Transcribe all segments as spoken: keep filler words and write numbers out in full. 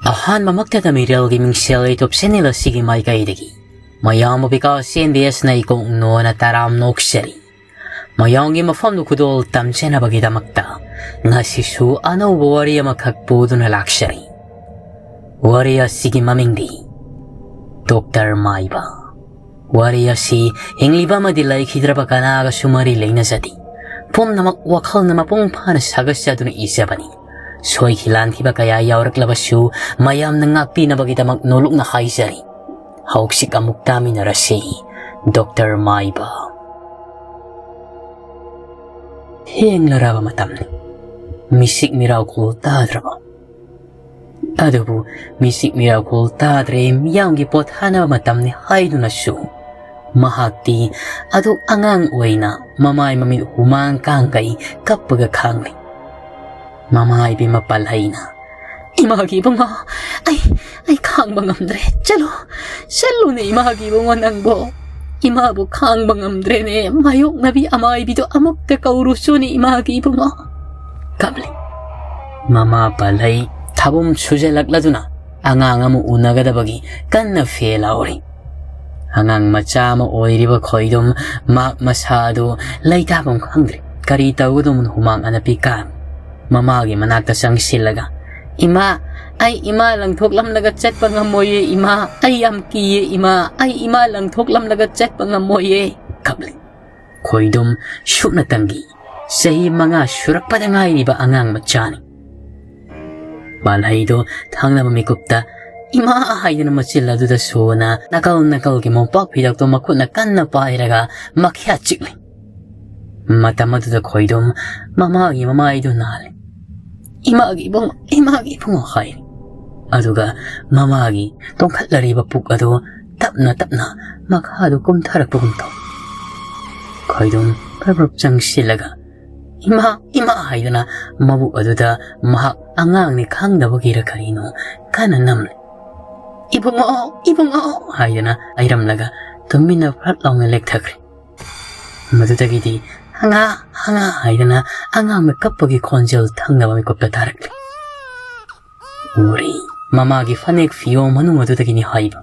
ꯑꯍꯥꯟꯕꯃꯛꯇꯗ ꯃꯤꯔꯦꯜꯒꯤ ꯃꯤꯡꯁꯦꯜ YouTube channel ꯑꯁꯤꯒꯤ ꯃꯥꯏꯀꯩꯗꯒꯤ ꯃꯌꯥꯝꯕꯨ ꯕꯤꯀꯥꯁ ꯑꯦꯝ ꯕꯤ ꯑꯦꯁꯅ ꯏꯀꯣꯛ ꯅꯣꯅ ꯇꯔꯥꯝ ꯅꯣꯛꯆꯔꯤ꯫ ꯃꯌꯥꯝꯒꯤ ꯃꯐꯝꯗ ꯈꯨꯗꯣꯜ ꯇꯝꯖꯅꯕꯒꯤꯗꯃꯛꯇ ꯉꯁꯤꯁꯨ ꯑꯅꯧꯕ ꯋꯥꯔꯤ ꯑꯃꯈꯛ ꯄꯨꯗꯨꯅ ꯂꯥꯛꯆꯔꯤ꯫ ꯋꯥꯔꯤ ꯑꯁꯤꯒꯤ ꯃꯃꯤꯡꯗꯤ ꯗꯣꯛꯇꯔ ꯃꯥꯏꯕ꯫ ꯋꯥꯔꯤ ꯑꯁꯤ ꯍꯤꯡꯂꯤꯕ ꯑꯃꯗꯤ ꯂꯩꯈꯤꯗ꯭ꯔꯕ ꯀꯅꯥꯒꯁꯨ ꯃꯔꯤ ꯂꯩꯅꯖꯗꯦ꯫ ꯄꯨꯝꯅꯃꯛ ꯋꯥꯈꯜꯅ ꯃꯄꯨꯡ ꯐꯥꯅ ꯁꯥꯒꯠꯆꯗꯨꯅ ꯏꯖꯕꯅꯤ꯫ ꯁꯣꯏꯈꯤ ꯂꯥꯟꯈꯤꯕ ꯀꯌꯥ ꯌꯥꯎꯔꯛꯂꯕꯁꯨ ꯃꯌꯥꯝꯅ ꯉꯥꯛꯄꯤꯅꯕꯒꯤꯗꯃꯛ ꯅꯣꯂꯨꯛꯅ ꯍꯥꯏꯖꯔꯤ꯫ ꯍꯧꯖꯤꯛ ꯑꯃꯨꯛ ꯇꯥꯃꯤꯟꯅꯔꯁꯤ, ꯗꯣꯛꯇꯔ ꯃꯥꯏꯕ꯫ ꯊꯦꯡꯂꯔꯕ ꯃꯇꯝꯅꯤ꯫ ꯃꯤꯁꯤꯛ ꯃꯤꯔꯥꯎꯈꯣꯜ ꯇꯥꯗ꯭ꯔꯕ꯫ ꯑꯗꯨꯕꯨ ꯃꯤꯁꯤꯛ ꯃꯤꯔꯥꯎꯈꯣꯜ ꯇꯥꯗ꯭ꯔꯦ, ꯃꯤꯌꯥꯝꯒꯤ ꯄꯣꯊꯥꯅꯕ ꯃꯇꯝꯅꯤ ꯍꯥꯏꯗꯨꯅꯁꯨ ꯃꯍꯥꯛꯇꯤ ꯑꯗꯨꯛ ꯑꯉꯥꯡ ꯑꯣꯏꯅ ꯃꯃꯥꯏ ꯃꯃꯤꯠ ꯍꯨꯃꯥꯡ ꯀꯥꯡꯒꯩ ꯀꯞꯄꯒ ꯈꯥꯡꯂꯤ꯫ ꯃꯃꯥ ꯏꯕꯦꯝꯃ ꯄꯥꯜꯍꯩꯅ, "ꯏꯃꯥꯒꯤ ꯏꯕꯨꯡꯉꯣ, ꯑꯩ, ꯑꯩ ꯈꯥꯡꯕ ꯉꯝꯗ꯭ꯔꯦ꯫ ꯆꯠꯂꯣ, ꯆꯠꯂꯨꯅꯦ ꯏꯃꯥꯒꯤ ꯏꯕꯨꯡꯉꯣ ꯅꯪꯕꯣ꯫ ꯏꯃꯥꯕꯨ ꯈꯥꯡꯕ ꯉꯝꯗ꯭ꯔꯦꯅꯦ꯫ ꯃꯥꯌꯣꯛꯅꯕꯤ ꯑꯃꯥꯏꯕꯤꯗꯣ ꯑꯃꯨꯛꯇ ꯀꯧꯔꯨꯆꯣꯅꯦ ꯏꯃꯥꯒꯤ ꯏꯕꯨꯡꯉꯣ"꯫ ꯀꯞꯂꯤ꯫ ꯃꯃꯥ ꯄꯥꯜꯍꯩ ꯊꯥꯕꯨꯝ ꯁꯨꯖꯜꯂꯛꯂꯗꯨꯅ ꯑꯉꯥꯡ ꯑꯃ ꯎꯅꯒꯗꯕꯒꯤ ꯀꯟꯅ ꯐꯦ ꯂꯥꯎꯔꯤ꯫ ꯑꯉꯥꯡ ꯃꯆꯥ ꯑꯃ ꯑꯣꯏꯔꯤꯕ ꯈꯣꯏꯗꯨꯝ ꯃꯍꯥꯛ ꯃꯁꯥ ꯑꯗꯨ ꯂꯩꯇꯥꯐꯝ ꯈꯪꯗ꯭ꯔꯦ꯫ ꯀꯔꯤ ꯇꯧꯒꯗꯧꯕꯅꯣ ꯍꯨꯃꯥꯡ ꯑꯅꯞꯄꯤ ꯀꯥꯡ꯫ ꯃꯃꯥꯒꯤ ꯃꯅꯥꯛꯇ ꯆꯪꯁꯤꯜꯂꯒ, "ꯏꯃꯥ, ꯑꯩ ꯏꯃꯥ ꯂꯪꯊꯣꯛꯂꯝꯂꯒ ꯆꯠꯄ ꯉꯝꯃꯣꯏꯌꯦ ꯏꯃꯥ, ꯑꯩ ꯌꯥꯝ ꯀꯤꯌꯦ ꯏꯃꯥ, ꯑꯩ ꯏꯃꯥ ꯂꯪꯊꯣꯛꯂꯝꯂꯒ ꯆꯠꯄ ꯉꯝꯃꯣꯏꯌꯦ"꯫ ꯀꯞꯂꯤ꯫ ꯈꯣꯏꯗꯨꯝ ꯁꯨꯞꯅꯇꯪꯒꯤ ꯆꯍꯤ ꯃꯉꯥ ꯁꯨꯔꯛꯄꯗ ꯉꯥꯏꯔꯤꯕ ꯑꯉꯥꯡ ꯃꯆꯥꯅꯤ꯫ ꯄꯥꯜꯍꯩꯗꯣ ꯊꯪꯅꯕ ꯃꯤꯀꯨꯞꯇ "ꯏꯃꯥ" ꯍꯥꯏꯗꯨꯅ ꯃꯆꯤꯜ ꯑꯗꯨꯗ ꯁꯣꯅ ꯅꯥꯀꯜ ꯅꯥꯀꯜꯒꯤ ꯃꯣꯝꯄꯥꯛ ꯐꯤꯗꯛꯇꯣ ꯃꯈꯨꯠꯅ ꯀꯟꯅ ꯄꯥꯏꯔꯒ ꯃꯈ꯭ꯌꯥꯠ ꯆꯤꯛꯂꯤ꯫ ꯃꯇꯝ ꯑꯗꯨꯗ ꯈꯣꯏꯗꯨꯝ ꯃꯃꯥꯒꯤ ꯃꯃꯥꯏꯗꯨ ꯅꯥꯜꯂꯤ꯫ "ꯏꯃꯥꯒꯤ ꯏꯕꯨꯡꯉꯣ, ꯏꯃꯥꯒꯤ ꯏꯕꯨꯡꯉꯣ" ꯍꯥꯏꯔꯤ꯫ ꯑꯗꯨꯒ ꯃꯃꯥꯒꯤ ꯇꯣꯡꯈꯠꯂꯔꯤꯕ ꯄꯨꯛ ꯑꯗꯨ ꯇꯞꯅ ꯇꯞꯅ ꯃꯈꯥꯗ ꯀꯨꯝꯊꯔꯛꯄꯒꯨꯝ ꯇꯧꯏ꯫ ꯈꯣꯏꯗꯨꯝ ꯄ꯭ꯔꯞ ꯄ꯭ꯔꯞ ꯆꯪꯁꯤꯜꯂꯒ, "ꯏꯃꯥ, ꯏꯃꯥ" ꯍꯥꯏꯗꯨꯅ ꯃꯕꯨꯛ ꯑꯗꯨꯗ ꯃꯍꯥꯛ ꯑꯉꯥꯡꯅꯤ ꯈꯪꯗꯕꯒꯤꯔ ꯀꯔꯤꯅꯣ ꯀꯟꯅ ꯅꯝꯂꯤ꯫ "ꯏꯕꯨꯡꯉꯣ, ꯏꯕꯨꯡꯉꯣ" ꯍꯥꯏꯗꯨꯅ ꯍꯥꯏꯔꯝꯂꯒ ꯇꯨꯃꯤꯟꯅ ꯐꯠ ꯂꯥꯎꯅ ꯂꯦꯛꯊꯈ꯭ꯔꯦ꯫ ꯃꯗꯨꯗꯒꯤꯗꯤ "ꯍꯉꯥ, ꯍꯉꯥ" ꯍꯥꯏꯗꯨꯅ ꯑꯉꯥꯡꯅ ꯀꯞꯄꯒꯤ ꯈꯣꯟꯖꯦꯜ ꯊꯪꯅꯕ ꯃꯤꯀꯨꯞꯇ ꯇꯥꯔꯛꯂꯤ꯫ ꯎꯔꯤ꯫ ꯃꯃꯥꯒꯤ ꯐꯅꯦꯛ ꯐꯤꯌꯣꯡ ꯃꯅꯨꯡ ꯑꯗꯨꯗꯒꯤꯅꯤ ꯍꯥꯏꯕ꯫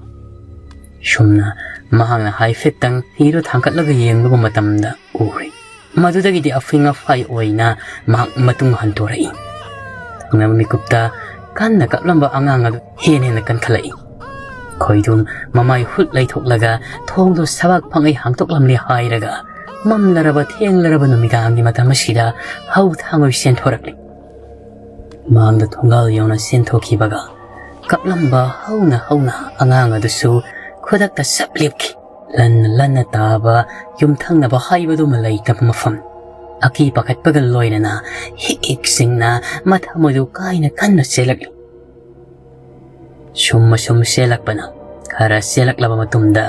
ꯁꯨꯝꯅ ꯃꯍꯥꯛꯅ ꯍꯥꯏꯐꯦꯠꯇꯪ ꯐꯤꯗꯨ ꯊꯥꯡꯒꯠꯂꯒ ꯌꯦꯡꯂꯨꯕ ꯃꯇꯝꯗ ꯎꯔꯦ꯫ ꯃꯗꯨꯗꯒꯤꯗꯤ ꯑꯐꯤꯡ ꯑꯐꯥꯏ ꯑꯣꯏꯅ ꯃꯍꯥꯛ ꯃꯇꯨꯡ ꯍꯟꯗꯣꯔꯛꯏ꯫ ꯊꯪꯅꯕ ꯃꯤꯀꯨꯞꯇ ꯀꯟꯅ ꯀꯞꯂꯝꯕ ꯑꯉꯥꯡ ꯑꯗꯨ ꯍꯦꯟꯅ ꯍꯦꯟꯅ ꯀꯟꯈꯠꯂꯛꯏ꯫ ꯈꯣꯏꯗꯨꯝ ꯃꯃꯥꯏ ꯍꯨꯠ ꯂꯩꯊꯣꯛꯂꯒ ꯊꯣꯡꯗꯨ ꯁꯕꯥꯛ ꯐꯪꯉꯩ ꯍꯥꯡꯗꯣꯛꯂꯝꯂꯦ ꯍꯥꯏꯔꯒ ꯃꯝꯂꯔꯕ ꯊꯦꯡꯂꯔꯕ ꯅꯨꯃꯤꯗꯥꯡꯒꯤ ꯃꯇꯝ ꯑꯁꯤꯗ ꯍꯧ ꯊꯥꯡꯉꯣꯏ ꯆꯦꯟꯊꯣꯔꯛꯂꯤ꯫ ꯃꯥꯡꯗ ꯊꯣꯡꯒꯥꯜ ꯌꯧꯅ ꯆꯦꯟꯊꯣꯛꯈꯤꯕꯒ ꯀꯞꯂꯝꯕ ꯍꯧꯅ ꯍꯧꯅ ꯑꯉꯥꯡ ꯑꯗꯨꯁꯨ ꯈꯨꯗꯛꯇ ꯆꯞ ꯂꯦꯞꯈꯤ꯫ ꯂꯟꯅ ꯂꯟꯅ ꯇꯥꯕ ꯌꯨꯝꯊꯪꯅꯕ ꯍꯥꯏꯕꯗꯨꯃ ꯂꯩꯇꯕ ꯃꯐꯝ꯫ ꯑꯀꯤ ꯄꯥꯈꯠꯄꯒ ꯂꯣꯏꯅꯅ ꯍꯤꯛ ꯍꯤꯛ ꯆꯤꯡꯅ ꯃꯊꯃꯣꯏꯗꯨ ꯀꯥꯏꯅ ꯀꯟꯅ ꯆꯦꯜꯂꯛꯂꯤ꯫ ꯁꯨꯝ ꯑꯁꯨꯝ ꯆꯦꯜꯂꯛꯄꯅ ꯈꯔ ꯆꯦꯜꯂꯛꯂꯕ ꯃꯇꯨꯡꯗ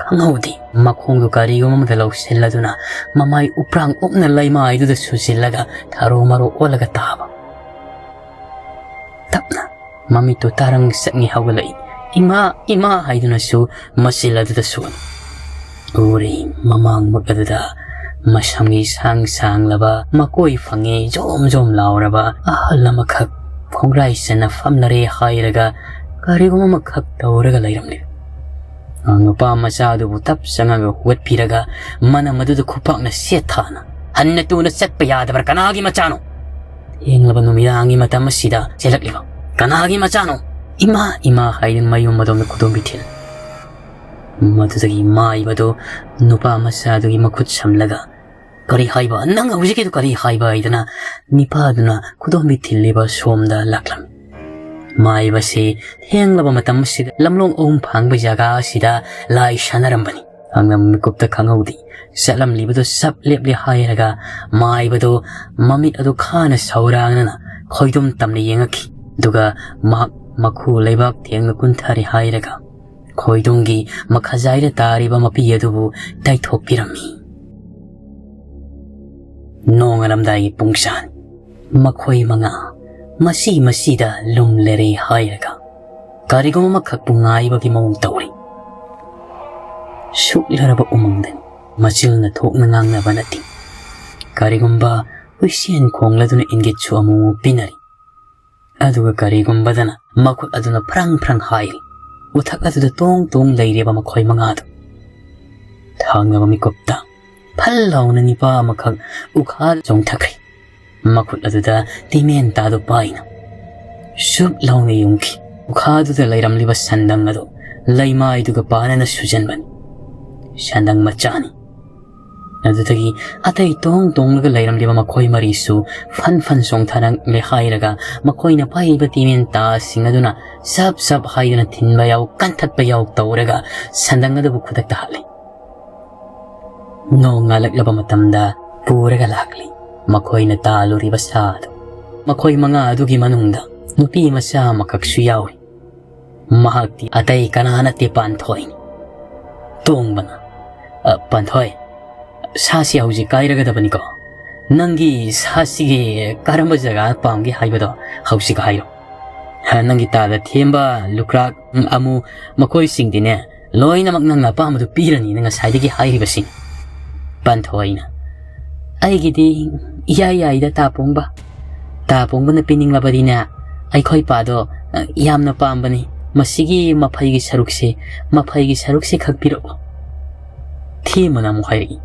ꯈꯪꯍꯧꯗꯦ ꯃꯈꯣꯡꯗꯨ ꯀꯔꯤꯒꯨꯝꯕ ꯑꯃꯗ ꯂꯧꯁꯤꯜꯂꯗꯨꯅ ꯃꯃꯥꯏ ꯎꯄ꯭ꯔꯥꯡ ꯎꯞꯅ ꯂꯩꯃꯥꯏꯗꯨꯗ ꯁꯨꯖꯤꯜꯂꯒ ꯊꯔꯣ ꯃꯔꯣ ꯑꯣꯜꯂꯒ ꯇꯥꯕ꯫ ꯇꯞꯅ ꯃꯃꯤꯠꯇꯨ ꯇꯥꯔꯪ ꯆꯠꯉꯩ ꯍꯧꯒꯠꯂꯛꯏ꯫ "ꯏꯃꯥ, ꯏꯃꯥ" ꯍꯥꯏꯗꯨꯅꯁꯨ ꯃꯆꯤꯜ ꯑꯗꯨꯗ ꯁꯣꯛꯏ꯫ ꯎꯔꯤ ꯃꯃꯥꯡꯃꯛ ꯑꯗꯨꯗ ꯃꯁꯝꯒꯤ ꯁꯥꯡ ꯁꯥꯡꯂꯕ ꯃꯀꯣꯏ ꯐꯪꯉꯤ ꯖꯣꯝ ꯖꯣꯝ ꯂꯥꯎꯔꯕ ꯑꯍꯜ ꯑꯃꯈꯛ ꯈꯣꯡꯒ꯭ꯔꯥꯏ ꯆꯟꯅ ꯐꯝꯂꯔꯦ ꯍꯥꯏꯔꯒ ꯀꯔꯤꯒꯨꯝꯕ ꯑꯃꯈꯛ ꯇꯧꯔꯒ ꯂꯩꯔꯝꯂꯤ꯫ ꯅꯨꯄꯥ ꯃꯆꯥ ꯑꯗꯨꯕꯨ ꯇꯞ ꯆꯪꯉꯒ ꯍꯧꯒꯠꯄꯤꯔꯒ ꯃꯅꯝ ꯑꯗꯨꯗ ꯈꯨꯄꯥꯛꯅ ꯁꯦꯠ ꯊꯥꯅ, "ꯍꯟꯅ ꯇꯨꯅ ꯆꯠꯄ ꯌꯥꯗꯕ꯭ꯔꯥ? ꯀꯅꯥꯒꯤ ꯃꯆꯥꯅꯣ? ꯊꯦꯡꯂꯕ ꯅꯨꯃꯤꯗꯥꯡꯒꯤ ꯃꯇꯝ ꯑꯁꯤꯗ ꯆꯦꯜꯂꯛꯂꯤꯕ ꯀꯅꯥꯒꯤ ꯃꯆꯥꯅꯣ? ꯏꯃꯥ, ꯏꯃꯥ" ꯍꯥꯏꯗꯨꯅ ꯃꯌꯨꯝ ꯑꯗꯣꯝꯗ ꯈꯨꯗꯣꯝꯕꯤ ꯊꯤꯜ꯫ ꯃꯗꯨꯗꯒꯤ ꯃꯥꯏꯕꯗꯨ ꯅꯨꯄꯥ ꯃꯆꯥꯗꯨꯒꯤ ꯃꯈꯨꯠ ꯁꯝꯂꯒ, "ꯀꯔꯤ ꯍꯥꯏꯕ? ꯅꯪ ꯍꯧꯖꯤꯛꯀꯤꯗꯨ ꯀꯔꯤ ꯍꯥꯏꯕ?" ꯍꯥꯏꯗꯨꯅ ꯅꯤꯄꯥꯗꯨꯅ ꯈꯨꯗꯣꯝꯕꯤ ꯊꯤꯜꯂꯤꯕ ꯁꯣꯝꯗ ꯂꯥꯛꯂꯝꯃꯤ꯫ ꯃꯥꯏꯕꯁꯤ ꯊꯦꯡꯂꯕ ꯃꯇꯝ ꯑꯁꯤꯗ ꯂꯝꯂꯣꯡ ꯑꯍꯨꯝ ꯐꯥꯡꯕ ꯖꯒꯥ ꯑꯁꯤꯗ ꯂꯥꯏ ꯁꯥꯟꯅꯔꯝꯕꯅꯤ꯫ ꯈꯪꯂꯝ ꯃꯤꯀꯨꯞꯇ ꯈꯪꯍꯧꯗꯦ꯫ ꯆꯠꯂꯝꯂꯤꯕꯗꯨ ꯆꯞ ꯂꯦꯞꯂꯦ ꯍꯥꯏꯔꯒ ꯃꯥꯏꯕꯗꯨ ꯃꯃꯤꯠ ꯑꯗꯨ ꯈꯥꯅ ꯁꯧꯔꯥꯡꯅꯅ ꯈꯣꯏꯗꯨꯝ ꯇꯝꯅ ꯌꯦꯡꯉꯛꯈꯤ꯫ ꯑꯗꯨꯒ ꯃꯍꯥꯛ ꯃꯈꯨ ꯂꯩꯕꯥꯛ ꯊꯦꯡꯅ ꯀꯨꯟꯊꯔꯦ ꯍꯥꯏꯔꯒ ꯈꯣꯏꯗꯨꯝꯒꯤ ꯃꯈꯖꯥꯏꯗ ꯇꯥꯔꯤꯕ ꯃꯄꯤ ꯑꯗꯨꯕꯨ ꯇꯩꯊꯣꯛꯄꯤꯔꯝꯃꯤ꯫ ꯅꯣꯡꯉꯥꯜꯂꯝꯗꯥꯏꯒꯤ ꯄꯨꯡꯁꯥꯅꯤ꯫ ꯃꯈꯣꯏ ꯃꯉꯥ ꯃꯁꯤ ꯃꯁꯤꯗ ꯂꯨꯝꯂꯔꯦ ꯍꯥꯏꯔꯒ ꯀꯔꯤꯒꯨꯝꯕ ꯑꯃꯈꯛꯄꯨ ꯉꯥꯏꯕꯒꯤ ꯃꯑꯣꯡ ꯇꯧꯔꯤ꯫ ꯁꯨꯛꯂꯔꯕ ꯎꯃꯪꯗꯅꯤ꯫ ꯃꯆꯤꯜꯅ ꯊꯣꯛꯅ ꯉꯥꯡꯅꯕ ꯅꯠꯇꯦ꯫ ꯀꯔꯤꯒꯨꯝꯕ ꯍꯨꯏꯁꯦꯟ ꯈꯣꯡꯂꯗꯨꯅ ꯏꯪꯒꯤꯠꯁꯨ ꯑꯃꯨꯛ ꯄꯤꯅꯔꯤ꯫ ꯑꯗꯨꯒ ꯀꯔꯤꯒꯨꯝꯕꯗꯅ ꯃꯈꯨꯠ ꯑꯗꯨꯅ ꯐ꯭ꯔꯪ ꯐ꯭ꯔꯪ ꯍꯥꯏꯔꯤ꯫ ꯎꯊꯛ ꯑꯗꯨꯗ ꯇꯣꯡ ꯇꯣꯡ ꯂꯩꯔꯤꯕ ꯃꯈꯣꯏ ꯃꯉꯥꯗꯨ꯫ ꯊꯪꯅꯕ ꯃꯤꯀꯨꯞꯇ ꯐꯜ ꯂꯥꯎꯅ ꯅꯤꯄꯥ ꯑꯃꯈꯛ ꯎꯈꯥꯗ ꯆꯣꯡꯊꯈ꯭ꯔꯤ꯫ ꯃꯈꯨꯠ ꯑꯗꯨꯗ ꯇꯤꯃꯦꯟ ꯇꯥꯗꯨ ꯄꯥꯏꯅ ꯁꯨꯞ ꯂꯥꯎꯅ ꯌꯨꯡꯈꯤ꯫ ꯎꯈꯥꯗꯨꯗ ꯂꯩꯔꯝꯂꯤꯕ ꯁꯟꯗꯪ ꯑꯗꯨ ꯂꯩꯃꯥꯏꯗꯨꯒ ꯄꯥꯅꯅ ꯁꯨꯖꯟꯕꯅꯤ꯫ ꯁꯟꯗꯪ ꯃꯆꯥꯅꯤ꯫ ꯑꯗꯨꯗꯒꯤ ꯑꯇꯩ ꯇꯣꯡ ꯇꯣꯡꯂꯒ ꯂꯩꯔꯝꯂꯤꯕ ꯃꯈꯣꯏ ꯃꯔꯤꯁꯨ ꯐꯟ ꯐꯟ ꯆꯣꯡꯊꯔꯛꯂꯦ ꯍꯥꯏꯔꯒ ꯃꯈꯣꯏꯅ ꯄꯥꯏꯔꯤꯕ ꯇꯤꯃꯦꯟ ꯇꯥꯁꯤꯡ ꯑꯗꯨꯅ ꯆꯞ ꯆꯞ ꯍꯥꯏꯗꯨꯅ ꯊꯤꯟꯕ ꯌꯥꯎ, ꯀꯟꯊꯠꯄ ꯌꯥꯎ ꯇꯧꯔꯒ ꯁꯟꯗꯪ ꯑꯗꯨꯕꯨ ꯈꯨꯗꯛꯇ ꯍꯥꯠꯂꯤ꯫ ꯅꯣꯡ ꯉꯥꯜꯂꯛꯂꯕ ꯃꯇꯝꯗ ꯄꯨꯔꯒ ꯂꯥꯛꯂꯤ ꯃꯈꯣꯏꯅ ꯇꯥꯜꯂꯨꯔꯤꯕ ꯁꯥ ꯑꯗꯨ꯫ ꯃꯈꯣꯏ ꯃꯉꯥ ꯑꯗꯨꯒꯤ ꯃꯅꯨꯡꯗ ꯅꯨꯄꯤ ꯃꯆꯥ ꯑꯃꯈꯛꯁꯨ ꯌꯥꯎꯏ꯫ ꯃꯍꯥꯛꯇꯤ ꯑꯇꯩ ꯀꯅꯥ ꯅꯠꯇꯦ, ꯄꯥꯟꯊꯣꯏꯅꯤ꯫ ꯇꯣꯡꯕꯅ, "ꯑ, ꯄꯥꯟꯊꯣꯏ, ꯁꯥꯁꯤ ꯍꯧꯖꯤꯛ ꯀꯥꯏꯔꯒꯗꯕꯅꯤꯀꯣ꯫ ꯅꯪꯒꯤ ꯁꯥꯁꯤꯒꯤ ꯀꯔꯝꯕ ꯖꯒꯥ ꯄꯥꯝꯒꯦ ꯍꯥꯏꯕꯗꯣ ꯍꯧꯖꯤꯛ ꯍꯥꯏꯔꯣ꯫ ꯍ, ꯅꯪꯒꯤ ꯇꯥꯗ ꯊꯦꯝꯕ, ꯂꯨꯀ꯭ꯔꯥꯛ, ꯎꯝ, ꯑꯃꯨ, ꯃꯈꯣꯏꯁꯤꯡꯗꯤꯅꯦ, ꯂꯣꯏꯅꯃꯛ ꯅꯪꯅ ꯑꯄꯥꯝꯕꯗꯨ ꯄꯤꯔꯅꯤꯅ ꯉꯁꯥꯏꯗꯒꯤ ꯍꯥꯏꯔꯤꯕꯁꯤꯡ꯫" ꯄꯥꯟꯊꯣꯏꯅ, "ꯑꯩꯒꯤꯗꯤ ꯏꯌꯥ ꯌꯥꯏꯗ, ꯇꯥ ꯄꯣꯡꯕ꯫ ꯇꯥ ꯄꯣꯡꯕꯅ ꯄꯤꯅꯤꯡꯂꯕꯗꯤꯅꯦ, ꯑꯩꯈꯣꯏ ꯄꯥꯗꯣ, ꯑ, ꯌꯥꯝꯅ ꯄꯥꯝꯕꯅꯤ꯫ ꯃꯁꯤꯒꯤ ꯃꯐꯩꯒꯤ ꯁꯔꯨꯛꯁꯦ, ꯃꯐꯩꯒꯤ ꯁꯔꯨꯛꯁꯦ ꯈꯛ ꯄꯤꯔꯛꯑꯣ꯫" ꯊꯦꯝꯕꯅ ꯑꯃꯨꯛ ꯍꯥꯏꯔꯛꯏ,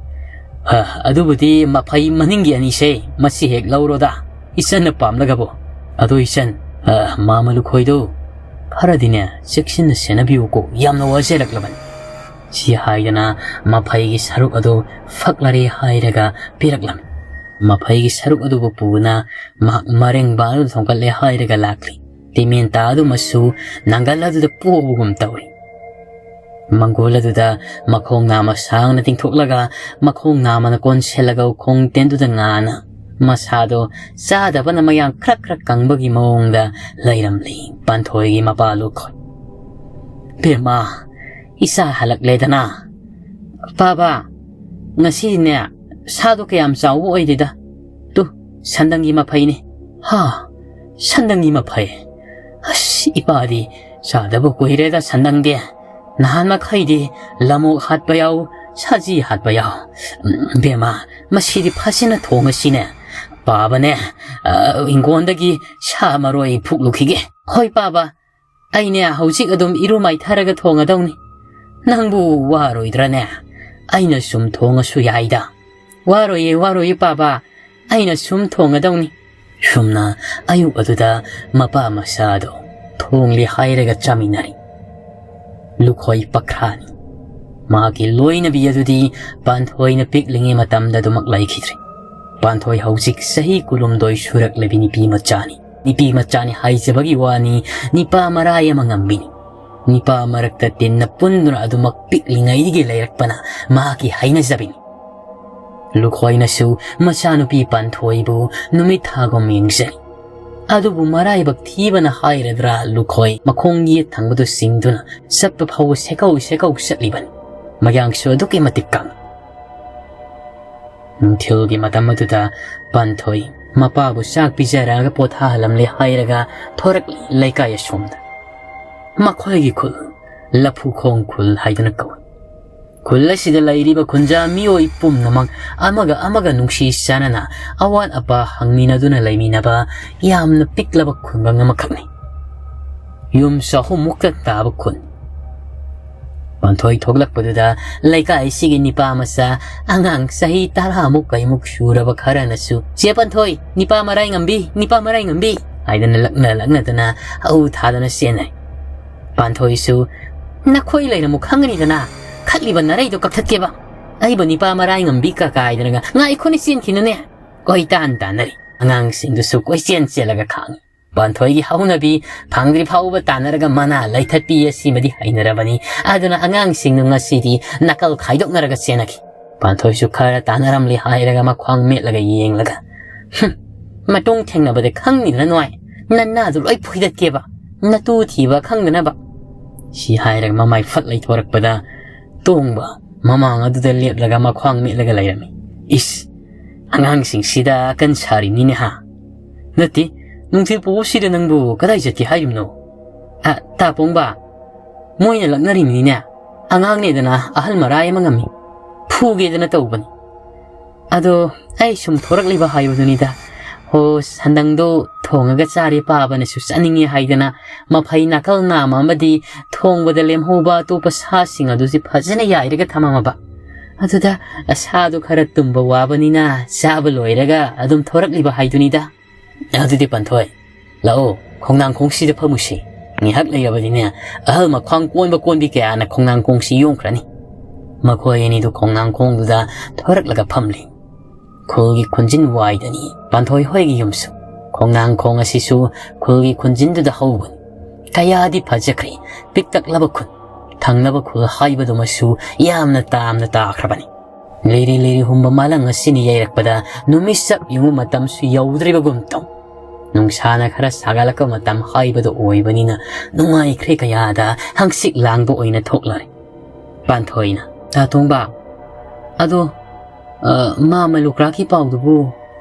"ꯑ, ꯑꯗꯨꯕꯨꯗꯤ ꯃꯐꯩ ꯃꯅꯤꯡꯒꯤ ꯑꯅꯤꯁꯦ, ꯃꯁꯤ ꯍꯦꯛ ꯂꯧꯔꯣꯗ, ꯏꯆꯟꯅ ꯄꯥꯝꯂꯒꯕꯨ꯫ ꯑꯗꯣ ꯏꯆꯟ, ꯑ, ꯃꯥꯃ ꯂꯨꯈꯣꯏꯗꯣ ꯈꯔꯗꯤꯅꯦ, ꯆꯦꯛꯁꯤꯟꯅ ꯁꯦꯟꯅꯕꯤꯌꯨꯀꯣ, ꯌꯥꯝꯅ ꯋꯥꯖꯔꯛꯂꯕꯅꯤ꯫" ꯁꯤ ꯍꯥꯏꯗꯅ ꯃꯐꯩꯒꯤ ꯁꯔꯨꯛ ꯑꯗꯨ ꯐꯛꯂꯔꯦ ꯍꯥꯏꯔꯒ ꯄꯤꯔꯛꯂꯝꯃꯤ꯫ ꯃꯐꯩꯒꯤ ꯁꯔꯨꯛ ꯑꯗꯨꯕꯨ ꯄꯨꯅ ꯃꯍꯥꯛ ꯃꯔꯦꯡꯕꯥꯟ ꯑꯗꯨ ꯊꯣꯡꯒꯠꯂꯦ ꯍꯥꯏꯔꯒ ꯂꯥꯛꯂꯤ꯫ ꯇꯤꯃꯦꯟꯇꯥ ꯑꯗꯨꯃꯁꯨ ꯅꯪꯒꯜ ꯑꯗꯨꯗ ꯄꯣꯕꯒꯨꯝ ꯇꯧꯏ꯫ ꯃꯪꯒꯣꯜ ꯑꯗꯨꯗ ꯃꯈꯣꯡ ꯅꯥꯝꯃ ꯁꯥꯡꯅ ꯇꯤꯡꯊꯣꯛꯂꯒ, ꯃꯈꯣꯡ ꯅꯥꯝꯃꯅ ꯀꯣꯟꯁꯤꯜꯂꯒ ꯎꯈꯣꯡ ꯇꯦꯟꯗꯨꯗ ꯉꯥꯅ ꯃꯁꯥꯗꯣ ꯆꯥꯗꯕꯅ ꯃꯌꯥꯡ ꯈ꯭ꯔꯛ ꯈ꯭ꯔꯛ ꯀꯪꯕꯒꯤ ꯃꯑꯣꯡꯗ ꯂꯩꯔꯝꯂꯤ ꯄꯥꯟꯊꯣꯏꯒꯤ ꯃꯄꯥ ꯂꯨꯈꯣꯏ꯫ "ꯕꯦꯝꯃ, ꯏꯆꯥ ꯍꯜꯂꯛꯂꯦꯗꯅ꯫ ꯄꯥꯕ, ꯉꯁꯤꯅꯦ ꯁꯥꯗꯣ ꯀꯌꯥꯝ ꯆꯥꯎꯕ ꯑꯣꯏꯗꯦꯗ꯫ ꯇꯨ, ꯁꯟꯗꯪꯒꯤ ꯃꯐꯩꯅꯤ꯫" "ꯍꯥ, ꯁꯟꯗꯪꯒꯤ ꯃꯐꯩ? ꯑꯁ, ꯏꯄꯥꯗꯤ ꯆꯥꯗꯕ ꯀꯨꯏꯔꯦꯗ ꯁꯟꯗꯪꯗꯤ꯫ ꯅꯍꯥꯟ ꯃꯈꯩꯗꯤ ꯂꯃꯣꯛ ꯍꯥꯠꯄ ꯌꯥꯎ, ꯁꯖꯤ ꯍꯥꯠꯄ ꯌꯥꯎ꯫ ꯎꯝ, ꯕꯦꯝꯃ, ꯃꯁꯤꯗꯤ ꯐꯖꯅ ꯊꯣꯡꯉꯁꯤꯅꯦ꯫ "ꯄꯥꯕꯅꯦ, ꯑ, ꯏꯪꯈꯣꯜꯗꯒꯤ ꯁꯥ ꯃꯔꯣꯏ ꯐꯨꯛꯂꯨꯈꯤꯒꯦ꯫" "ꯍꯣꯏ ꯄꯥꯕ, ꯑꯩꯅꯦ ꯍꯧꯖꯤꯛ ꯑꯗꯨꯝ ꯏꯔꯨ ꯃꯥꯏꯊꯔꯒ ꯊꯣꯡꯉꯗꯧꯅꯤ꯫ ꯅꯪꯕꯨ ꯋꯥꯔꯣꯏꯗ꯭ꯔꯅꯦ? ꯑꯩꯅ ꯁꯨꯝ ꯊꯣꯡꯉꯁꯨ ꯌꯥꯏꯗ꯫" "ꯋꯥꯔꯣꯏꯌꯦ, ꯋꯥꯔꯣꯏꯌꯦ ꯄꯥꯕ, ꯑꯩꯅ ꯁꯨꯝ ꯊꯣꯡꯉꯗꯧꯅꯤ꯫" ꯁꯨꯝꯅ ꯑꯌꯨꯛ ꯑꯗꯨꯗ ꯃꯄꯥ ꯃꯆꯥꯗꯣ ꯊꯣꯡꯂꯦ ꯍꯥꯏꯔꯒ ꯆꯥꯃꯤꯟꯅꯔꯤ꯫ ꯂꯨꯈꯣꯏ ꯄꯈ꯭ꯔꯥꯅꯤ꯫ ꯃꯍꯥꯛꯀꯤ ꯂꯣꯏꯅꯕꯤ ꯑꯗꯨꯗꯤ ꯄꯥꯟꯊꯣꯏꯅ ꯄꯤꯛꯂꯤꯉꯩ ꯃꯇꯝꯗ ꯑꯗꯨꯃꯛ ꯂꯩꯈꯤꯗ꯭ꯔꯦ꯫ ꯄꯥꯟꯊꯣꯏ ꯍꯧꯖꯤꯛ ꯆꯍꯤ ꯀꯨꯟꯍꯨꯝꯗꯣꯏ ꯁꯨꯔꯛꯂꯕꯤ ꯅꯨꯄꯤ ꯃꯆꯥꯅꯤ꯫ ꯅꯨꯄꯤ ꯃꯆꯥꯅꯤ ꯍꯥꯏꯖꯕꯒꯤ ꯋꯥꯅꯤ, ꯅꯤꯄꯥ ꯃꯔꯥꯏ ꯑꯃ ꯉꯝꯕꯤꯅꯤ꯫ ꯅꯤꯄꯥ ꯃꯔꯛꯇ ꯇꯤꯟꯅ ꯄꯨꯟꯗꯨꯅ ꯑꯗꯨꯃꯛ ꯄꯤꯛꯂꯤꯉꯩꯗꯒꯤ ꯂꯩꯔꯛꯄꯅ ꯃꯍꯥꯛꯀꯤ ꯍꯩꯅꯖꯕꯤꯅꯤ꯫ ꯂꯨꯈꯣꯏꯅꯁꯨ ꯃꯆꯥꯅꯨꯄꯤ ꯄꯥꯟꯊꯣꯏꯕꯨ ꯅꯨꯃꯤꯠ ꯊꯥꯒꯨꯝ ꯌꯦꯡꯖꯩ꯫ ꯑꯗꯨꯕꯨ ꯃꯔꯥꯏꯕꯛ ꯊꯤꯕꯅ ꯍꯥꯏꯔꯗ꯭ꯔꯥ, ꯂꯨꯈꯣꯏ ꯃꯈꯣꯡ ꯌꯦꯠ ꯊꯪꯕꯗꯨ ꯆꯤꯡꯗꯨꯅ ꯆꯠꯄ ꯐꯥꯎꯕ ꯁꯦꯀꯧ ꯁꯦꯀꯧ ꯆꯠꯂꯤꯕꯅꯤ꯫ ꯃꯌꯥꯡꯁꯨ ꯑꯗꯨꯛꯀꯤ ꯃꯇꯤꯛ ꯀꯪꯏ꯫ ꯅꯨꯡꯊꯤꯜꯒꯤ ꯃꯇꯝ ꯑꯗꯨꯗ ꯄꯥꯟꯊꯣꯏ ꯃꯄꯥꯕꯨ ꯆꯥꯛ ꯄꯤꯖꯔꯒ ꯄꯣꯊꯥꯍꯜꯂꯝꯂꯦ ꯍꯥꯏꯔꯒ ꯊꯣꯔꯛꯂꯤ ꯂꯩꯀꯥꯏ ꯑꯁꯣꯝꯗ꯫ ꯃꯈꯣꯏꯒꯤ ꯈꯨꯜ ꯂꯐꯨꯈꯣꯡ ꯈꯨꯜ ꯍꯥꯏꯗꯨꯅ ꯀꯧꯏ꯫ ꯈꯨꯜ ꯑꯁꯤꯗ ꯂꯩꯔꯤꯕ ꯈꯨꯟꯖꯥ ꯃꯤꯑꯣꯏ ꯄꯨꯝꯅꯃꯛ ꯑꯃꯒ ꯑꯃꯒ ꯅꯨꯡꯁꯤ ꯆꯥꯟꯅꯅ ꯑꯋꯥꯠ ꯑꯄꯥ ꯍꯪꯃꯤꯟꯅꯗꯨꯅ ꯂꯩꯃꯤꯟꯅꯕ ꯌꯥꯝꯅ ꯄꯤꯛꯂꯕ ꯈꯨꯡꯒꯪ ꯑꯃꯈꯛꯅꯤ꯫ ꯌꯨꯝ ꯆꯍꯨꯝꯃꯨꯛꯇ ꯇꯥꯕ ꯈꯨꯟ꯫ ꯄꯥꯟꯊꯣꯏ ꯊꯣꯛꯂꯛꯄꯗꯨꯗ ꯂꯩꯀꯥꯏꯁꯤꯒꯤ ꯅꯤꯄꯥ ꯃꯆꯥ, ꯑꯉꯥꯡ ꯆꯍꯤ ꯇꯔꯥꯃꯨꯛ ꯀꯩꯃꯨꯛ ꯁꯨꯔꯕ ꯈꯔꯅꯁꯨ, "ꯆꯦ ꯄꯥꯟꯊꯣꯏ, ꯅꯤꯄꯥ ꯃꯔꯥꯏ ꯉꯝꯕꯤ, ꯅꯤꯄꯥ ꯃꯔꯥꯏ ꯉꯝꯕꯤ" ꯍꯥꯏꯗꯅ ꯂꯛꯅ ꯂꯛꯅꯗꯅ ꯍꯧ ꯊꯥꯗꯅ ꯆꯦꯟꯅꯩ꯫ ꯄꯥꯟꯊꯣꯏꯁꯨ, "ꯅꯈꯣꯏ ꯂꯩꯔꯝꯃꯨ ꯈꯪꯒꯅꯤꯗꯅ, ꯈꯠꯂꯤꯕ ꯅꯔꯩꯗꯣ ꯀꯛꯊꯠꯀꯦꯕ꯫ ꯑꯩꯕꯨ ꯅꯤꯄꯥ ꯃꯔꯥꯏ ꯉꯝꯕꯤ ꯀꯀꯥꯏꯗꯅꯒ ꯉꯥꯏꯈꯣꯅꯦ ꯆꯦꯟꯈꯤꯅꯨꯅꯦ" ꯀꯣꯏꯇꯥꯟ ꯇꯥꯟꯅꯔꯤ꯫ ꯑꯉꯥꯡꯁꯤꯡꯗꯨꯁꯨ ꯀꯣꯏꯆꯦꯟ ꯆꯦꯜꯂꯒ ꯈꯥꯡꯏ꯫ ꯄꯥꯟꯊꯣꯏꯒꯤ ꯍꯧꯅꯕꯤ ꯐꯪꯗ꯭ꯔꯤ ꯐꯥꯎꯕ ꯇꯥꯟꯅꯔꯒ ꯃꯅꯥ ꯂꯩꯊꯠꯄꯤ ꯑꯁꯤꯃꯗꯤ ꯍꯩꯅꯔꯕꯅꯤ꯫ ꯑꯗꯨꯅ ꯑꯉꯥꯡꯁꯤꯡꯗꯨ ꯉꯁꯤꯗꯤ ꯅꯥꯀꯜ ꯈꯥꯏꯗꯣꯛꯅꯔꯒ ꯆꯦꯟꯅꯈꯤ꯫ ꯄꯥꯟꯊꯣꯏꯁꯨ ꯈꯔ ꯇꯥꯟꯅꯔꯝꯂꯦ ꯍꯥꯏꯔꯒ ꯃꯈ꯭ꯋꯥꯡ ꯃꯦꯠꯂꯒ ꯌꯦꯡꯂꯒ, "ꯍꯨꯝ, ꯃꯇꯨꯡ ꯊꯦꯡꯅꯕꯗ ꯈꯪꯅꯤꯗꯅ ꯅꯣꯏ, ꯅꯅꯥꯗꯨ ꯂꯣꯏ ꯐꯣꯏꯗꯠꯀꯦꯕ, ꯅꯇꯨ ꯊꯤꯕ ꯈꯪꯗꯅꯕ" ꯁꯤ ꯍꯥꯏꯔꯒ ꯃꯃꯥꯏ ꯐꯠ ꯂꯩꯊꯣꯔꯛꯄꯗ ꯇꯣꯡꯕ ꯃꯃꯥꯡ ꯑꯗꯨꯗ ꯂꯦꯞꯂꯒ ꯃꯈ꯭ꯋꯥꯡ ꯃꯦꯠꯂꯒ ꯂꯩꯔꯝꯃꯤ꯫ "ꯏꯁ, ꯑꯉꯥꯡꯁꯤꯡꯁꯤꯗ ꯑꯀꯟ ꯁꯥꯔꯤꯅꯤꯅꯦ ꯍꯥ?" "ꯅꯠꯇꯦ, ꯅꯨꯡꯊꯤꯜ ꯄꯣꯛꯎꯁꯤꯗ ꯅꯪꯕꯨ ꯀꯗꯥꯏ ꯆꯠꯀꯦ ꯍꯥꯏꯔꯤꯕꯅꯣ?" "ꯑ, ꯇꯥ ꯄꯣꯡꯕ, ꯃꯣꯏꯅ ꯂꯛꯅꯔꯤꯕꯅꯤꯅꯦ꯫ ꯑꯉꯥꯡꯅꯦꯗꯅ ꯑꯍꯜ ꯃꯔꯥꯏ ꯑꯃ ꯉꯝꯃꯤ꯫ ꯐꯨꯒꯦꯗꯅ ꯇꯧꯕꯅꯤ꯫ ꯑꯗꯣ ꯑꯩ ꯁꯨꯝ ꯊꯣꯔꯛꯂꯤꯕ ꯍꯥꯏꯕꯗꯨꯅꯤꯗ꯫ ꯍꯣ, ꯁꯟꯗꯪꯗꯣ ꯊꯣꯡꯉꯒ ꯆꯥꯔꯦ, ꯄꯥꯕꯅꯁꯨ ꯆꯥꯅꯤꯡꯉꯦ ꯍꯥꯏꯗꯅ ꯃꯐꯩ ꯅꯥꯀꯜ ꯅꯥꯝꯃ ꯑꯃꯗꯤ ꯊꯣꯡꯕꯗ ꯂꯦꯝꯍꯧꯕ ꯑꯇꯣꯞꯄ ꯁꯥꯁꯤꯡ ꯑꯗꯨꯁꯨ ꯐꯖꯅ ꯌꯥꯏꯔꯒ ꯊꯝꯃꯝꯃꯕ꯫ ꯑꯗꯨꯗ ꯁꯥꯗꯣ ꯈꯔ ꯇꯨꯝꯕ ꯋꯥꯕꯅꯤꯅ ꯆꯥꯕ ꯂꯣꯏꯔꯒ ꯑꯗꯨꯝ ꯊꯣꯔꯛꯂꯤꯕ ꯍꯥꯏꯗꯨꯅꯤꯗ꯫ ꯑꯗꯨꯗꯤ ꯄꯟꯊꯣꯏ, ꯂꯥꯛꯑꯣ, ꯈꯣꯡꯅꯥꯡꯈꯣꯡꯁꯤꯗ ꯐꯝꯃꯨꯁꯤ꯫ ꯉꯥꯏꯍꯥꯛ ꯂꯩꯔꯕꯗꯤꯅꯦ, ꯑꯍꯜ ꯃꯈ꯭ꯋꯥꯡ ꯀꯣꯟꯕ ꯀꯣꯟꯕꯤ ꯀꯌꯥꯅ ꯈꯣꯡꯅꯥꯡꯈꯣꯡꯁꯤ ꯌꯣꯝꯈ꯭ꯔꯅꯤ꯫ ꯃꯈꯣꯏ ꯑꯅꯤꯗꯨ ꯈꯣꯡꯅꯥꯡꯈꯣꯡꯗꯨꯗ ꯊꯣꯔꯛꯂꯒ ꯐꯝꯂꯤ꯫ ꯈꯨꯜꯒꯤ ꯈꯨꯟꯖꯤꯟ ꯋꯥꯏꯗꯅꯤ ꯄꯥꯟꯊꯣꯏ ꯍꯣꯏꯒꯤ ꯌꯨꯝꯁꯨ꯫ ꯈꯣꯡꯅꯥꯡꯈꯣꯡ ꯑꯁꯤꯁꯨ ꯈꯨꯜꯒꯤ ꯈꯨꯟꯖꯤꯟꯗꯨꯗ ꯍꯧꯕꯅꯤ꯫ ꯀꯌꯥꯗꯤ ꯐꯖꯈ꯭ꯔꯦ, ꯄꯤꯛꯇꯛꯂꯕ ꯈꯨꯟ꯫ ꯊꯪꯅꯕ ꯈꯨꯜ ꯍꯥꯏꯕꯗꯨꯃꯁꯨ ꯌꯥꯝꯅ ꯇꯥꯝꯅ ꯇꯥꯈ꯭ꯔꯕꯅꯤ꯫ ꯂꯤꯔꯤ ꯂꯤꯔꯤ ꯍꯨꯝꯕ ꯃꯥꯂꯪ ꯑꯁꯤꯅ ꯌꯩꯔꯛꯄꯗ ꯅꯨꯃꯤꯠ ꯆꯞ ꯌꯨꯡꯕ ꯃꯇꯝꯁꯨ ꯌꯧꯗ꯭ꯔꯤꯕꯒꯨꯝ ꯇꯧ꯫ ꯅꯨꯡꯁꯥꯅ ꯈꯔ ꯁꯥꯒꯠꯂꯛꯄ ꯃꯇꯝ ꯍꯥꯏꯕꯗꯨ ꯑꯣꯏꯕꯅꯤꯅ ꯅꯨꯡꯉꯥꯏꯈ꯭ꯔꯦ ꯀꯌꯥꯗ ꯍꯪꯆꯤꯠ ꯂꯥꯡꯕ ꯑꯣꯏꯅ ꯊꯣꯛꯂꯔꯦ꯫ ꯄꯥꯟꯊꯣꯏꯅ, "ꯇꯥ ꯇꯣꯡꯕ, ꯑꯗꯣ, ꯑ, ꯃꯥꯃ ꯂꯨꯀ꯭ꯔꯥꯛꯀꯤ ꯄꯥꯎꯗꯨꯕꯨ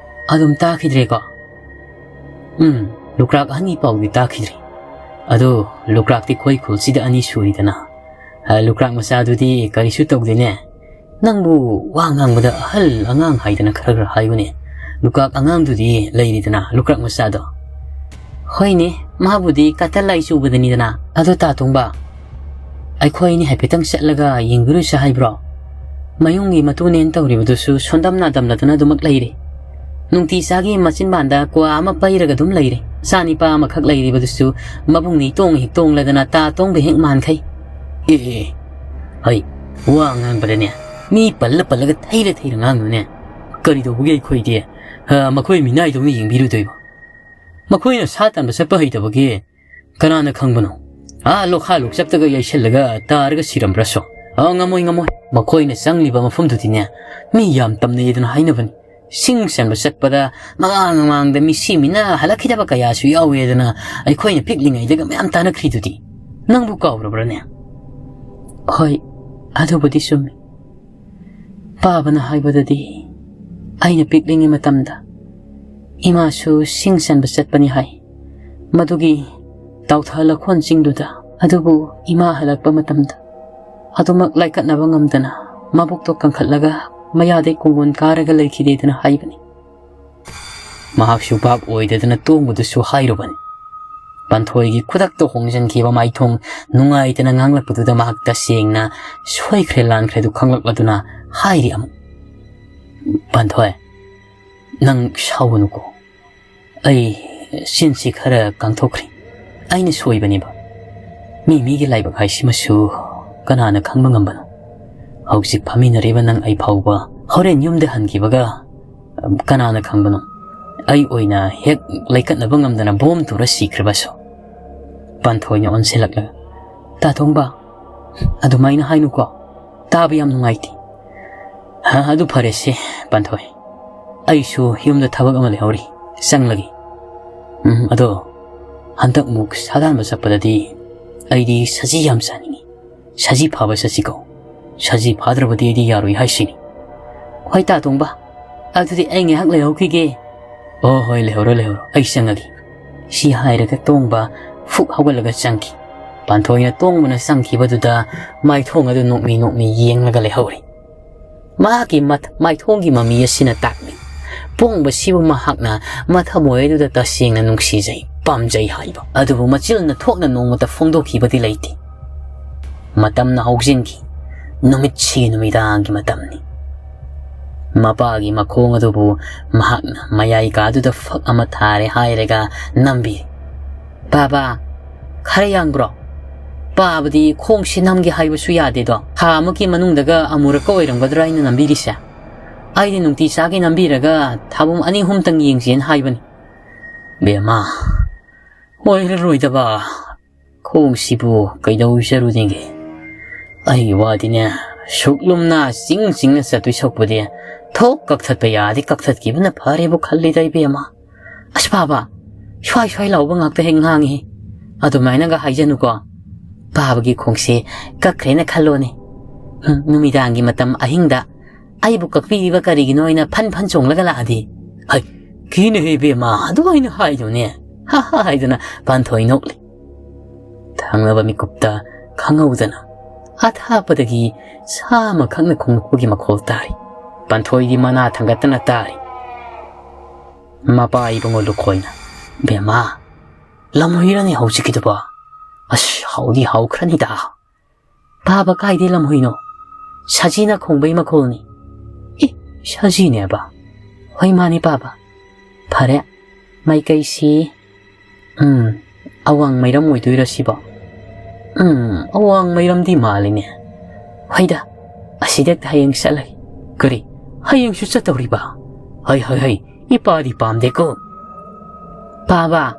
ꯑꯗꯨꯝ ꯇꯥꯈꯤꯗ꯭ꯔꯦꯀꯣ?" "ꯎꯝ, ꯂꯨꯀ꯭ꯔꯥꯛ ꯑꯍꯟꯒꯤ ꯄꯥꯎꯗꯤ ꯇꯥꯈꯤꯗ꯭ꯔꯦ꯫ ꯑꯗꯣ ꯂꯨꯀ꯭ꯔꯥꯛꯇꯤ ꯑꯩꯈꯣꯏ ꯈꯨꯜꯁꯤꯗ ꯑꯅꯤ ꯁꯨꯔꯤꯗꯅ꯫ ꯑ, ꯂꯨꯀ꯭ꯔꯥꯛ ꯃꯆꯥꯗꯨꯗꯤ ꯀꯔꯤꯁꯨ ꯇꯧꯗꯦꯅꯦ꯫ ꯅꯪꯕꯨ ꯋꯥ ꯉꯥꯡꯕꯗ ꯑꯍꯜ ꯑꯉꯥꯡ ꯍꯥꯏꯗꯅ ꯈꯔ ꯈꯔ ꯍꯥꯏꯌꯨꯅꯦ꯫ ꯂꯨꯀ꯭ꯔꯥꯛ ꯑꯉꯥꯡꯗꯨꯗꯤ ꯂꯩꯔꯤꯗꯅ, ꯂꯨꯀ꯭ꯔꯥꯛ ꯃꯆꯥꯗꯣ?" "ꯍꯣꯏꯅꯦ, ꯃꯥꯕꯨꯗꯤ ꯀꯇꯜ ꯂꯥꯏ ꯆꯨꯕꯗꯅꯤꯗꯅ꯫ ꯑꯗꯣ ꯇꯥ ꯇꯣꯡꯕ, ꯑꯩꯈꯣꯏ ꯑꯅꯤ ꯍꯥꯏꯐꯦꯠꯇꯪ ꯆꯠꯂꯒ ꯌꯦꯡꯕꯤꯔꯨꯁꯦ ꯍꯥꯏꯕ꯭ꯔꯣ? ꯃꯌꯨꯝꯒꯤ ꯃꯇꯨꯅꯦꯅ ꯇꯧꯔꯤꯕꯗꯨꯁꯨ ꯁꯣꯟꯗꯝ ꯅꯥꯗꯝꯂꯗꯅ ꯑꯗꯨꯃꯛ ꯂꯩꯔꯦ꯫ ꯅꯨꯡꯇꯤ ꯆꯥꯒꯤ ꯃꯆꯤꯟꯕꯥꯟꯗ ꯀ꯭ꯋꯥ ꯑꯃ ꯄꯩꯔꯒ ꯑꯗꯨꯝ ꯂꯩꯔꯦ꯫ ꯆꯥꯅꯤꯄꯥ ꯑꯃꯈꯛ ꯂꯩꯔꯤꯕꯗꯨꯁꯨ ꯃꯕꯨꯡꯅ ꯏꯇꯣꯡ ꯍꯦꯛ ꯇꯣꯡꯂꯗꯅ ꯇꯥ ꯇꯣꯡꯕ ꯍꯦꯛ ꯃꯥꯟꯈꯩ꯫" "ꯑꯦ, ꯑꯦ, ꯑꯦ, ꯍꯩ, ꯋꯥ ꯉꯥꯡꯕꯗꯅꯦ ꯃꯤ ꯄꯜꯂ ꯄꯜꯂꯒ ꯊꯩꯔ ꯊꯩꯔ ꯉꯥꯡꯅꯨꯅꯦ꯫ ꯀꯔꯤ ꯇꯧꯕꯒꯤ ꯑꯩꯈꯣꯏꯗꯤ, ꯍ, ꯃꯈꯣꯏ ꯃꯤꯅꯥꯏꯗꯧꯅ ꯌꯦꯡꯕꯤꯔꯨꯗꯣꯏꯕ? ꯃꯈꯣꯏꯅ ꯁꯥ ꯇꯥꯟꯕ ꯆꯠꯄ ꯍꯩꯇꯕꯒꯤ ꯀꯅꯥꯅ ꯈꯪꯕꯅꯣ? ꯑꯥ ꯂꯣꯈꯥ ꯂꯣꯛꯆꯞꯇꯒ ꯌꯩꯁꯜꯂꯒ ꯇꯥꯔꯒ ꯁꯤꯔꯝꯕ꯭ꯔꯁꯨ꯫ ꯑ, ꯉꯝꯃꯣꯏ, ꯉꯝꯃꯣꯏ꯫ ꯃꯈꯣꯏꯅ ꯆꯪꯂꯤꯕ ꯃꯐꯝꯗꯨꯗꯤꯅꯦ ꯃꯤ ꯌꯥꯝ ꯇꯝꯅꯩꯗꯅ ꯍꯥꯏꯅꯕꯅꯤ꯫ ꯁꯤꯡ ꯆꯟꯕ ꯆꯠꯄꯗ ꯃꯃꯥꯡ ꯃꯃꯥꯡꯗ ꯃꯤꯁꯤ ꯃꯤꯅ ꯍꯜꯂꯛꯈꯤꯗꯕ ꯀꯌꯥꯁꯨ ꯌꯥꯎꯋꯦꯗꯅ ꯑꯩꯈꯣꯏꯅ ꯄꯤꯛꯂꯤꯉꯩꯗꯒ ꯃꯌꯥꯝ ꯇꯥꯟꯅꯈ꯭ꯔꯤꯗꯨꯗꯤ꯫ ꯅꯪꯕꯨ ꯀꯥꯎꯔꯕ꯭ꯔꯅꯦ?" "ꯍꯣꯏ, ꯑꯗꯨꯕꯨꯗꯤ ꯆꯨꯝꯃꯤ꯫ ꯄꯥꯕꯅ ꯍꯥꯏꯕꯗꯗꯤ ꯑꯩꯅ ꯄꯤꯛꯂꯤꯉꯩ ꯃꯇꯝꯗ ꯏꯃꯥꯁꯨ ꯁꯤꯡ ꯆꯟꯕ ꯆꯠꯄꯅꯤ ꯍꯥꯏ꯫ ꯃꯗꯨꯒꯤ ꯇꯥꯎꯊ ꯂꯈꯣꯟ ꯆꯤꯡꯗꯨꯗ꯫ ꯑꯗꯨꯕꯨ ꯏꯃꯥ ꯍꯜꯂꯛꯄ ꯃꯇꯝꯗ ꯑꯗꯨꯃꯛ ꯂꯥꯏꯀꯠꯅꯕ ꯉꯝꯗꯅ ꯃꯕꯨꯛꯇꯣ ꯀꯟꯈꯠꯂꯒ ꯃꯌꯥꯗꯩ ꯀꯣꯡꯒꯣꯟ ꯀꯥꯔꯒ ꯂꯩꯈꯤꯗꯦꯗꯅ ꯍꯥꯏꯕꯅꯤ꯫ ꯃꯍꯥꯛꯁꯨ ꯚꯥꯞ ꯑꯣꯏꯗꯗꯅ ꯇꯣꯡꯕꯗꯨꯁꯨ ꯍꯥꯏꯔꯨꯕꯅꯤ꯫ ꯄꯥꯟꯊꯣꯏꯒꯤ ꯈꯨꯗꯛꯇ ꯍꯣꯡꯖꯤꯟꯈꯤꯕ ꯃꯥꯏꯊꯣꯡ ꯅꯨꯡꯉꯥꯏꯇꯅ ꯉꯥꯡꯂꯛꯄꯗꯨꯗ ꯃꯍꯥꯛ ꯇꯁꯦꯡꯅ ꯁꯣꯏꯈ꯭ꯔꯦ ꯂꯥꯟꯈ꯭ꯔꯦ ꯑꯗꯨ ꯈꯪꯂꯛꯂꯗꯨꯅ ꯍꯥꯏꯔꯤ ꯑꯃꯨꯛ, "ꯄꯥꯟꯊꯣꯏ, ꯅꯪ ꯁꯥꯎꯒꯅꯨꯀꯣ꯫ ꯑꯩ ꯆꯤꯟꯁꯤ ꯈꯔ ꯀꯥꯡꯊꯣꯛꯈ꯭ꯔꯦ꯫ ꯑꯩꯅ ꯁꯣꯏꯕꯅꯦꯕ꯫ ꯃꯤ ꯃꯤꯒꯤ ꯂꯥꯏꯕꯛ ꯍꯥꯏꯁꯤꯃꯁꯨ ꯀꯅꯥꯅ ꯈꯪꯕ ꯉꯝꯕꯅꯣ? ꯍꯧꯖꯤꯛ ꯐꯝꯃꯤꯟꯅꯔꯤꯕ ꯅꯪ ꯑꯩ ꯐꯥꯎꯕ ꯍꯣꯔꯦꯟ ꯌꯨꯝꯗ ꯍꯟꯈꯤꯕꯒ ꯀꯅꯥꯅ ꯈꯪꯕꯅꯣ? ꯑꯩ ꯑꯣꯏꯅ ꯍꯦꯛ ꯂꯩꯀꯠꯅꯕ ꯉꯝꯗꯅ ꯕꯣꯝ ꯇꯨꯔ ꯁꯤꯈ꯭ꯔꯕꯁꯨ?" ꯄꯥꯟꯊꯣꯏꯅ ꯑꯣꯟꯁꯤꯜꯂꯛꯂꯒ, "ꯇꯥ ꯇꯣꯡꯕ, ꯑꯗꯨꯃꯥꯏꯅ ꯍꯥꯏꯅꯨꯀꯣ꯫ ꯇꯥꯕ ꯌꯥꯝ ꯅꯨꯡꯉꯥꯏꯇꯦ꯫ ꯍꯥ, ꯑꯗꯨ ꯐꯔꯦꯁꯦ, ꯄꯥꯟꯊꯣꯏ꯫ ꯑꯩꯁꯨ ꯌꯨꯝꯗ ꯊꯕꯛ ꯑꯃ ꯂꯩꯍꯧꯔꯤ, ꯆꯪꯂꯒꯦ꯫ ꯎꯝ, ꯑꯗꯣ ꯍꯟꯗꯛꯃꯨꯛ ꯁꯥꯗꯥꯟꯕ ꯆꯠꯄꯗꯗꯤ ꯑꯩꯗꯤ ꯁꯖꯤ ꯌꯥꯝ ꯆꯥꯅꯤꯡꯉꯤ꯫ ꯁꯖꯤ ꯐꯥꯕ ꯆꯠꯁꯤꯀꯣ꯫ ꯁꯖꯤ ꯐꯥꯗ꯭ꯔꯕꯗꯤ ꯑꯩꯗꯤ ꯌꯥꯔꯣꯏ ꯍꯥꯏꯁꯤꯅꯤ꯫" "ꯍꯣꯏ, ꯇꯥ ꯇꯣꯡꯕ, ꯑꯗꯨꯗꯤ ꯑꯩ ꯉꯥꯏꯍꯥꯛ ꯂꯩꯍꯧꯈꯤꯒꯦ꯫" "ꯑꯣ, ꯍꯣꯏ, ꯂꯩꯍꯧꯔꯣ, ꯂꯩꯍꯧꯔꯣ, ꯑꯩ ꯆꯪꯉꯒꯦ꯫" ꯁꯤ ꯍꯥꯏꯔꯒ ꯇꯣꯡꯕ ꯐꯨꯛ ꯍꯧꯒꯠꯂꯒ ꯆꯪꯈꯤ꯫ ꯄꯥꯟꯊꯣꯏꯅ ꯇꯣꯡꯕꯅ ꯆꯪꯈꯤꯕꯗꯨꯗ ꯃꯥꯏꯊꯣꯡ ꯑꯗꯨ ꯅꯣꯛꯃꯤ ꯅꯣꯛꯃꯤ ꯌꯦꯡꯂꯒ ꯂꯩꯍꯧꯔꯤ꯫ ꯃꯍꯥꯛꯀꯤ ꯃꯠ-, ꯃꯥꯏꯊꯣꯡꯒꯤ ꯃꯃꯤ ꯑꯁꯤꯅ ꯇꯥꯛꯂꯤ, ꯄꯣꯡꯕꯁꯤꯕꯨ ꯃꯍꯥꯛꯅ ꯃꯊꯃꯣꯏ ꯑꯗꯨꯗ ꯇꯁꯦꯡꯅ ꯅꯨꯡꯁꯤꯖꯩ, ꯄꯥꯝꯖꯩ ꯍꯥꯏꯕ ꯑꯗꯨꯕꯨ ꯃꯆꯤꯟꯅ ꯊꯣꯛꯅ ꯅꯣꯡꯃꯇ ꯐꯣꯡꯗꯣꯛꯈꯤꯕꯗꯤ ꯂꯩꯇꯦ꯫ ꯃꯇꯝꯅ ꯍꯧꯖꯤꯟꯈꯤ꯫ ꯅꯨꯃꯤꯠꯁꯤꯒꯤ ꯅꯨꯃꯤꯗꯥꯡꯒꯤ ꯃꯇꯝꯅꯤ꯫ ꯃꯄꯥꯒꯤ ꯃꯈꯣꯡ ꯑꯗꯨꯕꯨ ꯃꯍꯥꯛꯅ ꯃꯌꯥꯏ ꯀꯥꯗꯨꯗ ꯐꯛ ꯑꯃ ꯊꯥꯔꯦ ꯍꯥꯏꯔꯒ ꯅꯝꯕꯤ꯫ "ꯕꯥꯕꯥ, ꯈꯔ ꯌꯥꯡꯕ꯭ꯔꯣ? ꯄꯥꯕꯗꯤ ꯈꯣꯡꯁꯤ ꯅꯝꯒꯦ ꯍꯥꯏꯕꯁꯨ ꯌꯥꯗꯦꯗꯣ꯫ ꯊꯥ ꯑꯃꯒꯤ ꯃꯅꯨꯡꯗꯒ ꯑꯃꯨꯔꯛꯀ ꯑꯣꯏꯔꯝꯒꯗ꯭ꯔꯥ ꯑꯩꯅ ꯅꯝꯕꯤꯔꯤꯁꯦ? ꯑꯩꯗꯤ ꯅꯨꯡꯇꯤ ꯆꯥꯒꯤ ꯅꯝꯕꯤꯔꯒ ꯊꯥꯕꯨꯝ ꯑꯅꯤ ꯑꯍꯨꯝꯇꯪ ꯌꯦꯡꯁꯦꯅ ꯍꯥꯏꯕꯅꯤ꯫" "ꯕꯦꯝꯃ, ꯑꯣꯏꯔꯔꯣꯏꯗꯕ, ꯈꯣꯡꯁꯤꯕꯨ ꯀꯩꯗꯧꯖꯔꯨꯅꯤꯒꯦ? ꯑꯩꯒꯤ ꯋꯥꯗꯤꯅꯦ, ꯁꯨꯛ ꯂꯨꯝꯅ ꯆꯤꯡ ꯆꯤꯡꯅ ꯆꯠꯇꯣꯏ ꯁꯔꯨꯛꯄꯨꯗꯤ ꯊꯣꯛ ꯀꯛꯊꯠꯄ ꯌꯥꯔꯗꯤ ꯀꯛꯊꯠꯈꯤꯕꯅ ꯐꯔꯦꯕꯨ ꯈꯜꯂꯤꯗ ꯏꯕꯦꯝꯃ꯫ ꯑꯁ ꯄꯥꯕ, ꯁ꯭ꯋꯥꯏ ꯁ꯭ꯋꯥꯏ ꯂꯥꯎꯕ ꯉꯥꯛꯇ ꯍꯦꯛ ꯉꯥꯡꯉꯤ꯫ ꯑꯗꯨꯃꯥꯏꯅꯒ ꯍꯥꯏꯖꯅꯨꯀꯣ꯫ ꯄꯥꯕꯒꯤ ꯈꯣꯡꯁꯦ ꯀꯛꯈ꯭ꯔꯦꯅ ꯈꯜꯂꯣꯅꯦ꯫ ꯍꯨꯝ, ꯅꯨꯃꯤꯗꯥꯡꯒꯤ ꯃꯇꯝ ꯑꯍꯤꯡꯗ ꯑꯩꯕꯨ ꯀꯛꯄꯤꯔꯤꯕ ꯀꯔꯤꯒꯤꯅꯣ ꯍꯥꯏꯅ ꯐꯟ ꯐꯟ ꯆꯣꯡꯂꯒ ꯂꯥꯛꯑꯗꯤ?" "ꯍꯩ, ꯀꯤꯅꯦꯍꯦ ꯏꯕꯦꯝꯃ, ꯑꯗꯨꯃꯥꯏꯅ ꯍꯥꯏꯅꯨꯅꯦ꯫" "ꯍꯥ ꯍꯥ" ꯍꯥꯏꯗꯨꯅ ꯄꯥꯟꯊꯣꯏ ꯅꯣꯛꯂꯤ꯫ ꯊꯪꯅꯕ ꯃꯤꯀꯨꯞꯇ ꯈꯪꯍꯧꯗꯅ ꯑꯊꯥꯞꯄꯗꯒꯤ ꯁꯥ ꯑꯃꯈꯛꯅ ꯈꯣꯡꯂꯛꯄꯒꯤ ꯃꯈꯣꯜ ꯇꯥꯔꯤ꯫ ꯄꯥꯟꯊꯣꯏꯗꯤ ꯃꯅꯥ ꯊꯥꯡꯒꯠꯇꯅ ꯇꯥꯔꯤ꯫ ꯃꯄꯥ ꯏꯕꯨꯡꯉꯣ ꯂꯨꯈꯣꯏꯅ, "ꯕꯦꯝꯃ, ꯂꯝꯍꯨꯏꯔꯅꯤ ꯍꯧꯖꯤꯛꯀꯤꯗꯨꯕꯣ? ꯑꯁ, ꯍꯥꯎꯗꯤ ꯍꯥꯎꯈ꯭ꯔꯅꯤꯗ"꯫ "ꯄꯥꯕ, ꯀꯥꯏꯗꯩ ꯂꯝꯍꯨꯏꯅꯣ? ꯁꯖꯤꯅ ꯈꯣꯡꯕꯩ ꯃꯈꯣꯜꯅꯤ"꯫ "ꯑꯦ, ꯁꯖꯤꯅꯦꯕ?" "ꯍꯣꯏ, ꯃꯥꯅꯤ ꯄꯥꯕ"꯫ "ꯐꯔꯦ, ꯃꯥꯏꯀꯩꯁꯤ, ꯎꯝ, ꯑꯋꯥꯡ ꯃꯩꯔꯝ ꯑꯣꯏꯗꯣꯏꯔꯣ ꯁꯤꯕꯣ? ꯎꯝ, ꯑꯋꯥꯡ ꯃꯩꯔꯝꯗꯤ ꯃꯥꯜꯂꯤꯅꯦ꯫ ꯍꯣꯏꯗ, ꯑꯁꯤꯗ ꯍꯌꯦꯡ ꯆꯠꯂꯒꯦ"꯫ "ꯀꯔꯤ? ꯍꯌꯦꯡꯁꯨ ꯆꯠꯇꯧꯔꯤꯕ? ꯍꯩ, ꯍꯩ, ꯍꯩ, ꯏꯄꯥꯗꯤ ꯄꯥꯝꯗꯦꯀꯣ"꯫ "ꯄꯥꯕ,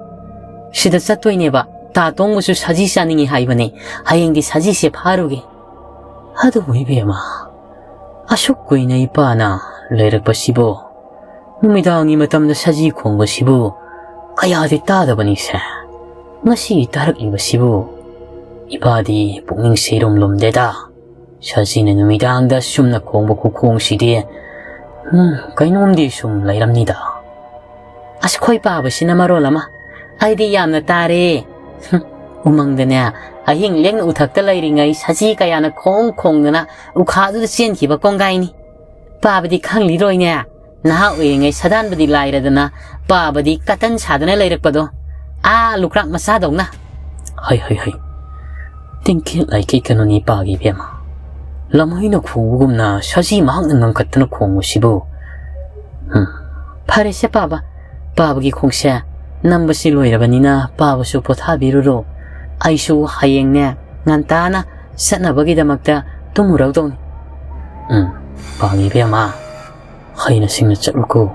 ꯁꯤꯗ ꯆꯠꯇꯣꯏꯅꯦꯕ꯫ ꯇꯥ ꯇꯣꯡꯕꯁꯨ ꯁꯖꯤ ꯆꯥꯅꯤꯡꯉꯤ ꯍꯥꯏꯕꯅꯦ꯫ ꯍꯌꯦꯡꯗꯤ ꯁꯖꯤꯁꯦ ꯐꯥꯔꯨꯒꯦ"꯫ ꯑꯗꯨꯕꯨ ꯏꯕꯦꯝꯃ, ꯑꯁꯨꯛ ꯀꯨꯏꯅ ꯏꯄꯥꯅ ꯂꯩꯔꯛꯄꯁꯤꯕꯨ, ꯅꯨꯃꯤꯗꯥꯡꯒꯤ ꯃꯇꯝꯗ ꯁꯖꯤ ꯈꯣꯡꯕꯁꯤꯕꯨ ꯀꯌꯥꯗꯤ ꯇꯥꯗꯕꯅꯤꯁꯦ꯫ ꯉꯁꯤ ꯇꯥꯔꯛꯂꯤꯕꯁꯤꯕꯨ ꯏꯄꯥꯗꯤ ꯄꯨꯛꯅꯤꯡꯁꯦ ꯏꯔꯨꯝ ꯂꯨꯝꯗꯦꯗ꯫ ꯁꯖꯤꯅ ꯅꯨꯃꯤꯗꯥꯡꯗ ꯁꯨꯝꯅ ꯈꯣꯡꯕ ꯈꯨꯈꯣꯡꯁꯤꯗꯤ, ꯎꯝ, ꯀꯩꯅꯣꯝꯗꯤ ꯁꯨꯝ ꯂꯩꯔꯝꯅꯤꯗ꯫ ꯑꯁ, ꯈꯣꯏ ꯄꯥꯕꯁꯤꯅ ꯃꯔꯣꯜ ꯑꯃ, ꯑꯩꯗꯤ ꯌꯥꯝꯅ ꯇꯥꯔꯦ꯫ ꯍꯨꯝ, ꯎꯃꯪꯗꯅꯦ, ꯑꯍꯤꯡ ꯂꯦꯡꯅ ꯎꯊꯛꯇ ꯂꯩꯔꯤꯉꯩ ꯁꯖꯤ ꯀꯌꯥꯅ ꯈꯣꯡ ꯈꯣꯡꯗꯅ ꯎꯈꯥꯗꯨꯗ ꯆꯦꯟꯈꯤꯕ ꯀꯣꯡꯒꯥꯏꯅꯤ꯫ ꯄꯥꯕꯗꯤ ꯈꯪꯂꯤꯔꯣꯏꯅꯦ꯫ ꯅꯍꯥ ꯑꯣꯏꯔꯤꯉꯩ ꯁꯥꯗꯥꯟꯕꯗꯤ ꯂꯥꯏꯔꯗꯅ, ꯄꯥꯕꯗꯤ ꯀꯇꯟ ꯁꯥꯗꯅ ꯂꯩꯔꯛꯄꯗꯣ, ꯑꯥ ꯂꯨꯀ꯭ꯔꯥꯛ ꯃꯆꯥꯗꯧꯅ꯫ ꯍꯩ, ꯍꯩ, ꯍꯩ꯫ ꯇꯤꯡꯀꯦꯠ ꯂꯥꯏꯀꯦꯠ ꯀꯩꯅꯣꯅꯤ ꯄꯥꯒꯤ ꯏꯕꯦꯝꯃ꯫ ꯂꯝꯍꯨꯏꯅ ꯈꯣꯡꯕꯒꯨꯝꯅ ꯁꯖꯤ ꯃꯍꯥꯛꯅ ꯉꯪꯈꯠꯇꯅ ꯈꯣꯡꯕꯁꯤꯕꯨ꯫ ꯎꯝ, ꯐꯔꯦꯁꯦ ꯄꯥꯕ, ꯄꯥꯕꯒꯤ ꯈꯣꯡꯁꯦ ꯅꯝꯕꯁꯤ ꯂꯣꯏꯔꯕꯅꯤꯅ ꯄꯥꯕꯁꯨ ꯄꯣꯊꯥꯕꯤꯔꯨꯔꯣ꯫ ꯑꯩꯁꯨ ꯍꯌꯦꯡꯅꯦ ꯉꯟꯇꯥꯅ ꯆꯠꯅꯕꯒꯤꯗꯃꯛꯇ ꯇꯨꯝꯃꯨꯔꯧꯗꯧꯅꯤ꯫ ꯎꯝ, ꯄꯥꯒꯤ ꯏꯕꯦꯝꯃ, ꯍꯩꯅ ꯁꯤꯡꯅ ꯆꯠꯂꯨꯀꯣ꯫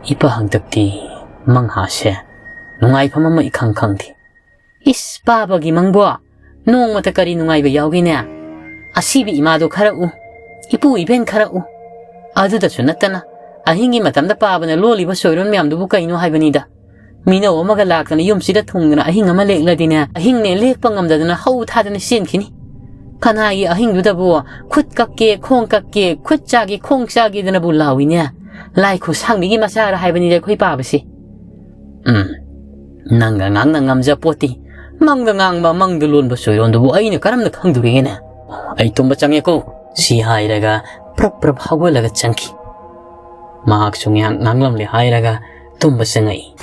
ꯏꯄꯥ ꯍꯟꯗꯛꯇꯤ ꯃꯪꯍꯥꯁꯦ ꯅꯨꯡꯉꯥꯏꯐꯝ ꯑꯃ ꯏꯈꯪ ꯈꯪꯗꯦ꯫ ꯏꯁ, ꯄꯥꯕꯒꯤ ꯃꯪꯕꯣ? ꯅꯣꯡꯃꯇ ꯀꯔꯤ ꯅꯨꯡꯉꯥꯏꯕ ꯌꯥꯎꯒꯦꯅꯦ? ꯑꯁꯤꯕ ꯏꯃꯥꯗꯣ ꯈꯔ ꯎ, ꯏꯄꯨ ꯏꯕꯦꯟ ꯈꯔ ꯎ꯫ ꯑꯗꯨꯗꯁꯨ ꯅꯠꯇꯅ, ꯑꯍꯤꯡꯒꯤ ꯃꯇꯝꯗ ꯄꯥꯕꯅ ꯂꯣꯜꯂꯤꯕ ꯁꯣꯏꯔꯣꯟ ꯃꯌꯥꯝꯗꯨꯕꯨ ꯀꯩꯅꯣ ꯍꯥꯏꯕꯅꯤꯗ꯫ ꯃꯤꯅꯧ ꯑꯃꯒ ꯂꯥꯛꯇꯅ ꯌꯨꯝꯁꯤꯗ ꯊꯨꯡꯗꯅ ꯑꯍꯤꯡ ꯑꯃ ꯂꯦꯛꯂꯗꯤꯅꯦ, ꯑꯍꯤꯡꯅꯦ ꯂꯦꯛꯄ ꯉꯝꯗꯗꯅ ꯍꯧ ꯊꯥꯗꯅ ꯆꯦꯟꯈꯤꯅꯤ꯫ ꯀꯅꯥꯒꯤ ꯑꯍꯤꯡꯗꯨꯗꯕꯨ ꯈꯨꯠ ꯀꯛꯀꯦ, ꯈꯣꯡ ꯀꯛꯀꯦ, ꯈꯨꯠ ꯆꯥꯒꯦ, ꯈꯣꯡ ꯆꯥꯒꯦꯗꯅꯕꯨ ꯂꯥꯎꯏꯅꯦ꯫ ꯂꯥꯏ ꯈꯨꯠꯁꯥꯡꯕꯤꯒꯤ ꯃꯆꯥꯔ ꯍꯥꯏꯕꯅꯤꯗ ꯑꯩꯈꯣꯏ ꯄꯥꯕꯁꯤ꯫ ꯎꯝ, ꯅꯪꯒ ꯉꯥꯡꯅ ꯉꯝꯖ ꯄꯣꯠꯇꯤ꯫ ꯃꯪꯗ ꯉꯥꯡꯕ, ꯃꯪꯗ ꯂꯣꯟꯕ ꯆꯣꯏꯔꯣꯟꯗꯨꯕꯨ ꯑꯩꯅ ꯀꯔꯝꯅ ꯈꯪꯗꯣꯔꯤꯒꯦꯅꯦ? ꯑꯩ ꯇꯨꯝꯕ ꯆꯪꯉꯦꯀꯣ꯫ ꯁꯤ ꯍꯥꯏꯔꯒ ꯄ꯭ꯔꯞ ꯄ꯭ꯔꯞ ꯍꯧꯒꯠꯂꯒ ꯆꯪꯈꯤ꯫ ꯃꯍꯥꯛꯁꯨ ꯉꯥꯏꯍꯥꯛ ꯉꯥꯡꯂꯝꯂꯦ ꯍꯥꯏꯔꯒ ꯇꯨꯝꯕ ꯆꯪꯉꯛꯏ꯫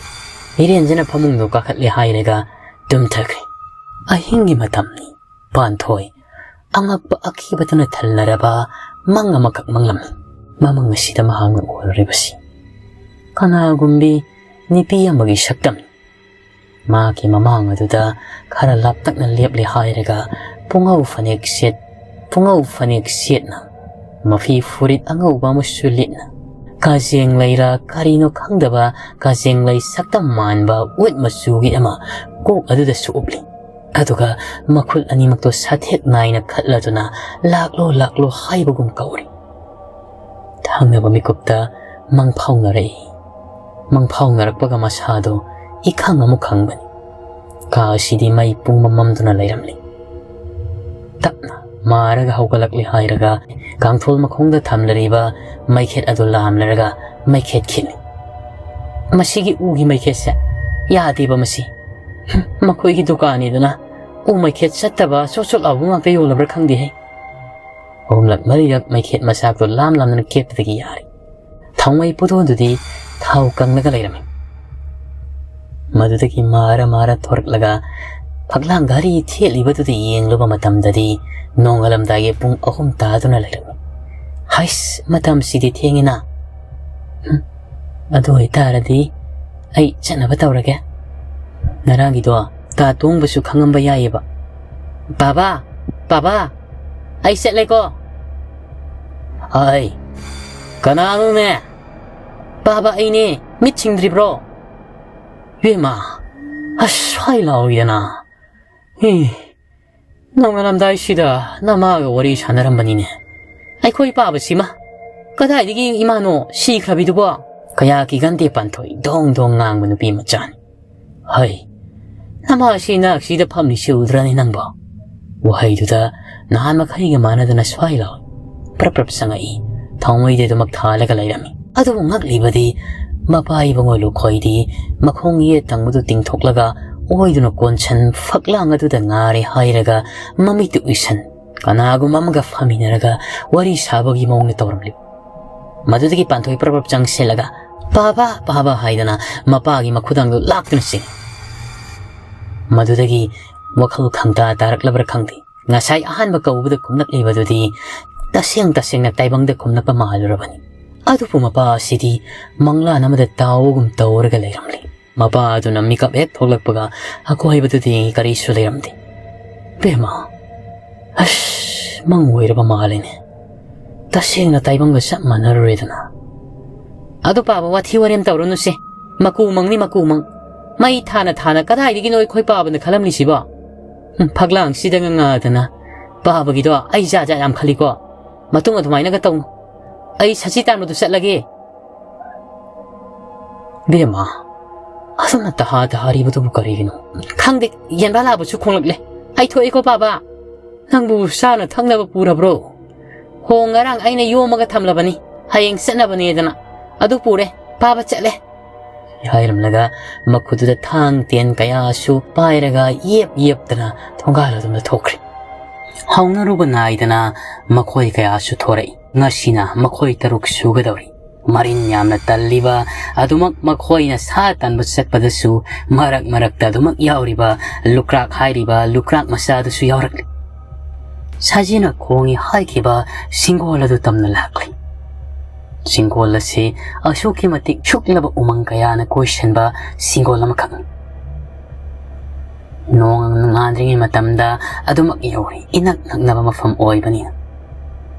ꯃꯤꯔꯦꯟꯁꯤꯅ ꯐꯃꯨꯡꯗꯣ ꯀꯥꯈꯠꯂꯦ ꯍꯥꯏꯔꯒ ꯇꯨꯝꯊꯈ꯭ꯔꯦ꯫ ꯑꯍꯤꯡꯒꯤ ꯃꯇꯝꯅꯤ꯫ ꯄꯥꯟꯊꯣꯏ꯫ ꯑꯉꯛꯄ ꯑꯀꯤꯕꯗꯨꯅ ꯊꯜꯂꯔꯕ ꯃꯪ ꯑꯃꯈꯛ ꯃꯪꯂꯝꯃꯤ꯫ ꯃꯃꯪ ꯑꯁꯤꯗ ꯃꯍꯥꯛꯅ ꯎꯔꯨꯔꯤꯕꯁꯤ ꯀꯅꯥꯒꯨꯝꯕꯤ ꯅꯨꯄꯤ ꯑꯃꯒꯤ ꯁꯛꯇꯝꯅꯤ꯫ ꯃꯍꯥꯛꯀꯤ ꯃꯃꯥꯡ ꯑꯗꯨꯗ ꯈꯔ ꯂꯥꯞꯇꯛꯅ ꯂꯦꯞꯂꯦ ꯍꯥꯏꯔꯒ ꯄꯨꯡꯉꯧ ꯐꯅꯦꯛ ꯁꯦꯠ-, ꯄꯨꯡꯉꯧ ꯐꯅꯦꯛ ꯁꯦꯠꯅ ꯃꯐꯤ ꯐꯨꯔꯤꯠ ꯑꯉꯧꯕ ꯑꯃꯁꯨ ꯂꯤꯠꯅ ꯀꯥꯖꯦꯡ ꯂꯩꯔ ꯀꯔꯤꯅꯣ ꯈꯪꯗꯕ ꯀꯥꯖꯦꯡ ꯂꯩ ꯁꯛꯇꯝ ꯃꯥꯟꯕ ꯎꯠ ꯃꯆꯨꯒꯤ ꯑꯃ ꯀꯣꯛ ꯑꯗꯨꯗꯁꯨ ꯎꯞꯂꯤ꯫ ꯑꯗꯨꯒ ꯃꯈꯨꯠ ꯑꯅꯤꯃꯛꯇꯣ ꯁꯥꯊꯦꯛ ꯅꯥꯏꯅ ꯈꯠꯂꯗꯨꯅ "ꯂꯥꯛꯂꯣ, ꯂꯥꯛꯂꯣ" ꯍꯥꯏꯕꯒꯨꯝ ꯀꯧꯔꯤ꯫ ꯊꯪꯅꯕ ꯃꯤꯀꯨꯞꯇ ꯃꯪꯐꯥꯎꯅꯔꯛꯏ꯫ ꯃꯪꯐꯥꯎꯅꯔꯛꯄꯒ ꯃꯁꯥꯗꯣ ꯏꯈꯪ ꯑꯃꯨꯛ ꯈꯪꯕꯅꯤ꯫ ꯀꯥ ꯑꯁꯤꯗꯤ ꯃꯩ ꯄꯨꯡꯃꯝ ꯃꯝꯗꯨꯅ ꯂꯩꯔꯝꯂꯤ꯫ ꯇꯞꯅ ꯃꯥꯔꯒ ꯍꯧꯒꯠꯂꯛꯂꯦ ꯍꯥꯏꯔꯒ ꯀꯥꯡꯊꯣꯜ ꯃꯈꯣꯡꯗ ꯊꯝꯂꯔꯤꯕ ꯃꯩꯈꯦꯠ ꯑꯗꯨ ꯂꯥꯝꯂꯔꯒ ꯃꯩꯈꯦꯠ ꯈꯤꯠꯂꯤ꯫ "ꯃꯁꯤꯒꯤ ꯎꯒꯤ ꯃꯩꯈꯦꯠꯁꯦ ꯌꯥꯗꯦꯕ ꯃꯁꯤ꯫ ꯃꯈꯣꯏꯒꯤ ꯗꯨꯀꯥꯟꯅꯤꯗꯅ ꯎ ꯃꯩꯈꯦꯠ ꯆꯠꯇꯕ ꯆꯣꯠ ꯆꯣꯠ ꯂꯥꯎꯕ ꯉꯥꯛꯇ ꯌꯣꯜꯂꯕ꯭ꯔꯥ ꯈꯪꯗꯦꯍꯦ"꯫ ꯑꯍꯨꯝꯂꯛ ꯃꯔꯤꯔꯛ ꯃꯩꯈꯦꯠ ꯃꯆꯥꯛꯇꯨ ꯂꯥꯝ ꯂꯥꯝꯗꯅ ꯈꯦꯠꯄꯗꯒꯤ ꯌꯥꯔꯦ꯫ ꯊꯥꯎꯃꯩ ꯄꯣꯠꯊꯣꯟꯗꯨꯗꯤ ꯊꯥꯎ ꯀꯪꯂꯒ ꯂꯩꯔꯝꯃꯤ꯫ ꯃꯗꯨꯗꯒꯤ ꯃꯥꯔ ꯃꯥꯔ ꯊꯣꯔꯛꯂꯒ ꯐꯛꯂꯥꯡ ꯘꯔꯤ ꯊꯦꯠꯂꯤꯕꯗꯨꯗ ꯌꯦꯡꯂꯨꯕ ꯃꯇꯝꯗꯗꯤ ꯅꯣꯡꯉꯥꯜꯂꯝꯗꯥꯏꯒꯤ ꯄꯨꯡ ꯑꯍꯨꯝ ꯇꯥꯗꯨꯅ ꯂꯩꯔꯝꯃꯤ꯫ "ꯍꯩꯁ, ꯃꯇꯝꯁꯤꯗꯤ ꯊꯦꯡꯉꯤꯅ꯫ ꯍꯨꯝ, ꯑꯗꯨ ꯑꯣꯏꯇꯥꯔꯗꯤ ꯑꯩ ꯆꯠꯅꯕ ꯇꯧꯔꯒꯦ꯫ ꯉꯔꯥꯡꯒꯤꯗꯣ ꯀꯥ ꯇꯣꯡꯕꯁꯨ ꯈꯪꯉꯝꯕ ꯌꯥꯏꯌꯦꯕ꯫ ꯕꯥꯕꯥ, ꯕꯥꯕꯥ, ꯑꯩ ꯆꯠꯂꯦꯀꯣ"꯫ "ꯍꯥꯏ, ꯀꯅꯥꯅꯣꯅꯦ?" "ꯕꯥꯕꯥ, ꯑꯩꯅꯦ꯫ ꯃꯤꯠ ꯁꯤꯡꯗ꯭ꯔꯤꯕ꯭ꯔꯣ?" "ꯏꯕꯦꯝꯃ, ꯑꯁ, ꯁ꯭ꯋꯥꯏ ꯂꯥꯎꯔꯤꯗꯅ꯫ ꯑꯦ, ꯅꯣꯡꯉꯥꯜꯂꯝꯗꯥꯏꯁꯤꯗ ꯅꯃꯥꯒ ꯋꯥꯔꯤ ꯁꯥꯟꯅꯔꯝꯕꯅꯤꯅꯦ꯫ ꯑꯩꯈꯣꯏ ꯄꯥꯕꯁꯤꯃ ꯀꯗꯥꯏꯗꯒꯤ ꯏꯃꯥꯅꯣ ꯁꯤꯈ꯭ꯔꯕꯤꯗꯨꯕꯣ?" "ꯀꯌꯥ ꯀꯤꯒꯟꯗꯦ ꯄꯥꯟꯊꯣꯏ, ꯗꯣꯡ ꯗꯣꯡ ꯉꯥꯡꯕ ꯅꯨꯄꯤ ꯃꯆꯥꯅꯤ꯫ ꯍꯩ, ꯅꯃꯥꯁꯤ ꯅꯥꯛꯁꯤꯗ ꯐꯝꯂꯤꯁꯤ ꯎꯗ꯭ꯔꯅꯤ ꯅꯪꯕꯣ?" ꯋꯥꯍꯩꯗꯨꯗ ꯅꯍꯥꯟ ꯃꯈꯩꯒ ꯃꯥꯟꯅꯗꯅ ꯁ꯭ꯋꯥꯏ ꯂꯥꯎꯏ꯫ ꯄ꯭ꯔꯞ ꯄ꯭ꯔꯞ ꯆꯪꯉꯛꯏ꯫ ꯊꯥꯎꯃꯩꯗꯤ ꯑꯗꯨꯃꯛ ꯊꯥꯜꯂꯒ ꯂꯩꯔꯝꯃꯤ꯫ ꯑꯗꯨꯕꯨ ꯉꯛꯂꯤꯕꯗꯤ ꯃꯄꯥ ꯏꯕꯨꯡꯉꯣ ꯂꯨꯈꯣꯏꯗꯤ ꯃꯈꯣꯡ ꯌꯦꯠ ꯊꯪꯕꯗꯨ ꯇꯤꯡꯊꯣꯛꯂꯒ ꯑꯣꯏꯗꯨꯅ ꯀꯣꯟꯁꯟ ꯐꯛꯂꯥꯡ ꯑꯗꯨꯗ ꯉꯥꯔꯦ ꯍꯥꯏꯔꯒ ꯃꯃꯤꯠꯇꯨ ꯎꯏꯁꯟ ꯀꯅꯥꯒꯨꯝꯕ ꯑꯃꯒ ꯐꯝꯃꯤꯟꯅꯔꯒ ꯋꯥꯔꯤ ꯁꯥꯕꯒꯤ ꯃꯑꯣꯡꯗ ꯇꯧꯔꯝꯂꯤꯕ꯫ ꯃꯗꯨꯗꯒꯤ ꯄꯥꯟꯊꯣꯏ ꯄ꯭ꯔꯞ ꯄ꯭ꯔꯞ ꯆꯪꯁꯤꯜꯂꯒ "ꯄꯥꯕ, ꯄꯥꯕ" ꯍꯥꯏꯗꯅ ꯃꯄꯥꯒꯤ ꯃꯈꯨꯗꯥꯡꯗꯨ ꯂꯥꯛꯇꯨꯅ ꯆꯤꯡꯏ꯫ ꯃꯗꯨꯗꯒꯤ ꯋꯥꯈꯜ ꯈꯪꯇꯥ ꯇꯥꯔꯛꯂꯕ꯭ꯔꯥ ꯈꯪꯗꯦ, ꯉꯁꯥꯏ ꯑꯍꯥꯟꯕ ꯀꯧꯕꯗ ꯈꯨꯝꯂꯛꯂꯤꯕꯗꯨꯗꯤ ꯇꯁꯦꯡ ꯇꯁꯦꯡꯅ ꯇꯥꯏꯕꯪꯗ ꯈꯨꯝꯂꯛꯄ ꯃꯥꯜꯂꯨꯔꯕꯅꯤ꯫ ꯑꯗꯨꯕꯨ ꯃꯄꯥ ꯑꯁꯤꯗꯤ ꯃꯪꯂꯥꯟ ꯑꯃꯗ ꯇꯥꯎꯕꯒꯨꯝ ꯇꯧꯔꯒ ꯂꯩꯔꯝꯂꯤ꯫ ꯃꯄꯥ ꯑꯗꯨꯅ ꯃꯤꯀꯞ ꯍꯦꯛ ꯊꯣꯛꯂꯛꯄꯒ ꯑꯀꯣꯏꯕꯗꯨꯗꯤ ꯀꯔꯤꯁꯨ ꯂꯩꯔꯝꯗꯦ꯫ "ꯕꯦꯝꯃ, ꯑꯁ, ꯃꯪ ꯑꯣꯏꯔꯕ ꯃꯥꯜꯂꯦꯅꯦ꯫ ꯇꯁꯦꯡꯅ ꯇꯥꯏꯕꯪꯒ ꯆꯞ ꯃꯥꯟꯅꯔꯨꯔꯦꯗꯅ꯫" "ꯑꯗꯨ ꯄꯥꯕ, ꯋꯥꯊꯤ ꯋꯥꯔꯦꯝ ꯇꯧꯔꯨꯅꯨꯁꯦ꯫ ꯃꯀꯨ ꯃꯪꯅꯤ, ꯃꯀꯨ ꯃꯪ꯫ ꯃꯩ ꯊꯥꯅ ꯊꯥꯅ ꯀꯗꯥꯏꯗꯒꯤꯅꯣ ꯑꯩꯈꯣꯏ ꯄꯥꯕꯅ ꯈꯜꯂꯝꯂꯤꯁꯤꯕꯣ? ꯍꯨꯝ, ꯐꯛꯂꯥꯡꯁꯤꯗ ꯉꯥꯗꯅ ꯄꯥꯕꯒꯤꯗꯣ ꯑꯩ ꯖꯥꯠ ꯖꯥꯠ ꯌꯥꯝ ꯈꯜꯂꯤꯀꯣ꯫ ꯃꯇꯨꯡ ꯑꯗꯨꯃꯥꯏꯅꯒ ꯇꯧꯅꯨ꯫ ꯑꯩ ꯁꯖꯤ ꯇꯥꯟꯕꯗꯨ ꯆꯠꯂꯒꯦ꯫" "ꯕꯦꯝꯃ, ꯑꯁꯨꯝꯅ ꯇꯍꯥ ꯇꯍꯥꯔꯤꯕꯗꯨꯕꯨ ꯀꯔꯤꯒꯤꯅꯣ?" "ꯈꯪꯗꯦ, ꯌꯦꯟꯕꯥ ꯂꯥꯕꯁꯨ ꯈꯣꯡꯂꯛꯂꯦ꯫ ꯑꯩ ꯊꯣꯛꯑꯦꯀꯣ ꯄꯥꯕ꯫ ꯅꯪꯕꯨ ꯆꯥꯅ ꯊꯛꯅꯕ ꯄꯨꯔꯕ꯭ꯔꯣ?" "ꯍꯣ, ꯉꯔꯥꯡ ꯑꯩꯅ ꯌꯣꯝꯃꯒ ꯊꯝꯂꯕꯅꯤ, ꯍꯌꯦꯡ ꯆꯠꯅꯕꯅꯦꯗꯅ꯫ ꯑꯗꯨ ꯄꯨꯔꯦ, ꯄꯥꯕ ꯆꯠꯂꯦ꯫" ꯍꯥꯏꯔꯝꯂꯒ ꯃꯈꯨꯠꯇꯨꯗ ꯊꯥꯡ ꯇꯦꯟ ꯀꯌꯥꯁꯨ ꯄꯥꯏꯔꯒ ꯌꯦꯞ ꯌꯦꯞꯇꯅ ꯊꯣꯡꯒꯥꯜ ꯑꯗꯣꯝꯗ ꯊꯣꯛꯈ꯭ꯔꯦ꯫ ꯍꯧꯅꯔꯨꯕ ꯅꯥꯏꯗꯅ ꯃꯈꯣꯏ ꯀꯌꯥꯁꯨ ꯊꯣꯔꯛꯏ꯫ ꯉꯁꯤꯅ ꯃꯈꯣꯏ ꯇꯔꯨꯛ ꯁꯨꯒꯗꯧꯔꯤ꯫ ꯃꯔꯤꯟ ꯌꯥꯝꯅ ꯇꯜꯂꯤꯕ ꯑꯗꯨꯃꯛ ꯃꯈꯣꯏꯅ ꯁꯥ ꯇꯥꯟꯕ ꯆꯠꯄꯗꯁꯨ ꯃꯔꯛ ꯃꯔꯛꯇ ꯑꯗꯨꯃꯛ ꯌꯥꯎꯔꯤꯕ ꯂꯨꯀ꯭ꯔꯥꯛ ꯍꯥꯏꯔꯤꯕ ꯂꯨꯀ꯭ꯔꯥꯛ ꯃꯆꯥꯗꯨꯁꯨ ꯌꯥꯎꯔꯛꯂꯤ꯫ ꯁꯖꯤꯅ ꯈꯣꯡꯉꯤ ꯍꯥꯏꯈꯤꯕ ꯁꯤꯡꯒꯣꯜ ꯑꯗꯨ ꯇꯝꯅ ꯂꯥꯛꯂꯤ꯫ ꯁꯤꯡꯒꯣꯜ ꯑꯁꯤ ꯑꯁꯨꯛꯀꯤ ꯃꯇꯤꯛ ꯁꯨꯛꯂꯕ ꯎꯃꯪ ꯀꯌꯥꯅ ꯀꯣꯏꯁꯤꯟꯕ ꯁꯤꯡꯒꯣꯜ ꯑꯃꯈꯛꯅꯤ꯫ ꯅꯣꯡ ꯉꯥꯟꯗ꯭ꯔꯤꯉꯩ ꯃꯇꯝꯗ ꯑꯗꯨꯃꯛ ꯌꯧꯔꯤ, ꯏꯅꯛ ꯅꯛꯅꯕ ꯃꯐꯝ ꯑꯣꯏꯕꯅꯤꯅ꯫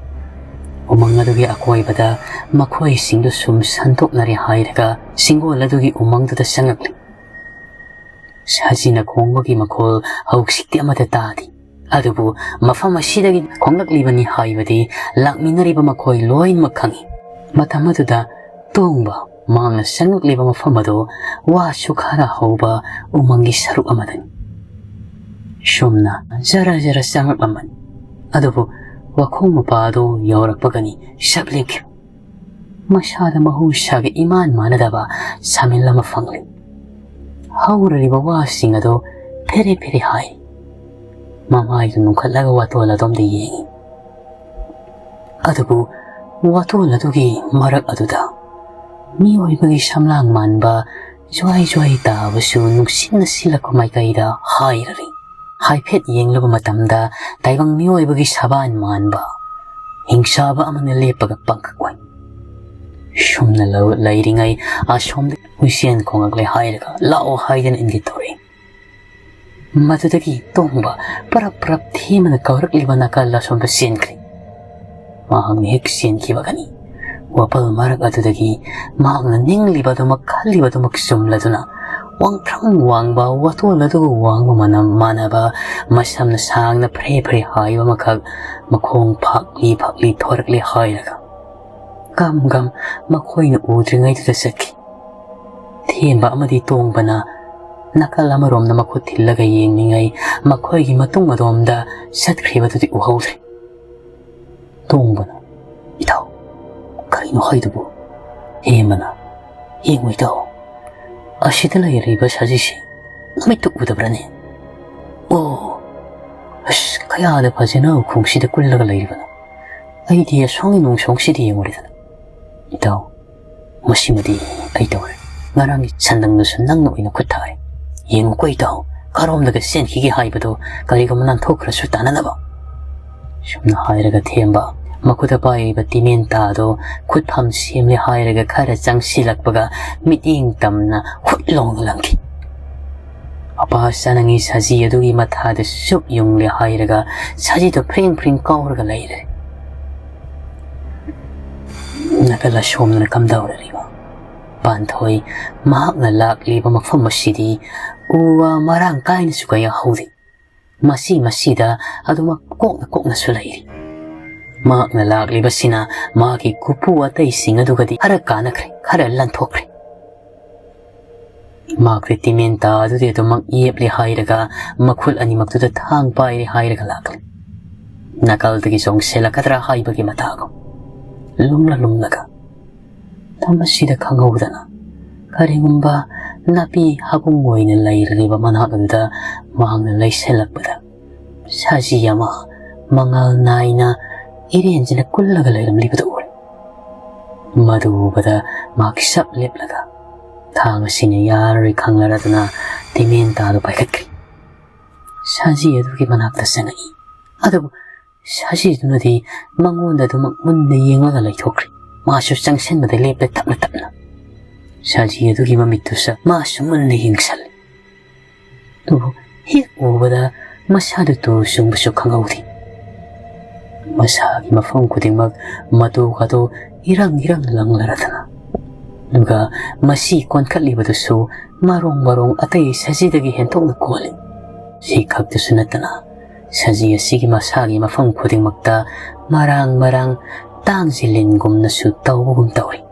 ꯎꯃꯪ ꯑꯗꯨꯒꯤ ꯑꯀꯣꯏꯕꯗ ꯃꯈꯣꯏꯁꯤꯡꯗꯨ ꯁꯨꯝ ꯁꯟꯗꯣꯛꯅꯔꯦ ꯍꯥꯏꯔꯒ ꯁꯤꯡꯒꯣꯜ ꯑꯗꯨꯒꯤ ꯎꯃꯪꯗꯨꯗ ꯆꯪꯉꯛꯂꯤ꯫ ꯁꯖꯤꯅ ꯈꯣꯡꯕꯒꯤ ꯃꯈꯣꯜ ꯍꯧꯖꯤꯛꯇꯤ ꯑꯃꯠꯇ ꯇꯥꯗꯦ꯫ ꯑꯗꯨꯕꯨ ꯃꯐꯝ ꯑꯁꯤꯗꯒꯤ ꯈꯣꯡꯂꯛꯂꯤꯕꯅꯤ ꯍꯥꯏꯕꯗꯤ ꯂꯥꯛꯃꯤꯟꯅꯔꯤꯕ ꯃꯈꯣꯏ ꯂꯣꯏꯅꯃꯛ ꯈꯪꯏ꯫ ꯃꯇꯝ ꯑꯗꯨꯗ ꯇꯣꯡꯕ ꯃꯍꯥꯛꯅ ꯆꯪꯂꯛꯂꯤꯕ ꯃꯐꯝ ꯑꯗꯨ ꯋꯥꯁꯨ ꯈꯔ ꯍꯧꯕ ꯎꯃꯪꯒꯤ ꯁꯔꯨꯛ ꯑꯃꯗꯅꯤ꯫ ꯁꯨꯝꯅ ꯖꯔ ꯖꯔ ꯆꯪꯂꯛꯂꯝꯕꯅꯤ꯫ ꯑꯗꯨꯕꯨ ꯋꯥꯈꯣꯡ ꯃꯄꯥ ꯑꯗꯨ ꯌꯧꯔꯛꯄꯒꯅꯤ ꯁꯛ ꯂꯦꯞꯈꯤꯕ꯫ ꯃꯁꯥꯗ ꯃꯍꯧꯁꯥꯒ ꯏꯃꯥꯟ ꯃꯥꯟꯅꯗꯕ ꯁꯥꯃꯤꯜ ꯑꯃ ꯐꯪꯂꯤ꯫ ꯍꯧꯔꯤꯕ ꯋꯥꯁꯤꯡ ꯑꯗꯨ ꯐꯦꯔꯦ ꯐꯦꯔꯦ ꯍꯥꯏ꯫ ꯃꯃꯥꯏꯗꯨ ꯅꯣꯛꯈꯠꯂꯒ ꯋꯥꯇꯣꯜ ꯑꯗꯣꯝꯗ ꯌꯦꯡꯏ꯫ ꯑꯗꯨꯕꯨ ꯋꯥꯇꯣꯜ ꯑꯗꯨꯒꯤ ꯃꯔꯛ ꯑꯗꯨꯗ ꯃꯤꯑꯣꯏꯕꯒꯤ ꯁꯝꯂꯥꯡ ꯃꯥꯟꯕ ꯖ꯭ꯋꯥꯏ ꯖ꯭ꯋꯥꯏ ꯇꯥꯕꯁꯨ ꯅꯨꯡꯁꯤꯠꯅ ꯁꯤꯜꯂꯛꯄ ꯃꯥꯏꯀꯩꯗ ꯍꯥꯏꯔꯔꯤ꯫ ꯍꯥꯏꯐꯦꯠ ꯌꯦꯡꯂꯨꯕ ꯃꯇꯝꯗ ꯇꯥꯏꯕꯪ ꯃꯤꯑꯣꯏꯕꯒꯤ ꯁꯕꯥꯟ ꯃꯥꯟꯕ ꯍꯤꯡꯆꯥꯕ ꯑꯃꯅ ꯂꯦꯞꯄꯒ ꯄꯥꯡꯈꯛ ꯑꯣꯏ꯫ ꯁꯨꯝꯅ ꯂꯧ-, ꯂꯩꯔꯤꯉꯩ ꯑꯁꯣꯝꯗ ꯍꯨꯏꯁꯦꯟ ꯈꯣꯡꯉꯛꯂꯦ ꯍꯥꯏꯔꯒ ꯂꯥꯛꯑꯣ ꯍꯥꯏꯗꯅ ꯏꯪꯒꯤꯠ ꯇꯧꯔꯛꯏ꯫ ꯃꯗꯨꯗꯒꯤ ꯇꯣꯡꯕ ꯄꯔꯞ ꯄꯔꯞ ꯊꯦꯝꯃꯅ ꯀꯧꯔꯛꯂꯤꯕ ꯅꯥꯀꯜ ꯑꯁꯣꯝꯗ ꯆꯦꯟꯈ꯭ꯔꯦ꯫ ꯃꯍꯥꯛꯅ ꯍꯦꯛ ꯆꯦꯟꯈꯤꯕꯒꯅꯤ ꯋꯥꯄꯜ ꯃꯔꯛ ꯑꯗꯨꯗꯒꯤ ꯃꯍꯥꯛꯅ ꯅꯤꯡꯂꯤꯕ ꯑꯗꯨꯃꯛ ꯈꯜꯂꯤꯕ ꯑꯗꯨꯃꯛ ꯆꯨꯝꯂꯗꯨꯅ ꯋꯥꯡꯊ꯭ꯔꯪ ꯋꯥꯡꯕ ꯋꯥꯇꯣꯜ ꯑꯗꯨꯒ ꯋꯥꯡꯕ ꯃꯅꯝ ꯃꯥꯟꯅꯕ ꯃꯁꯝꯅ ꯁꯥꯡꯅ ꯐ꯭ꯔꯦ ꯐ꯭ꯔꯦ ꯍꯥꯏꯕ ꯑꯃꯈꯛ ꯃꯈꯣꯡ ꯐꯥꯛꯂꯤ ꯐꯥꯛꯂꯤ ꯊꯣꯔꯛꯂꯦ ꯍꯥꯏꯔꯒ ꯒꯝ ꯒꯝ ꯃꯈꯣꯏꯅ ꯎꯗ꯭ꯔꯤꯉꯩꯗꯨꯗ ꯆꯠꯈꯤ꯫ ꯊꯦꯝꯕ ꯑꯃꯗꯤ ꯇꯣꯡꯕꯅ ꯅꯥꯀꯜ ꯑꯃꯔꯣꯝꯗ ꯃꯈꯨꯠ ꯊꯤꯜꯂꯒ ꯌꯦꯡꯂꯤꯉꯩ ꯃꯈꯣꯏꯒꯤ ꯃꯇꯨꯡ ꯑꯗꯣꯝꯗ ꯆꯠꯈ꯭ꯔꯤꯕꯗꯨꯗꯤ ꯎꯍꯧꯗ꯭ꯔꯦ꯫ ꯇꯣꯡꯕꯅ, "ꯏꯇꯥꯎ, ꯀꯔꯤꯅꯣ ꯍꯥꯏꯗꯨꯕꯨ?" ꯊꯦꯝꯕꯅ, "ꯌꯦꯡꯉꯨ ꯏꯇꯥꯎ, ꯑꯁꯤꯗ ꯂꯩꯔꯤꯕ ꯁꯖꯤꯁꯤ ꯅꯃꯤꯠꯇ ꯎꯗꯕ꯭ꯔꯅꯦ? ꯑꯣ, ꯑꯁ, ꯀꯌꯥꯗ ꯐꯖꯅ ꯎꯈꯣꯡꯁꯤꯗ ꯀꯨꯜꯂꯒ ꯂꯩꯔꯤꯕꯅꯣ꯫ ꯑꯩꯗꯤ ꯑꯁꯣꯝꯒꯤ ꯅꯣꯡꯁꯣꯡꯁꯤꯗ ꯌꯦꯡꯉꯨꯔꯦꯗꯅ꯫ ꯏꯇꯥꯎ, ꯃꯁꯤꯃꯗꯤ ꯑꯩ ꯇꯧꯔꯦ꯫ ꯉꯔꯥꯡꯒꯤ ꯁꯟꯗꯪꯗꯨꯁꯨ ꯅꯪꯅ ꯑꯣꯏꯅ ꯈꯨꯠ ꯊꯥꯔꯦ꯫ ꯌꯦꯡꯉꯨꯀꯣ ꯏꯇꯥꯎ, ꯀꯔꯣꯝꯗꯒ ꯆꯦꯟꯈꯤꯒꯦ ꯍꯥꯏꯕꯗꯨ ꯀꯔꯤꯒꯨꯝꯕ ꯅꯥꯟꯊꯣꯛꯈ꯭ꯔꯁꯨ ꯇꯥꯅꯅꯕ꯫" ꯁꯨꯝꯅ ꯍꯥꯏꯔꯒ ꯊꯦꯝꯕ ꯃꯈꯨꯠꯇ ꯄꯥꯏꯔꯤꯕ ꯇꯤꯃꯦꯟꯇꯥꯗꯣ ꯈꯨꯠꯐꯝ ꯁꯦꯝꯂꯦ ꯍꯥꯏꯔꯒ ꯈꯔ ꯆꯪꯁꯤꯜꯂꯛꯄꯒ ꯃꯤꯠꯌꯦꯡ ꯇꯝꯅ ꯍꯨꯠ ꯂꯥꯎꯅ ꯂꯪꯈꯤ꯫ ꯃꯄꯥ ꯆꯅꯉꯤ ꯁꯖꯤ ꯑꯗꯨꯒꯤ ꯃꯊꯥꯗ ꯆꯨꯞ ꯌꯨꯡꯂꯦ ꯍꯥꯏꯔꯒ ꯁꯖꯤꯗꯣ ꯐ꯭ꯔꯤꯡ ꯐ꯭ꯔꯤꯡ ꯀꯥꯎꯔꯒ ꯂꯩꯔꯦ꯫ ꯅꯥꯀꯜ ꯑꯁꯣꯝꯗꯅ ꯀꯝꯗꯧꯔꯤꯕ? ꯄꯥꯟꯊꯣꯏ, ꯃꯍꯥꯛꯅ ꯂꯥꯛꯂꯤꯕ ꯃꯐꯝ ꯑꯁꯤꯗꯤ ꯎ ꯋꯥ ꯃꯔꯥꯡ ꯀꯥꯏꯅꯁꯨ ꯀꯌꯥ ꯍꯧꯗꯦ꯫ ꯃꯁꯤ ꯃꯁꯤꯗ ꯑꯗꯨꯃꯛ ꯀꯣꯛꯅ ꯀꯣꯛꯅꯁꯨ ꯂꯩꯔꯤ꯫ ꯃꯍꯥꯛꯅ ꯂꯥꯛꯂꯤꯕꯁꯤꯅ ꯃꯍꯥꯛꯀꯤ ꯀꯨꯄꯨ ꯑꯇꯩꯁꯤꯡ ꯑꯗꯨꯒꯗꯤ ꯈꯔ ꯀꯥꯟꯅꯈ꯭ꯔꯦ, ꯈꯔ ꯂꯟꯊꯣꯛꯈ꯭ꯔꯦ꯫ ꯃꯍꯥꯛꯇꯤ ꯇꯤꯃꯦꯟꯇꯥ ꯑꯗꯨꯗꯤ ꯑꯗꯨꯃꯛ ꯌꯦꯞꯂꯦ ꯍꯥꯏꯔꯒ ꯃꯈꯨꯠ ꯑꯅꯤꯃꯛꯇꯨꯗ ꯊꯥꯡ ꯄꯥꯏꯔꯦ ꯍꯥꯏꯔꯒ ꯂꯥꯛꯂꯦ꯫ ꯅꯥꯀꯜꯗꯒꯤ ꯆꯣꯡꯁꯤꯜꯂꯛꯀꯗ꯭ꯔꯥ ꯍꯥꯏꯕꯒꯤ ꯃꯇꯥꯒꯨꯝ꯫ ꯂꯨꯝꯂ ꯂꯨꯝꯂꯒ ꯃꯇꯝ ꯑꯁꯤꯗ ꯈꯪꯍꯧꯗꯅ ꯀꯔꯤꯒꯨꯝꯕ ꯅꯥꯄꯤ ꯍꯥꯕꯨꯡ ꯑꯣꯏꯅ ꯂꯩꯔꯤꯕ ꯃꯅꯥꯛ ꯑꯗꯨꯗ ꯃꯍꯥꯛꯅ ꯂꯩꯁꯜꯂꯛꯄꯗ ꯁꯖꯤ ꯑꯃ ꯃꯉꯥꯜ ꯅꯥꯏꯅ ꯏꯔꯦꯟꯖꯅ ꯀꯨꯜꯂꯒ ꯂꯩꯔꯝꯂꯤꯕꯗꯨ ꯎꯔꯦ꯫ ꯃꯗꯨ ꯎꯕꯗ ꯃꯍꯥꯛ ꯁꯞ ꯂꯦꯞꯂꯒ ꯊꯥꯡ ꯑꯁꯤꯅ ꯌꯥꯔꯔꯣꯏ ꯈꯪꯂꯔꯗꯨꯅ ꯇꯤꯃꯦꯟꯇꯥꯗꯨ ꯄꯥꯏꯈꯠꯈ꯭ꯔꯦ꯫ ꯁꯖꯤ ꯑꯗꯨꯒꯤ ꯃꯅꯥꯛꯇ ꯆꯪꯉꯛꯏ꯫ ꯑꯗꯨꯕꯨ ꯁꯖꯤꯗꯨꯅꯗꯤ ꯃꯉꯣꯟꯗ ꯑꯗꯨꯃꯛ ꯃꯨꯟꯅ ꯌꯦꯡꯂꯒ ꯂꯩꯊꯣꯛꯈ꯭ꯔꯦ꯫ ꯃꯥꯁꯨ ꯆꯪꯁꯤꯟꯕꯗ ꯂꯦꯞꯂꯦ ꯇꯞꯅ ꯇꯞꯅ꯫ ꯁꯖꯤ ꯑꯗꯨꯒꯤ ꯃꯃꯤꯠꯇꯨꯁꯨ ꯃꯥꯁꯨ ꯃꯨꯟꯅ ꯌꯦꯡꯁꯜꯂꯤ꯫ ꯑꯗꯨꯕꯨ ꯍꯦꯛ ꯎꯕꯗ ꯃꯁꯥꯗꯨ ꯇꯨ ꯆꯨꯡꯕꯁꯨ ꯈꯪꯍꯧꯗꯦ꯫ ꯃꯁꯥꯒꯤ ꯃꯐꯝ ꯈꯨꯗꯤꯡꯃꯛ ꯃꯇꯨꯒꯗꯨ ꯏꯔꯪ ꯏꯔꯪ ꯂꯪꯂꯔꯗꯅ, ꯑꯗꯨꯒ ꯃꯁꯤ ꯀꯣꯟꯈꯠꯂꯤꯕꯗꯨꯁꯨ ꯃꯔꯣꯡ ꯃꯔꯣꯡ ꯑꯇꯩ ꯁꯖꯤꯗꯒꯤ ꯍꯦꯟꯊꯣꯛꯅ ꯀꯣꯜꯂꯤ꯫ ꯁꯤ ꯈꯛꯇꯁꯨ ꯅꯠꯇꯅ ꯁꯖꯤ ꯑꯁꯤꯒꯤ ꯃꯁꯥꯒꯤ ꯃꯐꯝ ꯈꯨꯗꯤꯡꯃꯛꯇ ꯃꯔꯥꯡ ꯃꯔꯥꯡ ꯇꯥꯡꯁꯤ ꯂꯤꯟꯒꯨꯝꯅꯁꯨ ꯇꯧꯕꯒꯨꯝ ꯇꯧꯔꯤ꯫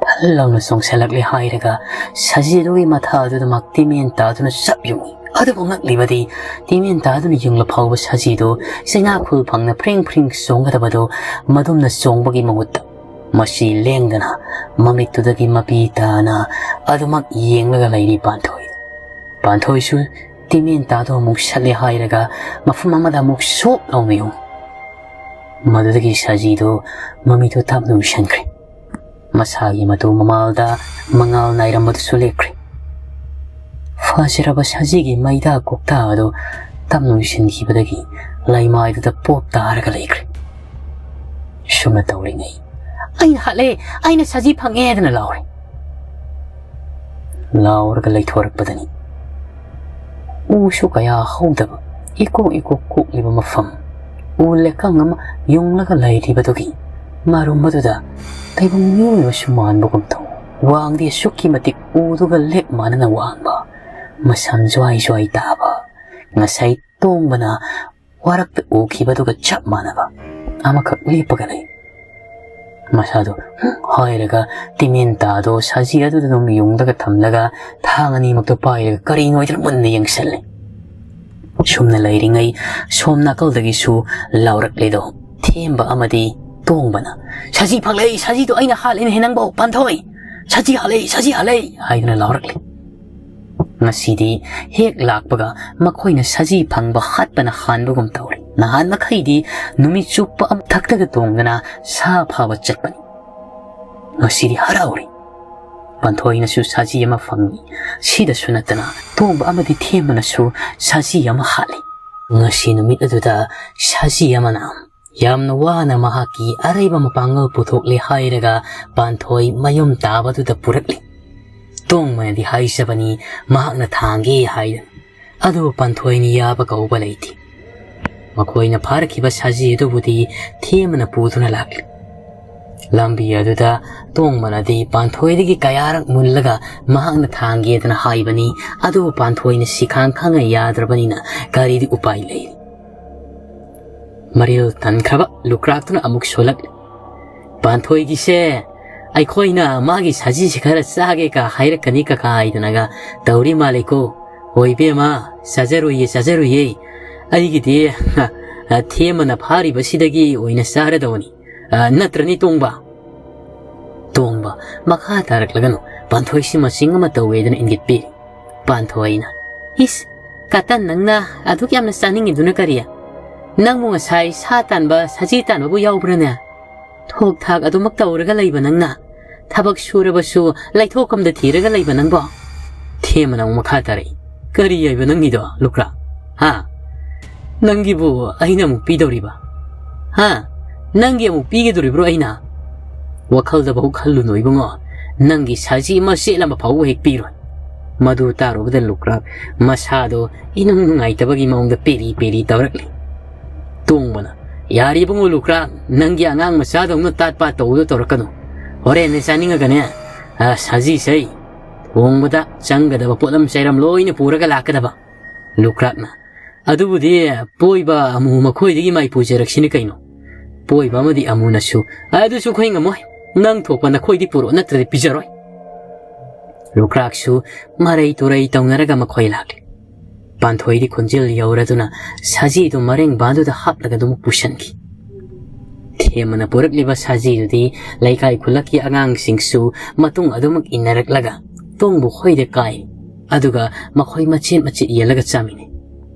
ꯐꯜ ꯂꯥꯎꯅ ꯆꯣꯡꯁꯤꯜꯂꯛꯂꯦ ꯍꯥꯏꯔꯒ ꯁꯖꯤ ꯑꯗꯨꯒꯤ ꯃꯊꯥ ꯑꯗꯨꯗ ꯃꯍꯥꯛ ꯇꯤꯃꯦꯟꯇꯥꯗꯨꯅ ꯆꯞ ꯌꯨꯡꯏ꯫ ꯑꯗꯨꯕꯨ ꯉꯛꯂꯤꯕꯗꯤ ꯇꯤꯃꯦꯟꯇꯥꯗꯨꯅ ꯌꯨꯡꯂ ꯐꯥꯎꯕ ꯁꯖꯤꯗꯨ ꯆꯩꯅꯥꯈꯨꯜ ꯐꯪꯅ ꯐ꯭ꯔꯤꯡ ꯐ꯭ꯔꯤꯡ ꯆꯣꯡꯒꯗꯕꯗꯨ ꯃꯗꯨꯝꯅ ꯆꯣꯡꯕꯒꯤ ꯃꯍꯨꯠꯇ ꯃꯁꯤ ꯂꯦꯡꯗꯅ ꯃꯃꯤꯠꯇꯨꯗꯒꯤ ꯃꯄꯤ ꯇꯥꯅ ꯑꯗꯨꯃꯛ ꯌꯦꯡꯂꯒ ꯂꯩꯔꯤ ꯄꯥꯟꯊꯣꯏ꯫ ꯄꯥꯟꯊꯣꯏꯁꯨ ꯇꯤꯃꯦꯟꯇꯥꯗꯣ ꯑꯃꯨꯛ ꯁꯠꯂꯦ ꯍꯥꯏꯔꯒ ꯃꯐꯝ ꯑꯃꯗ ꯑꯃꯨꯛ ꯁꯣꯞ ꯂꯥꯎꯅ ꯌꯨꯡ꯫ ꯃꯗꯨꯗꯒꯤ ꯁꯖꯤꯗꯣ ꯃꯃꯤꯠꯇꯨ ꯇꯞꯅ ꯎꯏꯁꯟꯈ꯭ꯔꯦ꯫ ꯃꯁꯥꯒꯤ ꯃꯇꯨ ꯃꯃꯥꯜꯗ ꯃꯉꯥꯜ ꯅꯥꯏꯔꯝꯕꯗꯨꯁꯨ ꯂꯦꯞꯈ꯭ꯔꯦ꯫ ꯐꯖꯔꯕ ꯁꯖꯤꯒꯤ ꯃꯩꯗꯥ ꯀꯣꯛꯇꯥ ꯑꯗꯨ ꯇꯞꯅ ꯎꯏꯁꯤꯟꯈꯤꯕꯗꯒꯤ ꯂꯩꯃꯥꯏꯗꯨꯗ ꯄꯣꯞ ꯇꯥꯔꯒ ꯂꯩꯈ꯭ꯔꯦ꯫ ꯁꯨꯝꯅ ꯇꯧꯔꯤꯉꯩ, "ꯑꯩꯅ ꯍꯥꯠꯂꯦ! ꯑꯩꯅ ꯁꯖꯤ ꯐꯪꯉꯦ!" ꯍꯥꯏꯗꯅ ꯂꯥꯎꯔꯦ꯫ ꯂꯥꯎꯔꯒ ꯂꯩꯊꯣꯔꯛꯄꯗꯅꯤ ꯎꯁꯨ ꯀꯌꯥ ꯍꯧꯗꯕ ꯏꯀꯣꯛ ꯏꯀꯣꯛ ꯀꯣꯛꯂꯤꯕ ꯃꯐꯝ, ꯎ ꯂꯩꯀꯪ ꯑꯃ ꯌꯨꯡꯂꯒ ꯂꯩꯔꯤꯕꯗꯨꯒꯤ ꯃꯔꯨꯝ ꯑꯗꯨꯗ ꯇꯥꯏꯕꯪ ꯃꯤꯑꯣꯏ ꯑꯃꯁꯨ ꯃꯥꯟꯕꯒꯨꯝ ꯇꯧ꯫ ꯋꯥꯡꯗꯤ ꯑꯁꯨꯛꯀꯤ ꯃꯇꯤꯛ ꯎꯗꯨꯒ ꯂꯦꯞ ꯃꯥꯟꯅꯅ ꯋꯥꯡꯕ, ꯃꯁꯝ ꯖ꯭ꯋꯥꯏ ꯖ꯭ꯋꯥꯏ ꯇꯥꯕ, ꯉꯁꯥꯏ ꯇꯣꯡꯕꯅ ꯋꯥꯔꯛꯇ ꯎꯈꯤꯕꯗꯨꯒ ꯆꯞ ꯃꯥꯟꯅꯕ ꯑꯃꯈꯛ ꯂꯦꯞꯄꯒ ꯂꯩ꯫ ꯃꯁꯥꯗꯣ ꯍꯥꯏꯔꯒ ꯇꯤꯃꯦꯟꯇꯥꯗꯣ ꯁꯖꯤ ꯑꯗꯨꯗ ꯑꯗꯨꯝ ꯌꯨꯡꯂꯒ ꯊꯝꯂꯒ ꯊꯥꯡ ꯑꯅꯤꯃꯛꯇꯣ ꯄꯥꯏꯔꯒ ꯀꯔꯤꯅꯣ ꯍꯥꯏꯗꯅ ꯃꯨꯟꯅ ꯌꯦꯡꯁꯜꯂꯦ꯫ ꯁꯨꯝꯅ ꯂꯩꯔꯤꯉꯩ ꯁꯣꯝ ꯅꯥꯀꯜꯗꯒꯤꯁꯨ ꯂꯥꯎꯔꯛꯂꯦꯗꯣ꯫ ꯊꯦꯝꯕ ꯑꯃꯗꯤ ꯇꯣꯡꯕꯅ, "ꯁꯖꯤ ꯐꯪꯂꯦ! ꯁꯖꯤꯗꯣ ꯑꯩꯅ ꯍꯥꯠꯂꯤꯅꯦ ꯅꯪꯕꯣ, ꯄꯥꯟꯊꯣꯏ! ꯁꯖꯤ ꯍꯥꯠꯂꯦ! ꯁꯖꯤ ꯍꯥꯠꯂꯦ!" ꯍꯥꯏꯗꯨꯅ ꯂꯥꯎꯔꯛꯂꯦ꯫ ꯉꯁꯤꯗꯤ ꯍꯦꯛ ꯂꯥꯛꯄꯒ ꯃꯈꯣꯏꯅ ꯁꯖꯤ ꯐꯪꯕ ꯍꯥꯠꯄꯅ ꯍꯥꯟꯕꯒꯨꯝ ꯇꯧꯔꯦ꯫ ꯅꯍꯥꯟ ꯃꯈꯩꯗꯤ ꯅꯨꯃꯤꯠ ꯆꯨꯞꯄ ꯃꯊꯛꯇꯒ ꯇꯣꯡꯗꯅ ꯁꯥ ꯐꯥꯕ ꯆꯠꯄꯅꯤ꯫ ꯉꯁꯤꯗꯤ ꯍꯔꯥꯎꯔꯤ꯫ ꯄꯥꯟꯊꯣꯏꯅꯁꯨ ꯁꯖꯤ ꯑꯃ ꯐꯪꯏ꯫ ꯁꯤꯗꯁꯨ ꯅꯠꯇꯅ ꯇꯣꯡꯕ ꯑꯃꯗꯤ ꯊꯦꯝꯕꯅꯁꯨ ꯁꯖꯤ ꯑꯃ ꯍꯥꯠꯂꯤ꯫ ꯉꯁꯤ ꯅꯨꯃꯤꯠ ꯑꯗꯨꯗ ꯁꯖꯤ ꯑꯃꯅ ꯌꯥꯝꯅ ꯋꯥꯅ ꯃꯍꯥꯛꯀꯤ ꯑꯔꯩꯕ ꯃꯄꯥꯡꯒꯜ ꯄꯨꯊꯣꯛꯂꯦ ꯍꯥꯏꯔꯒ ꯄꯥꯟꯊꯣꯏ ꯃꯌꯨꯝ ꯇꯥꯕꯗꯨꯗ ꯄꯨꯔꯛꯂꯤ꯫ ꯇꯣꯡꯕꯅꯗꯤ ꯍꯥꯏꯖꯕꯅꯤ, ꯃꯍꯥꯛꯅ ꯊꯥꯡꯒꯦ ꯍꯥꯏꯗꯅ꯫ ꯑꯗꯨꯕꯨ ꯄꯥꯟꯊꯣꯏꯅ ꯌꯥꯕ ꯀꯧꯕ ꯂꯩꯇꯦ꯫ ꯃꯈꯣꯏꯅ ꯐꯥꯔꯛꯈꯤꯕ ꯁꯖꯤ ꯑꯗꯨꯕꯨꯗꯤ ꯊꯦꯝꯕꯅ ꯄꯨꯗꯨꯅ ꯂꯥꯛꯂꯤ꯫ ꯂꯝꯕꯤ ꯑꯗꯨꯗ ꯇꯣꯡꯕꯅꯗꯤ ꯄꯥꯟꯊꯣꯏꯗꯒꯤ ꯀꯌꯥꯔꯛ ꯃꯨꯜꯂꯒ ꯃꯍꯥꯛꯅ ꯊꯥꯡꯒꯦꯗꯅ ꯍꯥꯏꯕꯅꯤ꯫ ꯑꯗꯨꯕꯨ ꯄꯥꯟꯊꯣꯏꯅ ꯁꯤꯈꯥꯡ ꯈꯪꯅ ꯌꯥꯗ꯭ꯔꯕꯅꯤꯅ ꯀꯔꯤꯗꯤ ꯎꯄꯥꯏ ꯂꯩ? ꯃꯔꯤꯜ ꯇꯟꯈ꯭ꯔꯕ ꯂꯨꯀ꯭ꯔꯥꯛꯇꯨꯅ ꯑꯃꯨꯛ ꯁꯣꯜꯂꯛꯂꯤ꯫ ꯄꯥꯟꯊꯣꯏꯒꯤꯁꯦ ꯑꯩꯈꯣꯏꯅ ꯃꯥꯒꯤ ꯁꯖꯤꯁꯤ ꯈꯔ ꯆꯥꯒꯦ ꯀ ꯍꯥꯏꯔꯛꯀꯅꯤ ꯀꯀꯥ ꯍꯥꯏꯗꯅꯒ ꯇꯧꯔꯤ ꯃꯥꯜꯂꯦꯀꯣ꯫ ꯍꯣꯏ ꯏꯕꯦꯝꯃ, ꯆꯥꯖꯔꯨꯏꯌꯦ, ꯆꯥꯖꯔꯨꯏꯌꯦ꯫ ꯑꯩꯒꯤꯗꯤ ꯊꯦꯝꯃꯅ ꯐꯥꯔꯤꯕꯁꯤꯗꯒꯤ ꯑꯣꯏꯅ ꯆꯥꯔꯗꯧꯅꯤ꯫ ꯅꯠꯇ꯭ꯔꯅꯤ ꯇꯣꯡꯕ? ꯇꯣꯡꯕ ꯃꯈꯥ ꯇꯥꯔꯛꯂꯒꯅꯨ꯫ ꯄꯥꯟꯊꯣꯏꯁꯤ ꯃꯆꯤꯡ ꯑꯃ ꯇꯧꯋꯦꯗꯅ ꯏꯪꯒꯤꯠ ꯄꯤꯔꯤ꯫ ꯄꯥꯟꯊꯣꯏꯅ, ꯏꯁ, ꯀꯇꯟ, ꯅꯪꯅ ꯑꯗꯨꯛ ꯌꯥꯝꯅ ꯆꯥꯅꯤꯡꯉꯤꯗꯨꯅ ꯀꯔꯤ? ꯅꯪꯕꯨ ꯉꯁꯥꯏ ꯁꯥ ꯇꯥꯟꯕ, ꯁꯖꯤ ꯇꯥꯟꯕꯕꯨ ꯌꯥꯎꯕ꯭ꯔꯅꯦ? ꯊꯣꯛ ꯊꯥꯛ ꯑꯗꯨꯃꯛ ꯇꯧꯔꯒ ꯂꯩꯕ ꯅꯪꯅ, ꯊꯕꯛ ꯁꯨꯔꯕꯁꯨ ꯂꯩꯊꯣꯛꯐꯝꯗ ꯊꯤꯔꯒ ꯂꯩꯕ ꯅꯪꯕꯣ? ꯊꯦꯝꯕꯅ ꯑꯃꯨꯛ ꯃꯈꯥ ꯇꯥꯔꯛꯏ, ꯀꯔꯤ ꯍꯥꯏꯕ ꯅꯪꯒꯤꯗꯣ, ꯂꯨꯀ꯭ꯔꯥ? ꯍꯥ? ꯅꯪꯒꯤꯕꯨ ꯑꯩꯅ ꯑꯃꯨꯛ ꯄꯤꯗꯧꯔꯤꯕ? ꯍꯥ? ꯅꯪꯒꯤ ꯑꯃꯨꯛ ꯄꯤꯒꯗꯧꯔꯤꯕ꯭ꯔꯣ ꯑꯩꯅ? ꯋꯥꯈꯜꯗꯐꯥꯎ ꯈꯜꯂꯨꯅꯨ ꯏꯕꯨꯡꯉꯣ, ꯅꯪꯒꯤ ꯁꯖꯤ ꯃꯆꯦꯠ ꯑꯃ ꯐꯥꯎꯕ ꯍꯦꯛ ꯄꯤꯔꯣꯏ꯫ ꯃꯗꯨ ꯇꯥꯔꯨꯕꯗ ꯂꯨꯀ꯭ꯔꯥꯛ ꯃꯁꯥꯗꯣ ꯏꯅꯨꯡ ꯅꯨꯡꯉꯥꯏꯇꯕꯒꯤ ꯃꯑꯣꯡꯗ ꯄꯦꯔꯤ ꯄꯦꯔꯤ ꯇꯧꯔꯛꯂꯤ꯫ ꯇꯣꯡꯕꯅ, ꯌꯥꯔꯦ ꯏꯕꯨꯡꯉꯣ ꯂꯨꯀ꯭ꯔꯥꯛ, ꯅꯪꯒꯤ ꯑꯉꯥꯡ ꯃꯆꯥꯗꯧꯅ ꯇꯥꯠ ꯄꯥꯠ ꯇꯧꯕꯗꯣ ꯇꯧꯔꯛꯀꯅꯨ꯫ ꯍꯣꯔꯦꯟꯅꯦ ꯆꯥꯅꯤꯡꯉꯒꯅꯦ, ꯑ, ꯁꯖꯤꯁꯦ ꯊꯣꯡꯕꯗ ꯆꯪꯒꯗꯕ ꯄꯣꯠꯂꯝ ꯆꯩꯔꯝ ꯂꯣꯏꯅ ꯄꯨꯔꯒ ꯂꯥꯛꯀꯗꯕ꯫ ꯂꯨꯀ꯭ꯔꯥꯛꯅ, ꯑꯗꯨꯕꯨꯗꯤ ꯄꯣꯏꯕ ꯑꯃꯨ ꯃꯈꯣꯏꯗꯒꯤ ꯃꯥꯏ ꯄꯨꯖꯔꯛꯁꯤꯅꯤ ꯀꯩꯅꯣ꯫ ꯄꯣꯏꯕ ꯑꯃꯗꯤ ꯑꯃꯨꯅꯁꯨ, ꯑꯗꯨꯁꯨ ꯑꯩꯈꯣꯏ ꯉꯝꯃꯣꯏ꯫ ꯅꯪ ꯊꯣꯛꯄ ꯅꯈꯣꯏꯗꯤ ꯄꯨꯔꯛꯑꯣ, ꯅꯠꯇ꯭ꯔꯗꯤ ꯄꯤꯖꯔꯣꯏ꯫ ꯂꯨꯀ꯭ꯔꯥꯛꯁꯨ ꯃꯔꯩ ꯇꯨꯔꯩ ꯇꯧꯅꯔꯒ ꯃꯈꯣꯏ ꯂꯥꯛꯂꯤ꯫ ꯄꯥꯟꯊꯣꯏꯗꯤ ꯈꯣꯟꯖꯦꯜ ꯌꯧꯔꯗꯨꯅ ꯁꯖꯤꯗꯨ ꯃꯔꯦꯡꯕꯥꯟꯗꯨꯗ ꯍꯥꯞꯂꯒ ꯑꯗꯨꯃꯛ ꯄꯨꯁꯤꯟꯈꯤ꯫ ꯊꯦꯝꯃꯅ ꯄꯨꯔꯛꯂꯤꯕ ꯁꯖꯤꯗꯨꯗꯤ ꯂꯩꯀꯥꯏ ꯈꯨꯜꯂꯛꯀꯤ ꯑꯉꯥꯡꯁꯤꯡꯁꯨ ꯃꯇꯨꯡ ꯑꯗꯨꯃꯛ ꯏꯟꯅꯔꯛꯂꯒ ꯇꯣꯡꯕ ꯈꯣꯏꯗ ꯀꯥꯏ꯫ ꯑꯗꯨꯒ ꯃꯈꯣꯏ ꯃꯆꯦꯠ ꯃꯆꯦꯠ ꯌꯦꯜꯂꯒ ꯆꯥꯃꯤꯟꯅꯩ꯫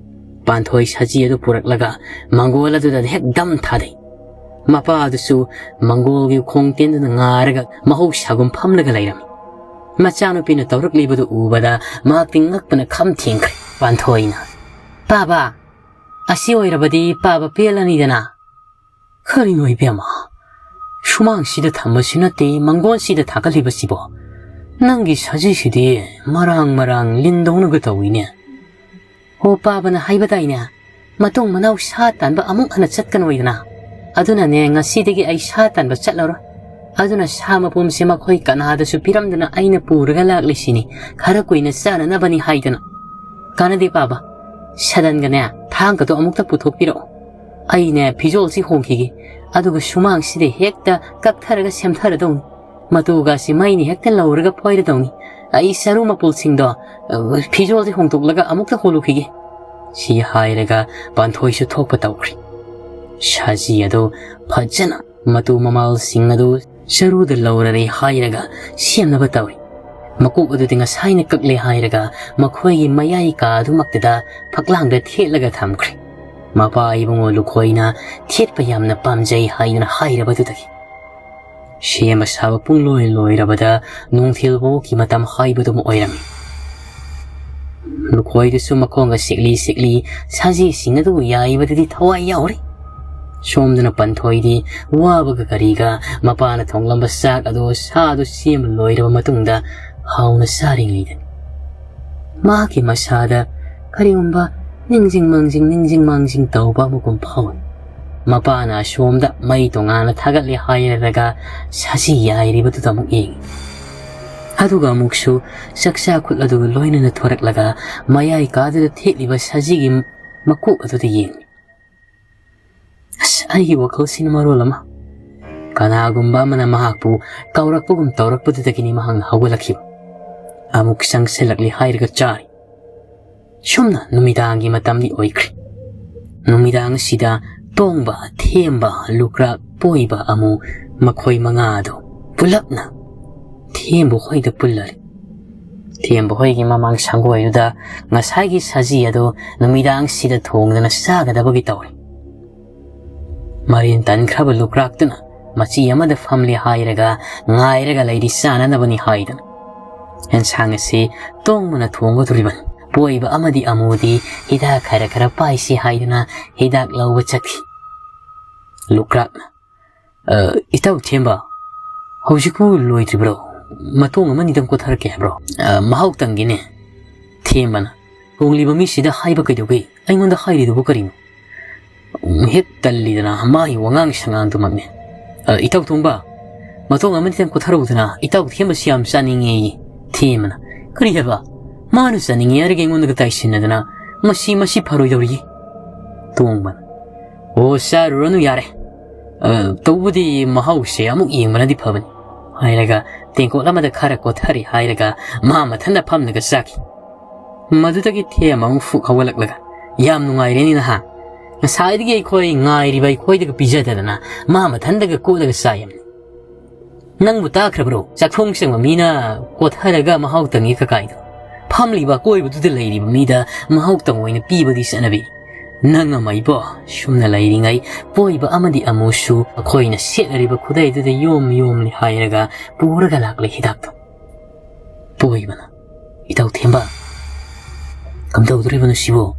ꯄꯥꯟꯊꯣꯏ ꯁꯖꯤ ꯑꯗꯨ ꯄꯨꯔꯛꯂꯒ ꯃꯪꯒꯣꯜ ꯑꯗꯨꯗ ꯍꯦꯛ ꯗꯝ ꯊꯥꯗꯩ꯫ ꯃꯄꯥ ꯑꯗꯨꯁꯨ ꯃꯪꯒꯣꯜꯒꯤ ꯈꯣꯡ ꯇꯦꯟꯗꯨꯅ ꯉꯥꯔꯒ ꯃꯍꯧꯁꯥꯒꯨꯝ ꯐꯝꯂꯒ ꯂꯩꯔꯝꯃꯤ꯫ ꯃꯆꯥꯅꯨꯄꯤꯅ ꯇꯧꯔꯛꯂꯤꯕꯗꯨ ꯎꯕꯗ ꯃꯍꯥꯛꯇꯤ ꯉꯛꯄꯅ ꯈꯝ ꯊꯦꯡꯈ꯭ꯔꯦ꯫ ꯄꯥꯟꯊꯣꯏꯅ, "ꯄꯥꯕ, ꯑꯁꯤ ꯑꯣꯏꯔꯕꯗꯤ ꯄꯥꯕ ꯄꯦꯜꯂꯅꯤꯗꯅ"꯫ "ꯀꯔꯤꯅꯣ ꯏꯕꯦꯝꯃ? ꯁꯨꯃꯥꯡꯁꯤꯗ ꯊꯝꯕꯁꯨ ꯅꯠꯇꯦ, ꯃꯪꯒꯣꯟꯁꯤꯗ ꯊꯥꯒꯠꯂꯤꯕꯁꯤꯕꯣ? ꯅꯪꯒꯤ ꯁꯖꯤꯁꯤꯗꯤ ꯃꯔꯥꯡ ꯃꯔꯥꯡ ꯂꯤꯟꯗꯧꯅꯒ ꯇꯧꯏꯅꯦ"꯫ "ꯍꯣ, ꯄꯥꯕꯅ ꯍꯥꯏꯕꯗꯥꯏꯅꯦ, ꯃꯇꯨꯡ ꯃꯅꯥꯎ ꯁꯥ ꯇꯥꯟꯕ ꯑꯃꯨꯛ ꯍꯟꯅ ꯆꯠꯀꯅꯣꯏꯗꯅ꯫ ꯑꯗꯨꯅꯅꯦ, ꯉꯁꯤꯗꯒꯤ ꯑꯩ ꯁꯥ ꯇꯥꯟꯕ ꯆꯠꯂꯔꯣꯏ꯫ ꯑꯗꯨꯅ ꯁꯥ ꯃꯄꯨꯝꯁꯦ ꯃꯈꯣꯏ ꯀꯅꯥꯗꯁꯨ ꯄꯤꯔꯝꯗꯅ ꯑꯩꯅ ꯄꯨꯔꯒ ꯂꯥꯛꯂꯤꯁꯤꯅꯤ, ꯈꯔ ꯀꯨꯏꯅ ꯆꯥꯅꯅꯕꯅꯤ ꯍꯥꯏꯗꯅ꯫ ꯀꯥꯟꯅꯗꯦ ꯄꯥꯕ, ꯁꯗꯟꯒꯅꯦ, ꯊꯥꯡꯒꯗꯣ ꯑꯃꯨꯛꯇ ꯄꯨꯊꯣꯛꯄꯤꯔꯛꯑꯣ꯫ ꯑꯩꯅꯦ, ꯐꯤꯖꯣꯜꯁꯤ ꯍꯣꯡꯈꯤꯒꯦ, ꯑꯗꯨꯒ ꯁꯨꯃꯥꯡꯁꯤꯗ ꯍꯦꯛꯇ ꯀꯛꯊꯔꯒ ꯁꯦꯝꯊꯔꯗꯧꯅꯤ꯫ ꯃꯇꯨꯒꯁꯤ ꯃꯩꯅ ꯍꯦꯛꯇ ꯂꯧꯔꯒ ꯐꯣꯏꯔꯗꯧꯅꯤ꯫ ꯑꯩ ꯆꯔꯨ ꯃꯄꯨꯜꯁꯤꯡꯗꯣ, ꯑ, ꯐꯤꯖꯣꯜꯁꯤ ꯍꯣꯡꯗꯣꯛꯂꯒ ꯑꯃꯨꯛꯇ ꯍꯣꯜꯂꯨꯈꯤꯒꯦ"꯫ ꯁꯤ ꯍꯥꯏꯔꯒ ꯄꯥꯟꯊꯣꯏꯁꯨ ꯊꯣꯛꯄ ꯇꯧꯈ꯭ꯔꯦ꯫ ꯁꯖꯤ ꯑꯗꯨ ꯐꯖꯅ ꯃꯇꯨ ꯃꯃꯥꯜꯁꯤꯡ ꯑꯗꯨ ꯆꯔꯨꯗ ꯂꯧꯔꯔꯦ ꯍꯥꯏꯔꯒ ꯁꯦꯝꯅꯕ ꯇꯧꯏ꯫ ꯃꯀꯣꯛ ꯑꯗꯨꯗꯤ ꯉꯁꯥꯏꯅ ꯀꯛꯂꯦ ꯍꯥꯏꯔꯒ ꯃꯈꯣꯏꯒꯤ ꯃꯌꯥꯏ ꯀꯥ ꯑꯗꯨꯃꯛꯇꯗ ꯐꯛꯂꯥꯡꯗ ꯊꯦꯠꯂꯒ ꯊꯝꯈ꯭ꯔꯦ꯫ ꯃꯄꯥ ꯏꯕꯨꯡꯉꯣ ꯂꯨꯈꯣꯏꯅ ꯊꯦꯠꯄ ꯌꯥꯝꯅ ꯄꯥꯝꯖꯩ ꯍꯥꯏꯗꯨꯅ ꯍꯥꯏꯔꯕꯗꯨꯗꯒꯤ ꯁꯦꯝꯕ ꯁꯥꯕ ꯄꯨꯡꯂꯣꯏ ꯂꯣꯏꯔꯕꯗ ꯅꯨꯡꯊꯤꯜ ꯐꯥꯎꯒꯤ ꯃꯇꯝ ꯍꯥꯏꯕꯗꯨꯃ ꯑꯣꯏꯔꯝꯃꯤ꯫ ꯂꯨꯈꯣꯏꯗꯨꯁꯨ ꯃꯈꯣꯡꯒ ꯁꯤꯛꯂꯤ ꯁꯤꯛꯂꯤ ꯁꯖꯤꯁꯤꯡ ꯑꯗꯨ ꯌꯥꯏꯕꯗꯗꯤ ꯊꯋꯥꯏ ꯌꯥꯎꯔꯤ꯫ ꯁꯣꯝꯗꯅ ꯄꯟꯊꯣꯏꯗꯤ ꯋꯥꯕꯒ ꯀꯔꯤꯒ ꯃꯄꯥꯅ ꯊꯣꯡꯂꯝꯕ ꯆꯥꯛ ꯑꯗꯨ ꯁꯥ ꯑꯗꯨ ꯁꯦꯝꯕ ꯂꯣꯏꯔꯕ ꯃꯇꯨꯡꯗ ꯍꯥꯎꯅ ꯆꯥꯔꯤꯉꯩꯗꯅꯤ ꯃꯍꯥꯛꯀꯤ ꯃꯁꯥꯗ ꯀꯔꯤꯒꯨꯝꯕ ꯅꯤꯡꯖꯤꯡ ꯃꯥꯡꯖꯤꯡ ꯅꯤꯡꯖꯤꯡ ꯃꯥꯡꯖꯤꯡ ꯇꯧꯕ ꯑꯃꯒꯨꯝ ꯐꯥꯎꯏ꯫ ꯃꯄꯥꯅ ꯑꯁꯣꯝꯗ ꯃꯩ ꯇꯣꯉꯥꯟꯅ ꯊꯥꯒꯠꯂꯦ ꯍꯥꯏꯔꯒ ꯁꯖꯤ ꯌꯥꯏꯔꯤꯕꯗꯨꯗ ꯑꯃꯨꯛ ꯌꯦꯡꯏ꯫ ꯑꯗꯨꯒ ꯑꯃꯨꯛꯁꯨ ꯆꯥꯛꯆꯥ ꯈꯨꯠ ꯑꯗꯨꯒ ꯂꯣꯏꯅꯅ ꯊꯣꯔꯛꯂꯒ ꯃꯌꯥꯏ ꯀꯥꯗꯨꯗ ꯊꯦꯠꯂꯤꯕ ꯁꯖꯤꯒꯤ ꯃꯀꯣꯛ ꯑꯗꯨꯗ ꯌꯦꯡꯏ꯫ ꯑꯁ, ꯑꯩꯒꯤ ꯋꯥꯈꯜꯁꯤꯅ ꯃꯔꯣꯜ ꯑꯃ꯫ ꯀꯅꯥꯒꯨꯝꯕ ꯑꯃꯅ ꯃꯍꯥꯛꯄꯨ ꯀꯧꯔꯛꯄꯒꯨꯝ ꯇꯧꯔꯛꯄꯗꯨꯗꯒꯤꯅꯤ ꯃꯍꯥꯛꯅ ꯍꯧꯒꯠꯂꯛꯈꯤꯕ꯫ ꯑꯃꯨꯛ ꯆꯪꯁꯤꯜꯂꯛꯂꯤ ꯍꯥꯏꯔꯒ ꯆꯥꯔꯤ꯫ ꯁꯨꯝꯅ ꯅꯨꯃꯤꯗꯥꯡꯒꯤ ꯃꯇꯝꯗꯤ ꯑꯣꯏꯈ꯭ꯔꯦ꯫ ꯅꯨꯃꯤꯗꯥꯡ ꯑꯁꯤꯗ ꯇꯣꯡꯕ, ꯊꯦꯝꯕ, ꯂꯨꯀ꯭ꯔꯥꯛ, ꯄꯣꯏꯕ ꯑꯃꯨ ꯃꯈꯣꯏ ꯃꯉꯥ ꯑꯗꯨ ꯄꯨꯂꯞꯅ ꯊꯦꯝꯕ ꯍꯣꯏꯗ ꯄꯨꯜꯂꯔꯦ꯫ ꯊꯦꯝꯕ ꯍꯣꯏꯒꯤ ꯃꯃꯥꯡ ꯁꯪꯒꯣꯏꯗꯨꯗ ꯉꯁꯥꯏꯒꯤ ꯁꯖꯤ ꯑꯗꯨ ꯅꯨꯃꯤꯗꯥꯡꯁꯤꯗ ꯊꯣꯡꯗꯨꯅ ꯆꯥꯒꯗꯕꯒꯤ ꯇꯧꯔꯤ꯫ ꯃꯔꯦꯟ ꯇꯟꯈ꯭ꯔꯕ ꯂꯨꯀ꯭ꯔꯥꯛꯇꯨꯅ ꯃꯆꯤ ꯑꯃꯗ ꯐꯝꯂꯦ ꯍꯥꯏꯔꯒ ꯉꯥꯏꯔꯒ ꯂꯩꯔꯤ ꯆꯥꯅꯅꯕꯅꯤ ꯍꯥꯏꯗꯨꯅ꯫ ꯑꯦꯟꯁꯥꯡ ꯑꯁꯤ ꯇꯣꯡꯕꯅ ꯊꯣꯡꯒꯗꯧꯔꯤꯕꯅꯤ꯫ ꯄꯣꯏꯕ ꯑꯃꯗꯤ ꯑꯃꯨꯗꯤ ꯍꯤꯗꯥꯛ ꯈꯔ ꯈꯔ ꯄꯥꯏꯁꯤ ꯍꯥꯏꯗꯨꯅ ꯍꯤꯗꯥꯛ ꯂꯧꯕ ꯆꯠꯈꯤ꯫ ꯂꯨꯀ꯭ꯔꯥꯛꯅ, "ꯑ, ꯏꯇꯥꯎ ꯊꯦꯝꯕ, ꯍꯧꯖꯤꯛꯄꯨ ꯂꯣꯏꯗ꯭ꯔꯤꯕ꯭ꯔꯣ? ꯃꯇꯣꯡ ꯑꯃꯅꯤꯗꯪ ꯀꯣꯊꯔꯛꯀꯦ ꯍꯥꯏꯕ꯭ꯔꯣ? ꯑ, ꯃꯍꯥꯎ ꯇꯪꯒꯦꯅꯦ꯫" ꯊꯦꯝꯕꯅ, "ꯊꯣꯡꯂꯤꯕ ꯃꯤꯁꯤꯗ ꯍꯥꯏꯕ ꯀꯩꯗꯧꯒꯦ? ꯑꯩꯉꯣꯟꯗ ꯍꯥꯏꯔꯤꯗꯨꯕꯨ ꯀꯔꯤꯅꯣ?" ꯎꯝ, ꯍꯦꯛ ꯇꯜꯂꯤꯗꯅ ꯃꯥꯒꯤ ꯋꯥꯉꯥꯡ ꯁꯉꯥꯡꯗꯨꯃꯛꯅꯦ꯫ "ꯑ, ꯏꯇꯥꯎ ꯊꯣꯡꯕ, ꯃꯇꯣꯡ ꯑꯃꯅꯤꯗꯪ ꯀꯣꯊꯔꯛꯎꯗꯅ, ꯏꯇꯥꯎ ꯊꯦꯝꯕꯁꯤ ꯌꯥꯝ ꯆꯥꯅꯤꯡꯉꯦꯌꯦ꯫" ꯊꯦꯝꯕꯅ, "ꯀꯔꯤ ꯍꯥꯏꯕ? ꯃꯥꯅ ꯆꯥꯅꯤꯡꯉꯦ ꯍꯥꯏꯔꯒ ꯑꯩꯉꯣꯟꯗꯒ ꯇꯥꯏꯁꯤꯟꯅꯗꯅ, ꯃꯁꯤ, ꯃꯁꯤ ꯐꯔꯣꯏꯗꯧꯔꯤ꯫" ꯇꯣꯡꯕꯅ, "ꯑꯣ, ꯆꯥꯔꯨꯔꯅꯨ ꯌꯥꯔꯦ꯫ ꯑ, ꯇꯧꯕꯗꯤ ꯃꯍꯥꯎꯁꯦ ꯑꯃꯨꯛ ꯌꯦꯡꯕꯅꯗꯤ ꯐꯕꯅꯤ," ꯍꯥꯏꯔꯒ ꯇꯦꯡꯀꯣꯠ ꯑꯃꯗ ꯈꯔ ꯀꯣꯊꯔꯤ ꯍꯥꯏꯔꯒ ꯃꯥ ꯃꯊꯟꯇ ꯐꯝꯂꯒ ꯆꯥꯈꯤ꯫ ꯃꯗꯨꯗꯒꯤ ꯊꯦꯝ ꯑꯃꯨꯛ ꯐꯨꯛ ꯍꯧꯒꯠꯂꯛꯂꯒ, "ꯌꯥꯝ ꯅꯨꯡꯉꯥꯏꯔꯦꯅꯦ ꯅꯍꯥ꯫ ꯉꯁꯥꯏꯗꯒꯤ ꯑꯩꯈꯣꯏ ꯉꯥꯏꯔꯤꯕ ꯑꯩꯈꯣꯏꯗꯒ ꯄꯤꯖꯗꯗꯅ ꯃꯥ ꯃꯊꯟꯇꯒ ꯀꯣꯠꯂꯒ ꯆꯥꯏꯌꯦ꯫ ꯅꯪꯕꯨ ꯇꯥꯈ꯭ꯔꯕ꯭ꯔꯣ? ꯆꯥꯛꯊꯣꯡ ꯆꯪꯕ ꯃꯤꯅ ꯀꯣꯠꯊꯔꯒ ꯃꯍꯥꯎ ꯇꯪꯉꯤ ꯀꯀꯥꯏꯗꯣ꯫ ꯐꯝꯂꯤꯕ ꯑꯀꯣꯏꯕꯗꯨꯗ ꯂꯩꯔꯤꯕ ꯃꯤꯗ ꯃꯍꯥꯎ ꯇꯪ ꯑꯣꯏꯅ ꯄꯤꯕꯗꯤ ꯆꯠꯅꯕꯤ꯫ ꯅꯪ ꯑꯃ ꯏꯕꯣ, ꯁꯨꯝꯅ ꯂꯩꯔꯤꯉꯩ ꯄꯣꯏꯕ ꯑꯃꯗꯤ ꯑꯃꯨꯁꯨ ꯑꯩꯈꯣꯏꯅ ꯁꯦꯠꯅꯔꯤꯕ ꯈꯨꯗꯩꯗꯨꯗ ꯌꯣꯝ ꯌꯣꯝꯂꯤ ꯍꯥꯏꯔꯒ ꯄꯨꯔꯒ ꯂꯥꯛꯂꯦ ꯍꯤꯗꯥꯛꯇꯣ꯫" ꯄꯣꯏꯕꯅ, "ꯏꯇꯥꯎ ꯊꯦꯝꯕ, ꯀꯝꯗꯧꯗꯣꯔꯤꯕꯅꯣ ꯁꯤꯕꯨ?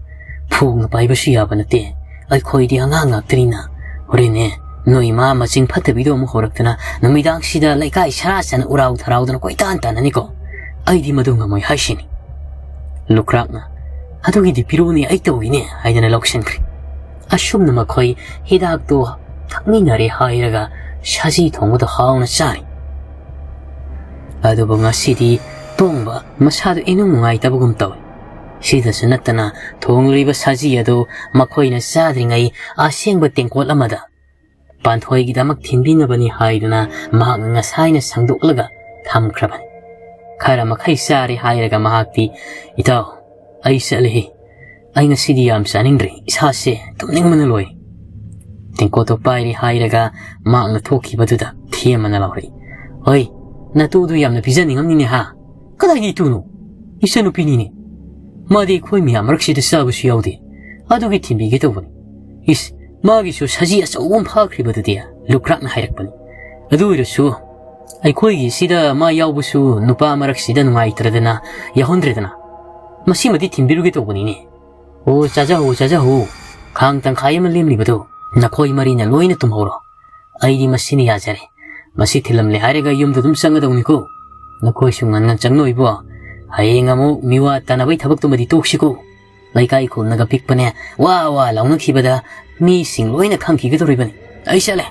ꯐꯣꯡꯅ ꯄꯥꯏꯕꯁꯨ ꯌꯥꯕ ꯅꯠꯇꯦ꯫ ꯑꯩꯈꯣꯏꯗꯤ ꯑꯉꯥꯡ ꯉꯥꯛꯇꯅꯤꯅ꯫ ꯍꯣꯔꯦꯟꯅꯦ, ꯅꯣꯏ ꯏꯃꯥ ꯃꯆꯤꯡ ꯐꯠꯇꯕꯤꯗꯣ ꯑꯃꯨꯛ ꯍꯧꯔꯛꯇꯅ ꯅꯨꯃꯤꯗꯥꯡꯁꯤꯗ ꯂꯩꯀꯥꯏ ꯁꯔꯥ ꯁꯟ ꯎꯔꯥꯎ ꯊꯔꯥꯎꯗꯅ ꯀꯣꯏꯇꯥꯟ ꯇꯥꯟꯅꯅꯤꯀꯣ꯫ ꯑꯩꯗꯤ ꯃꯗꯨ ꯉꯝꯃꯣꯏ ꯍꯥꯏꯁꯤꯅꯤ꯫" ꯂꯨꯀ꯭ꯔꯥꯛꯅ, "ꯑꯗꯨꯒꯤꯗꯤ ꯄꯤꯔꯛꯎꯅꯦ, ꯑꯩ ꯇꯧꯒꯦꯅꯦ" ꯍꯥꯏꯗꯅ ꯂꯧꯁꯤꯟꯈ꯭ꯔꯦ꯫ ꯑꯁꯨꯝꯅ ꯃꯈꯣꯏ ꯍꯤꯗꯥꯛꯇꯨ ꯊꯛꯃꯤꯟꯅꯔꯦ ꯍꯥꯏꯔꯒ ꯁꯖꯤ ꯊꯣꯡꯕꯗꯨ ꯍꯥꯎꯅ ꯆꯥꯔꯤ꯫ ꯑꯗꯨꯕꯨ ꯉꯁꯤꯗꯤ ꯇꯣꯡꯕ ꯃꯁꯥꯗꯨ ꯏꯅꯨꯡ ꯅꯨꯡꯉꯥꯏꯇꯕꯒꯨꯝ ꯇꯧꯏ꯫ ꯁꯤꯗꯁꯨ ꯅꯠꯇꯅ ꯊꯣꯡꯂꯤꯕ ꯁꯖꯤ ꯑꯗꯨ ꯃꯈꯣꯏꯅ ꯆꯥꯗ꯭ꯔꯤꯉꯩ ꯑꯁꯦꯡꯕ ꯇꯦꯡꯀꯣꯠ ꯑꯃꯗ ꯄꯥꯟꯊꯣꯏꯒꯤꯗꯃꯛ ꯊꯤꯟꯕꯤꯅꯕꯅꯤ ꯍꯥꯏꯗꯨꯅ ꯃꯍꯥꯛꯅ ꯉꯁꯥꯏꯅ ꯁꯪꯗꯣꯛꯂꯒ ꯊꯝꯈ꯭ꯔꯕꯅꯤ꯫ ꯈꯔ ꯃꯈꯩ ꯆꯥꯔꯦ ꯍꯥꯏꯔꯒ ꯃꯍꯥꯛꯇꯤ, "ꯏꯇꯥꯎ, ꯑꯩ ꯆꯠꯂꯦꯍꯦ꯫ ꯑꯩ ꯉꯁꯤꯗꯤ ꯌꯥꯝ ꯆꯥꯅꯤꯡꯗ꯭ꯔꯦ꯫ ꯏꯁꯥꯁꯦ ꯇꯨꯝꯅꯤꯡꯕꯅ ꯂꯣꯏꯔꯦ꯫" ꯇꯦꯡꯀꯣꯠꯇꯣ ꯄꯥꯏꯔꯦ ꯍꯥꯏꯔꯒ ꯃꯍꯥꯛꯅ ꯊꯣꯛꯈꯤꯕꯗꯨꯗ ꯊꯦꯝꯕꯅ ꯂꯥꯎꯔꯛꯏ, "ꯍꯣꯏ, ꯅꯇꯨꯗꯨ ꯌꯥꯝꯅ ꯄꯤꯖꯅꯤꯡꯉꯝꯅꯤꯅꯦ ꯍꯥ? "ꯀꯗꯥꯏꯗꯒꯤ ꯏꯇꯨꯅꯣ? ꯏꯆꯟꯅꯨꯄꯤꯅꯤꯅꯦ꯫ ꯃꯥꯗꯤ ꯑꯩꯈꯣꯏ ꯃꯌꯥꯝ ꯃꯔꯛꯁꯤꯗ ꯆꯥꯕꯁꯨ ꯌꯥꯎꯗꯦ꯫ ꯑꯗꯨꯒꯤ ꯊꯤꯟꯕꯤꯒꯦ ꯇꯧꯕꯅꯤ꯫ ꯏꯁ, ꯃꯥꯒꯤꯁꯨ ꯁꯖꯤ ꯑꯆꯧꯕ ꯑꯃ ꯐꯥꯈ꯭ꯔꯤꯕꯗꯨꯗꯤ?" ꯂꯨꯈ꯭ꯔꯥꯛꯅ ꯍꯥꯏꯔꯛꯄꯅꯤ꯫ "ꯑꯗꯨ ꯑꯣꯏꯔꯁꯨ ꯑꯩꯈꯣꯏꯒꯤ ꯁꯤꯗ ꯃꯥ ꯌꯥꯎꯕꯁꯨ ꯅꯨꯄꯥ ꯃꯔꯛꯁꯤꯗ ꯅꯨꯡꯉꯥꯏꯇ꯭ꯔꯗꯅ ꯌꯥꯎꯍꯟꯗ꯭ꯔꯦꯗꯅ꯫ ꯃꯁꯤꯃꯗꯤ ꯊꯤꯟꯕꯤꯔꯨꯒꯦ ꯇꯧꯕꯅꯤꯅꯦ꯫ ꯑꯣ, ꯆꯥꯖꯍꯧ, ꯆꯥꯖꯍꯧ꯫ ꯈꯥꯡ ꯇꯪꯈꯥꯏ ꯑꯃ ꯂꯦꯝꯂꯤꯕꯗꯣ ꯅꯈꯣꯏ ꯃꯔꯤꯅ ꯂꯣꯏꯅ ꯇꯨꯝꯍꯧꯔꯣ꯫ ꯑꯩꯗꯤ ꯃꯁꯤꯅ ꯌꯥꯖꯔꯦ꯫ ꯃꯁꯤ ꯊꯤꯜꯂꯝꯂꯦ ꯍꯥꯏꯔꯒ ꯌꯨꯝꯗ ꯑꯗꯨꯝ ꯆꯪꯒꯗꯧꯅꯤꯀꯣ꯫ ꯅꯈꯣꯏꯁꯨ ꯉꯟ ꯉꯟ ꯆꯪꯅꯧ ꯏꯕꯣ꯫ ꯍꯌꯦꯡ ꯑꯃꯨꯛ ꯃꯤꯋꯥ ꯇꯥꯅꯕꯩ ꯊꯕꯛꯇꯨꯃꯗꯤ ꯇꯣꯛꯁꯤꯀꯣ꯫ ꯂꯩꯀꯥꯏ ꯈꯨꯜꯅꯒ ꯄꯤꯛꯄꯅꯦ ꯋꯥ ꯋꯥ ꯂꯥꯎꯅꯈꯤꯕꯗ ꯃꯤꯁꯤꯡ ꯂꯣꯏꯅ ꯈꯪꯈꯤꯒꯗꯧꯔꯤꯕꯅꯤ꯫ ꯑꯩ ꯆꯠꯂꯦ,"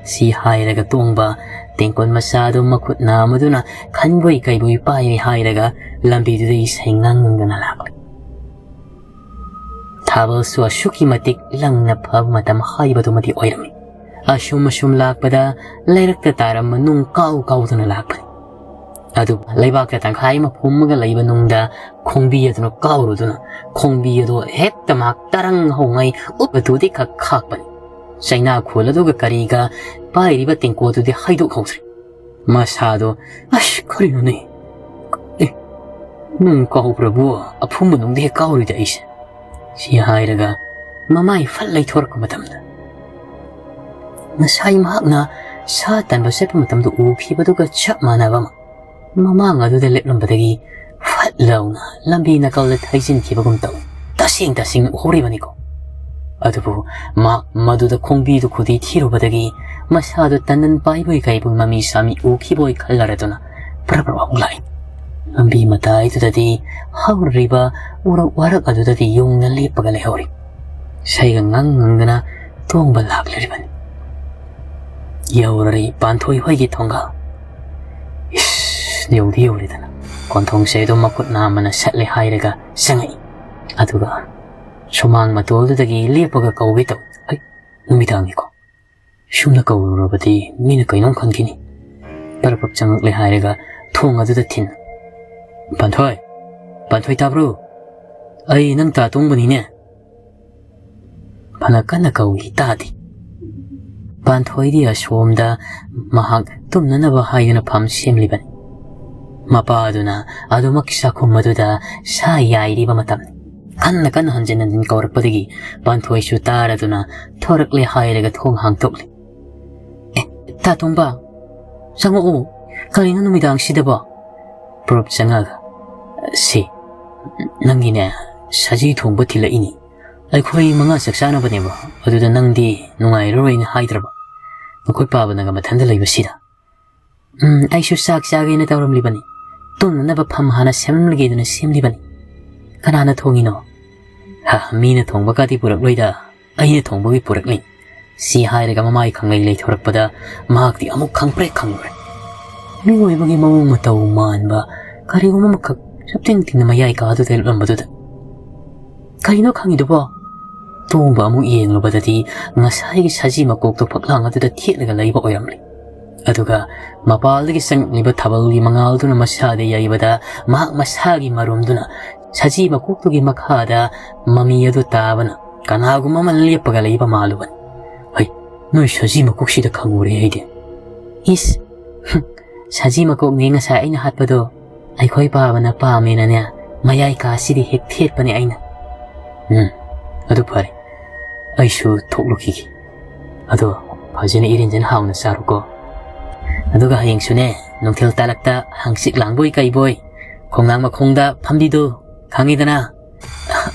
ꯁꯤ ꯍꯥꯏꯔꯒ ꯇꯣꯡꯕ ꯇꯦꯡꯀꯣꯠ ꯃꯆꯥꯗꯨ ꯃꯈꯨꯠ ꯅꯥꯝꯃꯗꯨꯅ ꯈꯟꯕꯣꯏ ꯀꯩꯕꯣꯏ ꯄꯥꯏꯔꯦ ꯍꯥꯏꯔꯒ ꯂꯝꯕꯤꯗꯨꯗ ꯏꯁꯩ ꯉꯪꯗꯨꯅ ꯂꯥꯛꯂꯦ꯫ ꯊꯥꯕꯜꯁꯨ ꯑꯁꯨꯛꯀꯤ ꯃꯇꯤꯛ ꯂꯪꯅ ꯐꯕ ꯃꯇꯝ ꯍꯥꯏꯕꯗꯨꯃꯗꯤ ꯑꯣꯏꯔꯝꯃꯤ꯫ ꯑꯁꯨꯝ ꯑꯁꯨꯝ ꯂꯥꯛꯄꯗ ꯂꯩꯔꯛꯇ ꯇꯥꯔꯝꯕ ꯅꯨꯡ ꯀꯥꯎ ꯀꯥꯎꯗꯨꯅ ꯂꯥꯛꯄꯅꯤ꯫ ꯑꯗꯨ ꯂꯩꯕꯥꯛꯇ ꯇꯪꯈꯥꯏ ꯑꯃ ꯐꯨꯝꯃꯒ ꯂꯩꯕ ꯅꯨꯡꯗ ꯈꯣꯡꯕꯤ ꯑꯗꯨꯅ ꯀꯥꯎꯔꯨꯗꯨꯅ ꯈꯣꯡꯕꯤ ꯑꯗꯨ ꯍꯦꯛꯇ ꯃꯍꯥꯛ ꯇꯔꯪ ꯍꯧꯉꯩ ꯎꯞ ꯑꯗꯨꯗꯤ ꯈꯛ ꯈꯥꯛꯄꯅꯤ꯫ ꯆꯩꯅꯥ ꯈꯣꯜ ꯑꯗꯨꯒ ꯀꯔꯤꯒ ꯄꯥꯏꯔꯤꯕ ꯇꯦꯡꯀꯣꯠꯇꯨꯗꯤ ꯍꯩꯗꯣꯛꯍꯧꯗ꯭ꯔꯦ꯫ ꯃꯁꯥꯗꯣ, "ꯑꯁ, ꯀꯔꯤꯅꯣꯅꯦ? ꯑꯦ, ꯅꯨꯡ ꯀꯥꯎꯕ꯭ꯔꯕꯨ? ꯑꯐꯨꯝꯕ ꯅꯨꯡꯗꯤ ꯍꯦꯛ ꯀꯥꯎꯔꯤꯗ ꯑꯩꯁꯦ," ꯁꯤ ꯍꯥꯏꯔꯒ ꯃꯃꯥꯏ ꯐꯠ ꯂꯩꯊꯣꯔꯛꯄ ꯃꯇꯝꯗ, ꯉꯁꯥꯏ ꯃꯍꯥꯛꯅ ꯁꯥ ꯇꯥꯟꯕ ꯆꯠꯄ ꯃꯇꯝꯗ ꯎꯈꯤꯕꯗꯨꯒ ꯆꯞ ꯃꯥꯟꯅꯕ ꯑꯃ ꯃꯃꯥꯡ ꯑꯗꯨꯗ ꯂꯦꯞꯂꯝꯕꯗꯒꯤ ꯐꯠ ꯂꯥꯎꯅ ꯂꯝꯕꯤ ꯅꯥꯀꯜꯗ ꯊꯩꯖꯤꯟꯈꯤꯕꯒꯨꯝ ꯇꯧꯏ꯫ ꯇꯁꯦꯡ ꯇꯁꯦꯡꯅ ꯎꯍꯧꯔꯤꯕꯅꯤꯀꯣ꯫ ꯑꯗꯨꯕꯨ ꯃꯥ ꯃꯗꯨꯗ ꯈꯣꯡꯕꯤꯗꯨ ꯈꯨꯗꯤ ꯊꯤꯔꯨꯕꯗꯒꯤ ꯃꯁꯥꯗꯨ ꯇꯟꯗꯟ ꯄꯥꯏꯕꯣꯏ ꯀꯩꯕꯣꯏ ꯃꯃꯤ ꯁꯥꯃꯤ ꯎꯈꯤꯕꯣꯏ ꯈꯜꯂꯔꯗꯨꯅ ꯄ꯭ꯔꯞ ꯄ꯭ꯔꯞ ꯍꯧꯒꯠꯂꯛꯏ꯫ ꯂꯝꯕꯤ ꯃꯇꯥꯏꯗꯨꯗꯗꯤ ꯍꯧꯔꯤꯕ ꯎꯔꯛ ꯋꯥꯔꯛ ꯑꯗꯨꯗꯗꯤ ꯌꯨꯡꯅ ꯂꯦꯞꯄꯒ ꯂꯩꯍꯧꯔꯤ꯫ ꯏꯁꯩꯒ ꯉꯪ ꯉꯪꯗꯅ ꯇꯣꯡꯕ ꯂꯥꯛꯂꯤꯕꯅꯤ꯫ ꯌꯧꯔꯔꯤ ꯄꯥꯟꯊꯣꯏ ꯍꯣꯏꯒꯤ ꯊꯣꯡꯒꯥꯜ꯫ ꯏꯁ, ꯌꯧꯗꯤ ꯌꯧꯔꯦꯗꯅ꯫ ꯀꯣꯟꯊꯣꯡꯁꯦ ꯑꯗꯨꯝ ꯃꯈꯨꯠ ꯅꯥꯝꯃꯅ ꯁꯠꯂꯦ ꯍꯥꯏꯔꯒ ꯆꯪꯉꯛꯏ꯫ ꯑꯗꯨꯒ ꯁꯨꯃꯥꯡ ꯃꯇꯣꯜꯗꯨꯗꯒꯤ ꯂꯦꯞꯄꯒ ꯀꯧꯒꯦ ꯇꯧ꯫ ꯍꯩ, ꯅꯨꯃꯤꯗꯥꯡꯅꯤꯀꯣ꯫ ꯁꯨꯝꯅ ꯀꯧꯔꯨꯔꯕꯗꯤ ꯃꯤꯅ ꯀꯩꯅꯣꯝ ꯈꯟꯈꯤꯅꯤ꯫ ꯄꯔꯞ ꯄꯔꯞ ꯆꯪꯉꯛꯂꯦ ꯍꯥꯏꯔꯒ ꯊꯣꯡ ꯑꯗꯨꯗ ꯊꯤꯟ꯫ "ꯄꯥꯟꯊꯣꯏ! ꯄꯥꯟꯊꯣꯏ, ꯇꯥꯕ꯭ꯔꯣ? ꯑꯩ ꯅꯪ ꯇꯥ ꯇꯣꯡꯕꯅꯤꯅꯦ꯫ ꯐꯅ ꯀꯟꯅ ꯀꯧꯏ, ꯇꯥꯗꯦ꯫" ꯄꯥꯟꯊꯣꯏꯗꯤ ꯑꯁꯣꯝꯗ ꯃꯍꯥꯛ ꯇꯨꯝꯅꯅꯕ ꯍꯥꯏꯗꯨꯅ ꯐꯝ ꯁꯦꯝꯂꯤꯕꯅꯤ꯫ ꯃꯄꯥꯗꯨꯅ ꯑꯗꯨꯃꯛ ꯆꯥꯛꯈꯨꯝ ꯑꯗꯨꯗ ꯁꯥ ꯌꯥꯏꯔꯤꯕ ꯃꯇꯝꯅꯤ꯫ ꯀꯟꯅ ꯀꯟꯅ ꯍꯟꯖꯤꯟ ꯍꯟꯖꯤꯟ ꯀꯧꯔꯛꯄꯗꯒꯤ ꯄꯥꯟꯊꯣꯏꯁꯨ ꯇꯥꯔꯗꯨꯅ ꯊꯣꯔꯛꯂꯦ ꯍꯥꯏꯔꯒ ꯊꯣꯡ ꯍꯥꯡꯗꯣꯛꯂꯤ꯫ "ꯑꯦ, ꯇꯥ ꯇꯣꯡꯕ, ꯆꯪꯉꯛꯎ꯫ ꯀꯔꯤꯅꯣ ꯅꯨꯃꯤꯗꯥꯡꯁꯤꯗꯕꯣ?" ꯄꯨꯔꯞ ꯆꯪꯉꯛꯑꯒ, "ꯁꯤ, ꯅꯪꯒꯤꯅꯦ, ꯁꯖꯤ ꯊꯣꯡꯕ ꯊꯤꯜꯂꯛꯏꯅꯤ꯫ ꯑꯩꯈꯣꯏ ꯃꯉꯥ ꯆꯥꯛ ꯆꯥꯅꯕꯅꯦꯕ, ꯑꯗꯨꯗ ꯅꯪꯗꯤ ꯅꯨꯡꯉꯥꯏꯔꯔꯣꯏꯅ ꯍꯥꯏꯗ꯭ꯔꯕ? ꯅꯈꯣꯏ ꯄꯥꯕꯅꯒ ꯃꯊꯟꯇ ꯂꯩꯕꯁꯤꯗ?" "ꯎꯝ, ꯑꯩꯁꯨ ꯆꯥꯛ ꯆꯥꯒꯦꯅ ꯇꯧꯔꯝꯂꯤꯕꯅꯤ꯫ ꯇꯨꯝꯅꯅꯕ ꯐꯝ ꯍꯥꯟꯅ ꯁꯦꯝꯂꯝꯂꯒꯦꯗꯅ ꯁꯦꯝꯂꯤꯕꯅꯤ꯫ ꯀꯅꯥꯅ ꯊꯣꯡꯉꯤꯅꯣ?" "ꯍꯥ, ꯃꯤꯅ ꯊꯣꯡꯕꯒꯗꯤ ꯄꯨꯔꯛꯂꯣꯏꯗ, ꯑꯩꯅ ꯊꯣꯡꯕꯒꯤ ꯄꯨꯔꯛꯂꯤ꯫" ꯁꯤ ꯍꯥꯏꯔꯒ ꯃꯃꯥꯏ ꯈꯪꯂꯩ ꯂꯩꯊꯣꯔꯛꯄꯗ ꯃꯍꯥꯛꯇꯤ ꯑꯃꯨꯛ ꯈꯪꯄ꯭ꯔꯦꯛ ꯈꯪꯂꯨꯔꯦ꯫ ꯃꯤꯑꯣꯏꯕꯒꯤ ꯃꯑꯣꯡ ꯃꯇꯧ ꯃꯥꯟꯕ ꯀꯔꯤꯒꯨꯝꯕ ꯑꯃꯈꯛ ꯆꯞꯇꯤꯡ ꯇꯤꯡꯅ ꯃꯌꯥꯏ ꯀꯥꯗꯨꯗ ꯂꯦꯞꯂꯝꯕꯗꯨꯗ, "ꯀꯔꯤꯅꯣ ꯈꯪꯉꯤꯗꯨꯕꯣ?" ꯇꯣꯡꯕ ꯑꯃꯨꯛ ꯌꯦꯡꯂꯨꯕꯗꯗꯤ ꯉꯁꯥꯏꯒꯤ ꯁꯖꯤ ꯃꯀꯣꯛꯇꯣ ꯐꯛꯂꯥꯡ ꯑꯗꯨꯗ ꯊꯦꯠꯂꯒ ꯂꯩꯕ ꯑꯣꯏꯔꯝꯂꯦ꯫ ꯑꯗꯨꯒ ꯃꯄꯥꯜꯗꯒꯤ ꯆꯪꯂꯛꯂꯤꯕ ꯊꯥꯕꯜꯒꯤ ꯃꯉꯥꯜꯗꯨꯅ ꯃꯁꯥꯗ ꯌꯩꯕꯗ ꯃꯍꯥꯛ ꯃꯁꯥꯒꯤ ꯃꯔꯨꯝꯗꯨꯅ ꯁꯖꯤ ꯃꯀꯣꯛꯇꯨꯒꯤ ꯃꯈꯥꯗ ꯃꯃꯤ ꯑꯗꯨ ꯇꯥꯕꯅ ꯀꯅꯥꯒꯨꯝꯕ ꯑꯃ ꯂꯦꯞꯄꯒ ꯂꯩꯕ ꯃꯥꯜꯂꯨꯕꯅꯤ꯫ "ꯍꯩ, ꯅꯣꯏ ꯁꯖꯤ ꯃꯀꯣꯛꯁꯤꯗ ꯈꯪꯉꯨꯔꯦ ꯑꯩꯗꯤ꯫" "ꯏꯁ, ꯍꯨꯝ, ꯁꯖꯤ ꯃꯀꯣꯛꯅꯦ ꯉꯁꯥꯏ ꯑꯩꯅ ꯍꯥꯠꯄꯗꯣ꯫ ꯑꯩꯈꯣꯏ ꯄꯥꯕꯅ ꯄꯥꯝꯃꯦꯅꯅꯦ, ꯃꯌꯥꯏ ꯀꯥꯁꯤꯗꯤ ꯍꯦꯛ ꯊꯦꯠꯄꯅꯦ ꯑꯩꯅ꯫" "ꯎꯝ, ꯑꯗꯨ ꯐꯔꯦ, ꯑꯩꯁꯨ ꯊꯣꯛꯂꯨꯈꯤꯒꯦ꯫ ꯑꯗꯣ ꯐꯖꯅ ꯏꯔꯦꯟꯖꯅ ꯍꯥꯎꯅ ꯆꯥꯔꯣꯀꯣ꯫ ꯑꯗꯨꯒ ꯍꯌꯦꯡꯁꯨꯅꯦ, ꯅꯨꯡꯊꯤꯜ ꯇꯥꯂꯛꯇ ꯍꯪꯆꯤꯠ ꯂꯥꯡꯕꯣꯏ ꯀꯩꯕꯣꯏ ꯈꯣꯡꯅꯥꯡ ꯃꯈꯣꯡꯗ ꯐꯝꯕꯤꯗꯣ, ꯈꯪꯉꯤꯗꯅ?"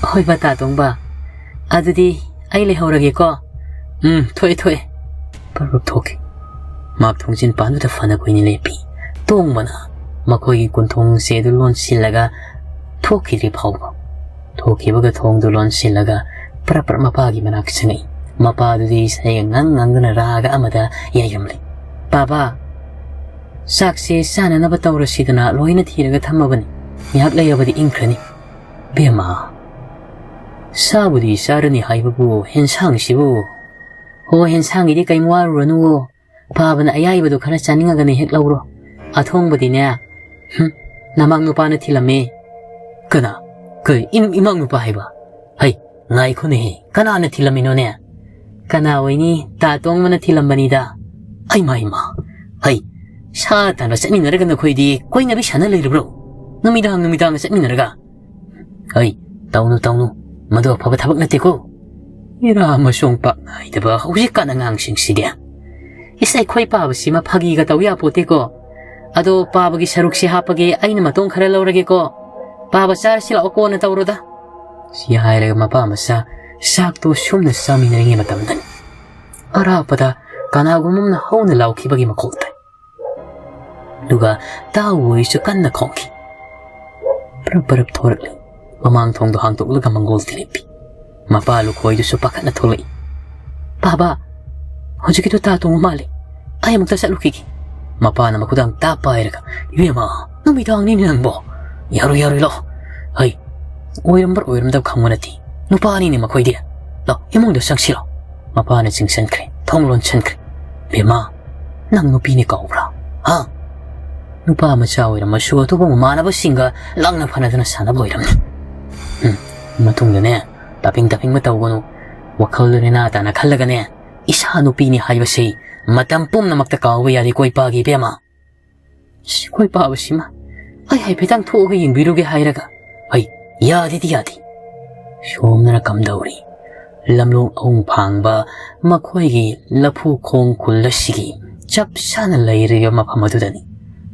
"ꯍꯣꯏ ꯕꯥ, ꯇꯥ ꯇꯣꯡꯕ꯫ ꯑꯗꯨꯗꯤ ꯑꯩ ꯂꯩꯍꯧꯔꯒꯦꯀꯣ꯫" "ꯎꯝ, ꯊꯣꯛꯑꯦ, ꯊꯣꯛꯑꯦ꯫" ꯄꯔꯞ ꯊꯣꯛꯈꯤ꯫ ꯃꯍꯥꯛ ꯊꯣꯡꯖꯤꯟ ꯄꯥꯟꯗꯨꯗ ꯐꯅ ꯀꯨꯏꯅ ꯂꯦꯞꯄꯤ꯫ ꯇꯣꯡꯕꯅ ꯃꯈꯣꯏꯒꯤ ꯀꯣꯟꯊꯣꯡꯁꯦ ꯑꯗꯨ ꯂꯣꯟꯁꯤꯜꯂꯒ ꯊꯣꯛꯈꯤꯗ꯭ꯔꯤ ꯐꯥꯎꯕ꯫ ꯊꯣꯛꯈꯤꯕꯒ ꯊꯣꯡꯗꯨ ꯂꯣꯟꯁꯤꯜꯂꯒ ꯄꯔꯞ ꯄꯔꯞ ꯃꯄꯥꯒꯤ ꯃꯅꯥꯛ ꯆꯪꯉꯛꯏ꯫ ꯃꯄꯥꯗꯨꯗꯤ ꯏꯁꯩꯒ ꯉꯪ ꯉꯪꯗꯨꯅ ꯔꯥꯒ ꯑꯃꯗ ꯌꯩꯔꯝꯂꯤ꯫ "ꯄꯥꯕ, ꯆꯥꯛꯁꯦ ꯆꯥꯅꯅꯕ ꯇꯧꯔꯁꯤꯗꯅ ꯂꯣꯏꯅ ꯊꯤꯔꯒ ꯊꯝꯃꯕꯅꯤ꯫ ꯉꯥꯏꯍꯥꯛ ꯂꯩꯔꯕꯗꯤ ꯏꯪꯈ꯭ꯔꯅꯤ꯫" "ꯕꯦꯝꯃ, ꯆꯥꯕꯨꯗꯤ ꯆꯥꯔꯅꯤ ꯍꯥꯏꯕꯕꯨ ꯍꯦꯟꯁꯥꯡꯁꯤꯕꯨ?" "ꯍꯣ, ꯍꯦꯟꯁꯥꯡꯒꯤꯗꯤ ꯀꯩꯝ ꯋꯥꯔꯨꯔꯅꯨꯋꯣ꯫ ꯄꯥꯕꯅ ꯑꯌꯥꯏꯕꯗꯣ ꯈꯔ ꯆꯥꯅꯤꯡꯉꯒꯅ ꯍꯦꯛ ꯂꯧꯔꯣ꯫ ꯑꯊꯣꯡꯕꯗꯤꯅꯦ, ꯍꯨꯝ, ꯅꯃꯥꯛ ꯅꯨꯄꯥꯅ ꯊꯤꯜꯂꯝꯃꯦ꯫" "ꯀꯅꯥ? ꯀꯩ, ꯏꯝ-, ꯏꯃꯥꯛ ꯅꯨꯄꯥ ꯍꯥꯏꯕ? ꯍꯩ, ꯉꯥꯏꯈꯣꯅꯦꯍꯦ, ꯀꯅꯥꯅ ꯊꯤꯜꯂꯝꯃꯤꯅꯣꯅꯦ?" "ꯀꯅꯥ ꯑꯣꯏꯅꯤ? ꯇꯥ ꯇꯣꯡꯕꯅ ꯊꯤꯜꯂꯝꯕꯅꯤꯗ꯫" "ꯑꯩꯃ, ꯏꯃꯥ, ꯍꯩ, ꯁꯥ ꯇꯥꯟꯕ ꯆꯠꯃꯤꯟꯅꯔꯒ ꯅꯈꯣꯏꯗꯤ ꯀꯣꯏꯅꯕꯤ ꯁꯥꯟꯅ ꯂꯩꯔꯕ꯭ꯔꯣ? ꯅꯨꯃꯤꯗꯥꯡ ꯅꯨꯃꯤꯗꯥꯡꯒ ꯆꯠꯃꯤꯟꯅꯔꯒ? ꯑꯩ, ꯇꯧꯅꯨ, ꯇꯧꯅꯨ, ꯃꯗꯨ ꯑꯐꯕ ꯊꯕꯛ ꯅꯠꯇꯦꯀꯣ꯫ ꯏꯔꯥ ꯑꯃꯁꯨꯡ ꯄꯥꯛ ꯅꯥꯏꯗꯕ ꯍꯧꯖꯤꯛꯀꯥꯟ ꯑꯉꯥꯡꯁꯤꯡꯁꯤꯗꯤ꯫ ꯏꯁ, ꯑꯩꯈꯣꯏ ꯄꯥꯕꯁꯤꯃ ꯐꯥꯒꯤꯒ ꯇꯧ ꯌꯥꯄꯣꯠꯇꯦꯀꯣ꯫ ꯑꯗꯣ ꯄꯥꯕꯒꯤ ꯁꯔꯨꯛꯁꯤ ꯍꯥꯞꯄꯒꯦ, ꯑꯩꯅ ꯃꯇꯣꯡ ꯈꯔ ꯂꯧꯔꯒꯦꯀꯣ꯫ ꯄꯥꯕ ꯆꯥꯔꯁꯤ ꯂꯥꯛꯑꯣ, ꯀꯣꯟꯅ ꯇꯧꯔꯣꯗ꯫ ꯁꯤ ꯍꯥꯏꯔꯒ ꯃꯄꯥ ꯃꯆꯥ ꯆꯥꯛꯇꯣ ꯁꯨꯝꯅ ꯆꯥꯃꯤꯟꯅꯔꯤꯉꯩ ꯃꯇꯝꯗꯅꯤ ꯑꯔꯥꯞꯄꯗ ꯀꯅꯥꯒꯨꯝꯕ ꯑꯃꯅ ꯍꯧꯅ ꯂꯥꯎꯈꯤꯕꯒꯤ ꯃꯈꯣꯜ ꯇꯥꯏ꯫ ꯑꯗꯨꯒ ꯇꯥꯎ ꯍꯣꯏꯁꯨ ꯀꯟꯅ ꯈꯣꯡꯈꯤ꯫ ꯄꯔꯞ ꯄꯔꯞ ꯊꯣꯔꯛꯂꯤ꯫ ꯃꯃꯥꯡ ꯊꯣꯡꯗꯣ ꯍꯥꯡꯗꯣꯛꯂꯒ ꯃꯪꯒꯣꯜꯗ ꯂꯦꯞꯄꯤ꯫ ꯃꯄꯥ ꯂꯨꯈꯣꯏꯗꯨꯁꯨ ꯄꯥꯈꯠꯅ ꯊꯣꯛꯂꯛꯏ꯫ "ꯄꯥꯕ, ꯍꯧꯖꯤꯛꯀꯤꯗꯣ ꯇꯥ ꯇꯣꯡꯕ ꯃꯥꯜꯂꯤ꯫ ꯑꯩ ꯑꯃꯨꯛꯇ ꯆꯠꯂꯨꯈꯤꯒꯦ꯫" ꯃꯄꯥꯅ ꯃꯈꯨꯗꯥꯡ ꯇꯥ ꯄꯥꯏꯔꯒ, "ꯏꯕꯦꯝꯃ, ꯅꯨꯃꯤꯗꯥꯡꯅꯤꯅꯦ ꯅꯪꯕꯣ꯫ ꯌꯥꯔꯣꯏ, ꯌꯥꯔꯣꯏ, ꯂꯥꯛꯑꯣ꯫ ꯍꯩ, ꯑꯣꯏꯔꯝꯕ꯭ꯔꯥ ꯑꯣꯏꯔꯝꯗꯕ ꯈꯪꯕ ꯅꯠꯇꯦ꯫ ꯅꯨꯄꯥꯅꯤꯅꯦ ꯃꯈꯣꯏꯗꯤ꯫ ꯂꯥꯛꯑꯣ, ꯏꯃꯨꯡꯗ ꯆꯪꯁꯤꯜꯂꯣ꯫" ꯃꯄꯥꯅ ꯆꯤꯡꯁꯤꯟꯈ꯭ꯔꯦ, ꯊꯣꯡ ꯂꯣꯟꯁꯤꯟꯈ꯭ꯔꯦ꯫ "ꯕꯦꯝꯃ, ꯅꯪ ꯅꯨꯄꯤꯅꯤ ꯀꯥꯎꯕ꯭ꯔꯥ? ꯍꯥ? ꯅꯨꯄꯥ ꯃꯆꯥ ꯑꯣꯏꯔꯝꯃꯁꯨ ꯑꯇꯣꯞꯄ ꯃꯃꯥꯟꯅꯕꯁꯤꯡꯒ ꯂꯥꯡꯅ ꯐꯅꯗꯅ ꯁꯥꯟꯅꯕ ꯑꯣꯏꯔꯝꯅꯤ꯫ ꯎꯝ, ꯃꯇꯨꯡꯗꯅꯦ, ꯇꯥꯄꯤꯡ ꯇꯥꯄꯤꯡꯕ ꯇꯧꯒꯅꯨ꯫ ꯋꯥꯈꯜꯗꯨ ꯅꯦꯅꯥ ꯇꯥꯅ ꯈꯜꯂꯒꯅꯦ, ꯏꯁꯥ ꯅꯨꯄꯤꯅꯤ ꯍꯥꯏꯕꯁꯤ ꯃꯇꯝ ꯄꯨꯝꯅꯃꯛꯇ ꯀꯥꯎꯕ ꯌꯥꯗꯦ ꯀꯣ ꯏꯄꯥꯒꯤ ꯏꯕꯦꯝꯃ꯫" "ꯁꯤ ꯀꯣ ꯏꯄꯥꯕꯁꯤꯃ, ꯑꯩ ꯍꯥꯏꯐꯦꯠꯇꯪ ꯊꯣꯛꯑꯒ ꯌꯦꯡꯕꯤꯔꯨꯒꯦ ꯍꯥꯏꯔꯒ, ꯍꯩ, ꯌꯥꯗꯦꯗꯤ ꯌꯥꯗꯦ꯫" ꯁꯣꯝꯗꯅ ꯀꯝꯗꯧꯔꯤ? ꯂꯝꯂꯣꯡ ꯑꯋꯨꯡ ꯐꯥꯡꯕ ꯃꯈꯣꯏꯒꯤ ꯂꯐꯨ ꯈꯣꯡ ꯈꯨꯜ ꯑꯁꯤꯒꯤ ꯆꯞ ꯆꯥꯅ ꯂꯩꯔꯤꯕ ꯃꯐꯝ ꯑꯗꯨꯗꯅꯤ꯫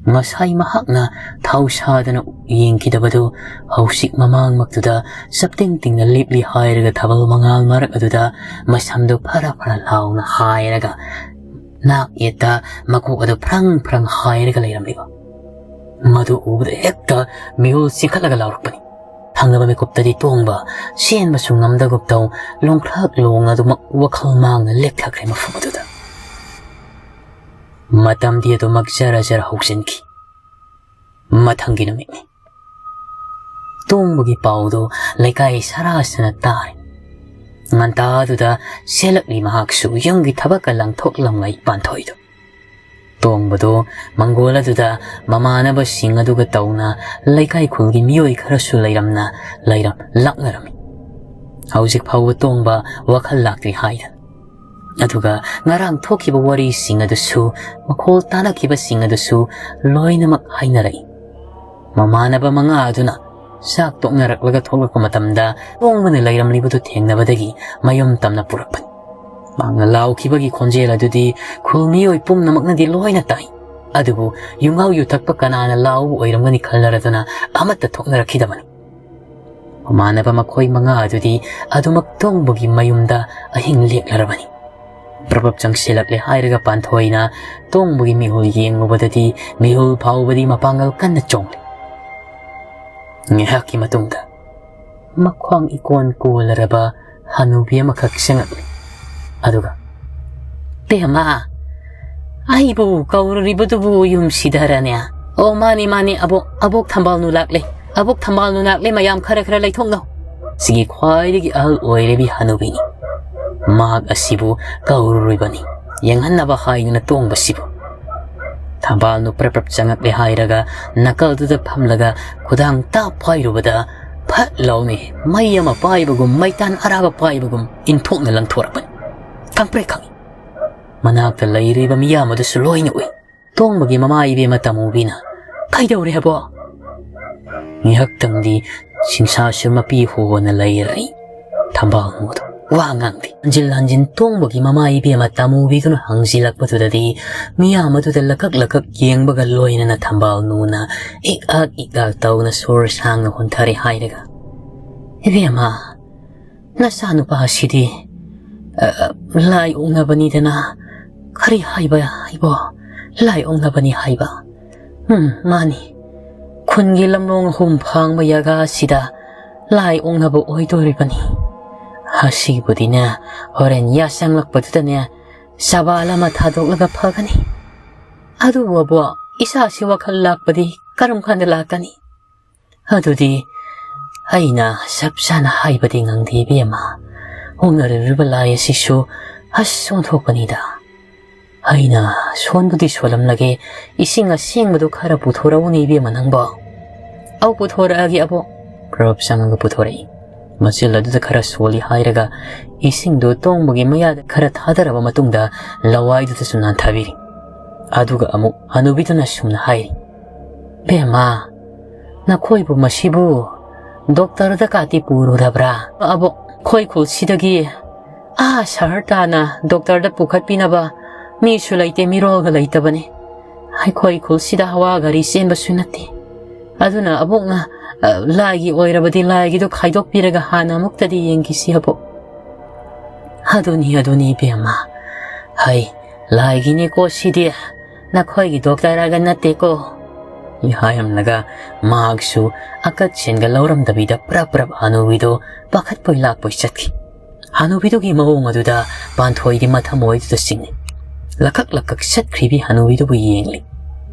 ꯉꯁꯥꯏ ꯃꯍꯥꯛꯅ ꯊꯧꯁꯥꯗꯅ ꯌꯦꯡꯈꯤꯗꯕꯗꯨ ꯍꯧꯖꯤꯛ ꯃꯃꯥꯡꯃꯛꯇꯨꯗ ꯆꯞꯇꯤꯡ ꯇꯤꯡꯅ ꯂꯦꯞꯂꯤ ꯍꯥꯏꯔꯒ ꯊꯥꯕꯜ ꯃꯉꯥꯜ ꯃꯔꯛ ꯑꯗꯨꯗ ꯃꯁꯝꯗꯨ ꯐꯔ ꯐꯔ ꯂꯥꯎꯅ ꯍꯥꯏꯔꯒ ꯅꯥꯛ ꯌꯦꯠꯇ ꯃꯀꯣꯛ ꯑꯗꯨ ꯐ꯭ꯔꯪ ꯐ꯭ꯔꯪ ꯍꯥꯏꯔꯒ ꯂꯩꯔꯝꯂꯤꯕ꯫ ꯃꯗꯨ ꯎꯕꯗ ꯍꯦꯛꯇ ꯃꯤꯍꯨꯜ ꯆꯦꯟꯈꯠꯂꯒ ꯂꯥꯎꯔꯛꯄꯅꯤ꯫ ꯊꯪꯅꯕ ꯃꯤꯀꯨꯞꯇꯗꯤ ꯇꯣꯡꯕ ꯆꯦꯟꯕꯁꯨ ꯉꯝꯗꯒꯨꯝ ꯇꯧ ꯂꯣꯡꯈ꯭ꯔꯥꯛ ꯂꯣꯡ ꯑꯗꯨꯃꯛ ꯋꯥꯈꯜ ꯃꯥꯡꯅ ꯂꯦꯞꯊꯈ꯭ꯔꯦ ꯃꯐꯝ ꯑꯗꯨꯗ꯫ ꯃꯇꯝꯗꯤ ꯑꯗꯨꯃꯛ ꯖꯔ ꯖꯔ ꯍꯧꯖꯤꯟꯈꯤ꯫ ꯃꯊꯪꯒꯤ ꯅꯨꯃꯤꯠꯅꯤ꯫ ꯇꯣꯡꯕꯒꯤ ꯄꯥꯎꯗꯨ ꯂꯩꯀꯥꯏ ꯁꯔꯥꯁꯤꯅ ꯇꯥꯔꯦ꯫ ꯉꯟꯇꯥꯗꯨꯗ ꯆꯦꯜꯂꯛꯂꯤ ꯃꯍꯥꯛꯁꯨ ꯌꯨꯝꯒꯤ ꯊꯕꯛꯀ ꯂꯪꯊꯣꯛꯂꯝꯉꯩ ꯄꯥꯟꯊꯣꯏꯗꯨ꯫ ꯇꯣꯡꯕꯗꯨ ꯃꯪꯒꯣꯜ ꯑꯗꯨꯗ ꯃꯃꯥꯟꯅꯕꯁꯤꯡ ꯑꯗꯨꯒ ꯇꯧꯅ ꯂꯩꯀꯥꯏ ꯈꯨꯜꯒꯤ ꯃꯤꯑꯣꯏ ꯈꯔꯁꯨ ꯂꯩꯔꯝꯅ ꯂꯩꯔꯝ ꯂꯥꯛꯅꯔꯝꯃꯤ꯫ ꯍꯧꯖꯤꯛ ꯐꯥꯎꯕ ꯇꯣꯡꯕ ꯋꯥꯈꯜ ꯂꯥꯛꯇ꯭ꯔꯤ ꯍꯥꯏꯗꯅ꯫ ꯑꯗꯨꯒ ꯉꯔꯥꯡ ꯊꯣꯛꯈꯤꯕ ꯋꯥꯔꯤꯁꯤꯡ ꯑꯗꯨꯁꯨ, ꯃꯈꯣꯜ ꯇꯥꯅꯈꯤꯕꯁꯤꯡ ꯑꯗꯨꯁꯨ ꯂꯣꯏꯅꯃꯛ ꯍꯥꯏꯅꯔꯛꯏ꯫ ꯃꯃꯥꯟꯅꯕ ꯃꯉꯥ ꯑꯗꯨꯅ ꯆꯥꯛ ꯇꯣꯛꯅꯔꯛꯂꯒ ꯊꯣꯛꯂꯛꯄ ꯃꯇꯝꯗ ꯇꯣꯡꯕꯅ ꯂꯩꯔꯝꯂꯤꯕꯗꯨ ꯊꯦꯡꯅꯕꯗꯒꯤ ꯃꯌꯨꯝ ꯇꯝꯅ ꯄꯨꯔꯛꯄꯅꯤ꯫ ꯃꯍꯥꯛꯅ ꯂꯥꯎꯈꯤꯕꯒꯤ ꯈꯣꯟꯖꯦꯜ ꯑꯗꯨꯗꯤ ꯈꯨꯜ ꯃꯤꯑꯣꯏ ꯄꯨꯝꯅꯃꯛꯅꯗꯤ ꯂꯣꯏꯅ ꯇꯥꯏ꯫ ꯑꯗꯨꯕꯨ ꯌꯨꯉꯥꯎ ꯌꯨꯊꯛꯄ ꯀꯅꯥꯅ ꯂꯥꯎꯕ ꯑꯣꯏꯔꯝꯒꯅꯤ ꯈꯜꯂꯔꯗꯨꯅ ꯑꯃꯠꯇ ꯊꯣꯛꯅꯔꯛꯈꯤꯗꯕꯅꯤ꯫ ꯃꯃꯥꯟꯅꯕ ꯃꯈꯣꯏ ꯃꯉꯥ ꯑꯗꯨꯗꯤ ꯑꯗꯨꯃꯛ ꯇꯣꯡꯕꯒꯤ ꯃꯌꯨꯝꯗ ꯑꯍꯤꯡ ꯂꯦꯛꯂꯔꯕꯅꯤ꯫ ꯄ꯭ꯔꯞ ꯄ꯭ꯔꯞ ꯆꯪꯁꯤꯜꯂꯛꯂꯦ ꯍꯥꯏꯔꯒ ꯄꯥꯟꯊꯣꯏꯅ ꯇꯣꯡꯕꯒꯤ ꯃꯤꯍꯨꯜ ꯌꯦꯡꯂꯨꯕꯗꯗꯤ ꯃꯤꯍꯨꯜ ꯐꯥꯎꯕꯗꯤ ꯃꯄꯥꯡꯒꯜ ꯀꯟꯅ ꯆꯣꯡꯂꯤ꯫ ꯉꯥꯏꯍꯥꯛꯀꯤ ꯃꯇꯨꯡꯗ ꯃꯈ꯭ꯋꯥꯡ ꯏꯀꯣꯟ ꯀꯣꯜꯂꯔꯕ ꯍꯅꯨꯕꯤ ꯑꯃꯈꯛ ꯆꯪꯉꯛꯂꯤ꯫ ꯑꯗꯨꯒ, "ꯕꯦꯝꯃ, ꯑꯩꯕꯨ ꯀꯧꯔꯨꯔꯤꯕꯗꯨꯕꯨ ꯌꯨꯝꯁꯤꯗꯔꯅꯦ?" "ꯑꯣ, ꯃꯥꯅꯤ, ꯃꯥꯅꯤ, ꯑꯕꯣꯛ, ꯑꯕꯣꯛ ꯊꯝꯕꯥꯜꯅꯨ ꯂꯥꯛꯂꯦ꯫ ꯑꯕꯣꯛ ꯊꯝꯕꯥꯜꯅꯨ ꯂꯥꯛꯂꯦ, ꯃꯌꯥꯝ ꯈꯔ ꯈꯔ ꯂꯩꯊꯣꯛꯅꯧ꯫" ꯁꯤꯒꯤ ꯈ꯭ꯋꯥꯏꯗꯒꯤ ꯑꯍꯜ ꯑꯣꯏꯔꯕꯤ ꯍꯅꯨꯕꯤꯅꯤ꯫ ꯃꯍꯥꯛ ꯑꯁꯤꯕꯨ ꯀꯧꯔꯨꯔꯤꯕꯅꯤ, ꯌꯦꯡꯍꯟꯅꯕ ꯍꯥꯏꯗꯨꯅ ꯇꯣꯡꯕꯁꯤꯕꯨ꯫ ꯊꯝꯕꯥꯜꯅꯨ ꯄ꯭ꯔꯞ ꯄ꯭ꯔꯞ ꯆꯪꯉꯛꯂꯦ ꯍꯥꯏꯔꯒ ꯅꯥꯀꯜꯗꯨꯗ ꯐꯝꯂꯒ ꯈꯨꯗꯥꯡ ꯇꯥꯞ ꯍꯥꯏꯔꯨꯕꯗ ꯐꯠ ꯂꯥꯎꯅ ꯃꯩ ꯑꯃ ꯄꯥꯏꯕꯒꯨꯝ, ꯃꯩꯇꯥꯟ ꯑꯔꯥꯕ ꯄꯥꯏꯕꯒꯨꯝ ꯏꯟꯊꯣꯛꯅ ꯂꯪꯊꯣꯔꯛꯄꯅꯤ꯫ ꯈꯪꯄ꯭ꯔꯦꯛ ꯈꯪꯏ꯫ ꯃꯅꯥꯛꯇ ꯂꯩꯔꯤꯕ ꯃꯤꯌꯥꯝ ꯑꯗꯨꯁꯨ ꯂꯣꯏꯅ ꯎꯏ꯫ ꯇꯣꯡꯕꯒꯤ ꯃꯃꯥ ꯏꯕꯦꯝꯃ ꯇꯃꯨꯕꯤꯅ, "ꯀꯩꯗꯧꯔꯦ ꯍꯥꯏꯕꯣ?" ꯉꯥꯏꯍꯥꯛꯇꯪꯗꯤ ꯁꯤꯡꯁꯥꯁꯨ ꯃꯄꯤ ꯍꯣꯅ ꯂꯩꯔꯛꯏ꯫ ꯊꯝꯕꯥꯜꯅꯨꯗꯣ ꯋꯥ ꯉꯥꯡꯗꯦ꯫ ꯍꯟꯖꯤꯜ ꯍꯟꯖꯤꯟ ꯇꯣꯡꯕꯒꯤ ꯃꯃꯥ ꯏꯕꯦꯝꯃ ꯇꯃꯨꯕꯤꯗꯨꯅ ꯍꯪꯖꯤꯜꯂꯛꯄꯗꯨꯗꯗꯤ ꯃꯤꯌꯥꯝ ꯑꯗꯨꯗ ꯂꯀꯛ ꯂꯀꯛ ꯌꯦꯡꯕꯒ ꯂꯣꯏꯅꯅ ꯊꯝꯕꯥꯜꯅꯨꯅ ꯏꯛ ꯑꯛ ꯏꯛ ꯑꯛ ꯇꯧꯅ ꯁꯣꯔ ꯁꯥꯡꯅ ꯍꯣꯟꯊꯔꯦ ꯍꯥꯏꯔꯒ, "ꯏꯕꯦꯝꯃ, ꯅꯆꯥꯅꯨꯄꯥ ꯑꯁꯤꯗꯤ, ꯑ, ꯂꯥꯏ ꯑꯣꯛꯅꯕꯅꯤꯗꯅ, ꯀꯔꯤ ꯍꯥꯏꯕ ꯍꯥꯏꯕꯣ? ꯂꯥꯏ ꯑꯣꯛꯅꯕꯅꯤ ꯍꯥꯏꯕ? ꯎꯝ, ꯃꯥꯅꯤ꯫ ꯈꯨꯟꯒꯤ ꯂꯝꯂꯣꯡ ꯑꯍꯨꯝ ꯐꯥꯡꯕ ꯖꯒꯥ ꯑꯁꯤꯗ ꯂꯥꯏ ꯑꯣꯛꯅꯕ ꯑꯣꯏꯗꯣꯔꯤꯕꯅꯤ꯫ ꯑꯁꯤꯕꯨꯗꯤꯅꯦ, ꯍꯣꯔꯦꯟ ꯌꯥꯆꯪꯂꯛꯄꯗꯨꯗꯅꯦ, ꯆꯕꯥꯜ ꯑꯃ ꯊꯥꯗꯣꯛꯂꯒ ꯐꯒꯅꯤ꯫ ꯑꯗꯨꯕꯨ ꯑꯕꯣ, ꯏꯆꯥꯁꯤ ꯋꯥꯈꯜ ꯂꯥꯛꯄꯗꯤ ꯀꯔꯝ ꯀꯥꯟꯗ ꯂꯥꯛꯀꯅꯤ?" "ꯑꯗꯨꯗꯤ ꯑꯩꯅ ꯆꯞ ꯆꯥꯅ ꯍꯥꯏꯕꯗꯤ ꯉꯝꯗꯦ, ꯏꯕꯦꯝꯃ꯫ ꯑꯣꯛꯅꯔꯤꯕ ꯂꯥꯏ ꯑꯁꯤꯁꯨ ꯑꯁ ꯑꯣꯟꯊꯣꯛꯄꯅꯤꯗ꯫ ꯑꯩꯅ ꯁꯣꯟꯕꯨꯗꯤ ꯁꯣꯜꯂꯝꯂꯒꯦ, ꯏꯁꯤꯡ ꯑꯁꯦꯡꯕꯗꯨ ꯈꯔ ꯄꯨꯊꯣꯔꯛꯎꯅꯦ, ꯏꯕꯦꯝꯃ, ꯅꯪꯕꯣ꯫" "ꯑꯧ, ꯄꯨꯊꯣꯔꯛꯑꯒꯦ, ꯑꯕꯣꯛ꯫" ꯄ꯭ꯔꯞ ꯆꯪꯉꯒ ꯄꯨꯊꯣꯔꯛꯏ꯫ ꯃꯆꯤꯜ ꯑꯗꯨꯗ ꯈꯔ ꯁꯣꯜꯂꯤ ꯍꯥꯏꯔꯒ ꯏꯁꯤꯡꯗꯨ ꯇꯣꯡꯕꯒꯤ ꯃꯌꯥꯗ ꯈꯔ ꯊꯥꯗꯔꯕ ꯃꯇꯨꯡꯗ ꯂꯋꯥꯏꯗꯨꯗꯁꯨ ꯅꯥꯟꯊꯕꯤꯔꯤ꯫ ꯑꯗꯨꯒ ꯑꯃꯨꯛ ꯍꯅꯨꯕꯤꯗꯨꯅ ꯁꯨꯝꯅ ꯍꯥꯏꯔꯤ, "ꯕꯦꯝꯃ, ꯅꯈꯣꯏꯕꯨ ꯃꯁꯤꯕꯨ ꯗꯣꯛꯇꯔꯗ ꯀꯥꯇꯤ ꯄꯨꯔꯨꯔꯕ꯭ꯔꯥ?" "ꯑꯕꯣꯛ, ꯑꯩꯈꯣꯏ ꯈꯨꯜꯁꯤꯗꯒꯤ ꯑꯥ ꯁꯍꯔ ꯇꯥꯅ ꯗꯣꯛꯇꯔꯗ ꯄꯨꯈꯠꯄꯤꯅꯕ ꯃꯤꯁꯨ ꯂꯩꯇꯦ, ꯃꯤꯔꯣꯜꯒ ꯂꯩꯇꯕꯅꯤ꯫ ꯑꯩꯈꯣꯏ ꯈꯨꯜꯁꯤꯗ ꯍꯋꯥ ꯒꯥꯔꯤ ꯆꯦꯟꯕꯁꯨ ꯅꯠꯇꯦ꯫ ꯑꯗꯨꯅ ꯑꯕꯣꯛꯅ, ꯑ, ꯂꯥꯏꯒꯤ ꯑꯣꯏꯔꯕꯗꯤ ꯂꯥꯏꯒꯤꯗꯣ ꯈꯥꯏꯗꯣꯛꯄꯤꯔꯒ ꯍꯥꯟꯅ ꯑꯃꯨꯛꯇꯗꯤ ꯌꯦꯡꯈꯤꯁꯤ ꯑꯕꯣꯛ꯫" "ꯑꯗꯨꯅꯤ, ꯑꯗꯨꯅꯤ ꯏꯕꯦꯝꯃ꯫ ꯍꯩ, ꯂꯥꯏꯒꯤꯅꯤꯀꯣ ꯁꯤꯗꯤ, ꯅꯈꯣꯏꯒꯤ ꯗꯣꯛꯇꯔꯒ ꯅꯠꯇꯦꯀꯣ", ꯍꯥꯏꯔꯝꯂꯒ ꯃꯍꯥꯛꯁꯨ ꯑꯀꯠꯁꯦꯟꯒ ꯂꯧꯔꯝꯗꯕꯤꯗ ꯄ꯭ꯔꯞ ꯄ꯭ꯔꯞ ꯍꯅꯨꯕꯤꯗꯣ ꯄꯥꯈꯠꯄꯣꯏ ꯂꯥꯛꯄꯣꯏ ꯆꯠꯈꯤ꯫ ꯍꯅꯨꯕꯤꯗꯨꯒꯤ ꯃꯑꯣꯡ ꯑꯗꯨꯗ ꯄꯥꯟꯊꯣꯏꯗꯤ ꯃꯊꯃꯣꯏꯗꯨꯗ ꯆꯤꯡꯅꯩ꯫ ꯂꯀꯛ ꯂꯀꯛ ꯆꯠꯈ꯭ꯔꯤꯕꯤ ꯍꯅꯨꯕꯤꯗꯨꯕꯨ ꯌꯦꯡꯂꯤ꯫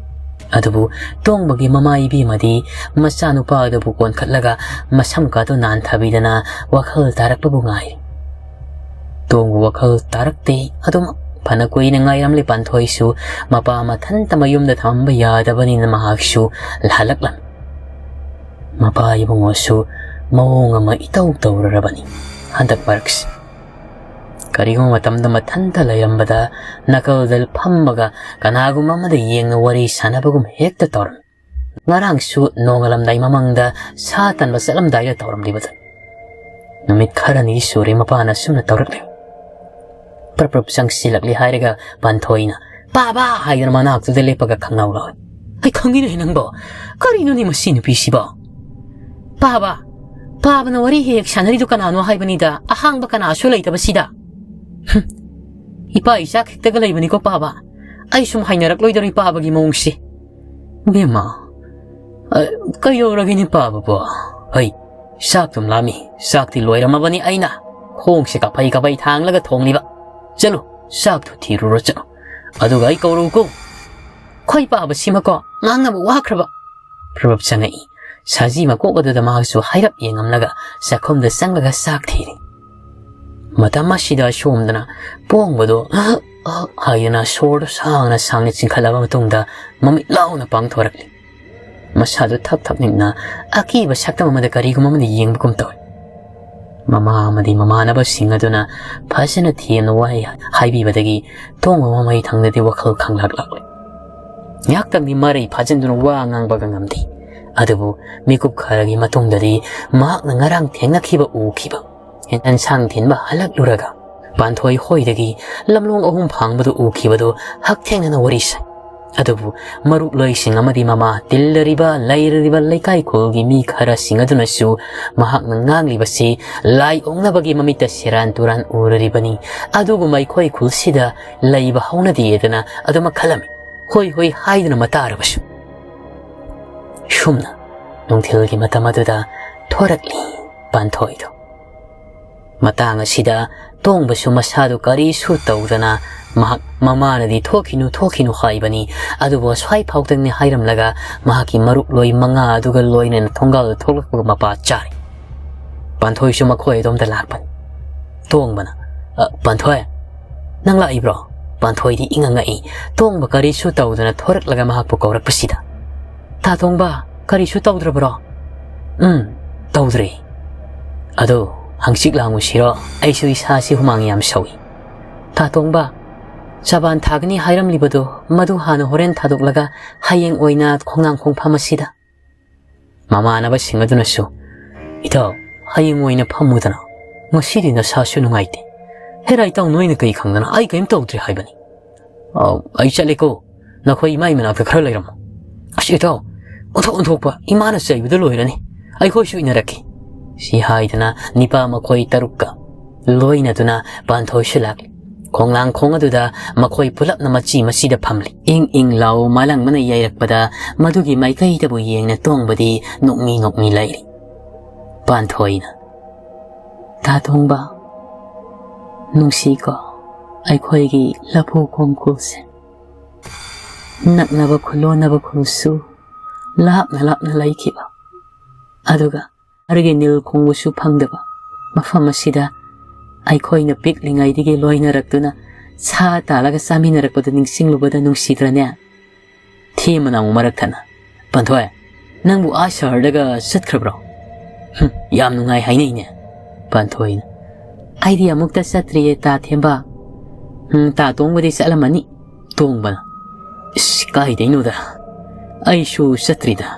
ꯑꯗꯨꯕꯨ ꯇꯣꯡꯕꯒꯤ ꯃꯃꯥ ꯏꯕꯦꯝꯃꯗꯤ ꯃꯆꯥꯅꯨꯄꯥꯗꯨꯕꯨ ꯀꯣꯟꯈꯠꯂꯒ ꯃꯁꯝꯀꯥꯗꯨ ꯅꯥꯟꯊꯕꯤꯗꯅ ꯋꯥꯈꯜ ꯇꯥꯔꯛꯄꯕꯨ ꯉꯥꯏꯔꯤ꯫ ꯇꯣꯡꯕ ꯋꯥꯈꯜ ꯇꯥꯔꯛꯇꯦ꯫ ꯑꯗꯨꯝ ꯐꯅ ꯀꯨꯏꯅ ꯉꯥꯏꯔꯝꯂꯤ ꯄꯥꯟꯊꯣꯏꯁꯨ꯫ ꯃꯄꯥ ꯃꯊꯟꯇ ꯃꯌꯨꯝꯗ ꯊꯝꯕ ꯌꯥꯗꯕꯅꯤꯅ ꯃꯍꯥꯛꯁꯨ ꯍꯜꯂꯛꯂꯝꯃꯤ꯫ ꯃꯄꯥ ꯏꯕꯨꯡꯉꯣꯁꯨ ꯃꯑꯣꯡ ꯑꯃ ꯏꯇꯧ ꯇꯧꯔꯔꯕꯅꯤ ꯍꯟꯗꯛ ꯃꯔꯛꯁꯤ꯫ ꯀꯔꯤꯒꯨꯝꯕ ꯃꯇꯝꯗ ꯃꯊꯟꯇ ꯂꯩꯔꯝꯕꯗ ꯅꯥꯀꯜꯗ ꯐꯝꯃꯒ ꯀꯅꯥꯒꯨꯝꯕ ꯑꯃꯗ ꯌꯦꯡꯅ ꯋꯥꯔꯤ ꯁꯥꯟꯅꯕꯒꯨꯝ ꯍꯦꯛꯇ ꯇꯧꯔꯝꯃꯤ꯫ ꯉꯔꯥꯡꯁꯨ ꯅꯣꯡꯉꯥꯜꯂꯝꯗꯥꯏ ꯃꯃꯥꯡꯗ ꯁꯥ ꯇꯟꯕ ꯆꯠꯂꯝꯗꯥꯏꯗ ꯇꯧꯔꯝꯂꯤꯕꯗꯨ꯫ ꯅꯨꯃꯤꯠ ꯈꯔꯅꯤ ꯁꯨꯔꯦ ꯃꯄꯥꯅ ꯑꯁꯨꯝꯅ ꯇꯧꯔꯛꯂꯤ꯫ ꯄ꯭ꯔꯞ ꯄ꯭ꯔꯞ ꯆꯪꯁꯤꯜꯂꯛꯂꯤ ꯍꯥꯏꯔꯒ ꯄꯥꯟꯊꯣꯏꯅ "ꯄꯥꯕ" ꯍꯥꯏꯗꯅ ꯃꯅꯥꯛꯇꯨꯗ ꯂꯦꯞꯄꯒ ꯈꯪꯅꯧ ꯂꯥꯎꯏ꯫ "ꯑꯩ ꯈꯪꯉꯤꯅꯦ ꯅꯪꯕꯣ꯫ ꯀꯔꯤꯅꯣꯅꯦ ꯃꯁꯤ ꯅꯨꯄꯤꯁꯤꯕꯣ?" "ꯄꯥꯕ, ꯄꯥꯕꯅ ꯋꯥꯔꯤ ꯍꯦꯛ ꯍꯦꯛ ꯁꯥꯟꯅꯔꯤꯗꯨ ꯀꯅꯥꯅꯣ ꯍꯥꯏꯕꯅꯤꯗ, ꯑꯍꯥꯡꯕ ꯀꯅꯥꯁꯨ ꯂꯩꯇꯕꯁꯤꯗ꯫" "ꯍꯨꯝ, ꯏꯄꯥ ꯏꯆꯥ ꯈꯛꯇꯒ ꯂꯩꯕꯅꯤꯀꯣ ꯄꯥꯕ꯫ ꯑꯩ ꯁꯨꯝ ꯍꯥꯏꯅꯔꯛꯂꯣꯏꯗꯧꯔꯤ ꯄꯥꯕꯒꯤ ꯃꯑꯣꯡꯁꯤ꯫" "ꯕꯦꯝꯃ, ꯑ, ꯀꯩꯗꯧꯔꯒꯦꯅꯦ ꯄꯥꯕꯕꯣ? ꯍꯩ, ꯆꯥꯛꯇꯨꯝ ꯂꯥꯝꯃꯤ, ꯆꯥꯛꯇꯤ ꯂꯣꯏꯔꯝꯃꯕꯅꯤ ꯑꯩꯅ ꯈꯣꯡꯁꯦ ꯀꯥꯐꯩ ꯀꯥꯐꯩ ꯊꯥꯡꯂꯒ ꯊꯣꯡꯂꯤꯕ꯫ ꯆꯠꯂꯨ, ꯆꯥꯛꯇꯨ ꯊꯤꯔꯨꯔꯣ ꯆꯠꯂꯨ, ꯑꯗꯨꯒ ꯑꯩ ꯀꯧꯔꯨꯀꯣ꯫" ꯈꯣꯏ ꯄꯥꯕꯁꯤꯃꯀꯣ ꯉꯥꯡꯅꯕ ꯋꯥꯈ꯭ꯔꯕ꯫ ꯄ꯭ꯔꯚꯞ ꯆꯪꯉꯛꯏ꯫ ꯁꯖꯤ ꯃꯀꯣꯛ ꯑꯗꯨꯗ ꯃꯍꯥꯛꯁꯨ ꯍꯥꯏꯔꯞ ꯌꯦꯡꯉꯝꯂꯒ ꯆꯥꯛꯈꯨꯝꯗ ꯆꯪꯂꯒ ꯆꯥꯛ ꯊꯤꯔꯤ꯫ ꯃꯇꯝ ꯑꯁꯤꯗ ꯁꯣꯝꯗꯅ ꯄꯣꯡꯕꯗꯣ ꯍꯥꯏꯗꯅ ꯁꯣꯔꯗꯣ ꯁꯥꯡꯅ ꯁꯥꯡꯅ ꯆꯤꯡꯈꯠꯂꯕ ꯃꯇꯨꯡꯗ ꯃꯃꯤꯠ ꯂꯥꯎꯅ ꯄꯥꯡꯊꯣꯔꯛꯂꯤ꯫ ꯃꯁꯥꯗꯨ ꯊꯛ ꯊꯛ ꯅꯤꯛꯅ ꯑꯀꯤꯕ ꯁꯛꯇꯝ ꯑꯃꯗ ꯀꯔꯤꯒꯨꯝꯕ ꯑꯃꯗ ꯌꯦꯡꯕꯒꯨꯝ ꯇꯧꯏ꯫ ꯃꯃꯥ ꯑꯃꯗꯤ ꯃꯃꯥꯟꯅꯕꯁꯤꯡ ꯑꯗꯨꯅ ꯐꯖꯅ ꯊꯦꯝꯅ ꯋꯥꯍꯩ ꯍꯥꯏꯕꯤꯕꯗꯒꯤ ꯇꯣꯡꯕ ꯃꯃꯩ ꯊꯪꯗꯗꯤ ꯋꯥꯈꯜ ꯈꯪꯂꯛꯂꯛꯂꯦ꯫ ꯉꯥꯏꯍꯥꯛꯇꯪꯗꯤ ꯃꯔꯩ ꯐꯥꯖꯤꯟꯗꯨꯅ ꯋꯥ ꯉꯥꯡꯕꯒ ꯉꯝꯗꯦ꯫ ꯑꯗꯨꯕꯨ ꯃꯤꯀꯨꯞ ꯈꯔꯒꯤ ꯃꯇꯨꯡꯗꯗꯤ ꯃꯍꯥꯛꯅ ꯉꯔꯥꯡ ꯊꯦꯡꯅꯈꯤꯕ ꯎꯈꯤꯕ, ꯑꯦꯟꯁꯥꯡ ꯊꯤꯟꯕ ꯍꯜꯂꯛꯂꯨꯔꯒ ꯄꯥꯟꯊꯣꯏ ꯍꯣꯏꯗꯒꯤ ꯂꯝꯂꯣꯡ ꯑꯍꯨꯝ ꯐꯥꯡꯕꯗꯨ ꯎꯈꯤꯕꯗꯨ ꯍꯛꯊꯦꯡꯅꯅ ꯋꯥꯔꯤ ꯁꯥꯏ꯫ ꯑꯗꯨꯕꯨ ꯃꯔꯨꯞꯂꯣꯏꯁꯤꯡ ꯑꯃꯗꯤ ꯃꯃꯥ ꯇꯤꯜꯂꯔꯤꯕ ꯂꯩꯔꯔꯤꯕ ꯂꯩꯀꯥꯏ ꯈꯨꯜꯒꯤ ꯃꯤ ꯈꯔꯁꯤꯡ ꯑꯗꯨꯅꯁꯨ ꯃꯍꯥꯛꯅ ꯉꯥꯡꯂꯤꯕꯁꯤ ꯂꯥꯏ ꯑꯣꯛꯅꯕꯒꯤ ꯃꯃꯤꯠꯇ ꯁꯦꯔꯥꯟ ꯇꯨꯔꯥꯟ ꯎꯔꯔꯤꯕꯅꯤ꯫ ꯑꯗꯨꯒꯨꯝꯕ ꯑꯩꯈꯣꯏ ꯈꯨꯜꯁꯤꯗ ꯂꯩꯕ ꯍꯧꯅꯗꯦꯗꯅ ꯑꯗꯨꯃꯛ ꯈꯜꯂꯝꯃꯤ꯫ ꯍꯣꯏ ꯍꯣꯏ ꯍꯥꯏꯗꯨꯅ ꯃꯇꯥꯔꯕꯁꯨ꯫ ꯁꯨꯝꯅ ꯅꯨꯡꯊꯤꯜꯒꯤ ꯃꯇꯝ ꯑꯗꯨꯗ ꯊꯣꯔꯛꯂꯤ ꯄꯥꯟꯊꯣꯏꯗꯨ꯫ ꯃꯇꯥꯡ ꯑꯁꯤꯗ ꯇꯣꯡꯕꯁꯨ ꯃꯁꯥꯗꯨ ꯀꯔꯤꯁꯨ ꯇꯧꯗꯅ ꯃꯍꯥꯛ ꯃꯃꯥꯅꯗꯤ "ꯊꯣꯛꯈꯤꯅꯨ, ꯊꯣꯛꯈꯤꯅꯨ" ꯍꯥꯏꯕꯅꯤ꯫ ꯑꯗꯨꯕꯨ ꯑꯁ꯭ꯋꯥꯏ ꯐꯥꯎꯗꯪꯅꯤ ꯍꯥꯏꯔꯝꯂꯒ ꯃꯍꯥꯛꯀꯤ ꯃꯔꯨꯞ ꯂꯣꯏ ꯃꯉꯥ ꯑꯗꯨꯒ ꯂꯣꯏꯅꯅ ꯊꯣꯡꯒꯥꯜꯗ ꯊꯣꯛꯂꯛꯄꯒ ꯃꯄꯥ ꯆꯥꯔꯦ꯫ ꯄꯥꯟꯊꯣꯏꯁꯨ ꯃꯈꯣꯏ ꯑꯗꯣꯝꯗ ꯂꯥꯛꯄꯅꯤ꯫ ꯇꯣꯡꯕꯅ, "ꯑ, ꯄꯥꯟꯊꯣꯏ, ꯅꯪ ꯂꯥꯛꯏꯕ꯭ꯔꯣ?" ꯄꯥꯟꯊꯣꯏꯗꯤ ꯏꯉꯛ ꯉꯛꯏ꯫ ꯇꯣꯡꯕ ꯀꯔꯤꯁꯨ ꯇꯧꯗꯅ ꯊꯣꯔꯛꯂꯒ ꯃꯍꯥꯛꯄꯨ ꯀꯧꯔꯛꯄꯁꯤꯗ꯫ "ꯇꯥ ꯇꯣꯡꯕ, ꯀꯔꯤꯁꯨ ꯇꯧꯗ꯭ꯔꯕ꯭ꯔꯣ?" "ꯎꯝ, ꯇꯧꯗ꯭ꯔꯦ꯫ ꯑꯗꯣ ꯍꯪꯆꯤꯠ ꯂꯥꯡꯉꯨꯁꯤꯔꯣ? ꯑꯩꯁꯨ ꯏꯁꯥꯁꯤ ꯍꯨꯃꯥꯡ ꯌꯥꯝ ꯁꯧꯏ꯫" "ꯇꯥ ꯇꯣꯡꯕ, ꯆꯥꯕꯥꯟ ꯊꯥꯒꯅꯤ ꯍꯥꯏꯔꯝꯂꯤꯕꯗꯣ ꯃꯗꯨ ꯍꯥꯟꯅ ꯍꯣꯔꯦꯟ ꯊꯥꯗꯣꯛꯂꯒ ꯍꯌꯦꯡ ꯑꯣꯏꯅ ꯈꯣꯡꯅꯥꯡꯈꯣꯡ ꯐꯝꯃꯁꯤꯗ꯫" ꯃꯃꯥꯟꯅꯕꯁꯤꯡ ꯑꯗꯨꯅꯁꯨ, "ꯏꯇꯥꯎ, ꯍꯌꯦꯡ ꯑꯣꯏꯅ ꯐꯝꯃꯨꯗꯅ꯫ ꯉꯁꯤꯗꯤ ꯅꯁꯥꯁꯨ ꯅꯨꯡꯉꯥꯏꯇꯦ꯫" "ꯍꯦꯔꯥ ꯏꯇꯥꯎ, ꯅꯣꯏꯅ ꯀꯩ ꯈꯪꯗꯅ? ꯑꯩ ꯀꯔꯤꯝ ꯇꯧꯗ꯭ꯔꯦ ꯍꯥꯏꯕꯅꯤ꯫" "ꯑꯧ, ꯑꯩ ꯆꯠꯂꯦꯀꯣ꯫ ꯅꯈꯣꯏ ꯏꯃꯥꯏ ꯃꯅꯥꯛꯇ ꯈꯔ ꯂꯩꯔꯝꯃꯣ꯫" "ꯑꯁ ꯏꯇꯥꯎ, ꯑꯣꯟꯊꯣꯛ ꯑꯣꯟꯊꯣꯛꯄ, ꯏꯃꯥꯅ ꯆꯩꯕꯗ ꯂꯣꯏꯔꯅꯤ꯫ ꯑꯩꯈꯣꯏꯁꯨ ꯏꯟꯅꯔꯛꯀꯦ꯫" ꯁꯤ ꯍꯥꯏꯗꯨꯅ ꯅꯤꯄꯥ ꯃꯈꯣꯏ ꯇꯔꯨꯛꯀ ꯂꯣꯏꯅꯗꯨꯅ ꯄꯥꯟꯊꯣꯏꯁꯨ ꯂꯥꯛꯂꯤ꯫ ꯈꯣꯡꯂꯥꯡꯈꯣꯡ ꯑꯗꯨꯗ ꯃꯈꯣꯏ ꯄꯨꯂꯞꯅ ꯃꯆꯤ ꯃꯆꯤꯗ ꯐꯝꯂꯤ꯫ ꯏꯪ ꯏꯪ ꯂꯥꯎ ꯃꯥꯂꯪꯕꯅ ꯌꯩꯔꯛꯄꯗ ꯃꯗꯨꯒꯤ ꯃꯥꯏꯀꯩꯗꯕꯨ ꯌꯦꯡꯅ ꯇꯣꯡꯕꯗꯤ ꯅꯣꯛꯃꯤ ꯅꯣꯛꯃꯤ ꯂꯩꯔꯤ꯫ ꯄꯥꯟꯊꯣꯏꯅ, "ꯇꯥ ꯇꯣꯡꯕ, ꯅꯨꯡꯁꯤꯀꯣ ꯑꯩꯈꯣꯏꯒꯤ ꯂꯐꯨ ꯈꯣꯡꯈꯨꯜꯁꯦ꯫ ꯅꯛꯅꯕ ꯈꯨꯂꯣꯟꯅꯕ ꯈꯨꯜꯁꯨ ꯂꯥꯞꯅ ꯂꯥꯞꯅ ꯂꯩꯈꯤꯕ, ꯑꯗꯨꯒ ꯁꯍꯔꯒꯤ ꯅꯤꯜ ꯈꯣꯡꯕꯁꯨ ꯐꯪꯗꯕ ꯃꯐꯝ ꯑꯁꯤꯗ ꯑꯩꯈꯣꯏꯅ ꯄꯤꯛꯂꯤꯉꯩꯗꯒꯤ ꯂꯣꯏꯅꯔꯛꯇꯨꯅ ꯁꯥ ꯇꯥꯜꯂꯒ ꯆꯥꯃꯤꯟꯅꯔꯛꯄꯗꯨ ꯅꯤꯡꯁꯤꯡꯂꯨꯕꯗ ꯅꯨꯡꯁꯤꯗ꯭ꯔꯅꯦ?" ꯊꯦꯝꯕꯅ ꯑꯃꯨꯛ ꯃꯔꯛ ꯊꯠꯅ, "ꯄꯥꯟꯊꯣꯏ, ꯅꯪꯕꯨ ꯑꯥ ꯁꯍꯔꯗꯒ ꯆꯠꯈ꯭ꯔꯕ꯭ꯔꯣ? ꯍꯨꯝ, ꯌꯥꯝ ꯅꯨꯡꯉꯥꯏ ꯍꯥꯏꯅꯩꯅꯦ꯫ ꯄꯥꯟꯊꯣꯏꯅ, "ꯑꯩꯗꯤ ꯑꯃꯨꯛꯇ ꯆꯠꯇ꯭ꯔꯤꯌꯦ, ꯇꯥ ꯊꯦꯝꯕ꯫ ꯎꯝ, ꯇꯥ ꯇꯣꯡꯕꯗꯤ ꯆꯠꯂꯝꯃꯅꯤ"꯫ ꯇꯣꯡꯕꯅ, "ꯏꯁ, ꯀꯥꯏꯗꯩꯅꯣꯗ, ꯑꯩꯁꯨ ꯆꯠꯇ꯭ꯔꯤꯗ꯫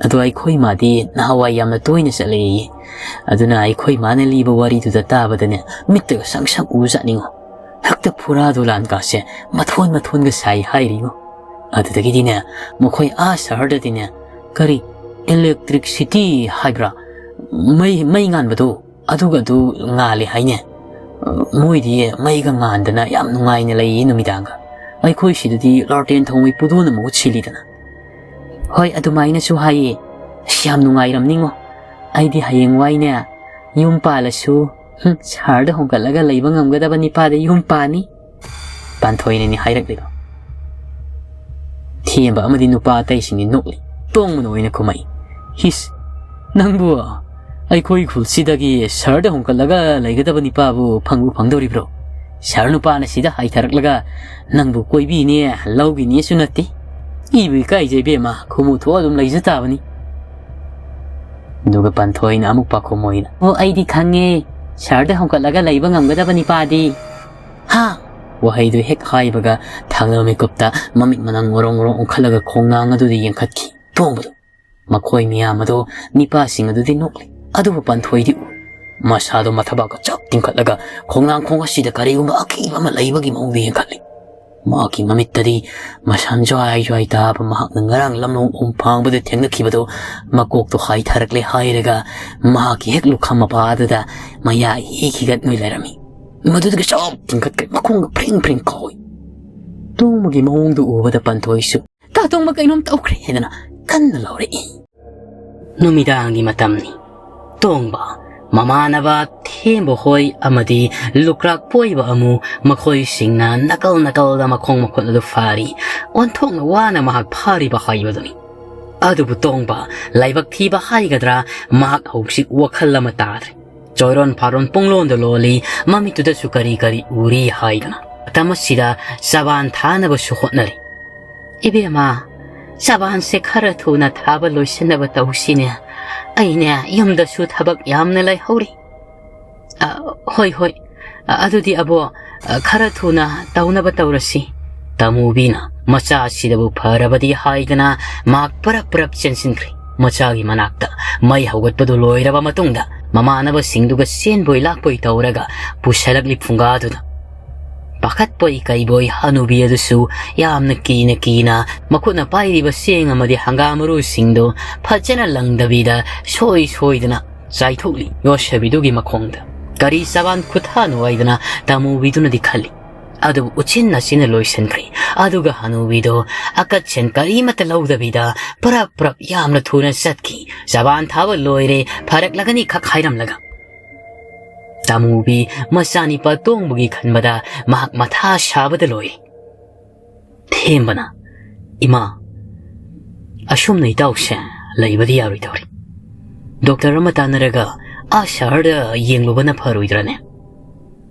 ꯑꯗꯣ ꯑꯩꯈꯣꯏ ꯃꯥꯗꯤ ꯅꯍꯥꯟꯋꯥꯏ ꯌꯥꯝꯅ ꯇꯣꯏꯅ ꯆꯠꯂꯛꯏ꯫ ꯑꯗꯨꯅ ꯑꯩꯈꯣꯏ ꯃꯥꯅ ꯂꯤꯕ ꯋꯥꯔꯤꯗꯨꯗ ꯇꯥꯕꯗꯅꯦ, ꯃꯤꯠꯇꯒ ꯁꯪ ꯁꯪ ꯎꯖꯥꯠꯅꯤꯉꯣ꯫ ꯍꯦꯛꯇ ꯐꯨꯔꯥ ꯗꯣꯂꯥꯟꯒꯥꯁꯦ ꯃꯊꯣꯟ ꯃꯊꯣꯟꯒ ꯁꯥꯏ ꯍꯥꯏꯔꯤꯉꯣ꯫ ꯑꯗꯨꯗꯒꯤꯗꯤꯅꯦ, ꯃꯈꯣꯏ ꯑꯥ ꯁꯍꯔꯗꯗꯤꯅꯦ, ꯀꯔꯤ, electricity ꯍꯥꯏꯕ꯭ꯔꯥ? ꯃꯩ, ꯃꯩ ꯉꯥꯟꯕꯗꯣ, ꯑꯗꯨꯒꯗꯨ ꯉꯥꯜꯂꯦ ꯍꯥꯏꯅꯦ꯫ ꯃꯣꯏꯗꯤ ꯃꯩꯒ ꯉꯥꯟꯗꯅ ꯌꯥꯝ ꯅꯨꯡꯉꯥꯏꯅ ꯂꯩꯌꯦ ꯅꯨꯃꯤꯗꯥꯡꯒ꯫ ꯑꯩꯈꯣꯏ ꯁꯤꯗꯗꯤ ꯂꯥꯔꯇꯦꯟ ꯊꯧꯃꯩ ꯄꯨꯗꯣꯟꯅ ꯃꯍꯨꯠ ꯁꯤꯜꯂꯤꯗꯅ"꯫ "ꯍꯣꯏ, ꯑꯗꯨꯃꯥꯏꯅꯁꯨ ꯍꯥꯏꯌꯦ꯫ ꯑꯁ, ꯌꯥꯝ ꯅꯨꯡꯉꯥꯏꯔꯝꯅꯤꯉꯣ꯫ ꯑꯩꯗꯤ ꯍꯌꯦꯡꯋꯥꯏꯅꯦ, ꯌꯨꯝ ꯄꯥꯜꯂꯁꯨ, ꯍꯨꯝ, ꯁꯍꯔꯗ ꯍꯣꯡꯒꯠꯂꯒ ꯂꯩꯕ ꯉꯝꯒꯗꯕ ꯅꯤꯄꯥꯗ ꯌꯨꯝ ꯄꯥꯟꯅꯤ"꯫ ꯄꯥꯟꯊꯣꯏꯅꯅꯤ ꯍꯥꯏꯔꯛꯂꯤꯕ꯫ ꯊꯦꯝꯕ ꯑꯃꯗꯤ ꯅꯨꯄꯥ ꯑꯇꯩꯁꯤꯡꯅꯤ ꯅꯣꯛꯂꯤ꯫ ꯇꯣꯡꯕꯅ ꯑꯣꯏꯅ ꯈꯨꯝꯃꯛꯏ, "ꯍꯤꯁ, ꯅꯪꯕꯨ ꯑꯩꯈꯣꯏ ꯈꯨꯜꯁꯤꯗꯒꯤ ꯁꯍꯔꯗ ꯍꯣꯡꯀꯠꯂꯒ ꯂꯩꯒꯗꯕ ꯅꯤꯄꯥꯕꯨ ꯐꯪꯕꯨ ꯐꯪꯗꯧꯔꯤꯕ꯭ꯔꯣ? ꯁꯍꯔ ꯅꯨꯄꯥꯅ ꯁꯤꯗ ꯍꯥꯏꯊꯔꯛꯂꯒ ꯅꯪꯕꯨ ꯀꯣꯏꯕꯤꯅꯤ ꯂꯧꯒꯤꯅꯤꯁꯨ ꯅꯠꯇꯦ꯫ ꯏꯕꯨ ꯏꯀꯥꯏꯖꯩ ꯏꯕꯦꯝꯃ, ꯈꯨꯃꯨ ꯊꯣꯛꯑ ꯑꯗꯨꯝ ꯂꯩꯖ ꯇꯥꯕꯅꯤ"꯫ ꯑꯗꯨꯒ ꯄꯥꯟꯊꯣꯏꯅ ꯑꯃꯨꯛ ꯄꯥꯈꯨꯝ ꯑꯣꯏꯅ, "ꯑꯣ, ꯑꯩꯗꯤ ꯈꯪꯉꯦ, ꯁꯍꯔꯗ ꯍꯣꯡꯀꯠꯂꯒ ꯂꯩꯕ ꯉꯝꯒꯗꯕ ꯅꯤꯄꯥꯗꯤ"꯫ "ꯍꯥ?" ꯋꯥꯍꯩꯗꯨ ꯍꯦꯛ ꯍꯥꯏꯕꯒ ꯊꯥꯡꯅꯕ ꯃꯤꯀꯨꯞꯇ ꯃꯃꯤꯠ ꯃꯅꯪ ꯉꯣꯔꯣꯡ ꯉꯣꯔꯣꯡ ꯑꯣꯟꯈꯠꯂꯒ ꯈꯣꯡꯅꯥꯡ ꯑꯗꯨꯗ ꯌꯦꯡꯈꯠꯈꯤ꯫ ꯇꯣꯡꯕꯗꯨ꯫ ꯃꯈꯣꯏ ꯃꯤꯌꯥꯝ ꯑꯗꯨ ꯅꯤꯄꯥꯁꯤꯡ ꯑꯗꯨꯗꯤ ꯅꯣꯛꯂꯤ꯫ ꯑꯗꯨꯕꯨ ꯄꯥꯟꯊꯣꯏꯗꯤ ꯎ꯫ ꯃꯁꯥꯗꯣ ꯃꯊꯕꯥꯛꯀ ꯆꯞ ꯇꯤꯡꯈꯠꯂꯒ ꯈꯣꯡꯅꯥꯡꯈꯣꯡ ꯑꯁꯤꯗ ꯀꯔꯤꯒꯨꯝꯕ ꯑꯀꯤꯕ ꯑꯃ ꯂꯩꯕꯒꯤ ꯃꯑꯣꯡꯗ ꯌꯦꯡꯈꯠꯂꯤ꯫ ꯃꯍꯥꯛꯀꯤ ꯃꯃꯤꯠꯇꯗꯤ ꯃꯁꯝ ꯖ꯭ꯋꯥꯏ ꯖ꯭ꯋꯥꯏ ꯇꯥꯕ ꯃꯍꯥꯛꯅ ꯉꯔꯥꯡ ꯂꯝꯂꯣꯡ ꯎꯝ ꯐꯥꯡꯕꯗ ꯊꯦꯡꯅꯈꯤꯕꯗꯨ ꯃꯀꯣꯛꯇꯣ ꯍꯥꯏꯊꯔꯛꯂꯦ ꯍꯥꯏꯔꯒ ꯃꯍꯥꯛꯀꯤ ꯍꯦꯛ ꯂꯨꯈꯝ ꯃꯄꯥ ꯑꯗꯨꯗ ꯃꯌꯥ ꯏꯈꯤꯒꯠ ꯅꯣꯏ ꯂꯩꯔꯝꯃꯤ꯫ ꯃꯗꯨꯗꯒꯤ ꯆꯞ ꯇꯤꯡꯈꯠꯈ꯭ꯔꯦ, ꯃꯈꯣꯡꯒ ꯐ꯭ꯔꯤꯡ ꯐ꯭ꯔꯤꯡ ꯀꯥꯎꯏ꯫ ꯇꯣꯡꯕꯒꯤ ꯃꯑꯣꯡꯗꯨ ꯎꯕꯗ ꯄꯟꯊꯣꯏꯁꯨ, "ꯇꯥ ꯇꯣꯡꯕ ꯀꯩꯅꯣꯝ ꯇꯧꯈ꯭ꯔꯦ" ꯍꯥꯏꯗꯅ ꯀꯟꯅ ꯂꯥꯎꯔꯛꯏ꯫ ꯅꯨꯃꯤꯗꯥꯡꯒꯤ ꯃꯇꯝꯅꯤ꯫ ꯇꯣꯡꯕ, ꯃꯃꯥꯟꯅꯕ ꯊꯦꯝꯕ ꯍꯣꯏ ꯑꯃꯗꯤ ꯂꯨꯀ꯭ꯔꯥꯛ ꯄꯣꯏꯕ ꯑꯃꯨ ꯃꯈꯣꯏꯁꯤꯡꯅ ꯅꯥꯀꯜ ꯅꯥꯀꯜꯗ ꯃꯈꯣꯡ ꯃꯈꯨꯠ ꯑꯗꯨ ꯐꯥꯔꯤ꯫ ꯑꯣꯟꯊꯣꯛꯅ ꯋꯥꯅ ꯃꯍꯥꯛ ꯐꯥꯔꯤꯕ ꯍꯥꯏꯕꯗꯨꯅꯤ꯫ ꯑꯗꯨꯕꯨ ꯇꯣꯡꯕ, ꯂꯥꯏꯕꯛ ꯊꯤꯕ ꯍꯥꯏꯒꯗ꯭ꯔꯥ, ꯃꯍꯥꯛ ꯍꯧꯖꯤꯛ ꯋꯥꯈꯜ ꯑꯃ ꯇꯥꯗ꯭ꯔꯦ꯫ ꯆꯣꯏꯔꯣꯟ ꯐꯥꯔꯣꯟ ꯄꯨꯡꯂꯣꯟꯗ ꯂꯣꯜꯂꯤ, ꯃꯃꯤꯠꯇꯨꯗꯁꯨ ꯀꯔꯤ ꯀꯔꯤ ꯎꯔꯤ ꯍꯥꯏꯗꯅ꯫ ꯃꯇꯝ ꯑꯁꯤꯗ ꯆꯕꯥꯟ ꯊꯥꯅꯕꯁꯨ ꯍꯣꯠꯅꯔꯤ꯫ "ꯏꯕꯦꯝꯃ, ꯆꯕꯥꯟꯁꯦ ꯈꯔ ꯊꯨꯅ ꯊꯥꯕ ꯂꯣꯏꯁꯤꯟꯅꯕ ꯇꯧꯁꯤꯅꯦ꯫ ꯑꯩꯅꯦ, ꯌꯨꯝꯗꯁꯨ ꯊꯕꯛ ꯌꯥꯝꯅ ꯂꯩꯍꯧꯔꯤ"꯫ "ꯑ, ꯍꯣꯏ, ꯍꯣꯏ꯫ ꯑ, ꯑꯗꯨꯗꯤ ꯑꯕꯣ, ꯑ, ꯈꯔ ꯊꯨꯅ ꯇꯧꯅꯕ ꯇꯧꯔꯁꯤ꯫" ꯇꯥꯃꯨꯕꯤꯅ ꯃꯆꯥꯁꯤꯗꯕꯨ ꯐꯔꯕꯗꯤ ꯍꯥꯏꯗꯅ ꯃꯍꯥꯛ ꯄꯔꯞ ꯄꯔꯞ ꯆꯦꯟꯁꯤꯟꯈ꯭ꯔꯦ꯫ ꯃꯆꯥꯒꯤ ꯃꯅꯥꯛꯇ ꯃꯩ ꯍꯧꯒꯠꯄꯗꯨ ꯂꯣꯏꯔꯕ ꯃꯇꯨꯡꯗ ꯃꯃꯥꯟꯅꯕꯁꯤꯡꯗꯨꯒ ꯆꯦꯟꯕꯣꯏ ꯂꯥꯛꯄꯣꯏ ꯇꯧꯔꯒ ꯄꯨꯁꯜꯂꯛꯂꯤ ꯐꯨꯡꯒꯥꯗꯨꯗ꯫ ꯄꯥꯈꯠꯄꯣꯏ ꯀꯩꯕꯣꯏ ꯍꯅꯨꯕꯤ ꯑꯗꯨꯁꯨ ꯌꯥꯝꯅ ꯀꯤꯅ ꯀꯤꯅ ꯃꯈꯨꯠꯅ ꯄꯥꯏꯔꯤꯕ ꯆꯦꯡ ꯑꯃꯗꯤ ꯍꯪꯒꯥꯝ ꯃꯔꯨꯁꯤꯡꯗꯨ ꯐꯖꯅ ꯂꯪꯗꯕꯤꯗ ꯁꯣꯏ ꯁꯣꯏꯗꯅ ꯆꯥꯏꯊꯣꯛꯂꯤ ꯌꯣꯠꯁꯕꯤꯗꯨꯒꯤ ꯃꯈꯣꯡꯗ꯫ ꯀꯔꯤ ꯆꯕꯥꯟ ꯈꯨꯊꯥꯅꯣ ꯍꯥꯏꯗꯅ ꯇꯥꯃꯨꯕꯤꯗꯨꯅꯗꯤ ꯈꯜꯂꯤ꯫ ꯑꯗꯨꯕꯨ ꯎꯆꯤꯟ ꯅꯥꯆꯤꯟꯅ ꯂꯣꯏꯁꯤꯟꯈ꯭ꯔꯦ꯫ ꯑꯗꯨꯒ ꯍꯅꯨꯕꯤꯗꯣ ꯑꯀꯠꯁꯦꯟ ꯀꯔꯤꯃꯠꯇ ꯂꯧꯗꯕꯤꯗ ꯄꯔꯞ ꯄꯔꯞ ꯌꯥꯝꯅ ꯊꯨꯅ ꯆꯠꯈꯤ꯫ ꯆꯕꯥꯟ ꯊꯥꯕ ꯂꯣꯏꯔꯦ, ꯐꯔꯛꯂꯒꯅꯤ ꯈꯛ ꯍꯥꯏꯔꯝꯂꯒ꯫ ꯇꯥꯃꯨꯕꯤ ꯃꯆꯥꯅꯤꯄꯥ ꯇꯣꯡꯕꯒꯤ ꯈꯟꯕꯗ ꯃꯍꯥꯛ ꯃꯊꯥ ꯁꯥꯕꯗ ꯂꯣꯏꯔꯦ꯫ ꯊꯦꯝꯕꯅ, "ꯏꯃꯥ, ꯑꯁꯨꯝꯅ ꯏꯇꯥꯎꯁꯦ ꯂꯩꯕꯗꯤ ꯌꯥꯔꯣꯏꯗꯧꯔꯤ꯫ ꯗꯣꯛꯇꯔ ꯑꯃ ꯇꯥꯟꯅꯔꯒ ꯑꯥ ꯁꯍꯔꯗ ꯌꯦꯡꯂꯨꯕꯅ ꯐꯔꯣꯏꯗ꯭ꯔꯅꯦ?"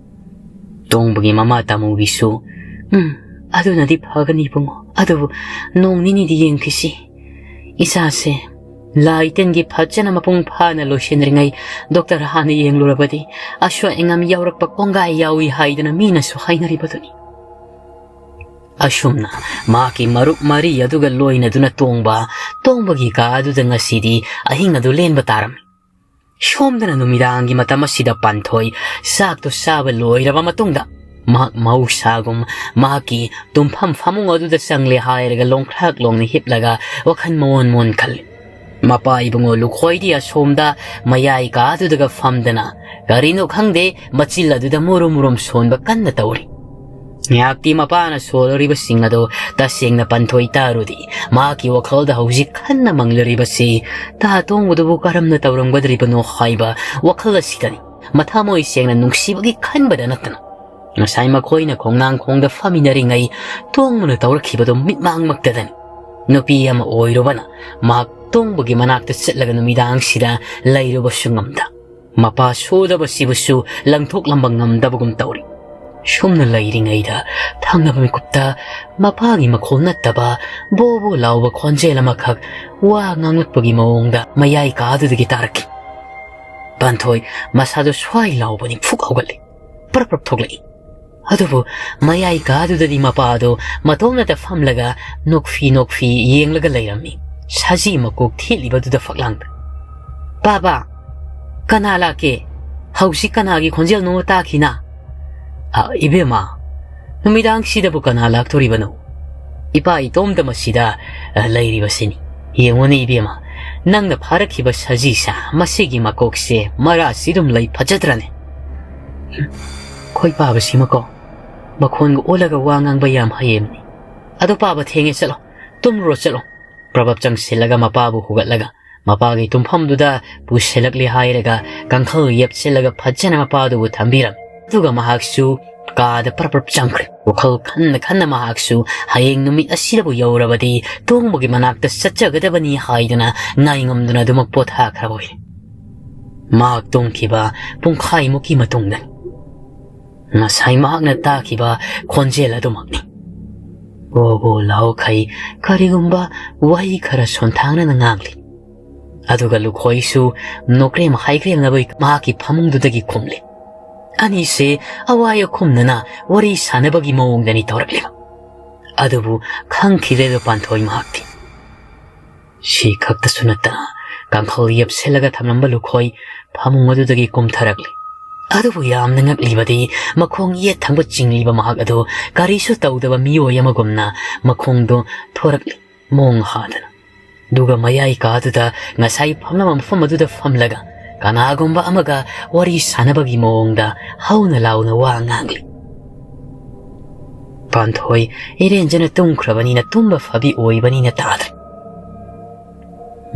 ꯇꯣꯡꯕꯒꯤ ꯃꯃꯥ ꯇꯥꯃꯨꯕꯤꯁꯨ, "ꯎꯝ, ꯑꯗꯨꯅꯗꯤ ꯐꯒꯅꯤ ꯏꯕꯨꯡꯉꯣ꯫ ꯑꯗꯨꯕꯨ ꯅꯣꯡ ꯅꯤꯅꯤꯗꯤ ꯌꯦꯡꯈꯤꯁꯤ꯫ ꯏꯆꯥꯁꯦ ꯂꯥꯏ ꯇꯤꯟꯒꯤ ꯐꯖꯅ ꯃꯄꯨꯡ ꯐꯥꯅ ꯂꯣꯏꯁꯤꯟꯗ꯭ꯔꯤꯉꯩ ꯗꯣꯛꯇꯔ ꯍꯥꯟꯅ ꯌꯦꯡꯂꯨꯔꯕꯗꯤ ꯑꯁꯣꯏ ꯑꯉꯥꯝ ꯌꯥꯎꯔꯛꯄ ꯀꯣꯡꯒꯥꯏ ꯌꯥꯎꯏ ꯍꯥꯏꯗꯅ ꯃꯤꯅꯁꯨ ꯍꯥꯏꯅꯔꯤꯕꯗꯨꯅꯤ꯫" ꯑꯁꯨꯝꯅ ꯃꯍꯥꯛꯀꯤ ꯃꯔꯨꯞ ꯃꯔꯤ ꯑꯗꯨꯒ ꯂꯣꯏꯅꯗꯨꯅ ꯇꯣꯡꯕ, ꯇꯣꯡꯕꯒꯤ ꯀꯥ ꯑꯗꯨꯗ ꯉꯁꯤꯗꯤ ꯑꯍꯤꯡ ꯑꯗꯨ ꯂꯦꯟꯕ ꯇꯥꯔꯝꯃꯤ꯫ ꯁꯣꯝꯗꯅ ꯅꯨꯃꯤꯗꯥꯡꯒꯤ ꯃꯇꯝ ꯑꯁꯤꯗ ꯄꯥꯟꯊꯣꯏ ꯆꯥꯛꯇꯨ ꯆꯥꯕ ꯂꯣꯏꯔꯕ ꯃꯇꯨꯡꯗ ꯃꯍꯥꯛ ꯃꯍꯧꯁꯥꯒꯨꯝ ꯃꯍꯥꯛꯀꯤ ꯇꯨꯝꯐꯝ ꯐꯃꯨꯡ ꯑꯗꯨꯗ ꯆꯪꯂꯦ ꯍꯥꯏꯔꯒ ꯂꯣꯡꯈ꯭ꯔꯥꯛ ꯂꯣꯡꯅ ꯍꯤꯞꯂꯒ ꯋꯥꯈꯜ ꯃꯑꯣꯟ ꯃꯑꯣꯟ ꯈꯜꯂꯤ꯫ ꯃꯄꯥ ꯏꯕꯨꯡꯉꯣ ꯂꯨꯈꯣꯏꯗꯤ ꯑꯁꯣꯝꯗ ꯃꯌꯥꯏ ꯀꯥꯗꯨꯗꯒ ꯐꯝꯗꯅ ꯀꯔꯤꯅꯣ ꯈꯪꯗꯦ, ꯃꯆꯤꯜ ꯑꯗꯨꯗ ꯃꯨꯔꯨꯝ ꯃꯨꯔꯨꯝ ꯁꯣꯟꯕ ꯀꯟꯅ ꯇꯧꯔꯤ꯫ ꯉꯥꯏꯍꯥꯛꯇꯤ ꯃꯄꯥꯅ ꯁꯣꯜꯂꯤꯕꯁꯤꯡ ꯑꯗꯣ ꯇꯁꯦꯡꯅ ꯄꯟꯊꯣꯏ ꯇꯥꯔꯨꯗꯦ꯫ ꯃꯍꯥꯛꯀꯤ ꯋꯥꯈꯜꯗ ꯍꯧꯖꯤꯛ ꯀꯟꯅ ꯃꯪꯂꯤꯕꯁꯤ ꯇꯥ ꯇꯣꯡꯕꯗꯨꯕꯨ ꯀꯔꯝꯅ ꯇꯧꯔꯝꯒꯗ꯭ꯔꯤꯕꯅꯣ ꯍꯥꯏꯕ ꯋꯥꯈꯜ ꯑꯁꯤꯗꯅꯤ꯫ ꯃꯊꯃꯣꯏ ꯁꯦꯡꯅ ꯅꯨꯡꯁꯤꯕꯒꯤ ꯈꯟꯕꯗ ꯅꯠꯇꯅ꯫ ꯉꯁꯥꯏ ꯃꯈꯣꯏꯅ ꯈꯣꯡꯅꯥꯡ ꯈꯣꯡꯗ ꯐꯝꯃꯤꯟꯅꯔꯤꯉꯩ ꯇꯣꯡꯕꯅ ꯇꯧꯔꯛꯈꯤꯕꯗꯨ ꯃꯤꯠꯃꯥꯡꯃꯛꯇꯗꯅꯤ꯫ ꯅꯨꯄꯤ ꯑꯃ ꯑꯣꯏꯔꯨꯕꯅ ꯃꯍꯥꯛ ꯇꯣꯡꯕꯒꯤ ꯃꯅꯥꯛꯇ ꯆꯠꯂꯒ ꯅꯨꯃꯤꯗꯥꯡꯁꯤꯗ ꯂꯩꯔꯨꯕꯁꯨ ꯉꯝꯗ, ꯃꯄꯥ ꯁꯣꯏꯗꯕꯁꯤꯕꯨꯁꯨ ꯂꯪꯊꯣꯛꯂꯝꯕ ꯉꯝꯗꯕꯒꯨꯝ ꯇꯧꯔꯤ꯫ ꯁꯨꯝꯅ ꯂꯩꯔꯤꯉꯩꯗ ꯊꯪꯅꯕ ꯃꯤꯀꯨꯞꯇ ꯃꯄꯥꯒꯤ ꯃꯈꯣꯜ ꯅꯠꯇꯕ ꯕꯣ ꯕꯣ ꯂꯥꯎꯕ ꯈꯣꯟꯖꯦꯜ ꯑꯃꯈꯛ ꯋꯥ ꯉꯥꯡꯂꯛꯄꯒꯤ ꯃꯑꯣꯡꯗ ꯃꯌꯥꯏ ꯀꯥꯗꯨꯗꯒꯤ ꯇꯥꯔꯛꯈꯤ꯫ ꯄꯥꯟꯊꯣꯏ ꯃꯁꯥꯗꯣ ꯁ꯭ꯋꯥꯏ ꯂꯥꯎꯕꯅꯤ ꯐꯨꯛ ꯍꯧꯒꯠꯂꯤ꯫ ꯄ꯭ꯔꯞ ꯄ꯭ꯔꯞ ꯊꯣꯛꯂꯛꯏ꯫ ꯑꯗꯨꯕꯨ ꯃꯌꯥꯏ ꯀꯥꯗꯨꯗꯗꯤ ꯃꯄꯥꯗꯣ ꯃꯇꯣꯝꯅꯇ ꯐꯝꯂꯒ ꯅꯣꯛꯐꯤ ꯅꯣꯛꯐꯤ ꯌꯦꯡꯂꯒ ꯂꯩꯔꯝꯃꯤ, ꯁꯖꯤ ꯃꯀꯣꯛ ꯊꯦꯠꯂꯤꯕꯗꯨꯗ ꯐꯛꯂꯥꯡꯗ꯫ "ꯄꯥꯕ, ꯀꯅꯥ ꯂꯥꯛꯀꯦ? ꯍꯧꯖꯤꯛ ꯀꯅꯥꯒꯤ ꯈꯣꯟꯖꯦꯜꯅꯣ ꯇꯥꯈꯤꯅ?" "ꯑ, ꯏꯕꯦꯝꯃ, ꯅꯨꯃꯤꯗꯥꯡꯁꯤꯗꯕꯨ ꯀꯅꯥ ꯂꯥꯛꯇꯣꯔꯤꯕꯅꯣ? ꯏꯄꯥ ꯏꯇꯣꯝꯇ ꯃꯁꯤꯗ, ꯑ, ꯂꯩꯔꯤꯕꯁꯤꯅꯤ꯫ ꯌꯦꯡꯉꯨꯅꯦ ꯏꯕꯦꯝꯃ, ꯅꯪꯅ ꯐꯥꯔꯛꯈꯤꯕ ꯁꯖꯤꯁꯦ, ꯃꯁꯤꯒꯤ ꯃꯀꯣꯛꯁꯦ ꯃꯔꯥꯁꯤ ꯑꯗꯨꯝ ꯂꯩ ꯐꯖꯗ꯭ꯔꯅꯦ?" ꯈꯣꯏ ꯄꯥꯕꯁꯤꯃꯀꯣ, ꯃꯈꯣꯟꯒ ꯑꯣꯜꯂꯒ ꯋꯥ ꯉꯥꯡꯕ ꯌꯥꯝ ꯍꯩꯌꯦꯕꯅꯤ꯫ "ꯑꯗꯣ ꯄꯥꯕ ꯊꯦꯡꯉꯦ, ꯆꯠꯂꯣ, ꯇꯨꯝꯔꯨꯔꯣ ꯆꯠꯂꯣ꯫" ꯄ꯭ꯔꯕꯞ ꯆꯪꯁꯤꯜꯂꯒ ꯃꯄꯥꯕꯨ ꯍꯨꯒꯠꯂꯒ ꯃꯄꯥꯒꯤ ꯇꯨꯝꯐꯝꯗꯨꯗ ꯄꯨꯁꯤꯜꯂꯛꯂꯦ ꯍꯥꯏꯔꯒ ꯀꯥꯡꯈꯜ ꯌꯦꯞꯁꯤꯜꯂꯒ ꯐꯖꯅ ꯃꯄꯥꯗꯨꯕꯨ ꯊꯝꯕꯤꯔꯝꯃꯤ꯫ ꯑꯗꯨꯒ ꯃꯍꯥꯛꯁꯨ ꯀꯥꯗ ꯄ꯭ꯔꯞ ꯄ꯭ꯔꯞ ꯆꯪꯈ꯭ꯔꯦ꯫ ꯋꯥꯈꯜ ꯈꯟꯅ ꯈꯟꯅ ꯃꯍꯥꯛꯁꯨ ꯍꯌꯦꯡ ꯅꯨꯃꯤꯠ ꯑꯁꯤꯗꯕꯨ ꯌꯧꯔꯕꯗꯤ ꯇꯣꯡꯕꯒꯤ ꯃꯅꯥꯛꯇ ꯆꯠꯆꯒꯗꯕꯅꯤ ꯍꯥꯏꯗꯨꯅ ꯉꯥꯏꯉꯝꯗꯨꯅ ꯑꯗꯨꯃꯛ ꯄꯣꯊꯥꯈ꯭ꯔꯕ ꯑꯣꯏꯔꯦ꯫ ꯃꯍꯥꯛ ꯇꯨꯝꯈꯤꯕ ꯄꯨꯡꯈꯥꯏꯃꯨꯛꯀꯤ ꯃꯇꯨꯡꯗꯅꯤ꯫ ꯉꯁꯥꯏ ꯃꯍꯥꯛꯅ ꯇꯥꯈꯤꯕ ꯈꯣꯟꯖꯦꯜ ꯑꯗꯨꯃꯛꯅꯤ꯫ ꯒꯣ ꯒꯣ ꯂꯥꯎꯈꯩ ꯀꯔꯤꯒꯨꯝꯕ ꯋꯥꯍꯩ ꯈꯔ ꯁꯣꯟꯊꯥꯡꯅꯅ ꯉꯥꯡꯂꯤ꯫ ꯑꯗꯨꯒ ꯂꯨꯈꯣꯏꯁꯨ ꯅꯣꯀ꯭ꯔꯦꯝ ꯍꯥꯏꯈ꯭ꯔꯦꯝꯅꯕ ꯃꯍꯥꯛꯀꯤ ꯐꯃꯨꯡꯗꯨꯗꯒꯤ ꯈꯨꯝꯂꯤ꯫ ꯑꯅꯤꯁꯦ ꯑꯋꯥꯏ ꯑꯈꯨꯝꯅꯅ ꯋꯥꯔꯤ ꯁꯥꯟꯅꯕꯒꯤ ꯃꯑꯣꯡꯗꯅꯤ ꯇꯧꯔꯛꯂꯤꯕ꯫ ꯑꯗꯨꯕꯨ ꯈꯪꯈꯤꯗ꯭ꯔꯦꯗ ꯄꯥꯟꯊꯣꯏ ꯃꯍꯥꯛꯇꯤ꯫ ꯁꯤ ꯈꯛꯇꯁꯨ ꯅꯠꯇꯅ ꯀꯥꯡꯈꯜ ꯌꯦꯞꯁꯤꯜꯂꯒ ꯊꯝꯂꯝꯕ ꯂꯨꯈꯣꯏ ꯐꯃꯨꯡ ꯑꯗꯨꯗꯒꯤ ꯀꯨꯝꯊꯔꯛꯂꯤ꯫ ꯑꯗꯨꯕꯨ ꯌꯥꯝꯅ ꯉꯛꯂꯤꯕꯗꯤ ꯃꯈꯣꯡ ꯌꯦꯠ ꯊꯪꯕ ꯆꯤꯡꯂꯤꯕ ꯃꯍꯥꯛ ꯑꯗꯨ ꯀꯔꯤꯁꯨ ꯇꯧꯗꯕ ꯃꯤꯑꯣꯏ ꯑꯃꯒꯨꯝꯅ ꯃꯈꯣꯡꯗꯣ ꯊꯣꯔꯛꯂꯤ꯫ ꯃꯣꯡ ꯍꯥꯗꯅ꯫ ꯑꯗꯨꯒ ꯃꯌꯥꯏ ꯀꯥꯗꯨꯗ ꯉꯁꯥꯏ ꯐꯝꯂꯝꯕ ꯃꯐꯝ ꯑꯗꯨꯗ ꯐꯝꯂꯒ ꯀꯅꯥꯒꯨꯝꯕ ꯑꯃꯒ ꯋꯥꯔꯤ ꯁꯥꯟꯅꯕꯒꯤ ꯃꯑꯣꯡꯗ ꯍꯧꯅ ꯂꯥꯎꯅ ꯋꯥ ꯉꯥꯡꯂꯤ꯫ ꯄꯥꯟꯊꯣꯏ ꯏꯔꯦꯟꯖꯅ ꯇꯨꯝꯈ꯭ꯔꯕꯅꯤꯅ ꯇꯨꯝꯕ ꯐꯕꯤ ꯑꯣꯏꯕꯅꯤꯅ ꯇꯥꯗ꯭ꯔꯦ꯫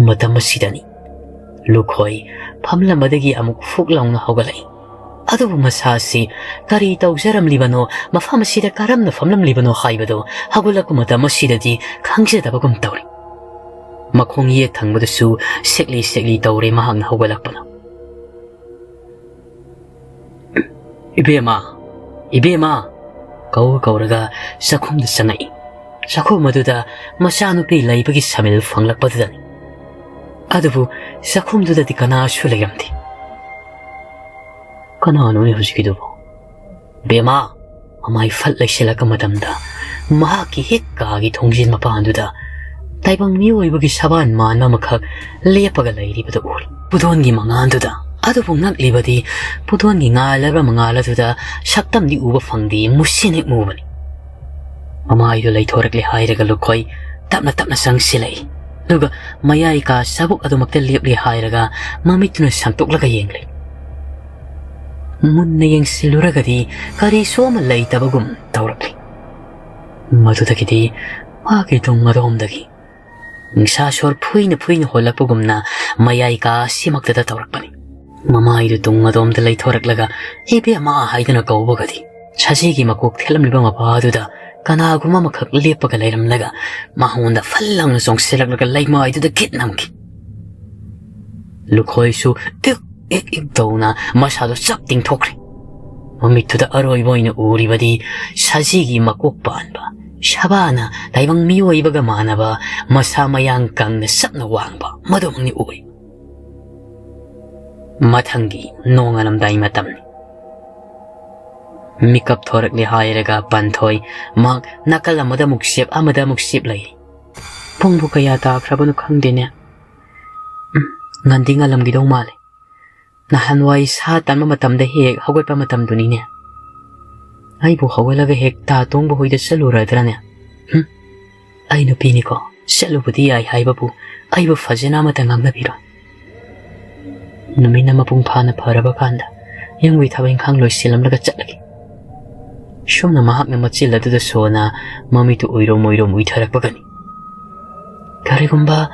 ꯃꯇꯝ ꯑꯁꯤꯗꯅꯤ ꯂꯨꯈꯣꯏ ꯐꯝꯂꯝꯕꯗꯒꯤ ꯑꯃꯨꯛ ꯐꯨꯛ ꯂꯥꯎꯅ ꯍꯧꯒꯠꯂꯛꯏ꯫ ꯑꯗꯨꯕꯨ ꯃꯁꯥꯁꯤ ꯀꯔꯤ ꯇꯧꯖꯔꯝꯂꯤꯕꯅꯣ, ꯃꯐꯝ ꯑꯁꯤꯗ ꯀꯔꯝꯅ ꯐꯝꯂꯝꯂꯤꯕꯅꯣ ꯍꯥꯏꯕꯗꯨ ꯍꯧꯒꯠꯂꯛꯄ ꯃꯇꯝ ꯑꯁꯤꯗꯗꯤ ꯈꯪꯖꯗꯕꯒꯨꯝ ꯇꯧꯔꯤ꯫ ꯃꯈꯣꯡ ꯌꯦꯠ ꯊꯪꯕꯗꯁꯨ ꯁꯦꯛꯂꯤ ꯁꯦꯛꯂꯤ ꯇꯧꯔꯦ ꯃꯍꯥꯛꯅ ꯍꯧꯒꯠꯂꯛꯄꯗ꯫ "ꯏꯕꯦꯝꯃ, ꯏꯕꯦꯝꯃ!" ꯀꯧ ꯀꯧꯔꯒ ꯆꯥꯛꯈꯨꯝꯗ ꯆꯪꯉꯛꯏ꯫ ꯆꯥꯛꯈꯨꯝ ꯑꯗꯨꯗ ꯃꯆꯥꯅꯨꯄꯤ ꯂꯩꯕꯒꯤ ꯁꯃꯤꯜ ꯐꯪꯂꯛꯄꯗꯨꯗꯅꯤ꯫ ꯑꯗꯨꯕꯨ ꯆꯥꯛꯈꯨꯝꯗꯨꯗꯗꯤ ꯀꯅꯥꯁꯨ ꯂꯩꯔꯝꯗꯦ꯫ "ꯀꯅꯥꯅꯣꯅꯦ ꯍꯧꯖꯤꯛꯀꯤꯗꯨꯕꯣ?" ꯕꯦꯃꯥ! ꯃꯃꯥꯏ ꯐꯠ ꯂꯩꯁꯤꯜꯂꯛꯄ ꯃꯇꯝꯗ ꯃꯍꯥꯛꯀꯤ ꯍꯦꯛ ꯀꯥꯒꯤ ꯊꯣꯡꯖꯤꯟ ꯃꯄꯥꯟꯗꯨꯗ ꯇꯥꯏꯕꯪ ꯃꯤꯑꯣꯏꯕꯒꯤ ꯁꯕꯥꯟ ꯃꯥꯟꯕ ꯑꯃꯈꯛ ꯂꯦꯞꯄꯒ ꯂꯩꯔꯤꯕꯗꯨ ꯎꯔꯦ꯫ ꯄꯨꯗꯣꯟꯒꯤ ꯃꯉꯥꯜꯗꯨꯗ꯫ ꯑꯗꯨꯕꯨ ꯉꯛꯂꯤꯕꯗꯤ ꯄꯨꯗꯣꯟꯒꯤ ꯉꯥꯜꯂꯕ ꯃꯉꯥꯜ ꯑꯗꯨꯗ ꯁꯛꯇꯝꯗꯤ ꯎꯕ ꯐꯪꯗꯦ, ꯃꯨꯁꯤꯟ ꯍꯦꯛ ꯃꯨꯕꯅꯤ꯫ ꯃꯃꯥꯏꯗꯨ ꯂꯩꯊꯣꯔꯛꯂꯦ ꯍꯥꯏꯔꯒ ꯂꯨꯈꯣꯏ ꯇꯞꯅ ꯇꯞꯅ ꯆꯪꯁꯤꯜꯂꯛꯏ꯫ ꯑꯗꯨꯒ ꯃꯌꯥꯏ ꯀꯥ ꯆꯥꯕꯨꯛ ꯑꯗꯨꯃꯛꯇ ꯂꯦꯞꯂꯦ ꯍꯥꯏꯔꯒ ꯃꯃꯤꯠꯇꯨꯅ ꯁꯥꯡꯇꯣꯛꯂꯒ ꯌꯦꯡꯂꯤ꯫ ꯃꯨꯟꯅ ꯌꯦꯡꯁꯤꯜꯂꯨꯔꯒꯗꯤ ꯀꯔꯤꯁꯨ ꯑꯃ ꯂꯩꯇꯕꯒꯨꯝ ꯇꯧꯔꯛꯂꯤ꯫ ꯃꯗꯨꯗꯒꯤꯗꯤ ꯃꯥꯒꯤ ꯇꯨꯡ ꯑꯗꯣꯝꯗꯒꯤ ꯅꯤꯡꯁꯥ ꯁꯣꯔ ꯐꯨꯏꯅ ꯐꯨꯏꯅ ꯍꯣꯜꯂꯛꯄꯒꯨꯝꯅ ꯃꯌꯥꯏ ꯀꯥ ꯑꯁꯤꯃꯛꯇꯗ ꯇꯧꯔꯛꯄꯅꯤ꯫ ꯃꯃꯥꯏꯗꯨ ꯇꯨꯡ ꯑꯗꯣꯝꯗ ꯂꯩꯊꯣꯔꯛꯂꯒ "ꯏꯕꯦꯝꯃ" ꯍꯥꯏꯗꯨꯅ ꯀꯧꯕꯒꯗꯤ ꯁꯖꯤꯒꯤ ꯃꯀꯣꯛ ꯊꯦꯠꯂꯝꯂꯤꯕ ꯃꯄꯥ ꯑꯗꯨꯗ ꯀꯅꯥꯒꯨꯝꯕ ꯑꯃꯈꯛ ꯂꯦꯞꯄꯒ ꯂꯩꯔꯝꯂꯒ ꯃꯉꯣꯟꯗ ꯐꯜ ꯂꯥꯎꯅ ꯆꯣꯡꯁꯤꯜꯂꯛꯂꯒ ꯂꯩꯃꯥꯏꯗꯨꯗ ꯈꯤꯠ ꯅꯝꯈꯤ꯫ ꯂꯨꯈꯣꯏꯁꯨ ꯏꯛ ꯏꯛ ꯏꯛ ꯇꯧꯅ ꯃꯁꯥꯗꯨ ꯆꯞ ꯇꯤꯡꯊꯣꯛꯈ꯭ꯔꯦ꯫ ꯃꯃꯤꯠꯇꯨꯗ ꯑꯔꯣꯏꯕ ꯑꯣꯏꯅ ꯎꯔꯤꯕꯗꯤ ꯁꯖꯤꯒꯤ ꯃꯀꯣꯛ ꯄꯥꯟꯕ, ꯁꯕꯥꯅ ꯇꯥꯏꯕꯪ ꯃꯤꯑꯣꯏꯕꯒ ꯃꯥꯟꯅꯕ, ꯃꯁꯥ ꯃꯌꯥꯡ ꯀꯪꯅ ꯆꯞꯅ ꯋꯥꯡꯕ ꯃꯗꯨꯃꯛꯅꯤ ꯎꯔꯤ꯫ ꯃꯊꯪꯒꯤ ꯅꯣꯡꯉꯥꯜꯂꯝꯗꯥꯏ ꯃꯇꯝꯅꯤ꯫ ꯃꯤꯀꯞ ꯊꯣꯔꯛꯂꯦ ꯍꯥꯏꯔꯒ ꯄꯥꯟꯊꯣꯏ ꯃꯍꯥꯛ ꯅꯥꯀꯜ ꯑꯃꯗ ꯑꯃꯨꯛ ꯆꯦꯞ, ꯑꯃꯗ ꯑꯃꯨꯛ ꯆꯦꯞ ꯂꯩꯔꯤ꯫ "ꯄꯨꯡꯕꯨ ꯀꯌꯥ ꯇꯥꯈ꯭ꯔꯕꯅꯣ ꯈꯪꯗꯦꯅꯦ꯫ ꯎꯝ, ꯉꯟꯗꯤ ꯉꯜꯂꯝꯒꯗꯧ ꯃꯥꯜꯂꯦ꯫ ꯅꯍꯥꯟꯋꯥꯏ ꯁꯥ ꯇꯥꯟꯕ ꯃꯇꯝꯗ ꯍꯦꯛ ꯍꯧꯒꯠꯄ ꯃꯇꯝꯗꯨꯅꯤꯅꯦ꯫ ꯑꯩꯕꯨ ꯍꯧꯒꯠꯂꯒ ꯍꯦꯛ ꯇꯥ ꯇꯣꯡꯕ ꯍꯣꯏꯗ ꯆꯠꯂꯨꯔꯗ꯭ꯔꯅꯦ? ꯍꯨꯝ? ꯑꯩ ꯅꯨꯄꯤꯅꯤꯀꯣ, ꯆꯠꯂꯨꯕꯗꯤ ꯌꯥꯏ ꯍꯥꯏꯕꯕꯨ ꯑꯩꯕꯨ ꯐꯖꯅ ꯑꯃꯇ ꯉꯥꯡꯅꯕꯤꯔꯣ꯫ ꯅꯨꯃꯤꯠꯅ ꯃꯄꯨꯡ ꯐꯥꯅ ꯐꯔꯕ ꯀꯥꯟꯗ ꯌꯨꯝꯒꯤ ꯊꯕꯛ ꯏꯪꯈꯥꯡ ꯂꯣꯏꯁꯤꯜꯂꯝꯂꯒ ꯆꯠꯂꯒꯦ꯫" ꯁꯨꯝꯅ ꯃꯍꯥꯛꯅ ꯃꯆꯤꯜ ꯑꯗꯨꯗ ꯁꯣꯟꯅ ꯃꯃꯤꯠꯇꯨ ꯎꯏꯔꯣꯝ ꯎꯏꯔꯣꯝ ꯎꯏꯊꯔꯛꯄꯒꯅꯤ꯫ ꯀꯔꯤꯒꯨꯝꯕ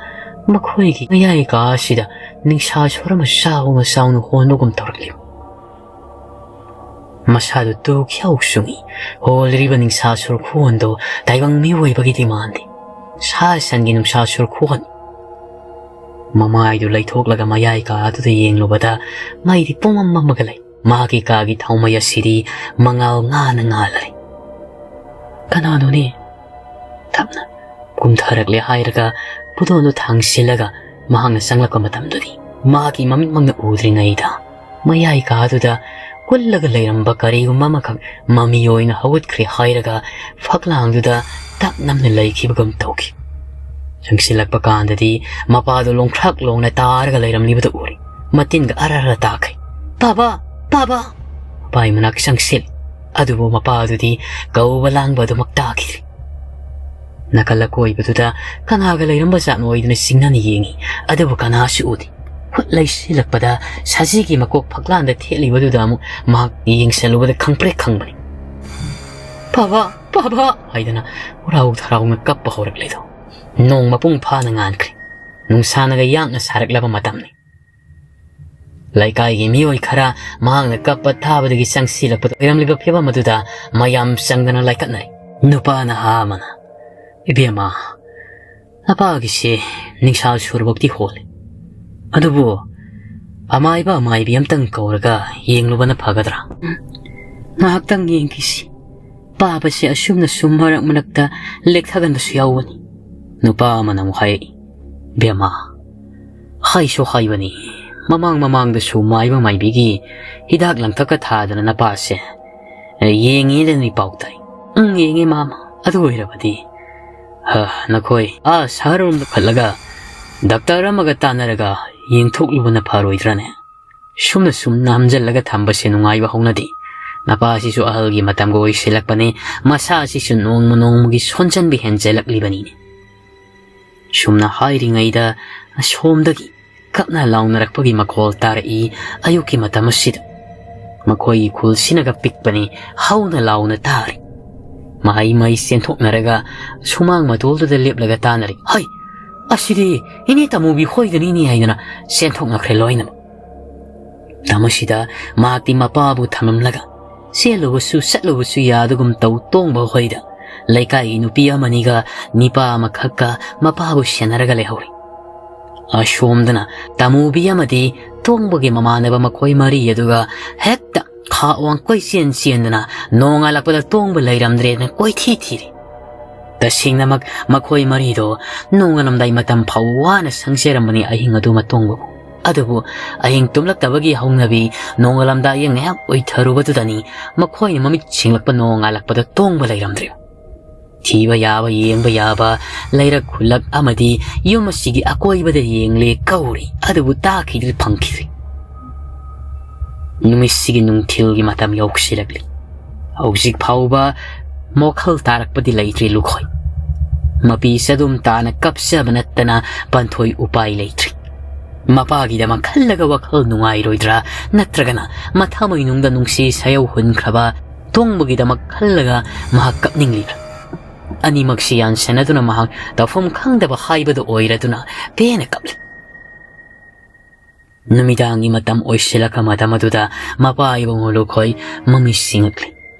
ꯃꯈꯣꯏꯒꯤ ꯃꯌꯥꯏ ꯀꯥ ꯑꯁꯤꯗ ꯅꯤꯡꯁꯥ ꯁꯣꯔ ꯑꯃ ꯆꯥꯎꯅ ꯆꯥꯎꯅ ꯍꯣꯟꯕꯒꯨꯝ ꯇꯧꯔꯛꯂꯤ꯫ ꯃꯁꯥꯗꯨ ꯇꯨ ꯈ꯭ꯌꯥꯎ ꯆꯨꯡꯏ꯫ ꯍꯣꯜꯂꯤꯕ ꯅꯤꯡꯁꯥ ꯁꯣꯔ ꯈꯨꯍꯣꯟꯗꯨ ꯇꯥꯏꯕꯪ ꯃꯤꯑꯣꯏꯕꯒꯤꯗꯤ ꯃꯥꯟꯗꯦ꯫ ꯁꯥ ꯁꯟꯒꯤ ꯅꯨꯡꯁꯥ ꯁꯣꯔ ꯈꯨꯍꯣꯟ꯫ ꯃꯃꯥꯏꯗꯨ ꯂꯩꯊꯣꯛꯂꯒ ꯃꯌꯥꯏ ꯀꯥ ꯑꯗꯨꯗ ꯌꯦꯡꯂꯨꯕꯗ ꯃꯩꯗꯤ ꯄꯨꯡꯃꯝ ꯃꯝꯃꯒ ꯂꯩ꯫ ꯃꯍꯥꯛꯀꯤ ꯀꯥꯒꯤ ꯊꯥꯎꯃꯩ ꯑꯁꯤꯗꯤ ꯃꯉꯥꯜ ꯉꯥꯅ ꯉꯥꯜꯂꯦ꯫ "ꯀꯅꯥꯅꯣꯅꯦ?" ꯇꯞꯅ ꯀꯨꯝꯊꯔꯛꯂꯦ ꯍꯥꯏꯔꯒ ꯄꯨꯗꯣꯟꯗꯨ ꯊꯥꯡꯁꯤꯜꯂꯒ ꯃꯍꯥꯛꯅ ꯆꯪꯂꯛꯄ ꯃꯇꯝꯗꯨꯗꯤ ꯃꯍꯥꯛꯀꯤ ꯃꯃꯤꯠꯃꯛꯅ ꯎꯗ꯭ꯔꯤꯉꯩꯗ ꯃꯌꯥꯏ ꯀꯥꯗꯨꯗ ꯄꯨꯜꯂꯒ ꯂꯩꯔꯝꯕ ꯀꯔꯤꯒꯨꯝꯕ ꯑꯃꯈꯛ ꯃꯃꯤ ꯑꯣꯏꯅ ꯍꯧꯒꯠꯈ꯭ꯔꯦ ꯍꯥꯏꯔꯒ ꯐꯛꯂꯥꯡꯗꯨꯗ ꯇꯞ ꯅꯝꯅ ꯂꯩꯈꯤꯕꯒꯨꯝ ꯇꯧꯈꯤ꯫ ꯆꯪꯁꯤꯜꯂꯛꯄ ꯀꯥꯟꯗꯗꯤ ꯃꯄꯥꯗꯨ ꯂꯣꯡꯈ꯭ꯔꯛ ꯂꯣꯡꯅ ꯇꯥꯔꯒ ꯂꯩꯔꯝꯂꯤꯕꯗꯨ ꯎꯔꯦ꯫ ꯃꯇꯤꯟꯒ ꯑꯔ ꯑꯔ ꯇꯥꯈꯩ, "ꯄꯥꯕ! ꯄꯥꯕ!" ꯃꯄꯥꯒꯤ ꯃꯅꯥꯛ ꯆꯪꯁꯤꯜꯂꯤ꯫ ꯑꯗꯨꯕꯨ ꯃꯄꯥꯗꯨꯗꯤ ꯀꯧꯕ ꯂꯥꯡꯕ ꯑꯗꯨꯃꯛ ꯇꯥꯈꯤꯗ꯭ꯔꯦ꯫ ꯅꯥꯀꯜ ꯑꯀꯣꯏꯕꯗꯨꯗ ꯀꯅꯥꯒ ꯂꯩꯔꯝꯕ ꯖꯥꯠꯅꯣ ꯍꯥꯏꯗꯨꯅ ꯆꯤꯡꯅꯅ ꯌꯦꯡꯉꯤ, ꯑꯗꯨꯕꯨ ꯀꯅꯥꯁꯨ ꯎꯗꯦ꯫ ꯍꯨꯠ ꯂꯩꯁꯤꯜꯂꯛꯄꯗ ꯁꯖꯤꯒꯤ ꯃꯀꯣꯛ ꯐꯛꯂꯥꯡꯗ ꯊꯦꯠꯂꯤꯕꯗꯨꯗ ꯑꯃꯨꯛ ꯃꯍꯥꯛ ꯌꯦꯡꯁꯜꯂꯨꯕꯗ ꯈꯪꯄ꯭ꯔꯦꯛ ꯈꯪꯕꯅꯤ꯫ "ꯄꯥꯕ! ꯄꯥꯕ!" ꯍꯥꯏꯗꯅ ꯍꯔꯥꯎ ꯍꯔꯥꯎꯅ ꯀꯞꯄ ꯍꯧꯔꯛꯂꯦꯗꯣ꯫ ꯅꯣꯡ ꯃꯄꯨꯡ ꯐꯥꯅ ꯉꯥꯟꯈ꯭ꯔꯦ꯫ ꯅꯨꯡꯁꯥꯅꯒ ꯌꯥꯡꯅ ꯁꯥꯔꯛꯂꯕ ꯃꯇꯝꯅꯤ꯫ ꯂꯩꯀꯥꯏꯒꯤ ꯃꯤꯑꯣꯏ ꯈꯔ ꯃꯍꯥꯛꯅ ꯀꯞꯄ ꯊꯥꯕꯗꯒꯤ ꯆꯪꯁꯤꯜꯂꯛꯄꯗ ꯑꯣꯏꯔꯝꯂꯤꯕ ꯐꯤꯕꯝ ꯑꯗꯨꯗ ꯃꯌꯥꯝ ꯆꯪꯗꯅ ꯂꯥꯏꯀꯠꯅꯔꯦ꯫ ꯅꯨꯄꯥ ꯅꯍꯥ ꯑꯃꯅ, "ꯏꯕꯦꯝꯃ, ꯅꯄꯥꯒꯤꯁꯦ ꯅꯤꯡꯁꯥ ꯁꯨꯔꯕꯛꯇꯤ ꯍꯣꯜꯂꯦ꯫ ꯑꯗꯨꯕꯨ ꯑꯃꯥꯏꯕ ꯑꯃꯥꯏꯕꯤ ꯑꯝꯇꯪ ꯀꯧꯔꯒ ꯌꯦꯡꯂꯨꯕꯅ ꯐꯒꯗ꯭ꯔꯥ?" "ꯉꯥꯏꯍꯥꯛꯇꯪ ꯌꯦꯡꯈꯤꯁꯤ꯫ ꯄꯥꯕꯁꯦ ꯑꯁꯨꯝꯅ ꯁꯨꯝ ꯃꯔꯛ ꯃꯔꯛꯇ ꯂꯦꯛꯊꯒꯟꯕꯁꯨ ꯌꯥꯎꯕꯅꯤ"꯫ ꯅꯨꯄꯥ ꯑꯃꯅ ꯑꯃꯨꯛ ꯍꯥꯏꯔꯛꯏ, "ꯏꯕꯦꯝꯃ, ꯍꯥꯏꯁꯨ ꯍꯥꯏꯕꯅꯤ, ꯃꯃꯥꯡ ꯃꯃꯥꯡꯗꯁꯨ ꯃꯥꯏꯕ ꯃꯥꯏꯕꯤꯒꯤ ꯍꯤꯗꯥꯛ ꯂꯥꯡꯊꯛꯀ ꯊꯥꯗꯅ ꯅꯄꯥꯁꯦ ꯌꯦꯡꯉꯦꯗꯅꯤ ꯄꯥꯎ ꯇꯥꯏ"꯫ "ꯎꯝ, ꯌꯦꯡꯉꯦ ꯃꯥꯃ꯫ ꯑꯗꯨ ꯑꯣꯏꯔꯕꯗꯤ, ꯍ, ꯅꯈꯣꯏ ꯑꯥ ꯁꯍꯔꯔꯣꯝꯗ ꯐꯠꯂꯒ ꯗꯥꯛꯇꯔ ꯑꯃꯒ ꯇꯥꯟꯅꯔꯒ ꯌꯦꯡꯊꯣꯛꯂꯨꯕꯅ ꯐꯔꯣꯏꯗ꯭ꯔꯅꯦ? ꯁꯨꯝꯅ ꯁꯨꯝ ꯅꯝꯖꯜꯂꯒ ꯊꯝꯕꯁꯦ ꯅꯨꯡꯉꯥꯏꯕ ꯍꯧꯅꯗꯦ꯫ ꯅꯄꯥꯁꯤꯁꯨ ꯑꯍꯜꯒꯤ ꯃꯇꯝꯒ ꯑꯣꯏꯁꯤꯜꯂꯛꯄꯅꯦ, ꯃꯁꯥꯁꯤꯁꯨ ꯅꯣꯡꯃ ꯅꯣꯡꯃꯒꯤ ꯁꯣꯟꯖꯟꯕ ꯍꯦꯟꯖꯜꯂꯛꯂꯤꯕꯅꯤꯅꯦ"꯫ ꯁꯨꯝꯅ ꯍꯥꯏꯔꯤꯉꯩꯗ ꯑꯁꯣꯝꯗꯒꯤ ꯀꯞꯅ ꯂꯥꯎꯅꯔꯛꯄꯒꯤ ꯃꯈꯣꯜ ꯇꯥꯔꯛꯏ꯫ ꯑꯌꯨꯛꯀꯤ ꯃꯇꯝ ꯑꯁꯤꯗ ꯃꯈꯣꯏꯒꯤ ꯈꯨꯜꯁꯤꯅꯒ ꯄꯤꯛꯄꯅꯤ, ꯍꯧꯅ ꯂꯥꯎꯅ ꯇꯥꯔꯤ꯫ ꯃꯍꯩ ꯃꯍꯩ ꯆꯦꯟꯊꯣꯛꯅꯔꯒ ꯁꯨꯃꯥꯡ ꯃꯇꯣꯜꯗꯨꯗ ꯂꯦꯞꯂꯒ ꯇꯥꯅꯔꯤ꯫ "ꯍꯩ, ꯑꯁꯤꯗꯤ ꯏꯅꯦ ꯇꯥꯃꯨꯕꯤ ꯈꯣꯏꯗꯅꯤꯅꯦ" ꯍꯥꯏꯗꯅ ꯆꯦꯟꯊꯣꯛꯅꯈ꯭ꯔꯦ ꯂꯣꯏꯅꯃꯛ꯫ ꯃꯇꯝ ꯑꯁꯤꯗ ꯃꯍꯥꯛꯇꯤ ꯃꯄꯥꯕꯨ ꯊꯝꯂꯝꯂꯒ ꯆꯦꯜꯂꯨꯕꯁꯨ ꯆꯠꯂꯨꯕꯁꯨ ꯌꯥꯗꯒꯨꯝ ꯇꯧ ꯇꯣꯡꯕ ꯍꯣꯏꯗ ꯂꯩꯀꯥꯏꯒꯤ ꯅꯨꯄꯤ ꯑꯃꯅꯤꯒ ꯅꯤꯄꯥ ꯑꯃꯈꯛꯀ ꯃꯄꯥꯕꯨ ꯁꯦꯟꯅꯔꯒ ꯂꯩꯍꯧꯔꯤ꯫ ꯑꯁꯣꯝꯗꯅ ꯇꯥꯃꯨꯕꯤ ꯑꯃꯗꯤ ꯇꯣꯡꯕꯒꯤ ꯃꯃꯥꯟꯅꯕ ꯃꯈꯣꯏ ꯃꯔꯤ ꯑꯗꯨꯒ ꯍꯦꯛꯇ ꯈꯥ ꯋꯥꯡ ꯀꯣꯏꯆꯦꯟ ꯆꯦꯟꯗꯅ ꯅꯣꯡꯉꯥꯜꯂꯛꯄꯗ ꯇꯣꯡꯕ ꯂꯩꯔꯝꯗ꯭ꯔꯦꯅ ꯀꯣꯏꯊꯤ ꯊꯤꯔꯤ꯫ ꯇꯁꯦꯡꯅꯃꯛ ꯃꯈꯣꯏ ꯃꯔꯤꯗꯣ ꯅꯣꯡꯉꯥꯜꯂꯝꯗꯥꯏ ꯃꯇꯝ ꯐꯥꯎ ꯋꯥꯅ ꯁꯪꯖꯔꯝꯕꯅꯤ ꯑꯍꯤꯡ ꯑꯗꯨꯃ ꯇꯣꯡꯕꯕꯨ꯫ ꯑꯗꯨꯕꯨ ꯑꯍꯤꯡ ꯇꯨꯝꯂꯛꯇꯕꯒꯤ ꯍꯧꯅꯕꯤ ꯅꯣꯡꯉꯥꯜꯂꯝꯗꯥꯏꯒꯤ ꯉꯥꯏꯍꯥꯛ ꯑꯣꯏꯊꯔꯨꯕꯗꯨꯗꯅꯤ ꯃꯈꯣꯏꯅ ꯃꯃꯤꯠ ꯁꯤꯡꯂꯛꯄ ꯅꯣꯡꯉꯥꯜꯂꯛꯄꯗ ꯇꯣꯡꯕ ꯂꯩꯔꯝꯗ꯭ꯔꯤꯕ꯫ ꯊꯤꯕ ꯌꯥꯕ, ꯌꯦꯡꯕ ꯌꯥꯕ ꯂꯩꯔꯛ ꯈꯨꯜꯂꯛ ꯑꯃꯗꯤ ꯌꯨꯝ ꯑꯁꯤꯒꯤ ꯑꯀꯣꯏꯕꯗ ꯌꯦꯡꯂꯦ ꯀꯧꯔꯦ, ꯑꯗꯨꯕꯨ ꯇꯥꯈꯤꯗ꯭ꯔꯦ, ꯐꯪꯈꯤꯗ꯭ꯔꯦ꯫ ꯅꯨꯃꯤꯠꯁꯤꯒꯤ ꯅꯨꯡꯊꯤꯜꯒꯤ ꯃꯇꯝ ꯌꯧꯁꯤꯜꯂꯛꯂꯤ꯫ ꯍꯧꯖꯤꯛ ꯐꯥꯎꯕ ꯋꯥꯈꯜ ꯇꯥꯔꯛꯄꯗꯤ ꯂꯩꯇ꯭ꯔꯤ ꯂꯨꯈꯣꯏ꯫ ꯃꯄꯤꯁꯦ ꯑꯗꯨꯝ ꯇꯥꯅ ꯀꯞꯆꯕ ꯅꯠꯇꯅ ꯄꯥꯟꯊꯣꯏ ꯎꯄꯥꯏ ꯂꯩꯇ꯭ꯔꯤ꯫ ꯃꯄꯥꯒꯤꯗꯃꯛ ꯈꯜꯂꯒ ꯋꯥꯈꯜ ꯅꯨꯡꯉꯥꯏꯔꯣꯏꯗ꯭ꯔꯥ, ꯅꯠꯇ꯭ꯔꯒꯅ ꯃꯊꯃꯣꯏꯅꯨꯡꯗ ꯅꯨꯡꯁꯤ ꯁꯥꯌꯧ ꯍꯨꯟꯈ꯭ꯔꯕ ꯇꯣꯡꯕꯒꯤꯗꯃꯛ ꯈꯜꯂꯒ ꯃꯍꯥꯛ ꯀꯞꯅꯤꯡꯂꯤꯕ꯭ꯔꯥ? ꯑꯅꯤꯃꯛꯁꯤ ꯌꯥꯟꯁꯟꯅꯗꯨꯅ ꯃꯍꯥꯛ ꯇꯧꯐꯝ ꯈꯪꯗꯕ ꯍꯥꯏꯕꯗꯨ ꯑꯣꯏꯔꯗꯨꯅ ꯄꯦꯟꯅ ꯀꯞꯂꯤ꯫ ꯅꯨꯃꯤꯗꯥꯡꯒꯤ ꯃꯇꯝ ꯑꯣꯏꯁꯤꯜꯂꯛꯄ ꯃꯇꯝ ꯑꯗꯨꯗ ꯃꯄꯥ ꯏꯕꯨꯡꯉꯣ ꯂꯨꯈꯣꯏ ꯃꯃꯤꯠ ꯁꯤꯡꯉꯛꯂꯤ꯫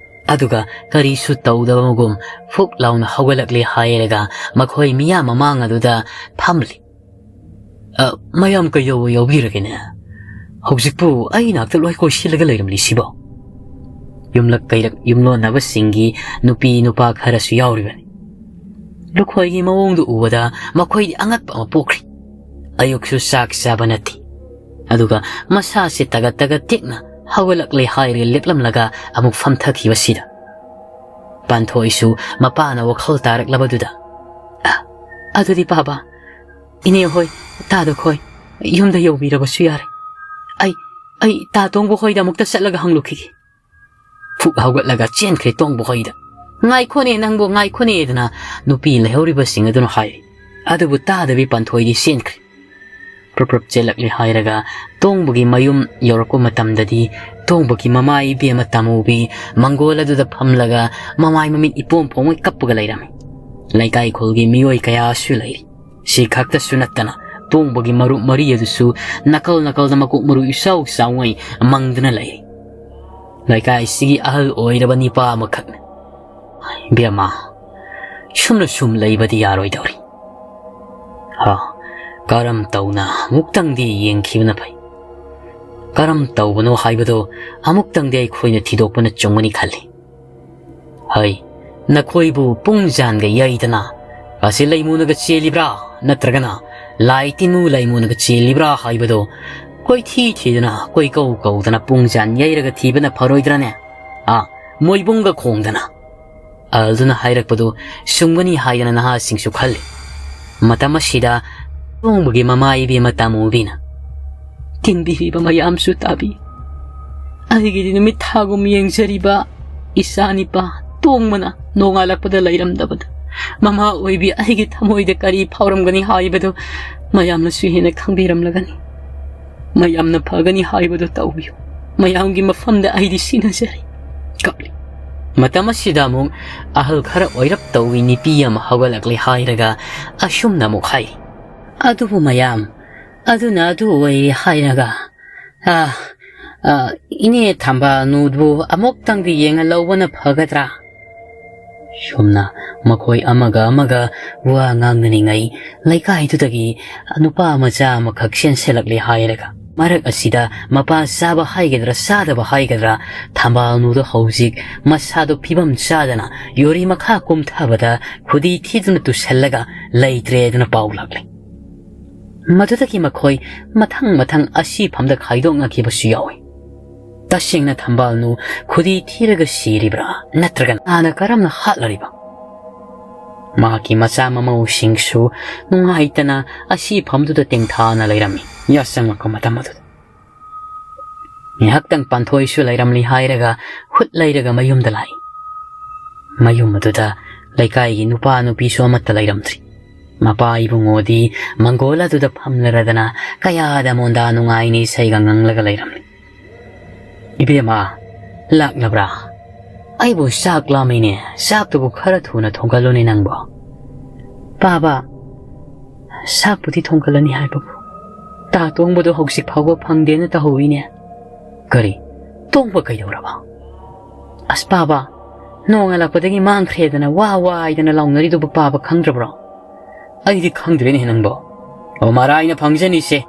ꯑꯗꯨꯒ ꯀꯔꯤꯁꯨ ꯇꯧꯗꯕꯒꯨꯝ ꯐꯨꯛ ꯂꯥꯎꯅ ꯍꯧꯒꯠꯂꯛꯂꯦ ꯍꯥꯏꯔꯒ ꯃꯈꯣꯏ ꯃꯤꯌꯥꯝ ꯃꯃꯥꯡ ꯑꯗꯨꯗ ꯐꯝꯂꯤ꯫ "ꯑ, ꯃꯌꯥꯝ ꯀꯩꯗꯧꯕ ꯌꯥꯎꯕꯤꯔꯒꯦꯅꯦ? ꯍꯧꯖꯤꯛꯄꯨ ꯑꯩ ꯅꯥꯛꯇ ꯂꯣꯏ ꯀꯣꯏꯁꯤꯜꯂꯒ ꯂꯩꯔꯝꯂꯤꯁꯤꯕꯣ?" ꯌꯨꯝꯂꯛ ꯀꯩꯔꯛ ꯌꯨꯝꯂꯣꯟꯅꯕꯁꯤꯡꯒꯤ ꯅꯨꯄꯤ ꯅꯨꯄꯥ ꯈꯔꯁꯨ ꯌꯥꯎꯔꯤꯕꯅꯤ꯫ ꯂꯨꯈꯣꯏꯒꯤ ꯃꯑꯣꯡꯗꯨ ꯎꯕꯗ ꯃꯈꯣꯏꯗꯤ ꯑꯉꯛꯄ ꯑꯃ ꯄꯣꯛꯈ꯭ꯔꯤ꯫ ꯑꯌꯨꯛꯁꯨ ꯆꯥꯛ ꯆꯥꯕ ꯅꯠꯇꯦ꯫ ꯑꯗꯨꯒ ꯃꯁꯥꯁꯦ ꯇꯒꯠ ꯇꯒꯠ ꯇꯦꯛꯅ ꯍꯧꯒꯠꯂꯛꯂꯦ ꯍꯥꯏꯔꯒ ꯂꯦꯞꯂꯝꯂꯒ ꯑꯃꯨꯛ ꯐꯝꯊꯈꯤꯕꯁꯤꯗ ꯄꯥꯟꯊꯣꯏꯁꯨ ꯃꯄꯥꯅ ꯋꯥꯈꯜ ꯇꯥꯔꯛꯂꯕꯗꯨꯗ, "ꯑ, ꯑꯗꯨꯗꯤ ꯄꯥꯕ, ꯏꯅꯦ ꯍꯣꯏ, ꯇꯥꯗ ꯈꯣꯏ ꯌꯨꯝꯗ ꯌꯧꯕꯤꯔꯕꯁꯨ ꯌꯥꯔꯦ꯫ ꯑꯩ, ꯑꯩ ꯇꯥ ꯇꯣꯡꯕ ꯍꯣꯏꯗ ꯑꯃꯨꯛꯇ ꯆꯠꯂꯒ ꯍꯪꯂꯨꯈꯤꯒꯦ"꯫ ꯐꯨꯛ ꯍꯧꯒꯠꯂꯒ ꯆꯦꯟꯈ꯭ꯔꯦ ꯇꯣꯡꯕ ꯍꯣꯏꯗ꯫ "ꯉꯥꯏꯈꯣꯅꯦ ꯅꯪꯕꯨ, ꯉꯥꯏꯈꯣꯅꯦꯗꯅ" ꯅꯨꯄꯤ ꯂꯩꯍꯧꯔꯤꯕꯁꯤꯡ ꯑꯗꯨꯅ ꯍꯥꯏꯔꯤ꯫ ꯑꯗꯨꯕꯨ ꯇꯥꯗꯕꯤ ꯄꯥꯟꯊꯣꯏꯗꯤ ꯆꯦꯟꯈ꯭ꯔꯦ꯫ ꯄ꯭ꯔꯞ ꯄ꯭ꯔꯞ ꯆꯦꯜꯂꯛꯂꯦ ꯍꯥꯏꯔꯒ ꯇꯣꯡꯕꯒꯤ ꯃꯌꯨꯝ ꯌꯧꯔꯛꯄ ꯃꯇꯝꯗꯗꯤ ꯇꯣꯡꯕꯒꯤ ꯃꯃꯥ ꯏꯕꯦꯝꯃ ꯇꯥꯃꯨꯕꯤ ꯃꯪꯒꯣꯜ ꯑꯗꯨꯗ ꯐꯝꯂꯒ ꯃꯃꯥꯏ ꯃꯃꯤꯠ ꯏꯄꯣꯝ ꯄꯣꯝꯉꯩ ꯀꯞꯄꯒ ꯂꯩꯔꯝꯃꯤ꯫ ꯂꯩꯀꯥꯏ ꯈꯨꯜꯒꯤ ꯃꯤꯑꯣꯏ ꯀꯌꯥꯁꯨ ꯂꯩꯔꯤ꯫ ꯁꯤ ꯈꯛꯇꯁꯨ ꯅꯠꯇꯅ ꯇꯣꯡꯕꯒꯤ ꯃꯔꯨꯞ ꯃꯔꯤ ꯑꯗꯨꯁꯨ ꯅꯥꯀꯜ ꯅꯥꯀꯜꯗ ꯃꯀꯣꯛ ꯃꯔꯨ ꯏꯆꯥꯎ ꯆꯥꯎꯉꯩ ꯃꯪꯗꯨꯅ ꯂꯩꯔꯤ꯫ ꯂꯩꯀꯥꯏꯁꯤꯒꯤ ꯑꯍꯜ ꯑꯣꯏꯔꯕ ꯅꯤꯄꯥ ꯑꯃꯈꯛꯅ, "ꯏꯕꯦꯝꯃ, ꯁꯨꯝꯅ ꯁꯨꯝ ꯂꯩꯕꯗꯤ ꯌꯥꯔꯣꯏꯗꯧꯔꯤ꯫ ꯍꯥ, ꯀꯔꯝ ꯇꯧꯅ ꯑꯃꯨꯛꯇꯪꯗꯤ ꯌꯦꯡꯈꯤꯕꯅ ꯐꯩ꯫ ꯀꯔꯝ ꯇꯧꯕꯅꯣ ꯍꯥꯏꯕꯗꯣ ꯑꯃꯨꯛꯇꯪꯗꯤ ꯑꯩꯈꯣꯏꯅ ꯊꯤꯗꯣꯛꯄꯅ ꯆꯨꯝꯒꯅꯤ ꯈꯜꯂꯤ꯫ ꯍꯩ, ꯅꯈꯣꯏꯕꯨ ꯄꯨꯡ ꯖꯥꯟꯒ ꯌꯩꯗꯅ ꯑꯁꯤ ꯂꯩꯃꯨꯅꯒ ꯆꯦꯜꯂꯤꯕ꯭ꯔꯥ, ꯅꯠꯇ꯭ꯔꯒꯅ ꯂꯥꯏ ꯇꯤꯟꯅꯨ ꯂꯩꯃꯨꯅꯒ ꯆꯦꯜꯂꯤꯕ꯭ꯔꯥ ꯍꯥꯏꯕꯗꯣ ꯀꯣꯏꯊꯤ ꯊꯤꯗꯅ, ꯀꯣꯏꯀꯧ ꯀꯧꯗꯅ ꯄꯨꯡ ꯆꯥꯟ ꯌꯩꯔꯒ ꯊꯤꯕꯅ ꯐꯔꯣꯏꯗ꯭ꯔꯅꯦ? ꯑꯥ, ꯃꯣꯏꯕꯨꯡꯒ ꯈꯣꯡꯗꯅ꯫ ꯑꯍꯜꯗꯨꯅ ꯍꯥꯏꯔꯛꯄꯗꯨ ꯆꯨꯝꯒꯅꯤ ꯍꯥꯏꯗꯅ ꯅꯍꯥꯁꯤꯡꯁꯨ ꯈꯜꯂꯤ꯫ ꯃꯇꯝ ꯑꯁꯤꯗ ꯇꯣꯡꯕꯒꯤ ꯃꯃꯥ ꯏꯕꯦꯝꯃ ꯇꯥꯃꯨꯕꯤꯅ, ꯇꯤꯟꯕꯤꯔꯤꯕ ꯃꯌꯥꯝꯁꯨ ꯇꯥꯕꯤ꯫ ꯑꯩꯒꯤꯗꯤ ꯅꯨꯃꯤꯠ ꯊꯥꯒꯨꯝ ꯌꯦꯡꯖꯔꯤꯕ ꯏꯆꯥ ꯅꯤꯄꯥ ꯇꯣꯡꯕꯅ ꯅꯣꯡꯉꯥꯜꯂꯛꯄꯗ ꯂꯩꯔꯝꯗꯕꯗ, ꯃꯃꯥ ꯑꯣꯏꯕꯤ ꯑꯩꯒꯤ ꯊꯃꯣꯏꯗ ꯀꯔꯤ ꯐꯥꯎꯔꯝꯒꯅꯤ ꯍꯥꯏꯕꯗꯨ ꯃꯌꯥꯝꯅꯁꯨ ꯍꯦꯟꯅ ꯈꯪꯕꯤꯔꯝꯂꯒꯅꯤ꯫ ꯃꯌꯥꯝꯅ ꯐꯒꯅꯤ ꯍꯥꯏꯕꯗꯨ ꯇꯧꯕꯤꯌꯨ꯫ ꯃꯌꯥꯝꯒꯤ ꯃꯐꯝꯗ ꯑꯩꯗꯤ ꯁꯤꯟꯅꯖꯔꯤ꯫ ꯀꯞꯂꯤ꯫ ꯃꯇꯝ ꯑꯁꯤꯗ ꯑꯃꯨꯛ ꯑꯍꯜ ꯈꯔ ꯑꯣꯏꯔꯞ ꯇꯧꯏ ꯅꯨꯄꯤ ꯑꯃ ꯍꯧꯒꯠꯂꯛꯂꯦ ꯍꯥꯏꯔꯒ ꯑꯁꯨꯝꯅ ꯑꯃꯨꯛ ꯍꯥꯏ, "ꯑꯗꯨꯕꯨ ꯃꯌꯥꯝ, ꯑꯗꯨꯅ ꯑꯗꯨ ꯑꯣꯏꯔꯦ ꯍꯥꯏꯔꯒ, ꯑ, ꯑ, ꯏꯅꯦ ꯊꯝꯕꯥꯜꯅꯨꯕꯨ ꯑꯃꯨꯛꯇꯪꯗꯤ ꯌꯦꯡꯍꯜꯍꯧꯕꯅ ꯐꯒꯗ꯭ꯔꯥ?" ꯁꯨꯝꯅ ꯃꯈꯣꯏ ꯑꯃꯒ ꯑꯃꯒ ꯋꯥ ꯉꯥꯡꯅꯔꯤꯉꯩ, ꯂꯩꯀꯥꯏꯗꯨꯗꯒꯤ ꯅꯨꯄꯥ ꯃꯆꯥ ꯑꯃꯈꯛ ꯆꯦꯟꯁꯤꯜꯂꯛꯂꯦ ꯍꯥꯏꯔꯒ, ꯃꯔꯛ ꯑꯁꯤꯗ ꯃꯄꯥ ꯆꯥꯕ ꯍꯥꯏꯒꯗ꯭ꯔꯥ ꯆꯥꯗꯕ ꯍꯥꯏꯒꯗ꯭ꯔꯥ, ꯊꯝꯕꯥꯜꯅꯨꯗꯣ ꯍꯧꯖꯤꯛ ꯃꯁꯥꯗꯣ ꯐꯤꯕꯝ ꯆꯥꯗꯅ ꯌꯨꯔꯤ ꯃꯈꯥ ꯀꯨꯝꯊꯕꯗ ꯈꯨꯗꯤ ꯊꯤꯗꯨꯅ ꯇꯨꯁꯜꯂꯒ ꯂꯩꯇ꯭ꯔꯦꯗꯅ ꯄꯥꯎ ꯂꯥꯛꯂꯦ꯫ ꯃꯗꯨꯗꯒꯤ ꯃꯈꯣꯏ ꯃꯊꯪ ꯃꯊꯪ ꯑꯁꯤꯐꯝꯗ ꯈꯥꯏꯗꯣꯛꯅꯈꯤꯕꯁꯨ ꯌꯥꯎꯏ꯫ ꯇꯁꯦꯡꯅ ꯊꯝꯕꯥꯜꯅꯨ ꯈꯨꯗꯤ ꯊꯤꯔꯒ ꯁꯤꯔꯤꯕ꯭ꯔꯥ, ꯅꯠꯇ꯭ꯔꯒ ꯀꯅꯥꯅ ꯀꯔꯝꯅ ꯍꯥꯠꯂꯔꯤꯕ? ꯃꯍꯥꯛꯀꯤ ꯃꯆꯥ ꯃꯃꯧꯁꯤꯡꯁꯨ ꯅꯨꯡꯉꯥꯏꯇꯅ ꯑꯁꯤꯐꯝꯗꯨꯗ ꯇꯦꯡꯊꯥꯅ ꯂꯩꯔꯝꯃꯤ꯫ ꯌꯥꯆꯪꯉꯛꯄ ꯃꯇꯝ ꯑꯗꯨꯗ ꯉꯥꯏꯍꯥꯛꯇꯪ ꯄꯥꯟꯊꯣꯏꯁꯨ ꯂꯩꯔꯝꯂꯤ ꯍꯥꯏꯔꯒ ꯍꯨꯠ ꯂꯩꯔꯒ ꯃꯌꯨꯝꯗ ꯂꯥꯛꯏ꯫ ꯃꯌꯨꯝ ꯑꯗꯨꯗ ꯂꯩꯀꯥꯏꯒꯤ ꯅꯨꯄꯥ ꯅꯨꯄꯤꯁꯨ ꯑꯃꯠꯇ ꯂꯩꯔꯝꯗ꯭ꯔꯤ꯫ ꯃꯄꯥ ꯏꯕꯨꯡꯉꯣꯗꯤ ꯃꯪꯒꯣꯜ ꯑꯗꯨꯗ ꯐꯝꯂꯔꯗꯅ ꯀꯌꯥꯗ ꯃꯣꯟꯗꯥ ꯅꯨꯡꯉꯥꯏꯅ ꯏꯁꯩꯒ ꯉꯪꯂꯒ ꯂꯩꯔꯝꯂꯤ꯫ "ꯏꯕꯦꯝꯃ, ꯂꯥꯛꯂꯕ꯭ꯔꯥ? ꯑꯩꯕꯨ ꯆꯥꯛ ꯂꯥꯝꯃꯤꯅꯦ, ꯆꯥꯛꯇꯨꯕꯨ ꯈꯔ ꯊꯨꯅ ꯊꯣꯡꯒꯠꯂꯨꯅꯦ ꯅꯪꯕꯣ꯫" "ꯄꯥꯕ, ꯆꯥꯛꯄꯨꯗꯤ ꯊꯣꯡꯒꯠꯂꯅꯤ ꯍꯥꯏꯕꯕꯨ ꯇꯥ ꯇꯣꯡꯕꯗꯣ ꯍꯧꯖꯤꯛ ꯐꯥꯎꯕ ꯐꯪꯗꯦꯅ ꯇꯧꯍꯧꯏꯅꯦ꯫" "ꯀꯔꯤ? ꯇꯣꯡꯕ ꯀꯩꯗꯧꯔꯕ?" "ꯑꯁ ꯄꯥꯕ, ꯅꯣꯡꯉꯥꯜꯂꯛꯄꯗꯒꯤ ꯃꯥꯡꯈ꯭ꯔꯦꯗꯅ ꯋꯥ ꯋꯥ ꯍꯥꯏꯗꯅ ꯂꯥꯎꯅꯔꯤꯗꯨꯕꯨ ꯄꯥꯕ ꯈꯪꯗ꯭ꯔꯕ꯭ꯔꯣ?" "ꯑꯩꯗꯤ ꯈꯪꯗ꯭ꯔꯦꯅꯦ ꯅꯪꯕꯣ꯫ ꯑꯣ, ꯃꯔꯥꯏꯅ ꯐꯪꯖꯅꯤꯁꯦ,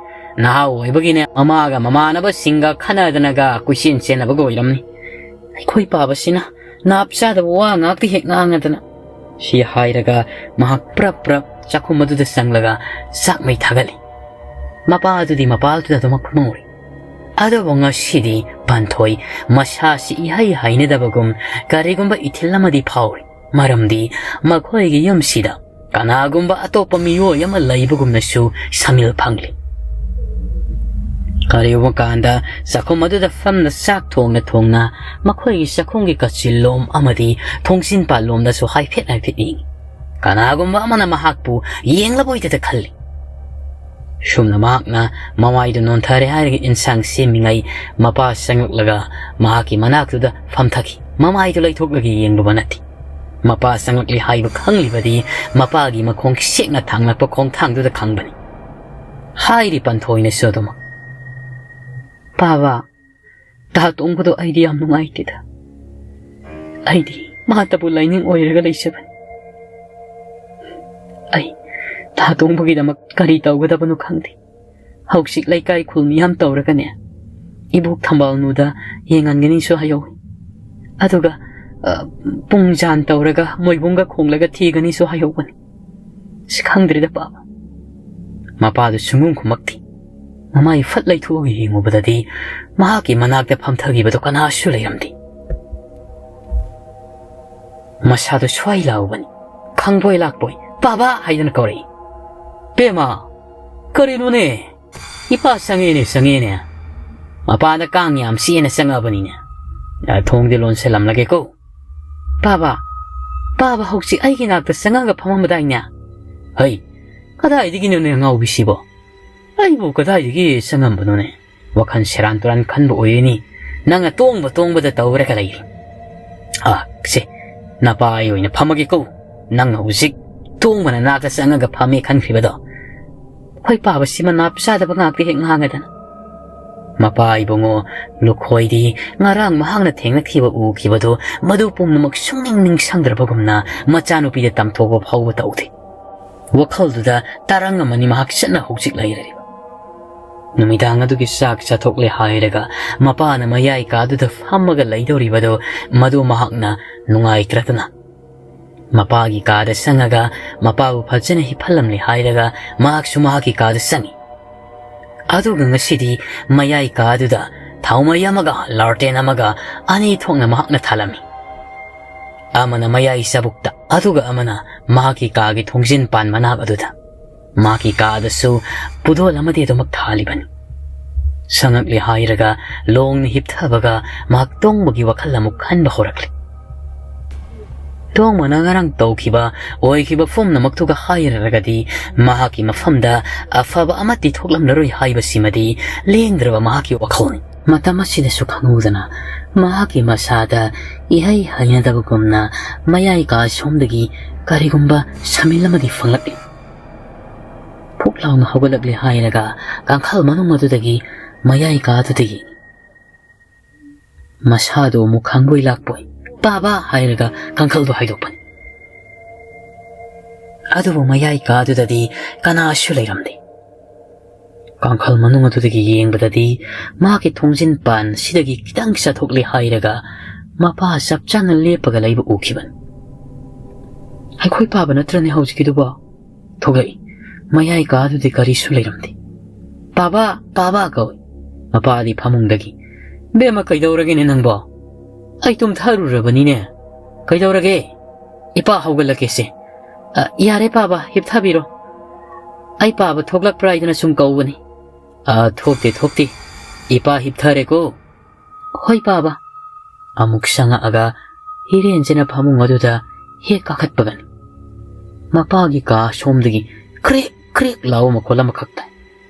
ꯅꯍꯥ ꯑꯣꯏꯕꯒꯤꯅꯦ ꯃꯃꯥꯒ ꯃꯃꯥꯟꯅꯕꯁꯤꯡꯒ ꯈꯟꯅꯗꯅꯒ ꯀꯣꯏꯆꯦꯟ ꯆꯦꯟꯅꯕꯒ ꯑꯣꯏꯔꯝꯅꯤ꯫ ꯑꯩꯈꯣꯏ ꯄꯥꯕꯁꯤꯅ ꯅꯥꯞ ꯆꯥꯗꯕ ꯋꯥ ꯉꯥꯛꯇ ꯍꯦꯛ ꯉꯥꯡꯉꯗꯅ꯫ ꯁꯤ ꯍꯥꯏꯔꯒ ꯃꯍꯥꯛ ꯄ꯭ꯔꯞ ꯄ꯭ꯔꯞ ꯆꯥꯛꯈꯨꯝ ꯑꯗꯨꯗ ꯆꯪꯂꯒ ꯆꯥꯛ ꯃꯩ ꯊꯥꯒꯠꯂꯤ꯫ ꯃꯄꯥ ꯑꯗꯨꯗꯤ ꯃꯄꯥꯜꯗꯨꯗ ꯑꯗꯨꯃꯛ ꯐꯝꯍꯧꯔꯤ꯫ ꯑꯗꯨꯕꯨ ꯉꯁꯤꯗꯤ ꯄꯥꯟꯊꯣꯏ ꯃꯁꯥꯁꯤ ꯏꯍꯩ ꯍꯩꯅꯗꯕꯒꯨꯝ ꯀꯔꯤꯒꯨꯝꯕ ꯏꯊꯤꯜ ꯑꯃꯗꯤ ꯐꯥꯎꯔꯤ꯫ ꯃꯔꯝꯗꯤ ꯃꯈꯣꯏꯒꯤ ꯌꯨꯝꯁꯤꯗ ꯀꯅꯥꯒꯨꯝꯕ ꯑꯇꯣꯞꯄ ꯃꯤꯑꯣꯏ ꯑꯃ ꯂꯩꯕꯒꯨꯝꯅꯁꯨ ꯁꯃꯤꯜ ꯐꯪꯂꯤ꯫ ꯀꯔꯤꯒꯨꯝꯕ ꯀꯥꯟꯗ ꯆꯥꯛꯈꯨꯝ ꯑꯗꯨꯗ ꯐꯝꯅ ꯆꯥꯛ ꯊꯣꯡꯅ ꯊꯣꯡꯅ ꯃꯈꯣꯏꯒꯤ ꯆꯥꯛꯈꯨꯝꯒꯤ ꯀꯥꯆꯤꯜꯂꯣꯝ ꯑꯃꯗꯤ ꯊꯣꯡꯖꯤꯟ ꯄꯥꯜꯂꯣꯝꯗꯁꯨ ꯍꯥꯏꯐꯦꯠ ꯍꯥꯏꯐꯦꯠ ꯌꯦꯡꯏ꯫ ꯀꯅꯥꯒꯨꯝꯕ ꯑꯃꯅ ꯃꯍꯥꯛꯄꯨ ꯌꯦꯡꯂꯕꯣꯏꯗꯗ ꯈꯜꯂꯤ꯫ ꯁꯨꯝꯅ ꯃꯍꯥꯛꯅ ꯃꯃꯥꯏꯗꯨ ꯅꯣꯟꯊꯔꯦ ꯍꯥꯏꯔꯒ ꯏꯟꯁꯥꯡ ꯁꯦꯝꯃꯤꯉꯩ ꯃꯄꯥ ꯆꯪꯂꯛꯂꯒ ꯃꯍꯥꯛꯀꯤ ꯃꯅꯥꯛꯇꯨꯗ ꯐꯝꯊꯈꯤ꯫ ꯃꯃꯥꯏꯗꯨ ꯂꯩꯊꯣꯛꯂꯒ ꯌꯦꯡꯂꯨꯕ ꯅꯠꯇꯦ꯫ ꯃꯄꯥ ꯆꯪꯂꯛꯂꯤ ꯍꯥꯏꯕ ꯈꯪꯂꯤꯕꯗꯤ ꯃꯄꯥꯒꯤ ꯃꯈꯣꯡ ꯁꯦꯛꯅ ꯊꯥꯡꯂꯛꯄ ꯈꯣꯡꯊꯥꯡꯗꯨꯗ ꯈꯪꯕꯅꯤ꯫ ꯍꯥꯏꯔꯤ ꯄꯟꯊꯣꯏꯅꯁꯨ ꯑꯗꯨꯃꯛ꯫ "ꯄꯥꯕ, ꯇꯥ ꯇꯣꯡꯕꯗꯣ ꯑꯩꯗꯤ ꯌꯥꯝ ꯅꯨꯡꯉꯥꯏꯇꯦꯗ꯫ ꯑꯩꯗꯤ ꯃꯥꯇꯕꯨ ꯂꯥꯏꯅꯤꯡ ꯑꯣꯏꯔꯒ ꯂꯩꯖꯕꯅꯤ꯫ ꯑꯩ ꯇꯥ ꯇꯣꯡꯕꯒꯤꯗꯃꯛ ꯀꯔꯤ ꯇꯧꯒꯗꯕꯅꯣ ꯈꯪꯗꯦ꯫ ꯍꯧꯖꯤꯛ ꯂꯩꯀꯥꯏ ꯈꯨꯜ ꯃꯤꯌꯥꯝ ꯇꯧꯔꯒꯅꯦ, ꯏꯕꯣꯛ ꯊꯝꯕꯥꯜꯅꯨꯗ ꯌꯦꯡꯍꯟꯒꯅꯤꯁꯨ ꯍꯥꯏꯍꯧꯏ꯫ ꯑꯗꯨꯒ, ꯑ, ꯄꯨꯡ ꯖꯥꯟ ꯇꯧꯔꯒ ꯃꯣꯏꯕꯨꯡꯒ ꯈꯣꯡꯂꯒ ꯊꯤꯒꯅꯤꯁꯨ ꯍꯥꯏꯍꯧꯕꯅꯤ꯫ ꯑꯁ, ꯈꯪꯗ꯭ꯔꯦꯗ, ꯄꯥꯕ꯫" ꯃꯄꯥꯗꯨ ꯁꯨꯡꯈꯨꯝ ꯈꯨꯝꯃꯛꯇꯦ꯫ ꯃꯃꯥꯏ ꯐꯠ ꯂꯩꯊꯣꯛꯑꯒ ꯌꯦꯡꯉꯨꯕꯗꯗꯤ ꯃꯍꯥꯛꯀꯤ ꯃꯅꯥꯛꯇ ꯐꯝꯊꯈꯤꯕꯗꯨ ꯀꯅꯥꯁꯨ ꯂꯩꯔꯝꯗꯦ꯫ ꯃꯁꯥꯗꯨ ꯁ꯭ꯋꯥꯏ ꯂꯥꯎꯕꯅꯤ꯫ ꯈꯪꯕꯣꯏ ꯂꯥꯛꯄꯣꯏ "ꯄꯥꯕ" ꯍꯥꯏꯗꯨꯅ ꯀꯧꯔꯛꯏ꯫ "ꯄꯦꯃ, ꯀꯔꯤꯅꯣꯅꯦ? ꯏꯄꯥ ꯆꯪꯉꯦꯅꯦ, ꯆꯪꯉꯦꯅꯦ꯫ ꯃꯄꯥꯟꯗ ꯀꯥꯡ ꯌꯥꯝ ꯆꯦꯅ ꯆꯪꯉꯛꯑꯕꯅꯤꯅꯦ꯫ ꯑ, ꯊꯣꯡꯗꯤ ꯂꯣꯟꯁꯤꯜꯂꯝꯂꯒꯦꯀꯣ꯫" "ꯄꯥꯕ, ꯄꯥꯕ ꯍꯧꯖꯤꯛ ꯑꯩꯒꯤ ꯅꯥꯛꯇ ꯆꯪꯉꯒ ꯐꯝꯃꯝꯕꯗꯥꯏꯅꯦ?" "ꯍꯩ, ꯀꯗꯥꯏꯗꯒꯤꯅꯣꯅꯦ ꯑꯉꯥꯎꯕꯤꯁꯤꯕꯣ? ꯑꯩꯕꯨ ꯀꯗꯥꯏꯗꯒꯤ ꯆꯪꯉꯝꯕꯅꯣꯅꯦ? ꯋꯥꯈꯜ ꯁꯦꯔꯥꯟ ꯇꯨꯔꯥꯟ ꯈꯟꯕ ꯑꯣꯏꯔꯤꯅꯤ꯫ ꯅꯪꯅ ꯇꯣꯡꯕ ꯇꯣꯡꯕꯗ ꯇꯧꯔꯒ ꯂꯩꯔꯤ꯫ ꯑ, ꯁꯦ, ꯅꯄꯥ ꯑꯩ ꯑꯣꯏꯅ ꯐꯝꯃꯒꯦꯀꯣ꯫ ꯅꯪꯅ ꯍꯧꯖꯤꯛ ꯇꯣꯡꯕꯅ ꯅꯥꯛꯇ ꯆꯪꯉꯒ ꯐꯝꯃꯦ ꯈꯟꯈ꯭ꯔꯤꯕꯗꯣ꯫ ꯑꯩꯈꯣꯏ ꯄꯥꯕꯁꯤ ꯃꯅꯥꯞ ꯆꯥꯗꯕ ꯉꯥꯛꯇ ꯍꯦꯛ ꯉꯥꯡꯉꯗꯅ꯫" ꯃꯄꯥ ꯏꯕꯨꯡꯉꯣ ꯂꯨꯈꯣꯏꯗꯤ ꯉꯔꯥꯡ ꯃꯍꯥꯛꯅ ꯊꯦꯡꯅꯈꯤꯕ ꯎꯈꯤꯕꯗꯨ ꯃꯗꯨ ꯄꯨꯝꯅꯃꯛ ꯁꯨꯡꯅꯤꯡ ꯅꯤꯡꯁꯪꯗ꯭ꯔꯕꯒꯨꯝꯅ ꯃꯆꯥꯅꯨꯄꯤꯗ ꯇꯝꯊꯣꯛꯄ ꯐꯥꯎꯕ ꯇꯧꯗꯦ꯫ ꯋꯥꯈꯜꯗꯨꯗ ꯇꯔꯪ ꯑꯃꯅꯤ ꯃꯍꯥꯛ ꯆꯠꯅ ꯍꯧꯖꯤꯛ ꯂꯩꯔꯤꯕ꯫ ꯅꯨꯃꯤꯗꯥꯡ ꯑꯗꯨꯒꯤ ꯆꯥꯛ ꯆꯥꯊꯣꯛꯂꯦ ꯍꯥꯏꯔꯒ ꯃꯄꯥꯅ ꯃꯌꯥꯏ ꯀꯥꯗꯨꯗ ꯐꯝꯃꯒ ꯂꯩꯗꯧꯔꯤꯕꯗꯨ ꯃꯗꯨ ꯃꯍꯥꯛꯅ ꯅꯨꯡꯉꯥꯏꯇ꯭ꯔꯗꯅ ꯃꯄꯥꯒꯤ ꯀꯥꯗ ꯆꯪꯉꯒ ꯃꯄꯥꯕꯨ ꯐꯖꯅ ꯍꯤꯞꯍꯜꯂꯝꯂꯦ ꯍꯥꯏꯔꯒ ꯃꯍꯥꯛꯁꯨ ꯃꯍꯥꯛꯀꯤ ꯀꯥꯗ ꯆꯪꯉꯤ꯫ ꯑꯗꯨꯒ ꯉꯁꯤꯗꯤ ꯃꯌꯥꯏ ꯀꯥꯗꯨꯗ ꯊꯥꯎꯃꯩ ꯑꯃꯒ ꯂꯥꯔꯇꯦꯟ ꯑꯃꯒ ꯑꯅꯤ ꯊꯣꯛꯅ ꯃꯍꯥꯛꯅ ꯊꯥꯜꯂꯝꯃꯤ꯫ ꯑꯃꯅ ꯃꯌꯥꯏ ꯆꯕꯨꯛꯇ, ꯑꯗꯨꯒ ꯑꯃꯅ ꯃꯍꯥꯛꯀꯤ ꯀꯥꯒꯤ ꯊꯣꯡꯖꯤꯟ ꯄꯥꯟ ꯃꯅꯥꯛ ꯑꯗꯨꯗ꯫ ꯃꯍꯥꯛꯀꯤ ꯀꯥꯗꯁꯨ ꯄꯨꯗꯣꯜ ꯑꯃꯗꯤ ꯑꯗꯨꯃꯛ ꯊꯥꯜꯂꯤꯕꯅꯤ꯫ ꯁꯉꯛꯂꯦ ꯍꯥꯏꯔꯒ ꯂꯣꯡꯅ ꯍꯤꯞꯊꯕꯒ ꯃꯍꯥꯛ ꯇꯣꯡꯕꯒꯤ ꯋꯥꯈꯜ ꯑꯃꯨꯛ ꯈꯟꯕ ꯍꯧꯔꯛꯂꯦ꯫ ꯇꯣꯡꯕꯅ ꯉꯔꯥꯡ ꯇꯧꯈꯤꯕ ꯑꯣꯏꯈꯤꯕ ꯄꯨꯝꯅꯃꯛꯇꯨꯒ ꯍꯥꯏꯔꯨꯔꯒꯗꯤ ꯃꯍꯥꯛꯀꯤ ꯃꯐꯝꯗ ꯑꯐꯕ ꯑꯃꯠꯇꯤ ꯊꯣꯛꯂꯝꯂꯔꯣꯏ ꯍꯥꯏꯕꯁꯤꯃꯗꯤ ꯂꯦꯡꯗ꯭ꯔꯕ ꯃꯍꯥꯛꯀꯤ ꯋꯥꯈꯜꯅꯤ꯫ ꯃꯇꯝ ꯑꯁꯤꯗꯁꯨ ꯈꯪꯍꯧꯗꯅ ꯃꯍꯥꯛꯀꯤ ꯃꯁꯥꯗ ꯏꯍꯩ ꯍꯩꯅꯗꯕꯒꯨꯝꯅ ꯃꯌꯥꯏ ꯀꯥ ꯁꯣꯝꯗꯒꯤ ꯀꯔꯤꯒꯨꯝꯕ ꯁꯃꯤꯜ ꯑꯃꯗꯤ ꯐꯪꯂꯛꯂꯤ꯫ ꯐꯨꯛ ꯂꯥꯎꯅ ꯍꯧꯒꯠꯂꯛꯂꯦ ꯍꯥꯏꯔꯒ ꯀꯥꯡꯈꯜ ꯃꯅꯨꯡ ꯑꯗꯨꯗꯒꯤ ꯃꯌꯥꯏ ꯀꯥ ꯑꯗꯨꯗꯒꯤ ꯃꯁꯥꯗꯣ ꯑꯃꯨꯛ ꯈꯪꯕꯣꯏ ꯂꯥꯛꯄꯣꯏ "ꯄꯥꯕ" ꯍꯥꯏꯔꯒ ꯀꯥꯡꯈꯜꯗꯣ ꯍꯥꯏꯗꯣꯛꯄꯅꯤ꯫ ꯑꯗꯨꯕꯨ ꯃꯌꯥꯏ ꯀꯥꯗꯨꯗꯗꯤ ꯀꯅꯥꯁꯨ ꯂꯩꯔꯝꯗꯦ꯫ ꯀꯥꯡꯈꯜ ꯃꯅꯨꯡ ꯑꯗꯨꯗꯒꯤ ꯌꯦꯡꯕꯗꯗꯤ ꯃꯍꯥꯛꯀꯤ ꯊꯣꯡꯖꯤꯟ ꯄꯥꯟ ꯁꯤꯗꯒꯤ ꯈꯤꯇꯪ ꯆꯠꯊꯣꯛꯂꯦ ꯍꯥꯏꯔꯒ ꯃꯄꯥ ꯆꯞ ꯆꯥꯅ ꯂꯦꯞꯄꯒ ꯂꯩꯕ ꯎꯈꯤꯕꯅꯤ꯫ "ꯑꯩꯈꯣꯏ ꯄꯥꯕ ꯅꯠꯇ꯭ꯔꯅꯦ ꯍꯧꯖꯤꯛꯀꯤꯗꯨꯕꯣ?" ꯊꯣꯛꯂꯛꯏ꯫ ꯃꯌꯥꯏ ꯀꯥꯗꯨꯗꯤ ꯀꯔꯤꯁꯨ ꯂꯩꯔꯝꯗꯦ꯫ "ꯄꯥꯕ, ꯄꯥꯕ!" ꯀꯧꯏ꯫ ꯃꯄꯥꯗꯤ ꯐꯃꯨꯡꯗꯒꯤ, "ꯕꯦꯝꯃ, ꯀꯩꯗꯧꯔꯒꯦꯅꯦ ꯅꯪꯕꯣ?" "ꯑꯩ ꯇꯨꯝꯊꯔꯨꯔꯕꯅꯤꯅꯦ꯫" "ꯀꯩꯗꯧꯔꯒꯦ?" "ꯏꯄꯥ ꯍꯧꯒꯠꯂꯛꯀꯦꯁꯦ꯫" "ꯑ, ꯌꯥꯔꯦ ꯄꯥꯕ, ꯍꯤꯞꯊꯕꯤꯔꯣ꯫ ꯑꯩ ꯄꯥꯕ ꯊꯣꯛꯂꯛꯄ꯭ꯔꯥ ꯍꯥꯏꯗꯅ ꯁꯨꯝ ꯀꯧꯕꯅꯤ꯫" "ꯑ, ꯊꯣꯛꯇꯦ, ꯊꯣꯛꯇꯦ꯫ ꯏꯄꯥ ꯍꯤꯞꯊꯔꯦꯀꯣ꯫" "ꯍꯣꯏ ꯄꯥꯕ꯫" ꯑꯃꯨꯛ ꯆꯪꯉꯛꯑꯒ ꯍꯤꯔꯦꯟꯁꯤꯅ ꯐꯃꯨꯡ ꯑꯗꯨꯗ ꯍꯦꯛ ꯀꯥꯈꯠꯄꯒꯅꯤ꯫ ꯃꯄꯥꯒꯤ ꯀꯥ ꯁꯣꯝꯗꯒꯤ ꯈ꯭ꯔꯦꯛ ꯈ꯭ꯔꯦꯛ ꯂꯥꯎꯕ ꯃꯈꯣꯜ ꯑꯃꯈꯛ ꯇꯥꯏ꯫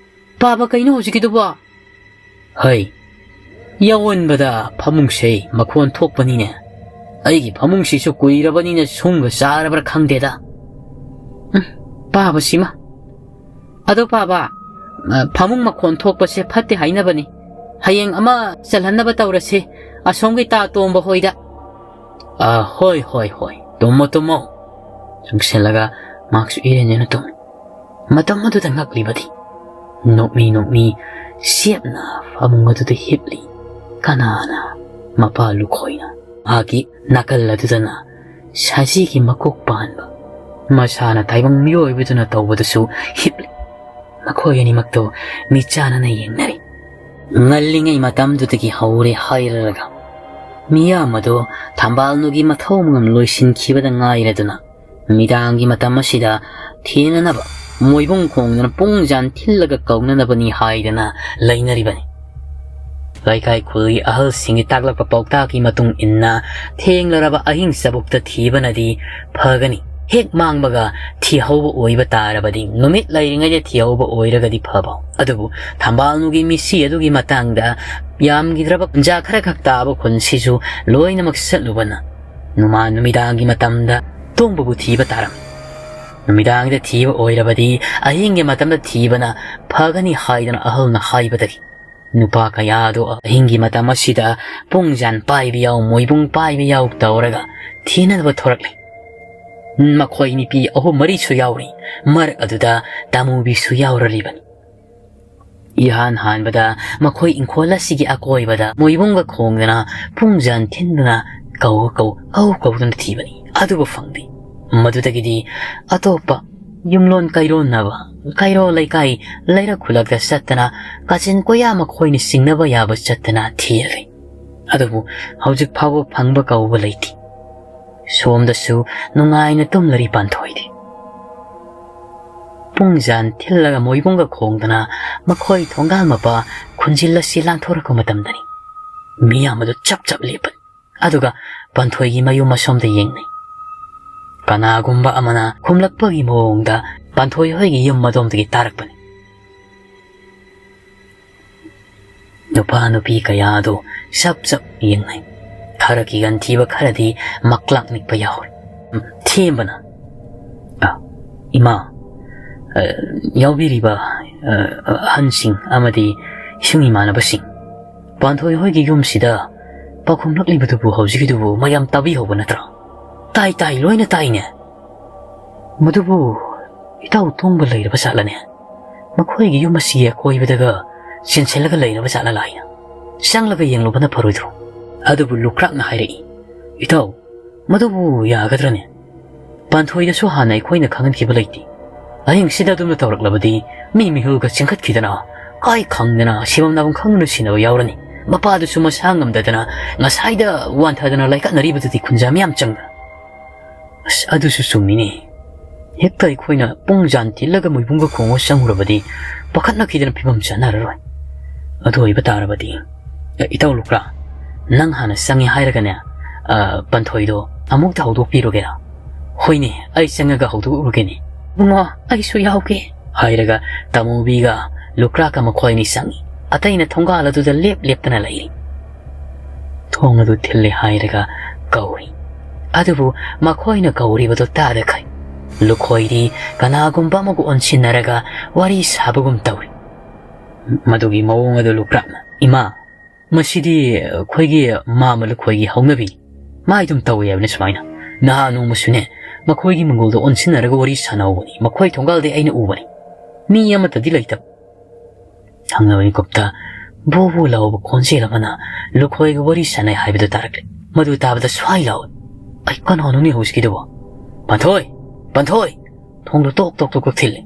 "ꯄꯥꯕ, ꯀꯩꯅꯣ ꯍꯧꯖꯤꯛꯀꯤꯗꯨꯕꯣ?" "ꯍꯩ, ꯌꯥꯑꯣꯟꯕꯗ ꯐꯃꯨꯡꯁꯦ ꯃꯈꯣꯟ ꯊꯣꯛꯄꯅꯤꯅꯦ꯫ ꯑꯩꯒꯤ ꯐꯃꯨꯡꯁꯤꯁꯨ ꯀꯨꯏꯔꯕꯅꯤꯅ ꯁꯨꯡꯒ ꯆꯥꯔꯕ꯭ꯔꯥ ꯈꯪꯗꯦꯗ꯫" ꯎꯝ, ꯄꯥꯕꯁꯤꯃ꯫ "ꯑꯗꯣ ꯄꯥꯕ, ꯑ, ꯐꯃꯨꯡ ꯃꯈꯣꯟ ꯊꯣꯛꯄꯁꯦ ꯐꯠꯇꯦ ꯍꯥꯏꯅꯕꯅꯤ꯫ ꯍꯌꯦꯡ ꯑꯃ ꯆꯜꯍꯟꯅꯕ ꯇꯧꯔꯁꯤ, ꯑꯁꯣꯝꯒꯤ ꯇꯥ ꯇꯣꯝꯕ ꯍꯣꯏꯗ꯫" "ꯑ, ꯍꯣꯏ, ꯍꯣꯏ, ꯍꯣꯏ, ꯇꯨꯝꯃꯣ, ꯇꯨꯝꯃꯣ꯫" ꯆꯪꯁꯤꯜꯂꯒ ꯃꯍꯥꯛꯁꯨ ꯏꯔꯦꯟꯖꯅ ꯇꯨꯝꯃꯤ꯫ ꯃꯇꯝ ꯑꯗꯨꯗ ꯉꯛꯂꯤꯕꯗꯤ ꯅꯣꯛꯃꯤ ꯅꯣꯛꯃꯤ ꯆꯦꯞꯅ ꯐꯃꯨꯡ ꯑꯗꯨꯗ ꯍꯤꯞꯂꯤ꯫ ꯀꯅꯥꯅ? ꯃꯄꯥ ꯂꯨꯈꯣꯏꯅ꯫ ꯃꯍꯥꯛꯀꯤ ꯅꯥꯀꯜ ꯑꯗꯨꯗꯅ ꯁꯖꯤꯒꯤ ꯃꯀꯣꯛ ꯄꯥꯟꯕ ꯃꯁꯥꯅ ꯇꯥꯏꯕꯪ ꯃꯤꯑꯣꯏꯕꯗꯨꯅ ꯇꯧꯕꯗꯨꯁꯨ ꯍꯤꯞꯂꯤ꯫ ꯃꯈꯣꯏ ꯑꯅꯤꯃꯛꯇꯣ ꯃꯤꯠꯆꯥꯟꯅꯅ ꯌꯦꯡꯅꯔꯤ꯫ ꯉꯜꯂꯤꯉꯩ ꯃꯇꯝꯗꯨꯗꯒꯤ ꯍꯧꯔꯦ ꯍꯥꯏꯔꯔꯒ ꯃꯤꯌꯥꯝ ꯑꯗꯣ ꯊꯝꯕꯥꯜꯅꯨꯒꯤ ꯃꯊꯧ ꯃꯉꯝ ꯂꯣꯏꯁꯤꯟꯈꯤꯕꯗ ꯉꯥꯏꯔꯗꯨꯅ ꯅꯨꯃꯤꯗꯥꯡꯒꯤ ꯃꯇꯝ ꯑꯁꯤꯗ ꯊꯦꯡꯅꯅꯕ ꯃꯣꯏꯕꯨꯡ ꯈꯣꯡꯗꯨꯅ ꯄꯨꯡ ꯖꯥꯟ ꯊꯤꯜꯂꯒ ꯀꯧꯅꯅꯕꯅꯤ ꯍꯥꯏꯗꯅ ꯂꯩꯅꯔꯤꯕꯅꯤ꯫ ꯂꯩꯀꯥꯏ ꯈꯨꯜꯒꯤ ꯑꯍꯜꯁꯤꯡꯒꯤ ꯇꯥꯛꯂꯛꯄ ꯄꯥꯎꯇꯥꯛꯀꯤ ꯃꯇꯨꯡ ꯏꯟꯅ ꯊꯦꯡꯂꯔꯕ ꯑꯍꯤꯡ ꯆꯕꯨꯛꯇ ꯊꯤꯕꯅꯗꯤ ꯐꯒꯅꯤ꯫ ꯍꯦꯛ ꯃꯥꯡꯕꯒ ꯊꯤꯍꯧꯕ ꯑꯣꯏꯕ ꯇꯥꯔꯕꯗꯤ ꯅꯨꯃꯤꯠ ꯂꯩꯔꯤꯉꯩꯗ ꯊꯤꯍꯧꯕ ꯑꯣꯏꯔꯒꯗꯤ ꯐꯕ꯫ ꯑꯗꯨꯕꯨ ꯊꯝꯕꯥꯜꯅꯨꯒꯤ ꯃꯤꯁꯤ ꯑꯗꯨꯒꯤ ꯃꯇꯥꯡꯗ ꯌꯥꯝꯈꯤꯗ꯭ꯔꯕ ꯀꯨꯟꯖꯥ ꯈꯔ ꯈꯛ ꯇꯥꯕ ꯈꯨꯟꯁꯤꯁꯨ ꯂꯣꯏꯅꯃꯛ ꯆꯠꯂꯨꯕꯅ ꯅꯨꯃꯥ ꯅꯨꯃꯤꯗꯥꯡꯒꯤ ꯃꯇꯝꯗ ꯇꯣꯡꯕꯕꯨ ꯊꯤꯕ ꯇꯥꯔꯝꯃꯤ꯫ ꯅꯨꯃꯤꯗꯥꯡꯗ ꯊꯤꯕ ꯑꯣꯏꯔꯕꯗꯤ ꯑꯍꯤꯡꯒꯤ ꯃꯇꯝꯗ ꯊꯤꯕꯅ ꯐꯒꯅꯤ ꯍꯥꯏꯗꯅ ꯑꯍꯜꯅ ꯍꯥꯏꯕꯗꯒꯤ ꯅꯨꯄꯥ ꯀꯌꯥꯗꯣ ꯑꯍꯤꯡꯒꯤ ꯃꯇꯝ ꯑꯁꯤꯗ ꯄꯨꯡ ꯖꯥꯟ ꯄꯥꯏꯕ ꯌꯥꯎ, ꯃꯣꯏꯕꯨꯡ ꯄꯥꯏꯕ ꯌꯥꯎ ꯇꯧꯔꯒ ꯊꯤꯅꯅꯕ ꯊꯣꯔꯛꯂꯦ꯫ ꯃꯈꯣꯏ ꯅꯨꯄꯤ ꯑꯍꯨꯝ ꯃꯔꯤꯁꯨ ꯌꯥꯎꯔꯤ꯫ ꯃꯔꯛ ꯑꯗꯨꯗ ꯇꯥꯃꯨꯕꯤꯁꯨ ꯌꯥꯎꯔꯔꯤꯕꯅꯤ꯫ ꯏꯍꯥꯟ ꯍꯥꯟꯕꯗ ꯃꯈꯣꯏ ꯏꯪꯈꯣꯜ ꯑꯁꯤꯒꯤ ꯑꯀꯣꯏꯕꯗ ꯃꯣꯏꯕꯨꯡꯒ ꯈꯣꯡꯗꯅ ꯄꯨꯡ ꯖꯥꯟ ꯊꯤꯟꯗꯨꯅ ꯀꯧ ꯀꯧ ꯀꯧ ꯀꯧꯗꯨꯅ ꯊꯤꯕꯅꯤ, ꯑꯗꯨꯕꯨ ꯐꯪꯗꯦ꯫ ꯃꯗꯨꯗꯒꯤꯗꯤ ꯑꯇꯣꯞꯄ ꯌꯨꯝꯂꯣꯟ ꯀꯩꯔꯣꯟꯅꯕ ꯀꯩꯔꯣꯜ ꯂꯩꯀꯥꯏ ꯂꯩꯔꯛ ꯈꯨꯂꯛꯇ ꯆꯠꯇꯅ ꯀꯥꯆꯤꯟ ꯀꯣꯌꯥ ꯃꯈꯣꯏꯅ ꯆꯤꯡꯅꯕ ꯌꯥꯕ ꯆꯠꯇꯅ ꯊꯤꯔꯦ꯫ ꯑꯗꯨꯕꯨ ꯍꯧꯖꯤꯛ ꯐꯥꯎꯕ ꯐꯪꯕ ꯀꯧꯕ ꯂꯩꯇꯦ꯫ ꯁꯣꯝꯗꯁꯨ ꯅꯨꯡꯉꯥꯏꯅ ꯇꯨꯝꯂꯔꯤ ꯄꯥꯟꯊꯣꯏꯗꯤ꯫ ꯄꯨꯡ ꯖꯥꯟ ꯊꯤꯜꯂꯒ ꯃꯣꯏꯕꯨꯡꯒ ꯈꯣꯡꯗꯅ ꯃꯈꯣꯏ ꯊꯣꯡꯒꯥꯜ ꯃꯄꯥ ꯈꯨꯟꯖꯤꯜ ꯑꯁꯤ ꯂꯥꯟꯊꯣꯔꯛꯄ ꯃꯇꯝꯗꯅꯤ꯫ ꯃꯤꯌꯥꯝ ꯑꯗꯨ ꯆꯞ ꯆꯞ ꯂꯦꯞꯄꯅꯤ꯫ ꯑꯗꯨꯒ ꯄꯥꯟꯊꯣꯏꯒꯤ ꯃꯌꯨꯝ ꯑꯁꯣꯝꯗ ꯌꯦꯡꯅꯩ꯫ ꯀꯅꯥꯒꯨꯝꯕ ꯑꯃꯅ ꯈꯨꯝꯂꯛꯄꯒꯤ ꯃꯑꯣꯡꯗ ꯄꯥꯟꯊꯣꯏ ꯍꯣꯏꯒꯤ ꯌꯨꯝ ꯑꯗꯣꯝꯗꯒꯤ ꯇꯥꯔꯛꯄꯅꯤ꯫ ꯅꯨꯄꯥ ꯅꯨꯄꯤ ꯀꯌꯥ ꯑꯗꯨ ꯆꯞ ꯆꯞ ꯌꯦꯡꯅꯩ꯫ ꯈꯔ ꯀꯤꯒꯟ ꯊꯤꯕ ꯈꯔꯗꯤ ꯃꯛꯂꯥꯛ ꯅꯤꯛꯄ ꯌꯥꯎꯔꯤ꯫ ꯊꯦꯝꯕꯅ, "ꯑ, ꯏꯃꯥ, ꯑ, ꯌꯥꯎꯕꯤꯔꯤꯕ, ꯑ, ꯑꯍꯟꯁꯤꯡ ꯑꯃꯗꯤ ꯏꯁꯨꯡ ꯏꯃꯥꯟꯅꯕꯁꯤꯡ, ꯄꯥꯟꯊꯣꯏ ꯍꯣꯏꯒꯤ ꯌꯨꯝꯁꯤꯗ ꯄꯥꯎꯈꯨꯝꯂꯛꯂꯤꯕꯗꯨꯕꯨ ꯍꯧꯖꯤꯛꯀꯤꯗꯨꯕꯨ ꯃꯌꯥꯝ ꯇꯥꯕꯤꯍꯧꯕ ꯅꯠꯇ꯭ꯔꯣ?" "ꯇꯥꯏ, ꯇꯥꯏ, ꯂꯣꯏꯅ ꯇꯥꯏꯅꯦ꯫ ꯃꯗꯨꯕꯨ ꯏꯇꯥꯎ ꯇꯣꯡꯕ ꯂꯩꯔꯕ ꯖꯥꯠꯂꯅꯦ? ꯃꯈꯣꯏꯒꯤ ꯌꯨꯝ ꯑꯁꯤꯒꯤ ꯑꯀꯣꯏꯕꯗꯒ ꯆꯦꯟꯁꯤꯜꯂꯒ ꯂꯩꯔꯕ ꯖꯥꯠꯂ ꯂꯥꯏꯅ? ꯆꯪꯂꯒ ꯌꯦꯡꯂꯨꯕꯅ ꯐꯔꯣꯏꯗ꯭ꯔꯣ?" ꯑꯗꯨꯕꯨ ꯂꯨꯀ꯭ꯔꯥꯛꯅ ꯍꯥꯏꯔꯛꯏ, "ꯏꯇꯥꯎ, ꯃꯗꯨꯕꯨ ꯌꯥꯒꯗ꯭ꯔꯅꯦ? ꯄꯥꯟꯊꯣꯏꯗꯁꯨ ꯍꯥꯟꯅ ꯑꯩꯈꯣꯏꯅ ꯈꯪꯍꯟꯈꯤꯕ ꯂꯩꯇꯦ꯫ ꯑꯍꯤꯡꯁꯤꯗ ꯑꯗꯨꯝꯅ ꯇꯧꯔꯛꯂꯕꯗꯤ ꯃꯤ ꯃꯤꯍꯨꯜꯒ ꯆꯦꯟꯈꯠꯈꯤꯗꯅ, ꯀꯥꯏ ꯈꯪꯗꯅ ꯁꯤꯐꯝ ꯅꯥꯐꯝ ꯈꯪꯗꯅ ꯁꯤꯅꯕ ꯌꯥꯎꯔꯅꯤ꯫ ꯃꯄꯥꯗꯨꯁꯨ ꯃꯁꯥ ꯉꯝꯗꯗꯅ ꯉꯁꯥꯏꯗ ꯋꯥꯟꯊꯗꯅ ꯂꯥꯏꯀꯠꯅꯔꯤꯕꯗꯨꯗꯤ ꯈꯨꯟꯖꯥ ꯃꯌꯥꯝ ꯆꯪꯗꯅ꯫ ꯑꯁ, ꯑꯗꯨꯁꯨ ꯆꯨꯝꯃꯤꯅꯦ꯫ ꯍꯦꯛꯇ ꯑꯩꯈꯣꯏꯅ ꯄꯨꯡ ꯖꯥꯟ ꯊꯤꯜꯂꯒ ꯃꯣꯏꯕꯨꯡꯒ ꯈꯣꯡꯉ ꯆꯪꯉꯨꯔꯕꯗꯤ ꯄꯥꯈꯠꯅꯈꯤꯗꯅ ꯐꯤꯕꯝ ꯆꯥꯟꯅꯔꯔꯣꯏ꯫ ꯑꯗꯨ ꯑꯣꯏꯕ ꯇꯥꯔꯕꯗꯤ, ꯑꯦ, ꯏꯇꯥꯎ ꯂꯨꯀ꯭ꯔꯥ, ꯅꯪ ꯍꯥꯟꯅ ꯆꯪꯉꯦ ꯍꯥꯏꯔꯒꯅꯦ, ꯑ, ꯄꯟꯊꯣꯏꯗꯣ ꯑꯃꯨꯛꯇ ꯍꯧꯗꯣꯛꯄꯤꯔꯨꯒꯦꯔꯥ? ꯍꯣꯏꯅꯦ, ꯑꯩ ꯆꯪꯉꯒ ꯍꯧꯗꯣꯛꯎꯔꯒꯦꯅꯦ꯫ ꯏꯕꯨꯡꯉꯣ, ꯑꯩꯁꯨ ꯌꯥꯎꯒꯦ꯫ ꯍꯥꯏꯔꯒ ꯇꯥꯃꯣꯕꯤꯒ ꯂꯨꯀ꯭ꯔꯥꯛꯀ ꯃꯈꯣꯏ ꯑꯅꯤ ꯆꯪꯉꯤ꯫ ꯑꯇꯩꯅ ꯊꯣꯡꯒꯥꯜ ꯑꯗꯨꯗ ꯂꯦꯞ ꯂꯦꯞꯇꯅ ꯂꯩꯔꯤ꯫ ꯊꯣꯡ ꯑꯗꯨ ꯊꯤꯜꯂꯦ ꯍꯥꯏꯔꯒ ꯀꯧꯏ꯫ ꯑꯗꯨꯕꯨ ꯃꯈꯣꯏꯅ ꯀꯧꯔꯤꯕꯗꯨ ꯇꯥꯗꯈꯩ ꯂꯨꯈꯣꯏꯗꯤ ꯀꯅꯥꯒꯨꯝꯕ ꯑꯃꯒ ꯑꯣꯟꯁꯤꯟꯅꯔꯒ ꯋꯥꯔꯤ ꯁꯥꯕꯒꯨꯝ ꯇꯧꯏ꯫ ꯃꯗꯨꯒꯤ ꯃꯑꯣꯡ ꯑꯗꯨ ꯂꯨꯀ꯭ꯔꯥꯛꯅ, "ꯏꯃꯥ, ꯃꯁꯤꯗꯤ ꯑꯩꯈꯣꯏꯒꯤ ꯃꯥꯃ ꯂꯨꯈꯣꯏꯒꯤ ꯍꯧꯅꯕꯤ꯫ ꯃꯥ ꯑꯗꯨꯝ ꯇꯧꯏ ꯍꯥꯏꯕꯅꯤ ꯁꯨꯃꯥꯏꯅ꯫ ꯅꯍꯥ ꯅꯣꯡꯃꯁꯨꯅꯦ, ꯃꯈꯣꯏꯒꯤ ꯃꯪꯒꯣꯜꯗ ꯑꯣꯟꯁꯤꯟꯅꯔꯒ ꯋꯥꯔꯤ ꯁꯥꯟꯅꯍꯧꯕꯅꯤ꯫ ꯃꯈꯣꯏ ꯊꯣꯡꯒꯥꯜꯗꯩ ꯑꯩꯅ ꯎꯕꯅꯤ꯫ ꯃꯤ ꯑꯃꯠꯇꯗꯤ ꯂꯩꯇꯕ꯫" ꯊꯪꯅꯕ ꯃꯤꯀꯨꯞꯇ ꯕꯣ ꯕꯣ ꯂꯥꯎꯕ ꯈꯣꯟꯖꯦꯜ ꯑꯃꯅ ꯂꯨꯈꯣꯏꯒ ꯋꯥꯔꯤ ꯁꯥꯟꯅꯩ ꯍꯥꯏꯕꯗꯨ ꯇꯥꯔꯛꯂꯦ꯫ ꯃꯗꯨ ꯇꯥꯕꯗ ꯁ꯭ꯋꯥꯏ ꯂꯥꯎꯏ꯫ "ꯑꯩ ꯀꯅꯥꯅꯣꯅꯦ ꯍꯧꯖꯤꯛꯀꯤꯗꯨꯕꯣ? ꯄꯟꯊꯣꯏ! ꯄꯟꯊꯣꯏ!" ꯊꯣꯡꯗꯨ ꯇꯣꯛ ꯇꯣꯛ ꯇꯣꯛ ꯇꯣꯛ ꯊꯤꯜꯂꯦ꯫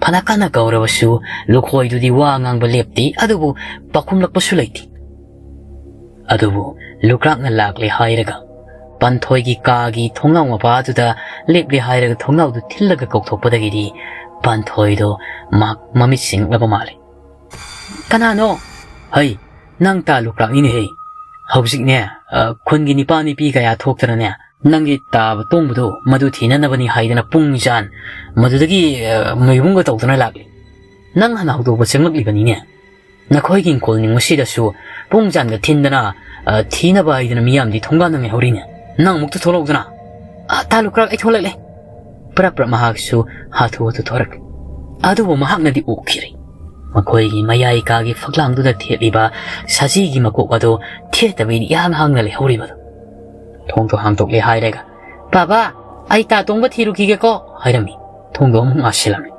ꯐꯅ ꯀꯟꯅ ꯀꯧꯔꯕꯁꯨ ꯂꯨꯈꯣꯏꯗꯨꯗꯤ ꯋꯥ ꯉꯥꯡꯕ ꯂꯦꯞꯇꯦ, ꯑꯗꯨꯕꯨ ꯄꯥꯎꯈꯨꯝꯂꯛꯄꯁꯨ ꯂꯩꯇꯦ꯫ ꯑꯗꯨꯕꯨ ꯂꯨꯀ꯭ꯔꯥꯛꯅ ꯂꯥꯛꯂꯦ ꯍꯥꯏꯔꯒ ꯄꯥꯟꯊꯣꯏꯒꯤ ꯀꯥꯒꯤ ꯊꯣꯡꯅꯥꯎ ꯃꯄꯥꯗꯨꯗ ꯂꯦꯞꯂꯦ ꯍꯥꯏꯔꯒ ꯊꯣꯡꯅꯥꯎꯗꯨ ꯊꯤꯜꯂꯒ ꯀꯧꯊꯣꯛꯄꯗꯒꯤꯗꯤ ꯄꯥꯟꯊꯣꯏꯗꯣ ꯃꯍꯥꯛ ꯃꯃꯤꯠ ꯁꯤꯡꯂꯕ ꯃꯥꯜꯂꯦ꯫ "ꯀꯅꯥꯅꯣ?" "ꯍꯩ, ꯅꯪ ꯇꯥ ꯂꯨꯀ꯭ꯔꯥꯛꯅꯤꯅꯦꯍꯦ꯫ ꯍꯧꯖꯤꯛꯅꯦ, ꯑ, ꯈꯨꯟꯒꯤ ꯅꯤꯄꯥ ꯅꯤꯄꯤ ꯀꯌꯥ ꯊꯣꯛꯇꯅꯅꯦ, ꯅꯪꯒꯤ ꯇꯥꯕ ꯇꯣꯡꯕꯗꯣ ꯃꯗꯨ ꯊꯤꯅꯅꯕꯅꯤ ꯍꯥꯏꯗꯅ ꯄꯨꯡ ꯖꯥꯟ ꯃꯗꯨꯗꯒꯤ, ꯑ, ꯃꯣꯏꯕꯨꯡꯒ ꯇꯧꯗꯅ ꯂꯥꯛꯂꯤ꯫ ꯅꯪ ꯍꯥꯟꯅ ꯍꯧꯗꯣꯛꯄ ꯆꯪꯂꯛꯂꯤꯕꯅꯤꯅꯦ꯫ ꯅꯈꯣꯏꯒꯤ ꯏꯪꯈꯣꯜ ꯅꯤꯡꯕꯁꯤꯗꯁꯨ ꯄꯨꯡ ꯖꯥꯟꯒ ꯊꯤꯟꯗꯅ, ꯑ, ꯊꯤꯅꯕ ꯍꯥꯏꯗꯅ ꯃꯤꯌꯥꯝꯗꯤ ꯊꯣꯡꯒꯥꯟꯗ ꯉꯥꯏꯍꯧꯔꯤꯅꯦ꯫ ꯅꯪ ꯑꯃꯨꯛꯇ ꯊꯣꯛꯂꯛꯎꯗꯅ꯫" "ꯑ, ꯇꯥ ꯂꯨꯀ꯭ꯔꯥꯛ, ꯑꯩ ꯊꯣꯛꯂꯛꯂꯦ꯫" ꯄ꯭ꯔꯞ ꯄ꯭ꯔꯞ ꯃꯍꯥꯛꯁꯨ ꯍꯥꯊꯨ ꯍꯥꯊꯨ ꯊꯣꯔꯛꯂꯦ꯫ ꯑꯗꯨꯕꯨ ꯃꯍꯥꯛꯅꯗꯤ ꯎꯈꯤꯔꯦ꯫ ꯃꯈꯣꯏꯒꯤ ꯃꯌꯥꯏ ꯀꯥꯒꯤ ꯐꯛꯂꯥꯡꯗꯨꯗ ꯊꯦꯠꯂꯤꯕ ꯁꯖꯤꯒꯤ ꯃꯀꯣꯛ ꯑꯗꯨ ꯊꯦꯠꯇꯕꯤꯗ ꯏꯍꯥꯡ ꯍꯥꯡꯅ ꯂꯩꯍꯧꯔꯤꯕꯗꯨ꯫ ꯊꯣꯡꯗꯣ ꯍꯥꯡꯗꯣꯛꯂꯦ ꯍꯥꯏꯔꯒ, "ꯕꯥꯕꯥ, ꯑꯩ ꯇꯥ ꯇꯣꯡꯕ ꯊꯤꯔꯨꯈꯤꯒꯦꯀꯣ," ꯍꯥꯏꯔꯝꯃꯤ꯫ ꯊꯣꯡꯗꯣ ꯑꯃꯨꯛ ꯉꯥꯁꯤꯜꯂꯝꯃꯤ꯫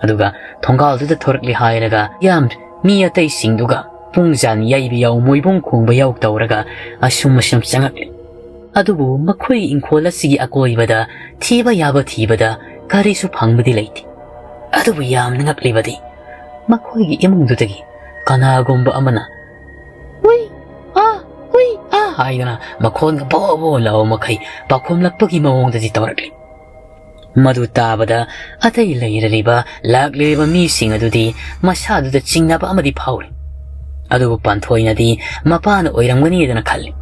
ꯑꯗꯨꯒ ꯊꯣꯡꯒꯥꯜꯗꯨꯗ ꯊꯣꯔꯛꯂꯦ ꯍꯥꯏꯔꯒ ꯌꯥꯝ ꯃꯤ ꯑꯇꯩꯁꯤꯡꯗꯨꯒ ꯄꯨꯡ ꯖꯥꯟ ꯌꯩꯕ ꯌꯥꯎ, ꯃꯣꯏꯕꯨꯡ ꯈꯣꯡꯕ ꯌꯥꯎ ꯇꯧꯔꯒ ꯑꯁꯨꯝ ꯑꯁꯨꯝ ꯆꯪꯉꯛꯂꯦ꯫ ꯑꯗꯨꯕꯨ ꯃꯈꯣꯏꯒꯤ ꯏꯪꯈꯣꯜ ꯑꯁꯤꯒꯤ ꯑꯀꯣꯏꯕꯗ ꯊꯤꯕ ꯌꯥꯕ ꯊꯤꯕꯗ ꯀꯔꯤꯁꯨ ꯐꯪꯕꯗꯤ ꯂꯩꯇꯦ꯫ ꯑꯗꯨꯕꯨ ꯌꯥꯝꯅ ꯉꯛꯂꯤꯕꯗꯤ, ꯃꯈꯣꯏꯒꯤ ꯏꯃꯨꯡꯗꯨꯗꯒꯤ ꯀꯅꯥꯒꯨꯝꯕ ꯑꯃꯅ "ꯍꯨꯏ, ꯑꯥ, ꯍꯨꯏ, ꯑꯥ" ꯍꯥꯏꯗꯨꯅ ꯃꯈꯣꯟꯒ ꯕꯣ ꯕꯣ ꯂꯥꯎꯕ ꯃꯈꯩ ꯄꯥꯎꯈꯨꯝꯂꯛꯄꯒꯤ ꯃꯑꯣꯡꯗꯗꯤ ꯇꯧꯔꯛꯂꯤ꯫ ꯃꯗꯨ ꯇꯥꯕꯗ ꯑꯇꯩ ꯂꯩꯔꯤꯕ, ꯂꯥꯛꯂꯤꯕ ꯃꯤꯁꯤꯡ ꯑꯗꯨꯗꯤ ꯃꯁꯥꯗꯨꯗ ꯆꯤꯡꯅꯕ ꯑꯃꯗꯤ ꯐꯥꯎꯔꯤ꯫ ꯑꯗꯨꯕꯨ ꯄꯥꯟꯊꯣꯏꯅꯗꯤ ꯃꯄꯥꯅ ꯑꯣꯏꯔꯝꯒꯅꯤꯗꯅ ꯈꯜꯂꯤ꯫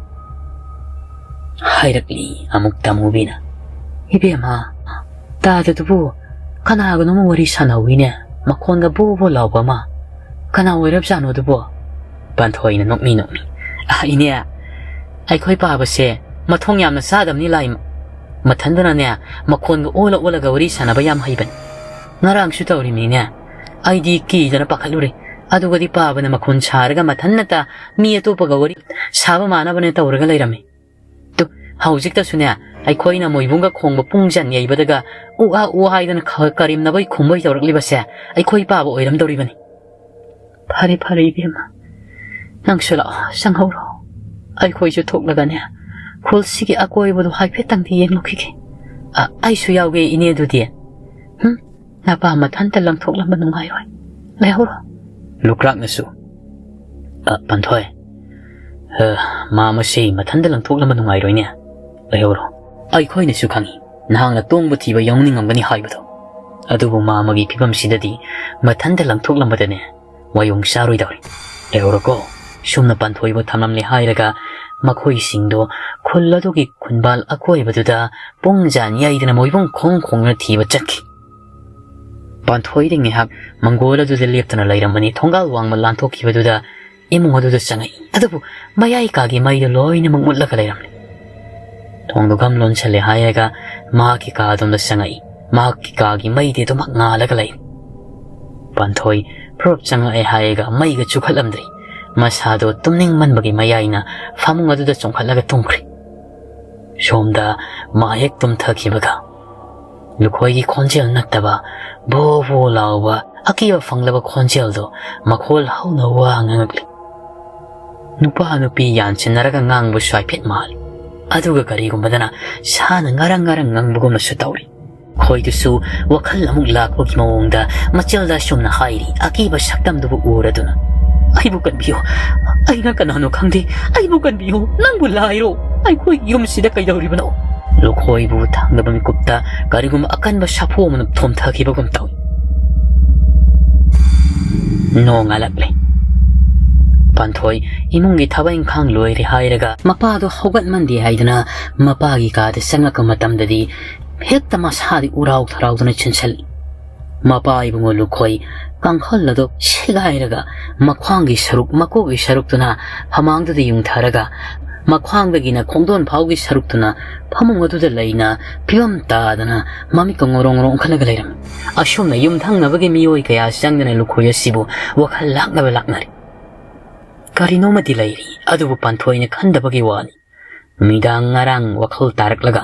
ꯍꯥꯏꯔꯛꯂꯤ ꯑꯃꯨꯛ ꯇꯥꯃꯨꯕꯤꯅ, "ꯏꯕꯦꯝꯃ, ꯇꯥꯗꯗꯨꯕꯨ ꯀꯅꯥꯒꯅꯣ ꯑꯃ ꯋꯥꯔꯤ ꯁꯥꯟꯅꯍꯧꯋꯤꯅꯦ, ꯃꯈꯣꯟꯒ ꯕꯣ ꯕꯣ ꯂꯥꯎꯕ ꯑꯃ꯫ ꯀꯅꯥ ꯑꯣꯏꯔꯕꯖꯥꯠꯅꯣ ꯑꯗꯨꯕꯣ?" ꯄꯥꯟꯊꯣꯏꯅ ꯅꯣꯛꯃꯤ ꯅꯣꯛꯃꯤ, "ꯑ, ꯏꯅꯦ, ꯑꯩꯈꯣꯏ ꯄꯥꯕꯁꯦ ꯃꯊꯣꯡ ꯌꯥꯝꯅ ꯆꯥꯗꯕꯅꯤ ꯂꯥꯏꯃ꯫ ꯃꯊꯟꯗꯅꯅꯦ, ꯃꯈꯣꯟꯒ ꯑꯣꯜꯂ ꯑꯣꯜꯂꯒ ꯋꯥꯔꯤ ꯁꯥꯟꯅꯕ ꯌꯥꯝ ꯍꯩꯕꯅꯤ꯫ ꯉꯔꯥꯡꯁꯨ ꯇꯧꯔꯤꯃꯤꯅꯦ꯫ ꯑꯩꯗꯤ ꯀꯤꯗꯅ ꯄꯥꯈꯠꯂꯨꯔꯦ꯫ ꯑꯗꯨꯒꯗꯤ ꯄꯥꯕꯅ ꯃꯈꯣꯟ ꯁꯥꯔꯒ ꯃꯊꯟꯅꯇ ꯃꯤ ꯑꯇꯣꯞꯄꯒ ꯋꯥꯔꯤ ꯁꯥꯕ ꯃꯥꯟꯅꯕꯅꯦ ꯇꯧꯔꯒ ꯂꯩꯔꯝꯃꯤ꯫ ꯇꯨ, ꯍꯧꯖꯤꯛꯇꯁꯨꯅꯦ, ꯑꯩꯈꯣꯏꯅ ꯃꯣꯏꯕꯨꯡꯒ ꯈꯣꯡꯕ ꯄꯨꯡ ꯖꯟ ꯌꯩꯕꯗꯒ ꯎ ꯑꯥ ꯎ ꯍꯥꯏꯗꯅ ꯈ-, ꯀꯔꯦꯝꯅꯕꯩ ꯈꯨꯝꯕꯩ ꯇꯧꯔꯛꯂꯤꯕꯁꯦ ꯑꯩꯈꯣꯏ ꯄꯥꯕ ꯑꯣꯏꯔꯝꯗꯧꯔꯤꯕꯅꯤ꯫" "ꯐꯔꯦ, ꯐꯔꯦ, ꯏꯕꯦꯝꯃ꯫ ꯅꯪꯁꯨ ꯂꯥꯛꯑꯣ, ꯆꯪꯍꯧꯔꯣ꯫ ꯑꯩꯈꯣꯏꯁꯨ ꯊꯣꯛꯂꯒꯅꯦ, ꯈꯨꯜꯁꯤꯒꯤ ꯑꯀꯣꯏꯕꯗꯣ ꯍꯥꯏꯐꯦꯠꯇꯪꯗꯤ ꯌꯦꯡꯂꯨꯈꯤꯒꯦ꯫ ꯑ, ꯑꯩꯁꯨ ꯌꯥꯎꯒꯦ, ꯏꯅꯦ, ꯑꯗꯨꯗꯤ꯫ ꯍꯨꯝ, ꯅꯄꯥ ꯃꯊꯟꯇ ꯂꯪꯊꯣꯛꯂꯝꯕ ꯅꯨꯡꯉꯥꯏꯔꯣꯏ꯫ ꯂꯩꯍꯧꯔꯣ꯫" ꯂꯨꯀ꯭ꯔꯥꯛꯅꯁꯨ, "ꯑ, ꯄꯥꯟꯊꯣꯏ, ꯑ, ꯃꯥ ꯃꯁꯤ ꯃꯊꯟꯇ ꯂꯪꯊꯣꯛꯂꯝꯕ ꯅꯨꯡꯉꯥꯏꯔꯣꯏꯅꯦ꯫ ꯂꯩꯍꯧꯔꯣ꯫ ꯑꯩꯈꯣꯏꯅꯁꯨ ꯈꯪꯏ, ꯅꯍꯥꯛꯅ ꯇꯣꯡꯕ ꯊꯤꯕ ꯌꯥꯎꯅꯤꯡꯉꯝꯒꯅꯤ ꯍꯥꯏꯕꯗꯣ꯫ ꯑꯗꯨꯕꯨ ꯃꯥ ꯑꯃꯒꯤ ꯐꯤꯕꯝꯁꯤꯗꯗꯤ ꯃꯊꯟꯇ ꯂꯪꯊꯣꯛꯂꯝꯕꯗꯅꯦ, ꯃꯌꯣꯡ ꯆꯥꯔꯣꯏꯗꯧꯔꯤ꯫ ꯂꯩꯍꯧꯔꯣꯀꯣ꯫" ꯁꯨꯝꯅ ꯄꯥꯟꯊꯣꯏꯕꯨ ꯊꯝꯂꯝꯂꯦ ꯍꯥꯏꯔꯒ ꯃꯈꯣꯏꯁꯤꯡꯗꯣ ꯈꯨꯜ ꯑꯗꯨꯒꯤ ꯈꯨꯟꯕꯥꯜ ꯑꯀꯣꯏꯕꯗꯨꯗ ꯄꯨꯡ ꯖꯥꯟ ꯌꯩꯗꯅ ꯃꯣꯏꯕꯨꯡ ꯈꯣꯡ ꯈꯣꯡꯗꯨꯅ ꯊꯤꯕ ꯆꯠꯈꯤ꯫ ꯄꯥꯟꯊꯣꯏꯗꯤ ꯉꯥꯏꯍꯥꯛ ꯃꯪꯒꯣꯜ ꯑꯗꯨꯗ ꯂꯦꯞꯇꯨꯅ ꯂꯩꯔꯝꯕꯅꯤ꯫ ꯊꯣꯡꯒꯥꯜ ꯋꯥꯡꯃ ꯂꯥꯟꯊꯣꯛꯈꯤꯕꯗꯨꯗ ꯏꯃꯨꯡ ꯑꯗꯨꯗ ꯆꯪꯉꯛꯏ꯫ ꯑꯗꯨꯕꯨ ꯃꯌꯥꯏ ꯀꯥꯒꯤ ꯃꯩꯗꯨ ꯂꯣꯏꯅꯃꯛ ꯃꯨꯠꯂꯒ ꯂꯩꯔꯝꯂꯦ꯫ ꯊꯣꯡꯗꯨ ꯒꯝ ꯂꯣꯟꯁꯜꯂꯦ ꯍꯥꯏꯔꯒ ꯃꯍꯥꯛꯀꯤ ꯀꯥ ꯑꯗꯣꯝꯗ ꯆꯪꯉꯛꯏ꯫ ꯃꯍꯥꯛꯀꯤ ꯀꯥꯒꯤ ꯃꯩꯗꯤ ꯑꯗꯨꯃꯛ ꯉꯥꯜꯂꯒ ꯂꯩ꯫ ꯄꯥꯟꯊꯣꯏ ꯄ꯭ꯔꯣꯞ ꯆꯪꯉꯛꯑꯦ ꯍꯥꯏꯔꯒ ꯃꯩꯒ ꯆꯨꯈꯠꯂꯝꯗ꯭ꯔꯤ꯫ ꯃꯁꯥꯗꯣ ꯇꯨꯝꯅꯤꯡꯃꯟꯕꯒꯤ ꯃꯌꯥꯏꯅ ꯐꯃꯨꯡ ꯑꯗꯨꯗ ꯆꯣꯡꯈꯠꯂꯒ ꯇꯨꯝꯈ꯭ꯔꯦ꯫ ꯁꯣꯝꯗ ꯃꯥ ꯍꯦꯛ ꯇꯨꯝꯊꯈꯤꯕꯒ ꯂꯨꯈꯣꯏꯒꯤ ꯈꯣꯟꯖꯦꯜ ꯅꯠꯇꯕ ꯚꯣ ꯚꯣ ꯂꯥꯎꯕ ꯑꯀꯤꯕ ꯐꯪꯂꯕ ꯈꯣꯟꯖꯦꯜꯗꯣ ꯃꯈꯣꯜ ꯍꯧꯅ ꯋꯥ ꯉꯥꯡꯉꯛꯂꯤ꯫ ꯅꯨꯄꯥ ꯅꯨꯄꯤ ꯌꯥꯟꯁꯤꯟꯅꯔꯒ ꯉꯥꯡꯕꯁꯨ ꯍꯥꯏꯐꯦꯠ ꯃꯥꯜꯂꯤ꯫ ꯑꯗꯨꯒ ꯀꯔꯤꯒꯨꯝꯕꯗꯅ ꯁꯥꯅ ꯉꯔꯪ ꯉꯔꯪ ꯉꯪꯕꯒꯨꯝꯅꯁꯨ ꯇꯧꯔꯤ꯫ ꯈꯣꯏꯗꯨꯁꯨ ꯋꯥꯈꯜ ꯑꯃꯨꯛ ꯂꯥꯛꯄꯒꯤ ꯃꯑꯣꯡꯗ ꯃꯆꯦꯜꯗ ꯑꯁꯨꯝꯅ ꯍꯥꯏꯔꯤ, ꯑꯀꯤꯕ ꯁꯛꯇꯝꯗꯨꯕꯨ ꯎꯔꯗꯨꯅ, "ꯑꯩꯕꯨ ꯀꯟꯕꯤꯌꯨ, ꯑꯩꯅ ꯀꯅꯥꯅꯣ ꯈꯪꯗꯦ, ꯑꯩꯕꯨ ꯀꯟꯕꯤꯌꯨ, ꯅꯪꯕꯨ ꯂꯥꯏꯔꯣ? ꯑꯩꯈꯣꯏꯒꯤ ꯌꯨꯝꯁꯤꯗ ꯀꯩꯗꯧꯔꯤꯕꯅꯣ?" ꯂꯨꯈꯣꯏꯕꯨ ꯊꯥꯡꯗꯕ ꯃꯤꯀꯨꯞꯇ ꯀꯔꯤꯒꯨꯝꯕ ꯑꯀꯟꯕ ꯁꯥꯐꯨ ꯑꯃꯅ ꯊꯣꯝꯊꯈꯤꯕꯒꯨꯝ ꯇꯧꯏ꯫ ꯅꯣꯡꯉꯥꯜꯂꯛꯂꯦ꯫ ꯄꯥꯟꯊꯣꯏ ꯏꯃꯨꯡꯒꯤ ꯊꯕꯛ ꯏꯪꯈꯥꯡ ꯂꯣꯏꯔꯦ ꯍꯥꯏꯔꯒ ꯃꯄꯥꯗꯣ ꯍꯧꯒꯠꯃꯟꯗꯦ ꯍꯥꯏꯗꯨꯅ ꯃꯄꯥꯒꯤ ꯀꯥꯗ ꯆꯪꯉꯛꯄ ꯃꯇꯝꯗꯗꯤ ꯍꯦꯛꯇ ꯃꯁꯥꯗꯤ ꯎꯔꯥꯎ ꯊꯔꯥꯎꯗꯨꯅ ꯆꯦꯟꯁꯤꯜꯂꯤ꯫ ꯃꯄꯥ ꯏꯕꯨꯡꯉꯣ ꯂꯨꯈꯣꯏ ꯀꯥꯡꯈꯜ ꯑꯗꯨ ꯁꯦꯒꯥꯏꯔꯒ ꯃꯈ꯭ꯋꯥꯡꯒꯤ ꯁꯔꯨꯛ, ꯃꯀꯣꯛꯀꯤ ꯁꯔꯨꯛꯇꯨꯅ ꯐꯃꯥꯡꯗꯨꯗ ꯌꯨꯡꯊꯔꯒ ꯃꯈ꯭ꯋꯥꯡꯗꯒꯤꯅ ꯈꯣꯡꯗꯣꯟ ꯐꯥꯎꯒꯤ ꯁꯔꯨꯛꯇꯨꯅ ꯐꯃꯨꯡ ꯑꯗꯨꯗ ꯂꯩꯅ ꯐꯤꯕꯝ ꯇꯥꯗꯅ ꯃꯃꯤꯠꯀ ꯉꯣꯔꯣꯡ ꯉꯣꯔꯣꯡ ꯎꯪꯈꯠꯂꯒ ꯂꯩꯔꯝꯃꯤ꯫ ꯑꯁꯨꯝꯅ ꯌꯨꯝꯊꯪꯅꯕꯒꯤ ꯃꯤꯑꯣꯏ ꯀꯌꯥ ꯆꯪꯗꯅ ꯂꯨꯈꯣꯏ ꯑꯁꯤꯕꯨ ꯋꯥꯈꯜ ꯂꯥꯛꯅꯕ ꯂꯥꯛꯅꯔꯤ꯫ ꯀꯔꯤꯅꯣꯃꯗꯤ ꯂꯩꯔꯤ, ꯑꯗꯨꯕꯨ ꯄꯥꯟꯊꯣꯏꯅ ꯈꯟꯗꯕꯒꯤ ꯋꯥꯅꯤ꯫ ꯅꯨꯃꯤꯗꯥꯡ ꯉꯔꯥꯡ ꯋꯥꯈꯜ ꯇꯥꯔꯛꯂꯒ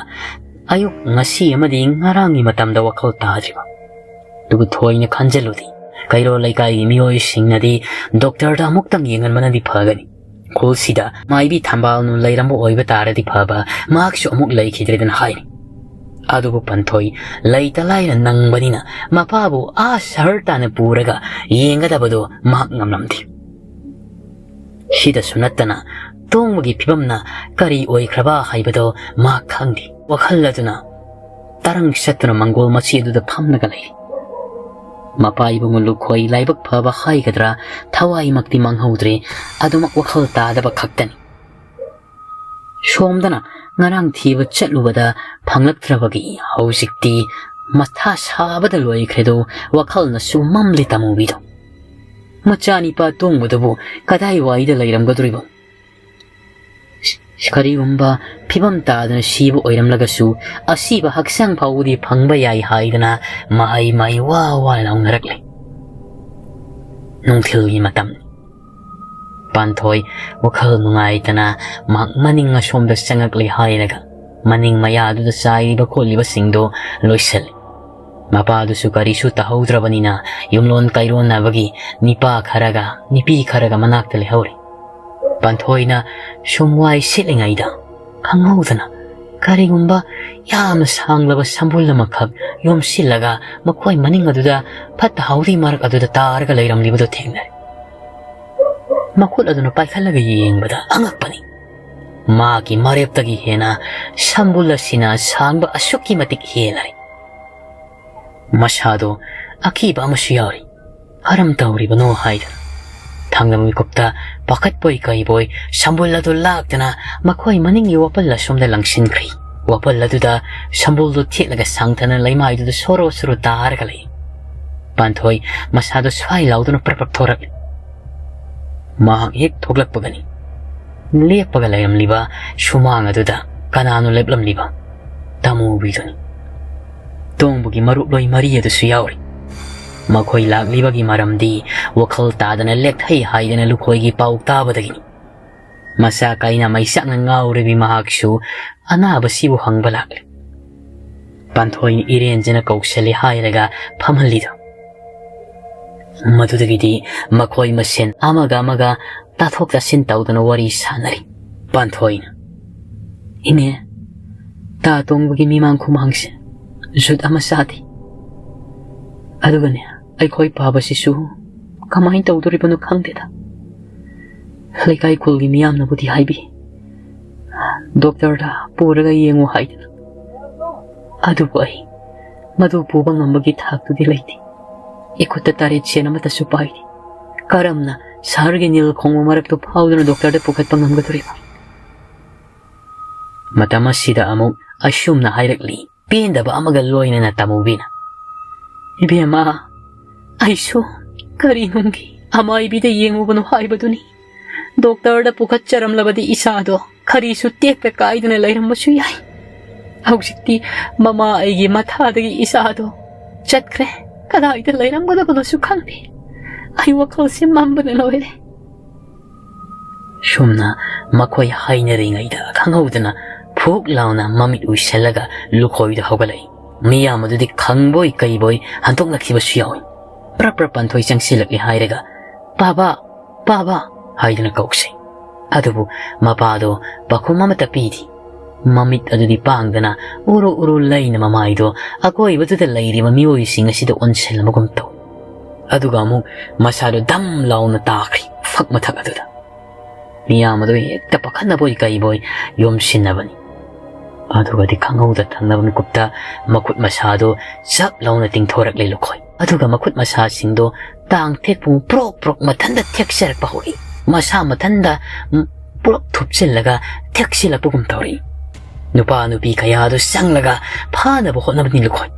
ꯑꯌꯨꯛ ꯉꯁꯤ ꯑꯃꯗꯤ ꯉꯔꯥꯡꯒꯤ ꯃꯇꯝꯗ ꯋꯥꯈꯜ ꯇꯥꯗ꯭ꯔꯤꯕ꯫ ꯑꯗꯨꯕꯨ ꯊꯣꯏꯅ ꯈꯟꯖꯤꯜꯂꯨꯗꯦ꯫ ꯀꯩꯔꯣꯜ ꯂꯩꯀꯥꯏꯒꯤ ꯃꯤꯑꯣꯏꯁꯤꯡꯅꯗꯤ ꯗꯣꯛꯇꯔꯗ ꯑꯃꯨꯛꯇꯪ ꯌꯦꯡꯍꯟꯕꯅꯗꯤ ꯐꯒꯅꯤ꯫ ꯈꯨꯜꯁꯤꯗ ꯃꯥꯏꯕꯤ ꯊꯝꯕꯥꯜꯅꯨ ꯂꯩꯔꯝꯕ ꯑꯣꯏꯕ ꯇꯥꯔꯗꯤ ꯐꯕ, ꯃꯍꯥꯛꯁꯨ ꯑꯃꯨꯛ ꯂꯩꯈꯤꯗ꯭ꯔꯦꯗꯅ ꯍꯥꯏꯔꯤ꯫ ꯑꯗꯨꯕꯨ ꯄꯟꯊꯣꯏ ꯂꯩꯇ ꯂꯥꯏꯔ ꯅꯪꯕꯅꯤꯅ ꯃꯄꯥꯕꯨ ꯑꯥ ꯁꯍꯔ ꯇꯥꯅ ꯄꯨꯔꯒ ꯌꯦꯡꯒꯗꯕꯗꯨ ꯃꯍꯥꯛ ꯉꯝꯂꯝꯗꯦ꯫ ꯁꯤꯗꯁꯨ ꯅꯠꯇꯅ ꯇꯣꯡꯕꯒꯤ ꯐꯤꯕꯝꯅ ꯀꯔꯤ ꯑꯣꯏꯈ꯭ꯔꯕ ꯍꯥꯏꯕꯗꯣ ꯃꯍꯥꯛ ꯈꯪꯗꯦ꯫ ꯋꯥꯈꯜ ꯑꯗꯨꯅ ꯇꯔꯪ ꯆꯠꯇꯨꯅ ꯃꯪꯒꯣꯜ ꯃꯆꯤ ꯑꯗꯨꯗ ꯐꯝꯂꯒ ꯂꯩꯔꯤ꯫ ꯃꯄꯥ ꯏꯕꯨꯡꯉꯣ ꯂꯨꯈꯣꯏ ꯂꯥꯏꯕꯛ ꯐꯕ ꯍꯥꯏꯒꯗ꯭ꯔꯥ, ꯊꯋꯥꯏꯃꯛꯇꯤ ꯃꯥꯡꯍꯧꯗ꯭ꯔꯦ, ꯑꯗꯨꯃꯛ ꯋꯥꯈꯜ ꯇꯥꯗꯕ ꯈꯛꯇꯅꯤ꯫ ꯁꯣꯝꯗꯅ ꯉꯔꯥꯡ ꯊꯤꯕ ꯆꯠꯂꯨꯕꯗ ꯐꯪꯂꯛꯇ꯭ꯔꯕꯒꯤ ꯍꯧꯖꯤꯛꯇꯤ ꯃꯊꯥ ꯁꯥꯕꯗ ꯂꯣꯏꯈ꯭ꯔꯦꯗꯣ, ꯋꯥꯈꯜꯅꯁꯨ ꯃꯝꯂꯤ ꯇꯥꯃꯨꯕꯤꯗꯣ꯫ ꯃꯆꯥꯅꯤꯄꯥ ꯇꯣꯡꯕꯗꯨꯕꯨ ꯀꯗꯥꯏꯋꯥꯏꯗ ꯂꯩꯔꯝꯒꯗꯧꯔꯤꯕ? ꯀꯔꯤꯒꯨꯝꯕ ꯐꯤꯕꯝ ꯇꯥꯗꯅ ꯁꯤꯕ ꯑꯣꯏꯔꯝꯂꯒꯁꯨ, ꯑꯁꯤꯕ ꯍꯛꯆꯥꯡ ꯐꯥꯎꯕꯗꯤ ꯐꯪꯕ ꯌꯥꯏ ꯍꯥꯏꯗꯅ ꯃꯍꯩ ꯃꯍꯩ ꯋꯥ ꯋꯥ ꯂꯥꯎꯅꯔꯛꯂꯦ꯫ ꯅꯨꯡꯊꯤꯜꯒꯤ ꯃꯇꯝꯅꯤ꯫ ꯄꯥꯟꯊꯣꯏ ꯋꯥꯈꯜ ꯅꯨꯡꯉꯥꯏꯇꯅ ꯃꯍꯥꯛ ꯃꯅꯤꯡ ꯑꯁꯣꯝꯗ ꯆꯪꯉꯛꯂꯦ ꯍꯥꯏꯔꯒ ꯃꯅꯤꯡ ꯃꯌꯥꯗꯨꯗ ꯆꯥꯏꯔꯤꯕ ꯈꯣꯠꯂꯤꯕꯁꯤꯡꯗꯣ ꯂꯣꯏꯁꯤꯜꯂꯤ꯫ ꯃꯄꯥꯗꯨꯁꯨ ꯀꯔꯤꯁꯨ ꯇꯥꯍꯧꯗ꯭ꯔꯕꯅꯤꯅ ꯌꯨꯝꯂꯣꯟ ꯀꯩꯔꯣꯟꯅꯕꯒꯤ ꯅꯤꯄꯥ ꯈꯔꯒ ꯅꯤꯄꯤ ꯈꯔꯒ ꯃꯅꯥꯛꯇ ꯂꯩꯍꯧꯔꯤ꯫ ꯄꯥꯟꯊꯣꯏꯅ ꯁꯨꯝ ꯋꯥꯏ ꯁꯤꯠꯂꯤꯉꯩꯗ ꯈꯪꯍꯧꯗꯅ ꯀꯔꯤꯒꯨꯝꯕ ꯌꯥꯝꯅ ꯁꯥꯡꯂꯕ ꯁꯝꯕꯨꯜ ꯑꯃꯈꯛ ꯌꯣꯝꯁꯤꯜꯂꯒ ꯃꯈꯣꯏ ꯃꯅꯤꯡ ꯑꯗꯨꯗ ꯐꯠꯇ ꯍꯥꯎꯗꯤ ꯃꯔꯛ ꯑꯗꯨꯗ ꯇꯥꯔꯒ ꯂꯩꯔꯝꯂꯤꯕꯗꯨ ꯊꯦꯡꯅꯔꯦ꯫ ꯃꯈꯨꯠ ꯑꯗꯨꯅ ꯄꯥꯏꯈꯠꯂꯒ ꯌꯦꯡꯕꯗ ꯑꯉꯛꯄꯅꯤ꯫ ꯃꯥꯒꯤ ꯃꯔꯦꯞꯇꯒꯤ ꯍꯦꯟꯅ ꯁꯝꯕꯨꯜ ꯑꯁꯤꯅ ꯁꯥꯡꯕ ꯑꯁꯨꯛꯀꯤ ꯃꯇꯤꯛ ꯍꯦꯜꯂꯔꯦ꯫ ꯃꯁꯥꯗꯣ ꯑꯀꯤꯕ ꯑꯃꯁꯨ ꯌꯥꯎꯔꯤ꯫ ꯀꯔꯝ ꯇꯧꯔꯤꯕꯅꯣ ꯍꯥꯏꯗꯨꯅ ꯊꯥꯡꯂꯝ ꯃꯤꯀꯨꯞꯇ ꯄꯥꯈꯠꯄꯣꯏ ꯀꯩꯕꯣꯏ ꯁꯝꯕꯨꯜ ꯑꯗꯨ ꯂꯥꯛꯇꯅ ꯃꯈꯣꯏ ꯃꯅꯤꯡꯒꯤ ꯋꯥꯄꯜ ꯑꯁꯣꯝꯗ ꯂꯪꯁꯤꯟꯈ꯭ꯔꯤ꯫ ꯋꯥꯄꯜ ꯑꯗꯨꯗ ꯁꯝꯕꯨꯜꯗꯨ ꯊꯦꯠꯂꯒ ꯁꯥꯡꯊꯅ ꯂꯩꯃꯥꯏꯗꯨꯗ ꯁꯣꯔꯣ ꯁꯣꯔꯣ ꯇꯥꯔꯒ ꯂꯩ꯫ ꯄꯥꯟꯊꯣꯏ ꯃꯁꯥꯗꯨ ꯁ꯭ꯋꯥꯏ ꯂꯥꯎꯗꯨꯅ ꯄ꯭ꯔꯞ ꯄ꯭ꯔꯞ ꯊꯣꯔꯛꯂꯤ꯫ ꯃꯍꯥꯛ ꯍꯦꯛ ꯊꯣꯛꯂꯛꯄꯒꯅꯤ ꯂꯦꯞꯄꯒ ꯂꯩꯔꯝꯂꯤꯕ ꯁꯨꯃꯥꯡ ꯑꯗꯨꯗ ꯀꯅꯥꯅꯣ ꯂꯦꯞꯂꯝꯂꯤꯕ? ꯇꯥꯃꯣꯕꯤꯗꯨꯅꯤ꯫ ꯇꯣꯡꯕꯒꯤ ꯃꯔꯨꯞꯂꯣꯏ ꯃꯔꯤ ꯑꯗꯨꯁꯨ ꯌꯥꯎꯔꯤ꯫ ꯃꯈꯣꯏ ꯂꯥꯛꯂꯤꯕꯒꯤ ꯃꯔꯝꯗꯤ ꯋꯥꯈꯜ ꯇꯥꯗꯅ ꯂꯦꯛꯊꯩ ꯍꯥꯏꯗꯅ ꯂꯨꯈꯣꯏꯒꯤ ꯄꯥꯎ ꯇꯥꯕꯗꯒꯤꯅꯤ꯫ ꯃꯁꯥ ꯀꯥꯏꯅ ꯃꯩꯆꯥꯛꯅ ꯉꯥꯎꯔꯤꯕꯤ ꯃꯍꯥꯛꯁꯨ ꯑꯅꯥꯕꯁꯤꯕꯨ ꯍꯪꯕ ꯂꯥꯛꯂꯦ꯫ ꯄꯥꯟꯊꯣꯏꯅ ꯏꯔꯦꯟꯖꯅ ꯀꯧꯁꯜꯂꯤ ꯍꯥꯏꯔꯒ ꯐꯝꯍꯜꯂꯤꯗꯣ꯫ ꯃꯗꯨꯗꯒꯤꯗꯤ ꯃꯈꯣꯏ ꯃꯁꯦꯟ ꯑꯃꯒ ꯑꯃꯒ ꯇꯥꯊꯣꯛ ꯇꯥꯁꯤꯟ ꯇꯧꯗꯨꯅ ꯋꯥꯔꯤ ꯁꯥꯟꯅꯔꯤ꯫ ꯄꯥꯟꯊꯣꯏꯅ, "ꯏꯅꯦ, ꯇꯥ ꯇꯣꯡꯕꯒꯤ ꯃꯤꯃꯥꯡ ꯈꯨꯃꯥꯡꯁꯦ ꯖꯨꯠ ꯑꯃ ꯆꯥꯗꯦ꯫ ꯑꯗꯨꯒꯅꯦ, ꯑꯩꯈꯣꯏ ꯄꯥꯕꯁꯤꯁꯨ ꯀꯃꯥꯏꯅ ꯇꯧꯗꯣꯔꯤꯕꯅꯣ ꯈꯪꯗꯦꯗ꯫ ꯂꯩꯀꯥꯏ ꯈꯨꯜꯒꯤ ꯃꯤꯌꯥꯝꯅꯕꯨꯗꯤ ꯍꯥꯏꯕꯤ, ꯗꯣꯛꯇꯔꯗ ꯄꯨꯔꯒ ꯌꯦꯡꯉꯨ ꯍꯥꯏꯗꯅ꯫ ꯑꯗꯨꯕꯨ ꯑꯩ ꯃꯗꯨ ꯄꯨꯕ ꯉꯝꯕꯒꯤ ꯊꯥꯛꯇꯨꯗꯤ ꯂꯩꯇꯦ꯫ ꯏꯈꯨꯠꯇ ꯇꯔꯦꯠ ꯁꯦꯟ ꯑꯃꯠꯇꯁꯨ ꯄꯥꯏꯗꯦ꯫ ꯀꯔꯝꯅ ꯁꯍꯔꯒꯤ ꯅꯤꯜ ꯈꯣꯡꯕ ꯃꯔꯛꯇꯨ ꯐꯥꯎꯗꯨꯅ ꯗꯣꯛꯇꯔꯗ ꯄꯨꯈꯠꯄ ꯉꯝꯒꯗꯧꯔꯤꯕ?" ꯃꯇꯝ ꯑꯁꯤꯗ ꯑꯃꯨꯛ ꯑꯁꯨꯝꯅ ꯍꯥꯏꯔꯛꯂꯤ, ꯄꯦꯟꯗꯕ ꯑꯃꯒ ꯂꯣꯏꯅꯅ ꯇꯥꯃꯨꯕꯤꯅ, "ꯏꯕꯦꯝꯃ, ꯑꯩꯁꯨ ꯀꯔꯤ ꯅꯨꯡꯒꯤ ꯑꯃꯥꯏꯕꯤꯗ ꯌꯦꯡꯉꯨꯕꯅꯣ ꯍꯥꯏꯕꯗꯨꯅꯤ꯫ ꯗꯣꯛꯇꯔꯗ ꯄꯨꯈꯠꯆꯔꯝꯂꯕꯗꯤ ꯏꯁꯥꯗꯣ ꯈꯔꯤꯁꯨ ꯇꯦꯛꯇ ꯀꯥꯏꯗꯅ ꯂꯩꯔꯝꯕꯁꯨ ꯌꯥꯏ꯫ ꯍꯧꯖꯤꯛꯇꯤ ꯃꯃꯥ ꯑꯩꯒꯤ ꯃꯊꯥꯗꯒꯤ ꯏꯁꯥꯗꯣ ꯆꯠꯈ꯭ꯔꯦ꯫ ꯀꯗꯥꯏꯗ ꯂꯩꯔꯝꯒꯗꯕꯅꯣꯁꯨ ꯈꯪꯗꯦ꯫ ꯑꯩ ꯋꯥꯈꯜꯁꯦ ꯃꯝꯕꯅ ꯂꯣꯏꯔꯦ꯫" ꯁꯨꯝꯅ ꯃꯈꯣꯏ ꯍꯥꯏꯅꯔꯤꯉꯩꯗ ꯈꯪꯍꯧꯗꯅ ꯐꯨꯛ ꯂꯥꯎꯅ ꯃꯃꯤꯠ ꯎꯏꯁꯜꯂꯒ ꯂꯨꯈꯣꯏꯗꯨ ꯍꯧꯒꯠꯂꯛꯏ꯫ ꯃꯤꯌꯥꯝ ꯑꯗꯨꯗꯤ ꯈꯪꯕꯣꯏ ꯀꯩꯕꯣꯏ ꯍꯟꯗꯣꯛꯅꯈꯤꯕꯁꯨ ꯌꯥꯎꯏ꯫ ꯄ꯭ꯔꯞ ꯄ꯭ꯔꯞ ꯄꯥꯟꯊꯣꯏ ꯆꯪꯁꯤꯜꯂꯛꯂꯦ ꯍꯥꯏꯔꯒ, "ꯄꯥꯕ, ꯄꯥꯕ" ꯍꯥꯏꯗꯨꯅ ꯀꯧꯁꯤ꯫ ꯑꯗꯨꯕꯨ ꯃꯄꯥꯗꯣ ꯄꯥꯎꯈꯨꯝ ꯑꯃꯠꯇ ꯄꯤꯗꯦ꯫ ꯃꯃꯤꯠ ꯑꯗꯨꯗꯤ ꯄꯥꯡꯗꯅ ꯎꯔꯨ ꯎꯔꯨ ꯂꯩꯅ ꯃꯃꯥꯏꯗꯣ ꯑꯀꯣꯏꯕꯗꯨꯗ ꯂꯩꯔꯤꯕ ꯃꯤꯑꯣꯏꯁꯤꯡ ꯑꯁꯤꯗ ꯑꯣꯟꯁꯤꯜꯂꯕꯒꯨꯝ ꯇꯧꯏ꯫ ꯑꯗꯨꯒ ꯑꯃꯨꯛ ꯃꯁꯥꯗꯣ ꯗꯝ ꯂꯥꯎꯅ ꯇꯥꯈ꯭ꯔꯦ ꯎꯐꯛ ꯃꯊꯛ ꯑꯗꯨꯗ꯫ ꯃꯤꯌꯥꯝ ꯑꯗꯨ ꯍꯦꯛꯇ ꯄꯥꯈꯠꯅꯕꯣꯏ ꯀꯩꯕꯣꯏ ꯌꯣꯝꯁꯤꯟꯅꯕꯅꯤ꯫ ꯑꯗꯨꯒꯗꯤ ꯈꯪꯍꯧꯗ ꯊꯪꯅꯕ ꯃꯤꯀꯨꯞꯇ ꯃꯈꯨꯠ ꯃꯁꯥꯗꯨ ꯆꯞ ꯂꯥꯎꯅ ꯇꯤꯡꯊꯣꯔꯛꯂꯦ ꯂꯨꯈꯣꯏ꯫ ꯑꯗꯨꯒ ꯃꯈꯨꯠ ꯃꯁꯥꯁꯤꯡꯗꯣ ꯇꯥꯡ ꯊꯦꯛꯄꯒꯨꯝ ꯄ꯭ꯔꯣꯛ ꯄ꯭ꯔꯣꯛ ꯃꯊꯟꯇ ꯊꯦꯛꯆꯔꯛꯄ ꯍꯧꯔꯛꯏ꯫ ꯃꯁꯥ ꯃꯊꯟꯇ, ꯎꯝ, ꯄꯨꯂꯞ ꯊꯨꯞꯆꯤꯜꯂꯒ ꯊꯦꯛꯆꯤꯜꯂꯛꯄꯒꯨꯝ ꯇꯧꯔꯛꯏ꯫ ꯅꯨꯄꯥ ꯅꯨꯄꯤ ꯀꯌꯥꯗꯨ ꯆꯪꯂꯒ ꯐꯥꯅꯕ ꯍꯣꯠꯅꯕꯅꯤ ꯂꯨꯈꯣꯏ꯫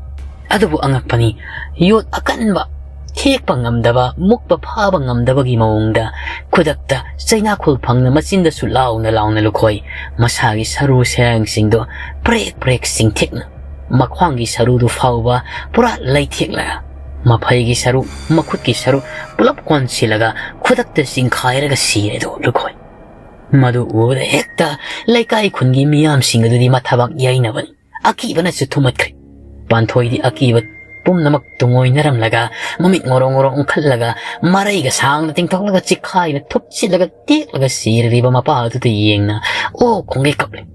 ꯑꯗꯨꯕꯨ ꯑꯉꯛꯄꯅꯤ, ꯌꯣꯠ ꯑꯀꯟꯕ ꯊꯦꯛꯄ ꯉꯝꯗꯕ, ꯃꯨꯛꯄ ꯐꯥꯕ ꯉꯝꯗꯕꯒꯤ ꯃꯑꯣꯡꯗ ꯈꯨꯗꯛꯇ ꯆꯩꯅꯥꯈꯣꯜ ꯐꯪꯅ ꯃꯆꯤꯟꯗꯁꯨ ꯂꯥꯎꯅ ꯂꯥꯎꯅ ꯂꯨꯈꯣꯏ ꯃꯁꯥꯒꯤ ꯁꯔꯨ ꯁꯌꯥꯡꯁꯤꯡꯗꯣ ꯄ꯭ꯔꯦꯛ ꯄ꯭ꯔꯦꯛ ꯆꯤꯡꯊꯦꯛꯅ, ꯃꯈ꯭ꯋꯥꯡꯒꯤ ꯁꯔꯨꯗꯨ ꯐꯥꯎꯕ ꯄꯨꯔꯥ ꯂꯩꯊꯦꯛꯂꯒ, ꯃꯐꯩꯒꯤ ꯁꯔꯨ, ꯃꯈꯨꯠꯀꯤ ꯁꯔꯨ ꯄꯨꯂꯞ ꯀꯣꯟꯁꯤꯜꯂꯒ ꯈꯨꯗꯛꯇ ꯆꯤꯡꯈꯥꯏꯔꯒ ꯁꯤꯔꯦꯗꯣ ꯂꯨꯈꯣꯏ꯫ ꯃꯗꯨ ꯎꯕꯗ ꯍꯦꯛꯇ ꯂꯩꯀꯥꯏ ꯈꯨꯟꯒꯤ ꯃꯤꯌꯥꯝꯁꯤꯡ ꯑꯗꯨꯗꯤ ꯃꯊꯕꯥꯛ ꯌꯩꯅꯕꯅꯤ꯫ ꯑꯀꯤꯕꯅꯁꯨ ꯊꯨꯝꯃꯠꯈ꯭ꯔꯦ꯫ ꯄꯥꯟꯊꯣꯏꯗꯤ ꯑꯀꯤꯕ ꯄꯨꯝꯅꯃꯛ ꯇꯨꯡꯑꯣꯏꯅꯔꯝꯂꯒ, ꯃꯃꯤꯠ ꯉꯣꯔꯣꯡ ꯉꯣꯔꯣꯡ ꯎꯪꯈꯠꯂꯒ, ꯃꯔꯩꯒ ꯁꯥꯡꯅ ꯇꯤꯡꯊꯣꯛꯂꯒ ꯆꯤꯈꯥꯏꯅ ꯊꯨꯞꯆꯤꯜꯂꯒ ꯇꯦꯛꯂꯒ ꯁꯤꯔꯤꯕ ꯃꯄꯥ ꯑꯗꯨꯗ ꯌꯦꯡꯅ ꯑꯣ ꯈꯣꯡꯒꯩ ꯀꯞꯂꯦ꯫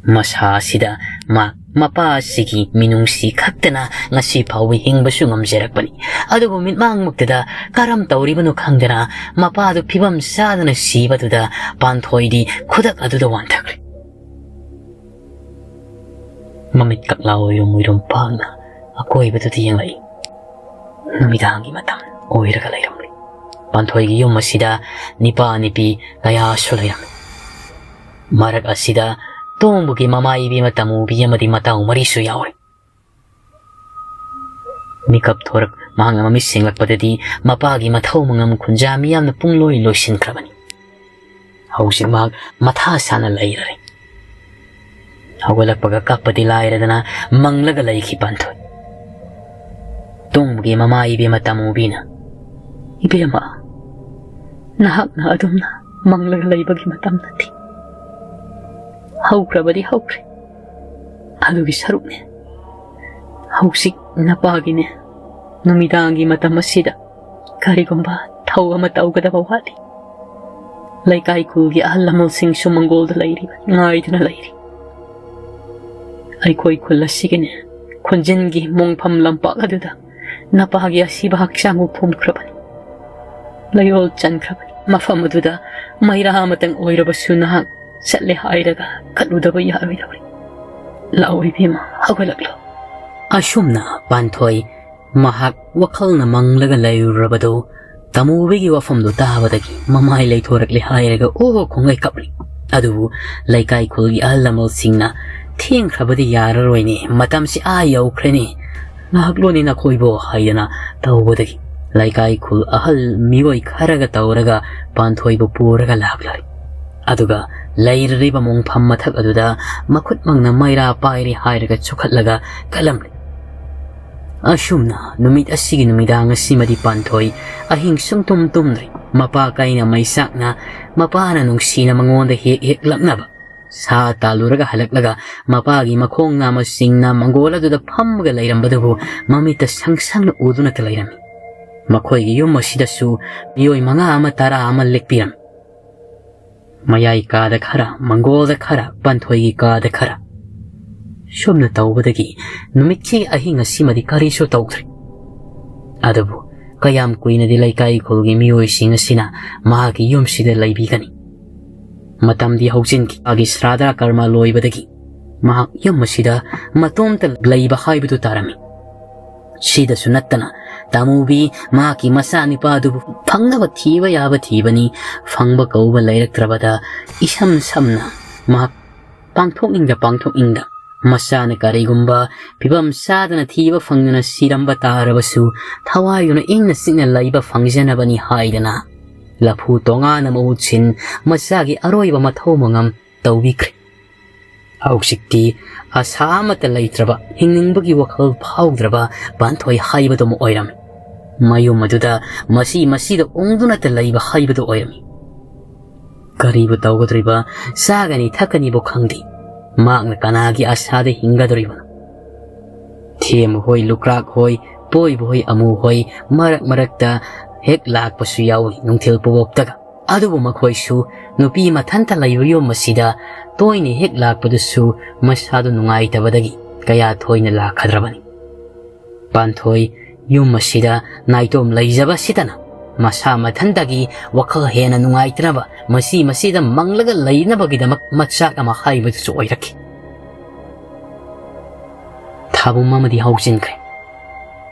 ꯃꯁꯥ ꯑꯁꯤꯗ ꯃꯥ ꯃꯄꯥ ꯑꯁꯤꯒꯤ ꯃꯤꯅꯨꯡꯁꯤ ꯈꯛꯇꯅ ꯉꯁꯤ ꯐꯥꯎꯕ ꯍꯤꯡꯕꯁꯨ ꯉꯝꯖꯔꯛꯄꯅꯤ꯫ ꯑꯗꯨꯕꯨ ꯃꯤꯠꯃꯥꯡꯃꯛꯇꯗ ꯀꯔꯝ ꯇꯧꯔꯤꯕꯅꯣ ꯈꯪꯗꯅ ꯃꯄꯥꯗꯨ ꯐꯤꯕꯝ ꯆꯥꯗꯅ ꯁꯤꯕꯗꯨꯗ ꯄꯥꯟꯊꯣꯏꯗꯤ ꯈꯨꯗꯛ ꯑꯗꯨꯗ ꯋꯥꯟꯊꯈ꯭ꯔꯦ꯫ ꯃꯃꯤꯠ ꯀꯛꯂꯥ ꯑꯣꯏꯔꯨꯝ ꯑꯣꯏꯔꯨꯝ ꯄꯥꯡꯅ ꯑꯀꯣꯏꯕꯗꯨꯗ ꯌꯦꯡꯂꯛꯏ꯫ ꯅꯨꯃꯤꯗꯥꯡꯒꯤ ꯃꯇꯝ ꯑꯣꯏꯔꯒ ꯂꯩꯔꯝꯂꯤ꯫ ꯄꯥꯟꯊꯣꯏꯒꯤ ꯌꯨꯝ ꯑꯁꯤꯗ ꯅꯤꯄꯥ ꯅꯤꯄꯤ ꯀꯌꯥꯁꯨ ꯂꯩꯔꯝꯃꯤ꯫ ꯃꯔꯛ ꯑꯁꯤꯗ ꯇꯣꯡꯕꯒꯤ ꯃꯃꯥ ꯏꯕꯦꯝꯃ ꯇꯃꯨꯕꯤ ꯑꯃꯗꯤ ꯃꯇꯥꯎ ꯃꯔꯤꯁꯨ ꯌꯥꯎꯔꯤ꯫ ꯃꯤꯀꯞ ꯊꯣꯔꯛ ꯃꯍꯥꯛꯅ ꯃꯃꯤꯠ ꯁꯦꯡꯂꯛꯄꯗꯗꯤ ꯃꯄꯥꯒꯤ ꯃꯊꯧ ꯃꯉꯝ ꯈꯨꯟꯖꯥ ꯃꯤꯌꯥꯝꯅ ꯄꯨꯡꯂꯣꯏ ꯂꯣꯏꯁꯤꯟꯈ꯭ꯔꯕꯅꯤ꯫ ꯍꯧꯖꯤꯛ ꯃꯍꯥꯛ ꯃꯊꯥ ꯁꯥꯅ ꯂꯩꯔꯔꯦ꯫ ꯍꯧꯒꯠꯂꯛꯄꯒ ꯀꯞꯄꯗꯤ ꯂꯥꯏꯔꯗꯅ ꯃꯪꯂꯒ ꯂꯩꯈꯤ ꯄꯥꯟꯊꯣꯏ꯫ ꯇꯣꯡꯕꯒꯤ ꯃꯃꯥ ꯏꯕꯦꯝꯃ ꯇꯃꯨꯕꯤꯅ, "ꯏꯕꯦꯝꯃ, ꯅꯍꯥꯛꯅ ꯑꯗꯨꯝꯅ ꯃꯪꯂꯒ ꯂꯩꯕꯒꯤ ꯃꯇꯝ ꯅꯠꯇꯦ꯫ ꯍꯧꯈ꯭ꯔꯕꯗꯤ ꯍꯧꯈ꯭ꯔꯦ꯫ ꯑꯗꯨꯒꯤ ꯁꯔꯨꯛꯅꯦ꯫ ꯍꯧꯖꯤꯛ ꯅꯄꯥꯒꯤꯅꯦ꯫ ꯅꯨꯃꯤꯗꯥꯡꯒꯤ ꯃꯇꯝ ꯑꯁꯤꯗ ꯀꯔꯤꯒꯨꯝꯕ ꯊꯧ ꯑꯃ ꯇꯧꯒꯗꯕ ꯋꯥꯠꯂꯤ꯫ ꯂꯩꯀꯥꯏ ꯈꯨꯜꯒꯤ ꯑꯍꯜ ꯂꯃꯟꯁꯤꯡꯁꯨ ꯃꯪꯒꯣꯜꯗ ꯂꯩꯔꯤꯕ, ꯉꯥꯏꯗꯨꯅ ꯂꯩꯔꯤ꯫ ꯑꯩꯈꯣꯏ ꯈꯨꯜ ꯑꯁꯤꯒꯤꯅꯦ, ꯈꯣꯟꯖꯦꯜꯒꯤ ꯃꯣꯡꯐꯝ ꯂꯝꯄꯥꯛ ꯑꯗꯨꯗ ꯅꯄꯥꯒꯤ ꯑꯁꯤꯕ ꯍꯛꯆꯥꯡꯕꯨ ꯐꯨꯝꯈ꯭ꯔꯕꯅꯤ, ꯂꯩꯔꯣꯜ ꯆꯟꯈ꯭ꯔꯕꯅꯤ꯫ ꯃꯐꯝ ꯑꯗꯨꯗ ꯃꯩꯔꯥ ꯑꯃꯇꯪ ꯑꯣꯏꯔꯕꯁꯨ ꯅꯍꯥꯛ ꯆꯠꯂꯦ ꯍꯥꯏꯔꯒ ꯀꯠꯂꯨꯗꯕ ꯌꯥꯔꯣꯏꯗꯧꯔꯤ꯫ ꯂꯥꯛꯑꯣ ꯏꯕꯦꯝꯃ, ꯍꯧꯒꯠꯂꯛꯂꯣ꯫ ꯑꯁꯨꯝꯅ ꯄꯥꯟꯊꯣꯏ ꯃꯍꯥꯛ ꯋꯥꯈꯜꯅ ꯃꯪꯂꯒ ꯂꯩꯔꯨꯔꯕꯗꯨ ꯇꯥꯃꯨꯕꯤꯒꯤ ꯋꯥꯐꯝꯗꯨ ꯇꯥꯕꯗꯒꯤ ꯃꯃꯥꯏ ꯂꯩꯊꯣꯔꯛꯂꯦ ꯍꯥꯏꯔꯒ ꯑꯣ ꯈꯣꯡꯒꯩ ꯀꯞꯂꯤ꯫ ꯑꯗꯨꯕꯨ ꯂꯩꯀꯥꯏ ꯈꯨꯜꯒꯤ ꯑꯍꯜ ꯂꯃꯟꯁꯤꯡꯅ "ꯊꯦꯡꯈ꯭ꯔꯕꯗꯤ ꯌꯥꯔꯔꯣꯏꯅꯦ, ꯃꯇꯝꯁꯤ ꯑꯥ ꯌꯧꯈ꯭ꯔꯦꯅꯦ, ꯂꯥꯛꯂꯣꯅꯦ ꯅꯈꯣꯏꯕꯣ" ꯍꯥꯏꯗꯅ ꯇꯧꯕꯗꯒꯤ ꯂꯩꯀꯥꯏ ꯈꯨꯜ ꯑꯍꯜ ꯃꯤꯑꯣꯏ ꯈꯔꯒ ꯇꯧꯔꯒ ꯄꯥꯟꯊꯣꯏꯕꯨ ꯄꯨꯔꯒ ꯂꯥꯛꯂꯔꯦ꯫ ꯑꯗꯨꯒ ꯂꯩꯔꯤꯕ ꯃꯣꯡꯐꯝ ꯃꯊꯛ ꯑꯗꯨꯗ ꯃꯈꯨꯠꯃꯛꯅ ꯃꯩꯔꯥ ꯄꯥꯏꯔꯤ ꯍꯥꯏꯔꯒ ꯆꯨꯈꯠꯂꯒ ꯀꯜꯂꯝꯂꯤ꯫ ꯑꯁꯨꯝꯅ ꯅꯨꯃꯤꯠ ꯑꯁꯤꯒꯤ ꯅꯨꯃꯤꯗꯥꯡ ꯑꯁꯤꯃꯗꯤ ꯄꯥꯟꯊꯣꯏ ꯑꯍꯤꯡ ꯁꯨꯡꯇꯨꯝ ꯇꯨꯝꯗ꯭ꯔꯤ꯫ ꯃꯄꯥ ꯀꯩꯅ ꯃꯩꯆꯥꯛꯅ ꯃꯄꯥꯅ ꯅꯨꯡꯁꯤꯅ ꯃꯉꯣꯟꯗ ꯍꯦꯛ ꯍꯦꯛ ꯂꯛꯅꯕ ꯁꯥ ꯇꯥꯜꯂꯨꯔꯒ ꯍꯜꯂꯛꯂꯒ ꯃꯄꯥꯒꯤ ꯃꯈꯣꯡ ꯅꯥꯝꯃꯁꯤꯡꯅ ꯃꯪꯒꯣꯜ ꯑꯗꯨꯗ ꯐꯝꯃꯒ ꯂꯩꯔꯝꯕꯗꯨꯕꯨ ꯃꯃꯤꯠꯇ ꯁꯪ ꯁꯪꯅ ꯎꯗꯨꯅꯇ ꯂꯩꯔꯝꯃꯤ꯫ ꯃꯈꯣꯏꯒꯤ ꯌꯨꯝ ꯑꯁꯤꯗꯁꯨ ꯃꯤꯑꯣꯏ ꯃꯉꯥ ꯑꯃ ꯇꯔꯥ ꯑꯃ ꯂꯦꯛꯄꯤꯔꯝꯃꯤ꯫ ꯃꯌꯥꯏ ꯀꯥꯗ ꯈꯔ, ꯃꯪꯒꯣꯜꯗ ꯈꯔ, ꯄꯥꯟꯊꯣꯏꯒꯤ ꯀꯥꯗ ꯈꯔ꯫ ꯁꯨꯝꯅ ꯇꯧꯕꯗꯒꯤ ꯅꯨꯃꯤꯠꯀꯤ ꯑꯍꯤꯡ ꯑꯁꯤꯃꯗꯤ ꯀꯔꯤꯁꯨ ꯇꯧꯗ꯭ꯔꯤ꯫ ꯑꯗꯨꯕꯨ ꯀꯌꯥꯝ ꯀꯨꯏꯅꯗꯤ ꯂꯩꯀꯥꯏ ꯈꯨꯜꯒꯤ ꯃꯤꯑꯣꯏꯁꯤꯡ ꯑꯁꯤꯅ ꯃꯍꯥꯛꯀꯤ ꯌꯨꯝꯁꯤꯗ ꯂꯩꯕꯤꯒꯅꯤ? ꯃꯇꯝꯗꯤ ꯍꯧꯖꯤꯟꯈꯤ꯫ ꯃꯥꯒꯤ ꯁ꯭ꯔꯥꯗ ꯀꯔꯃ ꯂꯣꯏꯕꯗꯒꯤ ꯃꯍꯥꯛ ꯌꯨꯝ ꯑꯁꯤꯗ ꯃꯇꯣꯝꯇ ꯂꯩꯕ ꯍꯥꯏꯕꯗꯨ ꯇꯥꯔꯝꯃꯤ꯫ ꯁꯤꯗꯁꯨ ꯅꯠꯇꯅ ꯇꯥꯃꯨꯕꯤ ꯃꯍꯥꯛꯀꯤ ꯃꯆꯥꯅꯨꯄꯥ ꯑꯗꯨꯕꯨ ꯐꯪꯅꯕ ꯊꯤꯕ ꯌꯥꯕ ꯊꯤꯕꯅꯤ, ꯐꯪꯕ ꯀꯧꯕ ꯂꯩꯔꯛꯇ꯭ꯔꯕꯗ ꯏꯁꯝ ꯁꯝꯅ ꯃꯍꯥꯛ ꯄꯥꯡꯊꯣꯛꯅꯤꯡꯗ ꯄꯥꯡꯊꯣꯛꯅꯤꯡꯗ ꯃꯆꯥꯅ ꯀꯔꯤꯒꯨꯝꯕ ꯐꯤꯕꯝ ꯆꯥꯗꯅ ꯊꯤꯕ ꯐꯪꯗꯅ ꯁꯤꯔꯝꯕ ꯇꯥꯔꯕꯁꯨ ꯊꯋꯥꯏꯗꯨꯅ ꯏꯪꯅ ꯆꯤꯛꯅ ꯂꯩꯕ ꯐꯪꯖꯅꯕꯅꯤ ꯍꯥꯏꯗꯅ ꯂꯐꯨ ꯇꯣꯉꯥꯟꯅ ꯃꯍꯨꯠ ꯁꯤꯟ ꯃꯆꯥꯒꯤ ꯑꯔꯣꯏꯕ ꯃꯊꯧ ꯃꯉꯝ ꯇꯧꯕꯤꯈ꯭ꯔꯦ꯫ ꯍꯧꯖꯤꯛꯇꯤ ꯑꯁꯥ ꯑꯃꯠꯇ ꯂꯩꯇ꯭ꯔꯕ, ꯍꯤꯡꯅꯤꯡꯕꯒꯤ ꯋꯥꯈꯜ ꯐꯥꯎꯗ꯭ꯔꯕ ꯄꯥꯟꯊꯣꯏ ꯍꯥꯏꯕꯗꯨꯃ ꯑꯣꯏꯔꯝꯃꯤ꯫ ꯃꯌꯨꯝ ꯑꯗꯨꯗ ꯃꯁꯤ ꯃꯁꯤꯗ ꯎꯪꯗꯨꯅꯇ ꯂꯩꯕ ꯍꯥꯏꯕꯗꯨ ꯑꯣꯏꯔꯝꯃꯤ꯫ ꯀꯔꯤꯕꯨ ꯇꯧꯒꯗꯧꯔꯤꯕ, ꯆꯥꯒꯅꯤ ꯊꯛꯀꯅꯤꯕꯨ ꯈꯪꯗꯦ꯫ ꯃꯍꯥꯛꯅ ꯀꯅꯥꯒꯤ ꯑꯁꯥꯗ ꯍꯤꯡꯒꯗꯧꯔꯤꯕꯅꯣ? ꯊꯦꯝꯕ ꯍꯣꯏ, ꯂꯨꯀ꯭ꯔꯥꯛ ꯍꯣꯏ, ꯄꯣꯏꯕ ꯍꯣꯏ, ꯑꯃꯨ ꯍꯣꯏ ꯃꯔꯛ ꯃꯔꯛꯇ ꯍꯦꯛ ꯂꯥꯛꯄꯁꯨ ꯌꯥꯎꯏ ꯅꯨꯡꯊꯤꯜ ꯄꯣꯛꯇꯒ꯫ ꯑꯗꯨꯕꯨ ꯃꯈꯣꯏꯁꯨ ꯅꯨꯄꯤ ꯃꯊꯟꯇ ꯂꯩꯕ ꯌꯨꯝ ꯑꯁꯤꯗ ꯇꯣꯏꯅ ꯍꯦꯛ ꯂꯥꯛꯄꯗꯨꯁꯨ ꯃꯁꯥꯗꯨ ꯅꯨꯡꯉꯥꯏꯇꯕꯗꯒꯤ ꯀꯌꯥ ꯊꯣꯏꯅ ꯂꯥꯛꯈꯗ꯭ꯔꯕꯅꯤ꯫ ꯄꯥꯟꯊꯣꯏ ꯌꯨꯝ ꯑꯁꯤꯗ ꯅꯥꯏꯇꯣꯝ ꯂꯩꯖꯕ ꯑꯁꯤꯗꯅ ꯃꯁꯥ ꯃꯊꯟꯇꯒꯤ ꯋꯥꯈꯜ ꯍꯦꯟꯅ ꯅꯨꯡꯉꯥꯏꯇꯅꯕ, ꯃꯁꯤ ꯃꯁꯤꯗ ꯃꯪꯂꯒ ꯂꯩꯅꯕꯒꯤꯗꯃꯛ ꯃꯆꯥꯛ ꯑꯃ ꯍꯥꯏꯕꯗꯨꯁꯨ ꯑꯣꯏꯔꯛꯈꯤ꯫ ꯊꯥꯕꯨꯝ ꯑꯃꯗꯤ ꯍꯧꯖꯤꯟꯈ꯭ꯔꯦ꯫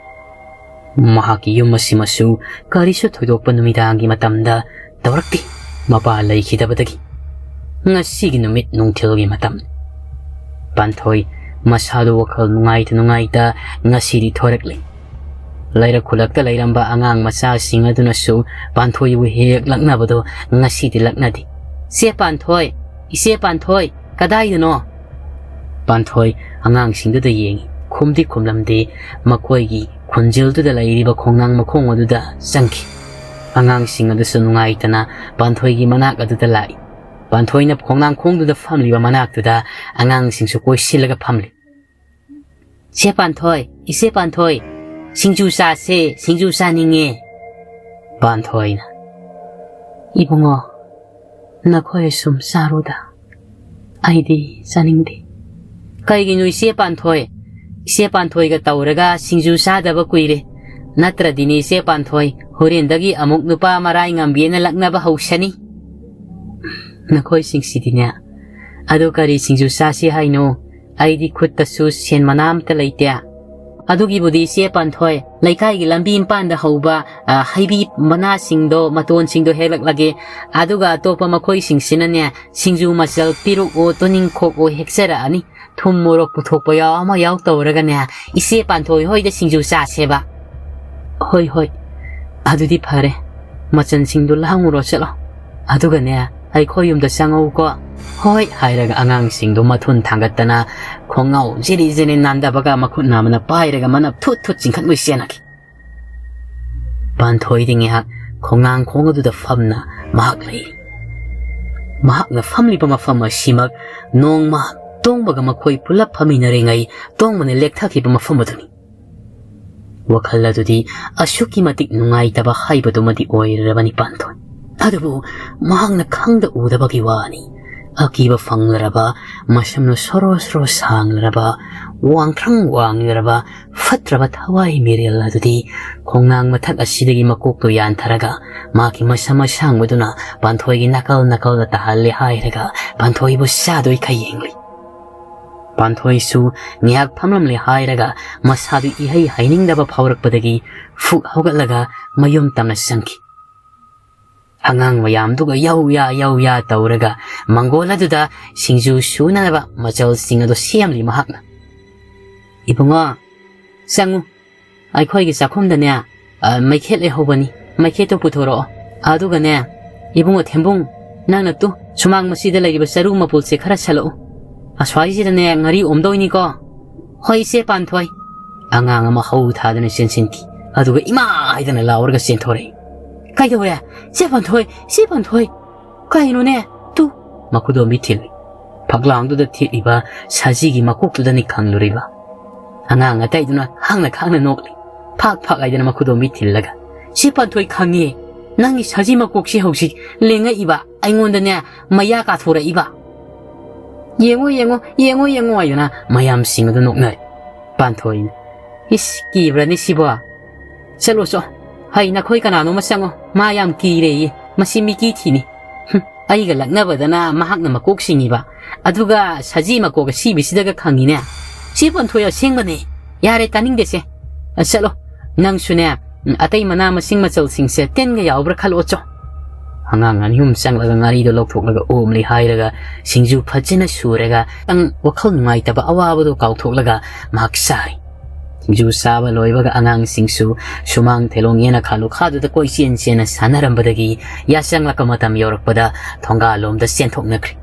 ꯃꯍꯥꯛꯀꯤ ꯌꯨꯝ ꯑꯁꯤꯃꯁꯨ ꯀꯔꯤꯁꯨ ꯊꯣꯏꯗꯣꯛꯄ ꯅꯨꯃꯤꯗꯥꯡꯒꯤ ꯃꯇꯝꯗ ꯇꯧꯔꯛꯇꯦ꯫ ꯃꯄꯥ ꯂꯩꯈꯤꯗꯕꯗꯒꯤ ꯉꯁꯤꯒꯤ ꯅꯨꯃꯤꯠ ꯅꯨꯡꯊꯤꯜꯒꯤ ꯃꯇꯝ꯫ ꯄꯥꯟꯊꯣꯏ ꯃꯁꯥꯗꯨ ꯋꯥꯈꯜ ꯅꯨꯡꯉꯥꯏꯇ ꯅꯨꯡꯉꯥꯏꯇ ꯉꯁꯤꯗꯤ ꯊꯣꯔꯛꯂꯤ꯫ ꯂꯩꯔꯛ ꯈꯨꯂꯛꯇ ꯂꯩꯔꯝꯕ ꯑꯉꯥꯡ ꯃꯆꯥꯁꯤꯡ ꯑꯗꯨꯅꯁꯨ ꯄꯥꯟꯊꯣꯏꯕꯨ ꯍꯦꯛ ꯂꯛꯅꯕꯗꯣ ꯉꯁꯤꯗꯤ ꯂꯛꯅꯗꯦ꯫ "ꯆꯦ ꯄꯥꯟꯊꯣꯏ, ꯏꯆꯦ ꯄꯥꯟꯊꯣꯏ, ꯀꯗꯥꯏꯗꯅꯣ?" ꯄꯥꯟꯊꯣꯏ ꯑꯉꯥꯡꯁꯤꯡꯗꯨꯗ ꯌꯦꯡꯉꯤ꯫ ꯈꯨꯝꯗꯤ ꯈꯨꯝꯂꯝꯗꯦ꯫ ꯃꯈꯣꯏꯒꯤ ꯈꯣꯟꯖꯦꯜꯗꯨꯗ ꯂꯩꯔꯤꯕ ꯈꯣꯡꯅꯥꯡ ꯃꯈꯣꯡ ꯑꯗꯨꯗ ꯆꯪꯈꯤ꯫ ꯑꯉꯥꯡꯁꯤꯡ ꯑꯗꯨꯁꯨ ꯅꯨꯡꯉꯥꯏꯇꯅ ꯄꯥꯟꯊꯣꯏꯒꯤ ꯃꯅꯥꯛ ꯑꯗꯨꯗ ꯂꯥꯛꯏ꯫ ꯄꯥꯟꯊꯣꯏꯅ ꯈꯣꯡꯅꯥꯡꯈꯣꯡꯗꯨꯗ ꯐꯝꯂꯤꯕ ꯃꯅꯥꯛꯇꯨꯗ ꯑꯉꯥꯡꯁꯤꯡꯁꯨ ꯀꯣꯏꯁꯤꯜꯂꯒ ꯐꯝꯂꯤ꯫ "ꯆꯦ ꯄꯥꯟꯊꯣꯏ, ꯏꯆꯦ ꯄꯥꯟꯊꯣꯏ, ꯁꯤꯡꯖꯨ ꯆꯥꯁꯦ, ꯁꯤꯡꯖꯨ ꯆꯥꯅꯤꯡꯉꯦ꯫" ꯄꯥꯟꯊꯣꯏꯅ, "ꯏꯕꯨꯡꯉꯣ, ꯅꯈꯣꯏ ꯁꯨꯝ ꯆꯥꯔꯨꯗ, ꯑꯩꯗꯤ ꯆꯥꯅꯤꯡꯗꯦ꯫" "ꯀꯩꯒꯤꯅꯣ ꯏꯆꯦ ꯄꯥꯟꯊꯣꯏ? ꯏꯆꯦ ꯄꯥꯟꯊꯣꯏꯒ ꯇꯧꯔꯒ ꯁꯤꯡꯖꯨ ꯆꯥꯗꯕ ꯀꯨꯏꯔꯦ꯫ ꯅꯠꯇ꯭ꯔꯗꯤꯅꯦ ꯏꯆꯦ ꯄꯥꯟꯊꯣꯏ, ꯍꯣꯔꯦꯟꯗꯒꯤ ꯑꯃꯨꯛ ꯅꯨꯄꯥ ꯃꯔꯥꯏ ꯉꯝꯕꯤꯅ ꯂꯛꯅꯕ ꯍꯧꯁꯅꯤ꯫" "ꯅꯈꯣꯏꯁꯤꯡꯁꯤꯗꯤꯅꯦ꯫ ꯑꯗꯨ ꯀꯔꯤ ꯁꯤꯡꯖꯨ ꯆꯥꯁꯤ ꯍꯥꯏꯅꯣ? ꯑꯩꯗꯤ ꯈꯨꯠꯇꯁꯨ ꯁꯦꯟ ꯃꯅꯥ ꯑꯝꯇ ꯂꯩꯇꯦ꯫" "ꯑꯗꯨꯒꯤꯕꯨꯗꯤ ꯏꯆꯦ ꯄꯥꯟꯊꯣꯏ, ꯂꯩꯀꯥꯏꯒꯤ ꯂꯝꯕꯤ ꯃꯄꯥꯟꯗ ꯍꯧꯕ, ꯑ, ꯍꯩꯕꯤ ꯃꯅꯥꯁꯤꯡꯗꯣ, ꯃꯇꯣꯟꯁꯤꯡꯗꯣ ꯍꯦꯛꯂꯛꯂꯒꯦ꯫ ꯑꯗꯨꯒ ꯑꯇꯣꯞꯄ ꯃꯈꯣꯏꯁꯤꯡꯁꯤꯅꯅꯦ, ꯁꯤꯡꯖꯨ ꯃꯆꯜ ꯄꯤꯔꯨꯛꯑꯣ, ꯇꯨꯅꯤꯡꯈꯣꯛꯑꯣ ꯍꯦꯛꯆꯔꯛꯑꯅꯤ꯫ ꯊꯨꯝ ꯃꯣꯔꯣꯛ ꯄꯨꯊꯣꯛꯄ ꯌꯥꯎ ꯑꯃ ꯌꯥꯎ ꯇꯧꯔꯒꯅꯦ, ꯏꯆꯦ ꯄꯥꯟꯊꯣꯏ ꯍꯣꯏꯗ ꯁꯤꯡꯖꯨ ꯆꯥꯁꯦꯕ꯫" "ꯍꯣꯏ, ꯍꯣꯏ, ꯑꯗꯨꯗꯤ ꯐꯔꯦ꯫ ꯃꯆꯜꯁꯤꯡꯗꯣ ꯂꯥꯡꯉꯨꯔꯣ ꯆꯠꯂꯣ꯫ ꯑꯗꯨꯒꯅꯦ, ꯑꯩꯈꯣꯏ ꯌꯨꯝꯗ ꯆꯪꯉꯧꯀꯣ꯫" "ꯍꯣꯏ" ꯍꯥꯏꯔꯒ ꯑꯉꯥꯡꯁꯤꯡꯗꯣ ꯃꯊꯨꯟ ꯊꯥꯡꯒꯠꯇꯅ ꯈꯣꯡꯉꯥꯎ ꯖꯤꯔꯤ ꯖꯤꯔꯤ ꯅꯥꯟꯗꯕꯒ ꯃꯈꯨꯠ ꯅꯥꯝꯃꯅ ꯄꯥꯏꯔꯒ ꯃꯅꯞ ꯊꯨꯠ ꯊꯨꯠ ꯆꯤꯡꯈꯠꯂꯣꯏ ꯆꯦꯟꯅꯈꯤ꯫ ꯄꯥꯟꯊꯣꯏꯗꯤ ꯉꯥꯏꯍꯥꯛ ꯈꯣꯡꯅꯥꯡ ꯈꯣꯡ ꯑꯗꯨꯗ ꯐꯝꯅ ꯃꯍꯥꯛ ꯂꯩ꯫ ꯃꯍꯥꯛꯅ ꯐꯝꯂꯤꯕ ꯃꯐꯝ ꯑꯁꯤꯃꯛ ꯅꯣꯡꯃ ꯇꯣꯡꯕꯒ ꯃꯈꯣꯏ ꯄꯨꯂꯞ ꯐꯝꯃꯤꯟꯅꯔꯤꯉꯩ ꯇꯣꯡꯕꯅ ꯂꯦꯛꯊꯈꯤꯕ ꯃꯐꯝ ꯑꯗꯨꯅꯤ꯫ ꯋꯥꯈꯜ ꯑꯗꯨꯗꯤ ꯑꯁꯨꯛꯀꯤ ꯃꯇꯤꯛ ꯅꯨꯡꯉꯥꯏꯇꯕ ꯍꯥꯏꯕꯗꯨꯃꯗꯤ ꯑꯣꯏꯔꯕꯅꯤ ꯄꯥꯟꯊꯣꯏ꯫ ꯑꯗꯨꯕꯨ ꯃꯍꯥꯛꯅ ꯈꯪꯗ ꯎꯗꯕꯒꯤ ꯋꯥꯅꯤ꯫ ꯑꯀꯤꯕ ꯐꯪꯂꯔꯕ, ꯃꯁꯝꯅ ꯁꯣꯔꯣ ꯁꯣꯔꯣ ꯁꯥꯡꯂꯔꯕ, ꯋꯥꯡꯊ꯭ꯔꯪ ꯋꯥꯡꯂꯔꯕ, ꯐꯠꯇ꯭ꯔꯕ ꯊꯋꯥꯏ ꯃꯤꯔꯦꯜ ꯑꯗꯨꯗꯤ ꯈꯣꯡꯅꯥꯡ ꯃꯊꯛ ꯑꯁꯤꯗꯒꯤ ꯃꯀꯣꯛꯇꯨ ꯌꯥꯟꯊꯔꯒ ꯃꯍꯥꯛꯀꯤ ꯃꯁꯝ ꯑꯁꯥꯡꯕꯗꯨꯅ ꯄꯥꯟꯊꯣꯏꯒꯤ ꯅꯥꯀꯜ ꯅꯥꯀꯜꯗ ꯇꯥꯍꯜꯂꯦ ꯍꯥꯏꯔꯒ ꯄꯥꯟꯊꯣꯏꯕꯨ ꯆꯥꯗꯣꯏꯈꯩ ꯌꯦꯡꯂꯤ꯫ ꯄꯥꯟꯊꯣꯏꯁꯨ ꯉꯥꯏꯍꯥꯛ ꯐꯝꯂꯝꯂꯦ ꯍꯥꯏꯔꯒ ꯃꯁꯥꯗꯨ ꯏꯍꯩ ꯍꯩꯅꯤꯡꯗꯕ ꯐꯥꯎꯔꯛꯄꯗꯒꯤ ꯐꯨꯛ ꯍꯧꯒꯠꯂꯒ ꯃꯌꯨꯝ ꯇꯝꯅ ꯆꯪꯈꯤ꯫ ꯑꯉꯥꯡ ꯃꯌꯥꯝꯗꯨꯒ ꯌꯧ ꯌꯥ, ꯌꯧ ꯌꯥ ꯇꯧꯔꯒ ꯃꯪꯒꯣꯜ ꯑꯗꯨꯗ ꯁꯤꯡꯖꯨ ꯁꯨꯅꯅꯕ ꯃꯆꯜꯁꯤꯡ ꯑꯗꯨ ꯁꯦꯝꯂꯤ ꯃꯍꯥꯛꯅ꯫ "ꯏꯕꯨꯡꯉꯣ, ꯆꯪꯉꯨ꯫ ꯑꯩꯈꯣꯏꯒꯤ ꯆꯥꯛꯈꯨꯝꯗꯅꯦ, ꯑ, ꯃꯩꯈꯦꯠ ꯂꯩꯍꯧꯕꯅꯤ꯫ ꯃꯩꯈꯦꯠꯇꯣ ꯄꯨꯊꯣꯔꯛꯑꯣ꯫ ꯑꯗꯨꯒꯅꯦ, ꯏꯕꯨꯡꯉꯣ ꯊꯦꯝꯕꯨꯡ, ꯅꯪꯅ ꯇꯨ, ꯁꯨꯃꯥꯡ ꯃꯁꯤꯗ ꯂꯩꯔꯤꯕ ꯆꯔꯨ ꯃꯄꯨꯜꯁꯦ ꯈꯔ ꯁꯜꯂꯛꯎ꯫ ꯑꯁ꯭ꯋꯥꯏꯁꯤꯗꯅꯦ ꯉꯥꯔꯤ ꯑꯣꯝꯗꯣꯏꯅꯤꯀꯣ꯫" "ꯍꯣꯏ, ꯏꯆꯦ ꯄꯥꯟꯊꯣꯏ꯫" ꯑꯉꯥꯡ ꯑꯃ ꯍꯧ ꯊꯥꯗꯅ ꯆꯦꯟꯁꯤꯟꯈꯤ꯫ ꯑꯗꯨꯒ "ꯏꯃꯥ!" ꯍꯥꯏꯗꯅ ꯂꯥꯎꯔꯒ ꯆꯦꯟꯊꯣꯔꯛꯏ꯫ "ꯀꯩꯗꯧꯔꯦ? ꯏꯆꯦ ꯄꯥꯟꯊꯣꯏ! ꯏꯆꯦ ꯄꯥꯟꯊꯣꯏ!" "ꯀꯩꯅꯣꯅꯦ? ꯇꯨ!" ꯃꯈꯨꯗꯣꯝꯕꯤ ꯊꯤꯜꯂꯤ꯫ ꯐꯛꯂꯥꯡꯗꯨꯗ ꯊꯦꯠꯂꯤꯕ ꯁꯖꯤꯒꯤ ꯃꯀꯣꯛꯇꯨꯗꯅꯤ ꯈꯪꯂꯨꯔꯤꯕ꯫ ꯑꯉꯥꯡ ꯑꯇꯩꯗꯨꯅ ꯈꯥꯡꯅ ꯈꯥꯡꯅ ꯅꯣꯛꯂꯤ꯫ ꯐꯥꯛ ꯐꯥꯛ ꯍꯥꯏꯗꯅ ꯃꯈꯨꯗꯣꯝꯕꯤ ꯊꯤꯜꯂꯒ, "ꯏꯆꯦ ꯄꯥꯟꯊꯣꯏ, ꯈꯪꯉꯦ꯫ ꯅꯪꯒꯤ ꯁꯖꯤ ꯃꯀꯣꯛꯁꯤ ꯍꯧꯖꯤꯛ ꯂꯦꯡꯉꯛꯏꯕ, ꯑꯩꯉꯣꯟꯗꯅꯦ ꯃꯌꯥ ꯀꯥꯊꯣꯔꯛꯏꯕ꯫ ꯌꯦꯡꯉꯣ, ꯌꯦꯡꯉꯣ, ꯌꯦꯡꯉꯣ, ꯌꯦꯡꯉꯣ" ꯍꯥꯏꯗꯅ ꯃꯌꯥꯝꯁꯤꯡ ꯑꯗꯨ ꯅꯣꯛꯅꯔꯦ꯫ ꯄꯥꯟꯊꯣꯏꯅ, "ꯏꯁ, ꯀꯤꯕ꯭ꯔꯅꯦ ꯁꯤꯕꯣ? ꯆꯠꯂꯣ ꯆꯣ꯫ ꯍꯩ, ꯅꯈꯣꯏ ꯀꯅꯥꯅꯣꯝꯃ ꯆꯪꯉꯣ꯫ ꯃꯥ ꯌꯥꯝ ꯀꯤꯔꯦꯌꯦ꯫ ꯃꯁꯤ ꯃꯤꯀꯤ ꯊꯤꯅꯤ꯫ ꯍꯨꯝ, ꯑꯩꯒ ꯂꯛꯅꯕꯗꯅ ꯃꯍꯥꯛꯅ ꯃꯀꯣꯛ ꯁꯤꯡꯉꯤꯕ꯫ ꯑꯗꯨꯒ ꯁꯖꯤ ꯃꯀꯣꯛ ꯑꯁꯤꯕꯤꯁꯤꯗꯒ ꯈꯪꯉꯤꯅꯦ꯫ ꯁꯤ ꯄꯥꯟꯊꯣꯏ ꯑꯁꯦꯡꯕꯅꯦ꯫ ꯌꯥꯔꯦ, ꯇꯥꯅꯤꯡꯗꯦꯁꯦ꯫ ꯑ, ꯆꯠꯂꯣ꯫ ꯅꯪꯁꯨꯅꯦ, ꯎꯝ, ꯑꯇꯩ ꯃꯅꯥ ꯃꯁꯤꯡ ꯃꯆꯜꯁꯤꯡꯁꯦ ꯇꯤꯟꯒ ꯌꯥꯎꯕ꯭ꯔꯥ ꯈꯜꯂꯣ ꯆꯣ꯫" ꯑꯉꯥꯡ ꯑꯅꯤ ꯑꯍꯨꯝ ꯆꯪꯂꯒ ꯉꯥꯔꯤꯗꯣ ꯂꯧꯊꯣꯛꯂꯒ ꯑꯣꯝꯂꯤ ꯍꯥꯏꯔꯒ ꯁꯤꯡꯖꯨ ꯐꯖꯅ ꯁꯨꯔꯒ ꯈꯤꯇꯪ ꯋꯥꯈꯜ ꯅꯨꯡꯉꯥꯏꯇꯕ ꯑꯋꯥꯕꯗꯣ ꯀꯥꯎꯊꯣꯛꯂꯒ ꯃꯍꯥꯛ ꯆꯥꯔꯤ꯫ ꯁꯤꯡꯖꯨ ꯆꯥꯕ ꯂꯣꯏꯕꯒ ꯑꯉꯥꯡꯁꯤꯡꯁꯨ ꯁꯨꯃꯥꯡ ꯊꯦꯂꯣꯡ ꯌꯦꯅꯈꯥ ꯂꯨꯈꯥꯗꯨꯗ ꯀꯣꯏꯆꯦꯟ ꯆꯦꯟꯅ ꯁꯥꯟꯅꯔꯝꯕꯗꯒꯤ ꯌꯥꯆꯪꯂꯛꯄ ꯃꯇꯝ ꯌꯧꯔꯛꯄꯗ ꯊꯣꯡꯒꯥꯜꯂꯣꯝꯗ ꯆꯦꯟꯊꯣꯛꯅꯈ꯭ꯔꯦ꯫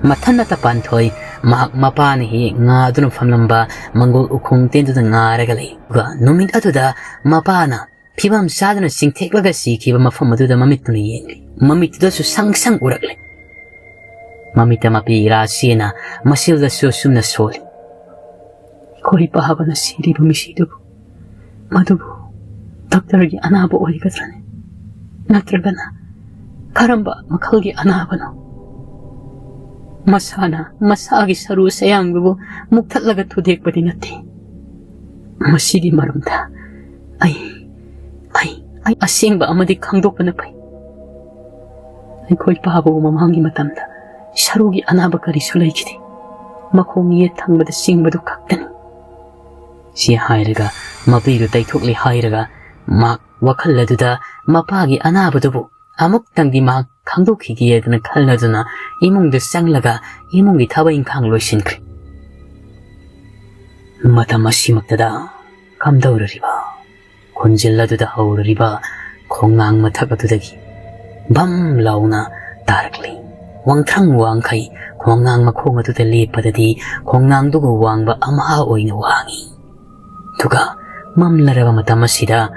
ꯃꯊꯟꯅꯇ ꯄꯥꯟꯊꯣꯏ ꯃꯍꯥꯛ ꯃꯄꯥꯅ ꯍꯦꯛ ꯉꯥꯗꯨꯅ ꯐꯝꯂꯝꯕ ꯃꯪꯒꯣꯜ ꯎꯈꯣꯡ ꯇꯦꯟꯗꯨꯗ ꯉꯥꯔꯒ ꯂꯩ꯫ ꯑꯗꯨꯒ ꯅꯨꯃꯤꯠ ꯑꯗꯨꯗ ꯃꯄꯥꯅ ꯐꯤꯕꯝ ꯆꯥꯗꯅ ꯆꯤꯡꯊꯦꯛꯂꯒ ꯁꯤꯈꯤꯕ ꯃꯐꯝ ꯑꯗꯨꯗ ꯃꯃꯤꯠꯇꯨꯅ ꯌꯦꯡꯂꯤ꯫ ꯃꯃꯤꯠꯇꯨꯗꯁꯨ ꯁꯪ ꯁꯪ ꯎꯔꯛꯂꯦ꯫ ꯃꯃꯤꯠꯇ ꯃꯄꯤ ꯏꯔꯥꯁꯤꯅ ꯃꯁꯤꯜꯗꯁꯨ ꯑꯁꯨꯝꯅ ꯁꯣꯜꯂꯤ꯫ "ꯑꯩꯈꯣꯏ ꯄꯥꯕꯅ ꯁꯤꯔꯤꯕ ꯃꯤꯁꯤꯗꯨꯕꯨ, ꯃꯗꯨꯕꯨ ꯗꯥꯛꯇꯔꯒꯤ ꯑꯅꯥꯕ ꯑꯣꯏꯒꯗ꯭ꯔꯅꯦ? ꯅꯠꯇ꯭ꯔꯒꯅ ꯀꯔꯝꯕ ꯃꯈꯜꯒꯤ ꯑꯅꯥꯕꯅꯣ? ꯃꯁꯥꯅ ꯃꯁꯥꯒꯤ ꯁꯔꯨ ꯁꯌꯥꯡꯗꯨꯕꯨ ꯃꯨꯛꯊꯠꯂꯒ ꯊꯨꯗꯦꯛꯄꯗꯤ ꯅꯠꯇꯦ꯫ ꯃꯁꯤꯒꯤ ꯃꯔꯝꯗ ꯑꯩ, ꯑꯩ, ꯑꯩ ꯑꯁꯦꯡꯕ ꯑꯃꯗꯤ ꯈꯪꯗꯣꯛꯄꯅ ꯐꯩ꯫ ꯑꯩꯈꯣꯏ ꯄꯥꯕꯕꯨ ꯃꯃꯥꯡꯒꯤ ꯃꯇꯝꯗ ꯁꯔꯨꯒꯤ ꯑꯅꯥꯕ ꯀꯔꯤꯁꯨ ꯂꯩꯈꯤꯗꯦ꯫ ꯃꯈꯣꯡ ꯌꯦꯠ ꯊꯪꯕꯗ ꯆꯤꯡꯕꯗꯨ ꯈꯛꯇꯅꯤ꯫ ꯁꯤ ꯍꯥꯏꯔꯒ ꯃꯄꯤꯗꯨ ꯇꯩꯊꯣꯛꯂꯦ ꯍꯥꯏꯔꯒ ꯃꯍꯥꯛ ꯋꯥꯈꯜ ꯑꯗꯨꯗ ꯃꯄꯥꯒꯤ ꯑꯅꯥꯕꯗꯨꯕꯨ ꯑꯃꯨꯛꯇꯪꯗꯤ ꯃꯍꯥꯛ ꯈꯪꯗꯣꯛꯈꯤꯒꯦꯗꯅ ꯈꯜꯂꯗꯨꯅ ꯏꯃꯨꯡꯗ ꯆꯪꯂꯒ ꯏꯃꯨꯡꯒꯤ ꯊꯕꯛ ꯏꯪꯈꯥꯡ ꯂꯣꯏꯁꯤꯟꯈ꯭ꯔꯦ꯫ ꯃꯇꯝ ꯑꯁꯤꯃꯛꯇꯗ ꯀꯝꯗꯧꯔꯤꯕ ꯈꯣꯟꯖꯦꯜ ꯑꯗꯨꯗ ꯍꯧꯔꯤꯕ ꯈꯣꯡꯅꯥꯡ ꯃꯊꯛ ꯑꯗꯨꯗꯒꯤ ꯚꯝ ꯂꯥꯎꯅ ꯇꯥꯔꯛꯂꯤ꯫ ꯋꯥꯡꯊ꯭ꯔꯪ ꯋꯥꯡꯈꯩ ꯈꯣꯡꯅꯥꯡ ꯃꯈꯣꯡ ꯑꯗꯨꯗ ꯂꯦꯞꯄꯗꯗꯤ ꯈꯣꯡꯅꯥꯡꯗꯨꯒ ꯋꯥꯡꯕ ꯑꯃ ꯑꯣꯏꯅ ꯋꯥꯡꯏ꯫ ꯑꯗꯨꯒ ꯃꯝꯂꯔꯕ ꯃꯇꯝ ꯑꯁꯤꯗ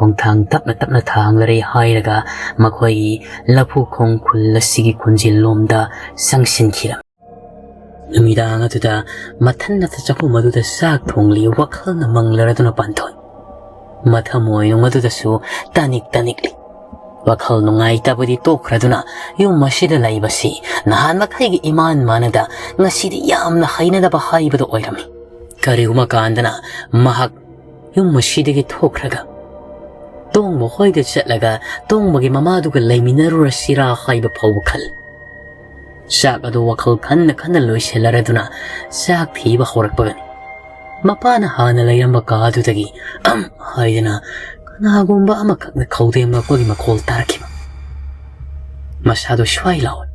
ꯈꯣꯡꯊꯥꯡ ꯇꯞꯅ ꯇꯞꯅ ꯊꯥꯡꯂꯔꯦ ꯍꯥꯏꯔꯒ ꯃꯈꯣꯏꯒꯤ ꯂꯐꯨ ꯈꯣꯡ ꯈꯨꯜ ꯑꯁꯤꯒꯤ ꯈꯣꯟꯖꯦꯜ ꯂꯣꯝꯗ ꯆꯪꯁꯤꯟꯈꯤꯔꯝꯃꯤ꯫ ꯅꯨꯃꯤꯗꯥꯡ ꯑꯗꯨꯗ ꯃꯊꯟꯅꯇ ꯆꯥꯛꯈꯨꯝ ꯑꯗꯨꯗ ꯆꯥꯛ ꯊꯣꯡꯂꯤ꯫ ꯋꯥꯈꯜꯅ ꯃꯪꯂꯔꯗꯨꯅ ꯄꯥꯟꯊꯣꯏ꯫ ꯃꯊꯃꯣꯏꯅꯨꯡ ꯑꯗꯨꯗꯁꯨ ꯇꯅꯤꯛ ꯇꯅꯤꯛꯂꯤ꯫ ꯋꯥꯈꯜ ꯅꯨꯡꯉꯥꯏꯇꯕꯗꯤ ꯇꯣꯛꯈ꯭ꯔꯗꯨꯅ ꯌꯨꯝ ꯑꯁꯤꯗ ꯂꯩꯕꯁꯤ ꯅꯍꯥꯟ ꯃꯈꯩꯒꯤ ꯏꯃꯥꯟ ꯃꯥꯟꯅꯗ ꯉꯁꯤꯗꯤ ꯌꯥꯝꯅ ꯍꯩꯅꯗꯕ ꯍꯥꯏꯕꯗꯨ ꯑꯣꯏꯔꯝꯃꯤ꯫ ꯀꯔꯤꯒꯨꯝꯕ ꯀꯥꯟꯗꯅ ꯃꯍꯥꯛ ꯌꯨꯝ ꯑꯁꯤꯗꯒꯤ ꯊꯣꯛꯈ꯭ꯔꯒ ꯇꯣꯡꯕ ꯍꯣꯏꯗ ꯆꯠꯂꯒ ꯇꯣꯡꯕꯒꯤ ꯃꯃꯥꯗꯨꯒ ꯂꯩꯃꯤꯟꯅꯔꯨꯔꯁꯤꯔꯥ ꯍꯥꯏꯕ ꯐꯥꯎꯕ ꯈꯜꯂꯤ꯫ ꯆꯥꯛ ꯑꯗꯨ ꯋꯥꯈꯜ ꯈꯟꯅ ꯈꯟꯅ ꯂꯣꯏꯁꯤꯜꯂꯔꯗꯨꯅ ꯆꯥꯛ ꯊꯤꯕ ꯍꯧꯔꯛꯄꯒꯅꯤ꯫ ꯃꯄꯥꯅ ꯍꯥꯟꯅ ꯂꯩꯔꯝꯕ ꯀꯥ ꯑꯗꯨꯗꯒꯤ ꯑꯝ ꯍꯥꯏꯗꯅ ꯀꯅꯥꯒꯨꯝꯕ ꯑꯃꯈꯛꯅ ꯈꯧꯗꯦꯝꯂꯛꯄꯒꯤ ꯃꯈꯣꯜ ꯇꯥꯔꯛꯈꯤꯕ꯫ ꯃꯁꯥꯗꯨ ꯁ꯭ꯋꯥꯏ ꯂꯥꯎꯏ꯫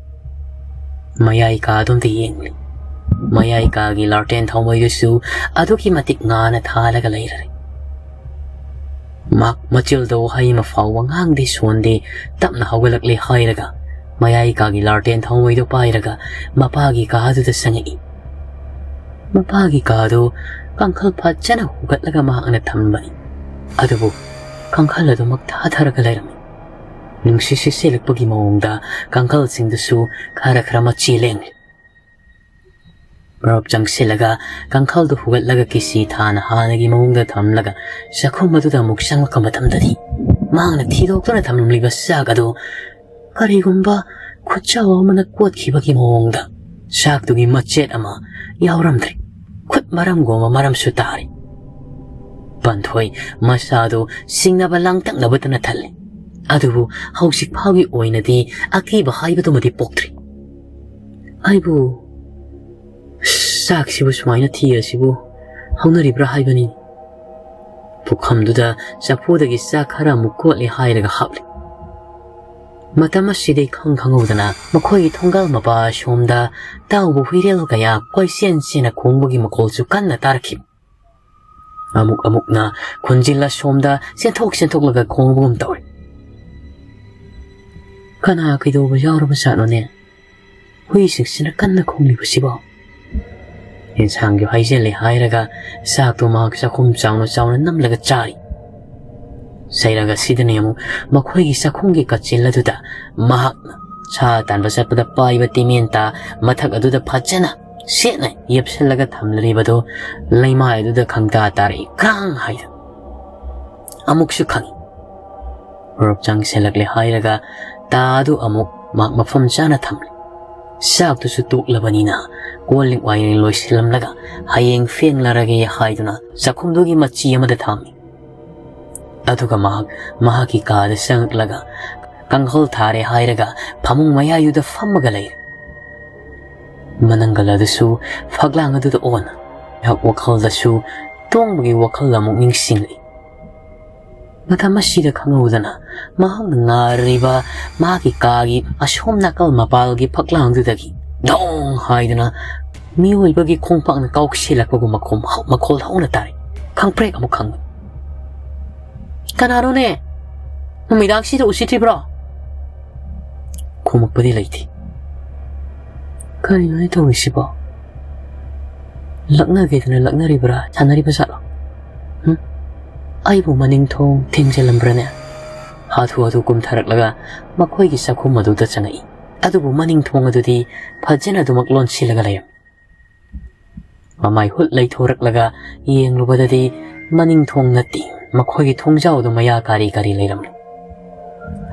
ꯃꯌꯥꯏ ꯀꯥꯗꯣꯝꯗ ꯌꯦꯡꯂꯤ꯫ ꯃꯌꯥꯏ ꯀꯥꯒꯤ ꯂꯥꯔꯇꯦꯟ ꯊꯥꯎꯃꯩꯗꯨꯁꯨ ꯑꯗꯨꯛꯀꯤ ꯃꯇꯤꯛ ꯉꯥꯅ ꯊꯥꯜꯂꯒ ꯂꯩꯔꯔꯦ꯫ ꯃꯍꯥꯛ ꯃꯆꯤꯜꯗ ꯋꯥꯍꯩ ꯑꯃ ꯐꯥꯎꯕ ꯉꯥꯡꯗꯦ ꯁꯣꯟꯗꯦ, ꯇꯞꯅ ꯍꯧꯒꯠꯂꯛꯂꯦ ꯍꯥꯏꯔꯒ ꯃꯌꯥꯏ ꯀꯥꯒꯤ ꯂꯥꯔꯇꯦꯟ ꯊꯥꯎꯃꯩꯗꯨ ꯄꯥꯏꯔꯒ ꯃꯄꯥꯒꯤ ꯀꯥꯗꯨꯗ ꯆꯪꯉꯛꯏ꯫ ꯃꯄꯥꯒꯤ ꯀꯥꯗꯨ ꯀꯥꯡꯈꯜ ꯐꯖꯅ ꯍꯨꯒꯠꯂꯒ ꯃꯍꯥꯛꯅ ꯊꯝꯕꯅꯤ꯫ ꯑꯗꯨꯕꯨ ꯀꯥꯡꯈꯜ ꯑꯗꯨꯃꯛ ꯊꯥꯊꯔꯒ ꯂꯩꯔꯝꯃꯤ꯫ ꯅꯨꯡꯁꯤꯠ ꯁꯤꯠꯆꯤꯜꯂꯛꯄꯒꯤ ꯃꯑꯣꯡꯗ ꯀꯥꯡꯈꯜꯁꯤꯡꯗꯨꯁꯨ ꯈꯔ ꯈꯔ ꯃꯆꯤ ꯂꯦꯡꯂꯤ꯫ ꯃꯔꯨꯞ ꯆꯪꯁꯤꯜꯂꯒ ꯀꯥꯡꯈꯜꯗꯨ ꯍꯨꯒꯠꯂꯒ ꯀꯤꯁꯤ ꯊꯥꯅ ꯍꯥꯟꯅꯒꯤ ꯃꯑꯣꯡꯗ ꯊꯝꯂꯒ ꯆꯥꯛꯈꯨꯝ ꯑꯗꯨꯗ ꯑꯃꯨꯛ ꯆꯪꯂꯛꯄ ꯃꯇꯝꯗꯗꯤ ꯃꯍꯥꯛꯅ ꯊꯤꯗꯣꯛꯇꯨꯅ ꯊꯝꯂꯝꯂꯤꯕ ꯆꯥꯛ ꯑꯗꯨ ꯀꯔꯤꯒꯨꯝꯕ ꯈꯨꯠꯆꯥꯎ ꯑꯃꯅ ꯀꯣꯠꯈꯤꯕꯒꯤ ꯃꯑꯣꯡꯗ ꯆꯥꯛꯇꯨꯒꯤ ꯃꯆꯦꯠ ꯑꯃ ꯌꯥꯎꯔꯝꯗ꯭ꯔꯦ꯫ ꯈꯨꯠ ꯃꯔꯝꯒꯨꯝꯕ ꯃꯔꯝꯁꯨ ꯇꯥꯔꯦ꯫ ꯄꯥꯟꯊꯣꯏ ꯃꯁꯥꯗꯨ ꯁꯤꯡꯅꯕ ꯂꯥꯡꯇꯛꯅꯕꯇꯅ ꯊꯜꯂꯤ꯫ ꯑꯗꯨꯕꯨ ꯍꯧꯖꯤꯛ ꯐꯥꯎꯒꯤ ꯑꯣꯏꯅꯗꯤ ꯑꯀꯤꯕ ꯍꯥꯏꯕꯗꯨꯃꯗꯤ ꯄꯣꯛꯇ꯭ꯔꯤ꯫ ꯑꯩꯕꯨ ꯆꯥꯛꯁꯤꯕꯨ ꯁꯨꯃꯥꯏꯅ ꯊꯤꯔꯁꯤꯕꯨ ꯍꯧꯅꯔꯤꯕ꯭ꯔꯥ ꯍꯥꯏꯕꯅꯤ꯫ ꯄꯨꯈꯝꯗꯨꯗ ꯆꯐꯨꯗꯒꯤ ꯆꯥꯛ ꯈꯔ ꯑꯃꯨꯛ ꯀꯣꯠꯂꯦ ꯍꯥꯏꯔꯒ ꯍꯥꯞꯂꯤ꯫ ꯃꯇꯝ ꯑꯁꯤꯗ ꯏꯈꯪ ꯈꯪꯍꯧꯗꯅ ꯃꯈꯣꯏꯒꯤ ꯊꯣꯡꯒꯥꯜ ꯃꯄꯥ ꯑꯁꯣꯝꯗ ꯇꯥꯎꯕ ꯍꯨꯏꯔꯦꯜ ꯀꯌꯥ ꯀꯣꯏꯆꯦꯟ ꯆꯦꯟꯅ ꯈꯣꯡꯕꯒꯤ ꯃꯈꯣꯜꯁꯨ ꯀꯟꯅ ꯇꯥꯔꯛꯈꯤ꯫ ꯑꯃꯨꯛ ꯑꯃꯨꯛꯅ ꯈꯣꯟꯖꯤꯜ ꯑꯁꯣꯝꯗ ꯆꯦꯟꯊꯣꯛ ꯆꯦꯟꯊꯣꯛꯂꯒ ꯈꯣꯡꯕꯒꯨꯝ ꯇꯧꯔꯦ꯫ ꯀꯅꯥ ꯀꯩꯗꯧꯕ ꯌꯥꯎꯔꯕ ꯖꯥꯠꯅꯣꯅꯦ? ꯍꯨꯏꯁꯤꯡꯁꯤꯅ ꯀꯟꯅ ꯈꯣꯡꯂꯤꯕꯁꯤꯕꯣ? ꯌꯦꯟꯁꯥꯡꯁꯨ ꯍꯩꯖꯤꯜꯂꯦ ꯍꯥꯏꯔꯒ ꯆꯥꯛꯇꯣ ꯃꯍꯥꯛ ꯆꯥꯛꯈꯨꯝ ꯆꯥꯎꯅ ꯆꯥꯎꯅ ꯅꯝꯂꯒ ꯆꯥꯔꯤ꯫ ꯆꯩꯔꯒ ꯁꯤꯗꯅ ꯑꯃꯨꯛ ꯃꯈꯣꯏꯒꯤ ꯆꯥꯛꯈꯨꯝꯒꯤ ꯀꯥꯆꯤꯜ ꯑꯗꯨꯗ ꯃꯍꯥꯛꯅ ꯁꯥ ꯇꯥꯟꯕ ꯆꯠꯄꯗ ꯄꯥꯏꯕ ꯇꯤꯃꯦꯟꯇꯥ ꯃꯊꯛ ꯑꯗꯨꯗ ꯐꯖꯅ ꯁꯦꯠꯅ ꯌꯦꯞꯁꯤꯜꯂꯒ ꯊꯝꯂꯤꯕꯗꯨ ꯂꯩꯃꯥꯏ ꯑꯗꯨꯗ ꯈꯪꯇꯥ ꯇꯥꯔꯛꯏ, ꯀ꯭ꯔꯥꯡ ꯍꯥꯏꯗꯨꯅ꯫ ꯑꯃꯨꯛꯁꯨ ꯈꯪꯏ꯫ ꯔꯣꯞ ꯆꯪꯁꯤꯜꯂꯛꯂꯦ ꯍꯥꯏꯔꯒ ꯇꯥ ꯑꯗꯨ ꯑꯃꯨꯛ ꯃꯍꯥꯛ ꯃꯐꯝ ꯆꯥꯅ ꯊꯝꯂꯤ꯫ ꯆꯥꯛꯇꯨꯁꯨ ꯇꯣꯛꯂꯕꯅꯤꯅ ꯀꯣꯜ ꯂꯤꯛ ꯋꯥꯏꯔꯦꯡ ꯂꯣꯏꯁꯤꯜꯂꯝꯂꯒ ꯍꯌꯦꯡ ꯐꯦꯡꯂꯔꯒꯦ ꯍꯥꯏꯗꯨꯅ ꯆꯥꯛꯈꯨꯝꯗꯨꯒꯤ ꯃꯆꯤ ꯑꯃꯗ ꯊꯝꯃꯤ꯫ ꯑꯗꯨꯒ ꯃꯍꯥꯛ ꯃꯍꯥꯛꯀꯤ ꯀꯥꯗ ꯆꯪꯂꯛꯂꯒ ꯀꯥꯡꯈꯜ ꯊꯥꯔꯦ ꯍꯥꯏꯔꯒ ꯐꯃꯨꯡ ꯃꯌꯥꯏꯗꯨꯗ ꯐꯝꯃꯒ ꯂꯩꯔꯦ꯫ ꯃꯅꯪꯒꯜ ꯑꯗꯨꯁꯨ ꯐꯛꯂꯥꯡ ꯑꯗꯨꯗ ꯑꯣꯟꯅ ꯃꯍꯥꯛ ꯋꯥꯈꯜꯗꯁꯨ ꯇꯣꯡꯕꯒꯤ ꯋꯥꯈꯜ ꯑꯃꯨꯛ ꯅꯤꯡꯁꯤꯡꯂꯛꯏ꯫ ꯃꯇꯝ ꯑꯁꯤꯗ ꯈꯪꯍꯧꯗꯅ ꯃꯍꯥꯛꯅ ꯉꯥꯔꯤꯕ ꯃꯍꯥꯛꯀꯤ ꯀꯥꯒꯤ ꯑꯁꯣꯝ ꯅꯥꯀꯜ ꯃꯄꯥꯜꯒꯤ ꯐꯛꯂꯥꯡꯗꯨꯗꯒꯤ ꯙꯣꯡ ꯍꯥꯏꯗꯨꯅ ꯃꯤꯑꯣꯏꯕꯒꯤ ꯈꯣꯡꯄꯥꯛꯅ ꯀꯥꯎꯁꯤꯜꯂꯛꯄꯒꯨꯝꯕ ꯈꯣꯝ-, ꯃꯈꯣꯜ ꯍꯧꯅ ꯇꯥꯔꯦ꯫ ꯈꯪꯄ꯭ꯔꯦꯛ ꯑꯃꯨꯛ ꯈꯪꯕ꯫ "ꯀꯅꯥꯅꯣꯅꯦ? ꯅꯨꯃꯤꯗꯥꯡꯁꯤꯗ ꯎꯁꯤꯠꯇ꯭ꯔꯤꯕ꯭ꯔꯣ?" ꯈꯨꯝꯃꯛꯄꯗꯤ ꯂꯩꯇꯦ꯫ "ꯀꯔꯤꯅꯣꯅꯦ ꯇꯧꯔꯤꯁꯤꯕꯣ? ꯂꯛꯅꯒꯦꯗꯅ ꯂꯛꯅꯔꯤꯕ꯭ꯔꯥ? ꯁꯥꯟꯅꯔꯤꯕ ꯖꯥꯠꯂꯣ? ꯍꯨꯝ? ꯑꯩꯕꯨ ꯃꯅꯤꯡ ꯊꯣꯡ ꯊꯤꯡꯖꯤꯜꯂꯝꯕ꯭ꯔꯅꯦ?" ꯍꯥꯊꯨ ꯍꯥꯊꯨ ꯀꯨꯝꯊꯔꯛꯂꯒ ꯃꯈꯣꯏꯒꯤ ꯆꯥꯛꯈꯨꯝ ꯑꯗꯨꯗ ꯆꯪꯉꯛꯏ꯫ ꯑꯗꯨꯕꯨ ꯃꯅꯤꯡ ꯊꯣꯡ ꯑꯗꯨꯗꯤ ꯐꯖꯅ ꯑꯗꯨꯃꯛ ꯂꯣꯟꯁꯤꯜꯂꯒ ꯂꯩꯔꯝꯃꯤ꯫ ꯃꯃꯥꯏ ꯍꯨꯠ ꯂꯩꯊꯣꯔꯛꯂꯒ ꯌꯦꯡꯂꯨꯕꯗꯗꯤ ꯃꯅꯤꯡ ꯊꯣꯡ ꯅꯠꯇꯦ, ꯃꯈꯣꯏꯒꯤ ꯊꯣꯡꯖꯥꯎꯗꯨ ꯃꯌꯥ ꯀꯥꯔꯤ ꯀꯥꯔꯤ ꯂꯩꯔꯝꯂꯦ꯫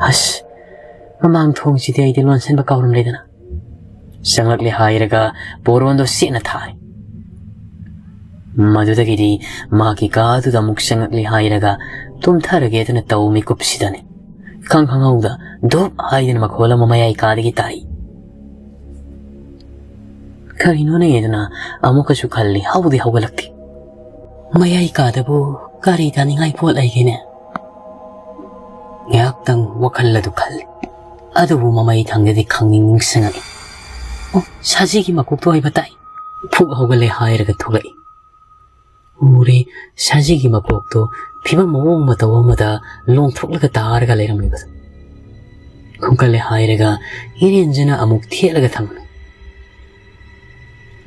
"ꯑꯁ, "ꯃꯃꯥꯡ ꯊꯣꯡꯁꯤꯗꯤ ꯑꯩꯗꯤ ꯂꯣꯟꯁꯤꯟꯕ ꯀꯥꯎꯔꯝꯂꯦꯗꯅ?" ꯆꯪꯂꯛꯂꯦ ꯍꯥꯏꯔꯒ ꯄꯣꯔꯣꯟꯗꯣ ꯁꯦꯠꯅ ꯊꯥꯔꯦ꯫ ꯃꯗꯨꯗꯒꯤꯗꯤ ꯃꯍꯥꯛꯀꯤ ꯀꯥ ꯑꯗꯨꯗ ꯑꯃꯨꯛ ꯆꯪꯂꯛꯂꯦ ꯍꯥꯏꯔꯒ ꯇꯨꯝꯊꯔꯒꯦꯗꯅ ꯇꯧ ꯃꯤꯀꯨꯞꯁꯤꯗꯅꯤ ꯈꯪ ꯈꯪꯍꯧꯗ ꯙꯨꯞ ꯍꯥꯏꯗꯅ ꯃꯈꯣꯜ ꯑꯃ ꯃꯌꯥꯏ ꯀꯥꯗꯒꯤ ꯇꯥꯔꯛꯏ꯫ ꯀꯔꯤꯅꯣꯅꯦ ꯑꯗꯨꯅ ꯑꯃꯨꯛꯀꯁꯨ ꯈꯜꯂꯤ, ꯍꯧꯗꯤ ꯍꯧꯒꯠꯂꯛꯇꯦ꯫ ꯃꯌꯥꯏ ꯀꯥꯗꯕꯨ ꯀꯔꯤ ꯇꯥꯅꯤꯡꯉꯥꯏ ꯄꯣꯠ ꯂꯩꯒꯦꯅꯦ? ꯉꯥꯏꯍꯥꯛꯇꯪ ꯋꯥꯈꯜ ꯑꯗꯨ ꯈꯜꯂꯤ꯫ ꯑꯗꯨꯕꯨ ꯃꯃꯩ ꯊꯪꯗꯗꯤ ꯈꯪꯅꯤꯡ ꯅꯤꯡꯁꯤꯡꯉꯛꯏ꯫ ꯑꯣ, ꯁꯖꯤꯒꯤ ꯃꯀꯣꯛꯇꯣ ꯑꯣꯏꯕ ꯇꯥꯏ꯫ ꯐꯨꯛ ꯍꯧꯒꯠꯂꯦ ꯍꯥꯏꯔꯒ ꯊꯣꯛꯂꯛꯏ꯫ ꯎꯔꯦ, ꯁꯖꯤꯒꯤ ꯃꯀꯣꯛꯇꯣ ꯐꯤꯕꯝ ꯃꯑꯣꯡ ꯃꯇꯧ ꯑꯃꯗ ꯂꯣꯡꯊꯣꯛꯂꯒ ꯇꯥꯔꯒ ꯂꯩꯔꯝꯂꯤꯕꯗꯨ꯫ ꯈꯣꯡꯀꯠꯂꯦ ꯍꯥꯏꯔꯒ ꯏꯔꯦꯟꯖꯅ ꯑꯃꯨꯛ ꯊꯦꯠꯂꯒ ꯊꯝꯃꯤ꯫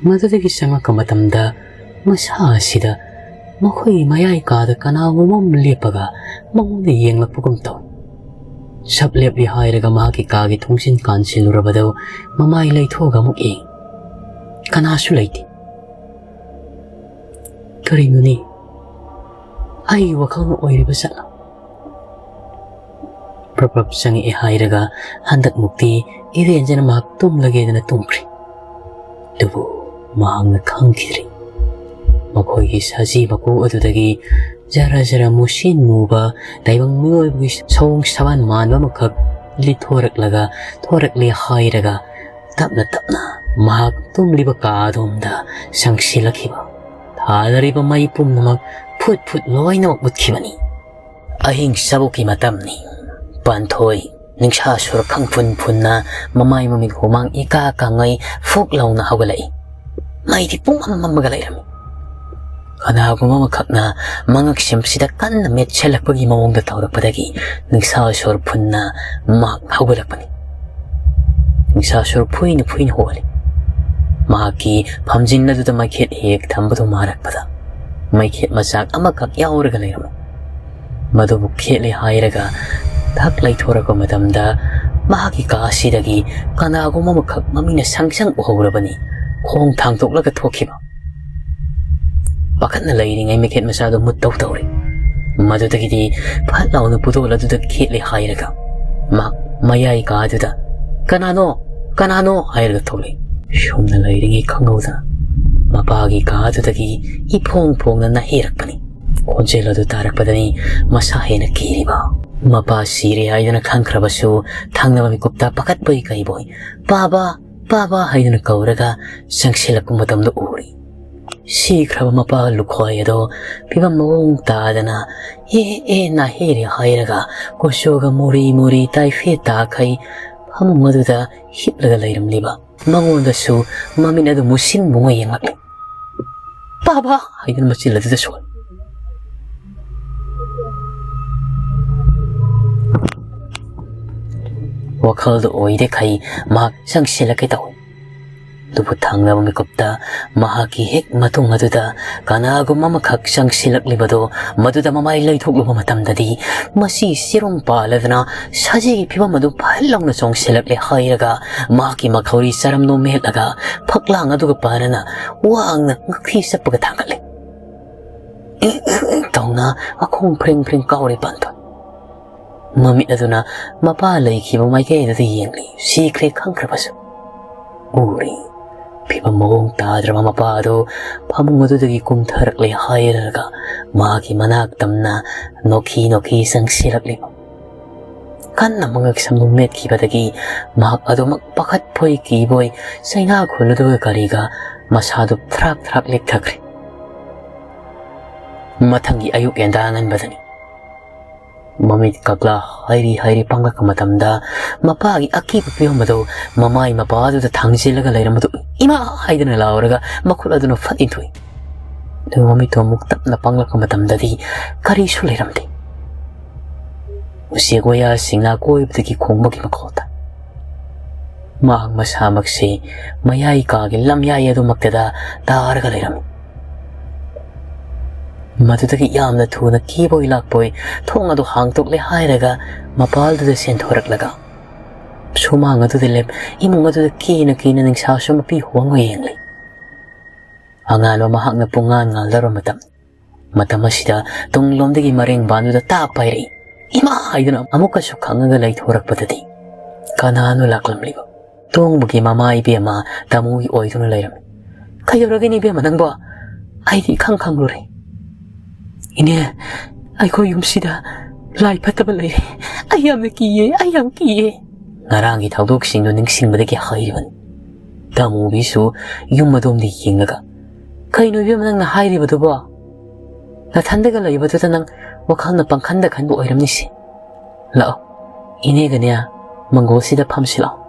ꯃꯗꯨꯗꯒꯤ ꯆꯪꯂꯛꯄ ꯃꯇꯝꯗ ꯃꯁꯥ ꯑꯁꯤꯗ ꯃꯈꯣꯏꯒꯤ ꯃꯌꯥꯏ ꯀꯥꯗ ꯀꯅꯥꯒꯨꯝꯕ ꯑꯃ ꯂꯦꯞꯄꯒ ꯃꯉꯣꯟꯗ ꯌꯦꯡꯂꯛꯄꯒꯨꯝ ꯇꯧ꯫ ꯁꯞ ꯂꯦꯞꯂꯤ ꯍꯥꯏꯔꯒ ꯃꯍꯥꯛꯀꯤ ꯀꯥꯒꯤ ꯊꯣꯡꯖꯤꯟ ꯀꯥꯟꯁꯤꯜꯂꯨꯔꯕꯗꯨ ꯃꯃꯥꯏ ꯂꯩꯊꯣꯛꯑꯒ ꯑꯃꯨꯛ ꯌꯦꯡ꯫ ꯀꯅꯥꯁꯨ ꯂꯩꯇꯦ꯫ ꯀꯔꯤꯅꯣꯅꯦ? ꯑꯩꯒꯤ ꯋꯥꯈꯜꯅ ꯑꯣꯏꯔꯤꯕ ꯖꯥꯠꯂ? ꯄ꯭ꯔꯞ ꯄ꯭ꯔꯞ ꯆꯪꯉꯛꯑꯦ ꯍꯥꯏꯔꯒ ꯍꯟꯗꯛꯃꯨꯛꯇꯤ ꯏꯔꯦꯟꯖꯅ ꯃꯍꯥꯛ ꯇꯨꯝꯂꯒꯦꯗꯅ ꯇꯨꯝꯈ꯭ꯔꯦ꯫ ꯑꯗꯨꯕꯨ ꯃꯍꯥꯛꯅ ꯈꯪꯈꯤꯗ꯭ꯔꯤ꯫ ꯃꯈꯣꯏꯒꯤ ꯁꯖꯤ ꯃꯀꯣꯛ ꯑꯗꯨꯗꯒꯤ ꯖꯔ ꯖꯔ ꯃꯨꯁꯤꯟ ꯃꯨꯕ ꯇꯥꯏꯕꯪ ꯃꯤꯑꯣꯏꯕꯒꯤ ꯁꯑꯣꯡ ꯁꯕꯥꯟ ꯃꯥꯟꯕ ꯑꯃꯈꯛ ꯂꯤꯊꯣꯔꯛꯂꯒ ꯊꯣꯔꯛꯂꯦ ꯍꯥꯏꯔꯒ ꯇꯞꯅ ꯇꯞꯅ ꯃꯍꯥꯛ ꯇꯨꯝꯂꯤꯕ ꯀꯥ ꯑꯗꯣꯝꯗ ꯆꯪꯁꯤꯜꯂꯛꯈꯤꯕ꯫ ꯊꯥꯅꯔꯤꯕ ꯃꯩ ꯄꯨꯝꯅꯃꯛ ꯐꯨꯠ ꯐꯨꯠ ꯂꯣꯏꯅꯃꯛ ꯃꯨꯠꯈꯤꯕꯅꯤ꯫ ꯑꯍꯤꯡ ꯆꯕꯣꯛꯀꯤ ꯃꯇꯝꯅꯤ꯫ ꯄꯥꯟꯊꯣꯏ ꯅꯤꯡꯁꯥ ꯁꯣꯔ ꯈꯪꯐꯨꯟ ꯐꯨꯟꯅ ꯃꯃꯥꯏ ꯃꯃꯤꯠ ꯍꯨꯃꯥꯡ ꯏꯀꯥ ꯀꯥꯡꯉꯩ ꯐꯨꯛ ꯂꯥꯎꯅ ꯍꯧꯒꯠꯂꯛꯏ꯫ ꯃꯩꯗꯤ ꯄꯨꯡꯃꯝ ꯃꯝꯃꯒ ꯂꯩꯔꯝꯃꯤ꯫ ꯀꯅꯥꯒꯨꯝꯕ ꯑꯃꯈꯛꯅ ꯃꯉꯛ ꯁꯦꯝꯕꯁꯤꯗ ꯀꯟꯅ ꯃꯦꯠꯁꯤꯜꯂꯛꯄꯒꯤ ꯃꯑꯣꯡꯗ ꯇꯧꯔꯛꯄꯗꯒꯤ ꯅꯤꯡꯁꯥ ꯁꯣꯔ ꯐꯨꯟꯅ ꯃꯍꯥꯛ ꯍꯧꯒꯠꯂꯛꯄꯅꯤ꯫ ꯅꯤꯡꯁꯥ ꯁꯣꯔ ꯐꯨꯏꯅ ꯐꯨꯏꯅ ꯍꯣꯜꯂꯤ꯫ ꯃꯍꯥꯛꯀꯤ ꯐꯝꯖꯤꯟ ꯑꯗꯨꯗ ꯃꯩꯈꯦꯠ ꯍꯦꯛ ꯊꯝꯕꯗꯨ ꯃꯥꯔꯛꯄꯗ ꯃꯩꯈꯦꯠ ꯃꯆꯥꯛ ꯑꯃꯈꯛ ꯌꯥꯎꯔꯒ ꯂꯩꯔꯝꯃꯤ꯫ ꯃꯗꯨꯕꯨ ꯈꯦꯠꯂꯦ ꯍꯥꯏꯔꯒ ꯊꯛ ꯂꯩꯊꯣꯔꯛꯄ ꯃꯇꯝꯗ ꯃꯍꯥꯛꯀꯤ ꯀꯥ ꯑꯁꯤꯗꯒꯤ ꯀꯅꯥꯒꯨꯝꯕ ꯑꯃꯈꯛ ꯃꯃꯤꯅ ꯁꯪ ꯁꯪ ꯎꯍꯧꯔꯕꯅꯤ꯫ ꯈꯣꯡ ꯊꯥꯡꯗꯣꯛꯂꯒ ꯊꯣꯛꯈꯤꯕ꯫ ꯄꯥꯈꯠꯅ ꯂꯩꯔꯤꯉꯩ ꯃꯩꯈꯦꯠ ꯃꯆꯥꯗꯨ ꯃꯨꯠꯇꯧ ꯇꯧꯔꯦ꯫ ꯃꯗꯨꯗꯒꯤꯗꯤ ꯐꯠ ꯂꯥꯎꯅ ꯄꯨꯗꯣꯜ ꯑꯗꯨꯗ ꯈꯦꯠꯂꯦ ꯍꯥꯏꯔꯒ ꯃꯍꯥꯛ ꯃꯌꯥꯏ ꯀꯥꯗꯨꯗ "ꯀꯅꯥꯅꯣ? ꯀꯅꯥꯅꯣ?" ꯍꯥꯏꯔꯒ ꯊꯣꯛꯂꯛꯏ꯫ ꯁꯣꯝꯅ ꯂꯩꯔꯤꯉꯩ ꯈꯪꯍꯧꯗꯅ ꯃꯄꯥꯒꯤ ꯀꯥꯗꯨꯗꯒꯤ ꯏꯐꯣꯡ ꯐꯣꯡꯅ ꯅꯥꯍꯦꯔꯛꯄꯅꯤ꯫ ꯈꯣꯟꯖꯦꯜ ꯑꯗꯨ ꯇꯥꯔꯛꯄꯗꯅꯤ ꯃꯁꯥ ꯍꯦꯟꯅ ꯀꯤꯔꯤꯕ꯫ ꯃꯄꯥ ꯁꯤꯔꯦ ꯍꯥꯏꯗꯨꯅ ꯈꯪꯈ꯭ꯔꯕꯁꯨ ꯊꯪꯅꯕ ꯃꯤꯀꯨꯞꯇ ꯄꯥꯈꯠꯄꯣꯏ ꯀꯩꯕꯣꯏ "ꯄꯥꯕ, ꯄꯥꯕ" ꯍꯥꯏꯗꯨꯅ ꯀꯧꯔꯒ ꯆꯪꯁꯤꯜꯂꯛꯄ ꯃꯇꯝꯗ ꯎꯔꯤ꯫ ꯁꯤꯈ꯭ꯔꯕ ꯃꯄꯥ ꯂꯨꯈꯣꯏ ꯑꯗꯣ ꯐꯤꯕꯝ ꯃꯑꯣꯡ ꯇꯥꯗꯅ "ꯑꯦ, ꯑꯦ, ꯅꯥꯍꯦꯔꯦ" ꯍꯥꯏꯔꯒ ꯀꯨꯆꯨꯒ ꯃꯨꯔꯤ ꯃꯨꯔꯤ ꯇꯥꯏꯐꯦꯠ ꯇꯥꯈꯩ ꯐꯃꯨꯡ ꯑꯗꯨꯗ ꯍꯤꯞꯂꯒ ꯂꯩꯔꯝꯂꯤꯕ ꯃꯉꯣꯟꯗꯁꯨ ꯃꯃꯤꯠ ꯑꯗꯨ ꯃꯨꯁꯤꯟ ꯃꯨꯉ ꯌꯦꯡꯂꯛꯂꯤ꯫ "ꯄꯥꯕ" ꯍꯥꯏꯗꯨꯅ ꯃꯆꯤꯜ ꯑꯗꯨꯗ ꯁꯣꯜꯂꯤ꯫ ꯋꯥꯈꯜꯗ ꯑꯣꯏꯗꯦ ꯈꯩ ꯃꯍꯥꯛ ꯆꯪꯁꯤꯜꯂꯛꯀꯦ ꯇꯧꯏ꯫ ꯑꯗꯨꯕꯨ ꯊꯪꯅꯕ ꯃꯤꯀꯨꯞꯇ ꯃꯍꯥꯛꯀꯤ ꯍꯦꯛ ꯃꯇꯨꯡ ꯑꯗꯨꯗ ꯀꯅꯥꯒꯨꯝꯕ ꯑꯃꯈꯛ ꯆꯪꯁꯤꯜꯂꯛꯂꯤꯕꯗꯨ ꯃꯗꯨꯗ ꯃꯃꯥꯏ ꯂꯩꯊꯣꯛꯂꯨꯕ ꯃꯇꯝꯗꯗꯤ ꯃꯁꯤ ꯆꯤꯔꯨꯝ ꯄꯥꯜꯂꯗꯅ ꯁꯖꯤꯒꯤ ꯐꯤꯕꯝ ꯑꯗꯨ ꯐꯍꯜ ꯂꯥꯎꯅ ꯆꯣꯡꯁꯤꯜꯂꯛꯂꯦ ꯍꯥꯏꯔꯒ ꯃꯍꯥꯛꯀꯤ ꯃꯈꯧꯔꯤ ꯆꯔꯝꯗꯣꯝ ꯃꯦꯠꯂꯒ ꯐꯛꯂꯥꯡ ꯑꯗꯨꯒ ꯄꯥꯔꯅ ꯋꯥꯡꯅ ꯉꯛꯈꯤ ꯆꯞꯄꯒ ꯊꯥꯡꯒꯠꯂꯤ꯫ "ꯏꯪ, ꯏꯪ, ꯏꯪ" ꯇꯧꯅ ꯃꯈꯣꯡ ꯐ꯭ꯔꯤꯡ ꯐ꯭ꯔꯤꯡ ꯀꯥꯎꯔꯤ ꯄꯥꯟꯊꯣꯏ꯫ ꯃꯃꯤꯠ ꯑꯗꯨꯅ ꯃꯄꯥ ꯂꯩꯈꯤꯕ ꯃꯥꯏꯀꯩ ꯑꯗꯨꯗ ꯌꯦꯡꯂꯤ꯫ ꯁꯤꯈ꯭ꯔꯦ ꯈꯪꯈ꯭ꯔꯕꯁꯨ ꯎꯔꯤ꯫ ꯐꯤꯕꯝ ꯃꯑꯣꯡ ꯇꯥꯗ꯭ꯔꯕ ꯃꯄꯥ ꯑꯗꯨ ꯐꯃꯨꯡ ꯑꯗꯨꯗꯒꯤ ꯀꯨꯝꯊꯔꯛꯂꯦ ꯍꯥꯏꯔꯒ ꯃꯍꯥꯛꯀꯤ ꯃꯅꯥꯛ ꯇꯝꯅ ꯅꯣꯛꯈꯤ ꯅꯣꯛꯈꯤ ꯆꯪꯁꯤꯜꯂꯛꯂꯤꯕ꯫ ꯀꯟꯅ ꯃꯉꯛ ꯁꯝꯗꯨ ꯃꯦꯠꯈꯤꯕꯗꯒꯤ ꯃꯍꯥꯛ ꯑꯗꯨꯃꯛ ꯄꯥꯈꯠꯄꯣꯏ ꯀꯤꯕꯣꯏ ꯆꯩꯅꯥ ꯈꯨꯜꯂꯗꯨꯒ ꯀꯔꯤꯒ ꯃꯁꯥꯗꯨ ꯊ꯭ꯔꯥꯛ ꯊ꯭ꯔꯥꯛ ꯂꯦꯛꯊꯈ꯭ꯔꯦ꯫ ꯃꯊꯪꯒꯤ ꯑꯌꯨꯛ ꯌꯦꯟꯗꯥ ꯉꯟꯕꯗꯅꯤ꯫ ꯃꯃꯤꯠ ꯀꯛꯂꯥ ꯍꯥꯏꯔꯤ ꯍꯥꯏꯔꯤ ꯄꯥꯡꯂꯛꯄ ꯃꯇꯝꯗ ꯃꯄꯥꯒꯤ ꯑꯀꯤꯕ ꯐꯤꯕꯝ ꯑꯗꯨ ꯃꯃꯥꯏ ꯃꯄꯥꯗꯨꯗ ꯊꯥꯡꯖꯤꯜꯂꯒ ꯂꯩꯔꯝꯕꯗꯨ "ꯏꯃꯥ" ꯍꯥꯏꯗꯅ ꯂꯥꯎꯔꯒ ꯃꯈꯨꯠ ꯑꯗꯨꯅ ꯐꯠ ꯏꯟꯊꯣꯛꯏ꯫ ꯑꯗꯨꯒ ꯃꯃꯤꯠꯇꯨ ꯑꯃꯨꯛ ꯇꯞꯅ ꯄꯥꯡꯂꯛꯄ ꯃꯇꯝꯗꯗꯤ ꯀꯔꯤꯁꯨ ꯂꯩꯔꯝꯗꯦ꯫ ꯎꯆꯦꯛ ꯋꯥꯌꯥꯁꯤꯡꯅ ꯀꯣꯏꯕꯗꯒꯤ ꯈꯣꯡꯕꯒꯤ ꯃꯈꯣꯜ ꯇꯥꯏ꯫ ꯃꯍꯥꯛ ꯃꯁꯥꯃꯛꯁꯤ ꯃꯌꯥꯏ ꯀꯥꯒꯤ ꯂꯝꯌꯥꯏ ꯑꯗꯨꯃꯛꯇꯗ ꯇꯥꯔꯒ ꯂꯩꯔꯝꯃꯤ꯫ ꯃꯗꯨꯗꯒꯤ ꯌꯥꯝꯅ ꯊꯨꯅ ꯀꯤꯕꯣꯏ ꯂꯥꯛꯄꯣꯏ ꯊꯣꯡ ꯑꯗꯨ ꯍꯥꯡꯗꯣꯛꯂꯦ ꯍꯥꯏꯔꯒ ꯃꯄꯥꯜꯗꯨꯗ ꯆꯦꯟꯊꯣꯔꯛꯂꯒ ꯁꯨꯃꯥꯡ ꯑꯗꯨꯗ ꯂꯦꯞ ꯏꯃꯨꯡ ꯑꯗꯨꯗ ꯀꯤꯅ ꯀꯤꯅ ꯅꯤꯡꯁꯥꯁꯨ ꯃꯄꯤ ꯍꯣꯡꯉ ꯌꯦꯡꯂꯤ꯫ ꯑꯉꯥꯟꯕ ꯃꯍꯥꯛꯅ ꯄꯨꯡꯉꯥꯟ ꯉꯥꯜꯗꯧꯔ ꯃꯇꯝ, ꯃꯇꯝ ꯑꯁꯤꯗ ꯇꯨꯡꯂꯣꯝꯗꯒꯤ ꯃꯔꯦꯡ ꯕꯥꯟꯗꯨꯗ ꯇꯥꯛ ꯄꯥꯏꯔꯛꯏ꯫ "ꯏꯃꯥ!" ꯍꯥꯏꯗꯨꯅ ꯑꯃꯨꯛꯀꯁꯨ ꯈꯪꯉꯒ ꯂꯩꯊꯣꯔꯛꯄꯗꯗꯤ ꯀꯅꯥꯅꯣ ꯂꯥꯛꯂꯝꯂꯤꯕ? ꯇꯣꯡꯕꯒꯤ ꯃꯃꯥ ꯏꯕꯦꯝꯃ ꯇꯥꯃꯣꯒꯤ ꯑꯣꯏꯗꯨꯅ ꯂꯩꯔꯝꯃꯤ꯫ "ꯀꯩꯗꯧꯔꯒꯦꯅꯦ ꯏꯕꯦꯝꯃ ꯅꯪꯕꯣ? ꯑꯩꯗꯤ ꯏꯈꯪ ꯈꯪꯂꯨꯔꯦ꯫ ꯏꯅꯦ, ꯑꯩꯈꯣꯏ ꯌꯨꯝꯁꯤꯗ ꯂꯥꯏ ꯐꯠꯇꯕ ꯂꯩꯔꯦ꯫ ꯑꯩ ꯌꯥꯝꯅ ꯀꯤꯌꯦ, ꯑꯩ ꯌꯥꯝ ꯀꯤꯌꯦ"꯫ ꯉꯔꯥꯡꯒꯤ ꯊꯧꯗꯣꯛꯁꯤꯡꯗꯨ ꯅꯤꯡꯁꯤꯡꯕꯗꯒꯤ ꯍꯥꯏꯔꯤꯕꯅꯤ꯫ ꯇꯥꯃꯨꯕꯤꯁꯨ ꯌꯨꯝ ꯑꯗꯣꯝꯗ ꯌꯦꯡꯂꯒ, "ꯀꯩꯅꯣ ꯏꯕꯦꯝꯃ ꯅꯪꯅ ꯍꯥꯏꯔꯤꯕꯗꯨꯕꯣ? ꯅꯊꯟꯗꯒ ꯂꯩꯕꯗꯨꯗ ꯅꯪ ꯋꯥꯈꯜꯅ ꯄꯪꯈꯟꯗ ꯈꯟꯕ ꯑꯣꯏꯔꯝꯅꯤꯁꯦ꯫ ꯂꯥꯛꯑꯣ, ꯏꯅꯦꯒꯅꯦ ꯃꯪꯒꯣꯜꯁꯤꯗ ꯐꯝꯁꯤ ꯂꯥꯛꯑꯣ꯫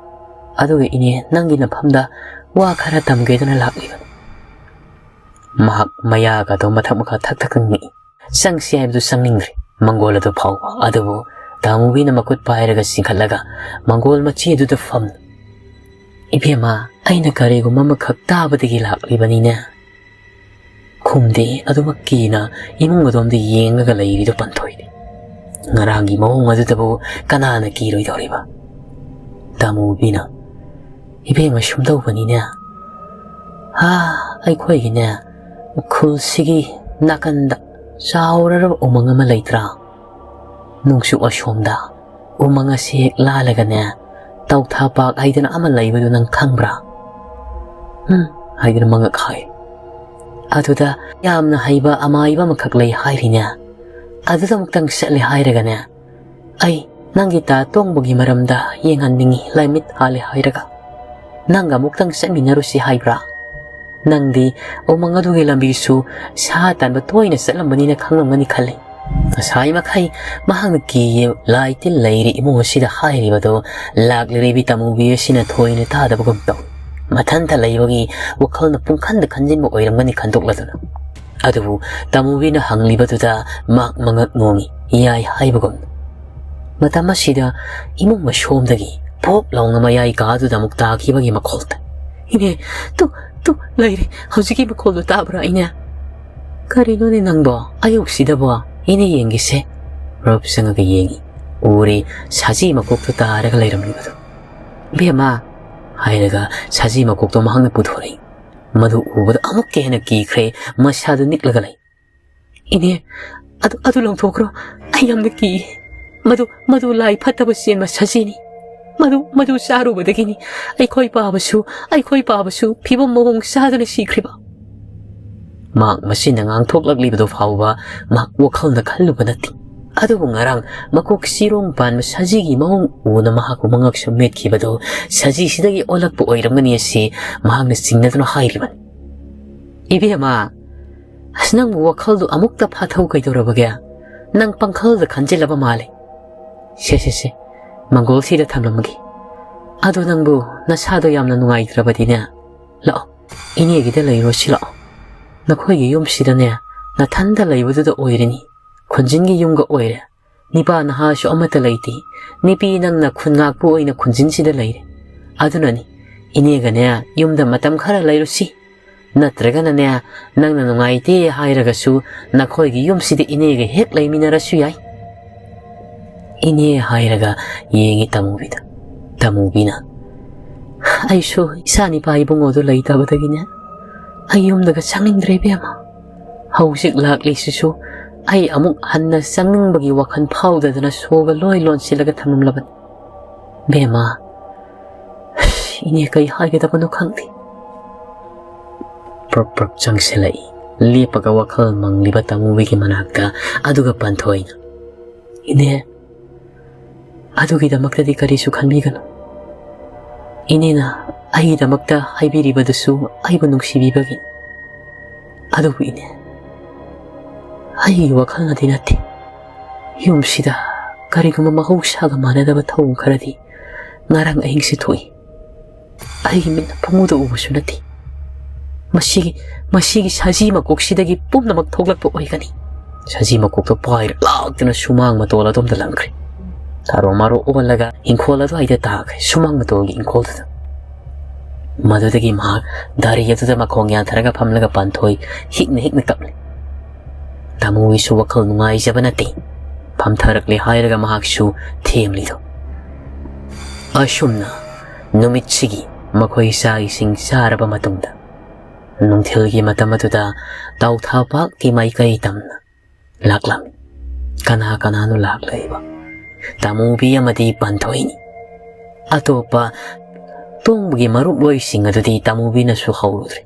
ꯑꯗꯨꯒ ꯏꯅꯦ ꯅꯪꯒꯤ ꯅꯐꯝꯗ ꯋꯥ ꯈꯔ ꯇꯝꯒꯦꯗꯅ ꯂꯥꯛꯂꯤꯕꯅꯤ"꯫ ꯃꯍꯥꯛ ꯃꯌꯥꯒꯗꯣ ꯃꯊꯛ ꯃꯈꯥ ꯊꯛ ꯊꯛ ꯅꯤꯛꯏ꯫ ꯆꯪꯁꯤ ꯍꯥꯏꯕꯗꯨ ꯆꯪꯅꯤꯡꯗ꯭ꯔꯦ꯫ ꯃꯪꯒꯣꯜ ꯑꯗꯨ ꯐꯥꯎꯕ꯫ ꯑꯗꯨꯕꯨ ꯇꯥꯃꯨꯕꯤꯅ ꯃꯈꯨꯠ ꯄꯥꯏꯔꯒ ꯆꯤꯡꯈꯠꯂꯒ ꯃꯪꯒꯣꯜ ꯃꯆꯤ ꯑꯗꯨꯗ ꯐꯝ꯫ "ꯏꯕꯦꯝꯃ, ꯑꯩꯅ ꯀꯔꯤꯒꯨꯝꯕ ꯑꯃꯈꯛ ꯇꯥꯕꯗꯒꯤ ꯂꯥꯛꯂꯤꯕꯅꯤꯅꯦ"꯫ ꯈꯨꯝꯗꯦ꯫ ꯑꯗꯨꯃꯛ ꯀꯤꯅ ꯏꯃꯨꯡ ꯑꯗꯣꯝꯗ ꯌꯦꯡꯂꯒ ꯂꯩꯔꯤꯗꯨ ꯄꯟꯊꯣꯏꯅꯤ꯫ ꯉꯔꯥꯡꯒꯤ ꯃꯑꯣꯡ ꯑꯗꯨꯗꯕꯨ ꯀꯅꯥꯅ ꯀꯤꯔꯣꯏꯗꯧꯔꯤꯕ? ꯇꯥꯃꯨꯕꯤꯅ, "ꯏꯕꯦꯝꯃ, ꯁꯨꯝ ꯇꯧꯕꯅꯤꯅꯦ꯫ ꯍꯥ, ꯑꯩꯈꯣꯏꯒꯤꯅꯦ, ꯎꯈ꯭ꯔꯨꯜꯁꯤꯒꯤ ꯅꯥꯀꯟꯗ ꯆꯥꯎꯔꯔꯕ ꯎꯃꯪ ꯑꯃ ꯂꯩꯇ꯭ꯔꯥ? ꯅꯣꯡꯆꯨꯞ ꯑꯁꯣꯝꯗ ꯎꯃꯪ ꯑꯁꯤ ꯍꯦꯛ ꯂꯥꯜꯂꯒꯅꯦ, ꯇꯧꯊꯥ ꯄꯥꯛ ꯍꯥꯏꯗꯅ ꯑꯃ ꯂꯩꯕꯗꯨ ꯅꯪ ꯈꯪꯕ꯭ꯔꯥ?" "ꯎꯝ" ꯍꯥꯏꯗꯨꯅ ꯃꯉꯛ ꯍꯥꯏ꯫ "ꯑꯗꯨꯗ ꯌꯥꯝꯅ ꯍꯩꯕ ꯑꯃꯥꯏꯕ ꯑꯃꯈꯛ ꯂꯩ ꯍꯥꯏꯔꯤꯅꯦ꯫ ꯑꯗꯨꯗ ꯑꯃꯨꯛꯇꯪ ꯆꯠꯂꯦ ꯍꯥꯏꯔꯒꯅꯦ, ꯑꯩ ꯅꯪꯒꯤ ꯇꯥ ꯇꯣꯡꯕꯒꯤ ꯃꯔꯝꯗ ꯌꯦꯡꯍꯟꯅꯤꯡꯏ, ꯂꯥꯏꯃꯤꯠ ꯍꯥꯜꯂꯦ ꯍꯥꯏꯔꯒ꯫ ꯅꯪꯒ ꯑꯃꯨꯛꯇꯪ ꯆꯠꯃꯤꯟꯅꯔꯨꯁꯤ ꯍꯥꯏꯕ꯭ꯔꯥ? ꯅꯪꯗꯤ ꯎꯃꯪ ꯑꯗꯨꯒꯤ ꯂꯝꯕꯤꯁꯨ ꯁꯥ ꯇꯥꯟꯕ ꯇꯣꯏꯅ ꯆꯠꯂꯝꯕꯅꯤꯅ ꯈꯪꯂꯝꯒꯅꯤ ꯈꯜꯂꯤ"꯫ ꯉꯁꯥꯏ ꯃꯈꯩ ꯃꯍꯥꯛꯅ ꯀꯤꯌꯦ ꯂꯥꯏ ꯇꯤꯟ ꯂꯩꯔꯤ ꯏꯃꯨꯡ ꯑꯁꯤꯗ ꯍꯥꯏꯔꯤꯕꯗꯨ ꯂꯥꯛꯂꯤꯕꯤ ꯇꯥꯃꯨꯕꯤ ꯑꯁꯤꯅ ꯊꯣꯏꯅ ꯇꯥꯗꯕꯒꯨꯝ ꯇꯧꯏ꯫ ꯃꯊꯟꯇ ꯂꯩꯕꯒꯤ ꯋꯥꯈꯜꯅ ꯄꯨꯡꯈꯟꯗ ꯈꯟꯖꯤꯟꯕ ꯑꯣꯏꯔꯝꯒꯅꯤ ꯈꯟꯗꯣꯛꯂꯗꯨꯅ꯫ ꯑꯗꯨꯕꯨ ꯇꯥꯃꯨꯕꯤꯅ ꯍꯪꯂꯤꯕꯗꯨꯗ ꯃꯍꯥꯛ ꯃꯉꯛ ꯅꯣꯡꯏ, ꯌꯥꯏ ꯍꯥꯏꯕꯒꯨꯝ꯫ ꯃꯇꯝ ꯑꯁꯤꯗ ꯏꯃꯨꯡ ꯃꯁꯣꯝꯗꯒꯤ ꯄꯣꯞ ꯂꯥꯎꯅ ꯃꯌꯥꯏ ꯀꯥꯗꯨꯗ ꯑꯃꯨꯛ ꯇꯥꯈꯤꯕꯒꯤ ꯃꯈꯣꯜ ꯇꯥꯏ꯫ "ꯏꯅꯦ, ꯇꯨ, ꯇꯨ ꯂꯩꯔꯦ, ꯍꯧꯖꯤꯛꯀꯤ ꯃꯈꯣꯜꯗꯨ ꯇꯥꯕ꯭ꯔꯥ ꯏꯅꯦ?" "ꯀꯔꯤꯅꯣꯅꯦ ꯅꯪꯕꯣ, ꯑꯌꯨꯛꯁꯤꯗꯕꯣ?" "ꯏꯅꯦ ꯌꯦꯡꯒꯦꯁꯦ"꯫ ꯔꯨꯞ ꯆꯪꯉꯒ ꯌꯦꯡꯉꯤ꯫ ꯎꯔꯦ, ꯁꯖꯤ ꯃꯀꯣꯛꯇꯨ ꯇꯥꯔꯒ ꯂꯩꯔꯝꯂꯤꯕꯗꯨ꯫ "ꯕꯦꯝꯃ" ꯍꯥꯏꯔꯒ ꯁꯖꯤ ꯃꯀꯣꯛꯇꯣ ꯃꯍꯥꯛꯅ ꯄꯨꯊꯣꯔꯛꯏ꯫ ꯃꯗꯨ ꯎꯕꯗ ꯑꯃꯨꯛꯀ ꯍꯦꯟꯅ ꯀꯤꯈ꯭ꯔꯦ, ꯃꯁꯥꯗꯨ ꯅꯤꯛꯂꯒ ꯂꯩ꯫ "ꯏꯅꯦ, ꯑꯗꯨ, ꯑꯗꯨ ꯂꯧꯊꯣꯛꯈ꯭ꯔꯣ, ꯑꯩ ꯌꯥꯝꯅ ꯀꯤꯌꯦ꯫ ꯃꯗꯨ, ꯃꯗꯨ ꯂꯥꯏ ꯐꯠꯇꯕ ꯆꯦꯟꯕ ꯁꯖꯤꯅꯤ"꯫ ꯃꯗꯨ, ꯃꯗꯨ ꯆꯥꯔꯨꯕꯗꯒꯤꯅꯤ ꯑꯩꯈꯣꯏ ꯄꯥꯕꯁꯨ, ꯑꯩꯈꯣꯏ ꯄꯥꯕꯁꯨ ꯐꯤꯕꯝ ꯃꯑꯣꯡ ꯆꯥꯗꯅ ꯁꯤꯈ꯭ꯔꯤꯕ꯫ ꯃꯍꯥꯛ ꯃꯁꯤꯅ ꯉꯥꯡꯊꯣꯛꯂꯛꯂꯤꯕꯗꯨ ꯐꯥꯎꯕ ꯃꯍꯥꯛ ꯋꯥꯈꯜꯗ ꯈꯜꯂꯨꯕ ꯅꯠꯇꯦ꯫ ꯑꯗꯨꯕꯨ ꯉꯔꯥꯡ ꯃꯀꯣꯛ ꯆꯤꯔꯣꯡ ꯄꯥꯟꯕ ꯁꯖꯤꯒꯤ ꯃꯑꯣꯡ ꯎꯅ ꯃꯍꯥꯛꯄꯨ ꯃꯉꯛꯁꯝ ꯃꯦꯠꯈꯤꯕꯗꯨ ꯁꯖꯤꯁꯤꯗꯒꯤ ꯑꯣꯜꯂꯛꯄ ꯑꯣꯏꯔꯝꯒꯅꯤ ꯑꯁꯤ ꯃꯍꯥꯛꯅ ꯆꯤꯡꯅꯗꯨꯅ ꯍꯥꯏꯔꯤꯕꯅꯤ꯫ "ꯏꯕꯦꯝꯃ, ꯑꯁ, ꯅꯪꯕꯨ ꯋꯥꯈꯜꯗꯨ ꯑꯃꯨꯛꯇ ꯐꯥꯊꯧ ꯀꯩꯗꯧꯔꯕꯒꯦ? ꯅꯪ ꯄꯪꯈꯜꯗ ꯈꯟꯖꯤꯜꯂꯕ ꯃꯥꯜꯂꯦ꯫ ꯁꯦ, ꯁꯦ, ꯁꯦ, ꯃꯪꯒꯣꯜꯁꯤꯗ ꯊꯝꯂꯝꯃꯒꯦ꯫ ꯑꯗꯣ ꯅꯪꯕꯨ ꯅꯁꯥꯗꯣ ꯌꯥꯝꯅ ꯅꯨꯡꯉꯥꯏꯇ꯭ꯔꯕꯗꯤꯅꯦ, ꯂꯥꯛꯑꯣ, ꯏꯅꯦꯒꯤꯗ ꯂꯩꯔꯣ, ꯁꯤ ꯂꯥꯛꯑꯣ꯫ ꯅꯈꯣꯏꯒꯤ ꯌꯨꯝꯁꯤꯗꯅꯦ, ꯅꯊꯟꯗ ꯂꯩꯕꯗꯨꯗ ꯑꯣꯏꯔꯅꯤ꯫ ꯈꯨꯟꯖꯤꯟꯒꯤ ꯌꯨꯝꯒ ꯑꯣꯏꯔꯦ꯫ ꯅꯤꯄꯥ ꯅꯍꯥꯁꯨ ꯑꯃꯠꯇ ꯂꯩꯇꯦ꯫ ꯅꯨꯄꯤ ꯅꯪꯅ ꯈꯨꯟ ꯉꯥꯛꯄ ꯑꯣꯏꯅ ꯈꯨꯟꯖꯤꯟꯁꯤꯗ ꯂꯩꯔꯦ꯫ ꯑꯗꯨꯅꯅꯤ, ꯏꯅꯦꯒꯅꯦ, ꯌꯨꯝꯗ ꯃꯇꯝ ꯈꯔ ꯂꯩꯔꯨꯁꯤ꯫ ꯅꯠꯇ꯭ꯔꯒꯅꯅꯦ, ꯅꯪꯅ ꯅꯨꯡꯉꯥꯏꯇꯦ ꯍꯥꯏꯔꯒꯁꯨ ꯅꯈꯣꯏꯒꯤ ꯌꯨꯝꯁꯤꯗ ꯏꯅꯦꯒ ꯍꯦꯛ ꯂꯩꯃꯤꯟꯅꯔꯁꯨ ꯌꯥꯏ꯫" ꯏꯅꯦ ꯍꯥꯏꯔꯒ ꯌꯦꯡꯉꯤ ꯇꯃꯨꯕꯤꯗ꯫ ꯇꯃꯨꯕꯤꯅ, "ꯑꯩꯁꯨ ꯏꯆꯥ ꯅꯤꯄꯥ ꯏꯕꯨꯡꯉꯣꯗꯨ ꯂꯩꯇꯕꯗꯒꯤꯅꯦ, ꯑꯩ ꯌꯨꯝꯗꯒ ꯆꯪꯅꯤꯡꯗ꯭ꯔꯦ ꯏꯕꯦꯝꯃ꯫ ꯍꯧꯖꯤꯛ ꯂꯥꯛꯂꯤꯁꯤꯁꯨ ꯑꯩ ꯑꯃꯨꯛ ꯍꯟꯅ ꯆꯪꯅꯤꯡꯕꯒꯤ ꯋꯥꯈꯜ ꯐꯥꯎꯗꯗꯅ ꯁꯣꯒ ꯂꯣꯏ ꯂꯣꯟꯁꯤꯜꯂꯒ ꯊꯝꯂꯝꯂꯕꯅꯤ꯫ ꯕꯦꯝꯃ, ꯏꯅꯦ ꯀꯩ ꯍꯥꯏꯒꯗꯕꯅꯣ ꯈꯪꯗꯦ꯫" ꯄ꯭ꯔꯞ ꯄ꯭ꯔꯞ ꯆꯪꯁꯤꯜꯂꯛꯏ꯫ ꯂꯦꯞꯄꯒ ꯋꯥꯈꯜ ꯃꯪꯂꯤꯕ ꯇꯃꯨꯕꯤꯒꯤ ꯃꯅꯥꯛꯇ, ꯑꯗꯨꯒ ꯄꯟꯊꯣꯏꯅ, "ꯏꯅꯦ, ꯑꯗꯨꯒꯤꯗꯃꯛꯇꯗꯤ ꯀꯔꯤꯁꯨ ꯈꯟꯕꯤꯒꯅꯨ꯫ ꯏꯅꯦꯅ ꯑꯩꯒꯤꯗꯃꯛꯇ ꯍꯥꯏꯕꯤꯔꯤꯕꯗꯨꯁꯨ ꯑꯩꯕꯨ ꯅꯨꯡꯁꯤꯕꯤꯕꯒꯤꯅꯤ꯫ ꯑꯗꯨꯕꯨ ꯏꯅꯦ, ꯑꯩꯒꯤ ꯋꯥꯈꯜꯅꯗꯤ ꯅꯠꯇꯦ꯫ ꯌꯨꯝꯁꯤꯗ ꯀꯔꯤꯒꯨꯝꯕ ꯃꯍꯧꯁꯥꯒ ꯃꯥꯟꯅꯗꯕ ꯊꯧꯑꯣꯡ ꯈꯔꯗꯤ ꯉꯔꯥꯡ ꯑꯍꯤꯡꯁꯤ ꯊꯣꯛꯏ꯫ ꯑꯩꯒꯤ ꯃꯤꯠꯅ ꯄꯨꯡꯎꯗ ꯎꯕꯁꯨ ꯅꯠꯇꯦ꯫ ꯃꯁꯤꯒꯤ, ꯃꯁꯤꯒꯤ ꯁꯖꯤ ꯃꯀꯣꯛꯁꯤꯗꯒꯤ ꯄꯨꯝꯅꯃꯛ ꯊꯣꯛꯂꯛꯄ ꯑꯣꯏꯒꯅꯤ꯫" ꯁꯖꯤ ꯃꯀꯣꯛꯇꯣ ꯄꯥꯏꯔ ꯂꯥꯛꯇꯨꯅ ꯁꯨꯃꯥꯡ ꯃꯇꯣꯜ ꯑꯗꯣꯝꯗ ꯂꯪꯈ꯭ꯔꯦ꯫ ꯇꯥꯔꯣ ꯃꯥꯔꯣ ꯑꯣꯜꯂꯒ ꯏꯪꯈꯣꯜ ꯑꯗꯨꯋꯥꯏꯗ ꯇꯥꯈ꯭ꯔꯦ, ꯁꯨꯃꯥꯡ ꯃꯇꯣꯜꯒꯤ ꯏꯪꯈꯣꯜꯗꯨꯗ꯫ ꯃꯗꯨꯗꯒꯤ ꯃꯍꯥꯛ ꯗꯥꯔꯤ ꯑꯗꯨꯗ ꯃꯈꯣꯡ ꯌꯥꯟꯊꯔꯒ ꯐꯝꯂꯒ ꯄꯥꯟꯊꯣꯏ ꯍꯤꯛꯅ ꯍꯤꯛꯅ ꯀꯞꯂꯤ꯫ ꯇꯥꯃꯣꯒꯤꯁꯨ ꯋꯥꯈꯜ ꯅꯨꯡꯉꯥꯏꯖꯕ ꯅꯠꯇꯦ꯫ ꯐꯝꯊꯔꯛꯂꯦ ꯍꯥꯏꯔꯒ ꯃꯍꯥꯛꯁꯨ ꯊꯦꯝꯂꯤꯗꯣ꯫ ꯑꯁꯨꯝꯅ ꯅꯨꯃꯤꯠꯁꯤꯒꯤ ꯃꯈꯣꯏ ꯆꯥꯛ ꯏꯁꯤꯡ ꯆꯥꯔꯕ ꯃꯇꯨꯡꯗ, ꯅꯨꯡꯊꯤꯜꯒꯤ ꯃꯇꯝ ꯑꯗꯨꯗ ꯇꯥꯎꯊꯥꯄꯥꯛꯀꯤ ꯃꯥꯏꯀꯩ ꯇꯝꯅ ꯂꯥꯛꯂꯝꯃꯤ꯫ ꯀꯅꯥ ꯀꯅꯥꯅꯣ ꯂꯥꯛꯂꯤꯕ? ꯇꯥꯃꯨꯕꯤ ꯑꯃꯗꯤ ꯄꯥꯟꯊꯣꯏꯅꯤ꯫ ꯑꯇꯣꯞꯄ ꯇꯣꯡꯕꯒꯤ ꯃꯔꯨꯞꯂꯣꯏꯁꯤꯡ ꯑꯗꯨꯗꯤ ꯇꯥꯃꯨꯕꯤꯅꯁꯨ ꯍꯧꯔꯨꯗ꯭ꯔꯦ꯫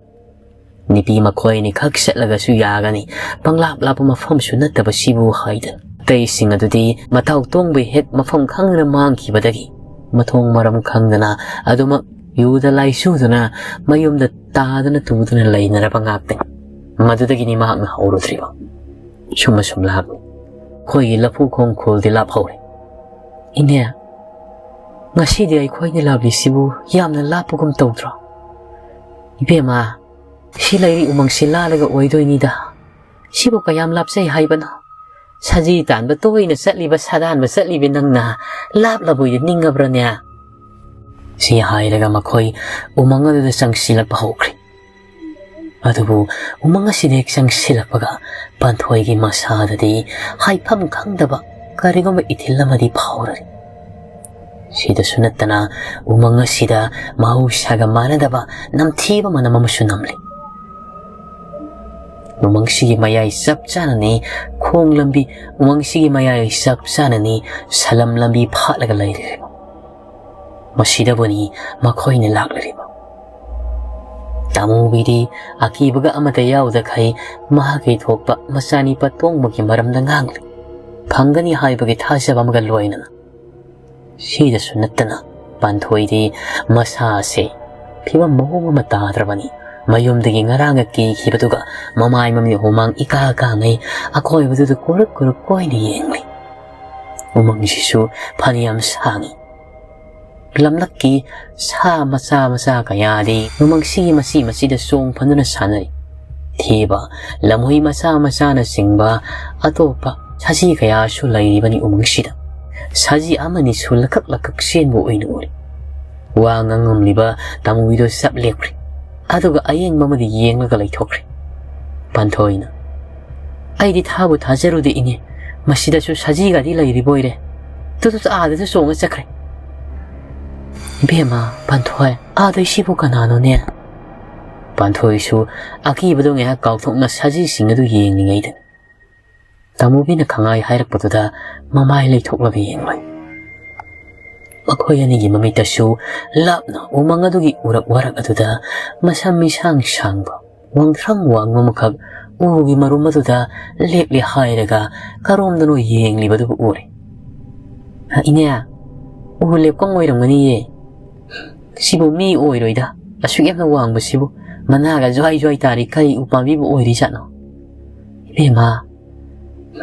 "ꯅꯨꯄꯤ ꯃꯈꯣꯏ ꯑꯅꯤꯈꯛ ꯆꯠꯂꯒꯁꯨ ꯌꯥꯒꯅꯤ, ꯄꯪꯂꯥꯞ ꯂꯥꯞꯄ ꯃꯐꯝꯁꯨ ꯅꯠꯇꯕꯁꯤꯕꯨ" ꯍꯥꯏꯗꯅ꯫ ꯑꯇꯩꯁꯤꯡ ꯑꯗꯨꯗꯤ ꯃꯊꯧ ꯇꯣꯡꯕꯩ ꯍꯦꯛ ꯃꯐꯝ ꯈꯪꯗꯅ ꯃꯥꯡꯈꯤꯕꯗꯒꯤ ꯃꯊꯣꯡ ꯃꯔꯝ ꯈꯪꯗꯅ ꯑꯗꯨꯃꯛ ꯌꯨꯗ ꯂꯥꯏꯆꯨꯗꯨꯅ ꯃꯌꯨꯝꯗ ꯇꯥꯗꯅ ꯇꯨꯗꯨꯅ ꯂꯩꯅꯔꯕ ꯉꯥꯛꯇꯅꯤ꯫ ꯃꯗꯨꯗꯒꯤꯅꯤ ꯃꯍꯥꯛꯅ ꯍꯧꯔꯨꯗ꯭ꯔꯤꯕ꯫ ꯁꯨꯝ ꯑꯁꯨꯝ ꯂꯥꯛꯂꯤ꯫ ꯑꯩꯈꯣꯏꯒꯤ ꯂꯐꯨ ꯈꯣꯡꯈꯣꯜꯗꯤ ꯂꯥꯞꯍꯧꯔꯦ꯫ "ꯏꯅꯦ, ꯉꯁꯤꯗꯤ ꯑꯩꯈꯣꯏꯅ ꯂꯥꯛꯂꯤꯁꯤꯕꯨ ꯌꯥꯝꯅ ꯂꯥꯞꯄꯒꯨꯝ ꯇꯧꯗ꯭ꯔꯣ?" "ꯏꯕꯦꯝꯃ, ꯁꯤ ꯂꯩꯔꯤ ꯎꯃꯪꯁꯤ ꯂꯥꯜꯂꯒ ꯑꯣꯏꯗꯣꯏꯅꯤꯗ꯫ ꯁꯤꯕꯨ ꯀꯌꯥꯝ ꯂꯥꯞꯆꯩ ꯍꯥꯏꯕꯅꯣ? ꯁꯖꯤ ꯇꯥꯟꯕ ꯇꯣꯏꯅ ꯆꯠꯂꯤꯕ, ꯁꯥꯗꯥꯟꯕ ꯆꯠꯂꯤꯕ ꯅꯪꯅ ꯂꯥꯞꯂꯕꯣꯏꯗ ꯅꯤꯡꯉꯕ꯭ꯔꯅꯦ?" ꯁꯤ ꯍꯥꯏꯔꯒ ꯃꯈꯣꯏ ꯎꯃꯪ ꯑꯗꯨꯗ ꯆꯪꯁꯤꯜꯂꯛꯄ ꯍꯧꯈ꯭ꯔꯦ꯫ ꯑꯗꯨꯕꯨ ꯎꯃꯪ ꯑꯁꯤꯗ ꯍꯦꯛ ꯆꯪꯁꯤꯜꯂꯛꯄꯒ ꯄꯥꯟꯊꯣꯏꯒꯤ ꯃꯁꯥꯗꯗꯤ ꯍꯥꯏꯐꯝ ꯈꯪꯗꯕ ꯀꯔꯤꯒꯨꯝꯕ ꯏꯊꯤꯜ ꯑꯃꯗꯤ ꯐꯥꯎꯔꯔꯤ꯫ ꯁꯤꯗꯁꯨ ꯅꯠꯇꯅ ꯎꯃꯪ ꯑꯁꯤꯗ ꯃꯍꯧꯁꯥꯒ ꯃꯥꯟꯅꯗꯕ ꯅꯝꯊꯤꯕ ꯃꯅꯝ ꯑꯃꯁꯨ ꯅꯝꯂꯤ꯫ ꯎꯃꯪꯁꯤꯒꯤ ꯃꯌꯥꯏ ꯆꯞ ꯆꯥꯅꯅꯤ ꯈꯣꯡ ꯂꯝꯕꯤ, ꯎꯃꯪꯁꯤꯒꯤ ꯃꯌꯥꯏ ꯆꯞ ꯆꯥꯅꯅꯤ ꯁꯂꯝ ꯂꯝꯕꯤ ꯐꯥꯠꯂꯒ ꯂꯩꯔꯤꯕ꯫ ꯃꯁꯤꯗꯕꯨꯅꯤ ꯃꯈꯣꯏꯅ ꯂꯥꯛꯂꯤꯕ꯫ ꯇꯥꯃꯨꯕꯤꯗꯤ ꯑꯀꯤꯕꯒ ꯑꯃꯠꯇ ꯌꯥꯎꯗꯈꯩ ꯃꯍꯥꯛꯀꯤ ꯊꯣꯛꯄ ꯃꯆꯥꯅꯤꯄꯥ ꯇꯣꯡꯕꯒꯤ ꯃꯔꯝꯗ ꯉꯥꯡꯂꯤ꯫ ꯐꯪꯒꯅꯤ ꯍꯥꯏꯕꯒꯤ ꯊꯥꯖꯕ ꯑꯃꯒ ꯂꯣꯏꯅꯅ꯫ ꯁꯤꯗꯁꯨ ꯅꯠꯇꯅ ꯄꯥꯟꯊꯣꯏꯗꯤ ꯃꯁꯥ ꯑꯁꯤ ꯐꯤꯕꯝ ꯃꯑꯣꯡ ꯑꯃ ꯇꯥꯗ꯭ꯔꯕꯅꯤ꯫ ꯃꯌꯨꯝꯗꯒꯤ ꯉꯔꯥꯡꯒ ꯀꯤꯈꯤꯕꯗꯨꯒ ꯃꯃꯥꯏ ꯃꯃꯤꯠ ꯍꯨꯃꯥꯡ ꯏꯀꯥ ꯀꯥꯉꯩ ꯑꯀꯣꯏꯕꯗꯨꯗ ꯀꯨꯔꯨꯛ ꯀꯨꯔꯨꯛ ꯀꯣꯏꯅ ꯌꯦꯡꯂꯤ꯫ ꯎꯃꯪꯁꯤꯁꯨ ꯐꯅꯌꯥꯝ ꯁꯥꯡꯏ꯫ ꯂꯝꯂꯛꯀꯤ ꯁꯥ ꯃꯆꯥ ꯃꯆꯥ ꯀꯌꯥꯗꯤ ꯎꯃꯪꯁꯤꯒꯤ ꯃꯆꯤ ꯃꯆꯤꯗ ꯆꯣꯡ ꯐꯟꯗꯨꯅ ꯁꯥꯟꯅꯔꯤ꯫ ꯊꯦꯕ, ꯂꯝꯍꯨꯏ ꯃꯆꯥ ꯃꯆꯥꯅꯆꯤꯡꯕ ꯑꯇꯣꯞꯄ ꯁꯖꯤ ꯀꯌꯥꯁꯨ ꯂꯩꯔꯤꯕꯅꯤ ꯎꯃꯪꯁꯤꯗ꯫ ꯁꯖꯤ ꯑꯃꯅꯤꯁꯨ ꯂꯀꯛ ꯂꯀꯛ ꯆꯦꯟꯕ ꯑꯣꯏꯅ ꯎꯔꯤ꯫ ꯋꯥ ꯉꯥꯡꯉꯝꯂꯤꯕ ꯇꯥꯃꯨꯕꯤꯗꯣ ꯆꯞ ꯂꯦꯞꯈ꯭ꯔꯦ꯫ ꯑꯗꯨꯒ ꯑꯌꯦꯡꯕ ꯑꯃꯗꯤ ꯌꯦꯡꯂꯒ ꯂꯩꯊꯣꯛꯈ꯭ꯔꯦ꯫ ꯄꯥꯟꯊꯣꯏꯅ, "ꯑꯩꯗꯤ ꯊꯥꯕꯨ ꯊꯥꯖꯔꯨꯗꯦ ꯏꯅꯦ, ꯃꯁꯤꯗꯁꯨ ꯁꯖꯤꯒꯗꯤ ꯂꯩꯔꯤꯕ ꯑꯣꯏꯔꯦ꯫ ꯇꯨ, ꯇꯨ, ꯇꯨ, ꯑꯥꯗꯁꯨ ꯆꯣꯡꯉ ꯆꯠꯈ꯭ꯔꯦ꯫" "ꯏꯕꯦꯝꯃ, ꯄꯥꯟꯊꯣꯏ, ꯑꯥꯗꯩꯁꯤꯕꯨ ꯀꯅꯥꯅꯣꯅꯦ?" ꯄꯥꯟꯊꯣꯏꯁꯨ ꯑꯀꯤꯕꯗꯣ ꯉꯥꯏꯍꯥꯛ ꯀꯥꯎꯊꯣꯛꯅ ꯁꯖꯤꯁꯤꯡ ꯑꯗꯨ ꯌꯦꯡꯂꯤꯉꯩꯗ ꯇꯥꯃꯨꯕꯤꯅ ꯈꯪꯍꯥꯏ ꯍꯥꯏꯔꯛꯄꯗꯨꯗ ꯃꯃꯥꯏ ꯂꯩꯊꯣꯛꯂꯒ ꯌꯦꯡꯂꯣꯏ꯫ ꯃꯈꯣꯏ ꯑꯅꯤꯒꯤ ꯃꯃꯤꯠꯇꯁꯨ ꯂꯥꯞꯅ ꯎꯃꯪ ꯑꯗꯨꯒꯤ ꯎꯔꯛ ꯋꯥꯔꯛ ꯑꯗꯨꯗ ꯃꯁꯝ ꯃꯤꯁꯥꯡ ꯁꯥꯡꯕ, ꯋꯥꯡꯊ꯭ꯔꯪ ꯋꯥꯡꯕ ꯑꯃꯈꯛ ꯎꯒꯤ ꯃꯔꯨꯝ ꯑꯗꯨꯗ ꯂꯦꯞꯂꯦ ꯍꯥꯏꯔꯒ ꯀꯔꯣꯝꯗꯅꯣ ꯌꯦꯡꯂꯤꯕꯗꯨꯕꯨ ꯎꯔꯦ꯫ "ꯏꯅꯦ, ꯎ ꯂꯦꯞꯀꯪ ꯑꯣꯏꯔꯝꯒꯅꯤꯌꯦ꯫ ꯁꯤꯕꯨ ꯃꯤ ꯑꯣꯏꯔꯣꯏꯗ, ꯑꯁꯨꯛ ꯌꯥꯝꯅ ꯋꯥꯡꯕꯁꯤꯕꯨ꯫ ꯃꯅꯥꯒ ꯖ꯭ꯋꯥꯏ ꯖ꯭ꯋꯥꯏ ꯇꯥꯔꯤ, ꯀꯔꯤ ꯎꯄꯥꯝꯕꯤꯕꯨ ꯑꯣꯏꯔꯤꯖꯥꯠꯅꯣ? ꯏꯕꯦꯝꯃ,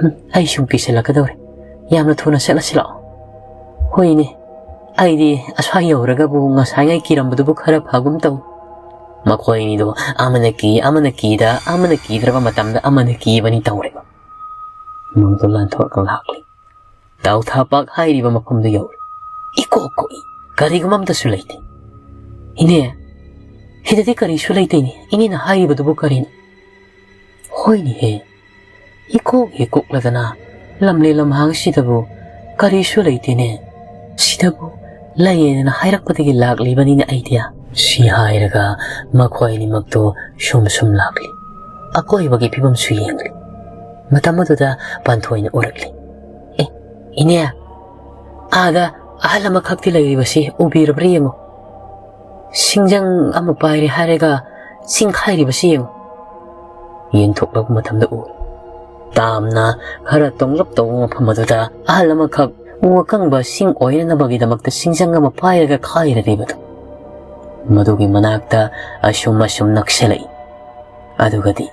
ꯍꯨꯝ, ꯑꯩ ꯁꯨꯝ ꯀꯤꯁꯜꯂꯛꯀꯗꯧꯔꯦ꯫ ꯌꯥꯝꯅ ꯊꯨꯅ ꯆꯠꯂꯁꯤ ꯂꯥꯛꯑꯣ꯫" "ꯍꯣꯏꯅꯦ, ꯑꯩꯗꯤ ꯑꯁ꯭ꯋꯥꯏ ꯌꯧꯔꯒꯕꯨ ꯉꯁꯥꯏꯉꯩ ꯀꯤꯔꯝꯕꯗꯨꯕꯨ ꯈꯔ ꯐꯒꯨꯝ ꯇꯧ꯫" ꯃꯈꯣꯏ ꯑꯅꯤꯗꯣ ꯑꯃꯅ ꯀꯤ, ꯑꯃꯅ ꯀꯤꯗ, ꯑꯃꯅ ꯀꯤꯗ꯭ꯔꯕ ꯃꯇꯝꯗ ꯑꯃꯅ ꯀꯤꯕꯅꯤ ꯇꯧꯔꯦꯕ꯫ ꯃꯪꯗꯣ ꯂꯥꯟꯊꯣꯛꯂꯒ ꯂꯥꯛꯂꯤ꯫ ꯇꯥꯎꯊꯥ ꯄꯥꯛ ꯍꯥꯏꯔꯤꯕ ꯃꯐꯝꯗꯨ ꯌꯧꯔꯦ꯫ ꯏꯀꯣꯛ ꯀꯣꯛꯏ꯫ ꯀꯔꯤꯒꯨꯝꯕ ꯑꯝꯇꯁꯨ ꯂꯩꯇꯦ꯫ "ꯏꯅꯦ, ꯁꯤꯗꯗꯤ ꯀꯔꯤꯁꯨ ꯂꯩꯇꯦꯅꯦ꯫ ꯏꯅꯦꯅ ꯍꯥꯏꯔꯤꯕꯗꯨꯕꯨ ꯀꯔꯤꯅꯣ?" "ꯍꯣꯏꯅꯦꯍꯦ, ꯏꯀꯣꯛ ꯍꯦꯛ ꯀꯣꯛꯂꯗꯅ ꯂꯝꯂꯦ ꯂꯝꯍꯥꯡꯁꯤꯗꯕꯨ ꯀꯔꯤꯁꯨ ꯂꯩꯇꯦꯅꯦ꯫ ꯁꯤꯗꯕꯨ ꯂꯩꯌꯦꯅ ꯍꯥꯏꯔꯛꯄꯗꯒꯤ ꯂꯥꯛꯂꯤꯕꯅꯤꯅꯦ ꯑꯩꯗꯤ꯫" ꯁꯤ ꯍꯥꯏꯔꯒ ꯃꯈꯣꯏ ꯑꯅꯤꯃꯛꯇꯣ ꯁꯨꯝ ꯁꯨꯝ ꯂꯥꯛꯂꯤ꯫ ꯑꯀꯣꯏꯕꯒꯤ ꯐꯤꯕꯝꯁꯨ ꯌꯦꯡꯂꯤ꯫ ꯃꯇꯝ ꯑꯗꯨꯗ ꯄꯥꯟꯊꯣꯏꯅ ꯎꯔꯛꯂꯤ꯫ "ꯑꯦ, ꯏꯅꯦ, ꯑꯥꯗ ꯑꯍꯜ ꯑꯃꯈꯛꯇꯤ ꯂꯩꯔꯤꯕꯁꯤ ꯎꯕꯤꯔꯕ꯭ꯔꯥ ꯌꯦꯡꯉꯨ꯫ ꯁꯤꯡꯖꯪ ꯑꯃ ꯄꯥꯏꯔꯦ ꯍꯥꯏꯔꯒ ꯆꯤꯡꯈꯥꯏꯔꯤꯕꯁꯤ ꯌꯦꯡꯉꯨ꯫" ꯌꯦꯡꯊꯣꯛꯂꯕ ꯃꯇꯝꯗ ꯎ ꯇꯥꯝꯅ ꯈꯔ ꯇꯣꯡꯂꯞ ꯇꯧꯕ ꯃꯐꯝ ꯑꯗꯨꯗ ꯑꯍꯜ ꯑꯃꯈꯛ ꯎ ꯑꯀꯪꯕ ꯁꯤꯡ ꯑꯣꯏꯅꯅꯕꯒꯤꯗꯃꯛꯇ ꯁꯤꯡꯖꯪ ꯑꯃ ꯄꯥꯏꯔꯒ ꯈꯥꯏꯔ ꯂꯩꯕꯗꯨ, ꯃꯗꯨꯒꯤ ꯃꯅꯥꯛꯇ ꯑꯁꯨꯝ ꯑꯁꯨꯝ ꯅꯛꯁꯤꯜꯂꯛꯏ꯫ ꯑꯗꯨꯒꯗꯤ,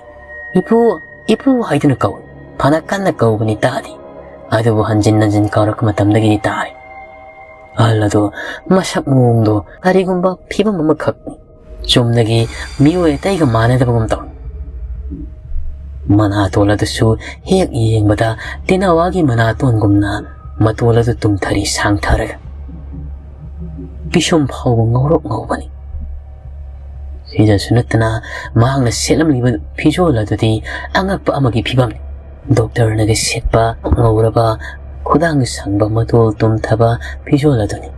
"ꯏꯄꯨ, ꯏꯄꯨ" ꯍꯥꯏꯗꯨꯅ ꯀꯧꯏ꯫ ꯐꯅ ꯀꯟꯅ ꯀꯧꯕꯅꯤ, ꯇꯥꯗꯦ꯫ ꯑꯗꯨꯕꯨ ꯍꯟꯖꯤꯟ ꯍꯟꯖꯤꯟ ꯀꯧꯔꯛꯄ ꯃꯇꯝꯗꯒꯤꯗꯤ ꯇꯥꯔꯦ꯫ ꯑꯍꯜ ꯑꯗꯨ ꯃꯁꯛ ꯃꯑꯣꯡꯗꯣ ꯀꯔꯤꯒꯨꯝꯕ ꯐꯤꯕꯝ ꯑꯃꯈꯛꯅꯤ꯫ ꯆꯨꯝꯅꯒꯤ ꯃꯤꯑꯣꯏ ꯑꯇꯩꯒ ꯃꯥꯟꯅꯗꯕꯒꯨꯝ ꯇꯧꯏ꯫ ꯃꯅꯥꯇꯣꯟ ꯑꯗꯨꯁꯨ ꯍꯦꯛ ꯌꯦꯡꯕꯗ ꯇꯦꯅꯋꯥꯒꯤ ꯃꯅꯥꯇꯣꯟꯒꯨꯝꯅ ꯃꯇꯣꯟ ꯑꯗꯨ ꯇꯨꯝꯊꯔꯤ ꯁꯥꯡꯊꯔꯒ꯫ ꯄꯤꯁꯨꯝ ꯐꯥꯎꯕ ꯉꯧꯔꯣꯛ ꯉꯧꯕꯅꯤ꯫ ꯁꯤꯗꯁꯨ ꯅꯠꯇꯅ ꯃꯍꯥꯛꯅ ꯁꯦꯠꯂꯝꯂꯤꯕ ꯐꯤꯖꯣꯜ ꯑꯗꯨꯗꯤ ꯑꯉꯛꯄ ꯑꯃꯒꯤ ꯐꯤꯕꯝꯅꯤ꯫ ꯗꯣꯛꯇꯔꯅꯒ ꯁꯦꯠꯄ ꯉꯧꯔꯕ ꯈꯨꯗꯥꯡ ꯁꯪꯕ ꯃꯇꯣꯜ ꯇꯨꯝꯊꯕ ꯐꯤꯖꯣꯜ ꯑꯗꯨꯅꯤ꯫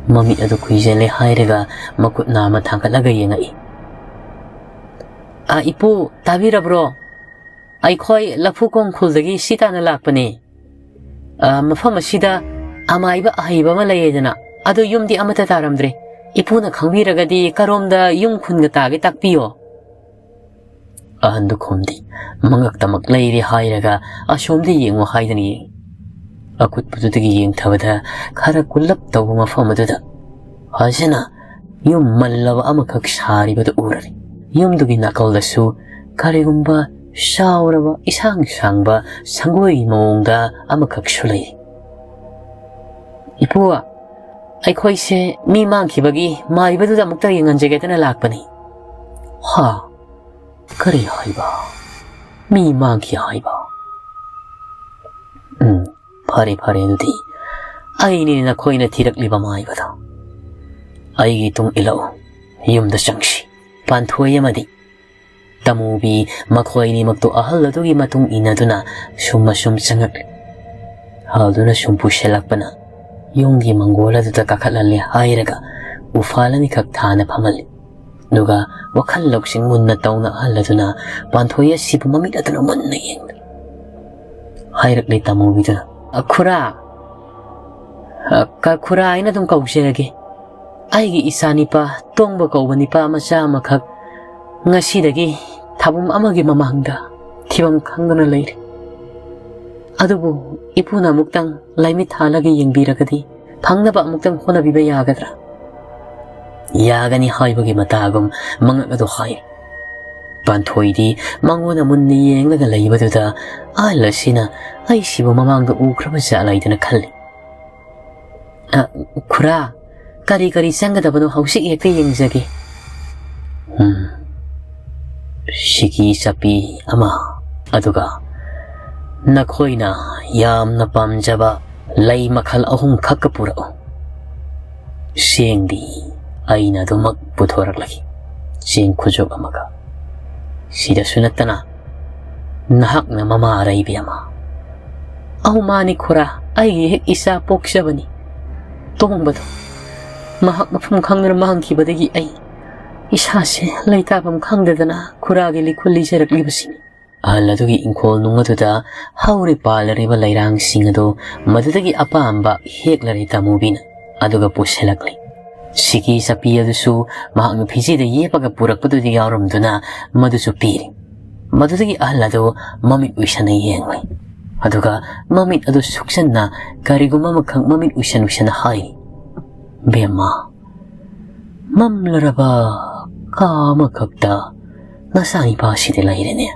ꯃꯃꯤꯠ ꯑꯗꯨ ꯈꯨꯏꯖꯜꯂꯦ ꯍꯥꯏꯔꯒ ꯃꯈꯨꯠ ꯅꯥꯝꯃ ꯊꯥꯡꯒꯠꯂꯒ ꯌꯦꯡꯉꯛꯏ꯫ "ꯑ, ꯏꯄꯨ, ꯇꯥꯕꯤꯔꯕ꯭ꯔꯣ? ꯑꯩꯈꯣꯏ ꯂꯐꯨ ꯀꯣꯡꯈꯨꯜꯗꯒꯤ ꯁꯤ ꯇꯥꯟꯅ ꯂꯥꯛꯄꯅꯦ꯫ ꯑ, ꯃꯐꯝ ꯑꯁꯤꯗ ꯑꯃꯥꯏꯕ ꯑꯍꯩꯕ ꯑꯃ ꯂꯩꯌꯦꯗꯅ, ꯑꯗꯨ ꯌꯨꯝꯗꯤ ꯑꯃꯠꯇ ꯇꯥꯔꯝꯗ꯭ꯔꯦ꯫ ꯏꯄꯨꯅ ꯈꯪꯕꯤꯔꯒꯗꯤ ꯀꯔꯣꯝꯗ ꯌꯨꯝ ꯈꯨꯟꯒ ꯇꯥꯒꯦ ꯇꯥꯛꯄꯤꯌꯣ꯫" ꯑꯍꯟꯗꯨ ꯈꯨꯝꯗꯦ꯫ ꯃꯉꯛꯇꯃꯛ ꯂꯩꯔꯦ ꯍꯥꯏꯔꯒ ꯑꯁꯣꯝꯗ ꯌꯦꯡꯉꯨ ꯍꯥꯏꯗꯅ ꯌꯦꯡꯉꯤ꯫ ꯑꯀꯨꯠꯄꯗꯨꯗꯒꯤ ꯌꯦꯡꯊꯕꯗ ꯈꯔ ꯀꯨꯜꯂꯞ ꯇꯧꯕ ꯃꯐꯝ ꯑꯗꯨꯗ ꯐꯖꯅ ꯌꯨꯝ ꯃꯜꯂꯕ ꯑꯃꯈꯛ ꯁꯥꯔꯤꯕꯗꯨ ꯎꯔꯔꯦ꯫ ꯌꯨꯝꯗꯨꯒꯤ ꯅꯥꯀꯜꯗꯁꯨ ꯀꯔꯤꯒꯨꯝꯕ ꯆꯥꯎꯔꯕ, ꯏꯁꯥꯡ ꯁꯥꯡꯕ ꯁꯪꯒꯣꯏ ꯃꯑꯣꯡꯗ ꯑꯃꯈꯛꯁꯨ ꯂꯩ꯫ "ꯏꯄꯨ, ꯑꯩꯈꯣꯏꯁꯦ ꯃꯤ ꯃꯥꯡꯈꯤꯕꯒꯤ ꯃꯥꯏꯕꯗꯨꯗ ꯑꯃꯨꯛꯇ ꯌꯦꯡꯍꯟꯖꯒꯦꯗꯅ ꯂꯥꯛꯄꯅꯤ꯫" "ꯍꯥ? ꯀꯔꯤ ꯍꯥꯏꯕ? ꯃꯤ ꯃꯥꯡꯈꯤ ꯍꯥꯏꯕ? ꯎꯝ, ꯐꯔꯦ, ꯐꯔꯦ, ꯑꯗꯨꯗꯤ ꯑꯩꯅꯤ ꯅꯈꯣꯏꯅ ꯊꯤꯔꯛꯂꯤꯕ ꯃꯥꯏꯕꯗꯣ꯫ ꯑꯩꯒꯤ ꯇꯨꯡ ꯏꯜꯂꯛꯎ, ꯌꯨꯝꯗ ꯆꯪꯁꯤ꯫" ꯄꯥꯟꯊꯣꯏ ꯑꯃꯗꯤ ꯇꯃꯨꯕꯤ ꯃꯈꯣꯏ ꯑꯅꯤꯃꯛꯇꯨ ꯑꯍꯜ ꯑꯗꯨꯒꯤ ꯃꯇꯨꯡ ꯏꯟꯅꯗꯨꯅ ꯁꯨꯝ ꯑꯁꯨꯝ ꯆꯪꯉꯛꯂꯤ꯫ ꯑꯍꯜꯗꯨꯅ ꯁꯨꯝ ꯄꯨꯁꯤꯜꯂꯛꯄꯅ ꯌꯨꯝꯒꯤ ꯃꯪꯒꯣꯜ ꯑꯗꯨꯗ ꯀꯥꯈꯠꯍꯜꯂꯦ ꯍꯥꯏꯔꯒ ꯎꯐꯥꯜ ꯑꯅꯤꯈꯛ ꯊꯥꯅ ꯐꯝꯍꯜꯂꯤ꯫ ꯑꯗꯨꯒ ꯋꯥꯈꯜ ꯂꯧꯁꯤꯡ ꯃꯨꯟꯅ ꯇꯧꯅ ꯑꯍꯜ ꯑꯗꯨꯅ ꯄꯥꯟꯊꯣꯏ ꯑꯁꯤꯕꯨ ꯃꯃꯤꯠ ꯑꯗꯨꯅ ꯃꯨꯟꯅ ꯌꯦꯡꯂꯤ꯫ ꯍꯥꯏꯔꯛꯂꯦ ꯇꯃꯨꯕꯤꯗꯨꯅ, "ꯑ, ꯈꯨꯔꯥ, ꯑ, ꯀ-, ꯈꯨꯔꯥ ꯍꯥꯏꯅ ꯑꯗꯨꯝ ꯀꯧꯖꯔꯒꯦ꯫ ꯑꯩꯒꯤ ꯏꯆꯥ ꯅꯤꯄꯥ ꯇꯣꯡꯕ ꯀꯧꯕ ꯅꯤꯄꯥ ꯃꯆꯥ ꯑꯃꯈꯛ ꯉꯁꯤꯗꯒꯤ ꯊꯥꯕꯨꯝ ꯑꯃꯒꯤ ꯃꯃꯥꯡꯗ ꯊꯤꯐꯝ ꯈꯪꯗꯅ ꯂꯩꯔꯦ꯫ ꯑꯗꯨꯕꯨ ꯏꯄꯨꯅ ꯑꯃꯨꯛꯇꯪ ꯂꯥꯏꯃꯤꯠ ꯊꯥꯜꯂꯒ ꯌꯦꯡꯕꯤꯔꯒꯗꯤ ꯐꯪꯅꯕ ꯑꯃꯨꯛꯇꯪ ꯍꯣꯠꯅꯕꯤꯕ ꯌꯥꯒꯗ꯭ꯔꯥ?" "ꯌꯥꯒꯅꯤ" ꯍꯥꯏꯕꯒꯤ ꯃꯇꯥꯒꯨꯝ ꯃꯉꯛ ꯑꯗꯨ ꯍꯥꯏ꯫ ꯄꯥꯟꯊꯣꯏꯗꯤ ꯃꯉꯣꯟꯗ ꯃꯨꯟꯅ ꯌꯦꯡꯂꯒ ꯂꯩꯕꯗꯨꯗ ꯑꯍꯜ ꯑꯁꯤꯅ ꯑꯩꯁꯤꯕꯨ ꯃꯃꯥꯡꯗ ꯎꯈ꯭ꯔꯕ ꯖꯥꯠꯂꯥꯏꯗꯅ ꯈꯜꯂꯤ꯫ "ꯑ, ꯈꯨꯔꯥ, ꯀꯔꯤ ꯀꯔꯤ ꯆꯪꯒꯗꯕꯅꯣ ꯍꯧꯖꯤꯛ ꯍꯦꯛꯇ ꯌꯦꯡꯖꯒꯦ꯫" "ꯎꯝ, ꯁꯤꯀꯤ ꯆꯞꯄꯤ ꯑꯃ, ꯑꯗꯨꯒ ꯅꯈꯣꯏꯅ ꯌꯥꯝꯅ ꯄꯥꯝꯖꯕ ꯂꯩ ꯃꯈꯜ ꯑꯍꯨꯝ ꯈꯛꯀ ꯄꯨꯔꯛꯎ꯫ ꯆꯦꯡꯗꯤ ꯑꯩꯅ ꯑꯗꯨꯃꯛ ꯄꯨꯊꯣꯔꯛꯂꯒꯦ, ꯆꯦꯡ ꯈꯨꯖꯣꯛ ꯑꯃꯒ꯫ ꯁꯤꯗꯁꯨ ꯅꯠꯇꯅ ꯅꯍꯥꯛꯅ ꯃꯃꯥ ꯑꯔꯩꯕꯤ ꯑꯃ꯫" "ꯑꯧ ꯃꯥꯅꯤ ꯈꯨꯔꯥ, ꯑꯩꯒꯤ ꯍꯦꯛ ꯏꯆꯥ ꯄꯣꯛꯆꯕꯅꯤ ꯇꯣꯡꯕꯗꯣ꯫ ꯃꯍꯥꯛ ꯃꯐꯝ ꯈꯪꯗꯅ ꯃꯥꯡꯈꯤꯕꯗꯒꯤ ꯑꯩ ꯏꯁꯥꯁꯦ ꯂꯩꯇꯥꯐꯝ ꯈꯪꯗꯗꯅ ꯈꯨꯔꯥꯒꯤ ꯂꯤꯈꯨꯜ ꯂꯤꯖꯔꯛꯂꯤꯕꯁꯤꯅꯤ꯫" ꯑꯍꯜ ꯑꯗꯨꯒꯤ ꯏꯪꯈꯣꯜ ꯅꯨꯡ ꯑꯗꯨꯗ ꯍꯧꯔꯤ ꯄꯥꯜꯂꯔꯤꯕ ꯂꯩꯔꯥꯡꯁꯤꯡ ꯑꯗꯨ ꯃꯗꯨꯗꯒꯤ ꯑꯄꯥꯝꯕ ꯍꯦꯛꯂꯔꯦ ꯇꯥꯃꯨꯕꯤꯅ, ꯑꯗꯨꯒ ꯄꯨꯁꯤꯜꯂꯛꯂꯦ꯫ ꯁꯤꯒꯤ ꯆꯥꯄꯤ ꯑꯗꯨꯁꯨ ꯃꯍꯥꯛꯅ ꯐꯤꯖꯦꯗ ꯌꯦꯞꯄꯒ ꯄꯨꯔꯛꯄꯗꯨꯗꯤ ꯌꯥꯎꯔꯝꯗꯨꯅ ꯃꯗꯨꯁꯨ ꯄꯤꯔꯦ꯫ ꯃꯗꯨꯗꯒꯤ ꯑꯍꯜ ꯑꯗꯨ ꯃꯃꯤꯠ ꯎꯏꯁꯟꯅ ꯌꯦꯡꯂꯦ, ꯑꯗꯨꯒ ꯃꯃꯤꯠ ꯑꯗꯨ ꯁꯨꯛꯆꯟꯅ ꯀꯔꯤꯒꯨꯝꯕ ꯑꯃꯈꯛ ꯃꯃꯤꯠ ꯎꯏꯁꯟ ꯎꯏꯁꯟꯅ ꯍꯥꯏꯔꯤ, "ꯕꯦꯝꯃ, ꯃꯝꯂꯔꯕ ꯀꯥ ꯑꯃꯈꯛꯇ ꯅꯆꯥꯅꯤꯄꯥꯁꯤꯗꯤ ꯂꯩꯔꯦꯅꯦ꯫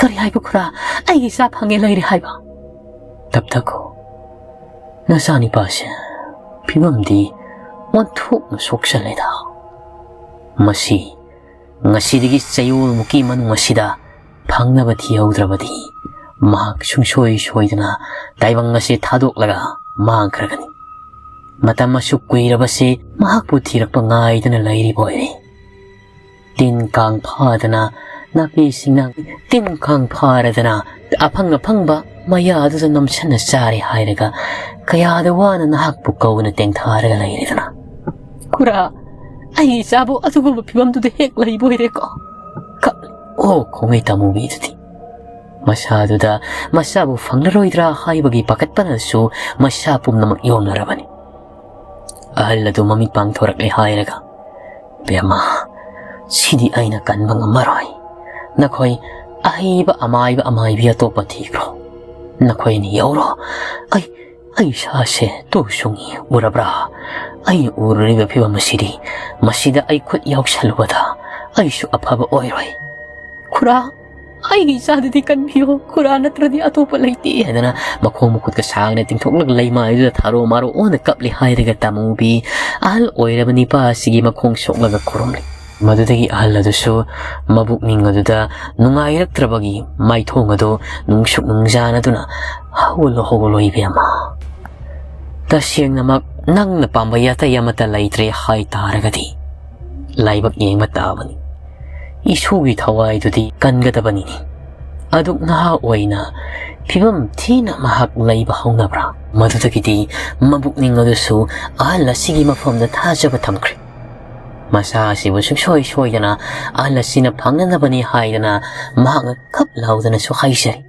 ꯀꯔꯤ ꯍꯥꯏꯕ ꯈꯨꯔꯥ? ꯑꯩꯒꯤ ꯏꯆꯥ ꯐꯪꯉꯦ ꯂꯩꯔꯦ ꯍꯥꯏꯕ? ꯇꯞꯊꯈꯣ꯫ ꯅꯆꯥꯅꯤꯄꯥꯁꯦ ꯐꯤꯕꯝꯗꯤ ꯑꯣꯟꯊꯣꯛꯅ ꯁꯣꯛꯆꯜꯂꯦꯗ꯫ ꯃꯁꯤ ꯉꯁꯤꯗꯒꯤ ꯆꯌꯣꯜꯃꯨꯛꯀꯤ ꯃꯅꯨꯡ ꯑꯁꯤꯗ ꯐꯪꯅꯕ ꯊꯤꯍꯧꯗ꯭ꯔꯕꯗꯤ ꯃꯍꯥꯛ ꯁꯨꯡꯁꯣꯏ ꯁꯣꯏꯗꯅ ꯇꯥꯏꯕꯪ ꯑꯁꯤ ꯊꯥꯗꯣꯛꯂꯒ ꯃꯥꯡꯈ꯭ꯔꯒꯅꯤ꯫ ꯃꯇꯝ ꯑꯁꯨꯛ ꯀꯨꯏꯔꯕꯁꯤ ꯃꯍꯥꯛꯄꯨ ꯊꯤꯔꯛꯄ ꯉꯥꯏꯗꯨꯅ ꯂꯩꯔꯤꯕ ꯑꯣꯏꯔꯦ꯫ ꯇꯤꯟ ꯀꯥꯡ ꯐꯥꯗꯅ, ꯅꯥꯄꯤꯁꯤꯡꯅ ꯇꯤꯟ ꯀꯥꯡ ꯐꯥꯔꯗꯅ, ꯑꯐꯪ ꯑꯐꯪꯕ ꯃꯌꯥꯗꯨꯗ ꯅꯝꯁꯤꯟꯅ ꯆꯥꯔꯦ ꯍꯥꯏꯔꯒ ꯀꯌꯥꯗ ꯋꯥꯅ ꯅꯍꯥꯛꯄꯨ ꯀꯧꯅ ꯇꯦꯡꯊꯥꯔꯒ ꯂꯩꯔꯦꯗꯅ꯫ ꯈꯨꯔꯥ, ꯑꯩ ꯏꯆꯥꯕꯨ ꯑꯗꯨꯒꯨꯝꯕ ꯐꯤꯕꯝꯗꯨꯗ ꯍꯦꯛ ꯂꯩꯕ ꯑꯣꯏꯔꯦꯀꯣ?" ꯀꯞ-, ꯑꯣ, ꯈꯣꯡꯉꯩ ꯇꯥꯃꯨꯕꯤꯗꯨꯗꯤ ꯃꯁꯥꯗꯨꯗ ꯃꯆꯥꯕꯨ ꯐꯪꯂꯔꯣꯏꯗ꯭ꯔꯥ ꯍꯥꯏꯕꯒꯤ ꯄꯥꯈꯠꯄꯅꯁꯨ ꯃꯁꯥ ꯄꯨꯝꯅꯃꯛ ꯌꯣꯝꯂꯔꯕꯅꯤ꯫ ꯑꯍꯜ ꯑꯗꯨ ꯃꯃꯤꯠ ꯄꯥꯡꯊꯣꯔꯛꯂꯦ ꯍꯥꯏꯔꯒ, "ꯕꯦꯝꯃ, ꯁꯤꯗꯤ ꯑꯩꯅ ꯀꯟꯕ ꯉꯝꯃꯔꯣꯏ꯫ ꯅꯈꯣꯏ ꯑꯍꯩꯕ ꯑꯃꯥꯏꯕ ꯑꯃꯥꯏꯕꯤ ꯑꯇꯣꯞꯄ ꯊꯤꯈ꯭ꯔꯣ꯫ ꯅꯈꯣꯏ ꯑꯅꯤ ꯌꯧꯔꯣ꯫ ꯑꯩ, ꯑꯩ ꯏꯁꯥꯁꯦ ꯇꯨ ꯁꯨꯡꯉꯤ, ꯎꯔꯕ꯭ꯔꯥ? ꯑꯩꯅ ꯎꯔꯨꯔꯤꯕ ꯐꯤꯕꯝ ꯑꯁꯤꯗꯤ ꯃꯁꯤꯗ ꯑꯩ ꯈꯨꯠ ꯌꯥꯎꯁꯜꯂꯨꯕꯗ ꯑꯩꯁꯨ ꯑꯐꯕ ꯑꯣꯏꯔꯣꯏ꯫ ꯈꯨꯔꯥ, ꯑꯩꯒꯤ ꯏꯆꯥꯗꯨꯗꯤ ꯀꯟꯕꯤꯌꯣ, ꯈꯨꯔꯥ ꯅꯠꯇ꯭ꯔꯗꯤ ꯑꯇꯣꯞꯄ ꯂꯩꯇꯦ" ꯍꯥꯏꯗꯅ ꯃꯈꯣꯡ ꯃꯈꯨꯠꯀ ꯁꯥꯡꯅ ꯇꯤꯡꯊꯣꯛꯂꯒ ꯂꯩꯃꯥꯏꯗꯨꯗ ꯊꯥꯔꯣ ꯃꯥꯔꯣ ꯑꯣꯟꯅ ꯀꯞꯂꯤ ꯍꯥꯏꯔꯒ ꯇꯥꯃꯨꯕꯤ ꯑꯍꯜ ꯑꯣꯏꯔꯕ ꯅꯤꯄꯥ ꯑꯁꯤꯒꯤ ꯃꯈꯣꯡ ꯁꯣꯛꯂꯒ ꯈꯨꯔꯨꯝꯂꯤ꯫ ꯃꯗꯨꯗꯒꯤ ꯑꯍꯜ ꯑꯗꯨꯁꯨ ꯃꯕꯨꯛꯅꯤꯡ ꯑꯗꯨꯗ ꯅꯨꯡꯉꯥꯏꯔꯛꯇ꯭ꯔꯕꯒꯤ ꯃꯥꯏꯊꯣꯡ ꯑꯗꯨ ꯅꯨꯡꯁꯨꯛ ꯅꯨꯡꯖꯥꯅꯗꯨꯅ, "ꯍꯧꯒꯠꯂꯣ, ꯍꯧꯒꯠꯂꯣ, ꯏꯕꯦꯝꯃ꯫ ꯇꯁꯦꯡꯅꯃꯛ ꯅꯪꯅ ꯄꯥꯝꯕ ꯑꯇꯩ ꯑꯃꯠꯇ ꯂꯩꯇ꯭ꯔꯦ ꯍꯥꯏ ꯇꯥꯔꯒꯗꯤ ꯂꯥꯏꯕꯛ ꯌꯦꯡꯕ ꯇꯥꯕꯅꯤ꯫ ꯏꯁꯨꯒꯤ ꯊꯋꯥꯏꯗꯨꯗꯤ ꯀꯟꯒꯗꯕꯅꯤꯅꯦ꯫ ꯑꯗꯨꯛ ꯅꯍꯥ ꯑꯣꯏꯅ ꯐꯤꯕꯝ ꯊꯤꯅ ꯃꯍꯥꯛ ꯂꯩꯕ ꯍꯧꯅꯕ꯭ꯔꯥ?" ꯃꯗꯨꯗꯒꯤꯗꯤ ꯃꯕꯨꯛꯅꯤꯡ ꯑꯗꯨꯁꯨ ꯑꯍꯜ ꯑꯁꯤꯒꯤ ꯃꯐꯝꯗ ꯊꯥꯖꯕ ꯊꯝꯈ꯭ꯔꯦ꯫ ꯃꯆꯥ ꯑꯁꯤꯕꯨ ꯁꯨꯡꯁꯣꯏ ꯁꯣꯏꯗꯅ ꯑꯍꯜ ꯑꯁꯤꯅ ꯐꯪꯅꯅꯕꯅꯤ ꯍꯥꯏꯗꯅ ꯃꯍꯥꯛꯅ ꯀꯞ ꯂꯥꯎꯗꯅꯁꯨ ꯍꯥꯏꯖꯔꯤ꯫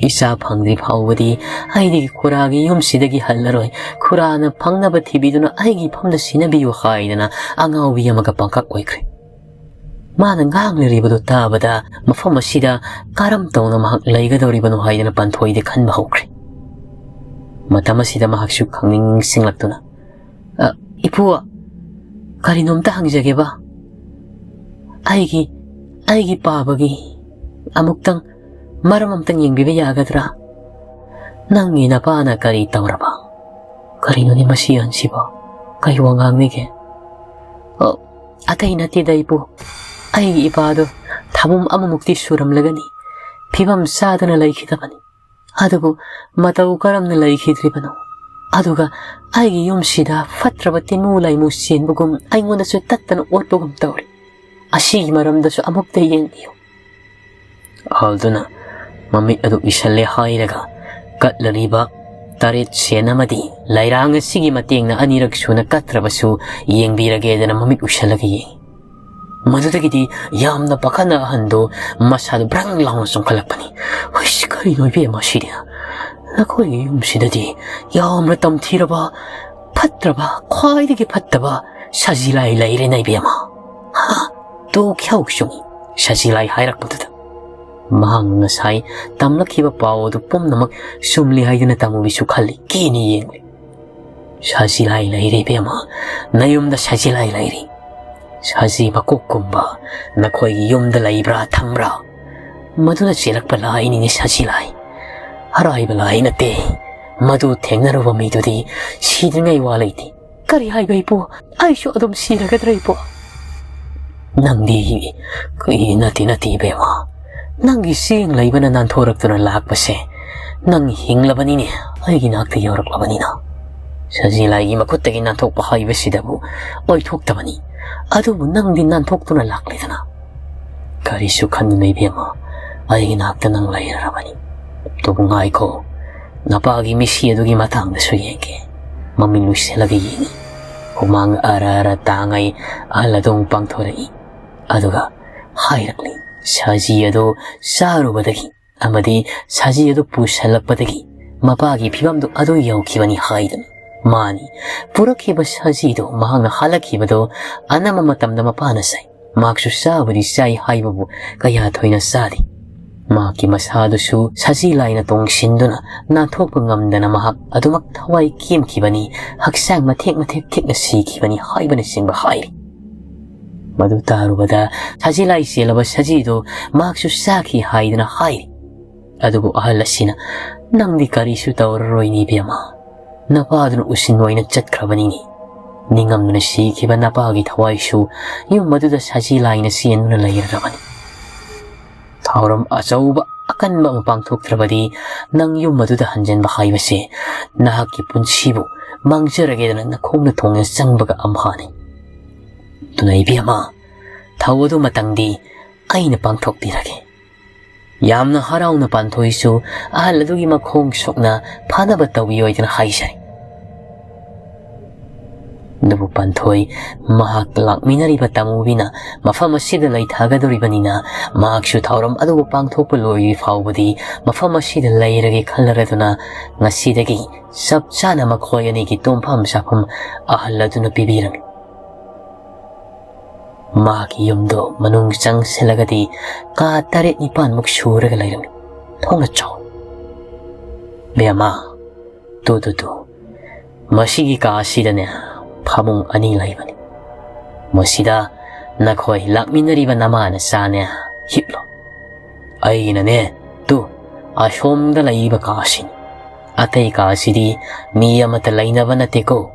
"ꯏꯆꯥ ꯐꯪꯗ꯭ꯔꯤ ꯐꯥꯎꯕꯗꯤ ꯑꯩꯗꯤ ꯈꯨꯔꯥꯒꯤ ꯌꯨꯝꯁꯤꯗꯒꯤ ꯍꯜꯂꯔꯣꯏ꯫ ꯈꯨꯔꯥꯅ ꯐꯪꯅꯕ ꯊꯤꯕꯤꯗꯨꯅ ꯑꯩꯒꯤ ꯏꯐꯝꯗ ꯁꯤꯟꯅꯕꯤꯌꯨ" ꯍꯥꯏꯗꯅ ꯑꯉꯥꯎꯕꯤ ꯑꯃꯒ ꯄꯪꯀꯞ ꯑꯣꯏꯈ꯭ꯔꯦ꯫ ꯃꯥꯅ ꯉꯥꯡꯂꯤꯕꯗꯨ ꯇꯥꯕꯗ ꯃꯐꯝ ꯑꯁꯤꯗ ꯀꯔꯝ ꯇꯧꯅ ꯃꯍꯥꯛ ꯂꯩꯒꯗꯧꯔꯤꯕꯅꯣ ꯍꯥꯏꯗꯅ ꯄꯟꯊꯣꯏꯗꯤ ꯈꯟꯕ ꯍꯧꯈ꯭ꯔꯦ꯫ ꯃꯇꯝ ꯑꯁꯤꯗ ꯃꯍꯥꯛꯁꯨ ꯈꯪꯅꯤꯡ ꯅꯤꯡꯁꯤꯡꯂꯛꯇꯨꯅ, "ꯑ, ꯏꯄꯨ, ꯀꯔꯤꯅꯣꯝꯇ ꯍꯪꯖꯒꯦꯕ꯫ ꯑꯩꯒꯤ, ꯑꯩꯒꯤ ꯄꯥꯕꯒꯤ ꯑꯃꯨꯛꯇꯪ ꯃꯔꯝ ꯑꯝꯇꯪ ꯌꯦꯡꯕꯤꯕ ꯌꯥꯒꯗ꯭ꯔꯥ? ꯅꯪꯒꯤ ꯅꯄꯥꯅ ꯀꯔꯤ ꯇꯧꯔꯕ? ꯀꯔꯤꯅꯣꯅꯦ ꯃꯁꯤ ꯑꯍꯟꯁꯤꯕꯣ? ꯀꯔꯤ ꯋꯥꯉꯥꯡꯅꯤꯒꯦ?" "ꯑꯣ, ꯑꯇꯩ ꯅꯠꯇꯦꯗ ꯏꯄꯨ꯫ ꯑꯩꯒꯤ ꯏꯄꯥꯗꯣ ꯊꯥꯕꯨꯝ ꯑꯃꯃꯨꯛꯇꯤ ꯁꯨꯔꯝꯂꯒꯅꯤ꯫ ꯐꯤꯕꯝ ꯆꯥꯗꯅ ꯂꯩꯈꯤꯗꯕꯅꯤ꯫ ꯑꯗꯨꯕꯨ ꯃꯇꯧ ꯀꯔꯝꯅ ꯂꯩꯈꯤꯗ꯭ꯔꯤꯕꯅꯣ? ꯑꯗꯨꯒ ꯑꯩꯒꯤ ꯌꯨꯝꯁꯤꯗ ꯐꯠꯇ꯭ꯔꯕ ꯇꯤꯟꯃꯨ ꯂꯥꯏꯃꯨ ꯆꯦꯟꯕꯒꯨꯝ ꯑꯩꯉꯣꯟꯗꯁꯨ ꯇꯠꯇꯅ ꯑꯣꯠꯄꯒꯨꯝ ꯇꯧꯔꯤ꯫ ꯑꯁꯤꯒꯤ ꯃꯔꯝꯗꯁꯨ ꯑꯃꯨꯛꯇ ꯌꯦꯡꯕꯤꯌꯨ"꯫ ꯑꯍꯜꯗꯨꯅ ꯃꯃꯤꯠ ꯑꯗꯨ ꯎꯏꯁꯜꯂꯦ ꯍꯥꯏꯔꯒ ꯀꯠꯂꯔꯤꯕ ꯇꯔꯦꯠ ꯁꯦꯟ ꯑꯃꯗꯤ ꯂꯩꯔꯥꯡ ꯑꯁꯤꯒꯤ ꯃꯇꯦꯡꯅ ꯑꯅꯤꯔꯛ ꯁꯨꯅ ꯀꯠꯇ꯭ꯔꯕꯁꯨ ꯌꯦꯡꯕꯤꯔꯒꯦꯗꯅ ꯃꯃꯤꯠ ꯎꯏꯁꯜꯂꯒ ꯌꯦꯡꯉꯤ꯫ ꯃꯗꯨꯗꯒꯤꯗꯤ ꯌꯥꯝꯅ ꯄꯥꯈꯠꯅ ꯑꯍꯟꯗꯨ ꯃꯁꯥꯗꯨ ꯕ꯭ꯔꯪ ꯂꯥꯎꯅ ꯆꯣꯡꯈꯠꯂꯛꯄꯅꯤ꯫ "ꯍꯨꯏꯁ, ꯀꯔꯤꯅꯣ ꯏꯕꯦꯝꯃ ꯁꯤꯗꯤ? ꯅꯈꯣꯏꯒꯤ ꯌꯨꯝꯁꯤꯗꯗꯤ ꯌꯥꯝꯅ ꯇꯝꯊꯤꯔꯕ, ꯐꯠꯇ꯭ꯔꯕ, ꯈ꯭ꯋꯥꯏꯗꯒꯤ ꯐꯠꯇꯕ ꯁꯖꯤꯂꯥꯏ ꯂꯩꯔꯦꯅ ꯏꯕꯦꯝꯃ꯫ ꯍꯥ? ꯇꯨ ꯈ꯭ꯌꯥꯎ ꯆꯨꯡꯉꯤ ꯁꯖꯤꯂꯥꯏ ꯍꯥꯏꯔꯛꯄꯗꯨꯗ꯫ ꯃꯍꯥꯛꯅ ꯉꯁꯥꯏ ꯇꯝꯂꯛꯈꯤꯕ ꯄꯥꯎ ꯑꯗꯨ ꯄꯨꯝꯅꯃꯛ ꯆꯨꯝꯂꯤ ꯍꯥꯏꯗꯨꯅ ꯇꯝꯃꯨꯕꯤꯁꯨ ꯈꯜꯂꯤ, ꯀꯤꯅ ꯌꯦꯡꯂꯤ꯫ ꯁꯖꯤꯂꯥꯏ ꯂꯩꯔꯦ ꯏꯕꯦꯝꯃ, ꯅꯌꯨꯝꯗ ꯁꯖꯤꯂꯥꯏ ꯂꯩꯔꯦ꯫ ꯁꯖꯤ ꯃꯀꯣꯛꯀꯨꯝꯕ ꯅꯈꯣꯏꯒꯤ ꯌꯨꯝꯗ ꯂꯩꯕ꯭ꯔꯥ ꯊꯝꯕ꯭ꯔꯥ? ꯃꯗꯨꯅ ꯆꯦꯜꯂꯛꯄ ꯂꯥꯏꯅꯤꯅꯦ ꯁꯖꯤꯂꯥꯏ꯫ ꯑꯔꯥꯏꯕ ꯂꯥꯏ ꯅꯠꯇꯦ꯫ ꯃꯗꯨ ꯊꯦꯡꯅꯔꯨꯕ ꯃꯤꯗꯨꯗꯤ ꯁꯤꯗ꯭ꯔꯤꯉꯩ ꯋꯥ ꯂꯩꯇꯦ꯫ ꯀꯔꯤ ꯍꯥꯏꯕ ꯏꯄꯨ? ꯑꯩꯁꯨ ꯑꯗꯨꯝ ꯁꯤꯔꯒꯗ꯭ꯔꯥ ꯏꯄꯨ? ꯅꯪꯗꯤ ꯀꯨꯏ ꯅꯠꯇꯦ ꯅꯠꯇꯦ ꯏꯕꯦꯝꯃ꯫ ꯅꯪꯒꯤ ꯆꯦꯡ ꯂꯩꯕꯅ ꯅꯥꯟꯊꯣꯔꯛꯇꯨꯅ ꯂꯥꯛꯄꯁꯦ ꯅꯪ ꯍꯤꯡꯂꯕꯅꯤꯅꯦ, ꯑꯩꯒꯤ ꯅꯥꯛꯇ ꯌꯧꯔꯛꯂꯕꯅꯤꯅ꯫ ꯁꯖꯤꯂꯥꯏꯒꯤ ꯃꯈꯨꯠꯇꯒꯤ ꯅꯥꯟꯊꯣꯛꯄ ꯍꯥꯏꯕꯁꯤꯗꯕꯨ ꯑꯣꯏꯊꯣꯛꯇꯕꯅꯤ꯫ ꯑꯗꯨꯕꯨ ꯅꯪꯗꯤ ꯅꯥꯟꯊꯣꯛꯇꯨꯅ ꯂꯥꯛꯂꯦꯗꯅ꯫ ꯀꯔꯤꯁꯨ ꯈꯟꯒꯅꯨ ꯏꯕꯦꯝꯃ, ꯑꯩꯒꯤ ꯅꯥꯛꯇ ꯅꯪ ꯂꯩꯔꯔꯕꯅꯤ꯫ ꯑꯗꯨꯕꯨ ꯉꯥꯏꯈꯣ, ꯅꯄꯥꯒꯤ ꯃꯤꯁꯤ ꯑꯗꯨꯒꯤ ꯃꯇꯥꯡꯗꯁꯨ ꯌꯦꯡꯒꯦ꯫ ꯃꯃꯤꯠ ꯂꯨꯏꯁꯤꯜꯂꯒ ꯌꯦꯡꯉꯤ꯫ ꯍꯨꯃꯥꯡ ꯑꯔ ꯑꯔ ꯇꯥꯡꯉꯩ ꯑꯍꯜ ꯑꯗꯨ ꯑꯃꯨꯛ ꯄꯥꯡꯊꯣꯔꯛꯏ꯫ ꯑꯗꯨꯒ ꯍꯥꯏꯔꯛꯂꯤ, ꯁꯖꯤ ꯑꯗꯨ ꯆꯥꯔꯨꯕꯗꯒꯤ ꯑꯃꯗꯤ ꯁꯖꯤ ꯑꯗꯨ ꯄꯨꯁꯜꯂꯛꯄꯗꯒꯤ ꯃꯄꯥꯒꯤ ꯐꯤꯕꯝꯗꯨ ꯑꯗꯨ ꯌꯧꯈꯤꯕꯅꯤ ꯍꯥꯏꯗꯨꯅ꯫ ꯃꯥꯅꯤ, ꯄꯨꯔꯛꯈꯤꯕ ꯁꯖꯤꯗꯨ ꯃꯍꯥꯛꯅ ꯍꯜꯂꯛꯈꯤꯕꯗꯨ ꯑꯅꯝꯕ ꯃꯇꯝꯗ ꯃꯄꯥꯅ ꯆꯥꯏ꯫ ꯃꯍꯥꯛꯁꯨ ꯆꯥꯕꯨꯗꯤ ꯆꯥꯏ ꯍꯥꯏꯕꯕꯨ ꯀꯌꯥ ꯊꯣꯏꯅ ꯆꯥꯗꯦ꯫ ꯃꯍꯥꯛꯀꯤ ꯃꯁꯥꯗꯨꯁꯨ ꯁꯖꯤ ꯂꯥꯏꯅ ꯇꯣꯡꯁꯤꯟꯗꯨꯅ ꯅꯥꯟꯊꯣꯛꯄ ꯉꯝꯗꯅ ꯃꯍꯥꯛ ꯑꯗꯨꯃꯛ ꯊꯋꯥꯏ ꯀꯦꯝꯈꯤꯕꯅꯤ, ꯍꯛꯆꯥꯡ ꯃꯊꯦꯛ ꯃꯊꯦꯛ ꯊꯦꯛꯅ ꯁꯤꯈꯤꯕꯅꯤ ꯍꯥꯏꯕꯅꯆꯤꯡꯕ ꯍꯥꯏꯔꯤ꯫ ꯃꯗꯨ ꯇꯥꯔꯨꯕꯗ ꯁꯖꯤ ꯂꯥꯏ ꯆꯦꯜꯂꯕ ꯁꯖꯤꯗꯨ ꯃꯍꯥꯛꯁꯨ ꯆꯥꯈꯤ ꯍꯥꯏꯗꯨꯅ ꯍꯥꯏꯔꯤ꯫ ꯑꯗꯨꯕꯨ ꯑꯍꯜ ꯑꯁꯤꯅ, "ꯅꯪꯗꯤ ꯀꯔꯤꯁꯨ ꯇꯧꯔꯔꯣꯏꯅꯤ ꯏꯕꯦꯝꯃ, ꯅꯄꯥꯗꯨꯅ ꯎꯁꯤꯟ ꯑꯣꯏꯅ ꯆꯠꯈ꯭ꯔꯕꯅꯤꯅꯦ꯫ ꯅꯤꯡꯉꯝꯗꯅ ꯁꯤꯈꯤꯕ ꯅꯄꯥꯒꯤ ꯊꯋꯥꯏꯁꯨ ꯌꯨꯝ ꯑꯗꯨꯗ ꯁꯖꯤ ꯂꯥꯏꯅ ꯆꯦꯟꯗꯨꯅ ꯂꯩꯔꯔꯕꯅꯤ꯫ ꯊꯧꯔꯝ ꯑꯆꯧꯕ ꯑꯀꯟꯕ ꯑꯃ ꯄꯥꯡꯊꯣꯛꯇ꯭ꯔꯕꯗꯤ ꯅꯪ ꯌꯨꯝ ꯑꯗꯨꯗ ꯍꯟꯖꯤꯟꯕ ꯍꯥꯏꯕꯁꯦ ꯅꯍꯥꯛꯀꯤ ꯄꯨꯟꯁꯤꯕꯨ ꯃꯥꯡꯖꯔꯒꯦꯗꯅ ꯅꯈꯣꯡꯅ ꯊꯣꯡꯅ ꯆꯪꯕꯒ ꯑꯝꯍꯥꯅꯤ꯫ ꯑꯗꯨꯅ ꯏꯕꯦꯝꯃ, ꯊꯧ ꯑꯗꯨ ꯃꯇꯪꯗꯤ ꯑꯩꯅ ꯄꯥꯡꯊꯣꯛꯄꯤꯔꯒꯦ꯫" ꯌꯥꯝꯅ ꯍꯔꯥꯎꯅ ꯄꯥꯟꯊꯣꯏꯁꯨ ꯑꯍꯜ ꯑꯗꯨꯒꯤ ꯃꯈꯣꯡ ꯁꯣꯛꯅ ꯐꯅꯕ ꯇꯧꯕꯤꯌꯣꯏꯗꯅ ꯍꯥꯏꯖꯔꯤ꯫ ꯑꯗꯨꯕꯨ ꯄꯥꯟꯊꯣꯏ ꯃꯍꯥꯛ ꯂꯥꯛꯃꯤꯟꯅꯔꯤꯕ ꯇꯥꯃꯨꯕꯤꯅ ꯃꯐꯝ ꯑꯁꯤꯗ ꯂꯩꯊꯒꯗꯧꯔꯤꯕꯅꯤꯅ ꯃꯍꯥꯛꯁꯨ ꯊꯧꯔꯝ ꯑꯗꯨꯕꯨ ꯄꯥꯡꯊꯣꯛꯄ ꯂꯣꯏꯕ ꯐꯥꯎꯕꯗꯤ ꯃꯐꯝ ꯑꯁꯤꯗ ꯂꯩꯔꯒꯦ ꯈꯜꯂꯔꯗꯨꯅ ꯉꯁꯤꯗꯒꯤ ꯆꯞ ꯆꯥꯅ ꯃꯈꯣꯏ ꯑꯅꯤꯒꯤ ꯇꯨꯝꯐꯝ ꯆꯥꯐꯝ ꯑꯍꯜ ꯑꯗꯨꯅ ꯄꯤꯕꯤꯔꯝꯃꯤ꯫ ꯃꯍꯥꯛꯀꯤ ꯌꯨꯝꯗꯣ ꯃꯅꯨꯡ ꯆꯪꯁꯤꯜꯂꯒꯗꯤ ꯀꯥ ꯇꯔꯦꯠ ꯅꯤꯄꯥꯟꯃꯨꯛ ꯁꯨꯔꯒ ꯂꯩꯔꯝꯃꯤ꯫ ꯊꯣꯡꯅ ꯆꯥꯎ꯫ ꯕꯦꯝꯃ, ꯇꯨ, ꯇꯨ, ꯇꯨ꯫ ꯃꯁꯤꯒꯤ ꯀꯥ ꯑꯁꯤꯗꯅꯦ ꯐꯃꯨꯡ ꯑꯅꯤ ꯂꯩꯕꯅꯤ꯫ ꯃꯁꯤꯗ ꯅꯈꯣꯏ ꯂꯥꯛꯃꯤꯟꯅꯔꯤꯕ ꯅꯃꯥ ꯅꯆꯥꯅꯦ ꯍꯤꯞꯂꯣ꯫ ꯑꯩꯒꯤꯅꯅꯦ, ꯇꯨ, ꯑꯁꯣꯝꯗ ꯂꯩꯔꯤꯕ ꯀꯥꯁꯤꯅꯤ꯫ ꯑꯇꯩ ꯀꯥꯁꯤꯗꯤ ꯃꯤ ꯑꯃꯠꯇ ꯂꯩꯅꯕ ꯅꯠꯇꯦꯀꯣ꯫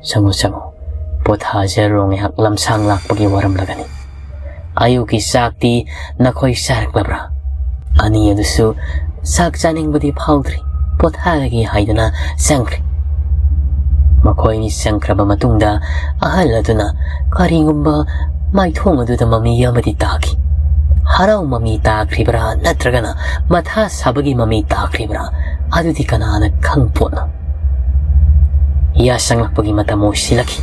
ꯆꯪꯉꯨ, ꯆꯪꯉꯨ꯫ ꯄꯣꯊꯥꯖꯔꯣ ꯉꯥꯏꯍꯥꯛ, ꯂꯝꯁꯥꯡ ꯂꯥꯛꯄꯒꯤ ꯋꯥꯔꯝꯂꯒꯅꯤ꯫ ꯑꯌꯨꯛꯀꯤ ꯆꯥꯛꯇꯤ ꯅꯈꯣꯏ ꯆꯥꯔꯛꯂꯕ꯭ꯔꯥ? ꯑꯅꯤ ꯑꯗꯨꯁꯨ ꯆꯥꯛ ꯆꯥꯅꯤꯡꯕꯗꯤ ꯐꯥꯎꯗ꯭ꯔꯤ, ꯄꯣꯊꯥꯔꯒꯦ ꯍꯥꯏꯗꯨꯅ ꯆꯪꯈ꯭ꯔꯦ꯫ ꯃꯈꯣꯏꯅꯤ ꯆꯪꯈ꯭ꯔꯕ ꯃꯇꯨꯡꯗ ꯑꯍꯜ ꯑꯗꯨꯅ ꯀꯔꯤꯒꯨꯝꯕ ꯃꯥꯏꯊꯣꯡ ꯑꯗꯨꯗ ꯃꯃꯤ ꯑꯃꯗꯤ ꯇꯥꯈꯤ꯫ ꯍꯔꯥꯎ ꯃꯃꯤ ꯇꯥꯈ꯭ꯔꯤꯕ꯭ꯔꯥ ꯅꯠꯇ꯭ꯔꯒꯅ ꯃꯊꯥ ꯁꯥꯕꯒꯤ ꯃꯃꯤ ꯇꯥꯈ꯭ꯔꯤꯕ꯭ꯔꯥ, ꯑꯗꯨꯗꯤ ꯀꯅꯥꯅ ꯈꯪꯄꯣꯠꯅꯣ? ꯌꯥꯁꯪꯂꯛꯄꯒꯤ ꯃꯇꯝ ꯑꯣꯏꯁꯤꯜꯂꯛꯈꯤ꯫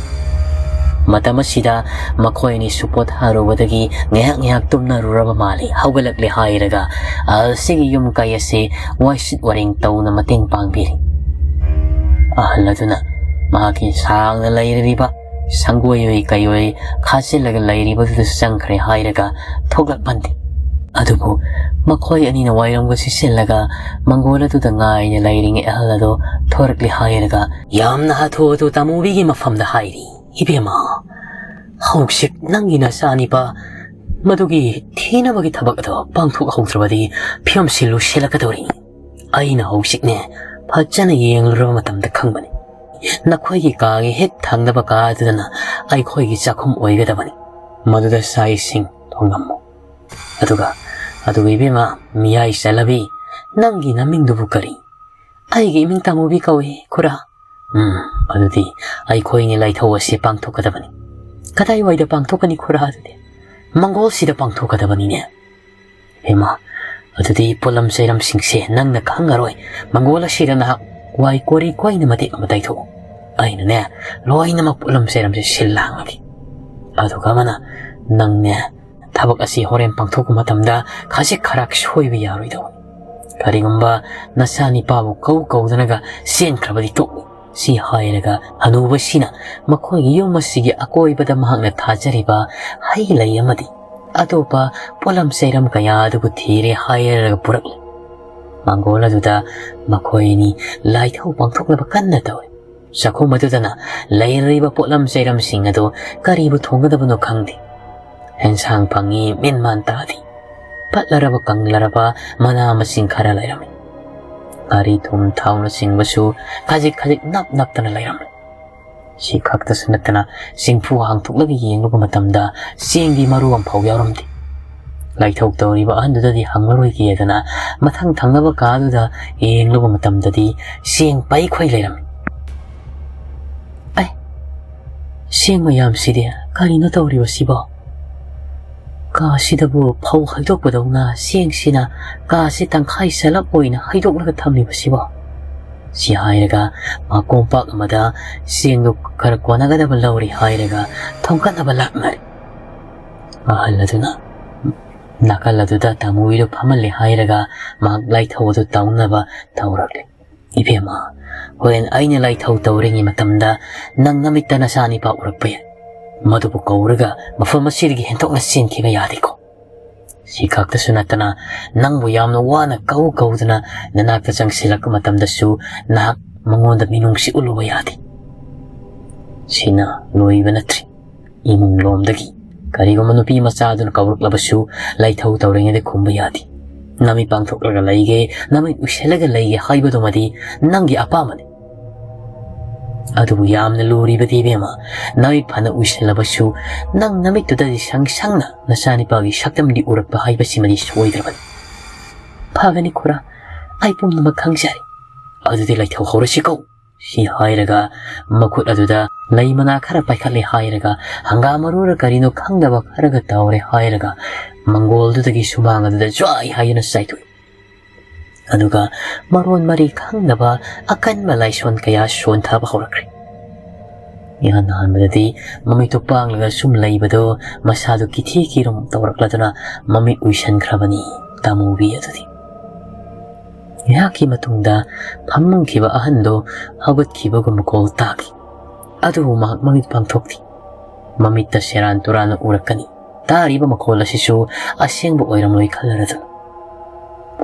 ꯃꯇꯝ ꯑꯁꯤꯗ ꯃꯈꯣꯏ ꯑꯅꯤꯁꯨ ꯄꯣꯊꯥꯔꯨꯕꯗꯒꯤ ꯉꯥꯏꯍꯥꯛ ꯉꯥꯏꯍꯥꯛ ꯇꯨꯝꯅꯔꯨꯔꯕ ꯃꯥꯜꯂꯤ꯫ ꯍꯧꯒꯠꯂꯛꯂꯦ ꯍꯥꯏꯔꯒ ꯑꯍꯜꯁꯤꯒꯤ ꯌꯨꯝ ꯀꯩ ꯑꯁꯤ ꯋꯥꯏꯁꯤꯠ ꯋꯥꯔꯦꯡ ꯇꯧꯅ ꯃꯇꯦꯡ ꯄꯥꯡꯕꯤꯔꯤ꯫ ꯑꯍꯜ ꯑꯗꯨꯅ ꯃꯍꯥꯛꯀꯤ ꯁꯥꯡꯅ ꯂꯩꯔꯤꯕ ꯁꯪꯒꯣꯏ ꯑꯣꯏ ꯀꯩ ꯑꯣꯏ ꯈꯥꯖꯤꯜꯂꯒ ꯂꯩꯔꯤꯕꯗꯨꯗ ꯆꯪꯈ꯭ꯔꯦ ꯍꯥꯏꯔꯒ ꯊꯣꯛꯂꯛꯄꯅꯤ꯫ ꯑꯗꯨꯕꯨ ꯃꯈꯣꯏ ꯑꯅꯤꯅ ꯋꯥꯏꯔꯝꯒ ꯁꯤꯠꯆꯤꯜꯂꯒ ꯃꯪꯒꯣꯜ ꯑꯗꯨꯗ ꯉꯥꯏꯅ ꯂꯩꯔꯤꯉꯩ ꯑꯍꯜ ꯑꯗꯣ ꯊꯣꯔꯛꯂꯦ ꯍꯥꯏꯔꯒ ꯌꯥꯝꯅ ꯍꯥꯊꯨ ꯍꯥꯊꯨ ꯇꯥꯃꯨꯕꯤꯒꯤ ꯃꯐꯝꯗ ꯍꯥꯏꯔꯤ, "ꯏꯕꯦꯝꯃ, ꯍꯧꯖꯤꯛ ꯅꯪꯒꯤ ꯅꯆꯥꯅꯤꯄꯥ ꯃꯗꯨꯒꯤ ꯊꯤꯅꯕꯒꯤ ꯊꯕꯛ ꯑꯗꯣ ꯄꯥꯡꯊꯣꯛꯍꯧꯗ꯭ꯔꯕꯗꯤ ꯐꯤꯕꯝꯁꯤ ꯂꯨꯁꯤꯜꯂꯛꯀꯗꯧꯔꯤ꯫ ꯑꯩꯅ ꯍꯧꯖꯤꯛꯅꯦ ꯐꯖꯅ ꯌꯦꯡꯂꯨꯔꯕ ꯃꯇꯝꯗ ꯈꯪꯕꯅꯤ꯫ ꯅꯈꯣꯏꯒꯤ ꯀꯥꯒꯤ ꯍꯦꯛ ꯊꯪꯅꯕ ꯀꯥ ꯑꯗꯨꯗꯅ ꯑꯩꯈꯣꯏꯒꯤ ꯆꯥꯛꯈꯨꯝ ꯑꯣꯏꯒꯗꯕꯅꯤ꯫ ꯃꯗꯨꯗ ꯆꯥꯛ ꯏꯁꯤꯡ ꯊꯣꯡꯉꯝꯃꯨ꯫ ꯑꯗꯨꯒ, ꯑꯗꯨꯒ ꯏꯕꯦꯝꯃ, ꯃꯤꯌꯥꯏ ꯆꯜꯂꯕꯤ, ꯅꯪꯒꯤ ꯅꯃꯤꯡꯗꯨꯕꯨ ꯀꯔꯤ?" "ꯑꯩꯒꯤ ꯏꯃꯤꯡ ꯇꯥꯃꯨꯕꯤ ꯀꯧꯏ, ꯈꯨꯔꯥ꯫" "ꯎꯝ, ꯑꯗꯨꯗꯤ ꯑꯩꯈꯣꯏꯅꯤ ꯂꯥꯏꯊꯧ ꯑꯁꯤ ꯄꯥꯡꯊꯣꯛꯀꯗꯕꯅꯤ꯫" "ꯀꯗꯥꯏꯋꯥꯏꯗ ꯄꯥꯡꯊꯣꯛꯀꯅꯤ ꯈꯨꯔꯥ ꯑꯗꯨꯗꯤ?" "ꯃꯪꯒꯣꯜꯁꯤꯗ ꯄꯥꯡꯊꯣꯛꯀꯗꯕꯅꯤꯅꯦ꯫" "ꯍꯦꯃꯥ, ꯑꯗꯨꯗꯤ ꯄꯣꯠꯂꯝ ꯆꯩꯔꯝꯁꯤꯡꯁꯦ ꯅꯪꯅ ꯈꯪꯉꯔꯣꯏ꯫ ꯃꯪꯒꯣꯜ ꯑꯁꯤꯗ ꯅꯍꯥꯛ ꯋꯥꯏ ꯀꯣꯔꯤ ꯀꯣꯏꯅ ꯃꯇꯦꯛ ꯑꯃ ꯇꯩꯊꯣꯛꯎ꯫ ꯑꯩꯅꯅꯦ ꯂꯣꯏꯅꯃꯛ ꯄꯣꯠꯂꯝ ꯆꯩꯔꯝꯁꯦ ꯁꯤꯜ ꯂꯥꯡꯂꯒꯦ꯫ ꯑꯗꯨꯒ ꯑꯃꯅ, ꯅꯪꯅꯦ ꯊꯕꯛ ꯑꯁꯤ ꯍꯣꯔꯦꯟ ꯄꯥꯡꯊꯣꯛꯄ ꯃꯇꯝꯗ ꯈꯖꯤꯛ ꯈꯔꯥꯛ ꯁꯣꯏꯕ ꯌꯥꯔꯣꯏꯗꯧꯕꯅꯤ꯫ ꯀꯔꯤꯒꯨꯝꯕ ꯅꯆꯥꯅꯤꯄꯥꯕꯨ ꯀꯧ ꯀꯧꯗꯅꯒ ꯆꯦꯟꯈ꯭ꯔꯕꯗꯤ ꯇꯣꯛꯎ꯫" ꯁꯤ ꯍꯥꯏꯔꯒ ꯍꯅꯨꯕꯁꯤꯅ ꯃꯈꯣꯏꯒꯤ ꯌꯨꯝ ꯑꯁꯤꯒꯤ ꯑꯀꯣꯏꯕꯗ ꯃꯍꯥꯛꯅ ꯊꯥꯖꯔꯤꯕ ꯍꯩ ꯂꯩ ꯑꯃꯗꯤ ꯑꯇꯣꯞꯄ ꯄꯣꯠꯂꯝ ꯆꯩꯔꯝ ꯀꯌꯥ ꯑꯗꯨꯕꯨ ꯊꯤꯔꯦ ꯍꯥꯏꯔꯒ ꯄꯨꯔꯛꯂꯦ꯫ ꯃꯥꯡꯒꯣꯜ ꯑꯗꯨꯗ ꯃꯈꯣꯏ ꯑꯅꯤ ꯂꯥꯏꯊꯧ ꯄꯥꯡꯊꯣꯛꯅꯕ ꯀꯟꯅ ꯇꯧꯔꯤ꯫ ꯆꯥꯛꯈꯨꯝ ꯑꯗꯨꯗꯅ ꯂꯩꯔꯤꯕ ꯄꯣꯠꯂꯝ ꯆꯩꯔꯝꯁꯤꯡ ꯑꯗꯨ ꯀꯔꯤꯕꯨ ꯊꯣꯡꯒꯗꯕꯅꯣ ꯈꯪꯗꯦ꯫ ꯑꯦꯟꯁꯥꯡ ꯐꯪꯉꯤ ꯃꯦꯟ ꯃꯥꯟ ꯇꯥꯗꯦ꯫ ꯄꯠꯂꯔꯕ ꯀꯪꯂꯔꯕ ꯃꯅꯥ ꯃꯁꯤꯡ ꯈꯔ ꯂꯩꯔꯝꯃꯤ꯫ ꯉꯥꯔꯤ ꯊꯨꯝ ꯊꯥꯎꯅꯆꯤꯡꯕꯁꯨ ꯈꯖꯤꯛ ꯈꯖꯤꯛ ꯅꯞ ꯅꯞꯇꯅ ꯂꯩꯔꯝꯃꯤ꯫ ꯁꯤ ꯈꯛꯇꯁꯨ ꯅꯠꯇꯅ ꯆꯦꯡꯐꯨ ꯍꯥꯡꯊꯣꯛꯂꯒ ꯌꯦꯡꯂꯨꯕ ꯃꯇꯝꯗ ꯆꯦꯡꯗꯤ ꯃꯔꯨ ꯑꯃꯐꯥꯎ ꯌꯥꯎꯔꯝꯗꯦ꯫ ꯂꯥꯏꯊꯧ ꯇꯧꯔꯤꯕ ꯑꯍꯟꯗꯨꯗꯗꯤ ꯍꯪꯂꯔꯣꯏꯒꯦꯗꯅ ꯃꯊꯪ ꯊꯪꯅꯕ ꯀꯥꯗꯨꯗ ꯌꯦꯡꯂꯨꯕ ꯃꯇꯝꯗꯗꯤ ꯆꯦꯡ ꯄꯩꯈꯣꯏ ꯂꯩꯔꯝꯃꯤ꯫ "ꯑꯩ, ꯆꯦꯡ ꯃꯌꯥꯝꯁꯤꯗꯤ ꯀꯔꯤꯅꯣ ꯇꯧꯔꯤꯕꯁꯤꯕꯣ? ꯀꯥꯁꯤꯗꯕꯨ ꯐꯧ ꯍꯩꯗꯣꯛꯄꯗꯧꯅ ꯆꯦꯡꯁꯤꯅ ꯀꯥꯁꯤ ꯇꯪꯈꯥꯏ ꯆꯜꯂꯞ ꯑꯣꯏꯅ ꯍꯩꯗꯣꯛꯂꯒ ꯊꯝꯂꯤꯕꯁꯤꯕꯣ?" ꯁꯤ ꯍꯥꯏꯔꯒ ꯃꯥ ꯀꯣꯝꯄꯥꯛ ꯑꯃꯗ ꯆꯦꯡꯗꯨ ꯈꯔ ꯀꯣꯟꯅꯒꯗꯕ ꯂꯧꯔꯤ ꯍꯥꯏꯔꯒ ꯊꯣꯡꯀꯠꯅꯕ ꯂꯥꯛꯅꯔꯦ꯫ ꯑꯍꯜ ꯑꯗꯨꯅ ꯅꯥꯀꯜ ꯑꯗꯨꯗ ꯇꯥꯃꯨꯕꯤꯗꯨ ꯐꯝꯍꯜꯂꯦ ꯍꯥꯏꯔꯒ ꯃꯍꯥꯛ ꯂꯥꯏꯊꯧ ꯑꯗꯨ ꯇꯧꯅꯕ ꯇꯧꯔꯛꯂꯦ꯫ "ꯏꯕꯦꯝꯃ, ꯍꯣꯔꯦꯟ ꯑꯩꯅ ꯂꯥꯏꯊꯧ ꯇꯧꯔꯤꯉꯩ ꯃꯇꯝꯗ ꯅꯪ ꯅꯃꯤꯠꯇ ꯅꯆꯥꯅꯤꯄꯥ ꯎꯔꯛꯄ ꯌꯥꯏ꯫ ꯃꯗꯨꯕꯨ ꯀꯧꯔꯒ ꯃꯐꯝ ꯑꯁꯤꯗꯒꯤ ꯍꯦꯟꯗꯣꯛꯅ ꯆꯦꯟꯈꯤꯕ ꯌꯥꯗꯦꯀꯣ꯫ ꯁꯤ ꯈꯛꯇꯁꯨ ꯅꯠꯇꯅ ꯅꯪꯕꯨ ꯌꯥꯝꯅ ꯋꯥꯅ ꯀꯧ ꯀꯧꯗꯨꯅ ꯅꯅꯥꯛꯇ ꯆꯪꯁꯤꯜꯂꯛꯄ ꯃꯇꯝꯗꯁꯨ ꯅꯍꯥꯛ ꯃꯉꯣꯟꯗ ꯃꯤꯅꯨꯡꯁꯤ ꯎꯠꯂꯨꯕ ꯌꯥꯗꯦ꯫ ꯁꯤꯅ ꯂꯣꯏꯕ ꯅꯠꯇ꯭ꯔꯤ꯫ ꯏꯃꯨꯡ ꯂꯣꯝꯗꯒꯤ ꯀꯔꯤꯒꯨꯝꯕ ꯅꯨꯄꯤ ꯃꯆꯥ ꯑꯗꯨꯅ ꯀꯧꯔꯛꯂꯕꯁꯨ ꯂꯥꯏꯊꯧ ꯇꯧꯔꯤꯉꯩꯗ ꯈꯨꯝꯕ ꯌꯥꯗꯦ꯫ ꯅꯃꯤꯠ ꯄꯥꯡꯊꯣꯛꯂꯒ ꯂꯩꯒꯦ, ꯅꯃꯤꯠ ꯎꯏꯁꯤꯜꯂꯒ ꯂꯩꯒꯦ ꯍꯥꯏꯕꯗꯨꯃꯗꯤ ꯅꯪꯒꯤ ꯑꯄꯥꯝꯕꯅꯤ꯫ ꯑꯗꯨꯕꯨ ꯌꯥꯝꯅ ꯂꯨꯔꯤꯕꯗꯤ ꯏꯕꯦꯝꯃ, ꯅꯃꯤꯠ ꯐꯅ ꯎꯏꯁꯤꯜꯂꯕꯁꯨ ꯅꯪ ꯅꯃꯤꯠꯇꯨꯗꯗꯤ ꯁꯪ ꯁꯪꯅ ꯅꯆꯥꯅꯤꯄꯥꯒꯤ ꯁꯛꯇꯝꯗꯤ ꯎꯔꯛꯄ ꯍꯥꯏꯕꯁꯤꯃꯗꯤ ꯁꯣꯏꯗ꯭ꯔꯕꯅꯤ꯫" "ꯐꯒꯅꯤ ꯈꯨꯔꯥ, ꯑꯩ ꯄꯨꯝꯅꯃꯛ ꯈꯪꯖꯔꯦ꯫ ꯑꯗꯨꯗꯤ ꯂꯥꯏꯊꯧ ꯍꯧꯔꯁꯤꯀꯣ꯫" ꯁꯤ ꯍꯥꯏꯔꯒ ꯃꯈꯨꯠ ꯑꯗꯨꯗ ꯂꯩ ꯃꯅꯥ ꯈꯔ ꯄꯥꯏꯈꯠꯂꯦ ꯍꯥꯏꯔꯒ ꯍꯪꯒꯥꯝ ꯃꯔꯨꯔ ꯀꯔꯤꯅꯣ ꯈꯪꯗꯕ ꯈꯔꯒ ꯇꯧꯔꯦ ꯍꯥꯏꯔꯒ ꯃꯪꯒꯣꯜꯗꯨꯗꯒꯤ ꯁꯨꯃꯥꯡ ꯑꯗꯨꯗ ꯖ꯭ꯋꯥꯏ ꯍꯥꯏꯗꯨꯅ ꯆꯥꯏꯊꯣꯛꯏ꯫ ꯑꯗꯨꯒ ꯃꯔꯣꯟ ꯃꯔꯤ ꯈꯪꯗꯕ ꯑꯀꯟꯕ ꯂꯥꯏꯁꯣꯟ ꯀꯌꯥ ꯁꯣꯟꯊꯕ ꯍꯧꯔꯛꯈ꯭ꯔꯦ꯫ ꯏꯍꯥꯟ ꯍꯥꯟꯕꯗꯗꯤ ꯃꯃꯤꯠꯇꯨ ꯄꯥꯡꯂꯒ ꯁꯨꯝ ꯂꯩꯕꯗꯨ ꯃꯁꯥꯗꯨ ꯀꯤꯊꯤ ꯀꯤꯔꯨꯝ ꯇꯧꯔꯛꯂꯗꯨꯅ ꯃꯃꯤꯠ ꯎꯏꯁꯟꯈ꯭ꯔꯕꯅꯤ ꯇꯥꯃꯨꯕꯤ ꯑꯗꯨꯗꯤ꯫ ꯉꯥꯏꯍꯥꯛꯀꯤ ꯃꯇꯨꯡꯗ ꯐꯝꯂꯝꯈꯤꯕ ꯑꯍꯟꯗꯨ ꯍꯧꯒꯠꯈꯤꯕꯒꯨꯝ ꯃꯈꯣꯜ ꯇꯥꯈꯤ꯫ ꯑꯗꯨꯕꯨ ꯃꯍꯥꯛ ꯃꯃꯤꯠ ꯄꯥꯡꯊꯣꯛꯈꯤ꯫ ꯃꯃꯤꯠꯇ ꯁꯦꯔꯥꯟ ꯇꯨꯔꯥꯟꯅ ꯎꯔꯛꯀꯅꯤ꯫ ꯇꯥꯔꯤꯕ ꯃꯈꯣꯜ ꯑꯁꯤꯁꯨ ꯑꯁꯦꯡꯕ ꯑꯣꯏꯔꯝꯂꯣꯏ ꯈꯜꯂꯔꯗꯨꯅ꯫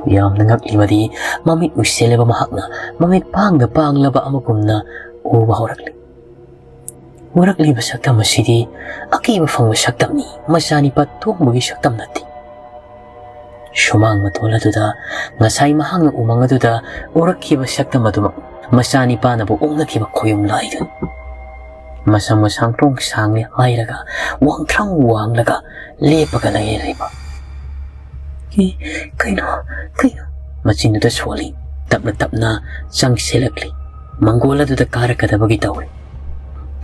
ꯌꯥꯝꯅ ꯉꯛꯂꯤꯕꯗꯤ ꯃꯃꯤꯠ ꯎꯏꯁꯤꯜꯂꯕ ꯃꯍꯥꯛꯅ ꯃꯃꯤꯠ ꯄꯥꯡꯗ ꯄꯥꯡꯂꯕ ꯑꯃꯒꯨꯝꯅ ꯎꯕ ꯍꯧꯔꯛꯂꯤ꯫ ꯎꯔꯛꯂꯤꯕ ꯁꯛꯇꯝ ꯑꯁꯤꯗꯤ ꯑꯀꯤꯕ ꯐꯪꯕ ꯁꯛꯇꯝꯅꯤ, ꯃꯆꯥꯅꯤꯄꯥ ꯇꯣꯡꯕꯒꯤ ꯁꯛꯇꯝ ꯅꯠꯇꯦ꯫ ꯁꯨꯃꯥꯡ ꯃꯇꯣꯜ ꯑꯗꯨꯗ ꯉꯁꯥꯏ ꯃꯍꯥꯛꯅ ꯎꯃꯪ ꯑꯗꯨꯗ ꯎꯔꯛꯈꯤꯕ ꯁꯛꯇꯝ ꯑꯗꯨꯃꯛ ꯃꯆꯥꯅꯤꯄꯥꯅꯕꯨ ꯑꯣꯛꯅꯈꯤꯕ ꯈꯣꯌꯨꯝ ꯂꯥꯏꯗꯨꯅꯤ꯫ ꯃꯁꯝ ꯃꯁꯥꯡ ꯇ꯭ꯔꯣꯡ ꯁꯥꯡꯂꯦ ꯍꯥꯏꯔꯒ ꯋꯥꯡꯊ꯭ꯔꯪ ꯋꯥꯡꯂꯒ ꯂꯦꯞꯄꯒ ꯂꯩꯔꯤꯕ꯫ "ꯀꯤ-, ꯀꯩꯅꯣ, ꯀꯩꯅꯣ?" ꯃꯆꯤꯟꯗꯨꯗ ꯁꯣꯜꯂꯤ꯫ ꯇꯞꯅ ꯇꯞꯅ ꯆꯪꯁꯤꯜꯂꯛꯂꯤ꯫ ꯃꯪꯒꯣꯜ ꯑꯗꯨꯗ ꯀꯥꯔꯛꯀꯗꯕꯒꯤ ꯇꯧꯔꯤ꯫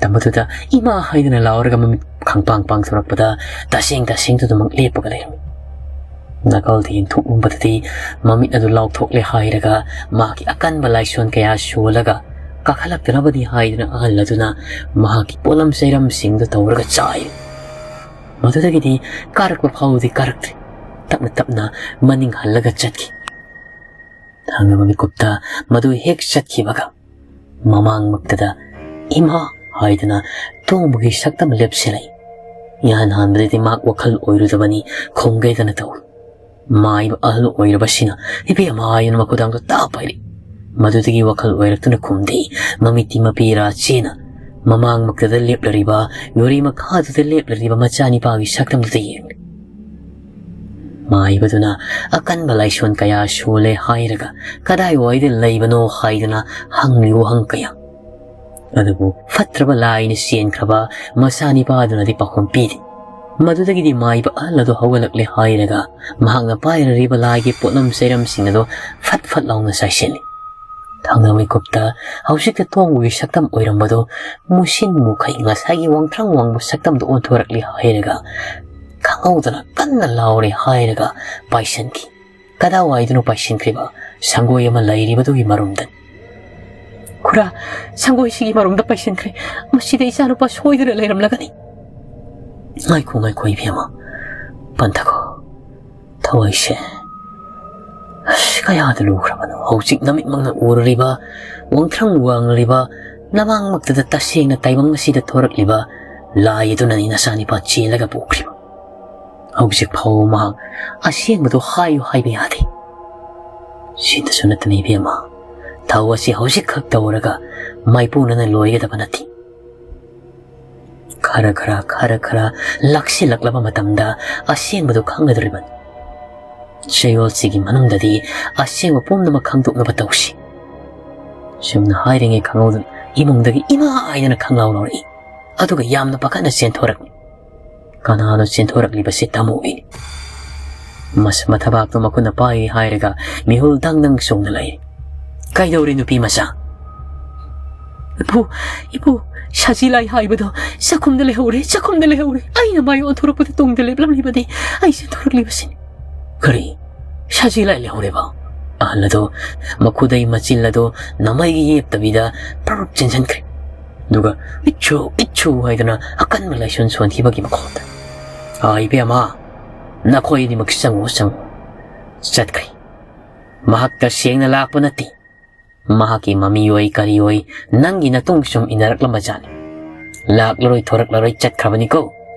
ꯇꯝꯕꯗꯨꯗ "ꯏꯃꯥ" ꯍꯥꯏꯗꯨꯅ ꯂꯥꯎꯔꯒ ꯃꯃꯤꯠ ꯈꯪꯄꯥꯡ ꯄꯥꯡꯊꯣꯔꯛꯄꯗ ꯇꯁꯦꯡ ꯇꯁꯦꯡꯗꯨꯗꯃꯛ ꯂꯦꯞꯄꯒ ꯂꯩꯔꯝꯃꯤ꯫ ꯅꯥꯀꯜꯗ ꯌꯦꯡꯊꯣꯛꯂꯨꯕꯗꯗꯤ ꯃꯃꯤꯠ ꯑꯗꯨ ꯂꯥꯎꯊꯣꯛꯂꯦ ꯍꯥꯏꯔꯒ ꯃꯍꯥꯛꯀꯤ ꯑꯀꯟꯕ ꯂꯥꯏꯁꯣꯟ ꯀꯌꯥ ꯁꯣꯜꯂꯒ ꯀꯥꯈꯠꯂꯛꯇꯅꯕꯅꯤ ꯍꯥꯏꯗꯨꯅ ꯑꯍꯜ ꯑꯗꯨꯅ ꯃꯍꯥꯛꯀꯤ ꯄꯣꯠꯂꯝ ꯆꯩꯔꯝꯁꯤꯡꯗꯨ ꯇꯧꯔꯒ ꯆꯥꯏ꯫ ꯃꯗꯨꯗꯒꯤꯗꯤ ꯀꯥꯔꯛꯄ ꯐꯥꯎꯕꯗꯤ ꯀꯥꯔꯛꯇ꯭ꯔꯦ꯫ ꯇꯞꯅ ꯇꯞꯅ ꯃꯅꯤꯡ ꯍꯜꯂꯒ ꯆꯠꯈꯤ꯫ ꯊꯪꯅꯕ ꯃꯤꯀꯨꯞꯇ ꯃꯗꯨ ꯍꯦꯛ ꯆꯠꯈꯤꯕꯒ ꯃꯃꯥꯡꯃꯛꯇꯗ "ꯏꯃꯥ" ꯍꯥꯏꯗꯨꯅ ꯇꯣꯡꯕꯒꯤ ꯁꯛꯇꯝ ꯂꯦꯞꯁꯤꯜꯂꯛꯏ꯫ ꯏꯍꯥꯟ ꯍꯥꯟꯕꯗꯗꯤ ꯃꯍꯥꯛ ꯋꯥꯈꯜ ꯑꯣꯏꯔꯨꯗꯕꯅꯤ, ꯈꯣꯡꯒꯦꯗꯅ ꯇꯧꯏ꯫ ꯃꯥꯏꯕ ꯑꯍꯜ ꯑꯣꯏꯔꯕꯁꯤꯅ "ꯏꯕꯦꯝꯃ" ꯍꯥꯏꯗꯨꯅ ꯃꯈꯨꯗꯥꯡꯗꯣ ꯇꯥ ꯄꯥꯏꯔꯛꯏ꯫ ꯃꯗꯨꯗꯒꯤ ꯋꯥꯈꯜ ꯑꯣꯏꯔꯛꯇꯨꯅ ꯈꯨꯝꯗꯦ꯫ ꯃꯃꯤꯠꯇꯤ ꯃꯄꯤ ꯔꯥ ꯆꯦꯅ ꯃꯃꯥꯡꯃꯛꯇꯗ ꯂꯦꯞꯂꯔꯤꯕ, ꯌꯣꯔꯤ ꯃꯈꯥꯗꯨꯗ ꯂꯦꯞꯂꯔꯤꯕ ꯃꯆꯥꯅꯤꯄꯥꯒꯤ ꯁꯛꯇꯝꯗꯨꯗ ꯌꯦꯡꯂꯤ꯫ ꯃꯥꯏꯕꯗꯨꯅ ꯑꯀꯟꯕ ꯂꯥꯏꯁꯣꯟ ꯀꯌꯥ ꯁꯣꯜꯂꯦ ꯍꯥꯏꯔꯒ ꯀꯗꯥꯏꯋꯥꯏꯗ ꯂꯩꯕꯅꯣ ꯍꯥꯏꯗꯨꯅ ꯍꯪꯂꯤ ꯋꯥꯍꯪ ꯀꯌꯥ꯫ ꯑꯗꯨꯕꯨ ꯐꯠꯇ꯭ꯔꯕ ꯂꯥꯏꯅ ꯆꯦꯟꯈ꯭ꯔꯕ ꯃꯆꯥꯅꯤꯄꯥꯗꯨꯅꯗꯤ ꯄꯥꯎꯈꯨꯝ ꯄꯤꯗꯦ꯫ ꯃꯗꯨꯗꯒꯤꯗꯤ ꯃꯥꯏꯕ ꯑꯍꯜ ꯑꯗꯨ ꯍꯧꯒꯠꯂꯛꯂꯦ ꯍꯥꯏꯔꯒ ꯃꯍꯥꯛꯅ ꯄꯥꯏꯔꯔꯤꯕ ꯂꯥꯏꯒꯤ ꯄꯣꯠꯂꯝ ꯆꯩꯔꯝꯁꯤꯡ ꯑꯗꯨ ꯐꯠ ꯐꯠ ꯂꯥꯎꯅ ꯆꯥꯏꯁꯤꯜꯂꯤ꯫ ꯊꯪꯅꯕ ꯃꯤꯀꯨꯞꯇ ꯍꯧꯖꯤꯛꯇ ꯇꯣꯡꯕꯒꯤ ꯁꯛꯇꯝ ꯑꯣꯏꯔꯝꯕꯗꯨ ꯃꯨꯁꯤꯟ ꯃꯨꯈꯩ ꯉꯁꯥꯏꯒꯤ ꯋꯥꯡꯊ꯭ꯔꯪ ꯋꯥꯡꯕ ꯁꯛꯇꯝꯗꯨ ꯑꯣꯟꯊꯣꯔꯛꯂꯦ ꯍꯥꯏꯔꯒ ꯈꯪꯍꯧꯗꯅ ꯀꯟꯅ ꯂꯥꯎꯔꯦ ꯍꯥꯏꯔꯒ ꯄꯥꯏꯁꯟꯈꯤ꯫ ꯀꯗꯥꯏꯋꯥꯏꯗꯅꯣ ꯄꯥꯏꯁꯤꯟꯈ꯭ꯔꯤꯕ? ꯁꯪꯒꯣꯏ ꯑꯃ ꯂꯩꯔꯤꯕꯗꯨꯒꯤ ꯃꯔꯨꯝꯗ꯫ "ꯈꯨꯔꯥ, ꯁꯪꯒꯣꯏꯁꯤꯒꯤ ꯃꯔꯨꯝꯗ ꯄꯥꯏꯁꯤꯟꯈ꯭ꯔꯦ꯫ ꯃꯁꯤꯗ ꯏꯆꯥꯅꯨꯄꯥ ꯁꯣꯏꯗꯅ ꯂꯩꯔꯝꯂꯒꯅꯤ꯫" "ꯉꯥꯏꯈꯣ, ꯉꯥꯏꯈꯣ ꯏꯕꯦꯝꯃ, ꯄꯟꯊꯈꯣ꯫ ꯊꯋꯥꯏꯁꯦ ꯑꯁ ꯀꯌꯥꯗ ꯂꯨꯈ꯭ꯔꯕꯅꯣ? ꯍꯧꯖꯤꯛ ꯅꯃꯤꯠꯃꯛꯅ ꯎꯔꯨꯔꯤꯕ, ꯋꯥꯡꯊ꯭ꯔꯪ ꯋꯥꯡꯂꯤꯕ, ꯅꯃꯥꯡꯃꯛꯇꯗ ꯇꯁꯦꯡꯅ ꯇꯥꯏꯕꯪ ꯑꯁꯤꯗ ꯊꯣꯔꯛꯂꯤꯕ ꯂꯥꯏ ꯑꯗꯨꯅꯅꯤ ꯅꯆꯥꯅꯤꯄꯥ ꯆꯦꯜꯂꯒ ꯄꯨꯈ꯭ꯔꯤꯕ꯫ ꯍꯧꯖꯤꯛ ꯐꯥꯎꯕ ꯃꯍꯥꯛ ꯑꯁꯦꯡꯕꯗꯨ ꯍꯥꯏꯌꯨ ꯍꯥꯏꯕ ꯌꯥꯗꯦ꯫ ꯁꯤꯗꯁꯨ ꯅꯠꯇꯅ ꯏꯕꯦꯝꯃ, ꯊꯧ ꯑꯁꯤ ꯍꯧꯖꯤꯛꯈꯛ ꯇꯧꯔꯒ ꯃꯥꯏꯄꯨꯅꯅ ꯂꯣꯏꯒꯗꯕ ꯅꯠꯇꯦ꯫ ꯈꯔ ꯈꯔ, ꯈꯔ ꯈꯔ ꯂꯥꯛꯁꯤꯜꯂꯛꯂꯕ ꯃꯇꯝꯗ ꯑꯁꯦꯡꯕꯗꯨ ꯈꯪꯒꯗꯧꯔꯤꯕꯅꯤ꯫ ꯆꯌꯣꯜꯁꯤꯒꯤ ꯃꯅꯨꯡꯗꯗꯤ ꯑꯁꯦꯡꯕ ꯄꯨꯝꯅꯃꯛ ꯈꯪꯗꯣꯛꯅꯕ ꯇꯧꯁꯤ꯫" ꯁꯨꯝꯅ ꯍꯥꯏꯔꯤꯉꯩ ꯈꯪꯍꯧꯗꯅ ꯏꯃꯨꯡꯗꯒꯤ "ꯏꯃꯥ" ꯍꯥꯏꯗꯅ ꯈꯪꯂꯥꯎ ꯂꯥꯎꯔꯛꯏ꯫ ꯑꯗꯨꯒ ꯌꯥꯝꯅ ꯄꯥꯈꯠꯅ ꯆꯦꯟꯊꯣꯔꯛꯂꯤ꯫ ꯀꯅꯥꯅꯣ ꯆꯦꯟꯊꯣꯔꯛꯂꯤꯕꯁꯤ? ꯇꯥꯃꯣ ꯏꯅꯤ꯫ ꯃꯁ-, ꯃꯊꯕꯥꯛꯇꯣ ꯃꯈꯨꯠꯅ ꯄꯥꯏꯔꯤ ꯍꯥꯏꯔꯒ ꯃꯤꯍꯨꯜ ꯗꯪ ꯗꯪ ꯆꯣꯡꯅ ꯂꯩꯔꯤ꯫ "ꯀꯩꯗꯧꯔꯤ ꯅꯨꯄꯤ ꯃꯆꯥ?" "ꯏꯄꯨ, ꯏꯄꯨ, ꯁꯖꯤ ꯂꯥꯏ ꯍꯥꯏꯕꯗꯣ ꯆꯥꯛꯈꯨꯝꯗ ꯂꯩꯍꯧꯔꯦ, ꯆꯥꯛꯈꯨꯝꯗ ꯂꯩꯍꯧꯔꯦ꯫ ꯑꯩꯅ ꯃꯥꯏ ꯑꯣꯟꯊꯣꯔꯛꯄꯗ ꯇꯨꯡꯗ ꯂꯦꯞꯂꯝꯂꯤꯕꯅꯤ꯫ ꯑꯩ ꯆꯦꯟꯊꯣꯔꯛꯂꯤꯕꯁꯤꯅꯤ꯫" "ꯀꯔꯤ? ꯁꯖꯤ ꯂꯥꯏ ꯂꯩꯍꯧꯔꯦꯕ?" ꯑꯍꯜ ꯑꯗꯣ ꯃꯈꯨꯗꯩ ꯃꯆꯤꯜ ꯑꯗꯣ ꯅꯃꯩꯒꯤ ꯌꯦꯞꯇꯕꯤꯗ ꯄ꯭ꯔꯞ ꯆꯦꯟꯁꯤꯟꯈ꯭ꯔꯦ꯫ ꯑꯗꯨꯒ "ꯏꯠꯁꯨ, ꯏꯠꯁꯨ" ꯍꯥꯏꯗꯨꯅ ꯑꯀꯟꯕ ꯂꯥꯏꯁꯣꯟ ꯁꯣꯟꯈꯤꯕꯒꯤ ꯃꯈꯣꯜꯗ, "ꯑꯥ, ꯏꯕꯦꯝꯃ, ꯅꯈꯣꯏ ꯑꯅꯤꯃꯛ ꯆꯪꯉꯨ, ꯆꯪꯉꯨ꯫" ꯆꯠꯈ꯭ꯔꯦ꯫ ꯃꯍꯥꯛ ꯇꯁꯦꯡꯅ ꯂꯥꯛꯄ ꯅꯠꯇꯦ꯫ ꯃꯍꯥꯛꯀꯤ ꯃꯃꯤ ꯑꯣꯏ ꯀꯔꯤ ꯑꯣꯏ ꯅꯪꯒꯤ ꯅꯇꯨꯡ ꯁꯨꯝ ꯏꯟꯅꯔꯛꯂꯝꯕ ꯖꯥꯠꯅꯤ꯫ ꯂꯥꯛꯂꯔꯣꯏ ꯊꯣꯔꯛꯂꯔꯣꯏ ꯆꯠꯈ꯭ꯔꯕꯅꯤꯀꯣ꯫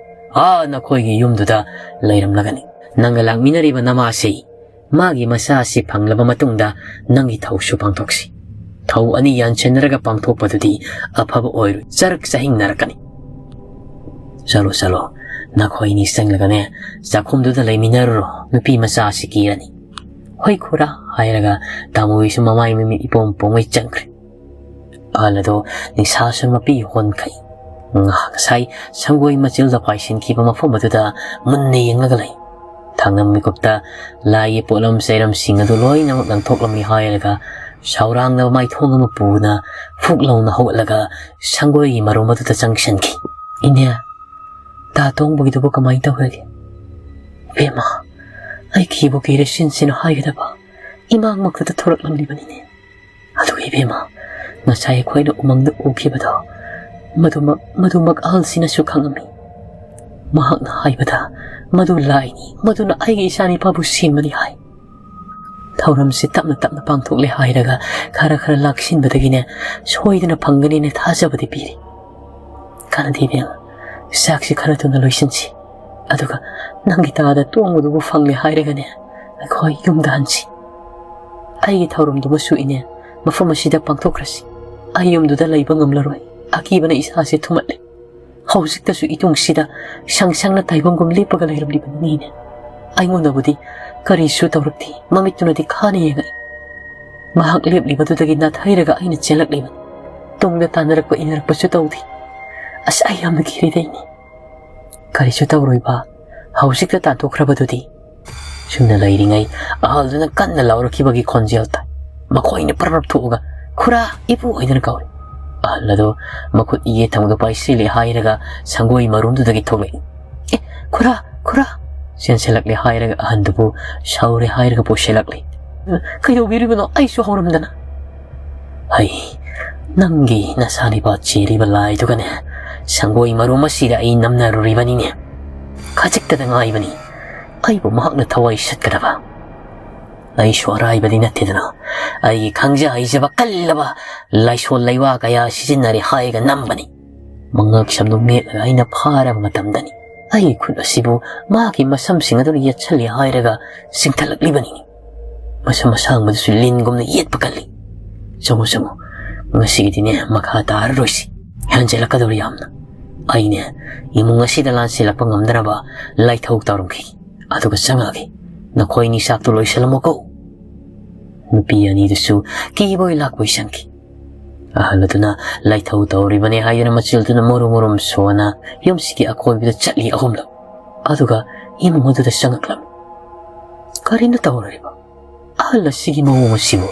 ꯑꯥ ꯅꯈꯣꯏꯒꯤ ꯌꯨꯝꯗꯨꯗ ꯂꯩꯔꯝꯂꯒꯅꯤ꯫ ꯅꯪꯒ ꯂꯥꯛꯃꯤꯟꯅꯔꯤꯕ ꯅꯃꯥꯁꯤ ꯃꯥꯒꯤ ꯃꯆꯥꯁꯤ ꯐꯪꯂꯕ ꯃꯇꯨꯡꯗ ꯅꯪꯒꯤ ꯊꯧꯁꯨ ꯄꯥꯡꯊꯣꯛꯁꯤ꯫ ꯊꯧ ꯑꯅꯤ ꯌꯥꯟꯁꯤꯟꯅꯔꯒ ꯄꯥꯡꯊꯣꯛꯄꯗꯨꯗꯤ ꯑꯐꯕ ꯑꯣꯏꯔꯣꯏ, ꯆꯔꯛ ꯆꯍꯤꯡꯅꯔꯛꯀꯅꯤ꯫ ꯆꯠꯂꯣ, ꯆꯠꯂꯣ, ꯅꯈꯣꯏꯅꯤ ꯆꯪꯂꯒꯅꯦ ꯆꯥꯛꯈꯨꯝꯗꯨꯗ ꯂꯩꯃꯤꯟꯅꯔꯨꯔꯣ, ꯅꯨꯄꯤ ꯃꯆꯥꯁꯤ ꯀꯤꯔꯅꯤ꯫ "ꯍꯣꯏ ꯈꯨꯔꯥ" ꯍꯥꯏꯔꯒ ꯇꯥꯃꯣꯒꯤꯁꯨ ꯃꯃꯥꯏ ꯃꯃꯤꯠ ꯏꯄꯣꯝ ꯄꯣꯝꯉꯩ ꯆꯪꯈ꯭ꯔꯦ꯫ ꯑꯍꯜ ꯑꯗꯣ ꯅꯤꯡꯁꯥꯁꯨ ꯃꯄꯤ ꯍꯣꯟꯈꯩ ꯉꯥꯏꯍꯥꯛ ꯉꯁꯥꯏ ꯁꯪꯒꯣꯏ ꯃꯆꯤꯜꯗ ꯄꯥꯏꯁꯤꯟꯈꯤꯕ ꯃꯐꯝ ꯑꯗꯨꯗ ꯃꯨꯟꯅ ꯌꯦꯡꯂꯒ ꯂꯩ꯫ ꯊꯥꯡꯅꯝ ꯃꯤꯀꯨꯞꯇ ꯂꯥꯏꯒꯤ ꯄꯣꯠꯂꯝ ꯆꯩꯔꯝꯁꯤꯡ ꯑꯗꯨ ꯂꯣꯏꯅꯃꯛ ꯂꯪꯊꯣꯛꯂꯝꯃꯤ ꯍꯥꯏꯔꯒ ꯁꯥꯎꯔꯥꯡꯅꯕ ꯃꯥꯏꯊꯣꯡ ꯑꯃ ꯄꯨꯅ ꯐꯨꯛ ꯂꯥꯎꯅ ꯍꯧꯒꯠꯂꯒ ꯁꯪꯒꯣꯏꯒꯤ ꯃꯔꯨꯝ ꯑꯗꯨꯗ ꯆꯪꯁꯤꯟꯈꯤ꯫ "ꯏꯅꯦ, ꯗꯥ ꯇꯣꯡꯕꯒꯤꯗꯨꯕꯨ ꯀꯃꯥꯏꯅ ꯇꯧꯔꯒꯦ?" "ꯏꯕꯦꯝꯃ, ꯑꯩ ꯀꯤꯕꯨ ꯀꯤꯔꯦ, ꯁꯤꯟꯁꯤꯅ ꯍꯥꯏꯒꯗꯕ ꯏꯃꯥꯡꯃꯛꯇꯗ ꯊꯣꯔꯛꯂꯝꯂꯤꯕꯅꯤꯅꯦ꯫ ꯑꯗꯨꯒ ꯏꯕꯦꯝꯃ, ꯉꯁꯥꯏ ꯑꯩꯈꯣꯏꯅ ꯎꯃꯪꯗ ꯎꯈꯤꯕꯗꯣ, ꯃꯗꯨꯃꯛ, ꯃꯗꯨꯃꯛ ꯑꯍꯜꯁꯤꯅꯁꯨ ꯈꯪꯉꯝꯃꯤ꯫ ꯃꯍꯥꯛꯅ ꯍꯥꯏꯕꯗ ꯃꯗꯨ ꯂꯥꯏꯅꯤ, ꯃꯗꯨꯅ ꯑꯩꯒꯤ ꯏꯆꯥꯅꯤꯄꯥꯕꯨ ꯁꯤꯟꯕꯅꯤ ꯍꯥꯏ꯫ ꯊꯧꯔꯝꯁꯤ ꯇꯞꯅ ꯇꯞꯅ ꯄꯥꯡꯊꯣꯛꯂꯦ ꯍꯥꯏꯔꯒ ꯈꯔ ꯈꯔ ꯂꯥꯛꯁꯤꯟꯕꯗꯒꯤꯅꯦ ꯁꯣꯏꯗꯅ ꯐꯪꯒꯅꯤꯅ ꯊꯥꯖꯕꯗꯤ ꯄꯤꯔꯤ꯫ ꯀꯥꯟꯅꯗꯦ ꯏꯕꯦꯝꯃ, ꯆꯥꯛꯁꯤ ꯈꯔ ꯊꯨꯅ ꯂꯣꯏꯁꯤꯟꯁꯤ꯫ ꯑꯗꯨꯒ ꯅꯪꯒꯤ ꯗꯥꯗ ꯇꯣꯡꯕꯗꯨꯕꯨ ꯐꯪꯂꯦ ꯍꯥꯏꯔꯒꯅꯦ ꯑꯩꯈꯣꯏ ꯌꯨꯝꯗ ꯍꯟꯁꯤ꯫ ꯑꯩꯒꯤ ꯊꯧꯔꯝꯗꯨꯃꯁꯨ ꯏꯅꯦ ꯃꯐꯝ ꯑꯁꯤꯗ ꯄꯥꯡꯊꯣꯛꯈ꯭ꯔꯁꯤ꯫ ꯑꯩ ꯌꯨꯝꯗꯨꯗ ꯂꯩꯕ ꯉꯝꯂꯔꯣꯏ꯫ ꯑꯀꯤꯕꯅ ꯏꯁꯥꯁꯦ ꯊꯨꯝꯃꯠꯂꯦ꯫ ꯍꯧꯖꯤꯛꯇꯁꯨ ꯏꯇꯨꯡꯁꯤꯗ ꯁꯪ ꯁꯪꯅ ꯇꯥꯏꯕꯪꯒꯨꯝ ꯂꯦꯞꯄꯒ ꯂꯩꯔꯝꯂꯤꯕꯅꯤꯅꯦ꯫ ꯑꯩꯉꯣꯟꯗꯕꯨꯗꯤ ꯀꯔꯤꯁꯨ ꯇꯧꯔꯛꯇꯦ, ꯃꯃꯤꯠꯇꯨꯅꯗꯤ ꯈꯥꯅ ꯌꯦꯡꯉꯛꯏ꯫ ꯃꯍꯥꯛ ꯂꯦꯞꯂꯤꯕꯗꯨꯗꯒꯤ ꯅꯥꯊꯩꯔꯒ ꯑꯩꯅ ꯆꯦꯜꯂꯛꯂꯤꯕꯅꯤ꯫ ꯇꯨꯡꯗ ꯇꯥꯟꯅꯔꯛꯄ ꯏꯟꯅꯔꯛꯄꯁꯨ ꯇꯧꯗꯦ꯫ ꯑꯁ, ꯑꯩ ꯌꯥꯝꯅ ꯀꯤꯔꯦꯗ ꯏꯅꯦ꯫ ꯀꯔꯤꯁꯨ ꯇꯧꯔꯣꯏꯕ, ꯍꯧꯖꯤꯛꯇ ꯇꯥꯟꯊꯣꯛꯈ꯭ꯔꯕꯗꯨꯗꯤ꯫ ꯁꯨꯝꯅ ꯂꯩꯔꯤꯉꯩ ꯑꯍꯜꯗꯨꯅ ꯀꯟꯅ ꯂꯥꯎꯔꯛꯈꯤꯕꯒꯤ ꯈꯣꯟꯖꯦꯜ ꯇꯥꯏ꯫ ꯃꯈꯣꯏꯅ ꯄꯔꯞ ꯄꯔꯞ ꯊꯣꯛꯑꯒ, "ꯈꯨꯔꯥ, ꯏꯄꯨ" ꯍꯥꯏꯗꯨꯅ ꯀꯧꯔꯤ꯫ ꯑꯍꯜ ꯑꯗꯨ ꯃꯈꯨꯠ ꯌꯦꯠ ꯊꯪꯕꯗ ꯄꯥꯏꯁꯤꯜꯂꯦ ꯍꯥꯏꯔꯒ ꯁꯪꯒꯣꯏ ꯃꯔꯨꯝꯗꯨꯗꯒꯤ ꯊꯣꯛꯂꯛꯏ꯫ "ꯑꯦ, ꯈꯨꯔꯥ, ꯈꯨꯔꯥ!" ꯆꯦꯟꯁꯤꯜꯂꯛꯂꯦ ꯍꯥꯏꯔꯒ ꯑꯍꯟꯗꯨꯕꯨ ꯁꯥꯎꯔꯦ ꯍꯥꯏꯔꯒ ꯄꯨꯁꯤꯜꯂꯛꯂꯤ꯫ "ꯀꯩꯗꯧꯕꯤꯔꯤꯕꯅꯣ? ꯑꯩꯁꯨ ꯍꯧꯔꯝꯗꯅ?" "ꯍꯩ, ꯅꯪꯒꯤ ꯅꯁꯥꯅꯤꯄꯥ ꯆꯦꯜꯂꯤꯕ ꯂꯥꯏꯗꯨꯒꯅꯦ, ꯁꯪꯒꯣꯏ ꯃꯔꯨꯝ ꯑꯁꯤꯗ ꯑꯩ ꯅꯝꯅꯔꯨꯔꯤꯕꯅꯤꯅꯦ꯫ ꯈꯖꯤꯛꯇꯗ ꯉꯥꯏꯕꯅꯤ ꯑꯩꯕꯨ ꯃꯍꯥꯛꯅ ꯊꯋꯥꯏ ꯁꯠꯀꯗꯕ꯫ ꯑꯩꯁꯨ ꯑꯔꯥꯏꯕꯗꯤ ꯅꯠꯇꯦꯗꯅ, ꯑꯩꯒꯤ ꯈꯪꯖ ꯍꯩꯖꯕ ꯀꯜꯂꯕ ꯂꯥꯏꯁꯣꯟ ꯂꯩꯋꯥ ꯀꯌꯥ ꯁꯤꯖꯤꯟꯅꯔꯦ ꯍꯥꯏꯒ ꯅꯝꯕꯅꯤ꯫ ꯃꯉꯛ ꯁꯝꯗꯨ ꯃꯦꯠꯂꯒ ꯑꯩꯅ ꯐꯥꯔꯕ ꯃꯇꯝꯗꯅꯤ ꯑꯩꯒꯤ ꯈꯨꯠ ꯑꯁꯤꯕꯨ ꯃꯍꯥꯛꯀꯤ ꯃꯁꯝꯁꯤꯡ ꯑꯗꯨꯅ ꯌꯦꯠꯁꯜꯂꯦ ꯍꯥꯏꯔꯒ ꯆꯤꯡꯊꯠꯂꯛꯂꯤꯕꯅꯤꯅꯦ꯫ ꯃꯁꯝ ꯑꯁꯥꯡꯕꯗꯨꯁꯨ ꯂꯤꯟꯒꯨꯝꯅ ꯌꯦꯠꯄ ꯀꯜꯂꯤ꯫ ꯆꯪꯉꯣ, ꯆꯪꯉꯣ, ꯉꯁꯤꯒꯤꯗꯤꯅꯦ ꯃꯈꯥ ꯇꯥꯔꯔꯣꯏꯁꯤ, ꯍꯦꯟꯖꯜꯂꯛꯀꯗꯧꯔꯤ ꯌꯥꯝꯅ꯫ ꯑꯩꯅꯦ ꯏꯃꯨꯡ ꯑꯁꯤꯗ ꯂꯥꯟꯁꯤꯜꯂꯛꯄ ꯉꯝꯗꯅꯕ ꯂꯥꯏꯊꯧ ꯇꯧꯔꯝꯈꯤ, ꯑꯗꯨꯒ ꯆꯪꯉꯛꯑꯒꯦ꯫ ꯅꯈꯣꯏꯅꯤ ꯆꯥꯛꯇꯨ ꯂꯣꯏꯁꯤꯜꯂꯝꯃꯣꯀꯣ꯫" ꯅꯨꯄꯤ ꯑꯅꯤꯗꯨꯁꯨ ꯀꯤꯕꯣꯏ ꯂꯥꯛꯄꯣꯏ ꯆꯪꯈꯤ꯫ ꯑꯍꯜ ꯑꯗꯨꯅ ꯂꯥꯏꯊꯧ ꯇꯧꯔꯤꯕꯅꯦ ꯍꯥꯏꯗꯨꯅ ꯃꯆꯤꯜꯗꯨꯅ ꯃꯨꯔꯨꯝ ꯃꯨꯔꯨꯝ ꯁꯣꯟꯅ ꯌꯨꯝꯁꯤꯒꯤ ꯑꯀꯣꯏꯕꯗ ꯆꯠꯂꯤ ꯑꯍꯨꯝꯂꯛ, ꯑꯗꯨꯒ ꯏꯃꯨꯡ ꯑꯗꯨꯗ ꯆꯪꯉꯛꯂꯝꯃꯤ꯫ ꯀꯔꯤꯅꯣ ꯇꯧꯔꯤꯕ? ꯑꯍꯜ ꯑꯁꯤꯒꯤ ꯃꯑꯣꯡ ꯑꯁꯤꯕꯨ,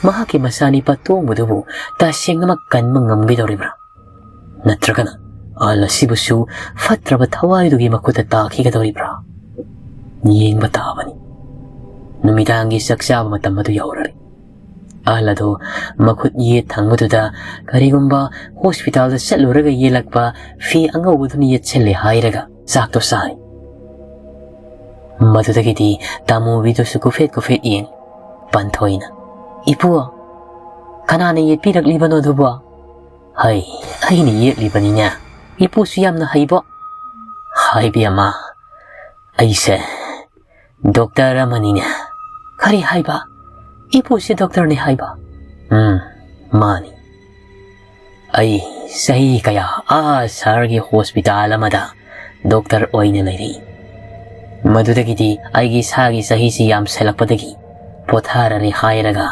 ꯃꯍꯥꯛꯀꯤ ꯃꯆꯥꯅꯤꯄꯥ ꯇꯣꯡꯕꯗꯨꯕꯨ ꯇꯁꯦꯡꯅꯃꯛ ꯀꯟꯕ ꯉꯝꯒꯗꯧꯔꯤꯕ꯭ꯔꯥ? ꯅꯠꯇ꯭ꯔꯒꯅ ꯑꯍꯜ ꯑꯁꯤꯕꯨꯁꯨ ꯐꯠꯇ꯭ꯔꯕ ꯊꯋꯥꯏꯗꯨꯒꯤ ꯃꯈꯨꯠꯇ ꯇꯥꯈꯤꯒꯗꯧꯔꯤꯕ꯭ꯔꯥ? ꯌꯦꯡꯕ ꯇꯥꯕꯅꯤ꯫ ꯅꯨꯃꯤꯗꯥꯡꯒꯤ ꯆꯥꯛ ꯆꯥꯕ ꯃꯇꯝ ꯑꯗꯨ ꯌꯧꯔꯔꯦ꯫ ꯑꯍꯜ ꯑꯗꯨ ꯃꯈꯨꯠ ꯌꯦꯠ ꯊꯪꯕꯗꯨꯗ ꯀꯔꯤꯒꯨꯝꯕ ꯍꯣꯁꯄꯤꯇꯥꯜꯗ ꯆꯠꯂꯨꯔꯒ ꯌꯦꯜꯂꯛꯄ ꯐꯤ ꯑꯉꯧꯕꯗꯨꯅ ꯌꯦꯠꯁꯜꯂꯦ ꯍꯥꯏꯔꯒ ꯆꯥꯛꯇꯣ ꯆꯥꯏ꯫ ꯃꯗꯨꯗꯒꯤꯗꯤ ꯇꯥꯃꯨꯕꯤꯗꯨꯁꯨ ꯀꯨꯐꯦꯠ ꯀꯨꯐꯦꯠ ꯌꯦꯡ ꯄꯟꯊꯣꯏꯅ, "ꯏꯄꯨ, ꯀꯅꯥꯅ ꯌꯦꯠꯄꯤꯔꯛꯂꯤꯕꯅꯣ ꯑꯗꯨꯕꯣ?" "ꯍꯩ, ꯑꯩꯅ ꯌꯦꯠꯂꯤꯕꯅꯤꯅꯦ꯫ ꯏꯄꯨꯁꯨ ꯌꯥꯝꯅ ꯍꯩꯕꯣ꯫" "ꯍꯥꯏꯕꯤ ꯑꯃ, ꯑꯩꯁꯦ ꯗꯣꯛꯇꯔ ꯑꯃꯅꯤꯅꯦ꯫" "ꯀꯔꯤ ꯍꯥꯏꯕ? ꯏꯄꯨꯁꯤ ꯗꯣꯛꯇꯔꯅꯤ ꯍꯥꯏꯕ?" "ꯎꯝ, ꯃꯥꯅꯤ꯫ ꯑꯩ ꯆꯍꯤ ꯀꯌꯥ ꯑꯥ ꯁꯍꯔꯒꯤ ꯍꯣꯁꯄꯤꯇꯥꯜ ꯑꯃꯗ ꯗꯣꯛꯇꯔ ꯑꯣꯏꯅ ꯂꯩꯔꯛꯏ꯫ ꯃꯗꯨꯗꯒꯤꯗꯤ ꯑꯩꯒꯤ ꯏꯁꯥꯒꯤ ꯆꯍꯤꯁꯤ ꯌꯥꯝꯁꯜꯂꯛꯄꯗꯒꯤ ꯄꯣꯊꯥꯔꯔꯦ ꯍꯥꯏꯔꯒ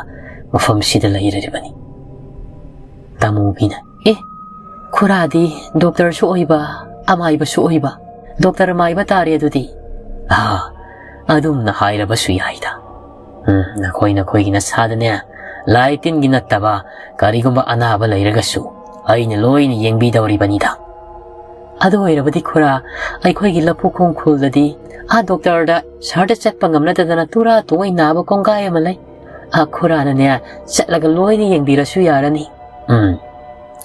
ꯃꯐꯝꯁꯤꯗ ꯂꯩꯔꯔꯤꯕꯅꯤ꯫" ꯇꯥꯃꯨꯕꯤꯅ, "ꯑꯦ, ꯈꯨꯔꯥꯗꯤ ꯗꯣꯛꯇꯔꯁꯨ ꯑꯣꯏꯕ, ꯑꯃꯥꯏꯕꯁꯨ ꯑꯣꯏꯕ, ꯗꯣꯛꯇꯔ ꯃꯥꯏꯕ ꯇꯥꯔꯦ ꯑꯗꯨꯗꯤ꯫" "ꯑꯥ, ꯑꯗꯨꯝꯅ ꯍꯥꯏꯔꯕꯁꯨ ꯌꯥꯏꯗ꯫ ꯎꯝ, ꯅꯈꯣꯏ ꯅꯈꯣꯏꯒꯤ ꯅꯁꯥꯗꯅꯦ, ꯂꯥꯏ ꯇꯤꯟꯒꯤ ꯅꯠꯇꯕ ꯀꯔꯤꯒꯨꯝꯕ ꯑꯅꯥꯕ ꯂꯩꯔꯒꯁꯨ ꯑꯩꯅ ꯂꯣꯏꯅ ꯌꯦꯡꯕꯤꯗꯧꯔꯤꯕꯅꯤꯗ꯫" "ꯑꯗꯨ ꯑꯣꯏꯔꯕꯗꯤ ꯈꯨꯔꯥ, ꯑꯩꯈꯣꯏꯒꯤ ꯂꯐꯨ ꯈꯣꯡ ꯈꯨꯜꯗꯗꯤ ꯑꯥ ꯗꯣꯛꯇꯔꯗ ꯁꯍꯔꯗ ꯆꯠꯄ ꯉꯝꯅꯗꯗꯅ ꯇꯨꯔꯥ ꯇꯨꯡꯉꯩ ꯅꯥꯕ ꯀꯣꯡꯒꯥꯏ ꯑꯃ ꯂꯩ꯫ ꯑꯥ ꯈꯨꯔꯥꯅꯅꯦ ꯆꯠꯂꯒ ꯂꯣꯏꯅ ꯌꯦꯡꯕꯤꯔꯁꯨ ꯌꯥꯔꯅꯤ꯫" "ꯎꯝ,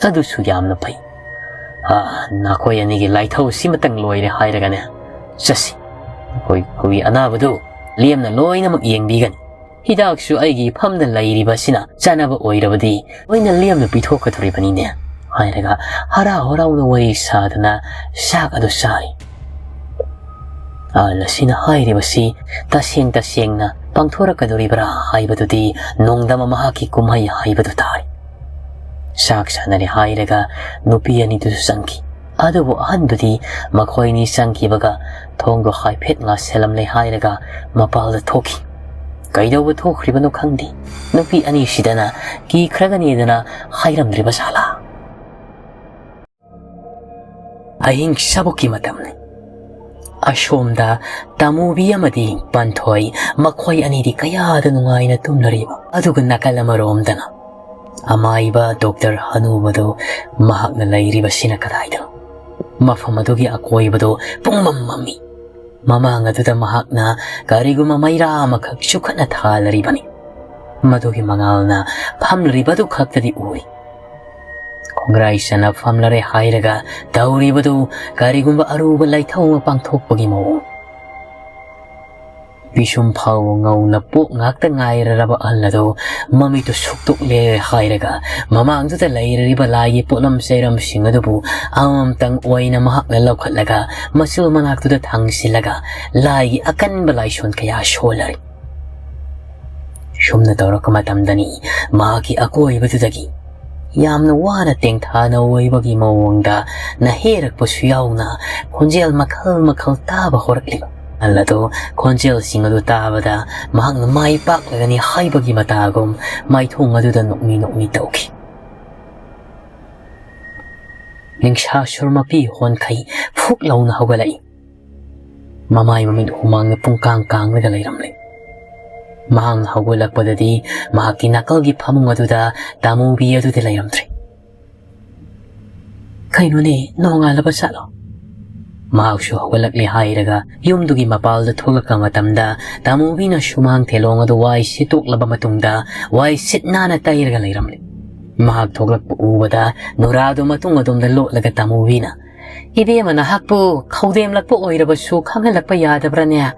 ꯑꯗꯨꯁꯨ ꯌꯥꯝꯅ ꯐꯩ꯫ ꯑꯥ, ꯅꯈꯣꯏ ꯑꯅꯤꯒꯤ ꯂꯥꯏꯊꯧ ꯁꯤꯃꯇꯪ ꯂꯣꯏꯔꯦ ꯍꯥꯏꯔꯒꯅꯦ, ꯆꯠꯁꯤ꯫ ꯑꯩꯈꯣꯏ ꯈꯨꯒꯤ ꯑꯅꯥꯕꯗꯨ ꯂꯦꯝꯅ ꯂꯣꯏꯅꯃꯛ ꯌꯦꯡꯕꯤꯒꯅꯤ꯫ ꯍꯤꯗꯥꯛꯁꯨ ꯑꯩꯒꯤ ꯏꯐꯝꯗ ꯂꯩꯔꯤꯕꯁꯤꯅ ꯆꯥꯅꯕ ꯑꯣꯏꯔꯕꯗꯤ ꯂꯣꯏꯅ ꯂꯦꯝꯅ ꯄꯤꯊꯣꯛꯀꯗꯧꯔꯤꯕꯅꯤꯅꯦ" ꯍꯥꯏꯔꯒ ꯍꯔꯥꯎ ꯍꯔꯥꯎꯅ ꯋꯥꯔꯤ ꯁꯥꯗꯅ ꯆꯥꯛ ꯑꯗꯨ ꯆꯥꯔꯤ꯫ ꯑꯍꯜ ꯑꯁꯤꯅ ꯍꯥꯏꯔꯤꯕꯁꯤ ꯇꯁꯦꯡ ꯇꯁꯦꯡꯅ ꯄꯥꯡꯊꯣꯔꯛꯀꯗꯧꯔꯤꯕ꯭ꯔꯥ ꯍꯥꯏꯕꯗꯨꯗꯤ ꯅꯣꯡꯗꯝꯕ ꯃꯍꯥꯛꯀꯤ ꯀꯨꯝꯍꯩ ꯍꯥꯏꯕꯗꯨ ꯇꯥꯔꯦ꯫ ꯆꯥꯛ ꯆꯥꯅꯔꯦ ꯍꯥꯏꯔꯒ ꯅꯨꯄꯤ ꯑꯅꯤꯗꯨꯁꯨ ꯆꯪꯈꯤ꯫ ꯑꯗꯨꯕꯨ ꯑꯍꯟꯗꯨꯗꯤ ꯃꯈꯣꯏꯅꯤ ꯆꯪꯈꯤꯕꯒ ꯊꯣꯡꯗꯣ ꯍꯥꯏꯐꯦꯠ ꯉꯥꯁꯤꯜꯂꯝꯂꯦ ꯍꯥꯏꯔꯒ ꯃꯄꯥꯜꯗ ꯊꯣꯛꯈꯤ꯫ ꯀꯩꯗꯧꯕ ꯊꯣꯛꯈ꯭ꯔꯤꯕꯅꯣ ꯈꯪꯗꯦ꯫ ꯅꯨꯄꯤ ꯑꯅꯤꯁꯤꯗꯅ ꯀꯤꯈ꯭ꯔꯒꯅꯤꯗꯅ ꯍꯥꯏꯔꯝꯗ꯭ꯔꯤꯕ ꯖꯥꯠꯂꯥ? ꯑꯍꯤꯡ ꯁꯥꯕꯨꯛꯀꯤ ꯃꯇꯝꯅꯤ꯫ ꯑꯁꯣꯝꯗ ꯇꯥꯃꯨꯕꯤ ꯑꯃꯗꯤ ꯄꯥꯟꯊꯣꯏ, ꯃꯈꯣꯏ ꯑꯅꯤꯗꯤ ꯀꯌꯥꯗ ꯅꯨꯡꯉꯥꯏꯅ ꯇꯨꯝꯂꯔꯤꯕ꯫ ꯑꯗꯨꯒ ꯅꯥꯀꯜ ꯑꯃꯔꯣꯝꯗꯅ ꯑꯃꯥꯏꯕ ꯗꯣꯛꯇꯔ ꯍꯅꯨꯕꯗꯨ ꯃꯍꯥꯛꯅ ꯂꯩꯔꯤꯕꯁꯤꯅ ꯀꯗꯥꯏꯗꯅꯣ? ꯃꯐꯝ ꯑꯗꯨꯒꯤ ꯑꯀꯣꯏꯕꯗꯨ ꯄꯨꯡꯃꯝ ꯃꯝꯃꯤ꯫ ꯃꯃꯥꯡ ꯑꯗꯨꯗ ꯃꯍꯥꯛꯅ ꯀꯔꯤꯒꯨꯝꯕ ꯃꯩꯔꯥ ꯑꯃꯈꯛ ꯆꯨꯈꯠꯅ ꯊꯥꯜꯂꯔꯤꯕꯅꯤ꯫ ꯃꯗꯨꯒꯤ ꯃꯉꯥꯜꯅ ꯐꯝꯂꯤꯕꯗꯨ ꯈꯛꯇꯗꯤ ꯎꯔꯤ꯫ ꯈꯣꯡꯒ꯭ꯔꯥꯏ ꯆꯅ ꯐꯝꯂꯔꯦ ꯍꯥꯏꯔꯒ ꯇꯧꯔꯤꯕꯗꯨ ꯀꯔꯤꯒꯨꯝꯕ ꯑꯔꯨꯕ ꯂꯥꯏꯊꯧ ꯑꯃ ꯄꯥꯡꯊꯣꯛꯄꯒꯤ ꯃꯑꯣꯡ꯫ ꯄꯤꯁꯨꯝ ꯐꯥꯎꯕ ꯉꯧꯅ ꯄꯣꯛ ꯉꯥꯛꯇ ꯉꯥꯏꯔꯔꯕ ꯑꯍꯜ ꯑꯗꯨ ꯃꯃꯤꯠꯇꯨ ꯁꯨꯛꯇꯣꯛꯂꯦ ꯍꯥꯏꯔꯒ ꯃꯃꯥꯡꯗꯨꯗ ꯂꯩꯔꯤꯕ ꯂꯥꯏꯒꯤ ꯄꯣꯠꯂꯝ ꯆꯩꯔꯝꯁꯤꯡ ꯑꯗꯨꯕꯨ ꯑꯃꯃꯝꯇꯪ ꯑꯣꯏꯅ ꯃꯍꯥꯛꯅ ꯂꯧꯈꯠꯂꯒ ꯃꯆꯨ ꯃꯅꯥꯛꯇꯨꯗ ꯊꯥꯡꯖꯤꯜꯂꯒ ꯂꯥꯏꯒꯤ ꯑꯀꯟꯕ ꯂꯥꯏꯁꯣꯟ ꯀꯌꯥ ꯁꯣꯜꯂꯔꯤ꯫ ꯁꯨꯝꯅ ꯇꯧꯔꯛꯄ ꯃꯇꯝꯗꯅꯤ ꯃꯍꯥꯛꯀꯤ ꯑꯀꯣꯏꯕꯗꯨꯗꯒꯤ ꯌꯥꯝꯅ ꯋꯥꯅ ꯇꯦꯡꯊꯥꯅ ꯑꯣꯏꯕꯒꯤ ꯃꯑꯣꯡꯗ ꯅꯍꯦꯔꯛꯄꯁꯨ ꯌꯥꯎꯅ ꯈꯣꯟꯖꯦꯜ ꯃꯈꯜ ꯃꯈꯜ ꯇꯥꯕ ꯍꯧꯔꯛꯂꯤꯕ꯫ ꯑꯍꯜ ꯑꯗꯨ ꯈꯣꯟꯖꯦꯜꯁꯤꯡ ꯑꯗꯨ ꯇꯥꯕꯗ ꯃꯍꯥꯛꯅ ꯃꯥꯏ ꯄꯥꯛꯂꯒꯅꯤ ꯍꯥꯏꯕꯒꯤ ꯃꯇꯥꯒꯨꯝ ꯃꯥꯏꯊꯣꯡ ꯑꯗꯨꯗ ꯅꯣꯛꯃꯤ ꯅꯣꯛꯃꯤ ꯇꯧꯈꯤ꯫ ꯅꯤꯡꯁꯥ ꯁꯨꯔ ꯃꯄꯤ ꯍꯣꯟꯈꯩ ꯐꯨꯛ ꯂꯥꯎꯅ ꯍꯧꯒꯠꯂꯛꯏ꯫ ꯃꯃꯥꯏ ꯃꯃꯤꯠ ꯍꯨꯃꯥꯡꯅ ꯄꯨꯡꯀꯥꯡ ꯀꯥꯡꯂꯒ ꯂꯩꯔꯝꯂꯦ꯫ ꯃꯍꯥꯛꯅ ꯍꯧꯒꯠꯂꯛꯄꯗꯗꯤ ꯃꯍꯥꯛꯀꯤ ꯅꯥꯀꯜꯒꯤ ꯐꯃꯨꯡ ꯑꯗꯨꯗ ꯇꯥꯃꯨꯕꯤ ꯑꯗꯨꯗꯤ ꯂꯩꯔꯝꯗ꯭ꯔꯦ꯫ "ꯀꯩꯅꯣꯅꯦ, ꯅꯣꯡꯉꯥꯜꯂꯕ ꯖꯥꯠꯂꯣ?" ꯃꯍꯥꯛꯁꯨ ꯍꯧꯒꯠꯂꯛꯂꯦ ꯍꯥꯏꯔꯒ ꯌꯨꯝꯗꯨꯒꯤ ꯃꯄꯥꯜꯗ ꯊꯣꯛꯂꯛꯄ ꯃꯇꯝꯗ, ꯇꯥꯃꯨꯕꯤꯅ ꯁꯨꯃꯥꯡ ꯊꯦꯂꯣꯡ ꯑꯗꯨ ꯋꯥꯏ ꯁꯤꯠꯇꯣꯛꯂꯕ ꯃꯇꯨꯡꯗ, ꯋꯥꯏ ꯁꯤꯠ ꯅꯥꯟꯅ ꯇꯩꯔꯒ ꯂꯩꯔꯝꯂꯦ꯫ ꯃꯍꯥꯛ ꯊꯣꯛꯂꯛꯄ ꯎꯕꯗ, ꯅꯨꯔꯥꯗꯨ ꯃꯇꯨꯡ ꯑꯗꯣꯝꯗ ꯂꯣꯠꯂꯒ ꯇꯥꯃꯨꯕꯤꯅ, "ꯏꯕꯦꯝꯃ, ꯅꯍꯥꯛꯄꯨ ꯈꯧꯗꯦꯝꯂꯛꯄ ꯑꯣꯏꯔꯕꯁꯨ ꯈꯪꯍꯜꯂꯛꯄ ꯌꯥꯗꯕ꯭ꯔꯥꯅꯦ?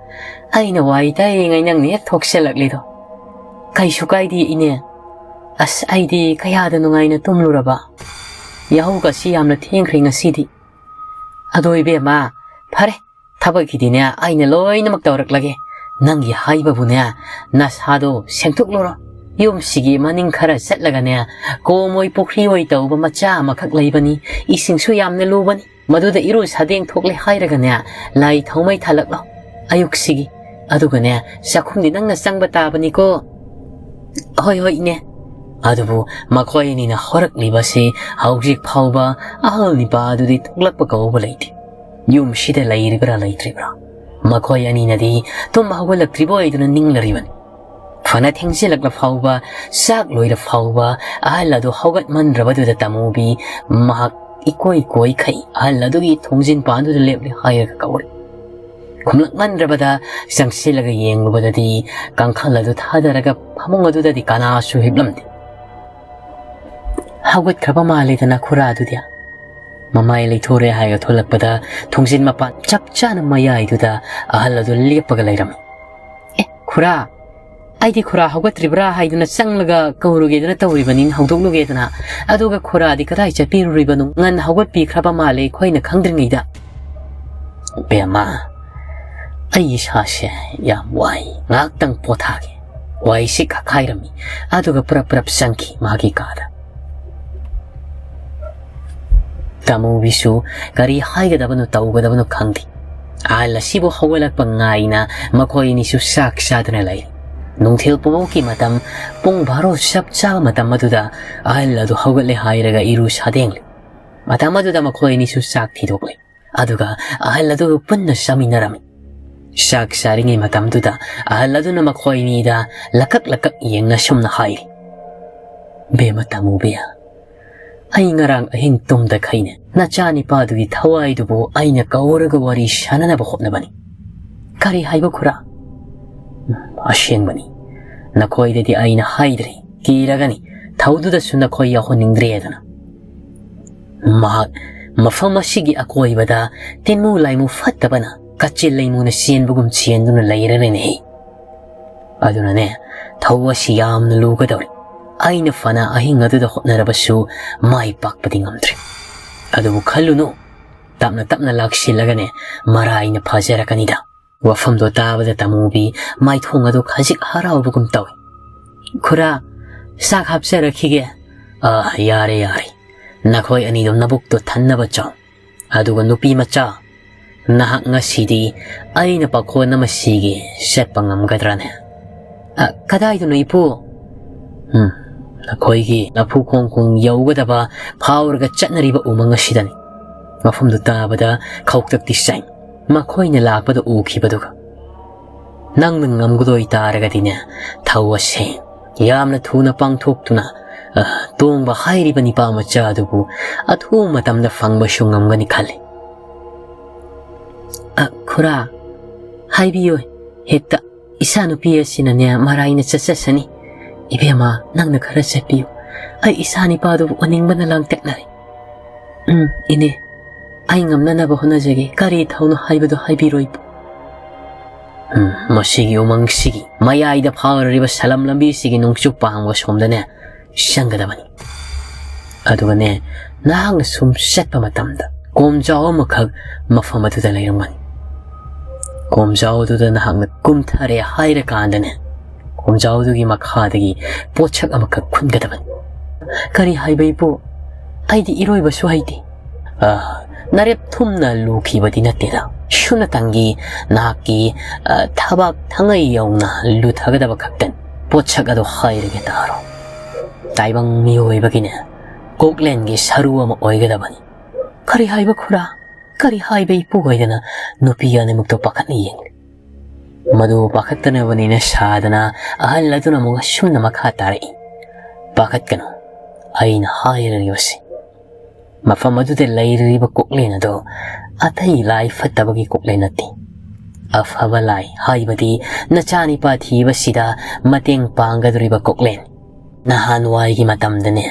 ꯑꯩꯅ ꯋꯥꯏ ꯇꯩꯔꯤꯉꯩ ꯅꯪꯅ ꯍꯦꯛ ꯊꯣꯛꯆꯜꯂꯛꯂꯤꯗꯣ꯫ ꯀꯩꯁꯨ ꯀꯥꯏꯗꯦ, ꯏꯅꯦ꯫ ꯑꯁ, ꯑꯩꯗꯤ ꯀꯌꯥꯗ ꯅꯨꯡꯉꯥꯏꯅ ꯇꯨꯝꯂꯨꯔꯕ꯫ ꯌꯥꯍꯧꯒꯁꯤ ꯌꯥꯝꯅ ꯊꯦꯡꯈ꯭ꯔꯦ ꯉꯁꯤꯗꯤ꯫ ꯑꯗꯣ ꯏꯕꯦꯝꯃ, ꯐꯔꯦ, ꯊꯕꯛꯀꯤꯗꯤꯅꯦ ꯑꯩꯅ ꯂꯣꯏꯅꯃꯛ ꯇꯧꯔꯛꯂꯒꯦ꯫ ꯅꯪꯒꯤ ꯍꯥꯏꯕꯕꯨꯅꯦ, ꯅꯁꯥꯗꯣ ꯁꯦꯡꯊꯣꯛꯂꯨꯔꯣ꯫ ꯌꯨꯝꯁꯤꯒꯤ ꯃꯅꯤꯡ ꯈꯔ ꯆꯠꯂꯒꯅꯦ, ꯀꯣꯝ ꯑꯣꯏ ꯄꯨꯈ꯭ꯔꯤ ꯑꯣꯏ ꯇꯧꯕ ꯃꯆꯥ ꯑꯃꯈꯛ ꯂꯩꯕꯅꯤ꯫ ꯏꯁꯤꯡꯁꯨ ꯌꯥꯝꯅ ꯂꯨꯕꯅꯤ꯫ ꯃꯗꯨꯗ ꯏꯔꯨ ꯁꯥꯗꯦꯡ ꯊꯣꯛꯂꯦ ꯍꯥꯏꯔꯒꯅꯦ, ꯂꯥꯏ ꯊꯥꯎꯃꯩ ꯊꯥꯜꯂꯛꯂꯣ꯫ ꯑꯌꯨꯛꯁꯤꯒꯤ꯫ ꯑꯗꯨꯒꯅꯦ, ꯆꯥꯛꯈꯨꯝꯗꯤ ꯅꯪꯅ ꯆꯪꯕ ꯇꯥꯕꯅꯤꯀꯣ꯫" "ꯍꯣꯏ, ꯍꯣꯏ, ꯏꯅꯦ꯫" ꯑꯗꯨꯕꯨ ꯃꯈꯣꯏ ꯑꯅꯤꯅ ꯍꯧꯔꯛꯂꯤꯕꯁꯤ ꯍꯧꯖꯤꯛ ꯐꯥꯎꯕ ꯑꯍꯜ ꯅꯤꯄꯥ ꯑꯗꯨꯗꯤ ꯊꯣꯛꯂꯛꯄ ꯀꯧꯕ ꯂꯩꯇꯦ꯫ ꯌꯨꯝꯁꯤꯗ ꯂꯩꯔꯤꯕ꯭ꯔꯥ ꯂꯩꯇ꯭ꯔꯤꯕ꯭ꯔꯥ? ꯃꯈꯣꯏ ꯑꯅꯤꯅꯗꯤ ꯇꯨꯝꯕ ꯍꯧꯒꯠꯂꯛꯇ꯭ꯔꯤꯕ ꯑꯣꯏꯗꯨꯅ ꯅꯤꯡꯂꯔꯤꯕꯅꯤ꯫ ꯐꯅ ꯊꯦꯡꯖꯤꯜꯂꯛꯂ ꯐꯥꯎꯕ, ꯆꯥꯛ ꯂꯣꯏꯔ ꯐꯥꯎꯕ ꯑꯍꯜ ꯑꯗꯨ ꯍꯧꯒꯠꯃꯟꯗ꯭ꯔꯕꯗꯨꯗ ꯇꯥꯃꯨꯕꯤ ꯃꯍꯥꯛ ꯏꯀꯣꯏ ꯀꯣꯏꯈꯩ ꯑꯍꯜ ꯑꯗꯨꯒꯤ ꯊꯣꯡꯖꯤꯟ ꯄꯥꯟꯗꯨꯗ ꯂꯦꯞꯂꯦ ꯍꯥꯏꯔꯒ ꯀꯧꯔꯦ꯫ ꯈꯨꯝꯂꯛꯃꯟꯗ꯭ꯔꯕꯗ ꯆꯪꯁꯤꯜꯂꯒ ꯌꯦꯡꯂꯨꯕꯗꯗꯤ, ꯀꯥꯡꯈꯜ ꯑꯗꯨ ꯊꯥꯗꯔꯒ ꯐꯃꯨꯡ ꯑꯗꯨꯗꯗꯤ ꯀꯅꯥꯁꯨ ꯍꯤꯞꯂꯝꯗꯦ꯫ "ꯍꯧꯒꯠꯈ꯭ꯔꯕ ꯃꯥꯜꯂꯦꯗꯅ ꯈꯨꯔꯥ ꯑꯗꯨꯗꯤ꯫" ꯃꯃꯥꯏ ꯂꯩꯊꯣꯔꯦ ꯍꯥꯏꯔꯒ ꯊꯣꯛꯂꯛꯄꯗ, ꯊꯣꯡꯖꯤꯟ ꯃꯄꯥꯟ ꯆꯞ ꯆꯥꯅ ꯃꯌꯥꯏꯗꯨꯗ ꯑꯍꯜ ꯑꯗꯨ ꯂꯦꯞꯄꯒ ꯂꯩꯔꯝꯃꯤ꯫ "ꯑꯦ, ꯈꯨꯔꯥ, ꯑꯩꯗꯤ ꯈꯨꯔꯥ ꯍꯧꯒꯠꯇ꯭ꯔꯤꯕ꯭ꯔꯥ ꯍꯥꯏꯗꯨꯅ ꯆꯪꯂꯒ ꯀꯧꯔꯨꯒꯦꯗꯅ ꯇꯧꯔꯤꯕꯅꯤ, ꯍꯧꯗꯣꯛꯂꯨꯒꯦꯗꯅ꯫ ꯑꯗꯨꯒ ꯈꯨꯔꯥꯗꯤ ꯀꯗꯥꯏ ꯆꯠꯄꯤꯔꯨꯔꯤꯕꯅꯣ? ꯉꯟꯅ ꯍꯧꯒꯠꯄꯤꯈ꯭ꯔꯕ ꯃꯥꯜꯂꯦ ꯑꯩꯈꯣꯏꯅ ꯈꯪꯗ꯭ꯔꯤꯉꯩꯗ꯫" "ꯕꯦꯝꯃ, ꯑꯩ ꯏꯁꯥꯁꯦ ꯌꯥꯝ ꯋꯥꯏ, ꯉꯥꯏꯍꯥꯛꯇꯪ ꯄꯣꯊꯥꯒꯦ꯫" ꯋꯥꯏꯁꯤꯠ ꯈꯥꯏꯔꯝꯃꯤ, ꯑꯗꯨꯒ ꯄꯨꯔꯞ ꯄꯨꯔꯞ ꯆꯪꯈꯤ ꯃꯥꯒꯤ ꯀꯥꯗ꯫ ꯇꯥꯃꯨꯕꯤꯁꯨ ꯀꯔꯤ ꯍꯥꯏꯒꯗꯕꯅꯣ ꯇꯧꯒꯗꯕꯅꯣ ꯈꯪꯗꯦ꯫ ꯑꯍꯜ ꯑꯁꯤꯕꯨ ꯍꯧꯒꯠꯂꯛꯄ ꯉꯥꯏꯅ ꯃꯈꯣꯏ ꯑꯅꯤꯁꯨ ꯆꯥꯛ ꯆꯥꯗꯨꯅ ꯂꯩ꯫ ꯅꯨꯡꯊꯤꯜ ꯄꯨꯡꯐꯧꯀꯤ ꯃꯇꯝ, ꯄꯨꯡ ꯕꯥꯔꯣ ꯆꯞ ꯆꯥꯕ ꯃꯇꯝ ꯑꯗꯨꯗ ꯑꯍꯜ ꯑꯗꯨ ꯍꯧꯒꯠꯂꯦ ꯍꯥꯏꯔꯒ ꯏꯔꯨ ꯁꯥꯗꯦꯡꯂꯤ꯫ ꯃꯇꯝ ꯑꯗꯨꯗ ꯃꯈꯣꯏ ꯑꯅꯤꯁꯨ ꯆꯥꯛ ꯊꯤꯗꯣꯛꯂꯤ꯫ ꯑꯗꯨꯒ ꯑꯍꯜ ꯑꯗꯨ ꯄꯨꯟꯅ ꯆꯥꯃꯤꯟꯅꯔꯝꯃꯤ꯫ ꯆꯥꯛ ꯆꯥꯔꯤꯉꯩ ꯃꯇꯝꯗꯨꯗ ꯑꯍꯜ ꯑꯗꯨꯅ ꯃꯈꯣꯏ ꯑꯅꯤꯗ ꯂꯀꯛ ꯂꯀꯛ ꯌꯦꯡꯅ ꯁꯨꯝꯅ ꯍꯥꯏꯔꯤ, "ꯕꯦꯝꯃ ꯇꯥꯃꯨꯕꯤ, ꯑꯩ ꯉꯔꯥꯡ ꯑꯍꯤꯡ ꯇꯨꯝꯗꯈꯩꯅꯦ, ꯅꯆꯥꯅꯤꯄꯥꯗꯨꯒꯤ ꯊꯋꯥꯏꯗꯨꯕꯨ ꯑꯩꯅ ꯀꯧꯔꯒ ꯋꯥꯔꯤ ꯁꯥꯟꯅꯅꯕ ꯍꯣꯠꯅꯕꯅꯤ꯫ ꯀꯔꯤ ꯍꯥꯏꯕ ꯈꯨꯔꯥ? "ꯎꯝ, ꯑꯁꯦꯡꯕꯅꯤ꯫ ꯅꯈꯣꯏꯗꯗꯤ ꯑꯩꯅ ꯍꯥꯏꯗ꯭ꯔꯦ, ꯀꯤꯔꯒꯅꯤ, ꯊꯧꯗꯨꯗꯁꯨ ꯅꯈꯣꯏ ꯌꯥꯎꯍꯟꯅꯤꯡꯗ꯭ꯔꯦꯗꯅ꯫ ꯃꯍꯥꯛ ꯃꯐꯝ ꯑꯁꯤꯒꯤ ꯑꯀꯣꯏꯕꯗ ꯇꯤꯟꯃꯨ ꯂꯥꯏꯃꯨ ꯐꯠꯇꯕꯅ ꯀꯆꯤꯜ ꯂꯩꯃꯨꯅ ꯆꯦꯟꯕꯒꯨꯝ ꯆꯦꯟꯗꯨꯅ ꯂꯩꯔꯔꯦꯅꯦꯍꯦ꯫ ꯑꯗꯨꯅꯅꯦ, ꯊꯧ ꯑꯁꯤ ꯌꯥꯝꯅ ꯂꯨꯒꯗꯧꯔꯤ꯫ ꯑꯩꯅ ꯐꯅ ꯑꯍꯤꯡ ꯑꯗꯨꯗ ꯍꯣꯠꯅꯔꯕꯁꯨ ꯃꯥꯏ ꯄꯥꯛꯄꯗꯤ ꯉꯝꯗ꯭ꯔꯦ꯫ ꯑꯗꯨꯕꯨ ꯈꯜꯂꯨꯅꯨ, ꯇꯞꯅ ꯇꯞꯅ ꯂꯥꯛꯁꯤꯜꯂꯒꯅꯦ, ꯃꯔꯥꯏꯅ ꯐꯖꯔꯛꯀꯅꯤꯗ꯫" ꯋꯥꯐꯝꯗꯣ ꯇꯥꯕꯗ ꯇꯃꯨꯕꯤ ꯃꯥꯏꯊꯣꯡ ꯑꯗꯨ ꯈꯖꯤꯛ ꯍꯔꯥꯎꯕꯒꯨꯝ ꯇꯧꯏ꯫ "ꯈꯨꯔꯥ, ꯆꯥꯛ ꯍꯥꯞꯆꯔꯛꯈꯤꯒꯦ꯫" "ꯑ, ꯌꯥꯔꯦ, ꯌꯥꯔꯦ꯫ ꯅꯈꯣꯏ ꯑꯅꯤꯗꯣ ꯅꯕꯨꯛꯇꯣ ꯊꯟꯅꯕ ꯆꯥꯎ꯫ ꯑꯗꯨꯒ ꯅꯨꯄꯤ ꯃꯆꯥ, ꯅꯍꯥꯛ ꯉꯁꯤꯗꯤ ꯑꯩꯅ ꯄꯥꯈꯣꯟ ꯑꯃ ꯁꯤꯒꯦ, ꯆꯠꯄ ꯉꯝꯒꯗ꯭ꯔꯥꯅꯦ?" "ꯑ, ꯀꯗꯥꯏꯗꯅꯣ, ꯏꯄꯨ?" "ꯎꯝ, ꯅꯈꯣꯏꯒꯤ ꯂꯐꯨ ꯈꯣꯡ ꯈꯣꯡ ꯌꯧꯒꯗꯕ ꯐꯥꯎꯔꯒ ꯆꯠꯅꯔꯤꯕ ꯎꯃꯪ ꯑꯁꯤꯗꯅꯤ꯫" ꯃꯐꯝꯗꯨ ꯇꯥꯕꯗ ꯈꯧꯇꯛꯇꯤ ꯆꯥꯏ꯫ ꯃꯈꯣꯏꯅ ꯂꯥꯛꯄꯗ ꯎꯈꯤꯕꯗꯨꯒ꯫ "ꯅꯪꯅ ꯉꯝꯒꯗꯣꯏ ꯇꯥꯔꯒꯗꯤꯅꯦ, ꯊꯧ ꯑꯁꯦ ꯌꯥꯝꯅ ꯊꯨꯅ ꯄꯥꯡꯊꯣꯛꯇꯨꯅ, ꯑ, ꯇꯣꯡꯕ ꯍꯥꯏꯔꯤꯕ ꯅꯤꯄꯥ ꯃꯆꯥ ꯑꯗꯨꯕꯨ ꯑꯊꯨꯕ ꯃꯇꯝꯗ ꯐꯪꯕꯁꯨ ꯉꯝꯒꯅꯤ ꯈꯜꯂꯤ꯫" "ꯑ, ꯈꯨꯔꯥ, ꯍꯥꯏꯕꯤꯌꯨ ꯍꯦꯛꯇ꯫ ꯏꯆꯥꯅꯨꯄꯤ ꯑꯁꯤꯅꯅꯦ ꯃꯔꯥꯏꯅ ꯆꯠꯆꯁꯅꯤ꯫ ꯏꯕꯦꯝꯃ, ꯅꯪꯅ ꯈꯔ ꯆꯠꯄꯤꯌꯨ꯫ ꯑꯩ ꯏꯆꯥ ꯅꯤꯄꯥꯗꯨꯕꯨ ꯎꯅꯤꯡꯕꯅ ꯂꯥꯡꯇꯛꯅꯔꯦ꯫" "ꯎꯝ, ꯏꯅꯦ, ꯑꯩ ꯉꯝꯅꯅꯕ ꯍꯣꯠꯅꯖꯒꯦ꯫ ꯀꯔꯤ ꯊꯧꯅꯣ ꯍꯥꯏꯕꯗꯨ ꯍꯥꯏꯕꯤꯔꯣ, ꯏꯄꯨ꯫" ꯎꯝ, ꯃꯁꯤꯒꯤ ꯎꯃꯪꯁꯤꯒꯤ ꯃꯌꯥꯏꯗ ꯐꯥꯎꯔꯤꯕ ꯁꯂꯝ ꯂꯝꯕꯤꯁꯤꯒꯤ ꯅꯣꯡꯆꯨꯞ ꯄꯥꯡꯕ ꯁꯣꯝꯗꯅꯦ ꯆꯪꯒꯗꯕꯅꯤ꯫ ꯑꯗꯨꯒꯅꯦ, ꯅꯍꯥꯛꯅ ꯁꯨꯝ ꯆꯠꯄ ꯃꯇꯝꯗ ꯀꯣꯝꯖꯥꯎ ꯑꯃꯈꯛ ꯃꯐꯝ ꯑꯗꯨꯗ ꯂꯩꯔꯝꯒꯅꯤ꯫ ꯀꯣꯝꯖꯥꯎ ꯑꯗꯨꯗ ꯅꯍꯥꯛꯅ ꯀꯨꯝꯊꯔꯦ ꯍꯥꯏꯔꯀꯥꯟꯗꯅꯦ, ꯀꯣꯝꯖꯥꯎ ꯑꯗꯨꯒꯤ ꯃꯈꯥꯗꯒꯤ ꯄꯣꯠꯁꯛ ꯑꯃꯈꯛ ꯈꯨꯟꯒꯗꯕꯅꯤ꯫ "ꯀꯔꯤ ꯍꯥꯏꯕ, ꯏꯄꯨ? ꯑꯩꯗꯤ ꯏꯔꯣꯏꯕꯁꯨ ꯍꯩꯇꯦ꯫" "ꯑ, ꯅꯔꯦꯞ ꯊꯨꯝꯅ ꯂꯨꯈꯤꯕꯗꯤ ꯅꯠꯇꯦꯗ꯫ ꯁꯨꯞꯅꯇꯪꯒꯤ ꯅꯍꯥꯛꯀꯤ, ꯑ, ꯊꯕꯥꯛ ꯊꯉꯩ ꯌꯧꯅ ꯂꯨꯊꯒꯗꯕ ꯈꯛꯇꯅꯤ꯫ ꯄꯣꯠꯁꯛ ꯑꯗꯨ ꯍꯥꯏꯔꯒꯦ ꯇꯥꯔꯣ꯫ ꯇꯥꯏꯕꯪ ꯃꯤꯑꯣꯏꯕꯒꯤꯅꯦ, ꯀꯣꯛꯂꯦꯟꯒꯤ ꯁꯔꯨ ꯑꯃ ꯑꯣꯏꯒꯗꯕꯅꯤ꯫" "ꯀꯔꯤ ꯍꯥꯏꯕ, ꯈꯨꯔꯥ? ꯀꯔꯤ ꯍꯥꯏꯕ, ꯏꯄꯨ?" ꯍꯥꯏꯗꯅ ꯅꯨꯄꯤ ꯑꯅꯤꯃꯛꯇꯣ ꯄꯥꯈꯠꯅ ꯌꯦꯡꯂꯤ꯫ ꯃꯗꯨ ꯄꯥꯈꯠꯇꯅꯕꯅꯤꯅ ꯁꯥꯗꯅ ꯑꯍꯜ ꯑꯗꯨꯅ ꯑꯃꯨꯛ ꯑꯁꯨꯝꯅ ꯃꯈꯥ ꯇꯥꯔꯛꯏ, "ꯄꯥꯈꯠꯀꯅꯨ, ꯑꯩꯅ ꯍꯥꯏꯔꯤꯕꯁꯤ ꯃꯐꯝ ꯑꯗꯨꯗ ꯂꯩꯔꯤꯕ ꯀꯣꯛꯂꯦꯟ ꯑꯗꯨ ꯑꯇꯩ ꯂꯥꯏ ꯐꯠꯇꯕꯒꯤ ꯀꯣꯛꯂꯦꯟ ꯅꯠꯇꯦ꯫ ꯑꯐꯕ ꯂꯥꯏ ꯍꯥꯏꯕꯗꯤ ꯅꯆꯥꯅꯤꯄꯥ ꯊꯤꯕꯁꯤꯗ ꯃꯇꯦꯡ ꯄꯥꯡꯒꯗꯧꯔꯤꯕ ꯀꯣꯛꯂꯦꯟ꯫ ꯅꯍꯥꯟꯋꯥꯏꯒꯤ ꯃꯇꯝꯗꯅꯦ,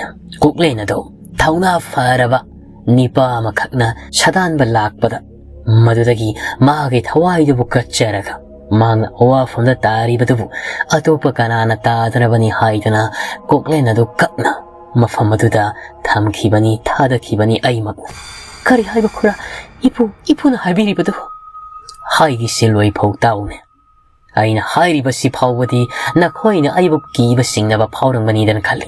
ꯀꯣꯛꯂꯦꯟ ꯑꯗꯨ ꯊꯧꯅꯥ ꯐꯔꯕ ꯅꯤꯄꯥ ꯑꯃꯈꯛꯅ ꯁꯥꯗꯥꯟꯕ ꯂꯥꯛꯄꯗ, ꯃꯗꯨꯗꯒꯤ ꯃꯥꯒꯤ ꯊꯋꯥꯏꯗꯨꯕꯨ ꯀꯠꯆꯔꯒ, ꯃꯍꯥꯛꯅ ꯑꯋꯥꯐꯝꯗ ꯇꯥꯔꯤꯕꯗꯨꯕꯨ ꯑꯇꯣꯞꯄ ꯀꯅꯥꯅ ꯇꯥꯗꯅꯕꯅꯤ ꯍꯥꯏꯗꯨꯅ ꯀꯣꯛꯂꯦꯟ ꯑꯗꯨ ꯀꯛꯅ ꯃꯐꯝ ꯑꯗꯨꯗ ꯊꯝꯈꯤꯕꯅꯤ, ꯊꯥꯗꯈꯤꯕꯅꯤ ꯑꯩꯃꯛꯅ꯫ "ꯀꯔꯤ ꯍꯥꯏꯕ ꯈꯨꯔꯥ? ꯏꯄꯨ, ꯏꯄꯨꯅ ꯍꯥꯏꯕꯤꯔꯤꯕꯗꯨ?" "ꯍꯥꯏꯒꯤꯁꯦ ꯂꯣꯏꯐꯥꯎ ꯇꯥꯎꯅꯦ꯫ ꯑꯩꯅ ꯍꯥꯏꯔꯤꯕꯁꯤ ꯐꯥꯎꯕꯗꯤ ꯅꯈꯣꯏꯅ ꯑꯩꯕꯨ ꯀꯤꯕ ꯆꯤꯡꯅꯕ ꯐꯥꯎꯔꯝꯒꯅꯤꯗꯅ ꯈꯜꯂꯤ꯫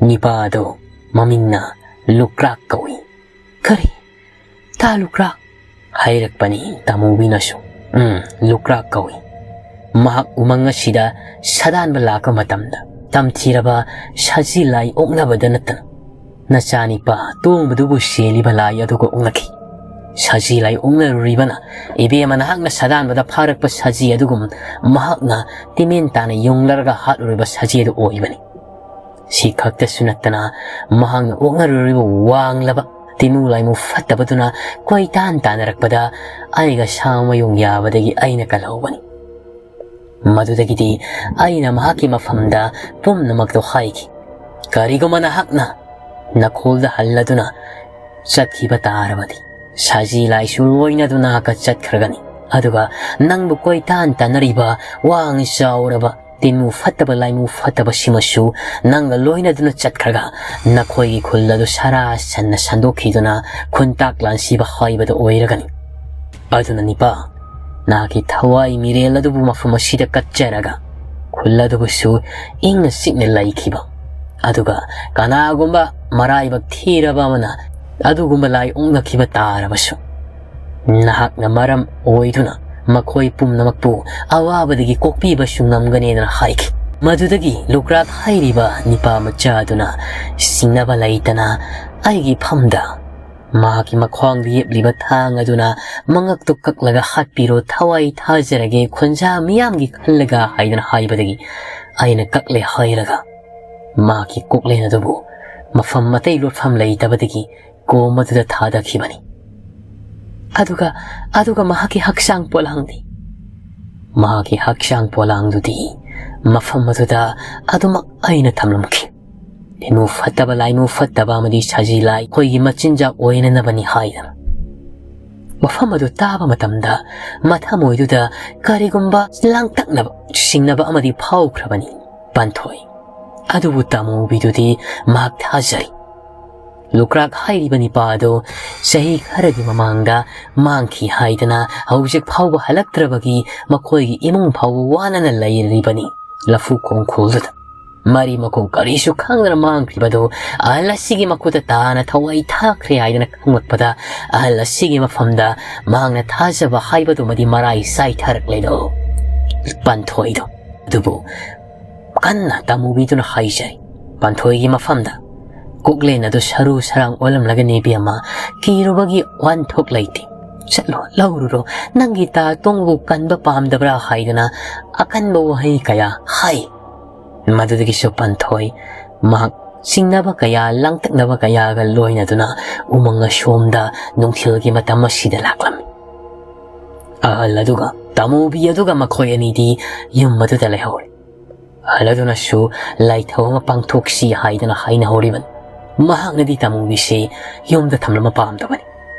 ꯅꯤꯄꯥ ꯑꯗꯨ ꯃꯃꯤꯡꯅ ꯂꯨꯀ꯭ꯔꯥꯛ ꯀꯧꯏ꯫" "ꯀꯔꯤ? ꯇꯥ ꯂꯨꯀ꯭ꯔꯥꯛ?" ꯍꯥꯏꯔꯛꯄꯅꯤ ꯇꯥꯃꯨꯕꯤꯅꯁꯨ꯫ "ꯎꯝ, ꯂꯨꯀ꯭ꯔꯥꯛ ꯀꯧꯏ꯫ ꯃꯍꯥꯛ ꯎꯃꯪ ꯑꯁꯤꯗ ꯁꯥꯗꯥꯟꯕ ꯂꯥꯛꯄ ꯃꯇꯝꯗ ꯇꯝꯊꯤꯔꯕ ꯁꯖꯤ ꯂꯥꯏ ꯑꯣꯛꯅꯕꯗ ꯅꯠꯇꯅ ꯅꯆꯥꯅꯤꯄꯥ ꯇꯣꯡꯕꯗꯨꯕꯨ ꯁꯦꯜꯂꯤꯕ ꯂꯥꯏ ꯑꯗꯨꯒ ꯑꯣꯛꯅꯈꯤ꯫ ꯁꯖꯤ ꯂꯥꯏ ꯑꯣꯛꯅꯔꯨꯔꯤꯕꯅ ꯏꯕꯦꯝꯃ ꯅꯍꯥꯛꯅ ꯁꯥꯗꯥꯟꯕꯗ ꯐꯥꯔꯛꯄ ꯁꯖꯤ ꯑꯗꯨꯒꯨꯝ ꯃꯍꯥꯛꯅ ꯇꯤꯃꯦꯟ ꯇꯥꯅ ꯌꯨꯡꯂꯔꯒ ꯍꯥꯠꯂꯨꯔꯤꯕ ꯁꯖꯤ ꯑꯗꯨ ꯑꯣꯏꯕꯅꯤ꯫ ꯁꯤ ꯈꯛꯇꯁꯨ ꯅꯠꯇꯅ ꯃꯍꯥꯛꯅ ꯑꯣꯛꯅꯔꯨꯔꯤꯕ ꯋꯥꯡꯂꯕ ꯇꯤꯃꯨ ꯂꯥꯏꯃꯨ ꯐꯠꯇꯕꯗꯨꯅ ꯀꯣꯏꯇꯥꯟ ꯇꯥꯟꯅꯔꯛꯄꯗ ꯑꯩꯒ ꯁꯥꯃꯌꯣꯡ ꯌꯥꯕꯗꯒꯤ ꯑꯩꯅ ꯀꯜꯍꯧꯕꯅꯤ꯫ ꯃꯗꯨꯗꯒꯤꯗꯤ ꯑꯩꯅ ꯃꯍꯥꯛꯀꯤ ꯃꯐꯝꯗ ꯄꯨꯝꯅꯃꯛꯇꯣ ꯍꯥꯏꯈꯤ꯫ ꯀꯔꯤꯒꯨꯝꯕ ꯅꯍꯥꯛꯅ ꯅꯈꯣꯜꯗ ꯍꯜꯂꯗꯨꯅ ꯆꯠꯈꯤꯕ ꯇꯥꯔꯕꯗꯤ ꯁꯖꯤ ꯂꯥꯏꯁꯨ ꯂꯣꯏꯅꯗꯨꯅ ꯆꯠꯈ꯭ꯔꯒꯅꯤ꯫ ꯑꯗꯨꯒ ꯅꯪꯕꯨ ꯀꯣꯏꯇꯥꯟ ꯇꯥꯟꯅꯔꯤꯕ ꯋꯥꯡ ꯆꯥꯎꯔꯕ ꯇꯤꯟꯃꯨ ꯐꯠꯇꯕ ꯂꯥꯏꯃꯨ ꯐꯠꯇꯕꯁꯤꯃꯁꯨ ꯅꯪꯒ ꯂꯣꯏꯅꯗꯨꯅ ꯆꯠꯈ꯭ꯔꯒ ꯅꯈꯣꯏꯒꯤ ꯈꯨꯜ ꯑꯗꯨ ꯁꯔꯥ ꯁꯟꯅ ꯁꯟꯗꯣꯛꯈꯤꯗꯨꯅ ꯈꯨꯟꯇꯥꯛ ꯂꯥꯟꯁꯤꯕ ꯍꯥꯏꯕꯗꯨ ꯑꯣꯏꯔꯒꯅꯤ꯫ ꯑꯗꯨꯅ ꯅꯤꯄꯥ, ꯅꯍꯥꯛꯀꯤ ꯊꯋꯥꯏ ꯃꯤꯔꯦꯜ ꯑꯗꯨꯕꯨ ꯃꯐꯝ ꯑꯁꯤꯗ ꯀꯠꯆꯔꯒ ꯈꯨꯜ ꯑꯗꯨꯕꯨꯁꯨ ꯏꯪꯅ ꯆꯤꯛꯅ ꯂꯩꯈꯤꯕ, ꯑꯗꯨꯒ ꯀꯅꯥꯒꯨꯝꯕ ꯃꯔꯥꯏꯕꯛ ꯊꯤꯔꯕ ꯑꯃꯅ ꯑꯗꯨꯒꯨꯝꯕ ꯂꯥꯏ ꯑꯣꯛꯅꯈꯤꯕ ꯇꯥꯔꯕꯁꯨ, ꯅꯍꯥꯛꯅ ꯃꯔꯝ ꯑꯣꯏꯗꯨꯅ ꯃꯈꯣꯏ ꯄꯨꯝꯅꯃꯛꯄꯨ ꯑꯋꯥꯕꯗꯒꯤ ꯀꯣꯛꯄꯤꯕꯁꯨ ꯉꯝꯒꯅꯤꯗꯅ ꯍꯥꯏꯈꯤ꯫ ꯃꯗꯨꯗꯒꯤ ꯂꯨꯀ꯭ꯔꯥꯛ ꯍꯥꯏꯔꯤꯕ ꯅꯤꯄꯥ ꯃꯆꯥ ꯑꯗꯨꯅ ꯁꯤꯡꯅꯕ ꯂꯩꯇꯅ ꯑꯩꯒꯤ ꯐꯝꯗ ꯃꯍꯥꯛꯀꯤ ꯃꯈ꯭ꯋꯥꯡꯗ ꯌꯦꯞꯂꯤꯕ ꯊꯥꯡ ꯑꯗꯨꯅ ꯃꯉꯛꯇꯨ ꯀꯛꯂꯒ ꯍꯥꯠꯄꯤꯔꯣ, ꯊꯋꯥꯏ ꯊꯥꯖꯔꯒꯦ, ꯈꯨꯟꯖꯥ ꯃꯤꯌꯥꯝꯒꯤ ꯈꯜꯂꯒ ꯍꯥꯏꯗꯨꯅ ꯍꯥꯏꯕꯗꯒꯤ ꯑꯩꯅ ꯀꯛꯂꯦ ꯍꯥꯏꯔꯒ ꯃꯍꯥꯛꯀꯤ ꯀꯣꯛꯂꯦꯟ ꯑꯗꯨꯕꯨ ꯃꯐꯝ ꯑꯇꯩ ꯂꯣꯠꯐꯝ ꯂꯩꯇꯕꯗꯒꯤ ꯀꯣꯝ ꯑꯗꯨꯗ ꯊꯥꯗꯈꯤꯕꯅꯤ꯫ ꯑꯗꯨꯒ, ꯑꯗꯨꯒ ꯃꯍꯥꯛꯀꯤ ꯍꯛꯆꯥꯡ ꯄꯣꯂꯥꯡꯗꯤ? ꯃꯍꯥꯛꯀꯤ ꯍꯛꯆꯥꯡ ꯄꯣꯂꯥꯡꯗꯨꯗꯤ ꯃꯐꯝ ꯑꯗꯨꯗ ꯑꯗꯨꯃꯛ ꯑꯩꯅ ꯊꯝꯂꯝꯈꯤ꯫ ꯏꯃꯨ ꯐꯠꯇꯕ, ꯂꯥꯏꯃꯨ ꯐꯠꯇꯕ ꯑꯃꯗꯤ ꯁꯖꯤ ꯂꯥꯏ ꯑꯩꯈꯣꯏꯒꯤ ꯃꯆꯤꯟꯖꯥꯛ ꯑꯣꯏꯅꯅꯕꯅꯤ ꯍꯥꯏꯗꯅ꯫ ꯋꯥꯐꯝ ꯑꯗꯨ ꯇꯥꯕ ꯃꯇꯝꯗ ꯃꯊꯃꯣꯏꯗꯨꯗ ꯀꯔꯤꯒꯨꯝꯕ ꯂꯥꯡꯇꯛꯅꯕ, ꯆꯤꯡꯅꯕ ꯑꯃꯗꯤ ꯐꯥꯎꯈ꯭ꯔꯕꯅꯤ ꯄꯥꯟꯊꯣꯏ꯫ ꯑꯗꯨꯕꯨ ꯇꯥꯃꯨꯕꯤꯗꯨꯗꯤ ꯃꯍꯥꯛ ꯊꯥꯖꯔꯤ꯫ ꯂꯨꯀ꯭ꯔꯥꯛ ꯍꯥꯏꯔꯤꯕ ꯅꯤꯄꯥ ꯑꯗꯨ ꯆꯍꯤ ꯈꯔꯒꯤ ꯃꯃꯥꯡꯗ ꯃꯥꯡꯈꯤ ꯍꯥꯏꯗꯅ ꯍꯧꯖꯤꯛ ꯐꯥꯎꯕ ꯍꯜꯂꯛꯇ꯭ꯔꯕꯒꯤ ꯃꯈꯣꯏꯒꯤ ꯏꯃꯨꯡ ꯐꯥꯎꯕ ꯋꯥꯅꯅ ꯂꯩꯔꯤꯕꯅꯤ ꯂꯐꯨ ꯈꯣꯡꯈꯣꯜꯗꯨꯗ꯫ ꯃꯔꯤ ꯃꯈꯣꯡ ꯀꯔꯤꯁꯨ ꯈꯪꯗꯅ ꯃꯥꯡꯈ꯭ꯔꯤꯕꯗꯨ ꯑꯍꯜ ꯑꯁꯤꯒꯤ ꯃꯈꯨꯠꯇ ꯇꯥꯅ ꯊꯋꯥꯏ ꯊꯥꯈ꯭ꯔꯦ ꯍꯥꯏꯗꯅ ꯈꯪꯂꯛꯄꯗ, ꯑꯍꯜ ꯑꯁꯤꯒꯤ ꯃꯐꯝꯗ ꯃꯍꯥꯛꯅ ꯊꯥꯖꯕ ꯍꯥꯏꯕꯗꯨꯃꯗꯤ ꯃꯔꯥꯏ ꯆꯥꯏꯊꯔꯛꯂꯦꯗꯣ ꯄꯥꯟꯊꯣꯏꯗꯣ꯫ ꯑꯗꯨꯕꯨ ꯀꯟꯅ ꯇꯥꯃꯨꯕꯤꯗꯨꯅ ꯍꯥꯏꯖꯔꯤ ꯄꯥꯟꯊꯣꯏꯒꯤ ꯃꯐꯝꯗ, "ꯀꯣꯛꯂꯦꯟ ꯑꯗꯨ ꯁꯔꯨ ꯁꯔꯥꯡ ꯑꯣꯜꯂꯝꯂꯒꯅꯤ ꯏꯕꯦꯝꯃ, ꯀꯤꯔꯨꯕꯒꯤ ꯋꯥꯍꯟꯊꯣꯛ ꯂꯩꯇꯦ꯫ ꯆꯠꯂꯣ, ꯂꯧꯔꯨꯔꯣ, ꯅꯪꯒꯤ ꯇꯥ ꯇꯣꯡꯕꯨ ꯀꯟꯕ ꯄꯥꯝꯗꯕ꯭ꯔꯥ?" ꯍꯥꯏꯗꯅ ꯑꯀꯟꯕ ꯋꯥꯍꯩ ꯀꯌꯥ ꯍꯥꯏ꯫ ꯃꯗꯨꯗꯒꯤꯁꯨ ꯄꯥꯟꯊꯣꯏ ꯃꯍꯥꯛ ꯆꯤꯡꯅꯕ ꯀꯌꯥ, ꯂꯥꯡꯇꯛꯅꯕ ꯀꯌꯥꯒ ꯂꯣꯏꯅꯗꯨꯅ ꯎꯃꯪ ꯑꯁꯣꯝꯗ ꯅꯨꯡꯊꯤꯜꯒꯤ ꯃꯇꯝ ꯑꯁꯤꯗ ꯂꯥꯛꯂꯝꯃꯤ꯫ ꯑꯍꯜ ꯑꯗꯨꯒ ꯇꯥꯃꯨꯕꯤ ꯑꯗꯨꯒ ꯃꯈꯣꯏ ꯑꯅꯤꯗꯤ ꯌꯨꯝ ꯑꯗꯨꯗ ꯂꯩꯍꯧꯔꯦ꯫ ꯑꯍꯜ ꯑꯗꯨꯅꯁꯨ ꯂꯥꯏꯊꯧ ꯑꯃ ꯄꯥꯡꯊꯣꯛꯁꯤ ꯍꯥꯏꯗꯅ ꯍꯥꯏꯅꯍꯧꯔꯤꯕꯅꯤ꯫ ꯃꯍꯥꯛꯅꯗꯤ ꯇꯥꯃꯨꯕꯤꯁꯤ ꯌꯨꯝꯗ ꯊꯝꯂꯝꯕ ꯄꯥꯝꯗꯕꯅꯤ꯫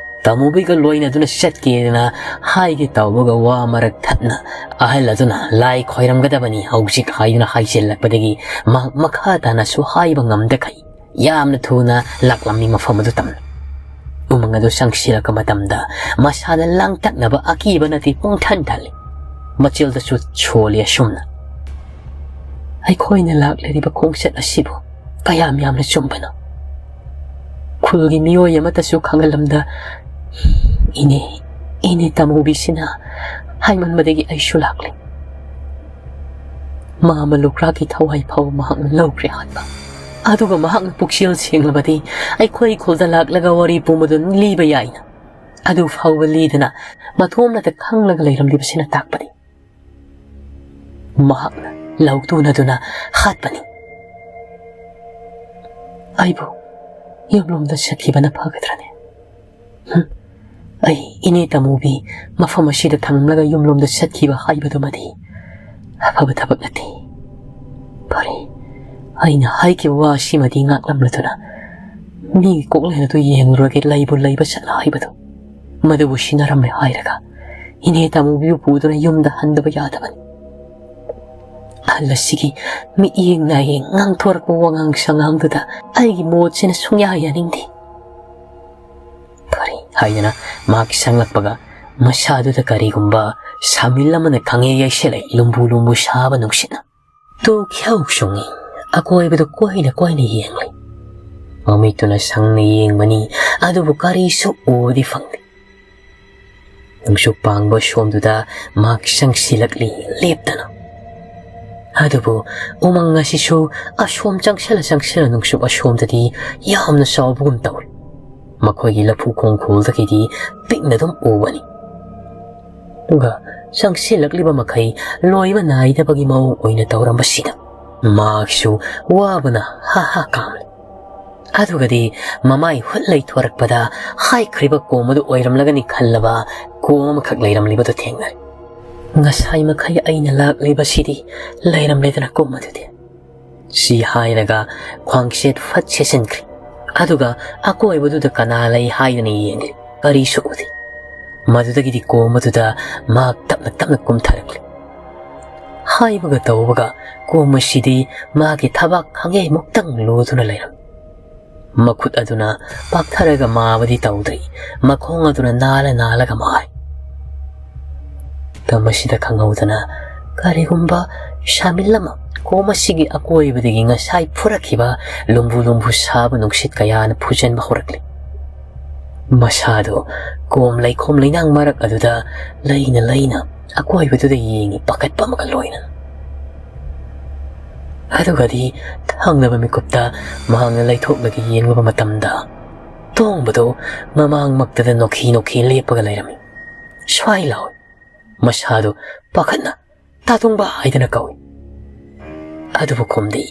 ꯇꯥꯃꯨꯕꯤꯒ ꯂꯣꯏꯅꯗꯨꯅ ꯆꯠꯀꯦꯗꯅ ꯍꯥꯏꯒꯦ ꯇꯧꯕꯒ ꯋꯥ ꯃꯔꯛ ꯊꯠꯅ ꯑꯍꯜ ꯑꯗꯨꯅ ꯂꯥꯏ ꯈꯣꯏꯔꯝꯒꯗꯕꯅꯤ ꯍꯧꯖꯤꯛ ꯍꯥꯏꯗꯨꯅ ꯍꯥꯏꯖꯤꯜꯂꯛꯄꯗꯒꯤ ꯃꯍꯥꯛ ꯃꯈꯥ ꯇꯥꯅꯁꯨ ꯍꯥꯏꯕ ꯉꯝꯗꯈꯩ ꯌꯥꯝꯅ ꯊꯨꯅ ꯂꯥꯛꯂꯝꯃꯤ ꯃꯐꯝ ꯑꯗꯨ ꯇꯝꯅ꯫ ꯎꯃꯪ ꯑꯗꯨ ꯆꯪꯁꯤꯜꯂꯛꯄ ꯃꯇꯝꯗ ꯃꯁꯥꯗ ꯂꯥꯡꯇꯛꯅꯕ ꯑꯀꯤꯕꯅꯗꯤ ꯄꯨꯡꯊꯟ ꯊꯜꯂꯤ꯫ ꯃꯆꯤꯜꯗꯁꯨ ꯁꯣꯜꯂꯤ ꯑꯁꯨꯝꯅ, "ꯑꯩꯈꯣꯏꯅ ꯂꯥꯛꯂꯤꯕ ꯈꯣꯡꯆꯠ ꯑꯁꯤꯕꯨ ꯀꯌꯥꯝ ꯌꯥꯝꯅ ꯆꯨꯝꯕꯅꯣ? ꯈꯨꯜꯒꯤ ꯃꯤꯑꯣꯏ ꯑꯃꯠꯇꯁꯨ ꯈꯪꯍꯜꯂꯝꯗ ꯏꯅꯦ, ꯏꯅꯦ ꯇꯥꯃꯨꯕꯤꯁꯤꯅ ꯍꯥꯏꯃꯟꯕꯗꯒꯤ ꯑꯩꯁꯨ ꯂꯥꯛꯂꯤ꯫ ꯃꯥꯃ ꯂꯨꯀ꯭ꯔꯥꯛꯀꯤ ꯊꯋꯥꯏ ꯐꯥꯎꯕ ꯃꯍꯥꯛꯅ ꯂꯧꯈ꯭ꯔꯦ ꯍꯥꯏꯕ꯫ ꯑꯗꯨꯒ ꯃꯍꯥꯛꯅ ꯄꯨꯛꯆꯦꯜ ꯁꯦꯡꯂꯕꯗꯤ ꯑꯩꯈꯣꯏ ꯈꯨꯜꯗ ꯂꯥꯛꯂꯒ ꯋꯥꯔꯤ ꯄꯨꯝꯕꯗꯨ ꯂꯤꯕ ꯌꯥꯏꯅ꯫ ꯑꯗꯨ ꯐꯥꯎꯕ ꯂꯤꯗꯅ ꯃꯊꯣꯝꯅꯇ ꯈꯪꯂꯒ ꯂꯩꯔꯝꯂꯤꯕꯁꯤꯅ ꯇꯥꯛꯄꯅꯤ꯫ ꯃꯍꯥꯛꯅ ꯂꯧꯇꯨꯅꯗꯨꯅ ꯍꯥꯠꯄꯅꯤ"꯫ ꯑꯩꯕꯨ ꯌꯨꯝꯂꯣꯝꯗ ꯆꯠꯈꯤꯕꯅ ꯐꯒꯗ꯭ꯔꯅꯦ? ꯍꯨꯝ, ꯑꯩ ꯏꯅꯦ ꯇꯥꯃꯨꯕꯤ ꯃꯐꯝ ꯑꯁꯤꯗ ꯊꯝꯂꯒ ꯌꯨꯝꯂꯣꯝꯗ ꯆꯠꯈꯤꯕ ꯍꯥꯏꯕꯗꯨꯃꯗꯤ ꯑꯐꯕ ꯊꯕꯛ ꯅꯠꯇꯦ꯫ ꯐꯔꯦ, ꯑꯩꯅ ꯍꯥꯏꯈꯤꯕ ꯋꯥ ꯑꯁꯤꯃꯗꯤ ꯉꯥꯛꯂꯝꯂꯗꯨꯅ ꯃꯤꯒꯤ ꯀꯣꯛꯂꯦꯟ ꯑꯗꯨ ꯌꯦꯡꯂꯨꯔꯒꯦ, ꯂꯩꯕꯨ ꯂꯩꯕ ꯆꯠꯂ ꯍꯥꯏꯕꯗꯨ꯫ ꯃꯗꯨꯕꯨ ꯁꯤꯟꯅꯔꯝꯃꯦ ꯍꯥꯏꯔꯒ ꯏꯅꯦ ꯇꯥꯃꯨꯕꯤꯕꯨ ꯄꯨꯗꯨꯅ ꯌꯨꯝꯗ ꯍꯟꯗꯕ ꯌꯥꯗꯕꯅꯤ꯫ ꯑꯍꯜ ꯑꯁꯤꯒꯤ ꯃꯤꯠꯌꯦꯡ ꯅꯥꯌꯦꯡ, ꯉꯥꯡꯊꯣꯔꯛꯄ ꯋꯥꯉꯥꯡ ꯁꯉꯥꯡꯗꯨꯗ ꯑꯩꯒꯤ ꯃꯣꯠꯁꯤꯅ ꯁꯨꯡꯌꯥ ꯌꯥꯅꯤꯡꯗꯦ꯫ ꯐꯔꯦ ꯍꯥꯏꯗꯅ ꯃꯍꯥꯛ ꯁꯪꯂꯛꯄꯒ ꯃꯁꯥꯗꯨꯗ ꯀꯔꯤꯒꯨꯝꯕ ꯁꯥꯃꯤꯜ ꯑꯃꯅ ꯈꯪꯍꯩ ꯌꯩꯁꯤꯜꯂꯛꯏ, ꯂꯨꯝꯕꯨ ꯂꯨꯝꯕꯨ ꯁꯥꯕ ꯅꯨꯡꯁꯤꯠꯅ꯫ ꯇꯨ ꯈ꯭ꯌꯧ ꯆꯨꯡꯏ, ꯑꯀꯣꯏꯕꯗꯨ ꯀꯣꯏꯅ ꯀꯣꯏꯅ ꯌꯦꯡꯂꯤ꯫ ꯃꯃꯤꯠꯇꯨꯅ ꯁꯪꯅ ꯌꯦꯡꯕꯅꯤ, ꯑꯗꯨꯕꯨ ꯀꯔꯤꯁꯨ ꯎꯕꯗꯤ ꯐꯪꯗꯦ꯫ ꯅꯨꯡꯁꯨꯛ ꯄꯥꯡꯕ ꯁꯣꯝꯗꯨꯗ ꯃꯍꯥꯛ ꯆꯪꯁꯤꯜꯂꯛꯂꯤ ꯂꯦꯞꯇꯅ꯫ ꯑꯗꯨꯕꯨ ꯎꯃꯪ ꯑꯁꯤꯁꯨ ꯑꯁꯣꯝ ꯆꯪꯁꯤꯜꯂ ꯆꯪꯁꯤꯜꯂ ꯅꯨꯡꯁꯨꯛ ꯑꯁꯣꯝꯗꯗꯤ ꯌꯥꯝꯅ ꯆꯥꯎꯕꯒꯨꯝ ꯇꯧꯏ꯫ ꯃꯈꯣꯏꯒꯤ ꯂꯐꯨ ꯈꯣꯡꯈꯣꯜꯗꯒꯤꯗꯤ ꯄꯤꯛꯅ ꯑꯗꯨꯝ ꯎꯕꯅꯤ꯫ ꯑꯗꯨꯒ ꯆꯪꯁꯤꯜꯂꯛꯂꯤꯕ ꯃꯈꯩ ꯂꯣꯏꯕ ꯅꯥꯏꯗꯕꯒꯤ ꯃꯑꯣꯡ ꯑꯣꯏꯅ ꯇꯧꯔꯝꯕꯁꯤꯗ ꯃꯍꯥꯛꯁꯨ ꯋꯥꯕꯅ ꯍꯥ ꯍꯥ ꯀꯥꯝꯂꯦ꯫ ꯑꯗꯨꯒꯗꯤ ꯃꯃꯥꯏ ꯍꯨꯠ ꯂꯩꯊꯣꯔꯛꯄꯗ ꯍꯥꯏꯈ꯭ꯔꯤꯕ ꯀꯣꯝ ꯑꯗꯨ ꯑꯣꯏꯔꯝꯂꯒꯅꯤ ꯈꯜꯂꯕ ꯀꯣꯝ ꯑꯃꯈꯛ ꯂꯩꯔꯝꯂꯤꯕꯗꯨ ꯊꯦꯡꯅꯔꯦ꯫ "ꯉꯁꯥꯏ ꯃꯈꯩ ꯑꯩꯅ ꯂꯥꯛꯂꯤꯕꯁꯤꯗꯤ ꯂꯩꯔꯝꯂꯦꯗꯅ ꯀꯣꯝ ꯑꯗꯨꯗꯤ?" ꯁꯤ ꯍꯥꯏꯔꯒ ꯈ꯭ꯋꯥꯡꯁꯦꯠ ꯐꯠ ꯁꯦꯠꯆꯤꯟꯈ꯭ꯔꯦ꯫ ꯑꯗꯨꯒ ꯑꯀꯣꯏꯕꯗꯨꯗ ꯀꯅꯥ ꯂꯩ ꯍꯥꯏꯗꯅ ꯌꯦꯡꯂꯤ꯫ ꯀꯔꯤꯁꯨ ꯎꯗꯦ꯫ ꯃꯗꯨꯗꯒꯤꯗꯤ ꯀꯣꯝ ꯑꯗꯨꯗ ꯃꯍꯥꯛ ꯇꯞꯅ ꯇꯞꯅ ꯀꯨꯝꯊꯔꯛꯂꯤ꯫ ꯍꯥꯏꯕꯒ ꯇꯧꯕꯒ ꯀꯣꯝ ꯑꯁꯤꯗꯤ ꯃꯥꯒꯤ ꯊꯕꯥꯛ ꯈꯥꯡꯌꯩꯃꯨꯛꯇꯪ ꯂꯨꯗꯨꯅ ꯂꯩꯔꯝꯃꯤ꯫ ꯃꯈꯨꯠ ꯑꯗꯨꯅ ꯄꯥꯛꯊꯔꯒ ꯃꯥꯕꯗꯤ ꯇꯧꯗ꯭ꯔꯤ, ꯃꯈꯣꯡ ꯑꯗꯨꯅ ꯅꯥꯜꯂ ꯅꯥꯜꯂꯒ ꯃꯥꯔꯤ꯫ ꯃꯇꯝ ꯑꯁꯤꯗ ꯈꯪꯍꯧꯗꯅ ꯀꯔꯤꯒꯨꯝꯕ ꯁꯥꯃꯤꯜ ꯑꯃ ꯀꯣꯝ ꯑꯁꯤꯒꯤ ꯑꯀꯣꯏꯕꯗꯒꯤ ꯉꯁꯥꯏ ꯐꯨꯔꯛꯈꯤꯕ ꯂꯨꯝꯕꯨ ꯂꯨꯝꯕꯨ ꯁꯥꯕ ꯅꯨꯡꯁꯤꯠ ꯀꯌꯥꯅ ꯐꯨꯖꯟꯕ ꯍꯧꯔꯛꯂꯤ꯫ ꯃꯁꯥꯗꯣ ꯀꯣꯝ ꯂꯩꯈꯣꯝ ꯂꯩꯅꯥꯡ ꯃꯔꯛ ꯑꯗꯨꯗ ꯂꯩꯅ ꯂꯩꯅ ꯑꯀꯣꯏꯕꯗꯨꯗ ꯌꯦꯡꯉꯤ, ꯄꯥꯈꯠꯄ ꯑꯃꯒ ꯂꯣꯏꯅꯅ꯫ ꯑꯗꯨꯒꯗꯤ ꯊꯪꯅꯕ ꯃꯤꯀꯨꯞꯇ ꯃꯍꯥꯛꯅ ꯂꯩꯊꯣꯛꯂꯒ ꯌꯦꯡꯂꯨꯕ ꯃꯇꯝꯗ, ꯇꯣꯡꯕꯗꯨ ꯃꯃꯥꯡꯃꯛꯇꯗ ꯅꯣꯛꯈꯤ ꯅꯣꯛꯈꯤ ꯂꯦꯞꯄꯒ ꯂꯩꯔꯝꯃꯤ꯫ "ꯁ꯭ꯋꯥꯏ ꯂꯥꯎꯏ!" ꯃꯁꯥꯗꯨ ꯄꯥꯈꯠꯅ "ꯇꯥ ꯇꯣꯡꯕ" ꯍꯥꯏꯗꯅ ꯀꯧꯏ꯫ ꯑꯗꯨꯕꯨ ꯈꯨꯝꯗꯦ꯫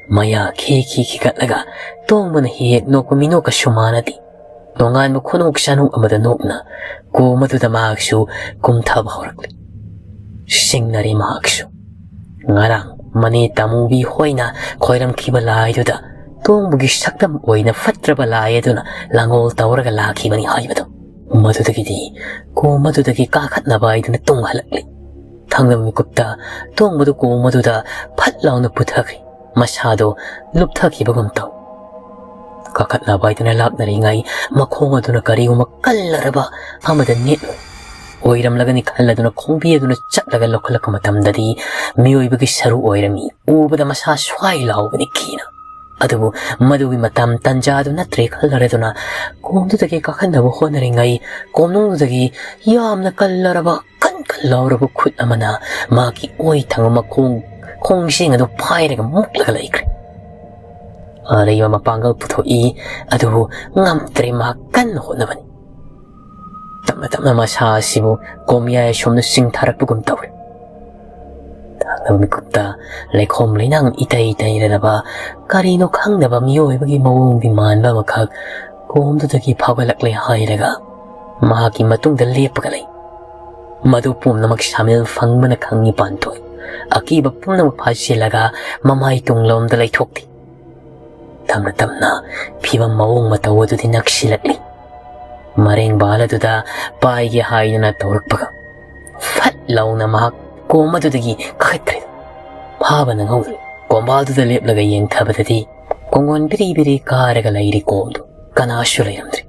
ꯃꯌꯥ ꯈꯤ ꯈꯤ ꯈꯤꯒꯠꯂꯒ ꯇꯣꯡꯕꯅ ꯍꯦꯛ ꯍꯦꯛ ꯅꯣꯛꯄ ꯃꯤꯅꯣꯛꯀꯁꯨ ꯃꯥꯟꯅꯗꯦ꯫ ꯇꯣꯉꯥꯟꯕ ꯈꯨꯅꯣꯛ ꯆꯥꯅꯣꯛ ꯑꯃꯗ ꯅꯣꯛꯅ ꯀꯣꯝ ꯑꯗꯨꯗ ꯃꯍꯥꯛꯁꯨ ꯀꯨꯝꯊꯕ ꯍꯧꯔꯛꯂꯤ꯫ ꯁꯤꯡꯅꯔꯦ ꯃꯍꯥꯛꯁꯨ꯫ ꯉꯔꯥꯡ ꯃꯅꯦ ꯇꯥꯃꯨꯕꯤ ꯍꯣꯏꯅ ꯈꯣꯏꯔꯝꯈꯤꯕ ꯂꯥꯏꯗꯨꯗ ꯇꯣꯡꯕꯒꯤ ꯁꯛꯇꯝ ꯑꯣꯏꯅ ꯐꯠꯇ꯭ꯔꯕ ꯂꯥꯏ ꯑꯗꯨꯅ ꯂꯥꯡꯒꯣꯜ ꯇꯧꯔꯒ ꯂꯥꯛꯈꯤꯕꯅꯤ ꯍꯥꯏꯕꯗꯣ꯫ ꯃꯗꯨꯗꯒꯤꯗꯤ ꯀꯣꯝ ꯑꯗꯨꯗꯒꯤ ꯀꯥꯈꯠꯅꯕ ꯍꯥꯏꯗꯨꯅ ꯇꯨꯡ ꯍꯜꯂꯛꯂꯤ꯫ ꯊꯪꯅꯕ ꯃꯤꯀꯨꯞꯇ ꯇꯣꯡꯕꯗꯨ ꯀꯣꯝ ꯑꯗꯨꯗ ꯐꯠ ꯂꯥꯎꯅ ꯄꯨꯊꯈ꯭ꯔꯦ꯫ ꯃꯁꯥꯗꯣ ꯂꯨꯞꯊꯈꯤꯕꯒꯨꯝ ꯇꯧ꯫ ꯀꯥꯈꯠꯅꯕ ꯍꯥꯏꯗꯨꯅ ꯂꯥꯛꯅꯔꯤꯉꯩ ꯃꯈꯣꯡ ꯑꯗꯨꯅ ꯀꯔꯤꯒꯨꯝꯕ ꯀꯜꯂꯔꯕ ꯑꯃꯗ ꯅꯦꯠꯂꯨ ꯑꯣꯏꯔꯝꯂꯒꯅꯤ ꯈꯜꯂꯗꯨꯅ ꯈꯣꯡꯕꯤ ꯑꯗꯨꯅ ꯆꯠꯂꯒ ꯂꯧꯈꯠꯂꯛꯄ ꯃꯇꯝꯗꯗꯤ ꯃꯤꯑꯣꯏꯕꯒꯤ ꯁꯔꯨ ꯑꯣꯏꯔꯝꯃꯤ꯫ ꯎꯕꯗ ꯃꯁꯥ ꯁ꯭ꯋꯥꯏ ꯂꯥꯎꯕꯅꯤ ꯀꯤꯅ꯫ ꯑꯗꯨꯕꯨ ꯃꯗꯨꯒꯤ ꯃꯇꯝ ꯇꯟꯖꯥ ꯑꯗꯨ ꯅꯠꯇ꯭ꯔꯦ ꯈꯜꯂꯔꯗꯨꯅ ꯀꯣꯝꯗꯨꯗꯒꯤ ꯀꯥꯈꯠꯅꯕ ꯍꯣꯠꯅꯔꯤꯉꯩ ꯀꯣꯝꯅꯨꯡꯗꯨꯗꯒꯤ ꯌꯥꯝꯅ ꯀꯜꯂꯔꯕ ꯀꯟ ꯀꯟ ꯂꯥꯎꯔꯕ ꯈꯨꯠ ꯑꯃꯅ ꯃꯍꯥꯛꯀꯤ ꯑꯣꯏ ꯊꯪꯕ ꯃꯈꯣꯡ ꯈꯣꯡꯖꯦꯡ ꯑꯗꯨ ꯄꯥꯏꯔꯒ ꯃꯨꯛꯂꯒ ꯂꯩꯈ꯭ꯔꯦ꯫ ꯑꯔꯩꯕ ꯃꯄꯥꯡꯒꯜ ꯄꯨꯊꯣꯛꯏ, ꯑꯗꯨꯕꯨ ꯉꯝꯗ꯭ꯔꯦ, ꯃꯍꯥꯛ ꯀꯟꯅ ꯍꯣꯠꯅꯕꯅꯤ꯫ ꯇꯞꯅ ꯇꯞꯅ ꯃꯁꯥ ꯑꯁꯤꯕꯨ ꯀꯣꯝꯌꯥꯏ ꯑꯁꯣꯝꯗ ꯆꯤꯡꯊꯔꯛꯄꯒꯨꯝ ꯇꯧꯔꯦ꯫ ꯊꯪꯅꯕ ꯃꯤꯀꯨꯞꯇ ꯂꯩꯈꯣꯝ ꯂꯩꯅꯥꯡ ꯏꯇꯩ ꯇꯩꯔꯔꯕ ꯀꯔꯤꯅꯣ ꯈꯪꯗꯕ ꯃꯤꯑꯣꯏꯕꯒꯤ ꯃꯑꯣꯡꯗꯤ ꯃꯥꯟꯕ ꯑꯃꯈꯛ ꯀꯣꯝꯗꯨꯗꯒꯤ ꯐꯥꯎꯒꯠꯂꯛꯂꯦ ꯍꯥꯏꯔꯒ ꯃꯍꯥꯛꯀꯤ ꯃꯇꯨꯡꯗ ꯂꯦꯞꯄꯒ ꯂꯩ꯫ ꯃꯗꯨ ꯄꯨꯝꯅꯃꯛ ꯁꯥꯃꯤꯜ ꯐꯪꯕꯅ ꯈꯪꯉꯤ ꯄꯥꯟꯊꯣꯏ꯫ ꯑꯀꯤꯕ ꯄꯨꯝꯅꯃꯛ ꯐꯥꯖꯤꯜꯂꯒ ꯃꯃꯥꯏ ꯇꯨꯡꯂꯣꯝꯗ ꯂꯩꯊꯣꯛꯇꯦ꯫ ꯇꯞꯅ ꯇꯞꯅ ꯐꯤꯕꯝ ꯃꯑꯣꯡ ꯃꯇꯧ ꯑꯗꯨꯗꯤ ꯅꯛꯁꯤꯜꯂꯛꯂꯤ꯫ ꯃꯔꯦꯡꯕꯥꯜ ꯑꯗꯨꯗ ꯄꯥꯏꯒꯦ ꯍꯥꯏꯗꯨꯅ ꯇꯧꯔꯛꯄꯒ ꯐꯠ ꯂꯥꯎꯅ ꯃꯍꯥꯛ ꯀꯣꯝ ꯑꯗꯨꯗꯒꯤ ꯀꯥꯈꯠꯈ꯭ꯔꯦ꯫ ꯐꯥꯕ ꯅꯪꯍꯧꯗ꯭ꯔꯦ꯫ ꯀꯣꯝꯕꯥꯜꯗꯨꯗ ꯂꯦꯞꯂꯒ ꯌꯦꯡꯊꯕꯗꯗꯤ ꯀꯣꯡꯒꯣꯟ ꯕꯤꯔꯤ ꯕꯤꯔꯤ ꯀꯥꯔꯒ ꯂꯩꯔꯤ ꯀꯣꯝꯗꯨ꯫ ꯀꯅꯥꯁꯨ ꯂꯩꯔꯝꯗ꯭ꯔꯦ꯫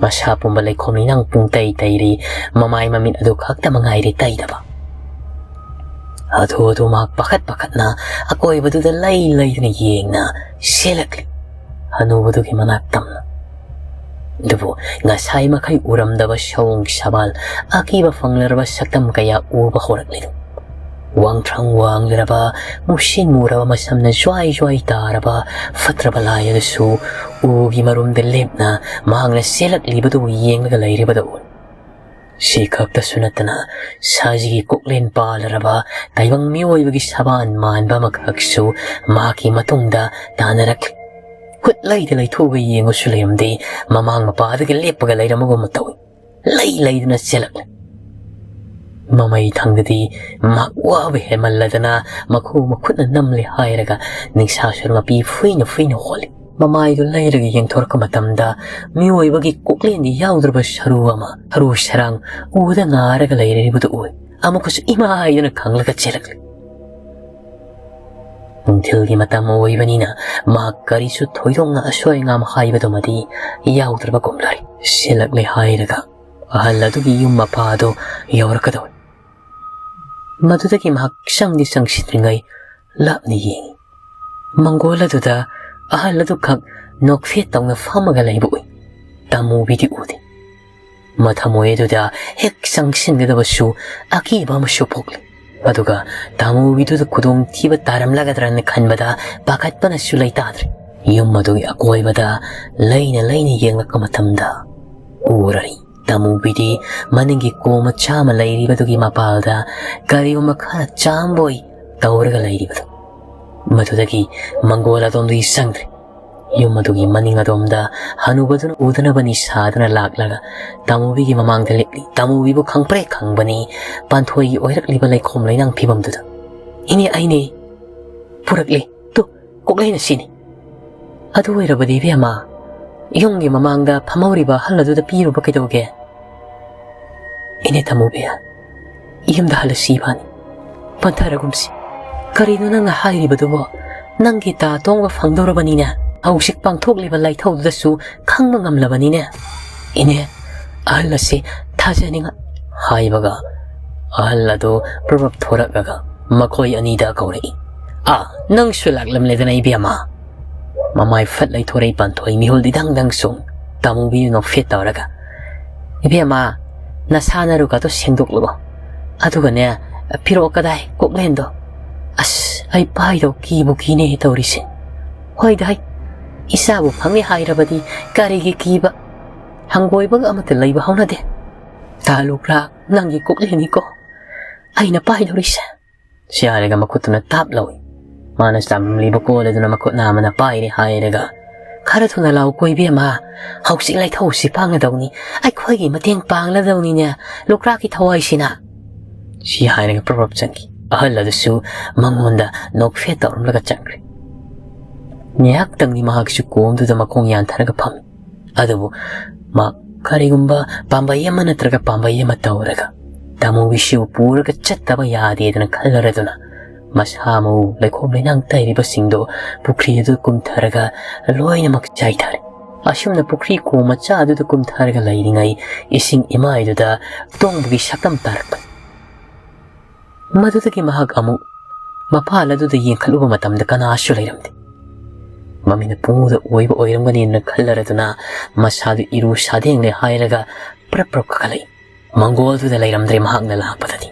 ꯃꯁꯥ ꯄꯨꯝꯕ ꯂꯩꯈꯣꯝ ꯂꯩꯅꯥꯡ ꯄꯨꯡ ꯇꯩ ꯇꯩꯔꯤ, ꯃꯃꯥꯏ ꯃꯃꯤꯠ ꯑꯗꯨ ꯈꯛꯇ ꯃꯉꯥꯏꯔꯦ ꯇꯩꯗꯕ꯫ ꯑꯗꯨ ꯑꯗꯨ ꯃꯍꯥꯛ ꯄꯥꯈꯠ ꯄꯥꯈꯠꯅ ꯑꯀꯣꯏꯕꯗꯨꯗ ꯂꯩ ꯂꯩꯗꯨꯅ ꯌꯦꯡꯅ ꯁꯦꯜꯂꯛꯂꯤ꯫ ꯍꯅꯨꯕꯗꯨꯒꯤ ꯃꯅꯥꯛ ꯇꯝꯅ꯫ ꯑꯗꯨꯕꯨ ꯉꯁꯥꯏ ꯃꯈꯩ ꯎꯔꯝꯗꯕ ꯁꯑꯣꯡ ꯁꯕꯥꯜ, ꯑꯀꯤꯕ ꯐꯪꯂꯔꯕ ꯁꯛꯇꯝ ꯀꯌꯥ ꯎꯕ ꯍꯧꯔꯛꯂꯤꯗꯨ꯫ ꯋꯥꯡꯊ꯭ꯔꯪ ꯋꯥꯡꯂꯔꯕ, ꯃꯨꯁꯤꯟ ꯃꯨꯔꯕ ꯃꯁꯝꯅ ꯖ꯭ꯋꯥꯏ ꯖ꯭ꯋꯥꯏ ꯇꯥꯔꯕ ꯐꯠꯇ꯭ꯔꯕ ꯂꯥꯏ ꯑꯗꯨꯁꯨ ꯎꯒꯤ ꯃꯔꯨꯝꯗ ꯂꯦꯞꯅ ꯃꯍꯥꯛꯅ ꯆꯦꯜꯂꯛꯂꯤꯕꯗꯨꯕꯨ ꯌꯦꯡꯂꯒ ꯂꯩꯔꯤꯕꯗ ꯎꯔꯦ꯫ ꯁꯤ ꯈꯛꯇꯁꯨ ꯅꯠꯇꯅ, ꯁꯖꯤꯒꯤ ꯀꯣꯛꯂꯦꯟ ꯄꯥꯜꯂꯔꯕ ꯇꯥꯏꯕꯪ ꯃꯤꯑꯣꯏꯕꯒꯤ ꯁꯕꯥꯟ ꯃꯥꯟꯕ ꯑꯃꯈꯛꯁꯨ ꯃꯍꯥꯛꯀꯤ ꯃꯇꯨꯡꯗ ꯇꯥꯟꯅꯔꯛꯂꯤ꯫ ꯈꯨꯠ ꯂꯩꯗ ꯂꯩꯊꯣꯛꯑꯒ ꯌꯦꯡꯉꯨꯁꯨ ꯂꯩꯔꯝꯗꯦ, ꯃꯃꯥꯡ ꯃꯄꯥꯗꯒꯤ ꯂꯦꯞꯄꯒ ꯂꯩꯔꯝꯕꯒꯨꯝꯅ ꯇꯧꯏ꯫ ꯂꯩ ꯂꯩꯗꯨꯅ ꯆꯦꯜꯂꯛꯂꯦ꯫ ꯃꯃꯩ ꯊꯪꯗꯗꯤ ꯃꯍꯥꯛ ꯋꯥꯕ ꯍꯦꯟꯃꯜꯂꯗꯅ ꯃꯈꯨ ꯃꯈꯨꯠꯅ ꯅꯝꯂꯦ ꯍꯥꯏꯔꯒ ꯅꯤꯡꯁꯥ ꯁꯔꯨ ꯃꯄꯤ ꯐꯨꯏꯅ ꯐꯨꯏꯅ ꯍꯣꯜꯂꯤ꯫ ꯃꯃꯥꯏꯗꯨ ꯂꯩꯔꯒ ꯌꯦꯡꯊꯣꯔꯛꯄ ꯃꯇꯝꯗ ꯃꯤꯑꯣꯏꯕꯒꯤ ꯀꯣꯛꯂꯦꯟꯗꯤ ꯌꯥꯎꯗ꯭ꯔꯕ ꯁꯔꯨ ꯑꯃ, ꯁꯔꯨ ꯁꯔꯥꯡ ꯎꯗ ꯉꯥꯔꯒ ꯂꯩꯔꯤꯕꯗꯨ ꯎꯏ꯫ ꯑꯃꯨꯛꯀꯁꯨ ꯏꯃꯥ ꯍꯥꯏꯗꯨꯅ ꯈꯪꯂꯒ ꯆꯦꯜꯂꯛꯂꯤ꯫ ꯅꯨꯡꯊꯤꯜꯒꯤ ꯃꯇꯝ ꯑꯣꯏꯕꯅꯤꯅ ꯃꯍꯥꯛ ꯀꯔꯤꯁꯨ ꯊꯣꯏꯗꯣꯛꯅ ꯑꯁꯣꯏ ꯑꯉꯥꯝ ꯍꯥꯏꯕꯗꯨꯃꯗꯤ ꯌꯥꯎꯗ꯭ꯔꯕꯒꯨꯝꯂꯔꯤ꯫ ꯆꯦꯜꯂꯛꯂꯦ ꯍꯥꯏꯔꯒ ꯑꯍꯜ ꯑꯗꯨꯒꯤ ꯌꯨꯝ ꯃꯄꯥꯗꯨ ꯌꯧꯔꯛꯀꯗꯧꯔꯤ꯫ ꯃꯗꯨꯗꯒꯤ ꯃꯍꯥꯛ ꯆꯪꯗꯤ ꯆꯪꯁꯤꯟꯗ꯭ꯔꯤꯉꯩ ꯂꯥꯞꯅ ꯌꯦꯡꯏ꯫ ꯃꯪꯒꯣꯜ ꯑꯗꯨꯗ ꯑꯍꯜ ꯑꯗꯨꯈꯛ ꯅꯣꯛꯐꯦꯠ ꯇꯧꯅ ꯐꯝꯃꯒ ꯂꯩꯕ ꯎꯏ꯫ ꯇꯥꯃꯨꯕꯤꯗꯤ ꯎꯗꯦ꯫ ꯃꯊꯃꯣꯏ ꯑꯗꯨꯗ ꯍꯦꯛ ꯆꯪꯁꯤꯟꯒꯗꯕꯁꯨ ꯑꯀꯤꯕ ꯑꯃꯁꯨ ꯄꯣꯛꯂꯤ꯫ ꯑꯗꯨꯒ ꯇꯥꯃꯨꯕꯤꯗꯨꯗ ꯈꯨꯗꯣꯡꯊꯤꯕ ꯇꯥꯔꯝꯂꯒꯗ꯭ꯔꯅ ꯈꯟꯕꯗ ꯄꯥꯈꯠꯄꯅꯁꯨ ꯂꯩꯇꯥꯗ꯭ꯔꯦ꯫ ꯌꯨꯝ ꯑꯗꯨꯒꯤ ꯑꯀꯣꯏꯕꯗ ꯂꯩꯅ ꯂꯩꯅ ꯌꯦꯡꯂꯛꯄ ꯃꯇꯝꯗ ꯎꯔꯔꯤ꯫ ꯇꯥꯃꯨꯕꯤꯗꯤ ꯃꯅꯤꯡꯒꯤ ꯀꯣ ꯃꯆꯥ ꯑꯃ ꯂꯩꯔꯤꯕꯗꯨꯒꯤ ꯃꯄꯥꯜꯗ ꯀꯔꯤꯒꯨꯝꯕ ꯈꯔ ꯆꯥꯝꯕꯣꯏ ꯇꯧꯔꯒ ꯂꯩꯔꯤꯕꯗꯨ꯫ ꯃꯗꯨꯗꯒꯤ ꯃꯪꯒꯣꯜ ꯑꯗꯣꯝꯗꯒꯤ ꯆꯪꯗ꯭ꯔꯦ꯫ ꯌꯨꯝ ꯑꯗꯨꯒꯤ ꯃꯅꯤꯡ ꯑꯗꯣꯝꯗ ꯍꯅꯨꯕꯗꯨꯅ ꯎꯗꯅꯕ ꯅꯤꯁꯥꯗꯨꯅ ꯂꯥꯛꯂꯒ ꯇꯥꯃꯨꯕꯤꯒꯤ ꯃꯃꯥꯡꯗ ꯂꯦꯞꯂꯤ꯫ ꯇꯥꯃꯨꯕꯤꯕꯨ ꯈꯪꯄ꯭ꯔꯦ ꯈꯪꯕꯅꯤ ꯄꯥꯟꯊꯣꯏꯒꯤ ꯑꯣꯏꯔꯛꯂꯤꯕ ꯂꯩꯈꯣꯝ ꯂꯩꯅꯥꯡ ꯐꯤꯕꯝꯗꯨꯗ꯫ "ꯏꯅꯦ, ꯑꯩꯅꯦ, ꯄꯨꯔꯛꯂꯤ꯫ ꯇꯨ, ꯀꯣꯛꯂꯩꯅ ꯁꯤꯅꯤ꯫ ꯑꯗꯨ ꯑꯣꯏꯔꯕꯗꯤ ꯏꯕꯦꯝꯃ, ꯌꯨꯝꯒꯤ ꯃꯃꯥꯡꯗ ꯐꯝꯍꯧꯔꯤꯕ ꯑꯍꯜ ꯑꯗꯨꯗ ꯄꯤꯔꯨꯕ ꯀꯩꯗꯧꯒꯦ?" "ꯏꯅꯦ ꯇꯥꯃꯨꯕꯤ, ꯌꯨꯝꯗ ꯍꯜꯂꯁꯤ ꯏꯕꯥꯅꯤ꯫ ꯄꯟꯊꯔꯒꯨꯝꯁꯤ꯫ ꯀꯔꯤꯅꯣ ꯅꯪꯅ ꯍꯥꯏꯔꯤꯕꯗꯨꯕꯣ? ꯅꯪꯒꯤ ꯇꯥ ꯇꯣꯡꯕ ꯐꯪꯗꯧꯔꯕꯅꯤꯅꯦ꯫ ꯍꯧꯖꯤꯛ ꯄꯥꯡꯊꯣꯛꯂꯤꯕ ꯂꯥꯏꯊꯧꯗꯨꯗꯁꯨ ꯈꯪꯕ ꯉꯝꯂꯕꯅꯤꯅꯦ꯫ ꯏꯅꯦ, ꯑꯍꯜ ꯑꯁꯤ ꯊꯥꯖꯅꯤꯡꯉꯥꯏ꯫" ꯍꯥꯏꯕꯒ ꯑꯍꯜ ꯑꯗꯨ ꯄ꯭ꯔꯞ ꯄ꯭ꯔꯞ ꯊꯣꯔꯛꯂꯒ ꯃꯈꯣꯏ ꯑꯅꯤꯗ ꯀꯧꯔꯛꯏ꯫ "ꯑꯥ, ꯅꯪꯁꯨ ꯂꯥꯛꯂꯝꯂꯦꯗꯅ ꯏꯕꯦꯝꯃ?" ꯃꯃꯥꯏ ꯐꯠ ꯂꯩꯊꯣꯔꯛꯏ ꯄꯥꯟꯊꯣꯏ ꯃꯤꯍꯨꯜꯗꯤ ꯗꯪ ꯗꯪ ꯁꯨꯡ꯫ ꯇꯥꯃꯨꯕꯤ ꯅꯣꯛꯐꯦꯠ ꯇꯧꯔꯒ, "ꯏꯕꯦꯝꯃ, ꯅꯁꯥ ꯅꯔꯨꯒꯗꯣ ꯁꯦꯡꯗꯣꯛꯂꯨꯔꯣ꯫ ꯑꯗꯨꯒꯅꯦ, ꯐꯤꯔꯣꯛ ꯀꯗꯥꯏ ꯀꯣꯛꯂꯦꯟꯗꯣ꯫ ꯑꯁ, ꯑꯩ ꯄꯥꯏꯗꯧ ꯀꯤꯕꯨ ꯀꯤꯅꯦ ꯇꯧꯔꯤꯁꯦ꯫ ꯍꯣꯏꯗ ꯍꯩ, ꯏꯆꯥꯕꯨ ꯐꯪꯉꯦ ꯍꯥꯏꯔꯕꯗꯤ ꯀꯔꯤꯒꯤ ꯀꯤꯕ? ꯍꯪꯒꯣꯏꯕꯒ ꯑꯃꯠꯇ ꯂꯩꯕ ꯍꯧꯅꯗꯦ꯫ "ꯇꯥ ꯂꯨꯈ꯭ꯔꯥ, ꯅꯪꯒꯤ ꯀꯣꯛꯂꯦꯟꯅꯤꯀꯣ ꯑꯩꯅ ꯄꯥꯏꯗꯧꯔꯤꯁꯦ?" ꯁꯤ ꯍꯥꯏꯔꯒ ꯃꯈꯨꯠꯇꯨꯅ ꯇꯥꯞ ꯂꯧꯏ꯫ ꯃꯥꯅ ꯆꯝꯂꯤꯕ ꯀꯣꯜ ꯑꯗꯨꯅ ꯃꯈꯨꯠ ꯅꯥꯝꯃꯅ ꯄꯥꯏꯔꯦ ꯍꯥꯏꯔꯒ, "ꯈꯔ ꯊꯨꯅ ꯂꯥꯎꯀꯣ ꯏꯕꯦꯝꯃ, ꯍꯧꯖꯤꯛ ꯂꯥꯏꯊꯧꯁꯤ ꯄꯥꯡꯒꯗꯧꯅꯤ, ꯑꯩꯈꯣꯏꯒꯤ ꯃꯇꯦꯡ ꯄꯥꯡꯂꯗꯧꯅꯤꯅꯦ ꯂꯨꯈ꯭ꯔꯥꯒꯤ ꯊꯋꯥꯏꯁꯤꯅ"꯫ ꯁꯤ ꯍꯥꯏꯔꯒ ꯄ꯭ꯔꯞ ꯄ꯭ꯔꯞ ꯆꯪꯈꯤ꯫ ꯑꯍꯜ ꯑꯗꯨꯁꯨ ꯃꯉꯣꯟꯗ ꯅꯣꯛꯐꯦꯠ ꯇꯧꯔꯝꯂꯒ ꯆꯪꯈ꯭ꯔꯦ꯫ ꯉꯥꯏꯍꯥꯛꯇꯪꯗꯤ ꯃꯍꯥꯛꯁꯨ ꯀꯣꯝꯗꯨꯗ ꯃꯈꯣꯡ ꯌꯥꯟꯊꯔꯒ ꯐꯝꯃꯤ꯫ ꯑꯗꯨꯕꯨ ꯃꯥ ꯀꯔꯤꯒꯨꯝꯕ ꯄꯥꯝꯕꯩ ꯑꯃ ꯅꯠꯇ꯭ꯔꯒ ꯄꯥꯝꯕꯩ ꯑꯃ ꯇꯧꯔꯒ ꯇꯥꯃꯣꯒꯤꯁꯤꯕꯨ ꯄꯨꯔꯒ ꯆꯠꯇꯕ ꯌꯥꯗꯦꯗꯅ ꯈꯜꯂꯔꯗꯨꯅ ꯃꯁꯥ ꯃꯎ, ꯂꯩꯈꯣꯝ ꯂꯩꯅꯥꯡ ꯇꯩꯔꯤꯕꯁꯤꯡꯗꯣ ꯄꯨꯈ꯭ꯔꯤ ꯑꯗꯨ ꯀꯨꯝꯊꯔꯒ ꯂꯣꯏꯅꯃꯛ ꯆꯥꯏꯊꯔꯦ꯫ ꯑꯁꯨꯝꯅ ꯄꯨꯈ꯭ꯔꯤ ꯈꯣꯡ ꯃꯆꯥ ꯑꯗꯨꯗ ꯀꯨꯝꯊꯔꯒ ꯂꯩꯔꯤꯉꯩ ꯏꯁꯤꯡ ꯏꯃꯥꯏꯗꯨꯗ ꯇꯣꯡꯕꯒꯤ ꯁꯛꯇꯝ ꯇꯥꯔꯛꯄꯅꯤ꯫ ꯃꯗꯨꯗꯒꯤ ꯃꯍꯥꯛ ꯑꯃꯨꯛ ꯃꯄꯥꯜ ꯑꯗꯨꯗ ꯌꯦꯡꯈꯠꯂꯨꯕ ꯃꯇꯝꯗ ꯀꯅꯥꯁꯨ ꯂꯩꯔꯝꯗꯦ꯫ ꯃꯃꯤꯅ ꯄꯨꯡꯎꯗ ꯑꯣꯏꯕ ꯑꯣꯏꯔꯝꯒꯅꯤꯅ ꯈꯜꯂꯔꯗꯨꯅ ꯃꯁꯥꯗꯨ ꯏꯔꯨ ꯁꯥꯗꯦꯡꯂꯦ ꯍꯥꯏꯔꯒ ꯄ꯭ꯔꯞ ꯄ꯭ꯔꯞ ꯀꯥꯈꯠꯂꯛꯏ꯫ ꯃꯪꯒꯣꯜꯗꯨꯗ ꯂꯩꯔꯝꯗ꯭ꯔꯦ ꯃꯍꯥꯛꯅ ꯂꯥꯛꯄꯗꯗꯤ꯫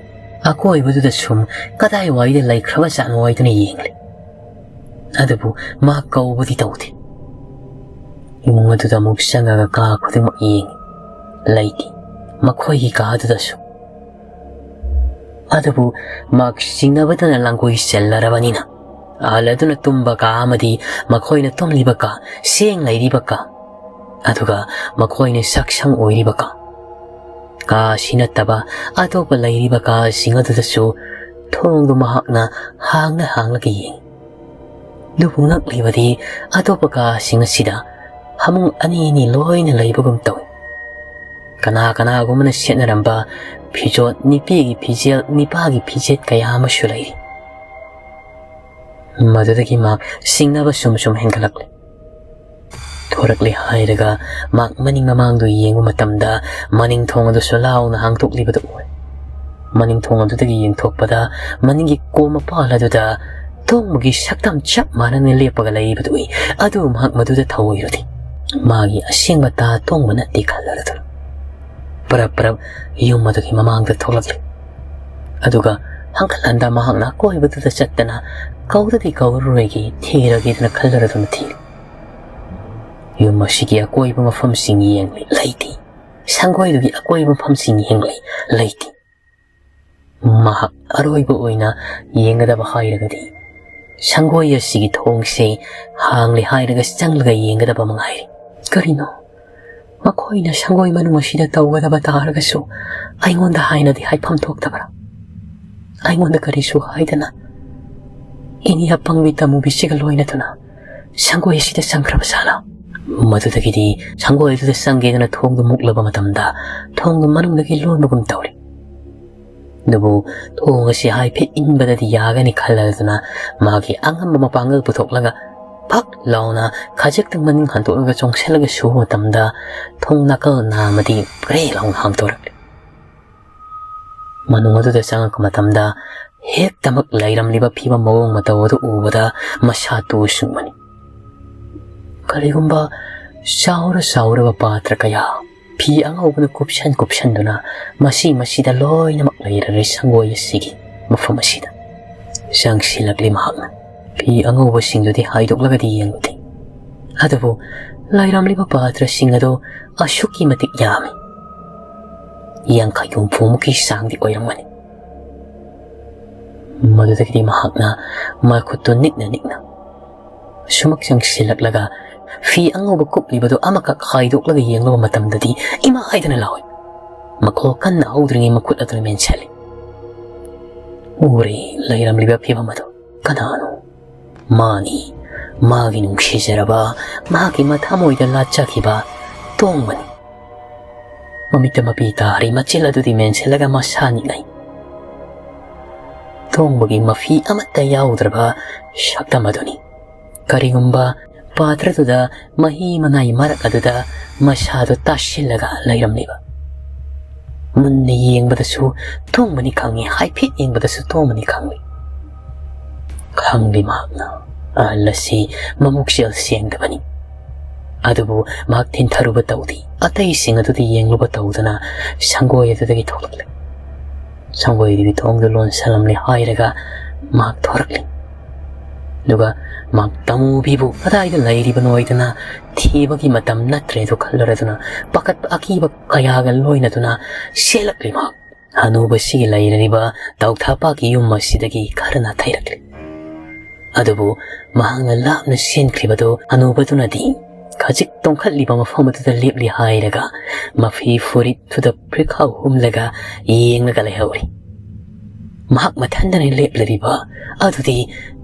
ꯑꯀꯣꯏꯕꯗꯨꯗ ꯁꯨꯝ ꯀꯗꯥꯏꯋꯥꯏꯗ ꯂꯩꯈ꯭ꯔꯕ ꯖꯥꯠꯅꯣ ꯍꯥꯏꯗꯨꯅ ꯌꯦꯡꯂꯦ꯫ ꯑꯗꯨꯕꯨ ꯃꯍꯥꯛ ꯀꯧꯕꯗꯤ ꯇꯧꯗꯦ꯫ ꯏꯃꯨꯡ ꯑꯗꯨꯗ ꯑꯃꯨꯛ ꯆꯪꯉꯒ ꯀꯥ ꯈꯨꯗꯤꯡꯃꯛ ꯌꯦꯡꯉꯤ꯫ ꯂꯩꯇꯦ꯫ ꯃꯈꯣꯏꯒꯤ ꯀꯥ ꯑꯗꯨꯗꯁꯨ꯫ ꯑꯗꯨꯕꯨ ꯃꯍꯥꯛ ꯆꯤꯡꯅꯕꯗꯅ ꯂꯥꯡꯒꯣꯏ ꯆꯦꯜꯂꯔꯕꯅꯤꯅ ꯑꯍꯜ ꯑꯗꯨꯅ ꯇꯨꯝꯕ ꯀꯥ ꯑꯃꯗꯤ ꯃꯈꯣꯏꯅ ꯇꯨꯝꯂꯤꯕ ꯀꯥ, ꯁꯦꯡ ꯂꯩꯔꯤꯕ ꯀꯥ, ꯑꯗꯨꯒ ꯃꯈꯣꯏꯅ ꯁꯛꯁꯪ ꯑꯣꯏꯔꯤꯕ ꯀꯥ, ꯀꯥ ꯑꯁꯤ ꯅꯠꯇꯕ ꯑꯇꯣꯞꯄ ꯂꯩꯔꯤꯕ ꯀꯥꯁꯤꯡ ꯑꯗꯨꯗꯁꯨ ꯊꯣꯡꯗꯨ ꯃꯍꯥꯛꯅ ꯍꯥꯡꯅ ꯍꯥꯡꯂꯒ ꯌꯦꯡꯉꯤ꯫ ꯑꯗꯨꯕꯨ ꯉꯛꯂꯤꯕꯗꯤ ꯑꯇꯣꯞꯄ ꯀꯥꯁꯤꯡ ꯑꯁꯤꯗ ꯐꯃꯨꯡ ꯑꯅꯤ ꯑꯅꯤ ꯂꯣꯏꯅ ꯂꯩꯕꯒꯨꯝ ꯇꯧꯏ꯫ ꯀꯅꯥ ꯀꯅꯥꯒꯨꯝꯕꯅ ꯁꯦꯠꯅꯔꯝꯕ ꯐꯤꯖꯣꯠ, ꯅꯨꯄꯤꯒꯤ ꯐꯤꯖꯦꯜ, ꯅꯨꯄꯥꯒꯤ ꯐꯤꯖꯦꯠ ꯀꯌꯥ ꯑꯃꯁꯨ ꯂꯩꯔꯤ꯫ ꯃꯗꯨꯗꯒꯤ ꯃꯍꯥꯛ ꯆꯤꯡꯅꯕ ꯁꯨꯝ ꯁꯨꯝ ꯍꯦꯟꯒꯠꯂꯛꯂꯦ꯫ ꯊꯣꯔꯛꯂꯦ ꯍꯥꯏꯔꯒ ꯃꯍꯥꯛ ꯃꯅꯤꯡ ꯃꯃꯥꯡꯗꯨ ꯌꯦꯡꯕ ꯃꯇꯝꯗ ꯃꯅꯤꯡ ꯊꯣꯡ ꯑꯗꯨꯁꯨ ꯂꯥꯎꯅ ꯍꯥꯡꯗꯣꯛꯂꯤꯕꯗꯨ ꯎꯏ꯫ ꯃꯅꯤꯡ ꯊꯣꯡ ꯑꯗꯨꯗꯒꯤ ꯌꯦꯡꯊꯣꯛꯄꯗ ꯃꯅꯤꯡꯒꯤ ꯀꯣꯝ ꯃꯄꯥꯜ ꯑꯗꯨꯗ ꯇꯣꯡꯕꯒꯤ ꯁꯛꯇꯝ ꯆꯞ ꯃꯥꯟꯅꯅ ꯂꯦꯞꯄꯒ ꯂꯩꯕꯗꯨ ꯎꯏ꯫ ꯑꯗꯨ ꯃꯍꯥꯛ ꯃꯗꯨꯗ ꯊꯧꯑꯣꯏꯔꯨꯗꯦ꯫ ꯃꯥꯒꯤ ꯑꯁꯦꯡꯕ ꯇꯥ ꯇꯣꯡꯕ ꯅꯠꯇꯦ ꯈꯜꯂꯔꯗꯨꯅ ꯄꯔꯞ ꯄꯔꯞ ꯌꯨꯝ ꯑꯗꯨꯒꯤ ꯃꯃꯥꯡꯗ ꯊꯣꯛꯂꯛꯂꯦ꯫ ꯑꯗꯨꯒ ꯍꯪꯒꯠ ꯍꯟꯗ ꯃꯍꯥꯛꯅ ꯑꯀꯣꯏꯕꯗꯨꯗ ꯆꯠꯇꯅ ꯀꯧꯗꯗꯤ ꯀꯧꯔꯔꯣꯏꯒꯦ, ꯊꯤꯔꯒꯦꯗꯅ ꯈꯜꯂꯔꯗꯨꯅ ꯊꯤꯔꯦ꯫ ꯌꯨꯝ ꯑꯁꯤꯒꯤ ꯑꯀꯣꯏꯕ ꯃꯐꯝꯁꯤꯡ ꯌꯦꯡꯂꯦ, ꯂꯩꯇꯦ꯫ ꯁꯪꯒꯣꯏꯗꯨꯒꯤ ꯑꯀꯣꯏꯕ ꯃꯐꯝꯁꯤꯡ ꯌꯦꯡꯂꯛꯏ꯫ ꯂꯩꯇꯦ꯫ ꯃꯍꯥꯛ ꯑꯔꯣꯏꯕ ꯑꯣꯏꯅ ꯌꯦꯡꯒꯗꯕ ꯍꯥꯏꯔꯒꯗꯤ ꯁꯪꯒꯣꯏ ꯑꯁꯤꯒꯤ ꯊꯣꯡꯁꯦ ꯍꯥꯡꯂꯦ ꯍꯥꯏꯔꯒ ꯆꯪꯂꯒ ꯌꯦꯡꯒꯗꯕ ꯃꯉꯥꯏꯔꯦ꯫ ꯀꯔꯤꯅꯣ? ꯃꯈꯣꯏꯅ ꯁꯪꯒꯣꯏ ꯃꯅꯨꯡ ꯑꯁꯤꯗ ꯇꯧꯒꯗꯕ ꯇꯥꯔꯒꯁꯨ ꯑꯩꯉꯣꯟꯗ ꯍꯥꯏꯅꯗꯤ ꯍꯥꯏꯐꯝ ꯊꯣꯛꯇꯕ꯭ꯔꯥ? ꯑꯩꯉꯣꯟꯗ ꯀꯔꯤꯁꯨ ꯍꯥꯏꯗꯅ ꯏꯅꯤ ꯑꯄꯪꯕꯤ ꯇꯃꯨꯕꯤꯁꯤꯒ ꯂꯣꯏꯅꯗꯨꯅ ꯁꯪꯒꯣꯏ ꯑꯁꯤꯗ ꯆꯪꯈ꯭ꯔꯕ ꯖꯥꯠꯂꯥ? ꯃꯗꯨꯗꯒꯤꯗꯤ ꯁꯪꯒꯣꯏ ꯑꯗꯨꯗ ꯆꯪꯒꯦꯗꯅ ꯊꯣꯡꯗꯨ ꯃꯨꯛꯂꯕ ꯃꯇꯝꯗ ꯊꯣꯡꯗꯨ ꯃꯅꯨꯡꯗꯒꯤ ꯂꯣꯟꯕꯒꯨꯝ ꯇꯧꯔꯤ꯫ ꯑꯗꯨꯕꯨ ꯊꯣꯡ ꯑꯁꯤ ꯍꯥꯏꯐꯦꯠ ꯏꯟꯕꯗꯗꯤ ꯌꯥꯒꯅꯤ ꯈꯜꯂꯗꯨꯅ ꯃꯥꯒꯤ ꯑꯉꯝꯕ ꯃꯄꯥꯡꯒꯜ ꯄꯨꯊꯣꯛꯂꯒ ꯐꯛ ꯂꯥꯎꯅ ꯈꯖꯤꯛꯇꯪ ꯃꯅꯤꯡ ꯍꯟꯗꯣꯛꯂꯒ ꯆꯣꯡꯁꯤꯜꯂꯒ ꯁꯨꯕ ꯃꯇꯝꯗ ꯊꯣꯡ ꯅꯥꯀꯜ ꯅꯥꯝꯃꯗꯤ ꯄ꯭ꯔꯦ ꯂꯥꯎꯅ ꯍꯥꯡꯗꯣꯔꯛꯂꯦ꯫ ꯃꯅꯨꯡ ꯑꯗꯨꯗ ꯆꯪꯉꯛꯄ ꯃꯇꯝꯗ ꯍꯦꯛꯇꯃꯛ ꯂꯩꯔꯝꯂꯤꯕ ꯐꯤꯕꯝ ꯃꯑꯣꯡ ꯃꯇꯧ ꯑꯗꯨ ꯎꯕꯗ ꯃꯁꯥ ꯇꯨ ꯁꯨꯡꯕꯅꯤ꯫ ꯀꯔꯤꯒꯨꯝꯕ ꯆꯥꯎꯔ ꯆꯥꯎꯔꯕ ꯄꯥꯇ꯭ꯔ ꯀꯌꯥ ꯐꯤ ꯑꯉꯧꯕꯅ ꯀꯨꯞꯁꯟ ꯀꯨꯞꯁꯟꯗꯨꯅ ꯃꯁꯤ ꯃꯁꯤꯗ ꯂꯣꯏꯅꯃꯛ ꯂꯩꯔꯔꯦ ꯁꯪꯒꯣꯏ ꯑꯁꯤꯒꯤ ꯃꯐꯝ ꯑꯁꯤꯗ꯫ ꯆꯪꯁꯤꯜꯂꯛꯂꯤ ꯃꯍꯥꯛꯅ꯫ ꯐꯤ ꯑꯉꯧꯕꯁꯤꯡꯗꯨꯗꯤ ꯍꯥꯏꯗꯣꯛꯂꯒꯗꯤ ꯌꯦꯡꯂꯨꯗꯦ꯫ ꯑꯗꯨꯕꯨ ꯂꯩꯔꯝꯂꯤꯕ ꯄꯥꯇ꯭ꯔꯁꯤꯡ ꯑꯗꯨ ꯑꯁꯨꯛꯀꯤ ꯃꯇꯤꯛ ꯌꯥꯝꯃꯤ꯫ ꯌꯥꯡꯈꯩ ꯍꯨꯝꯐꯨꯃꯨꯛꯀꯤ ꯆꯥꯡꯗꯤ ꯑꯣꯏꯔꯝꯒꯅꯤ꯫ ꯃꯗꯨꯗꯒꯤꯗꯤ ꯃꯍꯥꯛꯅ ꯃꯈꯨꯠꯇꯨ ꯅꯤꯛꯅ ꯅꯤꯛꯅ ꯁꯨꯃꯛ ꯆꯪꯁꯤꯜꯂꯛꯂꯒ ꯐꯤ ꯑꯉꯧꯕ ꯀꯨꯞꯂꯤꯕꯗꯨ ꯑꯃꯈꯛ ꯍꯥꯏꯗꯣꯛꯂꯒ ꯌꯦꯡꯂꯨꯕ ꯃꯇꯝꯗꯗꯤ ꯏꯃꯥ ꯍꯥꯏꯗꯅ ꯂꯥꯎꯏ꯫ ꯃꯈꯣꯜ ꯀꯟꯅ ꯍꯧꯗ꯭ꯔꯤꯉꯩ ꯃꯈꯨꯠ ꯑꯗꯨꯅ ꯃꯦꯟꯁꯤꯜꯂꯤ꯫ ꯎꯔꯦ ꯂꯩꯔꯝꯂꯤꯕ ꯐꯤꯕꯝ ꯑꯗꯨ꯫ ꯀꯅꯥꯅꯣ? ꯃꯥꯅꯤ, ꯃꯥꯒꯤ ꯅꯨꯡꯁꯤꯖꯔꯕ, ꯃꯥꯒꯤ ꯃꯊꯃꯣꯏꯗ ꯂꯥꯠꯆꯈꯤꯕ ꯇꯣꯡꯕꯅꯤ꯫ ꯃꯃꯤꯠꯇ ꯃꯄꯤ ꯇꯥꯔꯤ, ꯃꯆꯤꯜ ꯑꯗꯨꯗꯤ ꯃꯦꯟꯁꯤꯜꯂꯒ ꯃꯁꯥ ꯅꯤꯛꯅꯩ꯫ ꯇꯣꯡꯕꯒꯤ ꯃꯐꯤ ꯑꯃꯠꯇ ꯌꯥꯎꯗ꯭ꯔꯕ ꯁꯛꯇꯝ ꯑꯗꯨꯅꯤ꯫ ꯀꯔꯤꯒꯨꯝꯕ ꯄꯥꯇ꯭ꯔꯗꯨꯗ ꯃꯍꯤ ꯃꯅꯥꯏ ꯃꯔꯛ ꯑꯗꯨꯗ ꯃꯁꯥꯗꯨ ꯇꯥꯁꯤꯜꯂꯒ ꯂꯩꯔꯝꯂꯤꯕ꯫ ꯃꯨꯟꯅ ꯌꯦꯡꯕꯗꯁꯨ ꯇꯣꯡꯕꯅꯤ ꯈꯪꯉꯤ, ꯍꯥꯏꯐꯦꯠ ꯌꯦꯡꯕꯗꯁꯨ ꯇꯣꯡꯕꯅꯤ ꯈꯪꯂꯤ꯫ ꯈꯪꯂꯤ ꯃꯍꯥꯛꯅ ꯑꯍꯜ ꯑꯁꯤ ꯃꯕꯨꯛꯆꯦꯜ ꯁꯦꯡꯗꯕꯅꯤ꯫ ꯑꯗꯨꯕꯨ ꯃꯍꯥꯛ ꯊꯤꯟꯊꯔꯨꯕ ꯇꯧꯗꯦ꯫ ꯑꯇꯩꯁꯤꯡ ꯑꯗꯨꯗꯤ ꯌꯦꯡꯂꯨꯕ ꯇꯧꯗꯅ ꯁꯪꯒꯣꯏ ꯑꯗꯨꯗꯒꯤ ꯊꯣꯛꯂꯛꯂꯦ꯫ ꯁꯪꯒꯣꯏꯗꯨꯒꯤ ꯊꯣꯡꯗꯨ ꯂꯣꯟꯁꯤꯜꯂꯝꯂꯦ ꯍꯥꯏꯔꯒ ꯃꯍꯥꯛ ꯊꯣꯔꯛꯂꯤ꯫ ꯑꯗꯨꯒ ꯃꯍꯥꯛ ꯇꯃꯨꯕꯤꯕꯨ ꯀꯗꯥꯏꯗ ꯂꯩꯔꯤꯕꯅꯣ ꯍꯥꯏꯗꯅ ꯊꯤꯕꯒꯤ ꯃꯇꯝ ꯅꯠꯇ꯭ꯔꯦꯗꯣ ꯈꯜꯂꯔꯗꯨꯅ ꯄꯥꯈꯠꯄ ꯑꯀꯤꯕ ꯀꯌꯥꯒ ꯂꯣꯏꯅꯗꯨꯅ ꯆꯦꯜꯂꯛꯂꯤ꯫ ꯃꯍꯥꯛ ꯍꯅꯨꯕꯁꯤꯒꯤ ꯂꯩꯔꯤꯕ ꯇꯧꯊꯥꯄꯥꯛꯀꯤ ꯌꯨꯝ ꯑꯁꯤꯗꯒꯤ ꯈꯔ ꯅꯥꯊꯩꯔꯛꯂꯤ꯫ ꯑꯗꯨꯕꯨ ꯃꯍꯥꯛꯅ ꯂꯥꯞꯅ ꯆꯦꯟꯈ꯭ꯔꯤꯕꯗꯨ ꯍꯅꯨꯕꯗꯨꯅꯗꯤ ꯈꯖꯤꯛ ꯇꯣꯡꯈꯠꯂꯤꯕ ꯃꯐꯝ ꯑꯗꯨꯗ ꯂꯦꯞꯂꯤ ꯍꯥꯏꯔꯒ ꯃꯐꯤ ꯐꯨꯔꯤꯠꯇꯨꯗ ꯐꯨꯔꯤꯠꯈꯥꯎ ꯍꯨꯝꯂꯒ ꯌꯦꯡꯂꯒ ꯂꯩꯍꯧꯔꯤ꯫ ꯃꯍꯥꯛ ꯃꯊꯟꯗꯅ ꯂꯦꯞꯂꯤꯕ ꯑꯗꯨꯗꯤ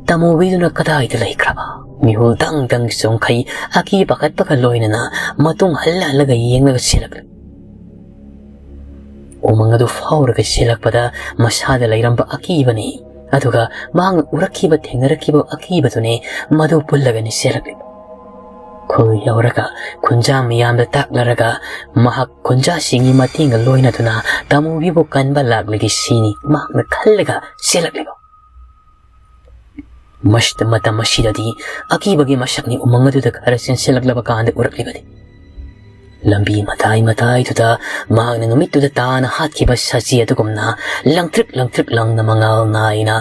ꯇꯃꯨꯕꯤꯗꯨꯅ ꯀꯗꯥꯏꯗ ꯂꯩꯈ꯭ꯔꯕ? ꯃꯤꯍꯨꯜ ꯗꯪ ꯗꯪ ꯆꯣꯡꯈꯩ, ꯑꯀꯤ ꯄꯥꯈꯠꯄꯒ ꯂꯣꯏꯅꯅ ꯃꯇꯨꯡ ꯍꯜꯂ ꯍꯜꯂꯒ ꯌꯦꯡꯂꯒ ꯆꯦꯜꯂꯛꯂꯤ꯫ ꯎꯃꯪ ꯑꯗꯨ ꯐꯥꯎꯔꯒ ꯆꯦꯜꯂꯛꯄꯗ ꯃꯁꯥꯗ ꯂꯩꯔꯝꯕ ꯑꯀꯤꯕꯅꯤ, ꯑꯗꯨꯒ ꯃꯍꯥꯛꯅ ꯎꯔꯛꯈꯤꯕ, ꯊꯦꯡꯅꯔꯛꯈꯤꯕ ꯑꯀꯤꯕꯗꯨꯅꯤ ꯃꯗꯨ ꯄꯨꯜꯂꯒꯅꯤ ꯆꯦꯜꯂꯛꯂꯤꯕ꯫ ꯈꯨꯜ ꯌꯧꯔꯒ ꯈꯨꯟꯖꯥ ꯃꯤꯌꯥꯝꯗ ꯇꯥꯛꯂꯔꯒ ꯃꯍꯥꯛ ꯈꯨꯟꯖꯥꯁꯤꯡꯒꯤ ꯃꯇꯦꯡꯒ ꯂꯣꯏꯅꯗꯨꯅ ꯇꯃꯨꯕꯤꯕꯨ ꯀꯟꯕ ꯂꯥꯛꯂꯒꯦ ꯁꯤꯅꯤ ꯃꯍꯥꯛꯅ ꯈꯜꯂꯒ ꯆꯦꯜꯂꯛꯂꯤꯕ꯫ ꯃꯁꯤꯗ, ꯃꯇꯝ ꯑꯁꯤꯗꯗꯤ ꯑꯀꯤꯕꯒꯤ ꯃꯁꯛꯅꯤ ꯎꯃꯪ ꯑꯗꯨꯗ ꯈꯔ ꯆꯦꯟꯁꯤꯜꯂꯛꯂꯕ ꯀꯥꯟꯗ ꯎꯔꯛꯂꯤꯕꯅꯤ꯫ ꯂꯝꯕꯤ ꯃꯇꯥꯏ ꯃꯇꯥꯏꯗꯨꯗ ꯃꯍꯥꯛꯅ ꯅꯨꯃꯤꯠꯇꯨꯗ ꯇꯥꯅ ꯍꯥꯠꯈꯤꯕ ꯁꯖꯤ ꯑꯗꯨꯒꯨꯝꯅ ꯂꯪꯇ꯭ꯔꯤꯛ ꯂꯪꯇ꯭ꯔꯤꯛ ꯂꯪꯅ ꯃꯉꯥꯜ ꯅꯥꯏꯅ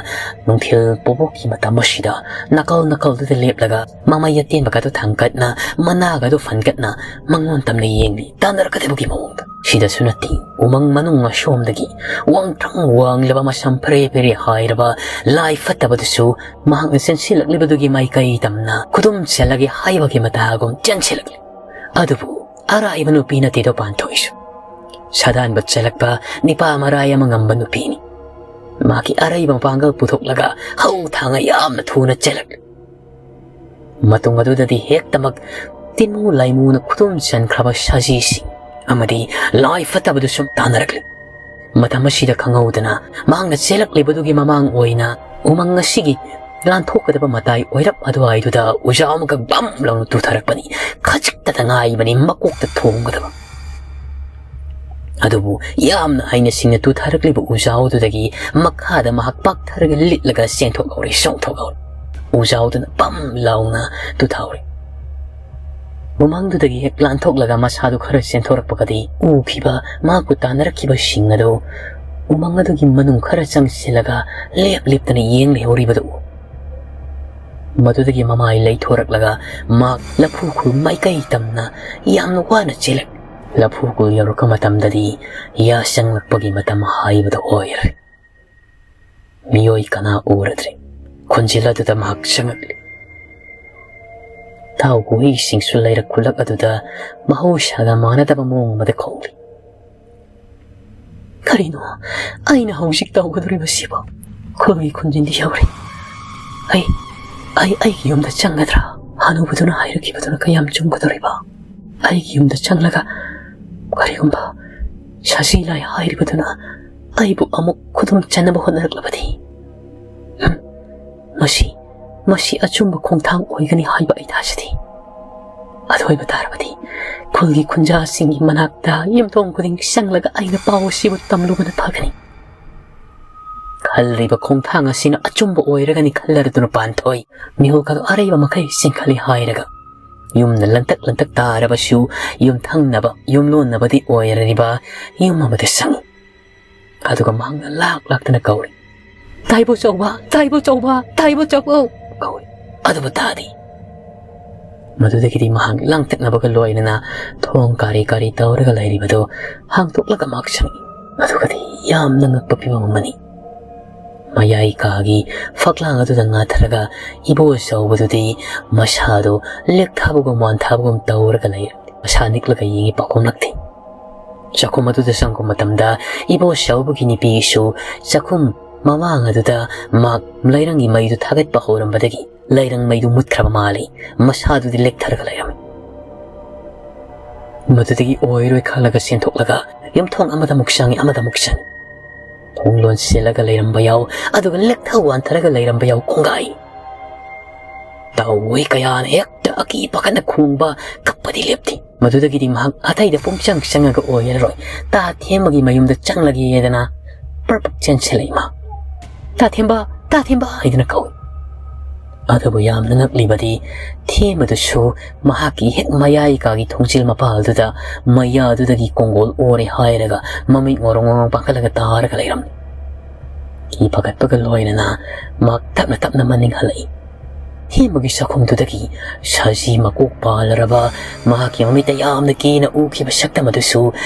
ꯅꯨꯡꯊꯤꯜ ꯄꯣꯕꯣꯛꯀꯤ ꯃꯇꯝ ꯑꯁꯤꯗ ꯅꯥꯀꯜ ꯅꯥꯀꯜꯗꯨꯗ ꯂꯦꯞꯂꯒ ꯃꯃꯩ ꯑꯇꯦꯟꯕꯒꯗꯨ ꯊꯥꯡꯒꯠꯅ, ꯃꯅꯥꯒꯗꯨ ꯐꯟꯒꯠꯅ ꯃꯉꯣꯟ ꯇꯝꯅ ꯌꯦꯡꯂꯤ, ꯇꯥꯟꯅꯔꯛꯀꯗꯕꯒꯤ ꯃꯑꯣꯡꯗ꯫ ꯁꯤꯗꯁꯨ ꯅꯠꯇꯦ, ꯎꯃꯪ ꯃꯅꯨꯡ ꯑꯁꯣꯝꯗꯒꯤ ꯋꯥꯡꯇ꯭ꯔꯪ ꯋꯥꯡꯂꯕ, ꯃꯁꯝ ꯐꯦꯔꯦ ꯐꯦꯔꯦ ꯍꯥꯏꯔꯕ ꯂꯥꯏ ꯐꯠꯇꯕꯗꯨꯁꯨ ꯃꯍꯥꯛꯅ ꯆꯦꯟꯁꯤꯜꯂꯛꯂꯤꯕꯗꯨꯒꯤ ꯃꯥꯏꯀꯩ ꯇꯝꯅ ꯈꯨꯗꯨꯝ ꯆꯦꯜꯂꯒꯦ ꯍꯥꯏꯕꯒꯤ ꯃꯇꯥꯒꯨꯝ ꯆꯦꯟꯁꯤꯜꯂꯛꯂꯤ꯫ ꯑꯗꯨꯕꯨ ꯑꯔꯥꯏꯕ ꯅꯨꯄꯤ ꯅꯠꯇꯦꯗꯣ ꯄꯥꯟꯊꯣꯛꯏꯁꯨ꯫ ꯁꯥꯗꯥꯟꯕ ꯆꯦꯜꯂꯛꯄ ꯅꯤꯄꯥ ꯃꯔꯥꯏ ꯑꯃ ꯉꯝꯕ ꯅꯨꯄꯤꯅꯤ꯫ ꯃꯥꯒꯤ ꯑꯔꯩꯕ ꯃꯄꯥꯡꯒꯜ ꯄꯨꯊꯣꯛꯂꯒ ꯍꯧ ꯊꯥꯡꯅ ꯌꯥꯝꯅ ꯊꯨꯅ ꯆꯦꯜꯂꯛꯂꯤ꯫ ꯃꯇꯨꯡ ꯑꯗꯨꯗꯗꯤ ꯍꯦꯛꯇꯃꯛ ꯇꯤꯟꯃꯨ ꯂꯥꯏꯃꯨꯅ ꯈꯨꯗꯨꯝ ꯆꯟꯈ꯭ꯔꯕ ꯁꯖꯤꯁꯤꯡ ꯑꯃꯗꯤ ꯂꯥꯏ ꯐꯠꯇꯕꯗꯨꯁꯨ ꯇꯥꯟꯅꯔꯛꯂꯤ꯫ ꯃꯇꯝ ꯑꯁꯤꯗ ꯈꯪꯍꯧꯗꯅ ꯃꯍꯥꯛꯅ ꯆꯦꯜꯂꯛꯂꯤꯕꯗꯨꯒꯤ ꯃꯃꯥꯡ ꯑꯣꯏꯅ ꯎꯃꯪ ꯑꯁꯤꯒꯤ ꯂꯥꯟꯊꯣꯛꯀꯗꯕ ꯃꯇꯥꯏ ꯑꯣꯏꯔꯞ ꯑꯗꯨꯋꯥꯏꯗꯨꯗ ꯎꯖꯥ ꯑꯃꯒ ꯕꯝ ꯂꯥꯎꯅ ꯇꯨꯊꯔꯛꯄꯅꯤ꯫ ꯈꯖꯤꯛꯇꯗ ꯉꯥꯏꯕꯅꯤ ꯃꯀꯣꯛꯇ ꯊꯣꯝꯒꯗꯕ꯫ ꯑꯗꯨꯕꯨ ꯌꯥꯝꯅ ꯍꯩꯅ ꯁꯤꯡꯅ ꯇꯨꯊꯔꯛꯂꯤꯕ ꯎꯖꯥꯎꯗꯨꯗꯒꯤ ꯃꯈꯥꯗ ꯃꯍꯥꯛ ꯄꯥꯛꯊꯔꯒ ꯂꯤꯠꯂꯒ ꯆꯦꯟꯊꯣꯛꯍꯧꯔꯦ, ꯆꯣꯡꯊꯣꯛꯍꯧꯔꯦ꯫ ꯎꯖꯥꯎꯗꯨꯅ ꯄꯝ ꯂꯥꯎꯅ ꯇꯨꯊꯍꯧꯔꯦ꯫ ꯃꯃꯥꯡꯗꯨꯗꯒꯤ ꯍꯦꯛ ꯂꯥꯟꯊꯣꯛꯂꯒ ꯃꯁꯥꯗꯨ ꯈꯔ ꯆꯦꯟꯊꯣꯔꯛꯄꯒꯗꯤ ꯎꯈꯤꯕ ꯃꯍꯥꯛꯄꯨ ꯇꯥꯟꯅꯔꯛꯈꯤꯕꯁꯤꯡ ꯑꯗꯨ ꯎꯃꯪ ꯑꯗꯨꯒꯤ ꯃꯅꯨꯡ ꯈꯔ ꯆꯪꯁꯤꯜꯂꯒ ꯂꯦꯞ ꯂꯦꯞꯇꯅ ꯌꯦꯡ ꯂꯩꯍꯧꯔꯤꯕꯗꯨ ꯎ꯫ ꯃꯗꯨꯗꯒꯤ ꯃꯃꯥꯏ ꯂꯩꯊꯣꯔꯛꯂꯒ ꯃꯍꯥꯛ ꯂꯐꯨ ꯈꯨꯜ ꯃꯥꯏꯀꯩ ꯇꯝꯅ ꯌꯥꯝꯅ ꯋꯥꯅ ꯆꯦꯜꯂꯛ꯫ ꯂꯐꯨ ꯈꯨꯜ ꯌꯧꯔꯛꯄ ꯃꯇꯝꯗꯗꯤ ꯌꯥ ꯆꯪꯂꯛꯄꯒꯤ ꯃꯇꯝ ꯍꯥꯏꯕꯗꯨ ꯑꯣꯏꯔꯦ꯫ ꯃꯤꯑꯣꯏ ꯀꯅꯥ ꯎꯔꯗ꯭ꯔꯦ꯫ ꯈꯨꯟꯖꯤꯜ ꯑꯗꯨꯗ ꯃꯍꯥꯛ ꯆꯪꯉꯛꯂꯤ꯫ ꯇꯥꯎ ꯍꯨꯏꯁꯤꯡꯁꯨ ꯂꯩꯔꯛ ꯈꯨꯜꯂꯛ ꯑꯗꯨꯗ ꯃꯍꯧꯁꯥꯒ ꯃꯥꯟꯅꯗꯕ ꯃꯑꯣꯡ ꯑꯃꯗ ꯈꯣꯡꯂꯤ꯫ "ꯀꯔꯤꯅꯣ ꯑꯩꯅ ꯍꯧꯖꯤꯛ ꯇꯧꯒꯗꯧꯔꯤꯕꯁꯤꯕꯣ? ꯈꯨꯜꯒꯤ ꯈꯨꯟꯖꯤꯟꯗꯤ ꯌꯧꯔꯦ꯫ ꯑꯩ, ꯑꯩ, ꯑꯩꯒꯤ ꯌꯨꯝꯗ ꯆꯪꯒꯗ꯭ꯔꯥ? ꯍꯅꯨꯕꯗꯨꯅ ꯍꯥꯏꯔꯛꯈꯤꯕꯗꯨꯅ ꯀꯌꯥꯝ ꯆꯨꯝꯒꯗꯧꯔꯤꯕ? ꯑꯩꯒꯤ ꯌꯨꯝꯗ ꯆꯪꯂꯒ ꯀꯔꯤꯒꯨꯝꯕ ꯁꯖꯤ ꯂꯥꯏ ꯍꯥꯏꯔꯤꯕꯗꯨꯅ ꯑꯩꯕꯨ ꯑꯃꯨꯛ ꯈꯨꯗꯨꯝ ꯆꯟꯅꯕ ꯍꯣꯠꯅꯔꯛꯂꯕꯗꯤ? ꯍꯝ, ꯃꯁꯤ, ꯃꯁꯤ ꯑꯆꯨꯝꯕ ꯈꯣꯡꯊꯥꯡ ꯑꯣꯏꯒꯅꯤ ꯍꯥꯏꯕ ꯑꯩ ꯊꯥꯖꯗꯦ꯫ ꯑꯗꯨ ꯑꯣꯏꯕ ꯇꯥꯔꯕꯗꯤ ꯈꯨꯜꯒꯤ ꯈꯨꯟꯖꯥꯁꯤꯡꯒꯤ ꯃꯅꯥꯛꯇ ꯌꯨꯝꯊꯣꯡ ꯈꯨꯗꯤꯡ ꯆꯪꯂꯒ ꯑꯩꯅ ꯄꯥꯎ ꯑꯁꯤꯕꯨ ꯇꯝꯂꯨꯕꯅ ꯐꯒꯅꯤ꯫ ꯈꯜꯂꯤꯕ ꯈꯣꯡꯊꯥꯡ ꯑꯁꯤꯅ ꯑꯆꯨꯝꯕ ꯑꯣꯏꯔꯒꯅꯤ ꯈꯜꯂꯗꯨꯅ ꯄꯥꯟꯊꯣꯏ ꯃꯤꯍꯨꯜ ꯑꯗꯨ ꯑꯔꯩꯕ ꯃꯈꯩ ꯆꯤꯡꯈꯠꯂꯤ ꯍꯥꯏꯔꯒ ꯌꯨꯝꯅ ꯂꯟꯇꯛ ꯂꯟꯇꯛ ꯇꯥꯔꯕꯁꯨ ꯌꯨꯝꯊꯪꯅꯕ ꯌꯨꯝꯂꯣꯟꯅꯕꯗꯤ ꯑꯣꯏꯔꯔꯤꯕ ꯌꯨꯝ ꯑꯃꯗ ꯆꯪꯏ꯫ ꯑꯗꯨꯒ ꯃꯍꯥꯛꯅ ꯂꯥꯛ ꯂꯥꯛꯇꯅ ꯀꯧꯔꯤ, "ꯇꯥꯏꯕꯣ ꯆꯧꯕ, ꯇꯥꯏꯕꯣ ꯆꯧꯕ, ꯇꯥꯏꯕꯣ ꯆꯧꯕ!" ꯀꯧꯔꯤ꯫ ꯑꯗꯨꯕꯨ ꯇꯥꯗꯦ꯫ ꯃꯗꯨꯗꯒꯤꯗꯤ ꯃꯍꯥꯛ ꯂꯥꯡꯇꯛꯅꯕꯒ ꯂꯣꯏꯅꯅ ꯊꯣꯡ ꯀꯥꯔꯤ ꯀꯥꯔꯤ ꯇꯧꯔꯒ ꯂꯩꯔꯤꯕꯗꯨ ꯍꯥꯡꯗꯣꯛꯂꯒ ꯃꯍꯥꯛ ꯆꯪꯏ꯫ ꯑꯗꯨꯒꯗꯤ ꯌꯥꯝꯅ ꯉꯛꯄ ꯐꯤꯕꯝ ꯑꯃꯅꯤ꯫ ꯃꯌꯥꯏ ꯀꯥꯒꯤ ꯐꯛꯂꯥꯡ ꯑꯗꯨꯗ ꯉꯥꯊꯔꯒ ꯏꯕꯣ ꯆꯧꯕꯗꯨꯗꯤ ꯃꯁꯥꯗꯨ ꯂꯦꯛꯊꯕꯒꯨꯝ ꯋꯥꯟꯊꯕꯒꯨꯝ ꯇꯧꯔꯒ ꯂꯩꯔꯝꯃꯤ꯫ ꯃꯁꯥ ꯅꯤꯛꯂꯒ ꯌꯦꯡꯉꯤ, ꯄꯥꯎꯈꯨꯝꯂꯛꯇꯦ꯫ ꯆꯥꯛꯈꯨꯝ ꯑꯗꯨꯗ ꯆꯪꯕ ꯃꯇꯝꯗ ꯏꯕꯣ ꯆꯧꯕꯒꯤ ꯅꯨꯄꯤꯁꯨ ꯆꯥꯛꯈꯨꯝ ꯃꯃꯥꯡ ꯑꯗꯨꯗ ꯃꯍꯥꯛ ꯂꯩꯔꯪꯒꯤ ꯃꯩꯗꯨ ꯊꯥꯒꯠꯄ ꯍꯧꯔꯝꯕꯗꯒꯤ ꯂꯩꯔꯪ ꯃꯩꯗꯨ ꯃꯨꯠꯈ꯭ꯔꯕ ꯃꯥꯜꯂꯤ꯫ ꯃꯁꯥꯗꯨꯗꯤ ꯂꯦꯛꯊꯔꯒ ꯂꯩꯔꯝꯃꯤ꯫ ꯃꯗꯨꯗꯒꯤ ꯑꯣꯏꯔꯣꯏ ꯈꯜꯂꯒ ꯆꯦꯟꯊꯣꯛꯂꯒ ꯌꯨꯝꯊꯣꯡ ꯑꯃꯗ ꯑꯃꯨꯛ ꯆꯪꯉꯤ, ꯑꯃꯗ ꯑꯃꯨꯛ ꯆꯪꯉꯤ꯫ ꯊꯣꯡ ꯂꯣꯟꯁꯤꯜꯂꯒ ꯂꯩꯔꯝꯕ ꯌꯥꯎ, ꯑꯗꯨꯒ ꯂꯦꯛꯊ ꯋꯥꯟꯊꯔꯒ ꯂꯩꯔꯝꯕ ꯌꯥꯎ ꯀꯣꯡꯒꯥꯏ꯫ ꯇꯥꯎꯋꯣꯏ ꯀꯌꯥꯅ ꯍꯦꯛꯇ ꯑꯀꯤ ꯄꯥꯈꯠꯅ ꯈꯣꯡꯕ, ꯀꯞꯄꯗꯤ ꯂꯦꯞꯇꯦ꯫ ꯃꯗꯨꯗꯒꯤꯗꯤ ꯃꯍꯥꯛ ꯑꯇꯩꯗ ꯄꯨꯡꯆꯪ ꯆꯪꯉꯒ ꯑꯣꯏꯔꯔꯣꯏ, ꯇꯥ ꯊꯦꯝꯕꯒꯤ ꯃꯌꯨꯝꯗ ꯆꯪꯂꯒꯦꯗꯅ ꯄ꯭ꯔꯞ ꯄ꯭ꯔꯞ ꯆꯦꯟꯁꯤꯜꯂꯛꯏ꯫ ꯃꯍꯥꯛ, "ꯇꯥ ꯊꯦꯝꯕ, ꯇꯥ ꯊꯦꯝꯕ!" ꯍꯥꯏꯗꯨꯅ ꯀꯧꯏ꯫ ꯑꯗꯨꯕꯨ ꯌꯥꯝꯅ ꯉꯛꯂꯤꯕꯗꯤ ꯊꯦꯝꯕꯗꯨꯁꯨ ꯃꯍꯥꯛꯀꯤ ꯍꯦꯛ ꯃꯌꯥꯏ ꯀꯥꯒꯤ ꯊꯣꯡꯖꯤꯜ ꯃꯄꯥꯜꯗꯨꯗ ꯃꯌꯥꯗꯨꯗꯒꯤ ꯀꯣꯡꯒꯣꯜ ꯑꯣꯔꯦ ꯍꯥꯏꯔꯒ ꯃꯃꯤꯠ ꯉꯣꯔꯣꯡ ꯉꯣꯔꯣꯡ ꯄꯥꯡꯈꯠꯂꯒ ꯇꯥꯔꯒ ꯂꯩꯔꯝꯃꯤ꯫ ꯀꯤ ꯄꯥꯈꯠꯄꯒ ꯂꯣꯏꯅꯅ ꯃꯍꯥꯛ ꯇꯞꯅ ꯇꯞꯅ ꯃꯅꯤꯡ ꯍꯜꯂꯛꯏ꯫ ꯑꯊꯦꯝꯕꯒꯤ ꯆꯥꯛꯈꯨꯝꯗꯨꯗꯒꯤ ꯁꯖꯤ ꯃꯀꯣꯛ ꯄꯥꯜꯂꯔꯕ ꯃꯍꯥꯛꯀꯤ ꯃꯃꯤꯠꯇ ꯌꯥꯝꯅ ꯀꯤꯅ ꯎꯈꯤꯕ ꯁꯛꯇꯝ ꯑꯗꯨꯁꯨ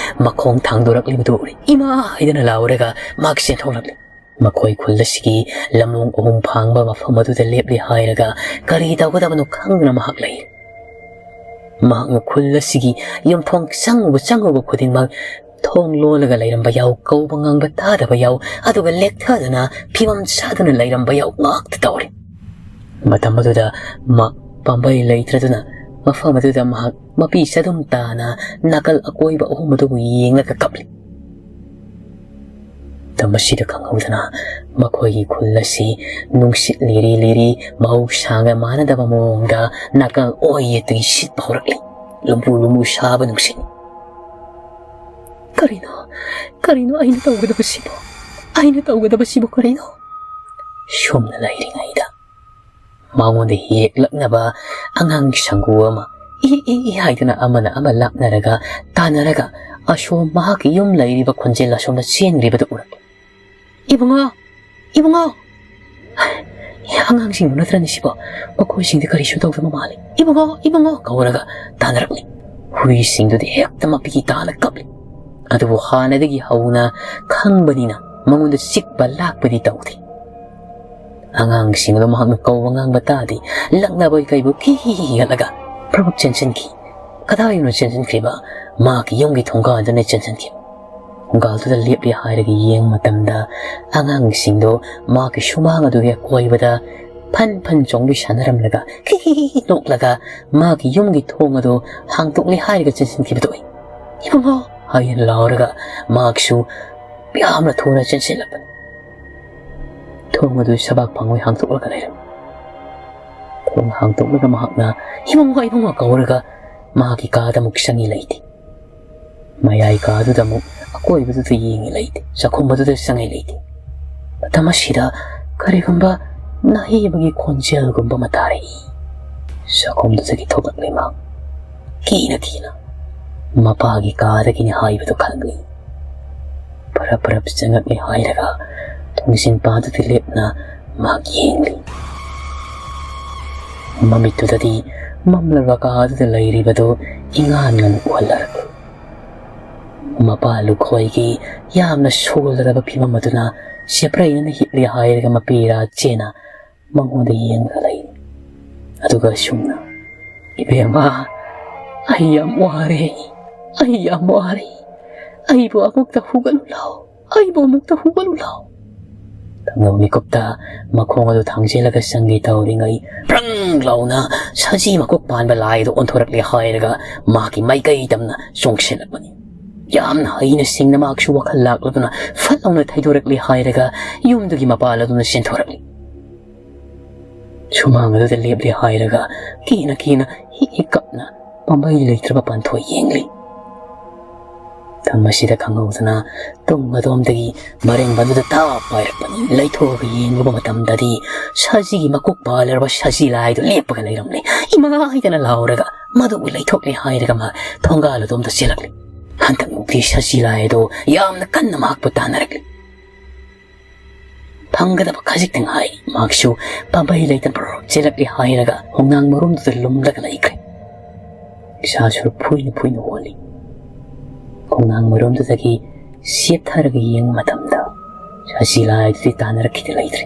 ꯃꯈꯣꯡ ꯊꯥꯡꯗꯣꯔꯛꯂꯤꯕꯗꯨ ꯎꯔꯦ꯫ "ꯏꯃꯥ!" ꯍꯥꯏꯗꯨꯅ ꯂꯥꯎꯔꯒ ꯃꯍꯥꯛ ꯆꯦꯟꯊꯣꯛꯂꯛꯂꯤ꯫ ꯃꯈꯣꯏ ꯈꯨꯜ ꯑꯁꯤꯒꯤ ꯂꯝꯂꯣꯡ ꯑꯍꯨꯝ ꯐꯥꯡꯕ ꯃꯐꯝ ꯑꯗꯨꯗ ꯂꯦꯞꯂꯦ ꯍꯥꯏꯔꯒ ꯀꯔꯤ ꯇꯧꯒꯗꯕꯅꯣ ꯈꯪꯗꯅ ꯃꯍꯥꯛ ꯂꯩ꯫ ꯃꯍꯥꯛꯅ ꯈꯨꯜ ꯑꯁꯤꯒꯤ ꯌꯨꯝꯊꯣꯡ ꯆꯪꯉꯨꯕ ꯆꯪꯉꯨꯕ ꯈꯨꯗꯤꯡꯃꯛ ꯊꯣꯡ ꯂꯣꯜꯂꯒ ꯂꯩꯔꯝꯕ ꯌꯥꯎ, ꯀꯧꯕ ꯉꯥꯡꯕ ꯇꯥꯗꯕ ꯌꯥꯎ, ꯑꯗꯨꯒ ꯂꯦꯛꯊꯗꯅ ꯐꯤꯕꯝ ꯆꯥꯗꯅ ꯂꯩꯔꯝꯕ ꯌꯥꯎ ꯉꯥꯛꯇ ꯇꯧꯔꯤ꯫ ꯃꯇꯝ ꯑꯗꯨꯗ ꯃꯍꯥꯛ ꯄꯥꯝꯕꯩ ꯂꯩꯇ꯭ꯔꯗꯨꯅ ꯃꯐꯝ ꯑꯗꯨꯗ ꯃꯍꯥꯛ ꯃꯄꯤ ꯆꯗꯨꯝ ꯇꯥꯅ ꯅꯥꯀꯜ ꯑꯀꯣꯏꯕ ꯑꯍꯨꯝ ꯑꯗꯨꯕꯨ ꯌꯦꯡꯂꯒ ꯀꯞꯂꯤ꯫ ꯃꯇꯝ ꯑꯁꯤꯗ ꯈꯪꯍꯧꯗꯅ ꯃꯈꯣꯏꯒꯤ ꯈꯨꯜ ꯑꯁꯤ ꯅꯨꯡꯁꯤꯠ ꯂꯤꯔꯤ ꯂꯤꯔꯤ ꯃꯍꯧꯁꯥꯒ ꯃꯥꯟꯅꯗꯕ ꯃꯑꯣꯡꯗ ꯅꯥꯀꯜ ꯑꯣꯏ ꯌꯦꯠꯇꯒꯤ ꯁꯤꯠꯄ ꯍꯧꯔꯛꯂꯤ꯫ ꯂꯨꯝꯕꯨ ꯂꯨꯝꯕꯨ ꯁꯥꯕ ꯅꯨꯡꯁꯤꯠ꯫ "ꯀꯔꯤꯅꯣ? ꯀꯔꯤꯅꯣ ꯑꯩꯅ ꯇꯧꯒꯗꯕꯁꯤꯕꯨ? ꯑꯩꯅ ꯇꯧꯒꯗꯕꯁꯤꯕꯨ ꯀꯔꯤꯅꯣ?" ꯁꯣꯝꯅ ꯂꯩꯔꯤꯉꯩꯗ ꯃꯉꯣꯟꯗ ꯍꯦꯛꯂꯛꯅꯕ ꯑꯉꯥꯡꯒꯤ ꯁꯪꯒꯨ ꯑꯃ ꯏ ꯏ ꯏ ꯍꯥꯏꯗꯨꯅ ꯑꯃꯅ ꯑꯃ ꯂꯥꯛꯅꯔꯒ ꯇꯥꯟꯅꯔꯒ ꯑꯁꯣꯝ ꯃꯍꯥꯛꯀꯤ ꯌꯨꯝ ꯂꯩꯔꯤꯕ ꯈꯣꯟꯖꯦꯜ ꯑꯁꯣꯝꯗ ꯆꯦꯟꯈ꯭ꯔꯤꯕꯗꯨ ꯎꯔꯛꯂꯦ꯫ "ꯏꯕꯨꯡꯉꯣ! ꯏꯕꯨꯡꯉꯣ!" ꯑꯉꯥꯡꯁꯤꯡꯗꯨ ꯅꯠꯇ꯭ꯔꯅꯤ ꯁꯤꯕꯣ? ꯃꯈꯣꯏꯁꯤꯡꯗꯤ ꯀꯔꯤꯁꯨ ꯇꯧꯗꯕ ꯃꯥꯜꯂꯤ꯫ "ꯏꯕꯨꯡꯉꯣ! ꯏꯕꯨꯡꯉꯣ!" ꯀꯧꯔꯒ ꯇꯥꯟꯅꯔꯛꯂꯤ꯫ ꯍꯨꯏꯁꯤꯡꯗꯨꯗꯤ ꯍꯦꯛꯇ ꯃꯄꯤ ꯇꯥꯅ ꯀꯞꯂꯤ꯫ ꯑꯗꯨꯕꯨ ꯍꯥꯟꯅꯗꯒꯤ ꯍꯧꯅ ꯈꯪꯕꯅꯤꯅ ꯃꯉꯣꯟꯗ ꯆꯤꯛꯄ ꯂꯥꯛꯄꯗꯤ ꯇꯧꯗꯦ꯫ ꯑꯉꯥꯡꯁꯤꯡ ꯑꯗꯨ ꯃꯍꯥꯛꯅ ꯀꯧꯕ ꯉꯥꯡꯕ ꯇꯥꯗꯦ꯫ ꯂꯛꯅꯕꯣꯏ ꯀꯩꯕꯨ ꯀꯤ ꯍꯤ ꯍꯤ ꯍꯤ ꯍꯠꯂꯒ ꯄ꯭ꯔꯞ ꯆꯦꯟꯁꯤꯟꯈꯤ꯫ ꯀꯗꯥꯏꯅꯣ ꯆꯦꯟꯁꯤꯟꯈ꯭ꯔꯤꯕ? ꯃꯍꯥꯛꯀꯤ ꯌꯨꯝꯒꯤ ꯊꯣꯡꯒꯥꯜꯗꯨꯅ ꯆꯦꯟꯁꯤꯟꯈꯤꯕ꯫ ꯊꯣꯡꯒꯥꯜꯗꯨꯗ ꯂꯦꯞꯂꯦ ꯍꯥꯏꯔꯒ ꯌꯦꯡꯕ ꯃꯇꯝꯗ ꯑꯉꯥꯡꯁꯤꯡꯗꯣ ꯃꯍꯥꯛꯀꯤ ꯁꯨꯃꯥꯡ ꯑꯗꯨꯒꯤ ꯑꯀꯣꯏꯕꯗ ꯐꯟ ꯐꯟ ꯆꯣꯡꯕꯤ ꯁꯥꯟꯅꯔꯝꯂꯒ ꯀꯤ ꯍꯤ ꯍꯤ ꯍꯤ ꯅꯣꯛꯂꯒ ꯃꯍꯥꯛꯀꯤ ꯌꯨꯝꯒꯤ ꯊꯣꯡ ꯑꯗꯨ ꯍꯥꯡꯗꯣꯛꯂꯦ ꯍꯥꯏꯔꯒ ꯆꯦꯟꯁꯤꯟꯈꯤꯕꯗꯨ ꯎꯏ꯫ "ꯏꯕꯨꯡꯉꯣ!" ꯍꯥꯏꯅ ꯂꯥꯎꯔꯒ ꯃꯍꯥꯛꯁꯨ ꯌꯥꯝꯅ ꯊꯨꯅ ꯆꯦꯟꯁꯤꯜꯂꯛꯄꯅꯤ꯫ ꯊꯣꯡ ꯑꯗꯨ ꯁꯕꯥꯛ ꯐꯪꯉꯣꯏ ꯍꯥꯡꯗꯣꯛꯂꯒ ꯂꯩꯔꯝꯃꯤ꯫ ꯊꯣꯡ ꯍꯥꯡꯗꯣꯛꯂꯒ ꯃꯍꯥꯛꯅ "ꯏꯕꯨꯡꯉꯣ, ꯏꯕꯨꯡꯉꯣ" ꯀꯧꯔꯒ ꯃꯍꯥꯛꯀꯤ ꯀꯥꯗ ꯑꯃꯨꯛ ꯆꯪꯉꯤ ꯂꯩꯇꯦ꯫ ꯃꯌꯥꯏ ꯀꯥꯗꯨꯗ ꯑꯃꯨꯛ ꯑꯀꯣꯏꯕꯗꯨꯗ ꯌꯦꯡꯉꯤ ꯂꯩꯇꯦ꯫ ꯆꯥꯛꯈꯨꯝ ꯑꯗꯨꯗ ꯆꯪꯉꯤ ꯂꯩꯇꯦ꯫ ꯃꯇꯝ ꯑꯁꯤꯗ ꯀꯔꯤꯒꯨꯝꯕ ꯅꯥꯍꯩꯕꯒꯤ ꯈꯣꯟꯖꯦꯜꯒꯨꯝꯕ ꯑꯃ ꯇꯥꯔꯛꯏ꯫ ꯆꯥꯛꯈꯨꯝꯗꯨꯗꯒꯤ ꯊꯣꯛꯂꯛꯂꯤ ꯃꯍꯥꯛ꯫ ꯀꯤꯅ ꯀꯤꯅ ꯃꯄꯥꯒꯤ ꯀꯥꯗꯒꯤꯅꯤ ꯍꯥꯏꯕꯗꯨ ꯈꯪꯂꯤ꯫ ꯄꯔꯞ ꯄꯔꯞ ꯆꯪꯉꯛꯂꯦ ꯍꯥꯏꯔꯒ ꯊꯣꯡꯖꯤꯟ ꯄꯥꯗꯨꯗ ꯂꯦꯞꯅ ꯃꯍꯥꯛ ꯌꯦꯡꯂꯤ꯫ ꯃꯃꯤꯠꯇꯨꯗꯗꯤ ꯃꯝꯂꯕ ꯀꯥꯗꯨꯗ ꯂꯩꯔꯤꯕꯗꯨ ꯏꯉꯥꯟ ꯉꯥꯟꯅ ꯎꯍꯜꯂꯔꯛꯂꯦ꯫ ꯃꯄꯥ ꯂꯨꯈꯣꯏꯒꯤ ꯌꯥꯝꯅ ꯁꯣꯜꯂꯔꯕ ꯐꯤꯕꯝ ꯑꯗꯨꯅ ꯆꯦꯄ꯭ꯔꯩꯅꯅ ꯍꯤꯞꯂꯤ ꯍꯥꯏꯔꯒ ꯃꯄꯤꯔꯥ ꯆꯦꯅ ꯃꯉꯣꯟꯗ ꯌꯦꯡꯂꯒ ꯂꯩꯔꯤ꯫ ꯑꯗꯨꯒ ꯑꯁꯨꯝꯅ, "ꯏꯕꯦꯝꯃ, ꯑꯩ ꯌꯥꯝ ꯋꯥꯔꯦ, ꯑꯩ ꯌꯥꯝ ꯋꯥꯔꯦ, ꯑꯩꯕꯨ ꯑꯃꯨꯛꯇ ꯍꯨꯒꯠꯂꯨ ꯂꯥꯎ, ꯑꯩꯕꯨ ꯑꯃꯨꯛꯇ ꯍꯨꯒꯠꯂꯨ ꯂꯥꯎ"꯫ ꯊꯪꯅꯕ ꯃꯤꯀꯨꯞꯇ ꯃꯈꯣꯡ ꯑꯗꯨ ꯊꯥꯡꯖꯤꯜꯂꯒ ꯆꯪꯒꯦ ꯇꯧꯔꯤꯉꯩ, ꯕ꯭ꯔꯪ ꯂꯥꯎꯅ ꯁꯖꯤ ꯃꯀꯣꯛ ꯄꯥꯟꯕ ꯂꯥꯏ ꯑꯗꯨ ꯑꯣꯟꯊꯣꯔꯛꯂꯦ ꯍꯥꯏꯔꯒ ꯃꯍꯥꯛꯀꯤ ꯃꯥꯏꯀꯩ ꯇꯝꯅ ꯆꯣꯡꯁꯤꯜꯂꯛꯄꯅꯤ꯫ ꯌꯥꯝꯅ ꯍꯩꯅ ꯁꯤꯡꯅ ꯃꯍꯥꯛꯁꯨ ꯋꯥꯈꯜ ꯂꯥꯛꯂꯗꯨꯅ ꯐꯠ ꯂꯥꯎꯅ ꯊꯩꯗꯣꯔꯛꯂꯦ ꯍꯥꯏꯔꯒ ꯌꯨꯝꯗꯨꯒꯤ ꯃꯄꯥꯜ ꯑꯗꯨꯅ ꯆꯦꯟꯊꯣꯔꯛꯂꯤ꯫ ꯁꯨꯃꯥꯡ ꯑꯗꯨꯗ ꯂꯦꯞꯂꯦ ꯍꯥꯏꯔꯒ ꯀꯤꯅ ꯀꯤꯅ ꯍꯤꯛ ꯍꯤꯛ ꯀꯞꯅ ꯄꯥꯝꯕꯩ ꯂꯩꯇ꯭ꯔꯕ ꯄꯥꯟꯊꯣꯏ ꯌꯦꯡꯂꯤ꯫ ꯃꯁꯤꯗ ꯈꯪꯍꯧꯗꯅ ꯇꯨꯡ ꯑꯗꯣꯝꯗꯒꯤ ꯃꯔꯦꯡꯕ ꯑꯗꯨꯗ ꯇꯥ ꯄꯥꯏꯔꯛꯄꯅꯤ꯫ ꯂꯩꯊꯣꯛꯑꯒ ꯌꯦꯡꯂꯨꯕ ꯃꯇꯝꯗꯗꯤ ꯁꯖꯤꯒꯤ ꯃꯀꯣꯛ ꯄꯥꯜꯂꯔꯕ ꯁꯖꯤ ꯂꯥꯏꯗꯨ ꯂꯦꯞꯄꯒ ꯂꯩꯔꯝꯂꯦ꯫ "ꯏꯃꯥ!" ꯍꯥꯏꯗꯅ ꯂꯥꯎꯔꯒ ꯃꯗꯨꯕꯨ ꯂꯩꯊꯣꯛꯂꯦ ꯍꯥꯏꯔꯒ ꯃꯥ ꯊꯣꯡꯒꯥꯜ ꯑꯗꯣꯝꯗ ꯆꯦꯜꯂꯛꯂꯦ꯫ ꯍꯟꯗꯛꯃꯨꯛꯇꯤ ꯁꯖꯤ ꯂꯥꯏ ꯑꯗꯨ ꯌꯥꯝꯅ ꯀꯟꯅ ꯃꯍꯥꯛꯄꯨ ꯇꯥꯟꯅꯔꯛꯂꯦ꯫ ꯐꯪꯒꯗꯕ ꯈꯖꯤꯛꯇ ꯉꯥꯏ꯫ ꯃꯍꯥꯛꯁꯨ ꯄꯥꯝꯕꯩ ꯂꯩꯇꯅ ꯄ꯭ꯔꯣꯛ ꯆꯦꯜꯂꯛꯂꯦ ꯍꯥꯏꯔꯒ ꯈꯣꯡꯅꯥꯡ ꯃꯔꯨꯝꯗꯨꯗ ꯂꯨꯝꯂꯒ ꯂꯩꯈ꯭ꯔꯦ꯫ ꯏꯁꯥꯁꯨ ꯐꯨꯏꯅ ꯐꯨꯏꯅ ꯍꯣꯜꯂꯤ꯫ ꯈꯣꯡꯅꯥꯡ ꯃꯔꯨꯝꯗꯨꯗꯒꯤ ꯆꯦꯞꯊꯔꯒ ꯌꯦꯡꯕ ꯃꯇꯝꯗ ꯁꯖꯤ ꯂꯥꯏꯗꯨꯗꯤ ꯇꯥꯟꯅꯔꯛꯈꯤꯗ ꯂꯩꯇ꯭ꯔꯦ꯫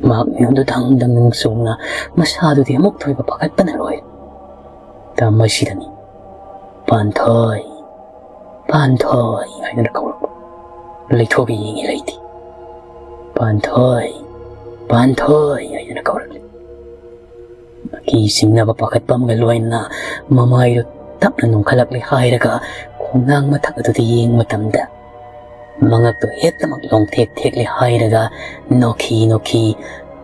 ꯃꯍꯥꯛ ꯃꯤꯍꯨꯟꯗꯨ ꯗꯪ ꯗꯪ ꯗꯪ ꯆꯣꯡꯅ ꯃꯁꯥꯗꯨꯗꯤ ꯑꯃꯨꯛ ꯊꯣꯏꯕ ꯄꯥꯈꯠꯄꯅ ꯂꯣꯏꯔꯦ꯫ ꯇꯝ ꯑꯁꯤꯗꯅꯤ ꯄꯥꯟꯊꯣꯏ, ꯄꯥꯟꯊꯣꯏ ꯍꯥꯏꯗꯅ ꯀꯧꯔꯛꯄ꯫ ꯂꯩꯊꯣꯛꯀ ꯌꯦꯡꯉꯤ ꯂꯩꯇꯦ꯫ "ꯄꯥꯟꯊꯣꯏ, ꯄꯥꯟꯊꯣꯏ" ꯍꯥꯏꯗꯅ ꯀꯧꯔꯛꯂꯤ꯫ ꯑꯀꯤ ꯆꯤꯡꯅꯕ ꯄꯥꯈꯠꯄ ꯑꯃꯒ ꯂꯣꯏꯅꯅ ꯃꯃꯥꯏꯗꯨ ꯇꯞꯅ ꯅꯣꯡꯈꯠꯂꯛꯂꯦ ꯍꯥꯏꯔꯒ ꯈꯣꯡꯅꯥꯡ ꯃꯊꯛ ꯑꯗꯨꯗ ꯌꯦꯡꯕ ꯃꯇꯝꯗ ꯃꯉꯛꯇꯨ ꯍꯦꯛꯇꯃꯛ ꯂꯣꯡꯊꯦꯛ ꯊꯦꯛꯂꯦ ꯍꯥꯏꯔꯒ ꯅꯣꯛꯈꯤ ꯅꯣꯛꯈꯤ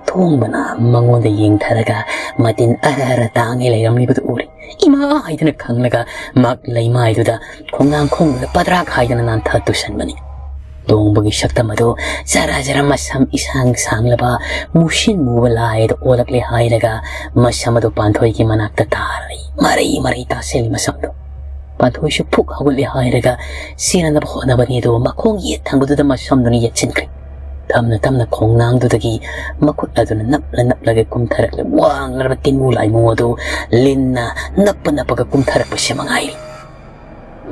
ꯊꯣꯡꯕꯅ ꯃꯉꯣꯟꯗ ꯌꯦꯡꯊꯔꯒ ꯃꯇꯤꯟ ꯑꯔ ꯑꯔ ꯇꯥꯡꯉꯦ ꯂꯩꯔꯝꯂꯤꯕꯗꯨ ꯎꯔꯦ꯫ "ꯏꯃꯥ!" ꯍꯥꯏꯗꯅ ꯈꯪꯂꯒ ꯃꯍꯥꯛ ꯂꯩꯃꯥꯏꯗꯨꯗ ꯈꯣꯡꯅꯥꯡ ꯈꯣꯡꯗꯨꯗ ꯄꯗ꯭ꯔꯥꯛ ꯍꯥꯏꯗꯅ ꯅꯥꯟꯊ ꯇꯨꯁꯟꯕꯅꯤ꯫ ꯂꯣꯡꯕꯒꯤ ꯁꯛꯇꯝ ꯑꯗꯨ ꯖꯔ ꯖꯔ ꯃꯁꯝ ꯏꯁꯥꯡ ꯁꯥꯡꯂꯕ ꯃꯨꯁꯤꯟ ꯃꯨꯕ ꯂꯥꯏ ꯑꯗꯨ ꯑꯣꯜꯂꯛꯂꯦ ꯍꯥꯏꯔꯒ ꯃꯁꯝ ꯑꯗꯨ ꯄꯥꯟꯊꯣꯏꯒꯤ ꯃꯅꯥꯛꯇ ꯇꯥꯔꯤ꯫ ꯃꯔꯩ ꯃꯔꯩ ꯇꯥꯁꯤꯜꯂꯤ ꯃꯁꯝꯗꯨ꯫ ꯄꯥꯟꯊꯣꯏꯁꯨ ꯐꯨꯛ ꯍꯧꯒꯠꯂꯦ ꯍꯥꯏꯔꯒ ꯆꯦꯟꯅꯅꯕ ꯍꯣꯠꯅꯕꯅꯤ, ꯑꯗꯨꯕꯨ ꯃꯈꯣꯡ ꯌꯦꯠ ꯊꯪꯕꯗꯨꯗ ꯃꯁꯝꯗꯨꯅ ꯌꯦꯠꯁꯤꯟꯈ꯭ꯔꯦ꯫ ꯇꯞꯅ ꯇꯞꯅ ꯈꯣꯡꯅꯥꯡꯗꯨꯗꯒꯤ ꯃꯈꯨꯠ ꯑꯗꯨꯅ ꯅꯞꯂ ꯅꯞꯂꯒ ꯀꯨꯝꯊꯔꯛꯂꯦ꯫ ꯋꯥꯡꯂꯔꯕ ꯇꯤꯟꯃꯨ ꯂꯥꯏꯃꯨ ꯑꯗꯨ ꯂꯤꯟꯅ ꯅꯞꯄ ꯅꯞꯄꯒ ꯀꯨꯝꯊꯔꯛꯄꯁꯤ ꯃꯉꯥꯏꯔꯤ꯫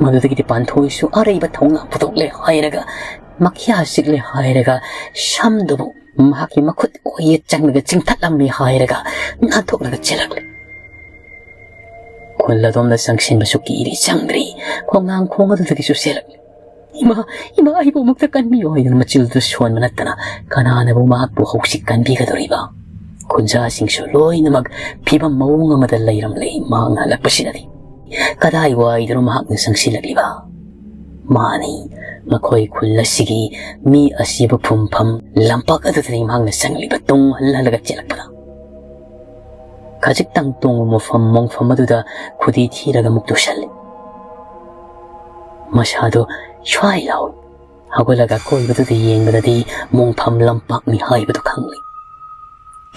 ꯃꯗꯨꯗꯒꯤꯗꯤ ꯄꯥꯟꯊꯣꯏꯁꯨ ꯑꯔꯩꯕ ꯊꯧꯅꯥ ꯄꯨꯊꯣꯛꯂꯦ ꯍꯥꯏꯔꯒ, ꯃꯈ꯭ꯌꯥ ꯆꯤꯛꯂꯦ ꯍꯥꯏꯔꯒ, ꯁꯝꯗꯨꯕꯨ ꯃꯍꯥꯛꯀꯤ ꯃꯈꯨꯠ ꯑꯣꯏꯌꯦ ꯆꯪꯂꯒ ꯆꯤꯡꯊꯠꯂꯝꯃꯤ ꯍꯥꯏꯔꯒ ꯅꯥꯟꯊꯣꯛꯂꯒ ꯆꯦꯜꯂꯛꯂꯦ꯫ ꯈꯨꯜ ꯑꯗꯣꯝꯗ ꯆꯪꯁꯤꯟꯕꯁꯨ ꯀꯤꯔꯤ ꯆꯪꯗ꯭ꯔꯤ꯫ ꯈꯣꯡꯅꯥꯡ ꯈꯣꯡ ꯑꯗꯨꯗꯒꯤꯁꯨ ꯆꯦꯜꯂꯛꯂꯦ꯫ "ꯏꯃꯥ, ꯏꯃꯥ, ꯑꯩꯕꯨ ꯑꯃꯨꯛꯇ ꯀꯟꯕꯤꯌꯨ" ꯍꯥꯏꯗꯨꯅ ꯃꯆꯤꯜꯗꯨ ꯁꯣꯟꯕ ꯅꯠꯇꯅ ꯀꯅꯥꯅꯕꯨ ꯃꯍꯥꯛꯄꯨ ꯍꯧꯖꯤꯛ ꯀꯟꯕꯤꯒꯗꯧꯔꯤꯕ? ꯈꯨꯟꯖꯥꯁꯤꯡꯁꯨ ꯂꯣꯏꯅꯃꯛ ꯐꯤꯕꯝ ꯃꯑꯣꯡ ꯑꯃꯗ ꯂꯩꯔꯝꯂꯦ꯫ ꯃꯍꯥꯛꯅ ꯍꯜꯂꯛꯄꯁꯤꯗꯗꯤ ꯀꯗꯥꯏꯋꯥꯏꯗꯅꯣ ꯃꯍꯥꯛꯅ ꯆꯪꯁꯤꯜꯂꯛꯂꯤꯕ? ꯃꯥꯅꯤ, ꯃꯈꯣꯏ ꯈꯨꯜ ꯑꯁꯤꯒꯤ ꯃꯤ ꯑꯁꯤꯕ ꯐꯨꯝꯐꯝ ꯂꯝꯄꯥꯛ ꯑꯗꯨꯗꯅꯤ ꯃꯍꯥꯛꯅ ꯆꯪꯂꯤꯕ꯫ ꯇꯨꯡ ꯍꯜ ꯍꯜꯂꯒ ꯆꯦꯜꯂꯛꯄꯗ ꯈꯖꯤꯛꯇꯪ ꯇꯣꯡꯕ ꯃꯐꯝ ꯃꯣꯡꯐꯝ ꯑꯗꯨꯗ ꯈꯨꯗꯤ ꯊꯤꯔꯒ ꯑꯃꯨꯛ ꯇꯨꯁꯜꯂꯤ꯫ ꯃꯁꯥꯗꯣ ꯁ꯭ꯋꯥꯏ ꯂꯥꯎꯏ꯫ ꯍꯧꯒꯠꯂꯒ ꯑꯀꯣꯏꯕꯗꯨꯗ ꯌꯦꯡꯕꯗꯗꯤ ꯃꯣꯡꯐꯝ ꯂꯝꯄꯥꯛꯅꯤ ꯍꯥꯏꯕꯗꯨ ꯈꯪꯂꯦ꯫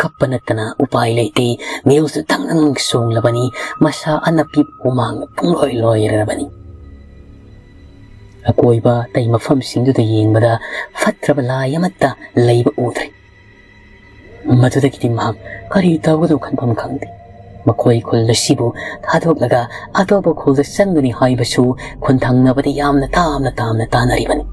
ꯀꯞꯄ ꯅꯠꯇꯅ ꯎꯄꯥꯏ ꯂꯩꯇꯦ꯫ ꯃꯤꯍꯨꯜꯁꯨ ꯊꯪ ꯊꯪ ꯆꯣꯡꯂꯕꯅꯤ꯫ ꯃꯁꯥ ꯑꯅꯞꯄꯤ ꯍꯨꯃꯥꯡꯅ ꯄꯨꯡꯂꯣꯏ ꯂꯣꯏꯔꯕꯅꯤ꯫ ꯑꯀꯣꯏꯕ ꯑꯇꯩ ꯃꯐꯝꯁꯤꯡꯗꯨꯗ ꯌꯦꯡꯕꯗ ꯐꯠꯇ꯭ꯔꯕ ꯂꯥꯏ ꯑꯃꯠꯇ ꯂꯩꯕ ꯎꯗ꯭ꯔꯦ꯫ ꯃꯗꯨꯗꯒꯤꯗꯤ ꯃꯍꯥꯛ ꯀꯔꯤ ꯇꯧꯒꯗꯧ ꯈꯟꯐꯝ ꯈꯪꯗꯦ꯫ ꯃꯈꯣꯏ ꯈꯨꯜ ꯑꯁꯤꯕꯨ ꯊꯥꯗꯣꯛꯂꯒ ꯑꯇꯣꯞꯄ ꯈꯨꯜꯗ ꯆꯪꯒꯅꯤ ꯍꯥꯏꯕꯁꯨ ꯈꯨꯟꯊꯪꯅꯕꯗꯤ ꯌꯥꯝꯅ ꯇꯥꯝꯅ ꯇꯥꯝꯅ ꯇꯥꯅꯔꯤꯕꯅꯤ꯫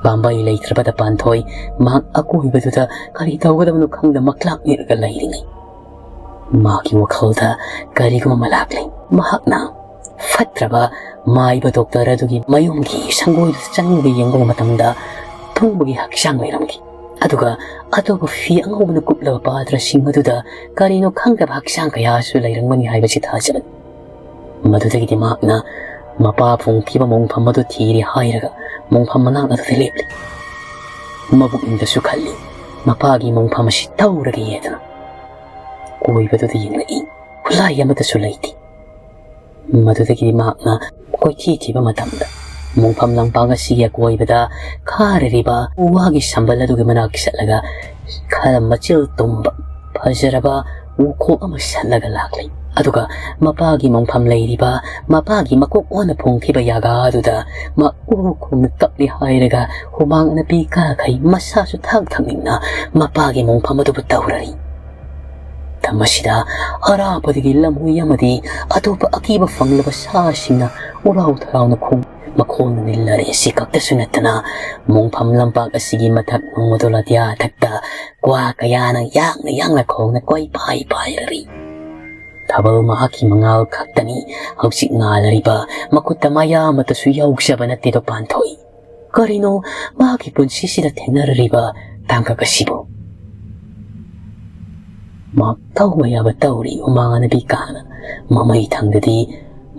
ꯄꯥꯝꯕꯩ ꯂꯩꯇ꯭ꯔꯕꯗ ꯄꯥꯟꯊꯣꯏ ꯃꯍꯥꯛ ꯑꯀꯣꯏꯕꯗꯨꯗ ꯀꯔꯤ ꯇꯧꯒꯗꯕꯅꯣ ꯈꯪꯗ ꯃꯛꯂꯥꯛꯅꯤꯔꯒ ꯂꯩꯔꯤꯉꯩ, ꯃꯍꯥꯛꯀꯤ ꯋꯥꯈꯜꯗ ꯀꯔꯤꯒꯨꯝꯕ ꯑꯃ ꯂꯥꯛꯂꯦ꯫ ꯃꯍꯥꯛꯅ ꯐꯠꯇ꯭ꯔꯕ ꯃꯥꯏꯕ ꯗꯣꯛꯇꯔ ꯑꯗꯨꯒꯤ ꯃꯌꯨꯝꯒꯤ ꯁꯪꯒꯣꯏꯗꯨꯗ ꯆꯪꯂꯒ ꯌꯦꯡꯕ ꯃꯇꯝꯗ ꯊꯨꯡꯕꯒꯤ ꯍꯛꯆꯥꯡ ꯂꯩꯔꯝꯈꯤ꯫ ꯑꯗꯨꯒ ꯑꯇꯣꯞꯄ ꯐꯤ ꯑꯉꯧꯕꯅ ꯀꯨꯞꯂꯕ ꯄꯥꯗ꯭ꯔꯁꯤꯡ ꯑꯗꯨꯗ ꯀꯔꯤꯅꯣ ꯈꯪꯗꯕ ꯍꯛꯆꯥꯡ ꯀꯌꯥꯁꯨ ꯂꯩꯔꯝꯒꯅꯤ ꯍꯥꯏꯕꯁꯤ ꯊꯥꯖꯕꯅꯤ꯫ ꯃꯗꯨꯗꯒꯤꯗꯤ ꯃꯍꯥꯛꯅ ꯃꯄꯥ ꯐꯣꯡꯈꯤꯕ ꯃꯣꯡꯐꯝ ꯑꯗꯨ ꯊꯤꯔꯦ ꯍꯥꯏꯔꯒ ꯃꯣꯡꯐꯝ ꯃꯅꯥꯛ ꯑꯗꯨꯗ ꯂꯦꯞꯂꯤ꯫ ꯃꯕꯨꯛꯅꯤꯡꯗꯁꯨ ꯈꯜꯂꯤ, "ꯃꯄꯥꯒꯤ ꯃꯣꯡꯐꯝ ꯑꯁꯤ ꯇꯧꯔꯒꯦ" ꯍꯥꯏꯗꯅ꯫ ꯀꯣꯏꯕꯗꯨꯗ ꯌꯦꯡꯂꯛꯏ꯫ ꯈꯨꯠꯂꯥꯏ ꯑꯃꯠꯇꯁꯨ ꯂꯩꯇꯦ꯫ ꯃꯗꯨꯗꯒꯤꯗꯤ ꯃꯍꯥꯛꯅ ꯀꯣꯏꯊꯤ ꯊꯤꯕ ꯃꯇꯝꯗ ꯃꯣꯡꯐꯝ ꯂꯝꯄꯥꯛ ꯑꯁꯤꯒꯤ ꯑꯀꯣꯏꯕꯗ ꯈꯥꯔꯤꯕ ꯎ ꯋꯥꯒꯤ ꯁꯝꯕꯜ ꯑꯗꯨꯒꯤ ꯃꯅꯥꯛ ꯆꯠꯂꯒ ꯈꯔ ꯃꯆꯤꯜ ꯇꯨꯝꯕ ꯐꯖꯔꯕ ꯎꯈꯣꯛ ꯑꯃ ꯁꯠꯂꯒ ꯂꯥꯛꯂꯤ꯫ ꯑꯗꯨꯒ ꯃꯄꯥꯒꯤ ꯃꯣꯡꯐꯝ ꯂꯩꯔꯤꯕ, ꯃꯄꯥꯒꯤ ꯃꯀꯣꯛ ꯑꯣꯟꯅ ꯐꯣꯡꯈꯤꯕ ꯌꯥꯒꯥ ꯑꯗꯨꯗ ꯃꯥ ꯎ ꯈꯣꯡꯅ ꯀꯞꯂꯤ ꯍꯥꯏꯔꯒ ꯍꯨꯃꯥꯡ ꯑꯅꯞꯄꯤ ꯀꯥꯈꯩ ꯃꯁꯥꯁꯨ ꯊꯥꯛ ꯊꯛꯅꯤꯡꯅ ꯃꯄꯥꯒꯤ ꯃꯣꯡꯐꯝ ꯑꯗꯨꯕꯨ ꯇꯧꯔꯔꯤ꯫ ꯃꯇꯝ ꯑꯁꯤꯗ ꯑꯔꯥꯞꯄꯗꯒꯤ ꯂꯝꯍꯨꯏ ꯑꯃꯗꯤ ꯑꯇꯣꯞꯄ ꯑꯀꯤꯕ ꯐꯪꯂꯕ ꯁꯥꯁꯤꯡꯅ ꯎꯔꯥꯎ ꯊꯔꯥꯎꯅ ꯈꯣꯡ ꯃꯈꯣꯟꯅ ꯅꯤꯜꯂꯔꯦ꯫ ꯑꯁꯤ ꯈꯛꯇꯁꯨ ꯅꯠꯇꯅ ꯃꯣꯡꯐꯝ ꯂꯝꯄꯥꯛ ꯑꯁꯤꯒꯤ ꯃꯊꯛ ꯅꯣꯡꯃꯗꯣꯜ ꯑꯇꯤꯌꯥ ꯊꯛꯇ ꯀ꯭ꯋꯥ ꯀꯌꯥꯅ ꯌꯥꯡꯅ ꯌꯥꯡꯅ ꯈꯣꯡꯅ ꯀꯣꯏꯄꯥꯏ ꯄꯥꯏꯔꯔꯤ꯫ ꯊꯥꯕꯜ ꯃꯍꯥꯛꯀꯤ ꯃꯉꯥꯜ ꯈꯛꯇꯅꯤ ꯍꯧꯖꯤꯛ ꯉꯥꯜꯂꯔꯤꯕ꯫ ꯃꯈꯨꯠꯇ ꯃꯌꯥ ꯑꯃꯠꯇꯁꯨ ꯌꯥꯎꯖꯕ ꯅꯠꯇꯦꯗꯣ ꯄꯥꯟꯊꯣꯏ꯫ ꯀꯔꯤꯅꯣ ꯃꯍꯥꯛꯀꯤ ꯄꯨꯟꯁꯤꯁꯤꯗ ꯊꯦꯡꯅꯔꯔꯤꯕ ꯇꯥꯡꯀꯛ ꯑꯁꯤꯕꯨ? ꯃꯍꯥꯛ ꯇꯧꯕ ꯌꯥꯕ ꯇꯧꯔꯤ ꯍꯨꯃꯥꯡ ꯑꯅꯞꯄꯤ ꯀꯥꯅ꯫ ꯃꯃꯩ ꯊꯪꯗꯗꯤ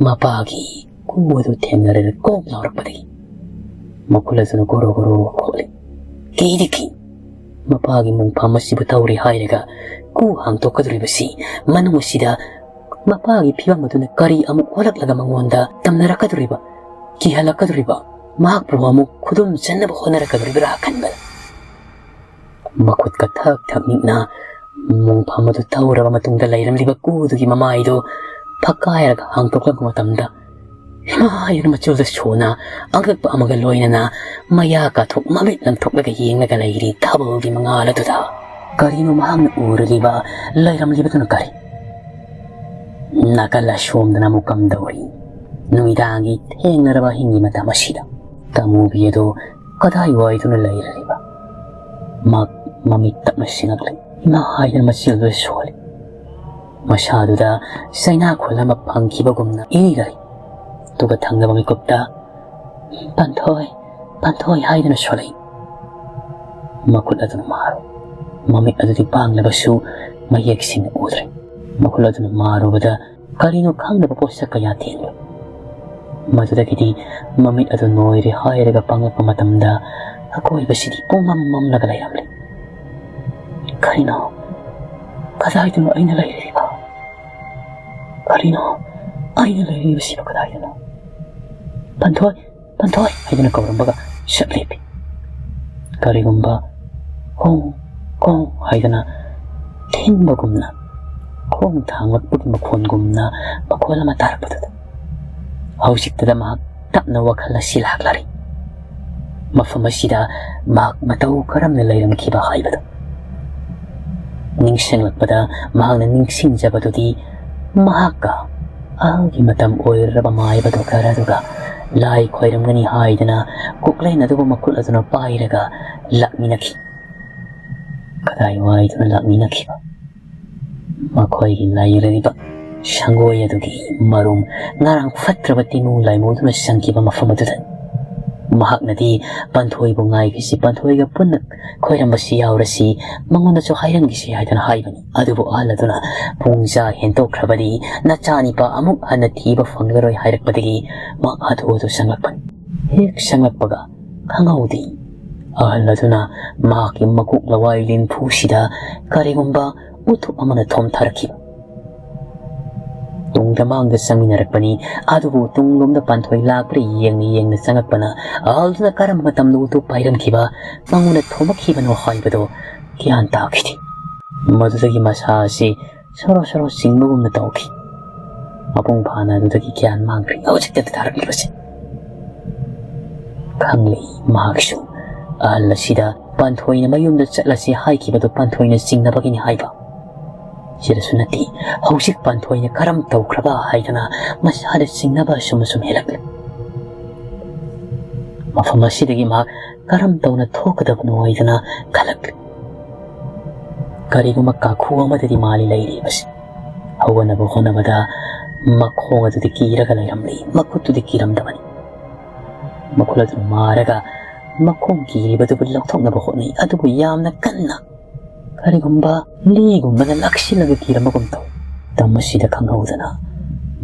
ꯃꯄꯥꯒꯤ ꯀꯨ ꯑꯗꯨ ꯊꯦꯡꯅꯔꯒ ꯀꯣꯛ ꯂꯥꯎꯔꯛꯄꯗꯒꯤ ꯃꯈꯨꯜ ꯑꯗꯨꯅ ꯒꯣꯔꯣ ꯒꯣꯔꯣ ꯈꯣꯠꯂꯤ꯫ ꯀꯤꯗꯤ ꯀꯤ꯫ ꯃꯄꯥꯒꯤ ꯃꯣꯡꯐꯝ ꯑꯁꯤꯕꯨ ꯇꯧꯔꯤ ꯍꯥꯏꯔꯒ ꯀꯨ ꯍꯥꯡꯗꯣꯛꯀꯗꯧꯔꯤꯕꯁꯤ ꯃꯅꯨꯡ ꯑꯁꯤꯗ ꯃꯄꯥꯒꯤ ꯐꯤꯕꯝ ꯑꯗꯨꯅ ꯀꯔꯤ ꯑꯃꯨꯛ ꯑꯣꯜꯂꯛꯂꯒ ꯃꯉꯣꯟꯗ ꯇꯝꯅꯔꯛꯀꯗꯧꯔꯤꯕ, ꯀꯤꯍꯜꯂꯛꯀꯗꯧꯔꯤꯕ, ꯃꯍꯥꯛꯄꯨ ꯑꯃꯨꯛ ꯈꯨꯗꯨꯝ ꯆꯟꯅꯕ ꯍꯣꯠꯅꯔꯛꯀꯗꯧꯔꯤꯕ꯭ꯔꯥ ꯈꯟꯕꯗ ꯃꯈꯨꯠꯀ ꯊꯛ ꯊꯛ ꯅꯤꯛꯅ ꯃꯣꯡꯐꯝ ꯑꯗꯨ ꯊꯧꯔꯕ ꯃꯇꯨꯡꯗ ꯂꯩꯔꯝꯂꯤꯕ ꯀꯨꯗꯨꯒꯤ ꯃꯃꯥꯏꯗꯨ ꯐꯛꯀꯥꯏꯔꯒ ꯍꯥꯡꯗꯣꯛꯂꯛꯄ ꯃꯇꯝꯗ ꯏꯃꯥ ꯍꯥꯏꯗꯨꯅ ꯃꯆꯨꯜꯗ ꯁꯣꯟꯅ ꯑꯉꯛꯄ ꯑꯃꯒ ꯂꯣꯏꯅꯅ ꯃꯌꯥ ꯀꯥꯊꯣꯛ ꯃꯃꯤꯠ ꯂꯪꯊꯣꯛꯂꯒ ꯌꯦꯡꯂꯒ ꯂꯩꯔꯤ ꯊꯥꯕꯜꯒꯤ ꯃꯉꯥꯜ ꯑꯗꯨꯗ꯫ ꯀꯔꯤꯅꯣ ꯃꯍꯥꯛꯅ ꯎꯔꯨꯔꯤꯕ, ꯂꯩꯔꯝꯂꯤꯕꯗꯨꯅ ꯀꯔꯤ? ꯅꯥꯀꯜ ꯑꯁꯣꯝꯗꯅ ꯑꯃꯨꯛ ꯀꯝꯗꯧꯔꯤ? ꯅꯨꯃꯤꯗꯥꯡꯒꯤ ꯊꯦꯡꯅꯔꯕ ꯑꯍꯤꯡꯒꯤ ꯃꯇꯝ ꯑꯁꯤꯗ ꯇꯃꯨꯕꯤ ꯑꯗꯨ ꯀꯗꯥꯏꯋꯥꯏꯗꯅ ꯂꯩꯔꯤꯕ? ꯃꯍꯥꯛ ꯃꯃꯤꯠ ꯇꯞꯅ ꯁꯤꯡꯉꯛꯂꯤ꯫ ꯏꯃꯥ ꯍꯥꯏꯗꯅ ꯃꯆꯤꯜꯗꯨ ꯁꯣꯜꯂꯤ꯫ ꯃꯁꯥꯗꯨꯗ ꯆꯩꯅꯥ ꯈꯨꯜ ꯑꯃ ꯐꯪꯈꯤꯕꯒꯨꯝꯅ ꯏꯔꯤꯒꯔꯤ꯫ ꯑꯗꯨꯒ ꯊꯪꯅꯕ ꯃꯤꯀꯨꯞꯇ "ꯄꯥꯟꯊꯣꯏ, ꯄꯥꯟꯊꯣꯏ" ꯍꯥꯏꯗꯨꯅ ꯁꯣꯜꯂꯛꯏ꯫ ꯃꯈꯨꯠ ꯑꯗꯨꯅ ꯃꯥꯔꯨ꯫ ꯃꯃꯤꯠ ꯑꯗꯨꯗꯤ ꯄꯥꯡꯂꯕꯁꯨ ꯃꯌꯦꯛ ꯁꯦꯡꯅ ꯎꯗ꯭ꯔꯦ꯫ ꯃꯈꯨꯠ ꯑꯗꯨꯅ ꯃꯥꯔꯨꯕꯗ ꯀꯔꯤꯅꯣ ꯈꯪꯗꯕ ꯄꯣꯠꯁꯛ ꯀꯌꯥ ꯊꯦꯡꯂꯨꯏ꯫ ꯃꯗꯨꯗꯒꯤꯗꯤ ꯃꯃꯤꯠ ꯑꯗꯨ ꯅꯣꯏꯔꯦ ꯍꯥꯏꯔꯒ ꯄꯥꯡꯂꯛꯄ ꯃꯇꯝꯗ ꯑꯀꯣꯏꯕꯁꯤꯗꯤ ꯄꯨꯡꯃꯝ ꯃꯝꯂꯒ ꯂꯩꯔꯝꯂꯦ꯫ ꯀꯔꯤꯅꯣ? ꯀꯗꯥꯏꯗꯅꯣ ꯑꯩꯅ ꯂꯩꯔꯤꯕ? ꯀꯔꯤꯅꯣ ꯑꯩꯅ ꯂꯩꯔꯤꯕꯁꯤꯕꯨ ꯀꯗꯥꯏꯗꯅꯣ? "ꯄꯟꯊꯣꯏ, ꯄꯟꯊꯣꯏ" ꯍꯥꯏꯗꯨꯅ ꯀꯧꯔꯝꯕꯒ ꯁꯠ ꯂꯦꯞꯄꯤ꯫ ꯀꯔꯤꯒꯨꯝꯕ "ꯀꯣꯡ, ꯀꯣꯡ" ꯍꯥꯏꯗꯅ ꯊꯤꯟꯕꯒꯨꯝꯅ ꯈꯣꯡ ꯊꯥꯡꯂꯛꯄꯒꯤ ꯃꯈꯣꯟꯒꯨꯝꯅ ꯃꯈꯣꯜ ꯑꯃ ꯇꯥꯔꯛꯄꯗꯨꯗ ꯍꯧꯖꯤꯛꯇꯗ ꯃꯍꯥꯛ ꯇꯞꯅ ꯋꯥꯈꯜ ꯑꯁꯤ ꯂꯥꯛꯂꯔꯤ꯫ ꯃꯐꯝ ꯑꯁꯤꯗ ꯃꯍꯥꯛ ꯃꯇꯧ ꯀꯔꯝꯅ ꯂꯩꯔꯝꯈꯤꯕ ꯍꯥꯏꯕꯗꯨ ꯅꯤꯡꯁꯤꯡꯂꯛꯄꯗ ꯃꯍꯥꯛꯅ ꯅꯤꯡꯁꯤꯡꯖꯕꯗꯨꯗꯤ ꯃꯍꯥꯛꯀ ꯑꯍꯜꯒꯤ ꯃꯇꯝ ꯑꯣꯏꯔꯕ ꯃꯥꯏꯕ ꯗꯣꯛꯇꯔ ꯑꯗꯨꯒ ꯂꯥꯏ ꯈꯣꯏꯔꯝꯒꯅꯤ ꯍꯥꯏꯗꯅ ꯀꯣꯛꯂꯦꯟ ꯑꯗꯨꯕꯨ ꯃꯈꯨꯠ ꯑꯗꯨꯅ ꯄꯥꯏꯔꯒ ꯂꯥꯛꯃꯤꯟꯅꯈꯤ꯫ ꯀꯗꯥꯏ ꯋꯥꯏꯗꯨꯅ ꯂꯥꯛꯃꯤꯟꯅꯈꯤꯕ? ꯃꯈꯣꯏꯒꯤ ꯂꯩꯔꯤꯕ ꯁꯪꯒꯣꯏ ꯑꯗꯨꯒꯤ ꯃꯔꯨꯝ ꯉꯔꯥꯡ ꯐꯠꯇ꯭ꯔꯕ ꯇꯤꯃꯨ ꯂꯥꯏꯃꯨꯗꯨꯅ ꯆꯪꯈꯤꯕ ꯃꯐꯝ ꯑꯗꯨꯗꯅꯤ꯫ ꯃꯍꯥꯛꯅꯗꯤ ꯄꯥꯟꯊꯣꯏꯕꯨ ꯉꯥꯏꯈꯤꯁꯤ, ꯄꯥꯟꯊꯣꯏꯒ ꯄꯨꯟꯅ ꯈꯣꯏꯔꯝꯕꯁꯤ ꯌꯥꯎꯔꯁꯤ, ꯃꯉꯣꯟꯗꯁꯨ ꯍꯥꯏꯔꯝꯈꯤꯁꯤ ꯍꯥꯏꯗꯅ ꯍꯥꯏꯕꯅꯤ꯫ ꯑꯗꯨꯕꯨ ꯑꯍꯜ ꯑꯗꯨꯅ ꯄꯨꯡꯖꯥ ꯍꯦꯟꯗꯣꯛꯈ꯭ꯔꯕꯗꯤ ꯅꯆꯥꯅꯤꯄꯥ ꯑꯃꯨꯛ ꯍꯟꯅ ꯊꯤꯕ ꯐꯪꯂꯔꯣꯏ ꯍꯥꯏꯔꯛꯄꯗꯒꯤ ꯃꯍꯥꯛ ꯍꯥꯊꯨ ꯍꯥꯊꯨ ꯆꯪꯂꯛꯄꯅꯤ꯫ ꯍꯦꯛ ꯆꯪꯂꯛꯄꯒ ꯈꯪꯍꯧꯗꯦ ꯑꯍꯜ ꯑꯗꯨꯅ ꯃꯍꯥꯛꯀꯤ ꯃꯀꯣꯛ ꯂꯋꯥꯏ ꯂꯤꯟꯐꯨꯁꯤꯗ ꯀꯔꯤꯒꯨꯝꯕ ꯎꯊꯨꯞ ꯑꯃꯅ ꯊꯣꯝꯊꯔꯛꯈꯤꯕ꯫ ꯇꯨꯡꯗ ꯃꯥꯡꯗ ꯆꯪꯃꯤꯟꯅꯔꯛꯄꯅꯤ꯫ ꯑꯗꯨꯕꯨ ꯇꯨꯡꯂꯣꯝꯗ ꯄꯥꯟꯊꯣꯏ ꯂꯥꯛꯄ꯭ꯔꯥ ꯌꯦꯡꯅ ꯌꯦꯡꯅ ꯆꯪꯉꯛꯄꯅ ꯑꯍꯜꯗꯨꯅ ꯀꯔꯝꯕ ꯃꯇꯝꯗ ꯎꯊꯨꯞ ꯄꯥꯏꯔꯝꯈꯤꯕ, ꯃꯉꯣꯟꯗ ꯊꯣꯝꯃꯛꯈꯤꯕꯅꯣ ꯍꯥꯏꯕꯗꯣ ꯒ꯭ꯌꯥꯟ ꯇꯥꯈꯤꯗꯦ꯫ ꯃꯗꯨꯗꯒꯤ ꯃꯁꯥ ꯑꯁꯤ ꯁꯣꯔꯣ ꯁꯣꯔꯣ ꯆꯤꯡꯕꯒꯨꯝꯅ ꯇꯧꯈꯤ꯫ ꯃꯄꯨꯡ ꯐꯥꯅ ꯑꯗꯨꯗꯒꯤ ꯒ꯭ꯌꯥꯟ ꯃꯥꯡꯈ꯭ꯔꯦ꯫ ꯍꯧꯖꯤꯛꯇ ꯊꯥꯔꯛꯂꯤꯕꯁꯦ꯫ ꯈꯪꯂꯦ ꯃꯍꯥꯛꯁꯨ ꯑꯍꯜ ꯑꯁꯤꯗ ꯄꯥꯟꯊꯣꯏꯅ ꯃꯌꯨꯝꯗ ꯆꯠꯂꯁꯤ ꯍꯥꯏꯈꯤꯕꯗꯨ ꯄꯥꯟꯊꯣꯏꯅ ꯆꯤꯡꯅꯕꯒꯤꯅꯤ ꯍꯥꯏꯕ꯫ ꯁꯤꯗꯁꯨ ꯅꯠꯇꯦ, ꯍꯧꯖꯤꯛ ꯄꯥꯟꯊꯣꯏꯅ ꯀꯔꯝ ꯇꯧꯈ꯭ꯔꯕ ꯍꯥꯏꯗꯅ ꯃꯁꯥꯗ ꯆꯤꯡꯅꯕ ꯑꯁꯨꯝ ꯑꯁꯨꯝ ꯍꯦꯜꯂꯛꯂꯦ꯫ ꯃꯐꯝ ꯑꯁꯤꯗꯒꯤ ꯃꯍꯥꯛ ꯀꯔꯝ ꯇꯧꯅ ꯊꯣꯛꯀꯗꯕꯅꯣ ꯍꯥꯏꯗꯅ ꯈꯜꯂꯛꯂꯦ꯫ ꯀꯔꯤꯒꯨꯝꯕ ꯀꯥꯈꯨ ꯑꯃꯗꯗꯤ ꯃꯥꯜꯂꯤ ꯂꯩꯔꯤꯕꯁꯤ꯫ ꯍꯧꯒꯠꯅꯕ ꯍꯣꯠꯅꯕꯗ ꯃꯈꯣꯡ ꯑꯗꯨꯗꯤ ꯀꯤꯔꯒ ꯂꯩꯔꯝꯂꯤ, ꯃꯈꯨꯠꯇꯨꯗꯤ ꯀꯤꯔꯝꯗꯕꯅꯤ꯫ ꯃꯈꯨꯠ ꯑꯗꯨ ꯃꯥꯔꯒ ꯃꯈꯣꯡ ꯀꯤꯔꯤꯕꯗꯨꯕꯨ ꯂꯧꯊꯣꯛꯅꯕ ꯍꯣꯠꯅꯩ, ꯑꯗꯨꯕꯨ ꯌꯥꯝꯅ ꯀꯟꯅ ꯀꯔꯤꯒꯨꯝꯕ ꯂꯤꯒꯨꯝꯕꯅ ꯂꯥꯛꯁꯤꯜꯂꯒ ꯀꯤꯔꯝꯕꯒꯨꯝ ꯇꯧ꯫ ꯃꯇꯝ ꯑꯁꯤꯗ ꯈꯪꯍꯧꯗꯅ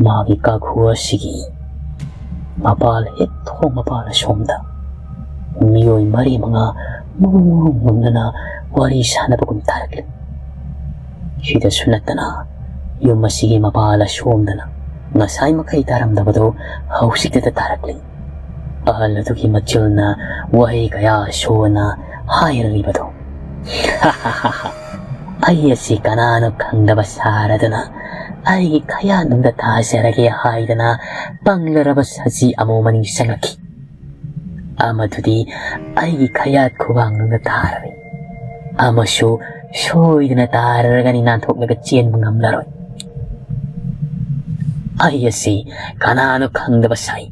ꯃꯥꯒꯤ ꯀꯥꯈꯨ ꯑꯁꯤꯒꯤ ꯃꯄꯥꯜ ꯍꯦꯛ ꯊꯣꯡ ꯃꯄꯥꯜ ꯑꯁꯣꯝꯗ ꯃꯤꯑꯣꯏ ꯃꯔꯤ ꯃꯉꯥ ꯃꯨꯔꯨꯝ ꯃꯨꯔꯨꯝ ꯉꯨꯝꯗꯅ ꯋꯥꯔꯤ ꯁꯥꯟꯅꯕꯒꯨꯝ ꯇꯥꯔꯛꯂꯤ꯫ ꯁꯤꯗꯁꯨ ꯅꯠꯇꯅ ꯌꯨꯝ ꯑꯁꯤꯒꯤ ꯃꯄꯥꯜ ꯑꯁꯣꯝꯗꯅ ꯉꯁꯥꯏ ꯃꯈꯩ ꯇꯥꯔꯝꯗꯕꯗꯨ ꯍꯧꯖꯤꯛꯇꯗ ꯇꯥꯔꯛꯂꯤ꯫ ꯑꯍꯜ ꯑꯗꯨꯒꯤ ꯃꯆꯤꯜꯅ ꯋꯥꯍꯩ ꯀꯌꯥ ꯁꯣꯟꯅ ꯍꯥꯏꯔꯛꯂꯤꯕꯗꯨ꯫ ꯑꯩ ꯑꯁꯤ ꯀꯅꯥꯅꯣ ꯈꯪꯗꯕ ꯁꯥꯔꯗꯨꯅ ꯑꯩꯒꯤ ꯈꯌꯥꯠꯅꯨꯡꯗ ꯇꯥꯖꯔꯒꯦ ꯍꯥꯏꯗꯅ ꯄꯪꯂꯔꯕ ꯁꯖꯤ ꯑꯃꯨ ꯃꯅꯤꯡ ꯆꯪꯂꯛꯈꯤ꯫ ꯑꯃꯗꯨꯗꯤ ꯑꯩꯒꯤ ꯈꯌꯥꯠ ꯈꯨꯕꯥꯡꯅꯨꯡꯗ ꯇꯥꯔꯔꯣꯏ꯫ ꯑꯃꯁꯨ ꯁꯣꯏꯗꯅ ꯇꯥꯔꯔꯒꯅꯤ, ꯅꯥꯟꯊꯣꯛꯂꯒ ꯆꯦꯟꯕ ꯉꯝꯂꯔꯣꯏ꯫ ꯑꯩ ꯑꯁꯤ ꯀꯅꯥꯅꯣ ꯈꯪꯗꯕ ꯁꯥꯏ꯫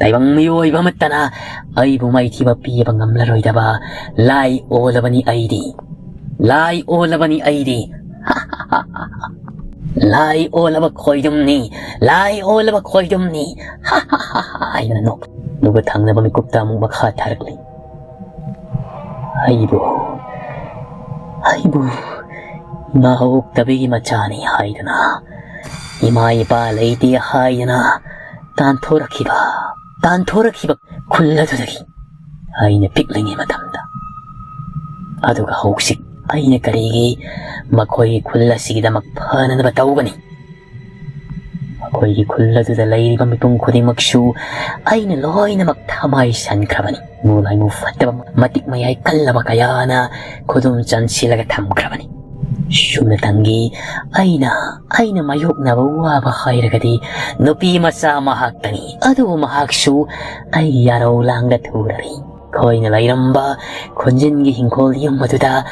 ꯇꯥꯏꯕꯪ ꯃꯤꯑꯣꯏꯕ ꯑꯃꯠꯇꯅ ꯑꯩꯕꯨ ꯃꯥꯏꯊꯤꯕ ꯄꯤꯕ ꯉꯝꯂꯔꯣꯏꯗꯕ ꯂꯥꯏ ꯑꯣꯜꯂꯕꯅꯤ ꯑꯩꯗꯤ꯫ ꯂꯥꯏ ꯑꯣꯜꯂꯕꯅꯤ ꯑꯩꯗꯤ꯫ ꯂꯥꯏ ꯑꯣꯜꯂꯕ ꯈꯣꯏꯗꯨꯝꯅꯤ, ꯂꯥꯏ ꯑꯣꯜꯂꯕ ꯈꯣꯏꯗꯨꯝꯅꯤ꯫ ꯍꯥꯏꯗꯅ ꯅꯣꯛ꯫ ꯑꯗꯨꯒ ꯊꯪꯅꯕ ꯃꯤꯀꯨꯞꯇ ꯑꯃꯨꯛ ꯃꯈꯥ ꯊꯥꯔꯛꯂꯤ꯫ ꯑꯩꯕꯨ, ꯑꯩꯕꯨ ꯏꯃꯥ ꯑꯣꯛꯇꯕꯤꯒꯤ ꯃꯆꯥꯅꯤ ꯍꯥꯏꯗꯨꯅ, ꯏꯃꯥ ꯏꯄꯥ ꯂꯩꯇꯦ ꯍꯥꯏꯗꯨꯅ ꯇꯥꯟꯊꯣꯔꯛꯈꯤꯕ, ꯇꯥꯟꯊꯣꯔꯛꯈꯤꯕ ꯈꯨꯜ ꯑꯗꯨꯗꯒꯤ ꯑꯩꯅ ꯄꯤꯛꯂꯤꯉꯩ ꯃꯇꯝꯗ꯫ ꯑꯗꯨꯒ ꯍꯧꯖꯤꯛ ꯑꯩꯅ ꯀꯔꯤꯒꯤ ꯃꯈꯣꯏꯒꯤ ꯈꯨꯜ ꯑꯁꯤꯒꯤꯗꯃꯛ ꯐꯅꯅꯕ ꯇꯧꯒꯅꯤ? ꯃꯈꯣꯏꯒꯤ ꯈꯨꯜ ꯑꯗꯨꯗ ꯂꯩꯔꯤꯕ ꯃꯤꯄꯨꯝ ꯈꯨꯗꯤꯡꯃꯛꯁꯨ ꯑꯩꯅ ꯂꯣꯏꯅꯃꯛ ꯊꯃꯥꯏ ꯁꯟꯈ꯭ꯔꯕꯅꯤ꯫ ꯃꯨ ꯂꯥꯏꯃꯨ ꯐꯠꯇꯕ ꯃꯇꯤꯛ ꯃꯌꯥꯏ ꯀꯜꯂꯕ ꯀꯌꯥꯅ ꯈꯨꯗꯨꯝ ꯆꯟꯁꯤꯜꯂꯒ ꯊꯝꯈ꯭ꯔꯕꯅꯤ꯫ ꯁꯨꯞꯅꯇꯪꯒꯤ ꯑꯩꯅ, ꯑꯩꯅ ꯃꯥꯌꯣꯛꯅꯕ ꯋꯥꯕ ꯍꯥꯏꯔꯒꯗꯤ ꯅꯨꯄꯤ ꯃꯆꯥ ꯃꯍꯥꯛꯇꯅꯤ꯫ ꯑꯗꯨꯕꯨ ꯃꯍꯥꯛꯁꯨ ꯑꯩꯒꯤ ꯌꯥꯔꯧ ꯂꯥꯡꯗ ꯊꯨꯔꯔꯤ꯫ ꯑꯩꯈꯣꯏꯅ ꯂꯩꯔꯝꯕ ꯈꯨꯟꯖꯤꯟꯒꯤ ꯍꯤꯡꯈꯣꯜ ꯌꯨꯝ ꯑꯗꯨꯗ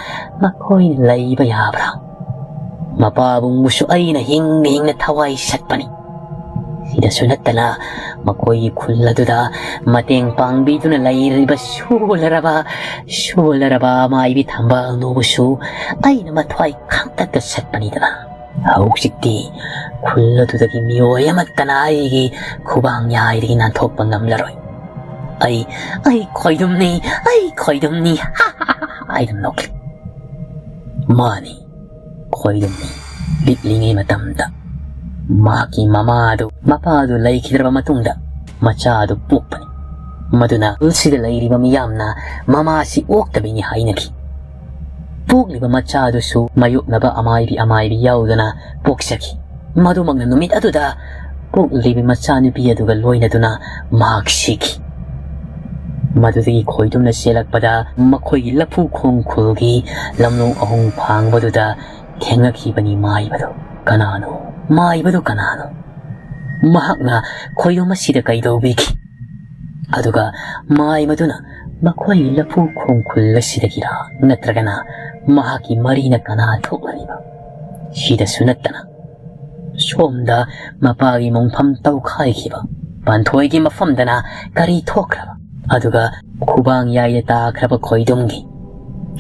ꯃꯈꯣꯏꯅ ꯂꯩꯕ ꯌꯥꯕ꯭ꯔꯥ? ꯃꯄꯥꯕꯨꯡꯕꯨꯁꯨ ꯑꯩꯅ ꯍꯤꯡꯅ ꯍꯤꯡꯅ ꯊꯋꯥꯏ ꯁꯠꯄꯅꯤ꯫ ꯁꯤꯗꯁꯨ ꯅꯠꯇꯅ ꯃꯈꯣꯏꯒꯤ ꯈꯨꯜ ꯑꯗꯨꯗ ꯃꯇꯦꯡ ꯄꯥꯡꯕꯤꯗꯨꯅ ꯂꯩꯔꯤꯕ ꯁꯣꯜꯂꯔꯕ, ꯁꯣꯜꯂꯔꯕ ꯃꯥꯏꯕꯤ ꯊꯝꯕꯥꯜꯅꯨꯕꯨꯁꯨ ꯑꯩꯅ ꯃꯊ꯭ꯋꯥꯏ ꯈꯥꯡꯇꯠꯇ ꯁꯠꯄꯅꯤꯗꯅ꯫ ꯍꯧꯖꯤꯛꯇꯤ ꯈꯨꯜ ꯑꯗꯨꯗꯒꯤ ꯃꯤꯑꯣꯏ ꯑꯃꯠꯇꯅ ꯑꯩꯒꯤ ꯈꯨꯕꯥꯡ ꯌꯥꯏꯗꯒꯤ ꯅꯥꯟꯊꯣꯛꯄ ꯉꯝꯂꯔꯣꯏ꯫ ꯑꯩ, ꯑꯩ ꯈꯣꯏꯗꯨꯝꯅꯤ, ꯑꯩ ꯈꯣꯏꯗꯨꯝꯅꯤ, ꯍꯥꯏꯗꯨꯅ ꯅꯣꯛꯂꯤ꯫ ꯃꯥꯅꯤ, ꯈꯣꯏꯗꯨꯝꯅꯤ꯫ ꯄꯤꯛꯂꯤꯉꯩ ꯃꯇꯝꯗ ꯃꯍꯥꯛꯀꯤ ꯃꯃꯥꯗꯨ, ꯃꯄꯥꯗꯨ ꯂꯩꯈꯤꯗ꯭ꯔꯕ ꯃꯇꯨꯡꯗ ꯃꯆꯥꯗꯨ ꯄꯣꯛꯄꯅꯤ꯫ ꯃꯗꯨꯅ ꯈꯨꯜꯁꯤꯗ ꯂꯩꯔꯤꯕ ꯃꯤꯌꯥꯝꯅ ꯃꯃꯥꯁꯤ ꯑꯣꯛꯇꯕꯤꯅꯤ ꯍꯥꯏꯅꯈꯤ꯫ ꯄꯣꯛꯂꯤꯕ ꯃꯆꯥꯗꯨꯁꯨ ꯃꯥꯌꯣꯛꯅꯕ ꯑꯃꯥꯏꯕꯤ ꯑꯃꯥꯏꯕꯤ ꯌꯥꯎꯗꯅ ꯄꯣꯛꯆꯈꯤ꯫ ꯃꯗꯨꯃꯛꯅ ꯅꯨꯃꯤꯠ ꯑꯗꯨꯗ ꯄꯣꯛꯂꯤꯕ ꯃꯆꯥꯅꯨꯄꯤ ꯑꯗꯨꯒ ꯂꯣꯏꯅꯗꯨꯅ ꯃꯍꯥꯛ ꯁꯤꯈꯤ꯫ ꯃꯗꯨꯗꯒꯤ ꯈꯣꯏꯗꯨꯝꯅ ꯆꯦꯜꯂꯛꯄꯗ ꯃꯈꯣꯏꯒꯤ ꯂꯐꯨ ꯈꯣꯡꯈꯨꯜꯒꯤ ꯂꯝꯂꯣꯡ ꯑꯍꯨꯝ ꯐꯥꯡꯕꯗꯨꯗ ꯊꯦꯡꯅꯈꯤꯕꯅꯤ ꯃꯥꯏꯕꯗꯨ꯫ ꯀꯅꯥꯅꯣ? ꯃꯥꯏꯕꯗꯨ ꯀꯅꯥꯅꯣ? ꯃꯍꯥꯛꯅ ꯈꯣꯏꯗꯨꯝ ꯑꯁꯤꯗ ꯀꯩꯗꯧꯕꯤꯈꯤ? ꯑꯗꯨꯒ ꯃꯥꯏꯕꯗꯨꯅ ꯃꯈꯣꯏꯒꯤ ꯂꯐꯨ ꯈꯣꯡꯈꯨꯜ ꯑꯁꯤꯗꯒꯤꯔꯥ, ꯅꯠꯇ꯭ꯔꯒꯅ ꯃꯍꯥꯛꯀꯤ ꯃꯔꯤꯅ ꯀꯅꯥ ꯊꯣꯛꯂꯔꯤꯕ? ꯁꯤꯗꯁꯨ ꯅꯠꯇꯅ ꯁꯣꯝꯗ ꯃꯄꯥꯒꯤ ꯃꯣꯡꯐꯝ ꯇꯧꯈꯥꯏꯈꯤꯕ ꯄꯥꯟꯊꯣꯏꯒꯤ ꯃꯐꯝꯗꯅ ꯀꯔꯤ ꯊꯣꯛꯈ꯭ꯔꯕ? ꯑꯗꯨꯒ ꯈꯨꯕꯥꯡ ꯌꯥꯏꯗ ꯇꯥꯈ꯭ꯔꯕ ꯈꯣꯏꯗꯨꯝꯒꯤ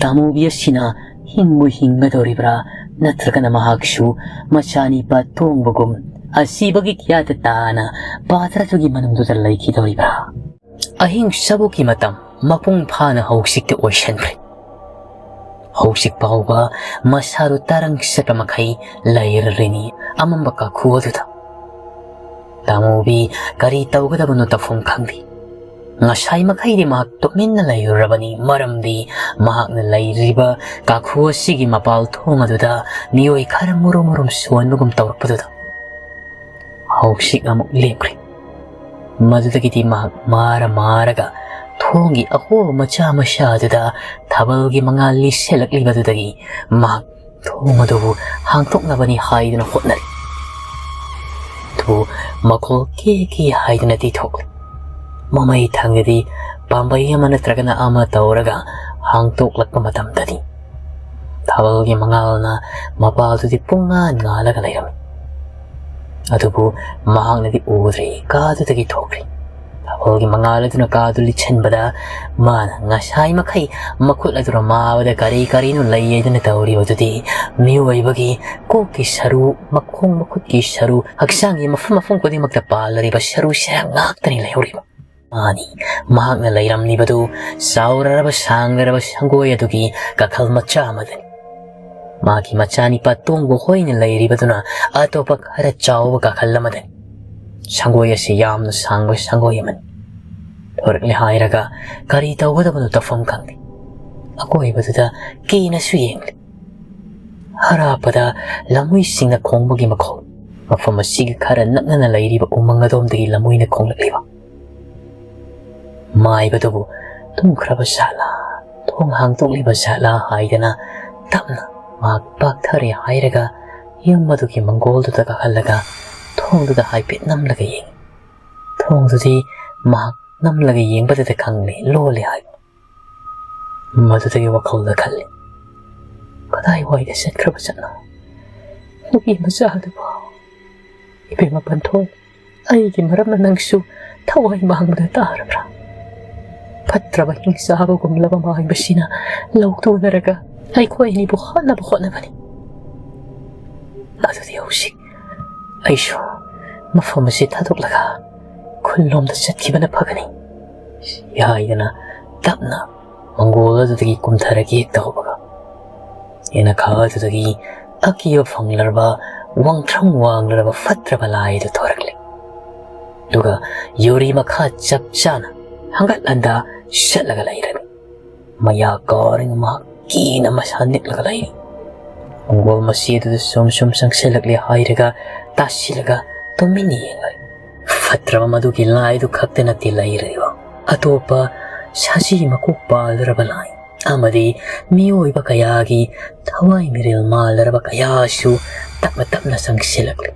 ꯇꯥꯃꯨꯕꯤ ꯑꯁꯤꯅ ꯍꯤꯡꯕꯨ ꯍꯤꯡꯒꯗꯧꯔꯤꯕ꯭ꯔꯥ, ꯅꯠꯇ꯭ꯔꯒꯅ ꯃꯍꯥꯛꯁꯨ ꯃꯆꯥꯅꯤꯄꯥ ꯇꯣꯡꯕꯒꯨꯝ ꯑꯁꯤꯕꯒꯤ ꯀꯤꯌꯥꯠꯇ ꯇꯥꯅ ꯄꯥꯇ꯭ꯔꯗꯨꯒꯤ ꯃꯅꯨꯡꯗꯨꯗ ꯂꯩꯈꯤꯗꯧꯔꯤꯕ꯭ꯔꯥ? ꯑꯍꯤꯡ ꯆꯕꯨꯛꯀꯤ ꯃꯇꯝ ꯃꯄꯨꯡ ꯐꯥꯅ ꯍꯧꯖꯤꯛꯇꯤ ꯑꯣꯏꯁꯟꯈ꯭ꯔꯦ꯫ ꯍꯧꯖꯤꯛ ꯐꯥꯎꯕ ꯃꯁꯥꯗꯨ ꯇꯔꯪ ꯆꯠꯄ ꯃꯈꯩ ꯂꯩꯔꯔꯤꯅꯤ ꯑꯃꯝꯕ ꯀꯥꯈꯨ ꯑꯗꯨꯗ꯫ ꯇꯥꯃꯨꯕꯤ ꯀꯔꯤ ꯇꯧꯒꯗꯕꯅꯣ ꯇꯧꯐꯝ ꯈꯪꯗꯦ꯫ ꯉꯁꯥꯏ ꯃꯈꯩꯗꯤ ꯃꯍꯥꯛ ꯇꯨꯃꯤꯟꯅ ꯂꯩꯔꯨꯔꯕꯅꯤ, ꯃꯔꯝꯗꯤ ꯃꯍꯥꯛꯅ ꯂꯩꯔꯤꯕ ꯀꯥꯈꯨ ꯑꯁꯤꯒꯤ ꯃꯄꯥꯜ ꯊꯣꯡ ꯑꯗꯨꯗ ꯃꯤꯑꯣꯏ ꯈꯔ ꯃꯨꯔꯨꯝ ꯃꯨꯔꯨꯝ ꯁꯣꯟꯕꯒꯨꯝ ꯇꯧꯔꯛꯄꯗꯨꯗ꯫ ꯍꯧꯖꯤꯛ ꯑꯃꯨꯛ ꯂꯦꯞꯈ꯭ꯔꯦ꯫ ꯃꯗꯨꯗꯒꯤꯗꯤ ꯃꯍꯥꯛ ꯃꯥꯔ ꯃꯥꯔꯒ ꯊꯣꯡꯒꯤ ꯑꯍꯣꯕ ꯃꯆꯥ ꯃꯆꯥ ꯑꯗꯨꯗ ꯊꯥꯕꯜꯒꯤ ꯃꯉꯥꯜ ꯂꯤꯁꯤꯜꯂꯛꯂꯤꯕꯗꯨꯗꯒꯤ ꯃꯍꯥꯛ ꯊꯣꯡ ꯑꯗꯨꯕꯨ ꯍꯥꯡꯗꯣꯛꯅꯕꯅꯤ ꯍꯥꯏꯗꯨꯅ ꯍꯣꯠꯅꯔꯤ꯫ ꯑꯗꯨꯕꯨ ꯃꯈꯣꯜ ꯀꯦ ꯀꯦ ꯍꯥꯏꯗꯨꯅ ꯇꯩꯊꯣꯛꯂꯤ꯫ ꯃꯃꯩ ꯊꯪꯗꯗꯤ ꯄꯥꯝꯕꯩ ꯑꯃ ꯅꯠꯇ꯭ꯔꯒꯅ ꯑꯃ ꯇꯧꯔꯒ ꯍꯥꯡꯗꯣꯛꯂꯛꯄ ꯃꯇꯝꯗꯗꯤ ꯊꯥꯕꯜꯒꯤ ꯃꯉꯥꯜꯅ ꯃꯄꯥꯜꯗꯨꯗꯤ ꯄꯨꯡꯉꯥꯟ ꯉꯥꯜꯂꯒ ꯂꯩꯔꯝꯃꯤ꯫ ꯑꯗꯨꯕꯨ ꯃꯍꯥꯛꯅꯗꯤ ꯎꯗ꯭ꯔꯦ, ꯀꯥꯗꯨꯗꯒꯤ ꯊꯣꯛꯈ꯭ꯔꯦ꯫ ꯊꯥꯕꯜꯒꯤ ꯃꯉꯥꯜ ꯑꯗꯨꯅ ꯀꯥꯗꯨ ꯂꯤꯠꯁꯤꯟꯕꯗ ꯃꯥꯅ ꯉꯁꯥꯏ ꯃꯈꯩ ꯃꯈꯨꯠ ꯑꯗꯨꯅ ꯃꯥꯕꯗ ꯀꯔꯤ ꯀꯔꯤꯅꯣ ꯂꯩ ꯍꯥꯏꯗꯨꯅ ꯇꯧꯔꯤꯕꯗꯨꯗꯤ ꯃꯤꯑꯣꯏꯕꯒꯤ ꯀꯣꯛꯀꯤ ꯁꯔꯨ, ꯃꯈꯣꯡ ꯃꯈꯨꯠꯀꯤ ꯁꯔꯨ, ꯍꯛꯆꯥꯡꯒꯤ ꯃꯐꯝ ꯃꯐꯝ ꯈꯨꯗꯤꯡꯃꯛꯇ ꯄꯥꯜꯂꯔꯤꯕ ꯁꯔꯨ ꯁꯔꯥꯡ ꯉꯥꯛꯇꯅꯤ ꯂꯩꯍꯧꯔꯤꯕ꯫ ꯃꯥꯅꯤ, ꯃꯍꯥꯛꯅ ꯂꯩꯔꯝꯂꯤꯕꯗꯨ ꯆꯥꯎꯔꯔꯕ ꯁꯥꯡꯂꯔꯕ ꯁꯪꯒꯣꯏ ꯑꯗꯨꯒꯤ ꯀꯥꯈꯜ ꯃꯆꯥ ꯑꯃꯗꯅꯤ꯫ ꯃꯥꯒꯤ ꯃꯆꯥꯅꯤꯄꯥ ꯇꯣꯡꯕ ꯍꯣꯏꯅ ꯂꯩꯔꯤꯕꯗꯨꯅ ꯑꯇꯣꯞꯄ ꯈꯔ ꯆꯥꯎꯕ ꯀꯥꯈꯜ ꯑꯃꯗꯅꯤ꯫ ꯁꯪꯒꯣꯏ ꯑꯁꯤ ꯌꯥꯝꯅ ꯁꯥꯡꯕ ꯁꯪꯒꯣꯏ ꯑꯃꯅꯤ꯫ ꯊꯣꯔꯛꯂꯦ ꯍꯥꯏꯔꯒ ꯀꯔꯤ ꯇꯧꯒꯗꯕꯅꯣ ꯇꯧꯐꯝ ꯈꯪꯗꯦ꯫ ꯑꯀꯣꯏꯕꯗꯨꯗ ꯀꯤꯅꯁꯨ ꯌꯦꯡꯂꯤ꯫ ꯑꯔꯥꯞꯄꯗ ꯂꯝꯍꯨꯏꯁꯤꯡꯅ ꯈꯣꯡꯕꯒꯤ ꯃꯈꯣꯜ, ꯃꯐꯝ ꯑꯁꯤꯒꯤ ꯈꯔ ꯅꯛꯅꯅ ꯂꯩꯔꯤꯕ ꯎꯃꯪ ꯑꯗꯣꯝꯗꯒꯤ ꯂꯝꯍꯨꯏꯅ ꯈꯣꯡꯂꯛꯂꯤꯕ꯫ ꯃꯥꯏꯕꯗꯨꯕꯨ ꯇꯨꯝꯈ꯭ꯔꯕ ꯖꯥꯠꯂꯥ, ꯊꯣꯡ ꯍꯥꯡꯗꯣꯛꯂꯤꯕ ꯖꯥꯠꯂꯥ ꯍꯥꯏꯗꯅ ꯇꯞꯅ ꯃꯍꯥꯛ ꯄꯥꯛꯊꯔꯦ ꯍꯥꯏꯔꯒ ꯌꯨꯝ ꯑꯗꯨꯒꯤ ꯃꯪꯒꯣꯜꯗꯨꯗ ꯀꯥꯈꯠꯂꯒ ꯊꯣꯡꯗꯨꯗ ꯍꯥꯏꯐꯦꯠ ꯅꯝꯂꯒ ꯌꯦꯡꯉꯤ꯫ ꯊꯣꯡꯗꯨꯗꯤ ꯃꯍꯥꯛ ꯅꯝꯂꯒ ꯌꯦꯡꯕꯗꯨꯗ ꯈꯪꯂꯦ, ꯂꯣꯜꯂꯦ ꯍꯥꯏꯕ꯫ ꯃꯗꯨꯗꯒꯤ ꯋꯥꯈꯜꯗ ꯈꯜꯂꯤ, "ꯀꯗꯥꯏꯋꯥꯏꯗ ꯆꯠꯈ꯭ꯔꯕ ꯆꯠꯅꯣ? ꯅꯨꯄꯤ ꯃꯆꯥ ꯑꯗꯨꯕꯨ? ꯏꯕꯦꯝꯃ ꯄꯟꯊꯣꯏ, ꯑꯩꯒꯤ ꯃꯔꯝꯅ ꯅꯪꯁꯨ ꯊꯋꯥꯏ ꯃꯥꯡꯕꯗ ꯇꯥꯔꯕ꯭ꯔꯥ? ꯐꯠꯇ꯭ꯔꯕ ꯍꯤꯡꯆꯥꯕꯒꯨꯝꯂꯕ ꯃꯥꯏꯕꯁꯤꯅ ꯂꯧꯇꯨꯅꯔꯒ ꯑꯩꯈꯣꯏ ꯑꯅꯤꯕꯨ ꯍꯥꯠꯅꯕ ꯍꯣꯠꯅꯕꯅꯤ꯫ ꯑꯗꯨꯗꯤ ꯍꯧꯖꯤꯛ ꯑꯩꯁꯨ ꯃꯐꯝ ꯑꯁꯤ ꯊꯥꯗꯣꯛꯂꯒ ꯈꯨꯜꯂꯣꯝꯗ ꯆꯠꯈꯤꯕꯅ ꯐꯒꯅꯤ" ꯍꯥꯏꯗꯅ ꯇꯞꯅ ꯃꯪꯒꯣꯜ ꯑꯗꯨꯗꯒꯤ ꯀꯨꯝꯊꯔꯛꯏ꯫ ꯍꯦꯛ ꯇꯧꯕꯒ ꯌꯦꯅꯈꯥ ꯑꯗꯨꯗꯒꯤ ꯑꯀꯤꯕ ꯐꯪꯂꯔꯕ, ꯋꯥꯡꯊ꯭ꯔꯪ ꯋꯥꯡꯂꯔꯕ ꯐꯠꯇ꯭ꯔꯕ ꯂꯥꯏ ꯑꯗꯨ ꯊꯣꯔꯛꯂꯦ꯫ ꯑꯗꯨꯒ ꯌꯨꯔꯤ ꯃꯈꯥ ꯆꯞ ꯆꯥꯅ ꯍꯪꯒꯠ ꯍꯟꯗ ꯆꯠꯂꯒ ꯂꯩꯔꯦ꯫ ꯃꯌꯥ ꯀꯥꯔꯒ ꯃꯍꯥꯛ ꯀꯤꯅ ꯃꯁꯥ ꯅꯤꯛꯂꯒ ꯂꯩꯔꯦ꯫ ꯃꯪꯒꯣꯜ ꯃꯆꯤ ꯑꯗꯨꯗ ꯁꯨꯝ ꯁꯨꯝ ꯆꯪꯁꯤꯜꯂꯛꯂꯦ ꯍꯥꯏꯔꯒ ꯇꯥꯁꯤꯜꯂꯒ ꯇꯨꯃꯤꯟꯅ ꯌꯦꯡꯂꯦ꯫ ꯐꯠꯇ꯭ꯔꯕ ꯃꯗꯨꯒꯤ ꯂꯥꯏꯗꯨ ꯈꯛꯇ ꯅꯠꯇꯦ ꯂꯩꯔꯤꯕ, ꯑꯇꯣꯞꯄ ꯁꯥꯖꯤ ꯃꯀꯣꯛ ꯄꯥꯜꯂꯔꯕ ꯂꯥꯏ ꯑꯃꯗꯤ ꯃꯤꯑꯣꯏꯕ ꯀꯌꯥꯒꯤ ꯊꯋꯥꯏ ꯃꯤꯔꯦꯜ ꯃꯥꯜꯂꯔꯕ ꯀꯌꯥꯁꯨ ꯇꯞꯅ ꯇꯞꯅ ꯆꯪꯁꯤꯜꯂꯛꯂꯤ꯫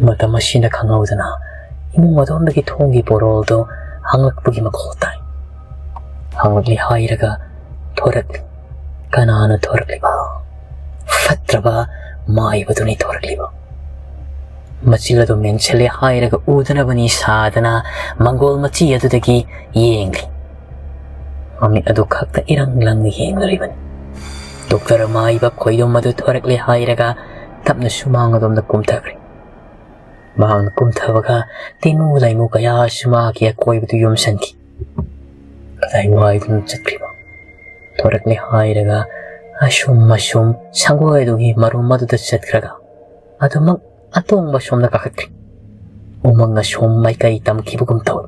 ꯃꯇꯝ ꯑꯁꯤꯅ ꯈꯪꯍꯧꯗꯅ ꯏꯃꯨꯡ ꯑꯗꯣꯝꯗꯒꯤ ꯊꯣꯡꯒꯤ ꯄꯣꯔꯣꯜꯗꯣ ꯍꯥꯡꯂꯛꯄꯒꯤ ꯃꯈꯣꯜ ꯇꯥꯏ꯫ ꯍꯥꯡꯂꯛꯂꯤ ꯍꯥꯏꯔꯒ ꯊꯣꯔꯛꯂꯤ꯫ ꯀꯅꯥꯅ ꯊꯣꯔꯛꯂꯤꯕ? ꯐꯠꯇ꯭ꯔꯕ ꯃꯥꯏꯕꯗꯨꯅꯤ ꯊꯣꯔꯛꯂꯤꯕ꯫ ꯃꯆꯤꯜ ꯑꯗꯨ ꯃꯦꯟꯁꯤꯜꯂꯦ ꯍꯥꯏꯔꯒ ꯎꯗꯅꯕꯅꯤ ꯁꯥꯗꯅ ꯃꯪꯒꯣꯜ ꯃꯆꯤ ꯑꯗꯨꯗꯒꯤ ꯌꯦꯡꯂꯤ꯫ ꯃꯃꯤꯠ ꯑꯗꯨ ꯈꯛꯇ ꯏꯔꯪ ꯂꯪꯅ ꯌꯦꯡꯂꯔꯤꯕꯅꯤ꯫ ꯗꯣꯛꯇꯔ ꯃꯥꯏꯕ ꯈꯣꯏꯗꯣꯝ ꯑꯗꯨ ꯊꯣꯔꯛꯂꯦ ꯍꯥꯏꯔꯒ ꯇꯞꯅ ꯁꯨꯃꯥꯡ ꯑꯗꯣꯝꯗ ꯀꯨꯝꯊꯈ꯭ꯔꯦ꯫ ꯃꯍꯥꯛꯅ ꯀꯨꯝꯊꯕꯒ ꯇꯤꯃꯨ ꯂꯩꯃꯨ ꯀꯌꯥꯁꯨ ꯃꯍꯥꯛꯀꯤ ꯑꯀꯣꯏꯕꯗꯨ ꯌꯣꯝꯁꯤꯟꯈꯤ꯫ ꯀꯗꯥꯏ ꯋꯥꯏꯗꯅꯣ ꯆꯠꯈ꯭ꯔꯤꯕ? ꯊꯣꯔꯛꯂꯦ ꯍꯥꯏꯔꯒ ꯑꯁꯨꯝ ꯑꯁꯨꯝ ꯁꯪꯒꯣꯏ ꯑꯗꯨꯒꯤ ꯃꯔꯨꯝ ꯑꯗꯨꯗ ꯆꯠꯈ꯭ꯔꯒ ꯑꯗꯨꯃꯛ ꯑꯇꯣꯡꯕ ꯁꯣꯝꯗ ꯀꯥꯈꯠꯈ꯭ꯔꯦ꯫ ꯎꯃꯪ ꯑꯁꯣꯝ ꯃꯥꯏꯀꯩ ꯇꯝꯈꯤꯕꯒꯨꯝ ꯇꯧꯏ꯫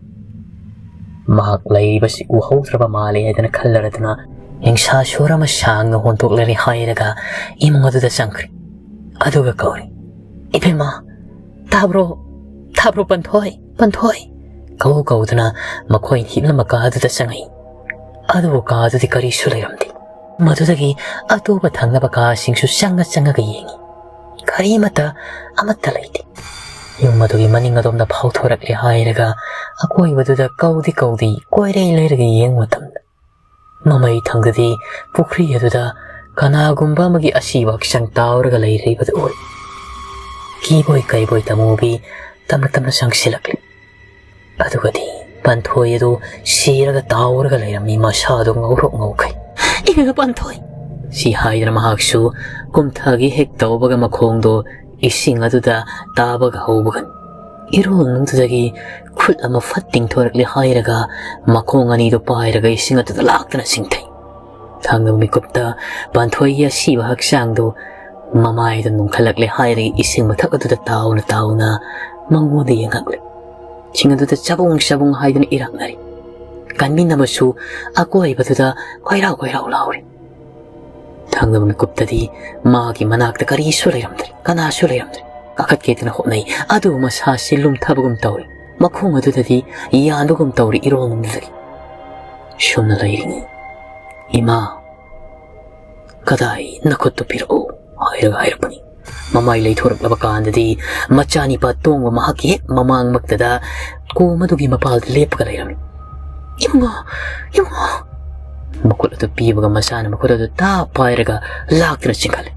ꯃꯍꯥꯛ ꯂꯩꯔꯤꯕꯁꯤ ꯎꯍꯧꯗ꯭ꯔꯕ ꯃꯥꯜꯂꯦ ꯍꯥꯏꯗꯅ ꯈꯜꯂꯔꯗꯨꯅ ꯅꯤꯡꯁꯥ ꯁꯣꯔ ꯑꯃ ꯁꯥꯡꯅ ꯍꯣꯟꯗꯣꯛꯂꯔꯦ ꯍꯥꯏꯔꯒ ꯏꯃꯨꯡ ꯑꯗꯨꯗ ꯆꯪꯈ꯭ꯔꯦ꯫ ꯑꯗꯨꯒ ꯀꯧꯔꯦ, "ꯏꯕꯦꯝꯃ, ꯇꯥꯕ꯭ꯔꯣ? ꯇꯥꯕ꯭ꯔꯣ ꯄꯟꯊꯣꯏ? ꯄꯟꯊꯣꯏ!" ꯀꯧ ꯀꯧꯗꯨꯅ ꯃꯈꯣꯏꯅ ꯍꯤꯞꯂꯝꯕ ꯀꯥ ꯑꯗꯨꯗ ꯆꯪꯉꯛꯏ꯫ ꯑꯗꯨꯕꯨ ꯀꯥ ꯑꯗꯨꯗꯤ ꯀꯔꯤꯁꯨ ꯂꯩꯔꯝꯗꯦ꯫ ꯃꯗꯨꯗꯒꯤ ꯑꯇꯣꯞꯄ ꯊꯪꯅꯕ ꯀꯥꯁꯤꯡꯁꯨ ꯆꯪꯉ ꯆꯪꯉꯒ ꯌꯦꯡꯉꯤ꯫ ꯀꯔꯤꯃꯠꯇ, ꯑꯃꯠꯇ ꯂꯩꯇꯦ꯫ ꯌꯨꯝ ꯑꯗꯨꯒꯤ ꯃꯅꯤꯡ ꯑꯗꯣꯝꯗ ꯐꯥꯎꯊꯣꯔꯛꯂꯦ ꯍꯥꯏꯔꯒ ꯑꯀꯣꯏꯕꯗꯨꯗ ꯀꯧꯗꯤ ꯀꯧꯗꯤ ꯀꯣꯏꯔꯩ ꯂꯩꯔꯒ ꯌꯦꯡꯕ ꯃꯇꯝꯗ, ꯃꯃꯩ ꯊꯪꯗꯗꯤ ꯄꯨꯈ꯭ꯔꯤ ꯑꯗꯨꯗ ꯀꯅꯥꯒꯨꯝꯕ ꯑꯃꯒꯤ ꯑꯁꯤꯕ ꯍꯛꯆꯥꯡ ꯇꯥꯎꯔꯒ ꯂꯩꯔꯤꯕꯗꯨ ꯎꯏ꯫ ꯀꯤꯕꯣꯏ ꯀꯩꯕꯣꯏ ꯇꯃꯨꯕꯤ ꯇꯞꯅ ꯇꯞꯅ ꯆꯪꯁꯤꯜꯂꯛꯂꯤ꯫ ꯑꯗꯨꯒꯗꯤ ꯄꯥꯟꯊꯣꯏ ꯑꯗꯨ ꯁꯤꯔꯒ ꯇꯥꯎꯔꯒ ꯂꯩꯔꯝꯃꯤ, ꯃꯁꯥꯗꯨ ꯉꯧꯔꯣꯛ ꯉꯧꯈꯩ꯫ "ꯏꯃꯥ ꯄꯥꯟꯊꯣꯏ!" ꯁꯤ ꯍꯥꯏꯗꯅ ꯃꯍꯥꯛꯁꯨ ꯀꯨꯝꯊꯒꯦ ꯍꯦꯛ ꯇꯧꯕꯒ ꯃꯈꯣꯡꯗꯣ ꯏꯁꯤꯡ ꯑꯗꯨꯗ ꯇꯥꯕꯒ ꯍꯧꯕꯒꯅꯤ꯫ ꯏꯔꯣꯜ ꯅꯨꯡꯗꯨꯗꯒꯤ ꯈꯨꯠ ꯑꯃ ꯐꯠ ꯇꯤꯡꯊꯣꯔꯛꯂꯦ ꯍꯥꯏꯔꯒ ꯃꯈꯣꯡ ꯑꯅꯤꯗꯨ ꯄꯥꯏꯔꯒ ꯏꯁꯤꯡ ꯑꯗꯨꯗ ꯂꯥꯛꯇꯅ ꯆꯤꯡꯊꯩ꯫ ꯊꯪꯅꯕ ꯃꯤꯀꯨꯞꯇ ꯄꯥꯟꯊꯣꯏꯒꯤ ꯑꯁꯤꯕ ꯍꯛꯆꯥꯡꯗꯨ ꯃꯃꯥꯏꯗ ꯅꯣꯡꯈꯠꯂꯛꯂꯦ ꯍꯥꯏꯔꯒ ꯏꯁꯤꯡ ꯃꯊꯛ ꯑꯗꯨꯗ ꯇꯥꯎꯅ ꯇꯥꯎꯅ ꯃꯉꯣꯟꯗ ꯌꯦꯡꯉꯛꯂꯦ꯫ ꯏꯁꯤꯡ ꯑꯗꯨꯗ ꯆꯕꯨꯡ ꯆꯕꯨꯡ ꯍꯥꯏꯗꯨꯅ ꯏꯔꯛꯅꯔꯤ꯫ ꯀꯟꯃꯤꯟꯅꯕꯁꯨ ꯑꯀꯣꯏꯕꯗꯨꯗ ꯈꯣꯏꯔꯥꯎ ꯈꯣꯏꯔꯥꯎ ꯂꯥꯎꯔꯤ꯫ ꯊꯪꯅꯕ ꯃꯤꯀꯨꯞꯇꯗꯤ ꯃꯥꯒꯤ ꯃꯅꯥꯛꯇ ꯀꯔꯤꯁꯨ ꯂꯩꯔꯝꯗ꯭ꯔꯦ, ꯀꯅꯥꯁꯨ ꯂꯩꯔꯝꯗ꯭ꯔꯦ꯫ ꯀꯥꯈꯠꯀꯦꯗꯅ ꯍꯣꯠꯅꯩ, ꯑꯗꯨꯕꯨ ꯃꯁꯥꯁꯤ ꯂꯨꯝꯊꯕꯒꯨꯝ ꯇꯧꯔꯤ, ꯃꯈꯣꯡ ꯑꯗꯨꯗꯗꯤ ꯌꯥꯟꯕꯒꯨꯝ ꯇꯧꯔꯤ ꯏꯔꯣꯜ ꯅꯨꯡꯗꯨꯗꯒꯤ꯫ ꯁꯨꯝꯅ ꯂꯩꯔꯤꯉꯩ, "ꯏꯃꯥ, ꯀꯗꯥꯏ ꯅꯈꯨꯠꯇꯨ ꯄꯤꯔꯛꯎ" ꯍꯥꯏꯔꯒ ꯍꯥꯏꯔꯛꯄꯅꯤ꯫ ꯃꯃꯥꯏ ꯂꯩꯊꯣꯔꯛꯂꯕ ꯀꯥꯟꯗꯗꯤ ꯃꯆꯥꯅꯤꯄꯥ ꯇꯣꯡꯕ ꯃꯍꯥꯛꯀꯤ ꯍꯦꯛ ꯃꯃꯥꯡꯃꯛꯇꯗ ꯀꯣꯝ ꯑꯗꯨꯒꯤ ꯃꯄꯥꯜꯗ ꯂꯦꯞꯄꯒ ꯂꯩꯔꯝꯃꯤ꯫ "ꯏꯕꯨꯡꯉꯣ, ꯏꯕꯨꯡꯉꯣ!" ꯃꯈꯨꯠ ꯑꯗꯨ ꯄꯤꯕꯒ ꯃꯆꯥꯅ ꯃꯈꯨꯠ ꯑꯗꯨ ꯇꯥꯞ ꯄꯥꯏꯔꯒ ꯂꯥꯛꯇꯨꯅ ꯆꯤꯡꯈꯠꯂꯦ꯫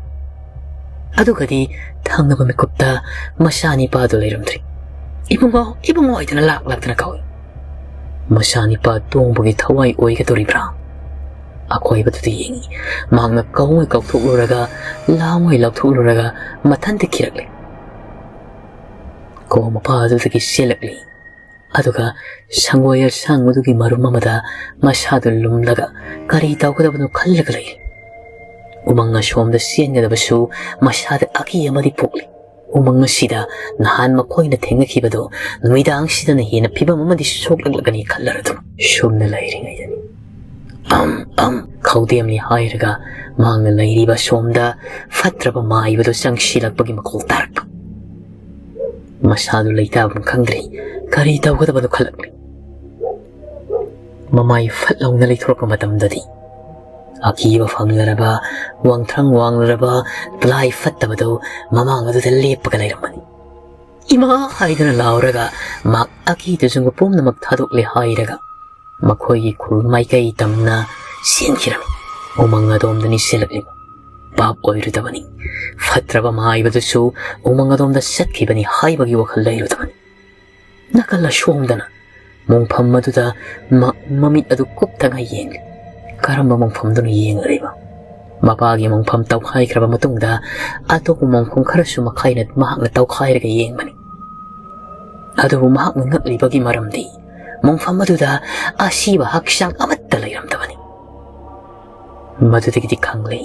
ꯑꯗꯨꯒꯗꯤ ꯊꯪꯅꯕ ꯃꯤꯀꯨꯞꯇ ꯃꯆꯥꯅꯤꯄꯥꯗꯨ ꯂꯩꯔꯝꯗ꯭ꯔꯤ꯫ "ꯏꯕꯨꯡꯉꯣ, ꯏꯕꯨꯡꯉꯣ" ꯍꯥꯏꯗꯨꯅ ꯂꯥꯛ ꯂꯥꯛꯇꯅ ꯀꯧꯏ꯫ ꯃꯆꯥꯅꯤꯄꯥ ꯇꯣꯡꯕꯒꯤ ꯊꯋꯥꯏ ꯑꯣꯏꯒꯗꯧꯔꯤꯕ꯭ꯔꯥ? ꯑꯀꯣꯏꯕꯗꯨꯗ ꯌꯦꯡꯉꯤ꯫ ꯃꯍꯥꯛꯅ ꯀꯧꯉꯩ ꯀꯧꯊꯣꯛꯂꯨꯔꯒ, ꯂꯥꯎꯉꯩ ꯂꯥꯎꯊꯣꯛꯂꯨꯔꯒ ꯃꯊꯟꯇ ꯀꯤꯔꯛꯂꯦ꯫ ꯀꯣ ꯃꯄꯥ ꯑꯗꯨꯗꯒꯤ ꯆꯦꯜꯂꯛꯂꯤ꯫ ꯑꯗꯨꯒ ꯁꯪꯒꯣꯏ ꯑꯁꯥꯡꯕꯗꯨꯒꯤ ꯃꯔꯨꯝ ꯑꯃꯗ ꯃꯁꯥꯗꯨ ꯂꯨꯝꯂꯒ ꯀꯔꯤ ꯇꯧꯒꯗꯕꯅꯣ ꯈꯜꯂꯒ ꯂꯩ꯫ ꯎꯃꯪ ꯑꯁꯣꯝꯗ ꯆꯦꯟꯒꯗꯕꯁꯨ ꯃꯁꯥꯗ ꯑꯀꯤ ꯑꯃꯗꯤ ꯄꯣꯛꯂꯤ꯫ ꯎꯃꯪ ꯑꯁꯤꯗ ꯅꯍꯥꯟ ꯃꯈꯣꯏꯅ ꯊꯦꯡꯅꯈꯤꯕꯗꯨ ꯅꯨꯃꯤꯗꯥꯡꯁꯤꯗꯅ ꯍꯦꯟꯅ ꯐꯤꯕꯝ ꯑꯃꯗꯤ ꯁꯣꯛꯂꯛꯂꯒꯅꯤ ꯈꯜꯂꯔꯗꯨꯅ ꯁꯨꯝꯅ ꯂꯩꯔꯤꯉꯩꯗꯅꯤ꯫ ꯑꯝ, ꯑꯝ, ꯈꯧꯗꯦꯝꯂꯤ ꯍꯥꯏꯔꯒ ꯃꯍꯥꯛꯅ ꯂꯩꯔꯤꯕ ꯁꯣꯝꯗ ꯐꯠꯇ꯭ꯔꯕ ꯃꯥꯏꯕꯗꯨ ꯆꯪꯁꯤꯜꯂꯛꯄꯒꯤ ꯃꯈꯣꯜ ꯇꯥꯔꯛꯄ꯫ ꯃꯁꯥꯗꯨ ꯂꯩꯇꯥꯐꯝ ꯈꯪꯗ꯭ꯔꯦ꯫ ꯀꯔꯤ ꯇꯧꯒꯗꯕꯅꯣ ꯈꯜꯂꯛꯂꯦ꯫ ꯃꯃꯥꯏ ꯐꯠ ꯂꯥꯎꯅ ꯂꯩꯊꯣꯔꯛꯄ ꯃꯇꯝꯗꯗꯤ ꯑꯀꯤꯕ ꯐꯪꯂꯔꯕ, ꯋꯥꯡꯊ꯭ꯔꯪ ꯋꯥꯡꯂꯔꯕ ꯇꯨꯂꯥꯏ ꯐꯠꯇꯕꯗꯨ ꯃꯃꯥꯡ ꯑꯗꯨꯗ ꯂꯦꯞꯄꯒ ꯂꯩꯔꯝꯕꯅꯤ꯫ "ꯏꯃꯥ!" ꯍꯥꯏꯗꯨꯅ ꯂꯥꯎꯔꯒ ꯃꯍꯥꯛ ꯑꯀꯤ ꯇꯨꯖꯨꯡꯕ ꯄꯨꯝꯅꯃꯛ ꯊꯥꯗꯣꯛꯂꯦ ꯍꯥꯏꯔꯒ ꯃꯈꯣꯏꯒꯤ ꯈꯨꯜ ꯃꯥꯏꯀꯩ ꯇꯝꯅ ꯆꯦꯟꯈꯤꯔꯝꯃꯤ꯫ ꯎꯃꯪ ꯑꯗꯣꯝꯗꯅꯤ ꯆꯦꯜꯂꯛꯂꯤꯕ꯫ ꯄꯥꯞ ꯑꯣꯏꯔꯨꯗꯕꯅꯤ꯫ ꯐꯠꯇ꯭ꯔꯕ ꯃꯥꯏꯕꯗꯨꯁꯨ ꯎꯃꯪ ꯑꯗꯣꯝꯗ ꯆꯠꯈꯤꯕꯅꯤ ꯍꯥꯏꯕꯒꯤ ꯋꯥꯈꯜ ꯂꯩꯔꯨꯗꯕꯅꯤ꯫ ꯅꯥꯀꯜ ꯑꯁꯣꯝꯗꯅ ꯃꯣꯡꯐꯝ ꯑꯗꯨꯗ ꯃ-, ꯃꯃꯤꯠ ꯑꯗꯨ ꯀꯨꯞꯊꯅ ꯌꯦꯡꯂꯤ꯫ ꯀꯔꯝꯕ ꯃꯣꯡꯐꯝꯗꯨꯅ ꯌꯦꯡꯂꯤꯕ? ꯃꯄꯥꯒꯤ ꯃꯣꯡꯐꯝ ꯇꯧꯈꯥꯏꯈ꯭ꯔꯕ ꯃꯇꯨꯡꯗ ꯑꯇꯣꯞꯄ ꯃꯣꯡꯐꯝ ꯈꯔꯁꯨ ꯃꯈꯥꯏꯅ ꯃꯍꯥꯛꯅ ꯇꯧꯈꯥꯏꯔꯒ ꯌꯦꯡꯕꯅꯤ꯫ ꯑꯗꯨꯕꯨ ꯃꯍꯥꯛꯅ ꯉꯛꯂꯤꯕꯒꯤ ꯃꯔꯝꯗꯤ ꯃꯣꯡꯐꯝ ꯑꯗꯨꯗ ꯑꯁꯤꯕ ꯍꯛꯆꯥꯡ ꯑꯃꯠꯇ ꯂꯩꯔꯝꯗꯕꯅꯤ꯫ ꯃꯗꯨꯗꯒꯤꯗꯤ ꯈꯪꯂꯦ,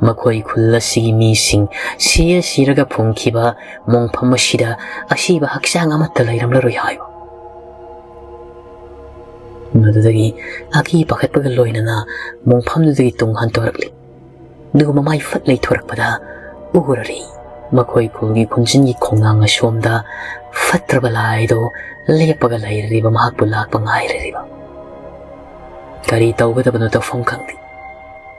ꯃꯈꯣꯏ ꯈꯨꯜ ꯑꯁꯤꯒꯤ ꯃꯤꯁꯤꯡ ꯁꯤꯔ ꯁꯤꯔꯒ ꯐꯨꯝꯈꯤꯕ ꯃꯣꯡꯐꯝ ꯑꯁꯤꯗ ꯑꯁꯤꯕ ꯍꯛꯆꯥꯡ ꯑꯃꯠꯇ ꯂꯩꯔꯝꯂꯔꯣꯏ ꯍꯥꯏꯕ꯫ ꯃꯗꯨꯗꯒꯤ ꯑꯀꯤ ꯄꯥꯈꯠꯄꯒ ꯂꯣꯏꯅꯅ ꯃꯣꯡꯐꯝꯗꯨꯗꯒꯤ ꯇꯨꯡ ꯍꯟꯊꯣꯔꯛꯂꯤ꯫ ꯑꯗꯨꯒ ꯃꯃꯥꯏ ꯐꯠ ꯂꯩꯊꯣꯔꯛꯄꯗ ꯎꯔꯔꯤ, ꯃꯈꯣꯏ ꯈꯨꯜꯒꯤ ꯈꯨꯟꯖꯤꯟꯒꯤ ꯈꯣꯡꯅꯥꯡ ꯑꯁꯣꯝꯗ ꯐꯠꯇ꯭ꯔꯕ ꯂꯥꯏꯗꯣ ꯂꯦꯞꯄꯒ ꯂꯩꯔꯤꯕ, ꯃꯍꯥꯛꯄꯨ ꯂꯥꯛꯄ ꯉꯥꯏꯔꯤꯕ꯫ ꯀꯔꯤ ꯇꯧꯒꯗꯕꯅꯣ ꯇꯧꯐꯝ ꯈꯪꯗꯦ꯫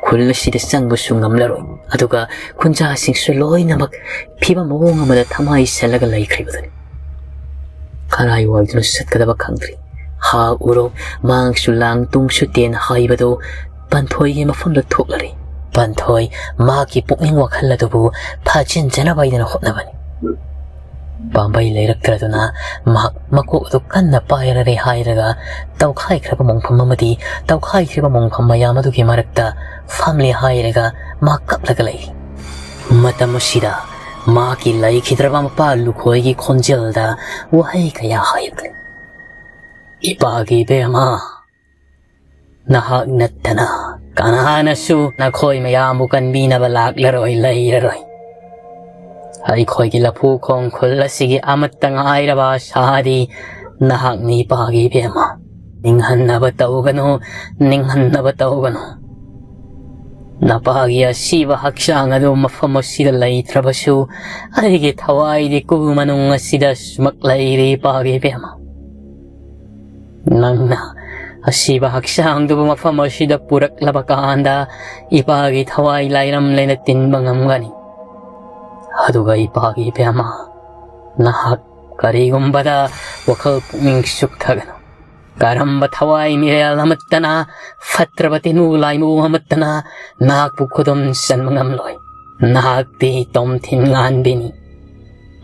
ꯈꯨꯜ ꯑꯁꯤꯗ ꯆꯪꯕꯁꯨ ꯉꯝꯂꯔꯣꯏ, ꯑꯗꯨꯒ ꯈꯨꯟꯖꯥꯁꯤꯡꯁꯨ ꯂꯣꯏꯅꯃꯛ ꯐꯤꯕꯝ ꯃꯑꯣꯡ ꯑꯃꯗ ꯊꯃꯥꯏ ꯁꯜꯂꯒ ꯂꯩꯈ꯭ꯔꯤꯕꯗꯨꯅꯤ꯫ ꯀꯔꯥꯏꯋꯥꯏꯗꯅꯣ ꯆꯠꯀꯗꯕ ꯈꯪꯗ꯭ꯔꯤ꯫ ꯍꯥ ꯎꯔꯣ, ꯃꯥꯡꯁꯨ ꯂꯥꯡ, ꯇꯨꯡꯁꯨ ꯇꯦꯟ ꯍꯥꯏꯕꯗꯨ ꯄꯟꯊꯣꯏꯒꯤ ꯃꯐꯝꯗ ꯊꯣꯛꯂꯔꯦ꯫ ꯄꯟꯊꯣꯏ ꯃꯍꯥꯛꯀꯤ ꯄꯨꯛꯅꯤꯡ ꯋꯥꯈꯜ ꯑꯗꯨꯕꯨ ꯐꯥꯖꯤꯟꯖꯅꯕ ꯍꯥꯏꯗꯅ ꯍꯣꯠꯅꯕꯅꯤ꯫ ꯄꯥꯝꯕꯩ ꯂꯩꯔꯛꯇ꯭ꯔꯗꯨꯅ ꯃꯍꯥꯛ ꯃꯀꯣꯛ ꯑꯗꯨ ꯀꯟꯅ ꯄꯥꯏꯔꯔꯦ ꯍꯥꯏꯔꯒ ꯇꯧꯈꯥꯏꯈ꯭ꯔꯕ ꯃꯣꯡꯐꯝ ꯑꯃꯗꯤ ꯇꯧꯈꯥꯏꯈ꯭ꯔꯤꯕ ꯃꯣꯡꯐꯝ ꯃꯌꯥꯝ ꯑꯗꯨꯒꯤ ꯃꯔꯛꯇ ꯐꯝꯂꯦ ꯍꯥꯏꯔꯒ ꯃꯍꯥꯛ ꯀꯞꯂꯒ ꯂꯩ꯫ ꯃꯇꯝ ꯑꯁꯤꯗ ꯃꯍꯥꯛꯀꯤ ꯂꯩꯈꯤꯗ꯭ꯔꯕ ꯃꯄꯥ ꯂꯨꯈꯣꯏꯒꯤ ꯈꯣꯟꯖꯦꯜꯗ ꯋꯥꯍꯩ ꯀꯌꯥ ꯍꯥꯏꯔꯛꯂꯦ꯫ "ꯏꯄꯥꯒꯤ ꯏꯕꯦꯝꯃ, ꯅꯍꯥꯛ ꯅꯠꯇꯅ ꯀꯅꯥꯅꯁꯨ ꯅꯈꯣꯏ ꯃꯌꯥꯝꯕꯨ ꯀꯟꯕꯤꯅꯕ ꯂꯥꯛꯂꯔꯣꯏ, ꯂꯩꯔꯔꯣꯏ꯫ ꯑꯩꯈꯣꯏꯒꯤ ꯂꯐꯨ ꯈꯣꯡ ꯈꯨꯜ ꯑꯁꯤꯒꯤ ꯑꯃꯠꯇ ꯉꯥꯏꯔꯕ ꯑꯁꯥꯗꯤ ꯅꯍꯥꯛꯅꯤ, ꯏꯄꯥꯒꯤ ꯏꯕꯦꯝꯃ꯫ ꯅꯤꯡꯍꯟꯅꯕ ꯇꯧꯒꯅꯨ, ꯅꯤꯡꯍꯟꯅꯕ ꯇꯧꯒꯅꯨ꯫ ꯅꯄꯥꯒꯤ ꯑꯁꯤꯕ ꯍꯛꯆꯥꯡ ꯑꯗꯨ ꯃꯐꯝ ꯑꯁꯤꯗ ꯂꯩꯇ꯭ꯔꯕꯁꯨ, ꯑꯩꯒꯤ ꯊꯋꯥꯏꯗꯤ ꯀꯨ ꯃꯅꯨꯡ ꯑꯁꯤꯗ ꯁꯨꯃꯛ ꯂꯩꯔꯤ, ꯏꯄꯥꯒꯤ ꯏꯕꯦꯝꯃ꯫ ꯅꯪꯅ ꯑꯁꯤꯕ ꯍꯛꯆꯥꯡꯗꯨꯕꯨ ꯃꯐꯝ ꯑꯁꯤꯗ ꯄꯨꯔꯛꯂꯕ ꯀꯥꯟꯗ, ꯏꯄꯥꯒꯤ ꯊꯋꯥꯏ ꯂꯥꯏꯔꯝ ꯂꯩꯅ ꯇꯤꯟꯕ ꯉꯝꯒꯅꯤ꯫ ꯑꯗꯨꯒ ꯏꯄꯥꯒꯤ ꯏꯕꯦꯝꯃ, ꯅꯍꯥꯛ ꯀꯔꯤꯒꯨꯝꯕꯗ ꯋꯥꯈꯜ ꯄꯨꯛꯅꯤꯡ ꯆꯨꯛꯊꯒꯅꯨ꯫ ꯀꯔꯝꯕ ꯊꯋꯥꯏ ꯃꯤꯔꯦꯜ ꯑꯃꯠꯇꯅ, ꯐꯠꯇ꯭ꯔꯕ ꯇꯤꯟꯃꯨ ꯂꯥꯏꯃꯨ ꯑꯃꯠꯇꯅ ꯅꯍꯥꯛꯄꯨ ꯈꯨꯗꯨꯝ ꯆꯟꯕ ꯉꯝꯂꯣꯏ꯫ ꯅꯍꯥꯛꯇꯤ ꯇꯣꯝꯊꯤꯟ ꯉꯥꯟꯕꯤꯅꯤ꯫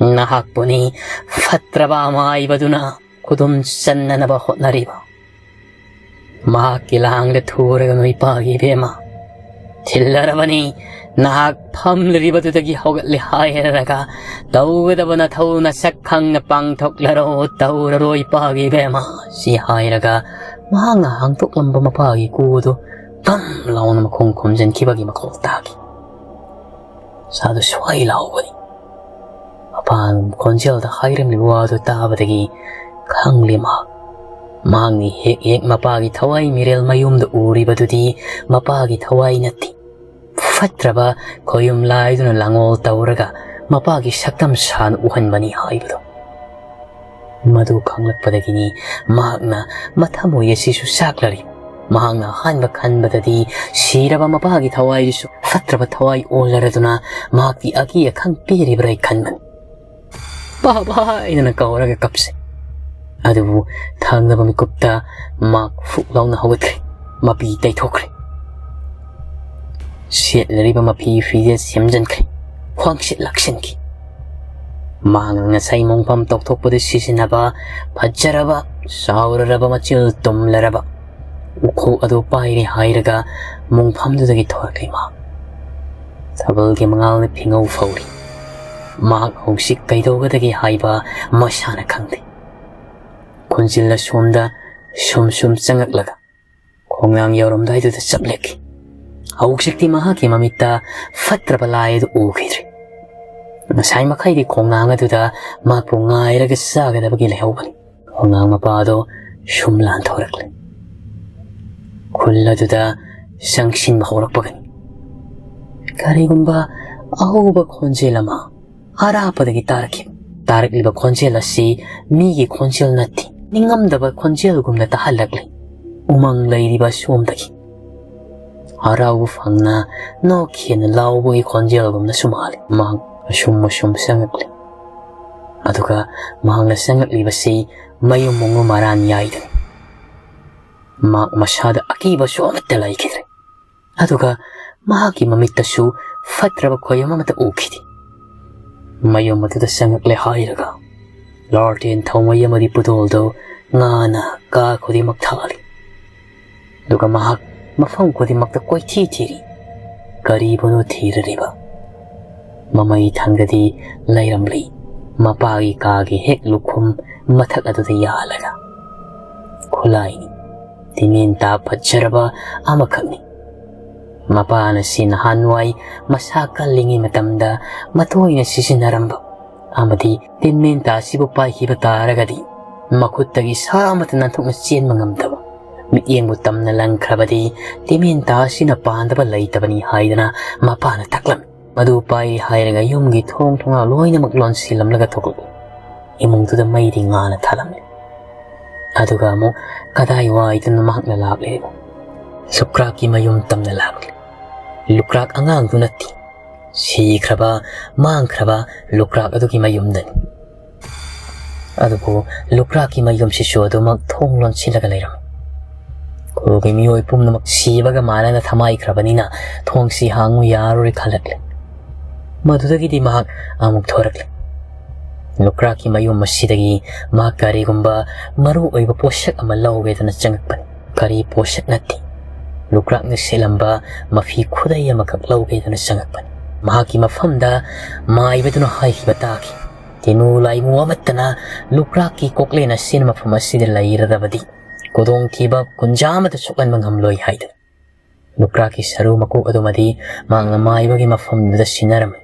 ꯅꯍꯥꯛꯄꯨꯅꯤ ꯐꯠꯇ꯭ꯔꯕ ꯑꯃꯥꯏꯕꯗꯨꯅ ꯈꯨꯗꯨꯝ ꯆꯟꯅꯅꯕ ꯍꯣꯠꯅꯔꯤꯕ꯫ ꯃꯍꯥꯛꯀꯤ ꯂꯥꯡꯗ ꯊꯨꯔꯒ ꯅꯣꯏꯄꯥꯒꯤ ꯏꯕꯦꯝꯃ ꯊꯤꯜꯂꯔꯕꯅꯤ꯫ ꯅꯍꯥꯛ ꯐꯝꯂꯤꯕꯗꯨꯗꯒꯤ ꯍꯧꯒꯠꯂꯦ ꯍꯥꯏꯔꯒ ꯇꯧꯒꯗꯕ ꯅꯊꯧ ꯅꯁꯛ ꯈꯪꯅ ꯄꯥꯡꯊꯣꯛꯂꯔꯣ, ꯇꯧꯔꯔꯣ ꯏꯄꯥꯒꯤ ꯏꯕꯦꯝꯃ꯫ ꯁꯤ ꯍꯥꯏꯔꯒ ꯃꯍꯥꯛꯅ ꯍꯥꯡꯗꯣꯛꯂꯝꯕ ꯃꯄꯥꯒꯤ ꯀꯨꯗꯨ ꯄꯝ ꯂꯥꯎꯅ ꯃꯈꯣꯡ ꯈꯨꯝꯖꯤꯟꯈꯤꯕꯒꯤ ꯃꯈꯣꯜ ꯇꯥꯈꯤ꯫ ꯁꯥꯗꯨ ꯁ꯭ꯋꯥꯏ ꯂꯥꯎꯕꯅꯤ꯫ ꯃꯄꯥꯒꯤ ꯈꯣꯟꯖꯦꯜꯗ ꯍꯥꯏꯔꯝꯂꯤꯕ ꯋꯥꯗꯨ ꯇꯥꯕꯗꯒꯤ ꯈꯪꯂꯦ ꯃꯍꯥꯛ꯫ ꯃꯍꯥꯛꯅ ꯍꯦꯛ ꯍꯦꯛ ꯃꯄꯥꯒꯤ ꯊꯋꯥꯏ ꯃꯤꯔꯦꯜ ꯃꯌꯨꯝꯗ ꯎꯔꯤꯕꯗꯨꯗꯤ ꯃꯄꯥꯒꯤ ꯊꯋꯥꯏ ꯅꯠꯇꯦ꯫ ꯐꯠꯇ꯭ꯔꯕ ꯈꯣꯌꯨꯝ ꯂꯥꯏꯗꯨꯅ ꯂꯥꯡꯑꯣꯜ ꯇꯧꯔꯒ ꯃꯄꯥꯒꯤ ꯁꯛꯇꯝ ꯁꯥꯅ ꯎꯍꯟꯕꯅꯤ ꯍꯥꯏꯕꯗꯣ꯫ ꯃꯗꯨ ꯈꯪꯂꯛꯄꯗꯒꯤꯅꯤ ꯃꯍꯥꯛꯅ ꯃꯊꯃꯣꯏ ꯑꯁꯤꯁꯨ ꯆꯥꯛꯂꯔꯤ꯫ ꯃꯍꯥꯛꯅ ꯑꯍꯥꯟꯕ ꯈꯟꯕꯗꯗꯤ ꯁꯤꯔꯕ ꯃꯄꯥꯒꯤ ꯊꯋꯥꯏꯗꯨꯁꯨ ꯐꯠꯇ꯭ꯔꯕ ꯊꯋꯥꯏ ꯑꯣꯜꯂꯔꯗꯨꯅ ꯃꯍꯥꯛꯀꯤ ꯑꯀꯤ ꯑꯈꯪ ꯄꯤꯔꯤꯕ꯭ꯔꯥ ꯈꯟꯕꯅꯤ꯫ "ꯄꯥꯕꯥ" ꯍꯥꯏꯗꯅ ꯀꯧꯔꯒ ꯀꯞꯁꯤ꯫ ꯑꯗꯨꯕꯨ ꯊꯪꯅꯕ ꯃꯤꯀꯨꯞꯇ ꯃꯍꯥꯛ ꯐꯨꯛ ꯂꯥꯎꯅ ꯍꯧꯒꯠꯈ꯭ꯔꯦ꯫ ꯃꯄꯤ ꯇꯩꯊꯣꯛꯈ꯭ꯔꯦ꯫ ꯁꯦꯠꯂꯤꯕ ꯃꯐꯤ ꯐꯤꯖꯦꯠ ꯁꯦꯝꯖꯤꯟꯈ꯭ꯔꯦ꯫ ꯈ꯭ꯋꯥꯡꯁꯦꯠ ꯂꯥꯛꯁꯤꯟꯈꯤ꯫ ꯃꯍꯥꯛꯅ ꯉꯁꯥꯏ ꯃꯣꯡꯐꯝ ꯇꯧꯊꯣꯛꯄꯗ ꯁꯤꯖꯤꯟꯅꯕ ꯐꯖꯔꯕ, ꯆꯥꯎꯔꯔꯕ, ꯃꯆꯤꯜ ꯇꯨꯝꯂꯔꯕ ꯎꯈꯣꯛ ꯑꯗꯨ ꯄꯥꯏꯔꯦ ꯍꯥꯏꯔꯒ ꯃꯣꯡꯐꯝꯗꯨꯗꯒꯤ ꯊꯣꯔꯛꯂꯤ ꯃꯍꯥꯛ꯫ ꯊꯥꯕꯜꯒꯤ ꯃꯉꯥꯜꯅ ꯐꯤꯉꯧ ꯐꯧꯔꯤ꯫ ꯃꯍꯥꯛ ꯍꯧꯖꯤꯛ ꯀꯩꯗꯧꯒꯗꯒꯦ ꯍꯥꯏꯕ ꯃꯁꯥꯅ ꯈꯪꯗꯦ꯫ ꯈꯣꯟꯖꯤꯜ ꯑꯁꯣꯝꯗ ꯁꯨꯝ ꯁꯨꯝ ꯆꯪꯉꯛꯂꯒ ꯈꯣꯡꯅꯥꯡ ꯌꯧꯔꯝꯗꯥꯏꯗꯨꯗ ꯆꯞ ꯂꯦꯞꯈꯤ꯫ ꯍꯧꯖꯤꯛꯇꯤ ꯃꯍꯥꯛꯀꯤ ꯃꯃꯤꯠꯇ ꯐꯠꯇ꯭ꯔꯕ ꯂꯥꯏ ꯑꯗꯨ ꯎꯈꯤꯗ꯭ꯔꯦ꯫ ꯉꯁꯥꯏ ꯃꯈꯩꯗꯤ ꯈꯣꯡꯅꯥꯡ ꯑꯗꯨꯗ ꯃꯍꯥꯛꯄꯨ ꯉꯥꯏꯔꯒ ꯆꯥꯒꯗꯕꯒꯤ ꯂꯩꯍꯧꯕꯅꯤ꯫ ꯈꯣꯡꯅꯥꯡ ꯃꯄꯥ ꯑꯗꯣ ꯁꯨꯝ ꯂꯥꯟꯊꯣꯔꯛꯂꯦ꯫ ꯈꯨꯜ ꯑꯗꯨꯗ ꯆꯪꯁꯤꯟꯕ ꯍꯧꯔꯛꯄꯒꯅꯤ꯫ ꯀꯔꯤꯒꯨꯝꯕ ꯑꯍꯧꯕ ꯈꯣꯟꯖꯦꯜ ꯑꯃ ꯑꯔꯥꯞꯄꯗꯒꯤ ꯇꯥꯔꯛꯈꯤ꯫ ꯇꯥꯔꯛꯂꯤꯕ ꯈꯣꯟꯖꯦꯜ ꯑꯁꯤ ꯃꯤꯒꯤ ꯈꯣꯟꯖꯦꯜ ꯅꯠꯇꯦ, ꯅꯤꯡꯉꯝꯗꯕ ꯈꯣꯟꯖꯦꯜꯒꯨꯝꯅ ꯇꯥꯍꯜꯂꯛꯂꯤ꯫ ꯎꯃꯪ ꯂꯩꯔꯤꯕ ꯁꯣꯝꯗꯒꯤ ꯍꯔꯥꯎꯕ ꯐꯪꯅ ꯅꯣꯛꯈꯤꯅ ꯂꯥꯎꯕꯒꯤ ꯈꯣꯟꯖꯦꯜꯒꯨꯝꯅꯁꯨ ꯃꯥꯜꯂꯤ꯫ ꯃꯍꯥꯛ ꯑꯁꯨꯝ ꯑꯁꯨꯝ ꯆꯪꯉꯛꯂꯤ꯫ ꯑꯗꯨꯒ ꯃꯍꯥꯛꯅ ꯆꯪꯉꯛꯂꯤꯕꯁꯤ ꯃꯌꯨꯝ ꯃꯣꯡꯉꯨ ꯃꯔꯥꯟ ꯌꯥꯏꯗꯅꯤ꯫ ꯃꯍꯥꯛ ꯃꯁꯥꯗ ꯑꯀꯤꯕꯁꯨ ꯑꯃꯠꯇ ꯂꯩꯈꯤꯗ꯭ꯔꯦ꯫ ꯑꯗꯨꯒ ꯃꯍꯥꯛꯀꯤ ꯃꯃꯤꯠꯇꯁꯨ ꯐꯠꯇ꯭ꯔꯕ ꯈꯣꯏ ꯑꯃꯠꯇ ꯎꯈꯤꯗꯦ꯫ ꯃꯌꯨꯝ ꯑꯗꯨꯗ ꯆꯪꯉꯛꯂꯦ ꯍꯥꯏꯔꯒ ꯂꯥꯔꯇꯦꯟ ꯊꯧꯃꯩ ꯑꯃꯗꯤ ꯄꯨꯗꯣꯜꯗꯨ ꯉꯥꯅ ꯀꯥ ꯈꯨꯗꯤꯡꯃꯛ ꯊꯥꯜꯂꯤ꯫ ꯑꯗꯨꯒ ꯃꯍꯥꯛ ꯃꯐꯝ ꯈꯨꯗꯤꯡꯃꯛꯇ ꯀꯣꯏꯊꯤ ꯊꯤꯔꯤ꯫ ꯀꯔꯤꯕꯨꯅꯣ ꯊꯤꯔꯤꯕ? ꯃꯃꯩ ꯊꯪꯗꯗꯤ ꯂꯩꯔꯝꯂꯤ꯫ ꯃꯄꯥꯒꯤ ꯀꯥꯒꯤ ꯍꯦꯛ ꯂꯨꯈꯨꯝ ꯃꯊꯛ ꯑꯗꯨꯗ ꯌꯥꯜꯂꯒ꯫ ꯈꯨꯠꯂꯥꯏꯅꯤ꯫ ꯇꯤꯟꯃꯦꯟꯇꯥ ꯐꯠꯖꯔꯕ ꯑꯃꯈꯛꯅꯤ꯫ ꯃꯄꯥꯅ ꯁꯤ ꯅꯍꯥꯟꯋꯥꯏ ꯃꯁꯥ ꯀꯜꯂꯤꯉꯩ ꯃꯇꯝꯗ ꯃꯇꯣꯏꯅ ꯁꯤꯖꯤꯟꯅꯔꯝꯕ ꯑꯃꯗꯤ ꯇꯤꯟꯃꯦꯟꯇꯥ ꯑꯁꯤꯕꯨ ꯄꯥꯏꯈꯤꯕ ꯇꯥꯔꯒꯗꯤ ꯃꯈꯨꯠꯇꯒꯤ ꯁꯥ ꯑꯃꯠꯇ ꯅꯥꯟꯊꯣꯛꯅ ꯆꯦꯟꯕ ꯉꯝꯗꯕ, ꯃꯤꯠꯌꯦꯡꯕꯨ ꯇꯝꯅ ꯂꯪꯈ꯭ꯔꯕꯗꯤ ꯇꯤꯟꯃꯦꯟꯇꯥ ꯑꯁꯤꯅ ꯄꯥꯟꯗꯕ ꯂꯩꯇꯕꯅꯤ ꯍꯥꯏꯗꯅ ꯃꯄꯥꯅ ꯇꯥꯛꯂꯝꯃꯤ꯫ ꯃꯗꯨ ꯄꯥꯏꯔꯤ ꯍꯥꯏꯔꯒ ꯌꯨꯝꯒꯤ ꯊꯣꯡ ꯊꯣꯡꯅꯥꯎ ꯂꯣꯏꯅꯃꯛ ꯂꯣꯟꯁꯤꯜꯂꯝꯂꯒ ꯊꯣꯛꯂꯛꯏ꯫ ꯏꯃꯨꯡꯗꯨꯗ ꯃꯩꯗꯤ ꯉꯥꯅ ꯊꯥꯜꯂꯝꯂꯤ꯫ ꯑꯗꯨꯒ ꯑꯃꯨꯛ ꯀꯗꯥꯏ ꯋꯥꯏꯗꯅꯣ ꯃꯍꯥꯛꯅ ꯂꯥꯛꯂꯤꯕ? ꯂꯨꯀ꯭ꯔꯥꯛꯀꯤ ꯃꯌꯨꯝ ꯇꯝꯅ ꯂꯥꯛꯂꯤ꯫ ꯂꯨꯀ꯭ꯔꯥꯛ ꯑꯉꯥꯡꯗꯨ ꯅꯠꯇꯦ꯫ ꯁꯤꯈ꯭ꯔꯕ, ꯃꯥꯡꯈ꯭ꯔꯕ ꯂꯨꯀ꯭ꯔꯥꯛ ꯑꯗꯨꯒꯤ ꯃꯌꯨꯝꯗꯅꯤ꯫ ꯑꯗꯨꯕꯨ ꯂꯨꯀ꯭ꯔꯥꯛꯀꯤ ꯃꯌꯨꯝꯁꯤꯁꯨ ꯑꯗꯨꯃꯛ ꯊꯣꯡ ꯂꯣꯟꯁꯤꯜꯂꯒ ꯂꯩꯔꯝꯃꯤ꯫ ꯈꯨꯜꯒꯤ ꯃꯤꯑꯣꯏ ꯄꯨꯝꯅꯃꯛ ꯁꯤꯕꯒ ꯃꯥꯟꯅꯅ ꯊꯃꯥꯏꯈ꯭ꯔꯕꯅꯤꯅ ꯊꯣꯡꯁꯤ ꯍꯥꯡꯉꯨ ꯌꯥꯔꯣꯏ ꯈꯜꯂꯛꯂꯦ꯫ ꯃꯗꯨꯗꯒꯤꯗꯤ ꯃꯍꯥꯛ ꯑꯃꯨꯛ ꯊꯣꯔꯛꯂꯦ꯫ ꯂꯨꯀ꯭ꯔꯥꯛꯀꯤ ꯃꯌꯨꯝ ꯑꯁꯤꯗꯒꯤ ꯃꯍꯥꯛ ꯀꯔꯤꯒꯨꯝꯕ ꯃꯔꯨ ꯑꯣꯏꯕ ꯄꯣꯠꯁꯛ ꯑꯃ ꯂꯧꯒꯦꯗꯅ ꯆꯪꯉꯛꯄꯅꯤ꯫ ꯀꯔꯤ ꯄꯣꯠꯁꯛ ꯅꯠꯇꯦ꯫ ꯂꯨꯀ꯭ꯔꯥꯛꯅ ꯁꯦꯠꯂꯝꯕ ꯃꯐꯤ ꯈꯨꯗꯩ ꯑꯃꯈꯛ ꯂꯧꯒꯦꯗꯅ ꯆꯪꯉꯛꯄꯅꯤ꯫ ꯃꯍꯥꯛꯀꯤ ꯃꯐꯝꯗ ꯃꯥꯏꯕꯗꯨꯅ ꯍꯥꯏꯈꯤꯕ ꯇꯥꯈꯤ꯫ ꯇꯤꯃꯨ ꯂꯥꯏꯃꯨ ꯑꯃꯠꯇꯅ ꯂꯨꯀ꯭ꯔꯥꯛꯀꯤ ꯀꯣꯛꯂꯦꯟ ꯑꯁꯤꯅ ꯃꯐꯝ ꯑꯁꯤꯗ ꯂꯩꯔꯔꯕꯗꯤ ꯈꯨꯗꯣꯡꯊꯤꯕ ꯀꯨꯟꯖꯥ ꯑꯃꯠꯇ ꯁꯣꯛꯍꯟꯕ ꯉꯝꯂꯣꯏ ꯍꯥꯏꯗꯨꯅ꯫ ꯂꯨꯀ꯭ꯔꯥꯛꯀꯤ ꯁꯔꯨ ꯃꯀꯣꯛ ꯑꯗꯨꯃꯗꯤ ꯃꯍꯥꯛꯅ ꯃꯥꯏꯕꯒꯤ ꯃꯐꯝꯗꯨꯗ ꯁꯤꯟꯅꯔꯝꯃꯤ꯫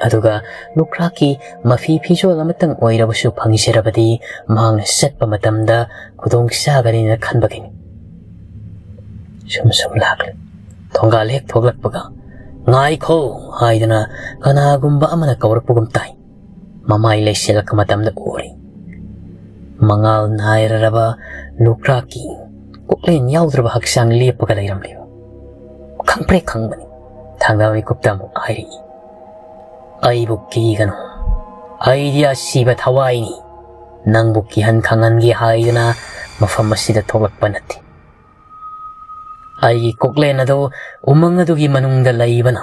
ꯑꯗꯨꯒ ꯂꯨꯀ꯭ꯔꯥꯛꯀꯤ ꯃꯐꯤ ꯐꯤꯖꯣꯜ ꯑꯃꯇꯪ ꯑꯣꯏꯔꯕꯁꯨ ꯐꯪꯖꯔꯕꯗꯤ ꯃꯍꯥꯛꯅ ꯆꯠꯄ ꯃꯇꯝꯗ ꯈꯨꯗꯣꯡ ꯆꯥꯒꯅꯤꯅ ꯈꯟꯕꯒꯤꯅꯤ꯫ ꯁꯨꯝ ꯁꯨꯝ ꯂꯥꯛꯂꯤ꯫ ꯊꯣꯡꯒꯥꯜ ꯍꯦꯛ ꯊꯣꯛꯂꯛꯄꯒ "ꯉꯥꯏꯈꯣ" ꯍꯥꯏꯗꯨꯅ ꯀꯅꯥꯒꯨꯝꯕ ꯑꯃꯅ ꯀꯧꯔꯛꯄꯒꯨꯝ ꯇꯥꯏ꯫ ꯃꯃꯥꯏ ꯂꯩꯁꯤꯜꯂꯛꯄ ꯃꯇꯝꯗ ꯎꯔꯤ꯫ ꯃꯉꯥꯜ ꯅꯥꯏꯔꯔꯕ ꯂꯨꯀ꯭ꯔꯥꯛꯀꯤ ꯀꯣꯛꯂꯦꯟ ꯌꯥꯎꯗ꯭ꯔꯕ ꯍꯛꯆꯥꯡ ꯂꯦꯞꯄꯒ ꯂꯩꯔꯝꯂꯤꯕ꯫ ꯈꯪꯄ꯭ꯔꯦꯛ ꯈꯪꯕꯅꯤ꯫ ꯊꯥꯡꯗꯥ ꯃꯤꯀꯨꯞꯇ ꯑꯃꯨꯛ ꯍꯥꯏꯔꯛꯏ, "ꯑꯩꯕꯨ ꯀꯤꯒꯅꯨ꯫ ꯑꯩꯗꯤ ꯑꯁꯤꯕ ꯊꯋꯥꯏꯅꯤ꯫ ꯅꯪꯕꯨ ꯀꯤꯍꯟ ꯈꯪꯍꯟꯒꯦ ꯍꯥꯏꯗꯨꯅ ꯃꯐꯝ ꯑꯁꯤꯗ ꯊꯣꯛꯂꯛꯄ ꯅꯠꯇꯦ꯫ ꯑꯩꯒꯤ ꯀꯣꯛꯂꯦꯟ ꯑꯗꯨ ꯎꯃꯪ ꯑꯗꯨꯒꯤ ꯃꯅꯨꯡꯗ ꯂꯩꯕꯅ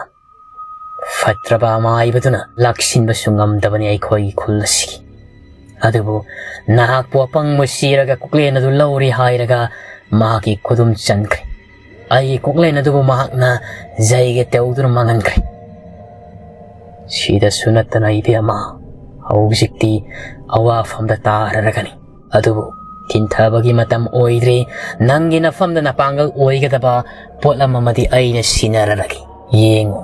ꯐꯠꯇ꯭ꯔꯕ ꯑꯃꯥꯏꯕꯗꯨꯅ ꯂꯥꯛꯁꯤꯟꯕꯁꯨ ꯉꯝꯗꯕꯅꯤ ꯑꯩꯈꯣꯏꯒꯤ ꯈꯨꯜ ꯑꯁꯤꯒꯤ꯫ ꯑꯗꯨꯕꯨ ꯅꯍꯥꯛꯄꯨ ꯑꯄꯪꯕ ꯁꯤꯔꯒ ꯀꯣꯛꯂꯦꯟ ꯑꯗꯨ ꯂꯧꯔꯦ ꯍꯥꯏꯔꯒ ꯃꯍꯥꯛꯀꯤ ꯈꯨꯗꯨꯝ ꯆꯟꯈ꯭ꯔꯦ꯫ ꯑꯩꯒꯤ ꯀꯣꯛꯂꯦꯟ ꯑꯗꯨꯕꯨ ꯃꯍꯥꯛꯅ ꯖꯩꯒ ꯇꯧꯗꯨꯅ ꯃꯥꯡꯍꯟꯈ꯭ꯔꯦ꯫ ꯁꯤꯗꯁꯨ ꯅꯠꯇꯅ ꯏꯕꯦꯝꯃ, ꯍꯧꯖꯤꯛꯇꯤ ꯑꯋꯥꯐꯝꯗ ꯇꯥꯔꯔꯒꯅꯤ꯫ ꯑꯗꯨꯕꯨ ꯊꯤꯟꯊꯕꯒꯤ ꯃꯇꯝ ꯑꯣꯏꯗ꯭ꯔꯤ꯫ ꯅꯪꯒꯤ ꯅꯐꯝꯗ ꯅꯄꯥꯡꯒꯜ ꯑꯣꯏꯒꯗꯕ ꯄꯣꯠꯂꯝ ꯑꯃꯗꯤ ꯑꯩꯅ ꯁꯤꯟꯅꯔꯔꯒꯦ꯫ ꯌꯦꯡꯉꯨ,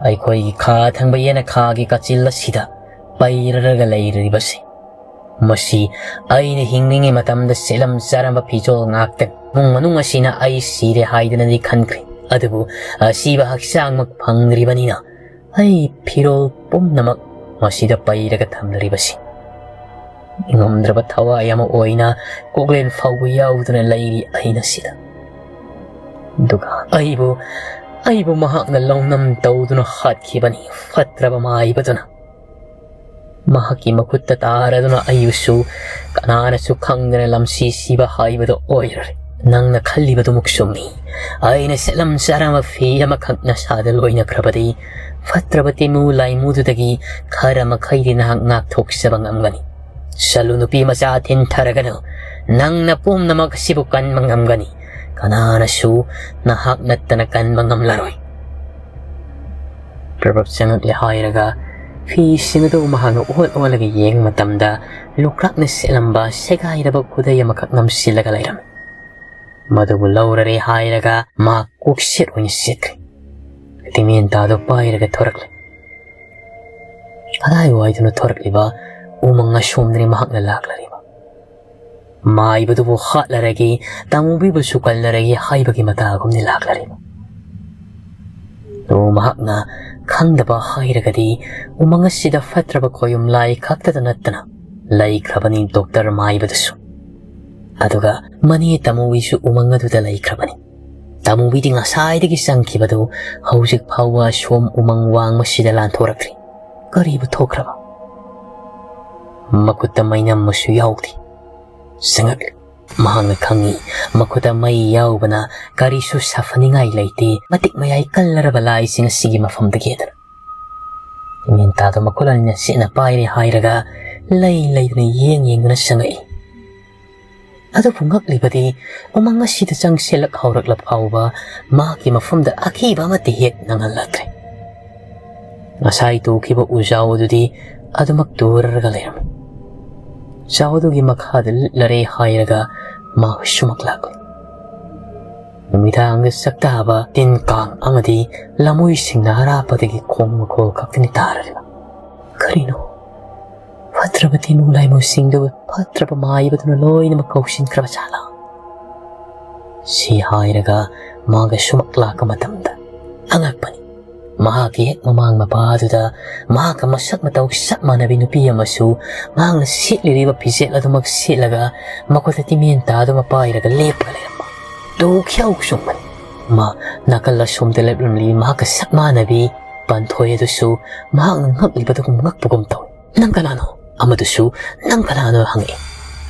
ꯑꯩꯈꯣꯏꯒꯤ ꯈꯥ ꯊꯪꯕ ꯌꯦꯅꯈꯥꯒꯤ ꯀꯥꯆꯤꯜ ꯑꯁꯤꯗ ꯄꯩꯔꯔꯒ ꯂꯩꯔꯤꯕꯁꯤ꯫ ꯃꯁꯤ ꯑꯩꯅ ꯍꯤꯡꯂꯤꯉꯩ ꯃꯇꯝꯗ ꯁꯦꯠꯂꯝ ꯆꯥꯔꯝꯕ ꯐꯤꯖꯣꯜ ꯉꯥꯛꯇꯅꯤ꯫ ꯏꯃꯨꯡ ꯃꯅꯨꯡ ꯑꯁꯤꯅ ꯑꯩ ꯁꯤꯔꯦ ꯍꯥꯏꯗꯨꯅꯗꯤ ꯈꯟꯈ꯭ꯔꯦ, ꯑꯗꯨꯕꯨ ꯑꯁꯤꯕ ꯍꯛꯆꯥꯡꯃꯛ ꯐꯪꯗ꯭ꯔꯤꯕꯅꯤꯅ ꯑꯩ ꯐꯤꯔꯣꯜ ꯄꯨꯝꯅꯃꯛ ꯃꯁꯤꯗ ꯄꯩꯔꯒ ꯊꯝꯂꯤꯕꯁꯤ꯫ ꯉꯝꯗ꯭ꯔꯕ ꯊꯋꯥꯏ ꯑꯃ ꯑꯣꯏꯅ ꯀꯣꯛꯂꯦꯟ ꯐꯥꯎꯕ ꯌꯥꯎꯗꯅ ꯂꯩꯔꯤ ꯑꯩꯅ ꯁꯤꯗ꯫ ꯑꯗꯨꯒ ꯑꯩꯕꯨ, ꯑꯩꯕꯨ ꯃꯍꯥꯛꯅ ꯂꯧꯅꯝ ꯇꯧꯗꯨꯅ ꯍꯥꯠꯈꯤꯕꯅꯤ, ꯐꯠꯇ꯭ꯔꯕ ꯃꯥꯏꯕꯗꯨꯅ꯫ ꯃꯍꯥꯛꯀꯤ ꯃꯈꯨꯠꯇ ꯇꯥꯔꯗꯨꯅ ꯑꯩꯕꯨꯁꯨ ꯀꯅꯥꯅꯁꯨ ꯈꯪꯗꯅ ꯂꯝꯁꯤ ꯁꯤꯕ ꯍꯥꯏꯕꯗꯣ ꯑꯣꯏꯔꯔꯦ꯫ ꯅꯪꯅ ꯈꯜꯂꯤꯕꯗꯨꯃꯛ ꯆꯨꯝꯃꯤ꯫ ꯑꯩꯅ ꯁꯦꯠꯂꯝ ꯆꯥꯔꯝꯕ ꯐꯤ ꯑꯃꯈꯛ ꯅꯁꯥꯗ ꯂꯣꯏꯅꯈ꯭ꯔꯕꯗꯤ ꯐꯠꯇ꯭ꯔꯕ ꯇꯤꯃꯨ ꯂꯥꯏꯃꯨꯗꯨꯗꯒꯤ ꯈꯔ ꯃꯈꯩꯗꯤ ꯅꯍꯥꯛ ꯉꯥꯛꯊꯣꯛꯆꯕ ꯉꯝꯒꯅꯤ꯫ ꯆꯠꯂꯨ ꯅꯨꯄꯤ ꯃꯆꯥ ꯊꯤꯟꯊꯔꯒꯅꯨ꯫ ꯅꯪꯅ ꯄꯨꯝꯅꯃꯛ ꯑꯁꯤꯕꯨ ꯀꯟꯕ ꯉꯝꯒꯅꯤ꯫ ꯀꯅꯥꯅꯁꯨ ꯅꯍꯥꯛ ꯅꯠꯇꯅ ꯀꯟꯕ ꯉꯝꯂꯔꯣꯏ꯫ ꯄ꯭ꯔꯚꯞ ꯆꯪꯉꯛꯂꯦ ꯍꯥꯏꯔꯒ ꯐꯤꯁꯤꯡ ꯑꯗꯨ ꯃꯍꯥꯛꯅ ꯑꯣꯠ ꯑꯣꯠꯂꯒ ꯌꯦꯡꯕ ꯃꯇꯝꯗ ꯂꯨꯀ꯭ꯔꯥꯛꯅ ꯁꯦꯠꯂꯝꯕ ꯁꯦꯒꯥꯏꯔꯕ ꯈꯨꯗꯩ ꯑꯃꯈꯛ ꯅꯝꯁꯤꯜꯂꯒ ꯂꯩꯔꯝꯃꯤ꯫ ꯃꯗꯨꯕꯨ ꯂꯧꯔꯔꯦ ꯍꯥꯏꯔꯒ ꯃꯍꯥꯛ ꯀꯣꯛꯁꯦꯠ ꯑꯣꯏꯅ ꯁꯦꯠꯈ꯭ꯔꯦ꯫ ꯇꯤꯃꯦꯟꯇꯥꯗꯨ ꯄꯥꯏꯔꯒ ꯊꯣꯔꯛꯂꯦ꯫ ꯀꯗꯥꯏꯋꯥꯏꯗꯅꯣ ꯊꯣꯔꯛꯂꯤꯕ ꯎꯃꯪ ꯑꯁꯣꯝꯗꯅꯤ ꯃꯍꯥꯛꯅ ꯂꯥꯛꯂꯔꯤꯕ? ꯃꯥꯏꯕꯗꯨꯕꯨ ꯍꯥꯠꯂꯔꯒꯦ, ꯇꯥꯃꯨꯕꯤꯕꯨꯁꯨ ꯀꯜꯂꯔꯒꯦ ꯍꯥꯏꯕꯒꯤ ꯃꯇꯥꯒꯨꯝꯅꯤ ꯂꯥꯛꯂꯔꯤꯕ꯫ ꯑꯗꯨꯕꯨ ꯃꯍꯥꯛꯅ ꯈꯪꯗꯕ ꯍꯥꯏꯔꯒꯗꯤ ꯎꯃꯪ ꯑꯁꯤꯗ ꯐꯠꯇ꯭ꯔꯕ ꯈꯣꯌꯨꯝ ꯂꯥꯏ ꯈꯛꯇꯗ ꯅꯠꯇꯅ ꯂꯩꯈ꯭ꯔꯕꯅꯤ ꯗꯣꯛꯇꯔ ꯃꯥꯏꯕꯗꯨꯁꯨ꯫ ꯑꯗꯨꯒ ꯃꯅꯦ ꯇꯥꯃꯨꯕꯤꯁꯨ ꯎꯃꯪ ꯑꯗꯨꯗ ꯂꯩꯈ꯭ꯔꯕꯅꯤ꯫ ꯇꯥꯃꯨꯕꯤꯗꯤ ꯉꯁꯥꯏꯗꯒꯤ ꯆꯪꯈꯤꯕꯗꯨ ꯍꯧꯖꯤꯛ ꯐꯥꯎꯕ ꯑꯁꯣꯝ ꯎꯃꯪ ꯋꯥꯡꯃꯁꯤꯗ ꯂꯥꯟꯊꯣꯔꯛꯇ꯭ꯔꯤ꯫ ꯀꯔꯤꯕꯨ ꯊꯣꯛꯈ꯭ꯔꯕ? ꯃꯈꯨꯠꯇ ꯃꯩꯅꯝ ꯑꯃꯁꯨ ꯌꯥꯎꯗꯦ꯫ ꯆꯪꯉꯛꯂꯤ꯫ ꯃꯍꯥꯛꯅ ꯈꯪꯏ, ꯃꯈꯨꯠꯇ ꯃꯩ ꯌꯥꯎꯕꯅ ꯀꯔꯤꯁꯨ ꯁꯥꯐꯅꯤꯡꯉꯥꯏ ꯂꯩꯇꯦ, ꯃꯇꯤꯛ ꯃꯌꯥꯏ ꯀꯜꯂꯔꯕ ꯂꯥꯏꯁꯤꯡ ꯑꯁꯤꯒꯤ ꯃꯐꯝꯗꯒꯤ ꯍꯦꯟꯗꯅ꯫ ꯃꯦꯟꯇꯥꯗꯣ ꯃꯈꯨꯠ ꯑꯅꯤꯅ ꯆꯦꯠꯅ ꯄꯥꯏꯔꯦ ꯍꯥꯏꯔꯒ ꯂꯩ ꯂꯩꯗꯨꯅ ꯌꯦꯡ ꯌꯦꯡꯗꯨꯅ ꯆꯪꯉꯛꯏ꯫ ꯑꯗꯨꯕꯨ ꯉꯛꯂꯤꯕꯗꯤ ꯎꯃꯪ ꯑꯁꯤꯗ ꯆꯪꯁꯤꯜꯂꯛ ꯍꯧꯔꯛꯂ ꯐꯥꯎꯕ ꯃꯍꯥꯛꯀꯤ ꯃꯐꯝꯗ ꯑꯀꯤꯕ ꯑꯃꯠꯇ ꯍꯦꯛ ꯅꯪꯍꯜꯂꯛꯇ꯭ꯔꯦ꯫ ꯉꯁꯥꯏ ꯇꯨꯈꯤꯕ ꯎꯖꯥꯎ ꯑꯗꯨꯗꯤ ꯑꯗꯨꯃꯛ ꯇꯨꯔꯒ ꯂꯩꯔꯝꯃꯤ꯫ ꯎꯖꯥꯎ ꯑꯗꯨꯒꯤ ꯃꯈꯥꯗ ꯂꯤꯠꯂꯔꯦ ꯍꯥꯏꯔꯒ ꯃꯥ ꯁꯨꯃꯛ ꯂꯥꯛꯂꯤ꯫ ꯅꯨꯃꯤꯗꯥꯡꯗ ꯆꯥꯛꯇꯥꯕ ꯇꯤꯟ ꯀꯥꯡ ꯑꯃꯗꯤ ꯂꯃꯣꯏꯁꯤꯡꯅ ꯑꯔꯥꯞꯄꯗꯒꯤ ꯈꯣꯡ ꯃꯈꯣꯜ ꯈꯛꯇꯅꯤ ꯇꯥꯔꯔꯤꯕ꯫ ꯀꯔꯤꯅꯣ? ꯐꯠꯇ꯭ꯔꯕ ꯇꯤꯟꯃꯨ ꯂꯥꯏꯃꯨꯁꯤꯡꯗꯨ ꯐꯠꯇ꯭ꯔꯕ ꯃꯥꯏꯕꯗꯨꯅ ꯂꯣꯏꯅꯃꯛ ꯀꯧꯁꯤꯟꯈ꯭ꯔꯕ ꯖꯥꯠꯂꯥ? ꯁꯤ ꯍꯥꯏꯔꯒ ꯃꯥꯒ ꯁꯨꯃꯛ ꯂꯥꯛꯄ ꯃꯇꯝꯗ ꯑꯉꯛꯄꯅꯤ꯫ ꯃꯍꯥꯛꯀꯤ ꯍꯦꯛ ꯃꯃꯥꯡ ꯃꯄꯥꯗꯨꯗ ꯃꯍꯥꯛꯀ ꯃꯁꯛ ꯃꯇꯧ ꯆꯞ ꯃꯥꯟꯅꯕꯤ ꯅꯨꯄꯤ ꯑꯃꯁꯨ ꯃꯍꯥꯛꯅ ꯁꯦꯠꯂꯤꯕ ꯐꯤꯖꯦꯠ ꯑꯗꯨꯃꯛ ꯁꯦꯠꯂꯒ ꯃꯈꯨꯠꯇ ꯇꯤꯃꯦꯟꯇꯥ ꯑꯗꯨꯃ ꯄꯥꯏꯔꯒ ꯂꯦꯞꯄꯒ ꯂꯩꯔꯝꯕ꯫ ꯇꯨ ꯈ꯭ꯌꯥꯎ ꯆꯨꯝꯕꯅꯤ꯫ ꯃꯥ ꯅꯥꯀꯜ ꯑꯁꯣꯝꯗ ꯂꯦꯞꯂꯝꯂꯤ ꯃꯍꯥꯛꯀ ꯁꯛ ꯃꯥꯟꯅꯕꯤ ꯄꯥꯟꯊꯣꯏ ꯑꯗꯨꯁꯨ ꯃꯍꯥꯛꯅ ꯉꯛꯂꯤꯕꯗꯨꯒꯨꯝ ꯉꯛꯄꯒꯨꯝ ꯇꯧꯏ꯫ "ꯅꯪ ꯀꯅꯥꯅꯣ?" ꯑꯃꯗꯨꯁꯨ "ꯅꯪ ꯀꯅꯥꯅꯣ?" ꯍꯪꯉꯛꯏ꯫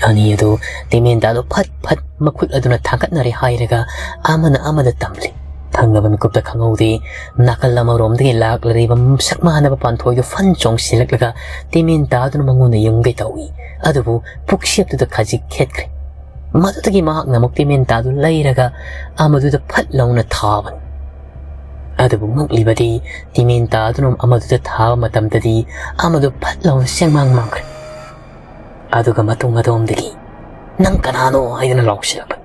ꯑꯅꯤ ꯑꯗꯨ ꯇꯤꯃꯦꯟꯇꯥꯗꯨ ꯐꯠ ꯐꯠ ꯃꯈꯨꯠ ꯑꯗꯨꯅ ꯊꯥꯡꯒꯠꯅꯔꯦ ꯍꯥꯏꯔꯒ ꯑꯃꯅ ꯑꯃꯗ ꯇꯝꯂꯤ꯫ ꯊꯪꯅꯕ ꯃꯤꯀꯨꯞꯇ ꯈꯪꯍꯧꯗꯦ, ꯅꯥꯀꯜ ꯑꯃꯔꯣꯝꯗꯒꯤ ꯂꯥꯛꯂꯤꯕ ꯁꯛ ꯃꯥꯟꯅꯕ ꯄꯥꯟꯊꯣꯏꯗꯨ ꯐꯟ ꯆꯣꯡꯁꯤꯜꯂꯛꯂꯒ ꯇꯤꯃꯦꯟꯇꯥꯗꯨꯅ ꯃꯉꯣꯟꯗ ꯌꯨꯡꯒꯦ ꯇꯧꯏ꯫ ꯑꯗꯨꯕꯨ ꯄꯨꯛꯁꯦꯞꯇꯨꯗ ꯈꯖꯤꯛ ꯈꯦꯠꯈ꯭ꯔꯦ꯫ ꯃꯗꯨꯗꯒꯤ ꯃꯍꯥꯛꯅ ꯑꯃꯨꯛ ꯇꯤꯃꯦꯟꯇꯥꯗꯨ ꯂꯩꯔꯒ ꯑꯃꯗꯨꯗ ꯐꯠ ꯂꯥꯎꯅ ꯊꯥꯕꯅꯤ꯫ ꯑꯗꯨꯕꯨ ꯉꯛꯂꯤꯕꯗꯤ ꯇꯤꯃꯦꯟꯇꯥꯗꯨꯅ ꯑꯃꯗꯨꯗ ꯊꯥꯕ ꯃꯇꯝꯗꯗꯤ ꯑꯃꯗꯨ ꯐꯠ ꯂꯥꯎꯅ ꯆꯦꯡꯃꯥꯡ ꯃꯥꯡꯈ꯭ꯔꯦ꯫ ꯑꯗꯨꯒ ꯃꯇꯨꯡ ꯑꯗꯣꯝꯗꯒꯤ "ꯅꯪ ꯀꯅꯥꯅꯣ?" ꯍꯥꯏꯗꯨꯅ ꯂꯥꯎꯁꯤꯜꯂꯛꯄꯅꯤ꯫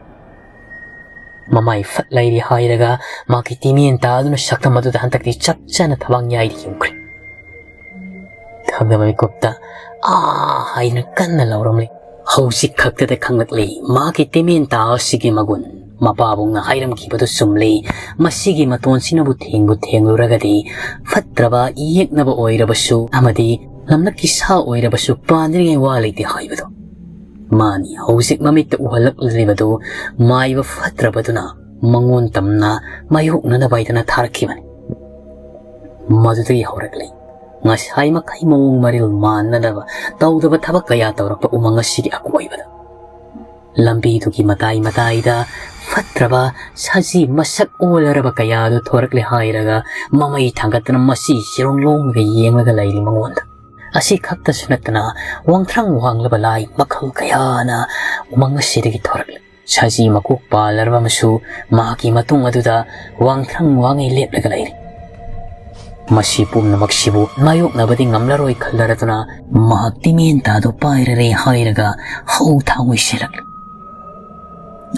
ꯃꯃꯥꯏ ꯐꯠ ꯂꯩꯔꯤ ꯍꯥꯏꯔꯒ ꯃꯥꯒꯤ ꯇꯤꯃꯦꯟꯇꯥꯗꯨꯅ ꯁꯛꯇꯝ ꯑꯗꯨꯗ ꯍꯟꯗꯛꯇꯤ ꯆꯞ ꯆꯥꯅ ꯊꯕꯥꯛ ꯌꯥꯏꯗ ꯌꯨꯡꯈ꯭ꯔꯦ꯫ ꯊꯪꯅꯕ ꯃꯤꯀꯨꯞꯇ "ꯑꯥ!" ꯍꯥꯏꯅ ꯀꯟꯅ ꯂꯥꯎꯔꯝꯂꯤ꯫ ꯍꯧꯖꯤꯛ ꯈꯛꯇꯗ ꯈꯪꯂꯛꯂꯤ ꯃꯥꯒꯤ ꯇꯤꯃꯦꯟꯇꯥ ꯑꯁꯤꯒꯤ ꯃꯒꯨꯟ꯫ ꯃꯄꯥꯕꯨꯡꯅ ꯍꯥꯏꯔꯝꯈꯤꯕꯗꯨ ꯆꯨꯝꯂꯤ꯫ ꯃꯁꯤꯒꯤ ꯃꯇꯣꯟꯁꯤꯅꯕꯨ ꯊꯦꯡꯕꯨ ꯊꯦꯡꯂꯨꯔꯒꯗꯤ ꯐꯠꯇ꯭ꯔꯕ ꯌꯦꯛꯅꯕ ꯑꯣꯏꯔꯕꯁꯨ ꯑꯃꯗꯤ ꯂꯝꯂꯛꯀꯤ ꯁꯥ ꯑꯣꯏꯔꯕꯁꯨ ꯄꯥꯟꯗ꯭ꯔꯤꯉꯩ ꯋꯥ ꯂꯩꯇꯦ ꯍꯥꯏꯕꯗꯣ꯫ ꯃꯥꯅꯤ ꯍꯧꯖꯤꯛ ꯃꯃꯤꯠꯇ ꯎꯍꯜꯂꯛꯂꯤꯕꯗꯨ ꯃꯥꯏꯕ ꯐꯠꯇ꯭ꯔꯕꯗꯨꯅ ꯃꯉꯣꯟ ꯇꯝꯅ ꯃꯥꯌꯣꯛꯅꯅꯕ ꯍꯥꯏꯗꯅ ꯊꯥꯔꯛꯈꯤꯕꯅꯤ꯫ ꯃꯗꯨꯗꯒꯤ ꯍꯧꯔꯛꯂꯤ ꯉꯁꯥꯏ ꯃꯈꯩ ꯃꯑꯣꯡ ꯃꯔꯤꯜ ꯃꯥꯟꯅꯗꯕ ꯇꯧꯗꯕ ꯊꯕꯛ ꯀꯌꯥ ꯇꯧꯔꯛꯄ ꯎꯃꯪ ꯑꯁꯤꯒꯤ ꯑꯀꯣꯏꯕꯗ꯫ ꯂꯝꯕꯤꯗꯨꯒꯤ ꯃꯇꯥꯏ ꯃꯇꯥꯏꯗ ꯐꯠꯇ꯭ꯔꯕ ꯁꯖꯤ ꯃꯁꯛ ꯑꯣꯜꯂꯔꯕ ꯀꯌꯥꯗꯨ ꯊꯣꯔꯛꯂꯦ ꯍꯥꯏꯔꯒ ꯃꯃꯩ ꯊꯥꯡꯒꯠꯇꯅ ꯃꯁꯤ ꯆꯤꯔꯣꯡ ꯂꯣꯡꯂꯒ ꯌꯦꯡꯂꯒ ꯂꯩꯔꯤ ꯃꯉꯣꯟꯗ꯫ ꯑꯁꯤ ꯈꯛꯇꯁꯨ ꯅꯠꯇꯅ ꯋꯥꯡꯊ꯭ꯔꯪ ꯋꯥꯡꯂꯕ ꯂꯥꯏ ꯃꯈꯜ ꯀꯌꯥꯅ ꯎꯃꯪ ꯑꯁꯤꯗꯒꯤ ꯊꯣꯔꯛꯂꯤ꯫ ꯁꯖꯤ ꯃꯀꯣꯛ ꯄꯥꯜꯂꯔꯕ ꯑꯃꯁꯨ ꯃꯍꯥꯛꯀꯤ ꯃꯇꯨꯡ ꯑꯗꯨꯗ ꯋꯥꯡꯊ꯭ꯔꯪ ꯋꯥꯡꯉꯩ ꯂꯦꯞꯂꯒ ꯂꯩꯔꯤ꯫ ꯃꯁꯤ ꯄꯨꯝꯅꯃꯛꯁꯤꯕꯨ ꯃꯥꯌꯣꯛꯅꯕꯗꯤ ꯉꯝꯂꯔꯣꯏ ꯈꯜꯂꯔꯗꯨꯅ ꯃꯍꯥꯛ ꯇꯤꯃꯦꯟ ꯇꯥꯗꯨ ꯄꯥꯏꯔꯔꯦ ꯍꯥꯏꯔꯒ ꯍꯧ ꯊꯥꯡ ꯑꯣꯏꯁꯤꯜꯂꯛꯂꯤ꯫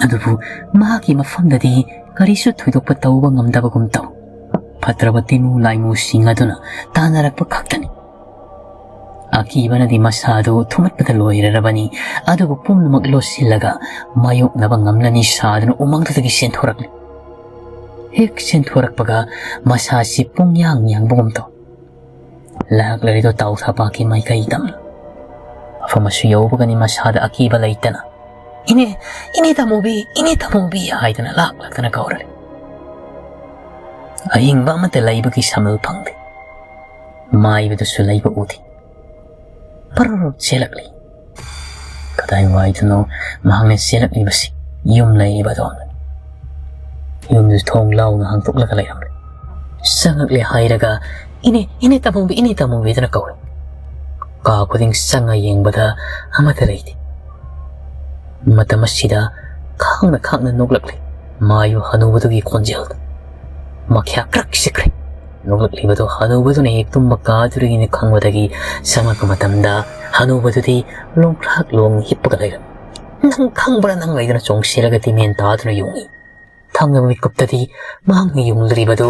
ꯑꯗꯨꯕꯨ ꯃꯍꯥꯛꯀꯤ ꯃꯐꯝꯗꯗꯤ ꯀꯔꯤꯁꯨ ꯊꯣꯏꯗꯣꯛꯄ ꯇꯧꯕ ꯉꯝꯗꯕꯒꯨꯝ ꯇꯧ꯫ ꯐꯠꯇ꯭ꯔꯕ ꯇꯤꯃꯨ ꯂꯥꯏꯃꯨꯁꯤꯡ ꯑꯗꯨꯅ ꯇꯥꯟꯅꯔꯛꯄ ꯈꯛꯇꯅꯤ꯫ ꯑꯀꯤꯕꯅꯗꯤ ꯃꯁꯥꯗꯨ ꯊꯨꯝꯍꯠꯄꯗ ꯂꯣꯏꯔꯔꯕꯅꯤ꯫ ꯑꯗꯨꯕꯨ ꯄꯨꯝꯅꯃꯛ ꯂꯣꯠꯁꯤꯜꯂꯒ ꯃꯥꯌꯣꯛꯅꯕ ꯉꯝꯂꯅꯤ ꯁꯥꯗꯨꯅ ꯎꯃꯪꯗꯨꯗꯒꯤ ꯆꯦꯟꯊꯣꯔꯛꯂꯤ꯫ ꯍꯦꯛ ꯆꯦꯟꯊꯣꯔꯛꯄꯒ ꯃꯁꯥꯁꯤ ꯄꯨꯡꯌꯥꯡ ꯌꯥꯡꯕꯒꯨꯝ ꯇꯧ꯫ ꯂꯥꯛꯂꯔꯤꯗꯣ ꯇꯥꯎꯊꯥꯄꯥꯛꯀꯤ ꯃꯥꯏꯀꯩ ꯇꯝꯂꯤ꯫ ꯃꯐꯝ ꯑꯁꯤ ꯌꯧꯕꯒꯅꯤ ꯃꯁꯥꯗ ꯑꯀꯤꯕ ꯂꯩꯇꯅ "ꯏꯅꯦ, ꯏꯅꯦ ꯇꯥꯃꯨꯕꯤ, ꯏꯅꯦ ꯇꯥꯃꯨꯕꯤ" ꯍꯥꯏꯗꯅ ꯂꯥꯛ ꯂꯥꯛꯇꯅ ꯀꯧꯔꯦ꯫ ꯑꯍꯤꯡꯕ ꯑꯃꯠꯇ ꯂꯩꯕꯒꯤ ꯁꯃꯜ ꯐꯪꯗꯦ꯫ ꯃꯥꯏꯕꯗꯨꯁꯨ ꯂꯩꯕ ꯎꯗꯦ꯫ ꯄꯔꯔ ꯆꯦꯜꯂꯛꯂꯤ꯫ ꯀꯗꯥꯏꯋꯥꯏꯗꯅꯣ ꯃꯍꯥꯛꯅ ꯆꯦꯜꯂꯛꯂꯤꯕꯁꯤ? ꯌꯨꯝ ꯂꯩꯔꯤꯕ ꯑꯗꯣꯝꯗꯅꯤ꯫ ꯌꯨꯝꯗꯨ ꯊꯣꯡ ꯂꯥꯎꯅ ꯍꯥꯡꯗꯣꯛꯂꯒ ꯂꯩꯔꯝꯂꯦ꯫ ꯆꯪꯉꯛꯂꯦ ꯍꯥꯏꯔꯒ "ꯏꯅꯦ, ꯏꯅꯦ ꯇꯥꯃꯨꯕꯤ, ꯏꯅꯦ ꯇꯥꯃꯨꯕꯤꯗꯅ" ꯀꯧꯏ꯫ ꯀꯥ ꯈꯨꯗꯤꯡ ꯆꯪꯉ ꯌꯦꯡꯕꯗ ꯑꯃꯠꯇ ꯂꯩꯇꯦ꯫ ꯃꯇꯝ ꯑꯁꯤꯗ ꯈꯥꯡꯅ ꯈꯥꯡꯅ ꯅꯣꯛꯂꯛꯂꯤ꯫ ꯃꯥꯏꯕ ꯍꯅꯨꯕꯗꯨꯒꯤ ꯈꯣꯟꯖꯦꯜꯗ ꯃꯈ꯭ꯌꯥ ꯀ꯭ꯔꯛ ꯆꯤꯛꯈ꯭ꯔꯦ꯫ ꯅꯣꯛꯂꯛꯂꯤꯕꯗꯨ ꯍꯅꯨꯕꯗꯨꯅ ꯍꯦꯛ ꯇꯨꯝꯕ ꯀꯥꯗꯨꯗꯒꯤꯅꯤ ꯈꯪꯕꯗꯒꯤ ꯆꯪꯂꯛꯄ ꯃꯇꯝꯗ ꯍꯅꯨꯕꯗꯨꯗꯤ ꯂꯣꯡꯈ꯭ꯔꯥꯛ ꯂꯣꯡ ꯍꯤꯞꯄꯒ ꯂꯩꯔꯝꯃꯤ꯫ "ꯅꯪ ꯈꯪꯕ꯭ꯔꯥ ꯅꯪ?" ꯂꯩꯗꯨꯅ ꯆꯣꯡꯁꯤꯜꯂꯒ ꯇꯤꯃꯦꯟ ꯇꯥꯗꯨꯅ ꯌꯨꯡꯏ꯫ ꯊꯪꯅꯕ ꯃꯤꯀꯨꯞꯇꯗꯤ ꯃꯍꯥꯛꯅ ꯌꯨꯡꯂꯤꯕꯗꯨ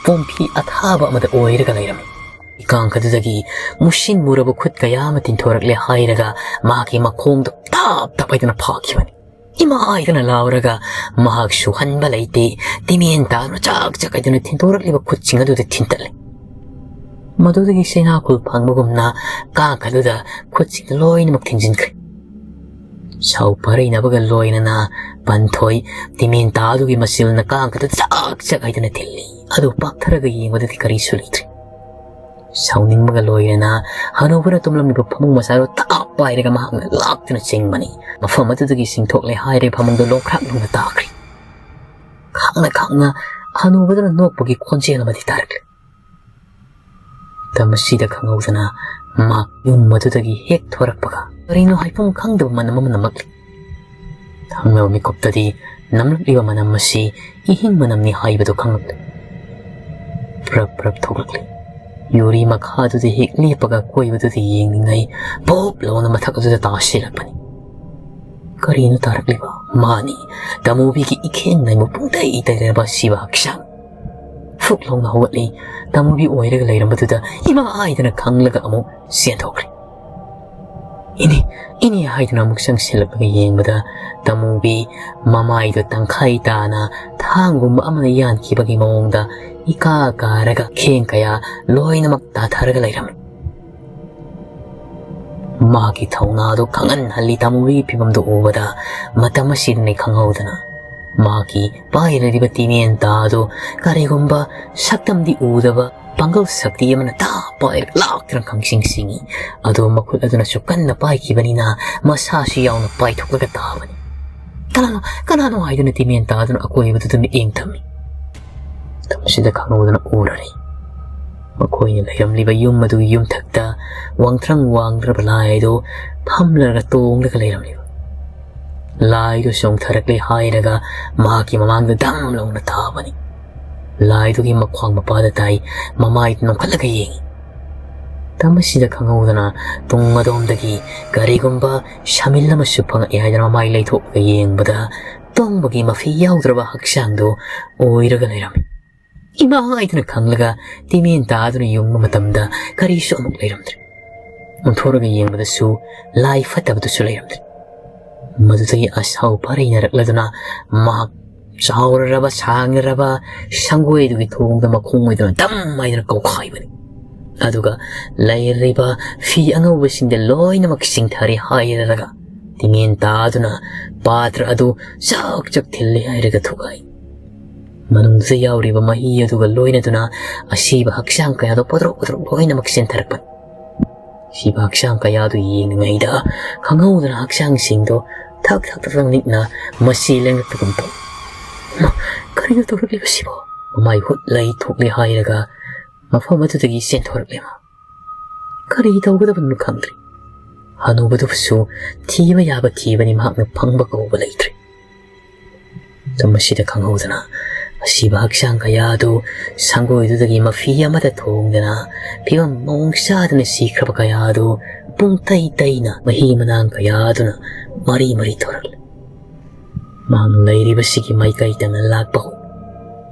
ꯄꯣꯝꯐꯤ ꯑꯊꯥꯕ ꯑꯃꯗ ꯑꯣꯏꯔꯒ ꯂꯩꯔꯝꯃꯤ꯫ ꯏꯀꯥꯡ ꯑꯗꯨꯗꯒꯤ ꯃꯨꯁꯤꯟ ꯃꯨꯔꯕ ꯈꯨꯠ ꯀꯌꯥ ꯑꯃ ꯇꯤꯟꯊꯣꯔꯛꯂꯦ ꯍꯥꯏꯔꯒ ꯃꯍꯥꯛꯀꯤ ꯃꯈꯣꯡꯗ ꯇꯥꯞ ꯇꯥꯞ ꯍꯥꯏꯗꯨꯅ ꯐꯥꯈꯤꯕꯅꯤ꯫ "ꯏꯃꯥ!" ꯍꯥꯏꯗꯨꯅ ꯂꯥꯎꯔꯒ ꯃꯍꯥꯛꯁꯨ ꯍꯟꯕ ꯂꯩꯇꯦ꯫ ꯇꯤꯃꯦꯟ ꯇꯥꯗꯨꯅ ꯆꯥꯛ ꯆꯥꯛ ꯍꯥꯏꯗꯨꯅ ꯊꯤꯟꯗꯣꯔꯛꯂꯤꯕ ꯈꯨꯠꯁꯤꯡ ꯑꯗꯨꯗ ꯊꯤꯟꯇꯠꯂꯦ꯫ ꯃꯗꯨꯗꯒꯤ ꯁꯦꯡꯉꯥꯛ ꯈꯨꯜ ꯐꯪꯕꯒꯨꯝꯅ ꯀꯥꯡ ꯑꯗꯨꯗ ꯈꯨꯠꯁꯤꯡꯗꯨ ꯂꯣꯏꯅꯃꯛ ꯊꯤꯡꯖꯤꯟꯈ꯭ꯔꯦ꯫ ꯁꯥꯎ ꯄꯔꯩꯅꯕꯒ ꯂꯣꯏꯅꯅ ꯄꯟꯊꯣꯏ ꯇꯤꯃꯦꯟ ꯇꯥꯗꯨꯒꯤ ꯃꯆꯤꯜꯅ ꯀꯥꯡ ꯑꯗꯨꯗ ꯆꯥꯛ ꯆꯥꯛ ꯍꯥꯏꯗꯨꯅ ꯊꯤꯜꯂꯤ꯫ ꯑꯗꯨ ꯄꯥꯛꯊꯔꯒ ꯌꯦꯡꯕꯗꯗꯤ ꯀꯔꯤꯁꯨ ꯂꯩꯇ꯭ꯔꯦ꯫ ꯁꯥꯎꯅꯤꯡꯕꯒ ꯂꯣꯏꯅꯅ ꯍꯅꯨꯕꯅ ꯇꯨꯝꯂꯝꯂꯤꯕ ꯐꯃꯨꯡ ꯃꯆꯥꯗꯨ ꯇꯥꯞ ꯄꯥꯏꯔꯒ ꯃꯍꯥꯛꯅ ꯂꯥꯛꯇꯨꯅ ꯆꯦꯟꯕꯅꯤ꯫ ꯃꯐꯝ ꯑꯗꯨꯗꯒꯤ ꯆꯤꯡꯊꯣꯛꯂꯦ ꯍꯥꯏꯔꯦ ꯐꯃꯨꯡꯗ ꯂꯣꯡꯈ꯭ꯔꯥꯛ ꯂꯣꯡꯅ ꯇꯥꯈ꯭ꯔꯦ꯫ ꯈꯥꯡꯅ ꯈꯥꯡꯅ ꯍꯅꯨꯕꯗꯨꯅ ꯅꯣꯛꯄꯒꯤ ꯈꯣꯟꯖꯦꯜ ꯑꯃꯗꯤ ꯇꯥꯔꯛꯂꯦ꯫ ꯃꯇꯝ ꯑꯁꯤꯗ ꯈꯪꯍꯧꯗꯅ ꯃꯍꯥꯛ ꯌꯨꯝ ꯑꯗꯨꯗꯒꯤ ꯍꯦꯛ ꯊꯣꯔꯛꯄꯒ ꯀꯔꯤꯅꯣ ꯍꯥꯏꯐꯝ ꯈꯪꯗꯕ ꯃꯅꯝ ꯑꯃ ꯅꯝꯂꯛꯂꯤ꯫ ꯊꯪꯅꯕ ꯃꯤꯀꯨꯞꯇꯗꯤ ꯅꯝꯂꯛꯂꯤꯕ ꯃꯅꯝ ꯑꯁꯤ ꯏꯍꯤꯡ ꯃꯅꯝꯅꯤ ꯍꯥꯏꯕꯗꯨ ꯈꯪꯂꯛꯂꯦ꯫ ꯄ꯭ꯔꯞ ꯄ꯭ꯔꯞ ꯊꯣꯛꯂꯛꯂꯤ꯫ ꯌꯨꯔꯤ ꯃꯈꯥꯗꯨꯗ ꯍꯦꯛ ꯂꯦꯞꯄꯒ ꯑꯀꯣꯏꯕꯗꯨꯗ ꯌꯦꯡꯂꯤꯉꯩ ꯄꯣꯞ ꯂꯥꯎꯅ ꯃꯊꯛ ꯑꯗꯨꯗ ꯇꯥꯁꯤꯜꯂꯛꯄꯅꯤ꯫ ꯀꯔꯤꯅꯣ ꯇꯥꯔꯛꯂꯤꯕ? ꯃꯥꯅꯤ, ꯇꯃꯨꯕꯤꯒꯤ ꯏꯈꯦꯡ ꯅꯥꯏꯃꯨꯛ ꯄꯨꯡꯇꯩ ꯇꯩꯔꯕ ꯁꯤꯕ ꯍꯛꯆꯥꯡ꯫ ꯐꯨꯛ ꯂꯥꯎꯅ ꯍꯧꯒꯠꯂꯤ꯫ ꯇꯃꯨꯕꯤ ꯑꯣꯏꯔꯒ ꯂꯩꯔꯝꯕꯗꯨꯗ ꯏꯃꯥ ꯍꯥꯏꯗꯅ ꯈꯪꯂꯒ ꯑꯃꯨꯛ ꯆꯦꯟꯊꯣꯛꯈ꯭ꯔꯦ꯫ "ꯏꯅꯦ, ꯏꯅꯦ" ꯍꯥꯏꯗꯨꯅ ꯑꯃꯨꯛ ꯆꯪꯁꯤꯜꯂꯛꯂꯒ ꯌꯦꯡꯕꯗ ꯇꯃꯨꯕꯤ ꯃꯃꯥꯏꯗꯨ ꯇꯪꯈꯥꯏ ꯇꯥꯅ ꯊꯥꯡꯒꯨꯝꯕ ꯑꯃꯅ ꯌꯥꯟꯈꯤꯕꯒꯤ ꯃꯑꯣꯡꯗ ꯏꯀꯥ ꯀꯥꯔꯒ ꯈꯦꯡ ꯀꯌꯥ ꯂꯣꯏꯅꯃꯛ ꯇꯥꯊꯔꯒ ꯂꯩꯔꯝꯃꯤ꯫ ꯃꯍꯥꯛꯀꯤ ꯊꯧꯅꯥꯗꯨ ꯈꯪꯍꯟꯍꯜꯂꯤ꯫ ꯇꯃꯨꯕꯤꯒꯤ ꯐꯤꯕꯝꯗꯨ ꯎꯕꯗ ꯃꯇꯝ ꯑꯁꯤꯗꯅꯤ ꯈꯪꯍꯧꯗꯅ ꯃꯍꯥꯛꯀꯤ ꯄꯥꯏꯔꯤꯕ ꯇꯤꯃꯦꯟ ꯇꯥꯗꯨ ꯀꯔꯤꯒꯨꯝꯕ ꯁꯛꯇꯝꯗꯤ ꯎꯗꯕ ꯄꯥꯡꯒꯜ ꯁꯛꯇꯤ ꯑꯃꯅ ꯇꯥ ꯄꯥꯏꯔꯒ ꯂꯥꯛꯇꯨꯅ ꯈꯪꯁꯤꯡ ꯁꯤꯡꯏ꯫ ꯑꯗꯨ ꯃꯈꯨꯠ ꯑꯗꯨꯅꯁꯨ ꯀꯟꯅ ꯄꯥꯏꯈꯤꯕꯅꯤꯅ ꯃꯁꯥꯁꯨ ꯌꯥꯎꯅ ꯄꯥꯏꯊꯣꯛꯂꯒ ꯇꯥꯕꯅꯤ꯫ "ꯀꯅꯥꯅꯣ, ꯀꯅꯥꯅꯣ?" ꯍꯥꯏꯗꯨꯅ ꯇꯤꯃꯦꯟ ꯇꯥꯗꯨꯅ ꯑꯀꯣꯏꯕꯗꯨꯗ ꯃꯤꯠꯌꯦꯡ ꯊꯝꯃꯤ꯫ ꯃꯇꯝ ꯑꯁꯤꯗ ꯈꯪꯍꯧꯗꯅ ꯎꯔꯔꯦ꯫ ꯃꯈꯣꯏꯅ ꯂꯩꯔꯝꯂꯤꯕ ꯌꯨꯝ ꯑꯗꯨꯒꯤ ꯌꯨꯝꯊꯛꯇ ꯋꯥꯡꯊ꯭ꯔꯪ ꯋꯥꯡꯗ꯭ꯔꯕ ꯂꯥꯏ ꯑꯗꯨ ꯐꯝꯂꯒ ꯇꯣꯡꯂꯒ ꯂꯩꯔꯝꯂꯤꯕ꯫ ꯂꯥꯏꯗꯨ ꯆꯣꯡꯊꯔꯛꯂꯦ ꯍꯥꯏꯔꯒ ꯃꯍꯥꯛꯀꯤ ꯃꯃꯥꯡꯗ ꯗꯝ ꯂꯥꯎꯅ ꯇꯥꯕꯅꯤ꯫ ꯂꯥꯏꯗꯨꯒꯤ ꯃꯈ꯭ꯋꯥꯡ ꯃꯄꯥꯗ ꯇꯥꯏ, ꯃꯃꯥꯏꯗꯨ ꯅꯣꯡꯈꯠꯂꯒ ꯌꯦꯡꯏ꯫ ꯃꯇꯝ ꯑꯁꯤꯗ ꯈꯪꯍꯧꯗꯅ ꯇꯨꯡ ꯑꯗꯣꯝꯗꯒꯤ ꯀꯔꯤꯒꯨꯝꯕ ꯁꯥꯃꯤꯜ ꯑꯃꯁꯨ ꯐꯪꯉꯛꯏ ꯍꯥꯏꯗꯅ ꯃꯃꯥꯏ ꯂꯩꯊꯣꯛꯂꯒ ꯌꯦꯡꯕꯗ ꯇꯣꯡꯕꯒꯤ ꯃꯐꯤ ꯌꯥꯎꯗ꯭ꯔꯕ ꯍꯛꯆꯥꯡꯗꯨ ꯑꯣꯏꯔꯒ ꯂꯩꯔꯝꯃꯤ꯫ ꯏꯃꯥ ꯍꯥꯏꯗꯨꯅ ꯈꯪꯂꯒ ꯇꯤꯃꯦꯟ ꯇꯥꯗꯨꯅ ꯌꯨꯡꯕ ꯃꯇꯝꯗ ꯀꯔꯤꯁꯨ ꯑꯃꯨꯛ ꯂꯩꯔꯝꯗ꯭ꯔꯦ꯫ ꯑꯣꯟꯊꯣꯔꯒ ꯌꯦꯡꯕꯗꯁꯨ ꯂꯥꯏ ꯐꯠꯇꯕꯗꯨꯁꯨ ꯂꯩꯔꯝꯗ꯭ꯔꯦ꯫ ꯃꯗꯨꯗꯒꯤ ꯑꯁꯥꯎ ꯐꯔꯩꯅꯔꯛꯂꯗꯨꯅ ꯃꯍꯥꯛ ꯆꯥꯎꯔꯔꯕ ꯁꯥꯡꯅꯔꯕ ꯁꯪꯒꯣꯏꯗꯨꯒꯤ ꯊꯣꯡꯗ ꯃꯈꯣꯡ ꯑꯣꯏꯗꯨꯅ ꯗꯝ ꯍꯥꯏꯗꯨꯅ ꯀꯧꯈꯥꯏꯕꯅꯤ꯫ ꯑꯗꯨꯒ ꯂꯩꯔꯤꯕ ꯐꯤ ꯑꯉꯧꯕꯁꯤꯡꯗ ꯂꯣꯏꯅꯃꯛ ꯆꯤꯡꯊꯔꯦ ꯍꯥꯏꯔꯒ ꯇꯤꯃꯦꯟ ꯇꯥꯗꯨꯅ ꯄꯥꯇ꯭ꯔ ꯑꯗꯨ ꯆꯥꯛ ꯆꯥꯛ ꯊꯤꯜꯂꯦ ꯍꯥꯏꯔꯒ ꯊꯨꯒꯥꯏ꯫ ꯃꯅꯨꯡꯗ ꯌꯥꯎꯔꯤꯕ ꯃꯍꯤ ꯑꯗꯨꯒ ꯂꯣꯏꯅꯗꯨꯅ ꯑꯁꯤꯕ ꯍꯛꯆꯥꯡ ꯀꯌꯥꯗꯣ ꯄꯣꯗ꯭ꯔꯣꯛ ꯄꯣꯗ꯭ꯔꯣꯛ ꯂꯣꯏꯅꯃꯛ ꯆꯦꯟꯊꯔꯛꯄꯅꯤ꯫ ꯁꯤꯕ ꯍꯛꯆꯥꯡ ꯀꯌꯥꯗꯨ ꯌꯦꯡꯂꯤꯉꯩꯗ ꯈꯪꯍꯧꯗꯅ ꯍꯛꯆꯥꯡꯁꯤꯡꯗꯣ ꯊꯛ ꯊꯛ ꯊꯛ ꯊꯛ ꯅꯤꯛꯅ ꯃꯁꯤ ꯂꯦꯡꯂꯛꯄꯒꯨꯝ ꯇꯧ꯫ "ꯃꯥ, ꯀꯔꯤꯅꯣ ꯇꯧꯔꯛꯂꯤꯕꯁꯤꯕꯣ?" ꯃꯃꯥꯏ ꯍꯨꯠ ꯂꯩ ꯊꯣꯛꯂꯦ ꯍꯥꯏꯔꯒ ꯃꯐꯝ ꯑꯗꯨꯗꯒꯤ ꯆꯦꯟꯊꯣꯔꯛꯂꯦ ꯃꯥ꯫ ꯀꯔꯤ ꯇꯧꯒꯗꯕꯅꯣ ꯈꯪꯗ꯭ꯔꯦ꯫ ꯍꯅꯨꯕꯗꯨꯕꯨꯁꯨ ꯊꯤꯕ ꯌꯥꯕ ꯊꯤꯕꯅꯤ, ꯃꯍꯥꯛꯅ ꯐꯪꯕ ꯀꯧꯕ ꯂꯩꯇ꯭ꯔꯦ꯫ ꯃꯁꯤꯗ ꯈꯪꯍꯧꯗꯅ ꯑꯁꯤꯕ ꯍꯛꯆꯥꯡ ꯀꯌꯥ ꯑꯗꯨ ꯁꯪꯒꯣꯏꯗꯨꯗꯒꯤ ꯃꯐꯤ ꯑꯃꯗ ꯊꯣꯡꯗꯅ ꯐꯤꯕꯝ ꯃꯑꯣꯡ ꯆꯥꯗꯅ ꯁꯤꯈ꯭ꯔꯕ ꯀꯌꯥ ꯑꯗꯨ ꯄꯨꯡ ꯇꯩ ꯇꯩꯅ ꯃꯍꯤ ꯃꯅꯥꯡ ꯀꯌꯥ ꯑꯗꯨꯅ ꯃꯔꯤ ꯃꯔꯤ ꯊꯣꯔꯛꯂꯦ꯫ ꯃꯍꯥꯛꯅ ꯂꯩꯔꯤꯕꯁꯤꯒꯤ ꯃꯥꯏꯀꯩ ꯇꯝꯅ ꯂꯥꯛꯄ ꯍꯧꯏ꯫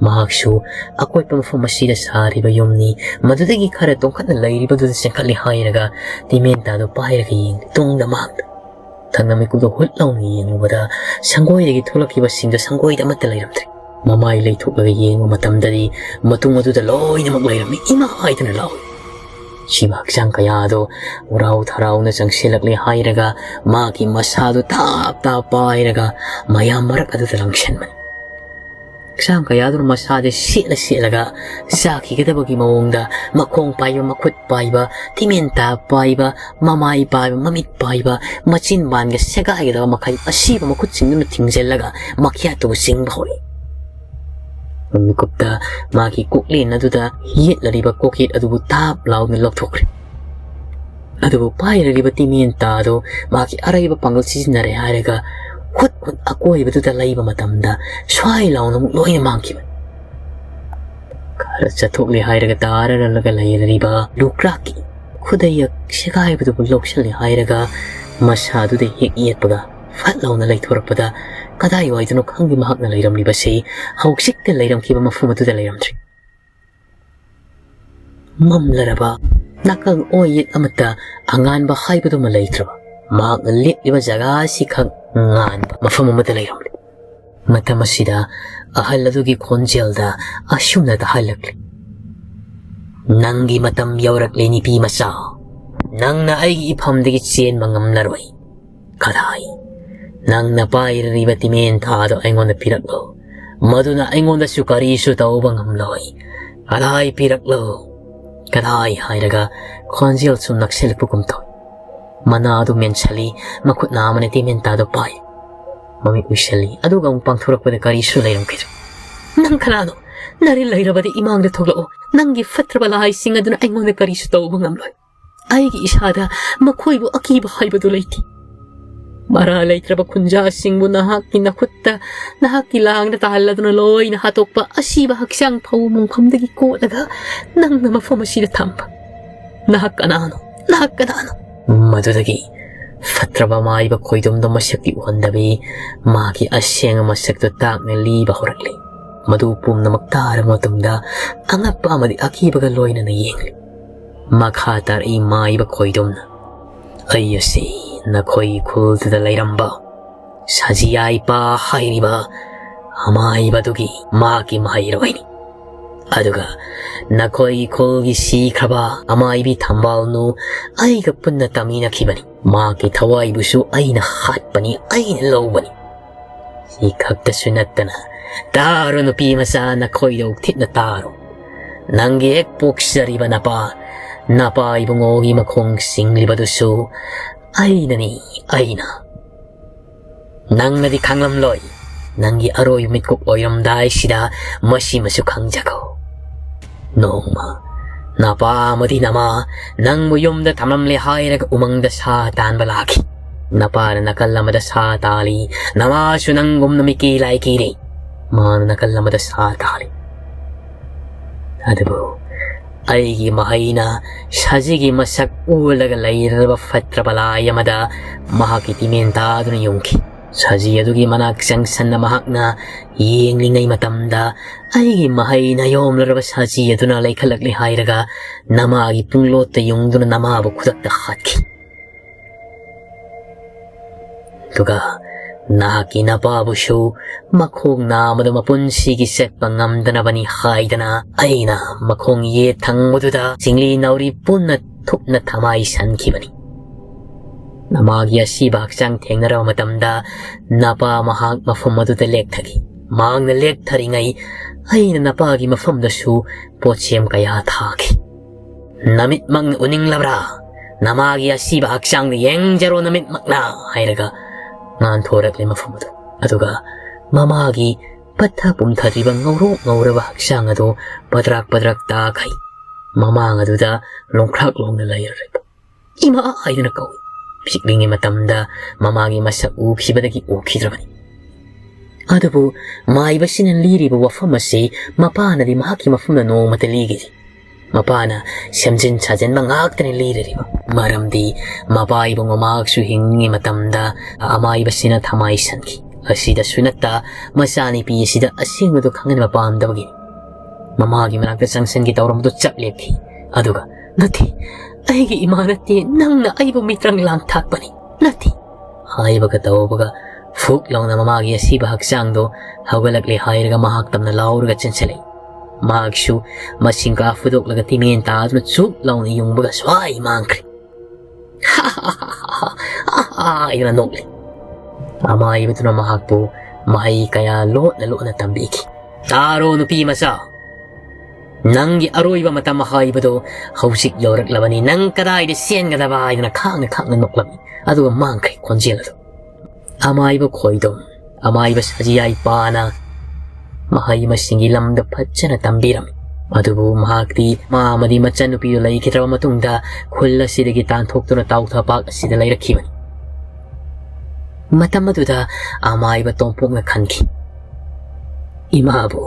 ꯃꯍꯥꯛꯁꯨ ꯑꯀꯣꯏꯕ ꯃꯐꯝ ꯑꯁꯤꯗ ꯁꯥꯔꯤꯕ ꯌꯨꯝꯅꯤ, ꯃꯗꯨꯗꯒꯤ ꯈꯔ ꯇꯣꯡꯈꯠꯅ ꯂꯩꯔꯤꯕꯗꯨꯗ ꯆꯦꯟꯈꯠꯂꯦ ꯍꯥꯏꯔꯒ ꯇꯤꯃꯦꯟꯇꯥꯗꯨ ꯄꯥꯏꯔꯒ ꯌꯦꯡꯂꯤ ꯇꯨꯡꯗ ꯃꯥꯡꯗ꯫ ꯊꯪꯅ ꯃꯤꯀꯨꯞꯇ ꯍꯨꯠ ꯂꯥꯎꯅ ꯌꯦꯡꯂꯨꯕꯗ ꯁꯪꯒꯣꯏꯗꯒꯤ ꯊꯣꯛꯂꯛꯈꯤꯕꯁꯤꯡꯗ ꯁꯪꯒꯣꯏꯗ ꯑꯃꯠꯇ ꯂꯩꯔꯝꯗ꯭ꯔꯦ꯫ ꯃꯃꯥꯏ ꯂꯩꯊꯣꯛꯂꯒ ꯌꯦꯡꯕ ꯃꯇꯝꯗꯗꯤ ꯃꯇꯨꯡ ꯑꯗꯨꯗ ꯂꯣꯏꯅꯃꯛ ꯂꯩꯔꯝꯃꯤ꯫ "ꯏꯃꯥ!" ꯍꯥꯏꯗꯨꯅ ꯂꯥꯎꯏ꯫ ꯁꯤꯕ ꯍꯛꯆꯥꯡ ꯀꯌꯥ ꯑꯗꯨ ꯎꯔꯥꯎ ꯊꯔꯥꯎꯅ ꯆꯪꯁꯤꯜꯂꯛꯂꯦ ꯍꯥꯏꯔꯒ ꯃꯥꯒꯤ ꯃꯁꯥꯗꯨ ꯇꯥꯞ ꯇꯥꯞ ꯄꯥꯏꯔꯒ ꯃꯌꯥꯝ ꯃꯔꯛ ꯑꯗꯨꯗ ꯂꯪꯁꯤꯟꯕꯅꯤ꯫ ꯍꯛꯆꯥꯡ ꯀꯌꯥ ꯑꯗꯨꯅ ꯃꯁꯥꯗ ꯁꯦꯠꯂ ꯁꯦꯠꯂꯒ ꯆꯥꯈꯤꯒꯗꯕꯒꯤ ꯃꯑꯣꯡꯗ ꯃꯈꯣꯡ ꯄꯥꯏꯕ, ꯃꯈꯨꯠ ꯄꯥꯏꯕ, ꯇꯤꯃꯦꯟꯇꯥ ꯄꯥꯏꯕ, ꯃꯃꯥꯏ ꯄꯥꯏꯕ, ꯃꯃꯤꯠ ꯄꯥꯏꯕ, ꯃꯆꯤꯟ ꯕꯥꯟꯒ ꯁꯦꯒꯥꯏꯒꯗꯕ ꯃꯈꯩ ꯑꯁꯤꯕ ꯃꯈꯨꯠꯁꯤꯡꯗꯨꯅ ꯊꯤꯡꯖꯤꯜꯂꯒ ꯃꯈ꯭ꯌꯥꯠꯇꯨꯕꯨ ꯆꯤꯡꯕ ꯍꯧꯔꯛꯏ꯫ ꯃꯤꯀꯨꯞꯇ ꯃꯥꯒꯤ ꯀꯣꯛꯂꯦꯟ ꯑꯗꯨꯗ ꯌꯦꯠꯂꯔꯤꯕ ꯀꯣꯛꯌꯦꯠ ꯑꯗꯨꯕꯨ ꯇꯥꯞ ꯂꯥꯎꯅ ꯂꯧꯊꯣꯛꯈ꯭ꯔꯦ꯫ ꯑꯗꯨꯕꯨ ꯄꯥꯏꯔꯤꯕ ꯇꯤꯃꯦꯟꯇꯥꯗꯨ ꯃꯥꯒꯤ ꯑꯔꯩꯕ ꯄꯥꯡꯒꯜ ꯁꯤꯖꯤꯟꯅꯔꯦ ꯍꯥꯏꯔꯒ ꯍꯨꯠ ꯍꯨꯠ ꯑꯀꯣꯏꯕꯗꯨꯗ ꯂꯩꯕ ꯃꯇꯝꯗ ꯁ꯭ꯋꯥꯏ ꯂꯥꯎꯅ ꯑꯃꯨꯛ ꯂꯣꯏꯅ ꯃꯥꯡꯈꯤꯕꯅꯤ꯫ ꯈꯔ ꯆꯠꯊꯣꯛꯂꯦ ꯍꯥꯏꯔꯒ ꯇꯥꯔꯔꯂꯒ ꯂꯩꯔꯤꯕ ꯂꯨꯀ꯭ꯔꯥꯛꯀꯤ ꯈꯨꯗꯩ ꯁꯦꯒꯥꯏꯕꯗꯨꯕꯨ ꯂꯧꯁꯤꯜꯂꯦ ꯍꯥꯏꯔꯒ ꯃꯁꯥꯗꯨꯗ ꯍꯦꯛ ꯌꯦꯠꯄꯒ ꯐꯠ ꯂꯥꯎꯅ ꯂꯩꯊꯣꯔꯛꯄꯗ ꯀꯗꯥꯏꯋꯥꯏꯗꯅꯣ ꯈꯪꯗꯦ ꯃꯍꯥꯛꯅ ꯂꯩꯔꯝꯂꯤꯕꯁꯤ ꯍꯧꯖꯤꯛꯇ ꯂꯩꯔꯝꯈꯤꯕ ꯃꯐꯝ ꯑꯗꯨꯗ ꯂꯩꯔꯝꯗ꯭ꯔꯦ꯫ ꯃꯝꯂꯔꯕ ꯅꯥꯀꯜ ꯑꯣꯏ ꯌꯦꯠ ꯑꯃꯠꯇ ꯑꯉꯥꯟꯕ ꯍꯥꯏꯕꯗꯨꯃ ꯂꯩꯇ꯭ꯔꯕ꯫ ꯃꯍꯥꯛꯅ ꯂꯦꯞꯂꯤꯕ ꯖꯒꯥ ꯑꯁꯤꯈꯛ ꯉꯥꯟꯕ ꯃꯐꯝ ꯑꯃꯗ ꯂꯩꯔꯝꯂꯦ꯫ ꯃꯇꯝ ꯑꯁꯤꯗ ꯑꯍꯜ ꯑꯗꯨꯒꯤ ꯈꯣꯟꯖꯦꯜꯗ ꯑꯁꯨꯝꯅ ꯇꯥꯍꯜꯂꯛꯂꯤ, "ꯅꯪꯒꯤ ꯃꯇꯝ ꯌꯧꯔꯛꯂꯦ, ꯅꯨꯄꯤ ꯃꯆꯥ꯫ ꯅꯪꯅ ꯑꯩꯒꯤ ꯏꯐꯝꯗꯒꯤ ꯆꯦꯟꯕ ꯉꯝꯂꯔꯣꯏ꯫ ꯀꯗꯥꯏ? ꯅꯪꯅ ꯄꯥꯏꯔꯤꯕ ꯇꯤꯃꯦꯟ ꯊꯥꯗꯣ ꯑꯩꯉꯣꯟꯗ ꯄꯤꯔꯛꯂꯣ꯫ ꯃꯗꯨꯅ ꯑꯩꯉꯣꯟꯗꯁꯨ ꯀꯔꯤꯁꯨ ꯇꯧꯕ ꯉꯝꯂꯣꯏ꯫ ꯀꯗꯥꯏ ꯄꯤꯔꯛꯂꯣ? ꯀꯗꯥꯏ?" ꯍꯥꯏꯔꯒ ꯈꯣꯟꯖꯦꯜ ꯁꯨꯝ ꯅꯛꯁꯤꯜꯂꯛꯄꯒꯨꯝ ꯇꯧꯏ꯫ ꯃꯅꯥꯗꯨ ꯃꯦꯟꯁꯤꯜꯂꯤ, ꯃꯈꯨꯠ ꯅꯥꯝꯃꯅ ꯇꯤꯃꯦꯟ ꯊꯥꯗꯣ ꯄꯥꯏ꯫ ꯃꯃꯤꯠ ꯎꯏꯁꯤꯜꯂꯤ, ꯑꯗꯨꯒ ꯑꯃꯨꯛ ꯄꯥꯡꯊꯣꯔꯛꯄꯗ ꯀꯔꯤꯁꯨ ꯂꯩꯔꯝꯈꯤꯗ꯭ꯔꯦ꯫ "ꯅꯪ ꯀꯅꯥꯅꯣ? ꯅꯔꯤꯜ ꯂꯩꯔꯕꯗꯤ ꯏꯃꯥꯡꯗ ꯊꯣꯛꯂꯛꯑꯣ꯫ ꯅꯪꯒꯤ ꯐꯠꯇ꯭ꯔꯕ ꯂꯥꯏꯁꯤꯡ ꯑꯗꯨꯅ ꯑꯩꯉꯣꯟꯗ ꯀꯔꯤꯁꯨ ꯇꯧꯕ ꯉꯝꯂꯣꯏ꯫ ꯑꯩꯒꯤ ꯏꯁꯥꯗ ꯃꯈꯣꯏꯕꯨ ꯑꯀꯤꯕ ꯍꯥꯏꯕꯗꯨ ꯂꯩꯇꯦ꯫ ꯃꯔꯥ ꯂꯩꯇ꯭ꯔꯕ ꯈꯨꯟꯖꯥꯁꯤꯡꯕꯨ ꯅꯍꯥꯛꯀꯤ ꯅꯈꯨꯠꯇ, ꯅꯍꯥꯛꯀꯤ ꯂꯥꯡꯗ ꯇꯥꯍꯜꯂꯗꯨꯅ ꯂꯣꯏꯅ ꯍꯥꯠꯇꯣꯛꯄ, ꯑꯁꯤꯕ ꯍꯛꯆꯥꯡ ꯐꯧ ꯃꯨꯡꯐꯝꯗꯒꯤ ꯀꯣꯠꯂꯒ ꯅꯪꯅ ꯃꯐꯝ ꯑꯁꯤꯗ ꯊꯝꯕ꯫ ꯅꯍꯥꯛ ꯀꯅꯥꯅꯣ? ꯅꯍꯥꯛ ꯀꯅꯥꯅꯣ?" ꯃꯗꯨꯗꯒꯤ ꯐꯠꯇ꯭ꯔꯕ ꯃꯥꯏꯕ ꯈꯣꯏꯗꯣꯝꯗꯣ ꯃꯁꯛꯇꯤ ꯎꯍꯟꯗꯕꯤ, ꯃꯥꯒꯤ ꯑꯁꯦꯡꯕ ꯃꯁꯛꯇꯨ ꯇꯥꯛꯅ ꯂꯤꯕ ꯍꯧꯔꯛꯂꯤ꯫ ꯃꯗꯨ ꯄꯨꯝꯅꯃꯛ ꯇꯥꯔꯕ ꯃꯇꯨꯡꯗ ꯑꯉꯛꯄ ꯑꯃꯗꯤ ꯑꯀꯤꯕꯒ ꯂꯣꯏꯅꯅ ꯌꯦꯡꯂꯤ꯫ ꯃꯈꯥ ꯇꯥꯔꯛꯏ ꯃꯥꯏꯕ ꯈꯣꯏꯗꯣꯝꯅ, "ꯑꯩ ꯑꯁꯤ ꯅꯈꯣꯏꯒꯤ ꯈꯨꯜꯗꯨꯗ ꯂꯩꯔꯝꯕ ꯁꯖꯤꯌꯥꯏꯄꯥ ꯍꯥꯏꯔꯤꯕ ꯑꯃꯥꯏꯕꯗꯨꯒꯤ ꯃꯍꯥꯛꯀꯤ ꯃꯍꯩꯔꯣꯏꯅꯤ꯫ ꯑꯗꯨꯒ ꯅꯈꯣꯏꯒꯤ ꯈꯨꯜꯒꯤ ꯁꯤꯈ꯭ꯔꯕ ꯑꯃꯥꯏꯕꯤ ꯊꯝꯕꯥꯜꯅꯨ ꯑꯩꯒ ꯄꯨꯟꯅ ꯇꯝꯃꯤꯟꯅꯈꯤꯕꯅꯤ꯫ ꯃꯍꯥꯛꯀꯤ ꯊꯋꯥꯏꯕꯨꯁꯨ ꯑꯩꯅ ꯍꯥꯠꯄꯅꯤ, ꯑꯩꯅ ꯂꯧꯕꯅꯤ꯫ ꯁꯤ ꯈꯛꯇꯁꯨ ꯅꯠꯇꯅ, ꯇꯥꯔꯣ ꯅꯨꯄꯤ ꯃꯆꯥ, ꯅꯈꯣꯏꯗꯧ ꯊꯤꯠꯅ ꯇꯥꯔꯣ꯫ ꯅꯪꯒꯤ ꯍꯦꯛ ꯄꯣꯛꯆꯔꯤꯕ ꯅꯄꯥ, ꯅꯄꯥ ꯏꯕꯨꯡꯉꯣꯒꯤ ꯃꯈꯣꯡ ꯆꯤꯡꯂꯤꯕꯗꯨꯁꯨ ꯑꯩꯅꯅꯤ, ꯑꯩꯅ꯫ ꯅꯪꯅꯗꯤ ꯈꯪꯂꯝꯂꯣꯏ꯫ ꯅꯪꯒꯤ ꯑꯔꯣꯏꯕ ꯃꯤꯠꯀꯨꯞ ꯑꯣꯏꯔꯝꯗꯥꯏꯁꯤꯗ ꯃꯁꯤꯃꯁꯨ ꯈꯪꯖꯈꯣ꯫ ꯅꯣꯡꯃ ꯅꯄꯥ ꯑꯃꯗꯤ ꯅꯃꯥ ꯅꯪꯕꯨ ꯌꯨꯝꯗ ꯊꯝꯂꯝꯂꯦ ꯍꯥꯏꯔꯒ ꯎꯃꯪꯗ ꯁꯥ ꯇꯥꯟꯕ ꯂꯥꯛꯈꯤ꯫ ꯅꯄꯥꯅ ꯅꯥꯀꯜ ꯑꯃꯗ ꯁꯥ ꯇꯥꯜꯂꯤ, ꯅꯃꯥꯁꯨ ꯅꯪꯒꯨꯝꯅ ꯃꯤꯀꯤ ꯂꯥꯏꯀꯤꯔꯤ꯫ ꯃꯥꯅ ꯅꯥꯀꯜ ꯑꯃꯗ ꯁꯥ ꯇꯥꯜꯂꯤ꯫ ꯑꯗꯨꯕꯨ ꯑꯩꯒꯤ ꯃꯍꯩꯅ ꯁꯖꯤꯒꯤ ꯃꯁꯛ ꯎꯍꯜꯂꯒ ꯂꯩꯔꯕ ꯐꯠꯇ꯭ꯔꯕ ꯂꯥꯏ ꯑꯃꯗ ꯃꯍꯥꯛꯀꯤ ꯇꯤꯃꯦꯟ ꯇꯥꯗꯨꯅ ꯌꯨꯡꯈꯤ꯫ ꯁꯖꯤ ꯑꯗꯨꯒꯤ ꯃꯅꯥꯛ ꯆꯪꯁꯟꯅ ꯃꯍꯥꯛꯅ ꯌꯦꯡꯂꯤꯉꯩ ꯃꯇꯝꯗ, ꯑꯩꯒꯤ ꯃꯍꯩꯅ ꯌꯣꯝꯂꯔꯕ ꯁꯖꯤ ꯑꯗꯨꯅ ꯂꯩꯈꯠꯂꯛꯂꯦ ꯍꯥꯏꯔꯒ ꯅꯃꯥꯒꯤ ꯄꯨꯡꯂꯣꯠꯇ ꯌꯨꯡꯗꯨꯅ ꯅꯃꯥꯕꯨ ꯈꯨꯗꯛꯇ ꯍꯥꯠꯈꯤ꯫ ꯑꯗꯨꯒ ꯅꯍꯥꯛꯀꯤ ꯅꯄꯥꯕꯨꯁꯨ ꯃꯈꯣꯡ ꯅꯥꯕꯗ ꯃꯄꯨꯟꯁꯤꯒꯤ ꯆꯠꯄ ꯉꯝꯗꯅꯕꯅꯤ ꯍꯥꯏꯗꯅ ꯑꯩꯅ ꯃꯈꯣꯡ ꯌꯦꯠ ꯊꯪꯕꯗꯨꯗ ꯆꯤꯡꯂꯤ ꯅꯥꯎꯔꯤ ꯄꯨꯟꯅ ꯊꯨꯞꯅ ꯊꯃꯥꯏ ꯁꯟꯈꯤꯕꯅꯤ꯫ ꯅꯃꯥꯒꯤ ꯑꯁꯤꯕ ꯍꯛꯆꯥꯡ ꯊꯦꯡꯅꯔꯕ ꯃꯇꯝꯗ ꯅꯄꯥ ꯃꯍꯥꯛ ꯃꯐꯝ ꯑꯗꯨꯗ ꯂꯦꯛꯊꯈꯤ꯫ ꯃꯍꯥꯛꯅ ꯂꯦꯛꯊꯔꯤꯉꯩ ꯑꯩꯅ ꯅꯄꯥꯒꯤ ꯃꯐꯝꯗꯁꯨ ꯄꯣꯠꯁꯦꯝ ꯀꯌꯥ ꯊꯥꯈꯤ꯫ "ꯅꯃꯤꯠꯃꯛꯅ ꯎꯅꯤꯡꯂꯕ꯭ꯔꯥ? ꯅꯃꯥꯒꯤ ꯑꯁꯤꯕ ꯍꯛꯆꯥꯡꯗ ꯌꯦꯡꯖꯔꯣ ꯅꯃꯤꯠꯃꯛꯅ" ꯍꯥꯏꯔꯒ ꯉꯥꯟꯊꯣꯔꯛꯂꯦ ꯃꯐꯝ ꯑꯗꯨ꯫ ꯑꯗꯨꯒ ꯃꯃꯥꯒꯤ ꯄꯠꯊ ꯄꯨꯝꯊꯗ꯭ꯔꯤꯕ ꯉꯧꯔꯣꯛ ꯉꯧꯔꯕ ꯍꯛꯆꯥꯡ ꯑꯗꯨ ꯄꯗ꯭ꯔꯥꯛ ꯄꯗ꯭ꯔꯥꯛ ꯇꯥꯈꯩ ꯃꯃꯥꯡ ꯑꯗꯨꯗ ꯂꯣꯡꯈ꯭ꯔꯥꯛ ꯂꯣꯡꯅ ꯂꯩꯔꯔꯦ꯫ "ꯏꯃꯥ" ꯍꯥꯏꯗꯨꯅ ꯀꯧꯏ꯫ ꯄꯤꯛꯂꯤꯉꯩ ꯃꯇꯝꯗ ꯃꯃꯥꯒꯤ ꯃꯁꯛ ꯎꯈꯤꯕꯗꯒꯤ ꯎꯈꯤꯗ꯭ꯔꯕꯅꯤ꯫ ꯑꯗꯨꯕꯨ ꯃꯥꯏꯕꯁꯤꯅ ꯂꯤꯔꯤꯕ ꯋꯥꯐꯝ ꯑꯁꯤ ꯃꯄꯥꯅꯗꯤ ꯃꯍꯥꯛꯀꯤ ꯃꯐꯝꯗ ꯅꯣꯡꯃꯇ ꯂꯤꯈꯤꯗꯦ꯫ ꯃꯄꯥꯅ ꯁꯦꯝꯖꯤꯟ ꯁꯥꯖꯤꯟꯕ ꯉꯥꯛꯇꯅꯤ ꯂꯤꯔꯤꯕ꯫ ꯃꯔꯝꯗꯤ ꯃꯄꯥ ꯏꯕꯨꯡꯉꯣ ꯃꯍꯥꯛꯁꯨ ꯍꯤꯡꯂꯤꯉꯩ ꯃꯇꯝꯗ ꯑꯃꯥꯏꯕꯁꯤꯅ ꯊꯃꯥꯏ ꯁꯟꯈꯤ꯫ ꯑꯁꯤꯗꯁꯨ ꯅꯠꯇ ꯃꯆꯥꯅꯨꯄꯤ ꯑꯁꯤꯗ ꯑꯁꯦꯡꯕꯗꯨ ꯈꯪꯍꯟꯕ ꯄꯥꯝꯗꯕꯒꯤꯅꯤ꯫ ꯃꯃꯥꯒꯤ ꯃꯅꯥꯛꯇ ꯆꯪꯁꯤꯟꯒꯦ ꯇꯧꯔꯝꯕꯗꯨ ꯆꯞ ꯂꯦꯞꯈꯤ꯫ ꯑꯗꯨꯒ, "ꯅꯠꯇꯦ, ꯑꯩꯒꯤ ꯏꯃꯥ ꯅꯠꯇꯦ, ꯅꯪꯅ ꯑꯩꯕꯨ ꯃꯤꯇ꯭ꯔꯪ ꯂꯥꯡ ꯊꯥꯛꯄꯅꯤ, ꯅꯠꯇꯦ" ꯍꯥꯏꯕꯒ ꯇꯧꯕꯒ ꯐꯨꯛ ꯂꯥꯎꯅ ꯃꯃꯥꯒꯤ ꯑꯁꯤꯕ ꯍꯛꯆꯥꯡꯗꯣ ꯍꯧꯒꯠꯂꯛꯂꯦ ꯍꯥꯏꯔꯒ ꯃꯍꯥꯛ ꯇꯝꯅ ꯂꯥꯎꯔꯒ ꯆꯦꯟꯁꯤꯜꯂꯛꯏ꯫ ꯃꯍꯥꯛꯁꯨ ꯃꯁꯤꯡ ꯀꯥ ꯐꯨꯗꯣꯛꯂꯒ ꯇꯤꯃꯦꯟ ꯇꯥꯗꯨꯅ ꯆꯨꯞ ꯂꯥꯎꯅ ꯌꯨꯡꯕꯒ ꯁ꯭ꯋꯥꯏ ꯃꯥꯡꯈ꯭ꯔꯦ꯫ ꯍꯥꯏꯗꯨꯅ ꯅꯣꯛꯂꯤ꯫ ꯑꯃꯥꯏꯕꯗꯨꯅ ꯃꯍꯥꯛꯄꯨ ꯃꯍꯩ ꯀꯌꯥ ꯂꯣꯠꯅ ꯂꯣꯠꯅ ꯇꯝꯕꯤꯈꯤ꯫ "ꯇꯥꯔꯣ ꯅꯨꯄꯤ ꯃꯆꯥ, ꯅꯪꯒꯤ ꯑꯔꯣꯏꯕ ꯃꯇꯝ ꯍꯥꯏꯕꯗꯨ ꯍꯧꯖꯤꯛ ꯌꯧꯔꯛꯂꯕꯅꯤ꯫ ꯅꯪ ꯀꯗꯥꯏꯗ ꯆꯦꯟꯒꯗꯕ?" ꯍꯥꯏꯗꯨꯅ ꯈꯥꯡꯅ ꯈꯥꯡꯅ ꯅꯣꯛꯂꯝꯃꯤ꯫ ꯑꯗꯨꯒ ꯃꯥꯡꯈ꯭ꯔꯦ ꯈꯣꯟꯖꯦꯜ ꯑꯗꯨ꯫ ꯑꯃꯥꯏꯕ ꯈꯣꯏꯗꯣꯝ, ꯑꯃꯥꯏꯕ ꯁꯖꯤꯌꯥꯏ ꯄꯥꯅ ꯃꯍꯩ ꯃꯁꯤꯡꯒꯤ ꯂꯝꯗ ꯐꯖꯅ ꯇꯝꯕꯤꯔꯝꯃꯤ꯫ ꯑꯗꯨꯕꯨ ꯃꯍꯥꯛꯇꯤ ꯃꯥ ꯑꯃꯗꯤ ꯃꯆꯟꯅꯨꯄꯤꯗꯨ ꯂꯩꯈꯤꯗ꯭ꯔꯕ ꯃꯇꯨꯡꯗ ꯈꯨꯜ ꯑꯁꯤꯗꯒꯤ ꯇꯥꯟꯊꯣꯛꯇꯨꯅ ꯇꯥꯎꯊ ꯄꯥꯛ ꯑꯁꯤꯗ ꯂꯩꯔꯛꯈꯤꯕꯅꯤ꯫ ꯃꯇꯝ ꯑꯗꯨꯗ ꯑꯃꯥꯏꯕ ꯇꯣꯝꯄꯣꯛꯅ ꯈꯟꯈꯤ, "ꯏꯃꯥꯕꯨ,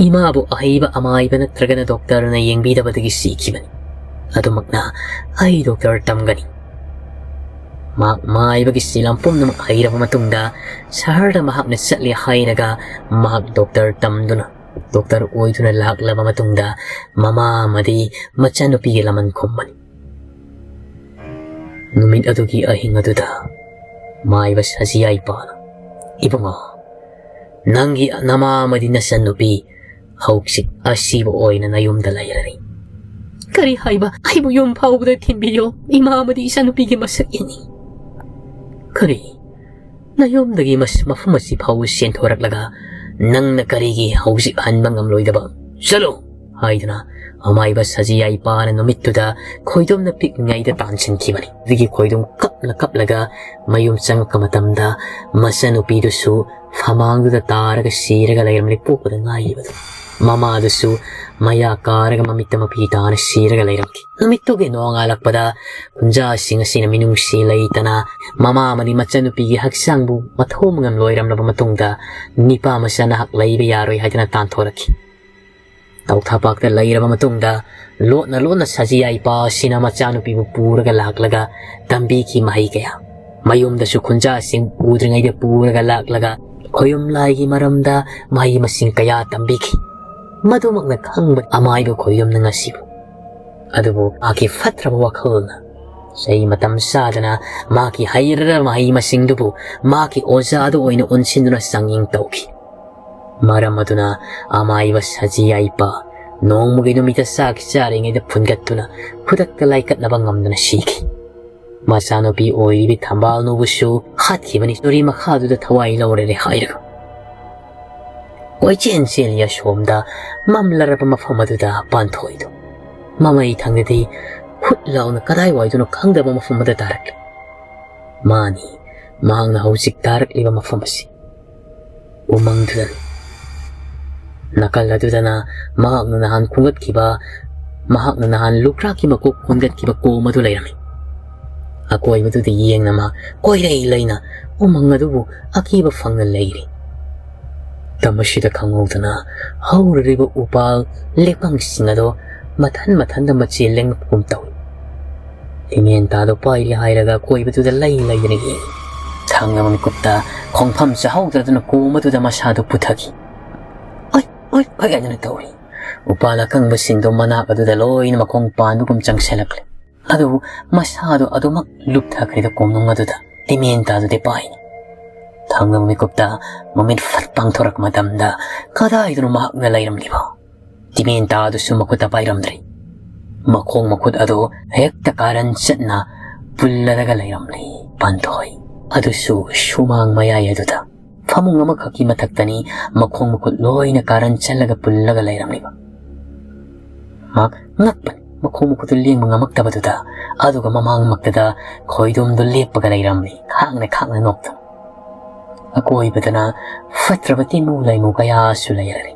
ꯏꯃꯥꯕꯨ ꯑꯍꯩꯕ ꯑꯃꯥꯏꯕ ꯅꯠꯇ꯭ꯔꯒꯅ ꯗꯣꯛꯇꯔꯅ ꯌꯦꯡꯕꯤꯗꯕꯗꯒꯤ ꯁꯤꯈꯤꯕꯅꯤ꯫ ꯑꯗꯨꯃꯛꯅ ꯑꯩ ꯗꯣꯛꯇꯔ ꯇꯝꯒꯅꯤ"꯫ ꯃꯍꯥꯛ ꯃꯥꯏꯕꯒꯤ ꯁꯤꯂꯝ ꯄꯨꯝꯅꯃꯛ ꯍꯩꯔꯕ ꯃꯇꯨꯡꯗ ꯁꯍꯔꯗ ꯃꯍꯥꯛꯅ ꯆꯠꯂꯦ ꯍꯥꯏꯔꯒ ꯃꯍꯥꯛ ꯗꯣꯛꯇꯔ ꯇꯝꯗꯨꯅ, ꯗꯣꯛꯇꯔ ꯑꯣꯏꯗꯨꯅ ꯂꯥꯛꯂꯕ ꯃꯇꯨꯡꯗ ꯃꯃꯥ ꯑꯃꯗꯤ ꯃꯆꯟꯅꯨꯄꯤꯒꯤ ꯂꯃꯟ ꯈꯨꯝꯕꯅꯤ꯫ ꯅꯨꯃꯤꯠ ꯑꯗꯨꯒꯤ ꯑꯍꯤꯡ ꯑꯗꯨꯗ ꯃꯥꯏꯕ ꯁꯖꯤꯌꯥꯏꯄꯥꯅ, "ꯏꯕꯨꯡꯉꯣ, ꯅꯪꯒꯤ ꯅꯃꯥ ꯑꯃꯗꯤ ꯅꯆꯟꯅꯨꯄꯤ ꯍꯧꯖꯤꯛ ꯑꯁꯤꯕ ꯑꯣꯏꯅ ꯅꯌꯨꯝꯗ ꯂꯩꯔꯅꯤ꯫" "ꯀꯔꯤ ꯍꯥꯏꯕ? ꯑꯩꯕꯨ ꯌꯨꯝ ꯐꯥꯎꯕꯗ ꯊꯤꯟꯕꯤꯌꯣ, ꯏꯃꯥ ꯑꯃꯗꯤ ꯏꯆꯟꯅꯨꯄꯤꯒꯤ ꯃꯁꯛ ꯌꯦꯡꯅꯤꯡꯏ꯫" "ꯀꯔꯤ? ꯅꯌꯨꯝꯗꯒꯤ ꯃꯁ-, ꯃꯐꯝ ꯑꯁꯤ ꯐꯥꯎꯕ ꯆꯦꯟꯊꯣꯔꯛꯂꯒ ꯅꯪꯅ ꯀꯔꯤꯒꯤ ꯍꯧꯖꯤꯛ ꯍꯟꯕ ꯉꯝꯂꯣꯏꯗꯕ? ꯆꯠꯂꯨ!" ꯍꯥꯏꯗꯨꯅ ꯑꯃꯥꯏꯕ ꯁꯖꯤꯌꯥꯏꯄꯥꯅ ꯅꯨꯃꯤꯠꯇꯨꯗ ꯈꯣꯏꯗꯣꯝꯅ ꯄꯤꯛꯂꯤꯉꯩꯗ ꯇꯥꯟꯁꯤꯟꯈꯤꯕꯅꯤ꯫ ꯑꯗꯨꯒꯤ ꯈꯣꯏꯗꯣꯝ ꯀꯞꯅ ꯀꯞꯂꯒ ꯃꯌꯨꯝ ꯆꯪꯉꯛꯄ ꯃꯇꯝꯗ ꯃꯆꯟꯅꯨꯄꯤꯗꯨꯁꯨ ꯐꯃꯥꯡꯗꯨꯗ ꯇꯥꯔꯒ ꯁꯤꯔꯒ ꯂꯩꯔꯝꯂꯦ, ꯄꯣꯛꯄꯗ ꯉꯥꯏꯔꯤꯕꯗꯨ꯫ ꯃꯃꯥꯗꯨꯁꯨ ꯃꯌꯥ ꯀꯥꯔꯒ ꯃꯃꯤꯠꯇ ꯃꯄꯤ ꯇꯥꯅ ꯁꯤꯔꯒ ꯂꯩꯔꯝꯈꯤ꯫ ꯅꯨꯃꯤꯠꯇꯨꯒꯤ ꯅꯣꯡꯉꯥꯜꯂꯛꯄꯗ ꯈꯨꯟꯖꯥꯁꯤꯡ ꯑꯁꯤꯅ ꯃꯤꯅꯨꯡꯁꯤ ꯂꯩꯇꯅ ꯃꯃꯥ ꯑꯃꯗꯤ ꯃꯆꯟꯅꯨꯄꯤꯒꯤ ꯍꯛꯆꯥꯡꯕꯨ ꯃꯊꯣꯡ ꯃꯉꯝ ꯂꯣꯏꯔꯝꯂꯕ ꯃꯇꯨꯡꯗ, ꯅꯤꯄꯥ ꯃꯆꯥ ꯅꯍꯥꯛ ꯂꯩꯕ ꯌꯥꯔꯣꯏ ꯍꯥꯏꯗꯨꯅ ꯇꯥꯟꯊꯣꯔꯛꯈꯤ꯫ ꯇꯧꯊꯥꯄꯥꯛꯇ ꯂꯩꯔꯕ ꯃꯇꯨꯡꯗ ꯂꯣꯠꯅ ꯂꯣꯠꯅ ꯁꯖꯤꯌꯥꯏꯄꯥ ꯑꯁꯤꯅ ꯃꯆꯥꯅꯨꯄꯤꯕꯨ ꯄꯨꯔꯒ ꯂꯥꯛꯂꯒ ꯇꯝꯕꯤꯈꯤ ꯃꯍꯩ ꯀꯌꯥ꯫ ꯃꯌꯨꯝꯗꯁꯨ ꯈꯨꯟꯖꯥꯁꯤꯡ ꯎꯗ꯭ꯔꯤꯉꯩꯗ ꯄꯨꯔꯒ ꯂꯥꯛꯂꯒ ꯈꯣꯌꯨꯝ ꯂꯥꯏꯒꯤ ꯃꯔꯝꯗ ꯃꯍꯩ ꯃꯁꯤꯡ ꯀꯌꯥ ꯇꯝꯕꯤꯈꯤ꯫ ꯃꯗꯨꯃꯛꯅ ꯈꯪꯕ ꯑꯃꯥꯏꯕ ꯈꯣꯌꯨꯝꯅ ꯉꯁꯤꯕꯨ꯫ ꯑꯗꯨꯕꯨ ꯃꯍꯥꯛꯀꯤ ꯐꯠꯇ꯭ꯔꯕ ꯋꯥꯈꯜꯅ ꯆꯍꯤ ꯃꯇꯝ ꯆꯥꯗꯅ ꯃꯍꯥꯛꯀꯤ ꯍꯩꯔꯔ ꯃꯍꯩ ꯃꯁꯤꯡꯗꯨꯕꯨ ꯃꯍꯥꯛꯀꯤ ꯑꯣꯖꯥꯗ ꯑꯣꯏꯅ ꯑꯣꯟꯁꯤꯟꯗꯨꯅ ꯆꯥꯡꯌꯦꯡ ꯇꯧꯈꯤ꯫ ꯃꯔꯝ ꯑꯗꯨꯅ ꯑꯃꯥꯏꯕ ꯁꯖꯤꯌꯥꯏꯄꯥ ꯅꯣꯡꯃꯒꯤ ꯅꯨꯃꯤꯠꯇ ꯆꯥꯛ ꯆꯥꯔꯤꯉꯩꯗ ꯐꯨꯟꯒꯠꯇꯨꯅ ꯈꯨꯗꯛꯇ ꯂꯥꯏꯀꯠꯅꯕ ꯉꯝꯗꯅ ꯁꯤꯈꯤ꯫ ꯃꯆꯥꯅꯨꯄꯤ ꯑꯣꯏꯔꯤꯕꯤ ꯊꯝꯕꯥꯜꯅꯨꯕꯨꯁꯨ ꯍꯥꯠꯈꯤꯕꯅꯤ, ꯆꯨꯔꯤ ꯃꯈꯥꯗꯨꯗ ꯊꯋꯥꯏ ꯂꯧꯔꯔꯦ ꯍꯥꯏꯔꯒ꯫ ꯀꯣꯏꯆꯦꯟ ꯆꯦꯜꯂꯤ ꯑꯁꯣꯝꯗ ꯃꯝꯂꯔꯕ ꯃꯐꯝ ꯑꯗꯨꯗ ꯄꯥꯟꯊꯣꯏꯗꯨ꯫ ꯃꯃꯩ ꯊꯪꯗꯗꯤ ꯍꯨꯠ ꯂꯥꯎꯅ ꯀꯗꯥꯏꯋꯥꯏꯗꯅꯣ ꯈꯪꯗꯕ ꯃꯐꯝ ꯑꯃꯗ ꯇꯥꯔꯛꯂꯤ꯫ ꯃꯥꯅꯤ, ꯃꯍꯥꯛꯅ ꯍꯧꯖꯤꯛ ꯇꯥꯔꯛꯂꯤꯕ ꯃꯐꯝ ꯑꯁꯤ ꯎꯃꯪꯗꯨꯗꯅꯤ꯫ ꯅꯥꯀꯜ ꯑꯗꯨꯗꯅ ꯃꯍꯥꯛꯅ ꯅꯍꯥꯟ ꯈꯣꯝꯒꯠꯈꯤꯕ, ꯃꯍꯥꯛꯅ ꯅꯍꯥꯟ ꯂꯨꯈ꯭ꯔꯥꯛꯀꯤ ꯃꯀꯣꯛ ꯈꯣꯝꯒꯠꯈꯤꯕ ꯀꯣꯝ ꯑꯗꯨ ꯂꯩꯔꯝꯃꯤ꯫ ꯑꯀꯣꯏꯕꯗꯨꯗ ꯌꯦꯡꯅ ꯃꯍꯥꯛ ꯀꯣꯏꯔꯩ ꯂꯩꯅ ꯎꯃꯪ ꯑꯗꯨꯕꯨ ꯑꯀꯤꯕ ꯐꯪꯅ ꯂꯩꯔꯤ꯫ ꯃꯇꯝ ꯑꯁꯤꯗ ꯈꯪꯍꯧꯗꯅ ꯍꯧꯔꯤꯕ ꯎꯄꯥꯜ ꯂꯦꯞꯐꯝꯁꯤꯡ ꯑꯗꯣ ꯃꯊꯟ ꯃꯊꯟꯗ ꯃꯆꯦꯜ ꯂꯦꯡꯂꯛꯄꯒꯨꯝ ꯇꯧꯏ꯫ ꯍꯤꯡꯉꯦꯟ ꯇꯥꯗꯣ ꯄꯥꯏꯔꯤ ꯍꯥꯏꯔꯒ ꯑꯀꯣꯏꯕꯗꯨꯗ ꯂꯩ ꯂꯩꯗꯅ ꯌꯦꯡꯏ꯫ ꯊꯪꯅꯕ ꯃꯤꯀꯨꯞꯇ ꯈꯣꯡꯐꯝ ꯆꯥꯍꯧꯗ꯭ꯔꯗꯨꯅ ꯀꯣꯝ ꯑꯗꯨꯗ ꯃꯁꯥꯗꯨ ꯄꯨꯊꯈꯤ꯫ "ꯑꯣꯏ, ꯑꯣꯏ, ꯑꯣꯏ" ꯍꯥꯏꯗꯨꯅ ꯇꯧꯔꯤ꯫ ꯎꯄꯥꯜ ꯑꯀꯪꯕꯁꯤꯡꯗꯣ ꯃꯅꯥꯛ ꯑꯗꯨꯗ ꯂꯣꯏꯅ ꯃꯈꯣꯡ ꯄꯥꯟꯕꯒꯨꯝ ꯆꯪꯁꯤꯜꯂꯛꯂꯦ꯫ ꯑꯗꯨꯕꯨ ꯃꯁꯥꯗꯣ ꯑꯗꯨꯃꯛ ꯂꯨꯞꯊꯈ꯭ꯔꯦꯗ ꯀꯣꯝꯅꯨꯡ ꯑꯗꯨꯗ꯫ ꯇꯤꯃꯦꯟꯇꯥꯗꯨꯗꯤ ꯄꯥꯏꯅꯤ꯫ ꯊꯪꯅꯕ ꯃꯤꯀꯨꯞꯇ ꯃꯃꯤꯠ ꯐꯠ ꯄꯥꯡꯊꯣꯔꯛꯄ ꯃꯇꯝꯗ ꯀꯗꯥꯏꯗꯅꯣ ꯃꯍꯥꯛꯅ ꯂꯩꯔꯝꯂꯤꯕ? ꯇꯤꯃꯦꯟꯇꯥꯗꯨꯁꯨ ꯃꯈꯨꯠꯇ ꯄꯥꯏꯔꯝꯗ꯭ꯔꯦ꯫ ꯃꯈꯣꯡ ꯃꯈꯨꯠ ꯑꯗꯨ ꯍꯦꯛꯇ ꯀꯥꯔꯟ ꯆꯠꯅ ꯄꯨꯜꯂꯔꯒ ꯂꯩꯔꯝꯂꯤ ꯄꯥꯟꯊꯣꯏ꯫ ꯑꯗꯨꯁꯨ ꯁꯨꯃꯥꯡ ꯃꯌꯥꯏ ꯑꯗꯨꯗ꯫ ꯐꯃꯨꯡ ꯑꯃꯈꯛꯀꯤ ꯃꯊꯛꯇꯅꯤ ꯃꯈꯣꯡ ꯃꯈꯨꯠ ꯂꯣꯏꯅ ꯀꯥꯔꯟ ꯆꯠꯂꯒ ꯄꯨꯜꯂꯒ ꯂꯩꯔꯝꯂꯤꯕ꯫ ꯃꯍꯥꯛ ꯉꯛꯄꯅꯤ, ꯃꯈꯣꯡ ꯃꯈꯨꯠꯇꯨ ꯂꯦꯡꯕ ꯉꯝꯃꯛꯇꯕꯗꯨꯗ꯫ ꯑꯗꯨꯒ ꯃꯃꯥꯡꯃꯛꯇꯗ ꯈꯣꯏꯗꯣꯝꯗꯨ ꯂꯦꯞꯄꯒ ꯂꯩꯔꯝꯂꯤ, ꯈꯥꯡꯅ ꯈꯥꯡꯅ ꯅꯣꯛꯇꯨꯅ꯫ ꯑꯀꯣꯏꯕꯗꯅ ꯐꯠꯇ꯭ꯔꯕ ꯇꯤꯟꯃꯨ ꯂꯥꯏꯃꯨ ꯀꯌꯥꯁꯨ ꯂꯩꯔꯔꯤ꯫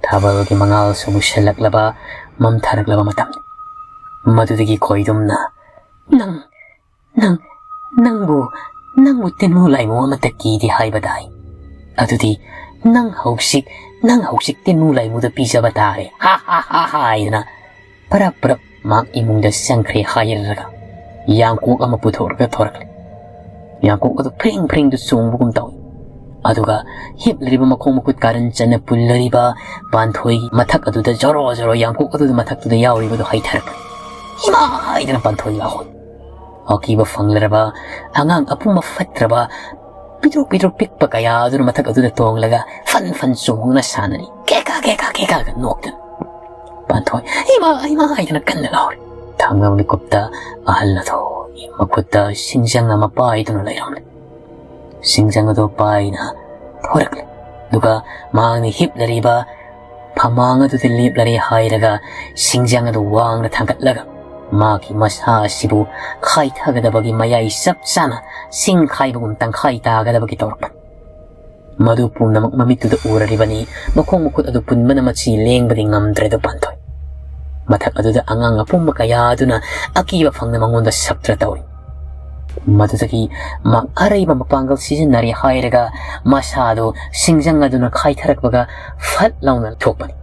ꯊꯥꯕꯜꯒꯤ ꯃꯉꯥꯜꯁꯨ ꯃꯨꯁꯜꯂꯛꯂꯕ, ꯃꯝꯊꯔꯛꯂꯕ ꯃꯇꯝꯅꯤ꯫ ꯃꯗꯨꯗꯒꯤ ꯈꯣꯏꯗꯨꯝꯅ, "ꯅꯪ, ꯅꯪ, ꯅꯪꯕꯨ, ꯅꯪꯕꯨ ꯇꯤꯟꯃꯨ ꯂꯥꯏꯃꯨ ꯑꯃꯠꯇ ꯀꯤꯗꯦ ꯍꯥꯏꯕ ꯇꯥꯏ꯫ ꯑꯗꯨꯗꯤ ꯅꯪ ꯍꯧꯖꯤꯛ, ꯅꯪ ꯍꯧꯖꯤꯛ ꯇꯤꯟꯃꯨ ꯂꯥꯏꯃꯨꯗ ꯄꯤꯖꯕ ꯇꯥꯔꯦ꯫ ꯍꯥ, ꯍꯥ, ꯍꯥ, ꯍꯥ," ꯍꯥꯏꯗꯅ ꯄꯔꯞ ꯄꯔꯞ ꯃꯍꯥꯛ ꯏꯃꯨꯡꯗ ꯆꯪꯈ꯭ꯔꯦ ꯍꯥꯏꯔꯒ ꯌꯥꯡꯀꯣꯛ ꯑꯃ ꯄꯨꯊꯣꯛꯂꯒ ꯊꯣꯔꯛꯂꯦ꯫ ꯌꯥꯡꯀꯣꯛ ꯑꯗꯨ ꯐ꯭ꯔꯤꯡ ꯐ꯭ꯔꯤꯡꯗꯨ ꯆꯣꯡꯕꯒꯨꯝ ꯇꯧꯏ꯫ ꯑꯗꯨꯒ ꯍꯤꯞꯂꯤꯕ ꯃꯈꯣꯡ ꯃꯈꯨꯠ ꯀꯥꯔꯟ ꯆꯠꯅ ꯄꯨꯜꯂꯔꯤꯕ ꯄꯥꯟꯊꯣꯏꯒꯤ ꯃꯊꯛ ꯑꯗꯨꯗ ꯖꯣꯔꯣ ꯖꯣꯔꯣ ꯌꯥꯡꯀꯣꯛ ꯑꯗꯨꯗ ꯃꯊꯛꯇꯨꯗ ꯌꯥꯎꯔꯤꯕꯗꯨ ꯍꯩꯊꯔꯛꯂꯦ꯫ "ꯏꯃꯥ!" ꯍꯥꯏꯗꯅ ꯄꯥꯟꯊꯣꯏ ꯂꯥꯎꯏ꯫ ꯑꯀꯤꯕ ꯐꯪꯂꯔꯕ ꯑꯉꯥꯡ ꯑꯄꯨꯝꯕ ꯐꯠꯇ꯭ꯔꯕ ꯄꯤꯇ꯭ꯔꯨꯛ ꯄꯤꯇ꯭ꯔꯨꯛ ꯄꯤꯛꯄ ꯀꯌꯥ ꯑꯗꯨꯅ ꯃꯊꯛ ꯑꯗꯨꯗ ꯇꯣꯡꯂꯒ ꯐꯟ ꯐꯟ ꯆꯣꯡꯗꯨꯅ ꯁꯥꯟꯅꯔꯤ꯫ ꯀꯦꯀꯥ ꯀꯦꯀꯥ ꯀꯦꯀꯥꯒ ꯅꯣꯛꯇꯅ꯫ ꯄꯥꯟꯊꯣꯏ, "ꯏꯃꯥ, ꯏꯃꯥ!" ꯍꯥꯏꯗꯅ ꯀꯟꯅ ꯂꯥꯎꯔꯤ꯫ ꯊꯪꯅꯕ ꯃꯤꯀꯨꯞꯇ ꯑꯍꯜ ꯑꯗꯨ ꯃꯈꯨꯠꯇ ꯁꯤꯡꯖꯪ ꯑꯃ ꯄꯥꯏꯗꯨꯅ ꯂꯩꯔꯝꯂꯦ꯫ ꯁꯤꯡꯖꯪ ꯑꯗꯨ ꯄꯥꯏꯅ ꯊꯣꯔꯛꯂꯦ꯫ ꯑꯗꯨꯒ ꯃꯍꯥꯛꯅ ꯍꯤꯞꯂꯔꯤꯕ ꯐꯃꯥꯡ ꯑꯗꯨꯗ ꯂꯦꯞꯂꯔꯦ ꯍꯥꯏꯔꯒ ꯁꯤꯡꯖꯪ ꯑꯗꯨ ꯋꯥꯡꯅ ꯊꯥꯡꯒꯠꯂꯒ ꯃꯥꯒꯤ ꯃꯁꯥ ꯑꯁꯤꯕꯨ ꯈꯥꯏꯊꯒꯗꯕꯒꯤ ꯃꯌꯥꯏ ꯆꯞ ꯆꯥꯅ ꯁꯤꯡ ꯈꯥꯏꯕꯒꯨꯝ ꯇꯪꯈꯥꯏ ꯇꯥꯒꯗꯕꯒꯤ ꯇꯧꯔꯛꯄꯅꯤ꯫ ꯃꯗꯨ ꯄꯨꯝꯅꯃꯛ ꯃꯃꯤꯠꯇꯨꯗ ꯎꯔꯔꯤꯕꯅꯤ꯫ ꯃꯈꯣꯡ ꯃꯈꯨꯠ ꯑꯗꯨ ꯄꯨꯟꯕꯅ ꯃꯆꯤ ꯂꯦꯡꯕꯗꯤ ꯉꯝꯗ꯭ꯔꯦꯗꯣ ꯄꯥꯟꯊꯣꯏ꯫ ꯃꯊꯛ ꯑꯗꯨꯗ ꯑꯉꯥꯡ ꯑꯄꯨꯝꯕ ꯀꯌꯥ ꯑꯗꯨꯅ ꯑꯀꯤꯕ ꯐꯪꯅ ꯃꯉꯣꯟꯗ ꯁꯞꯇ꯭ꯔ ꯇꯧꯔꯤ꯫ ꯃꯗꯨꯗꯒꯤ ꯃꯍꯥꯛ ꯑꯔꯩꯕ ꯃꯄꯥꯡꯒꯜ ꯁꯤꯖꯤꯟꯅꯔꯦ ꯍꯥꯏꯔꯒ ꯃꯁꯥꯗꯨ ꯁꯤꯡꯖꯪ ꯑꯗꯨꯅ ꯈꯥꯏꯊꯔꯛꯄꯒ ꯐꯠ ꯂꯥꯎꯅ ꯊꯣꯛꯄꯅꯤ꯫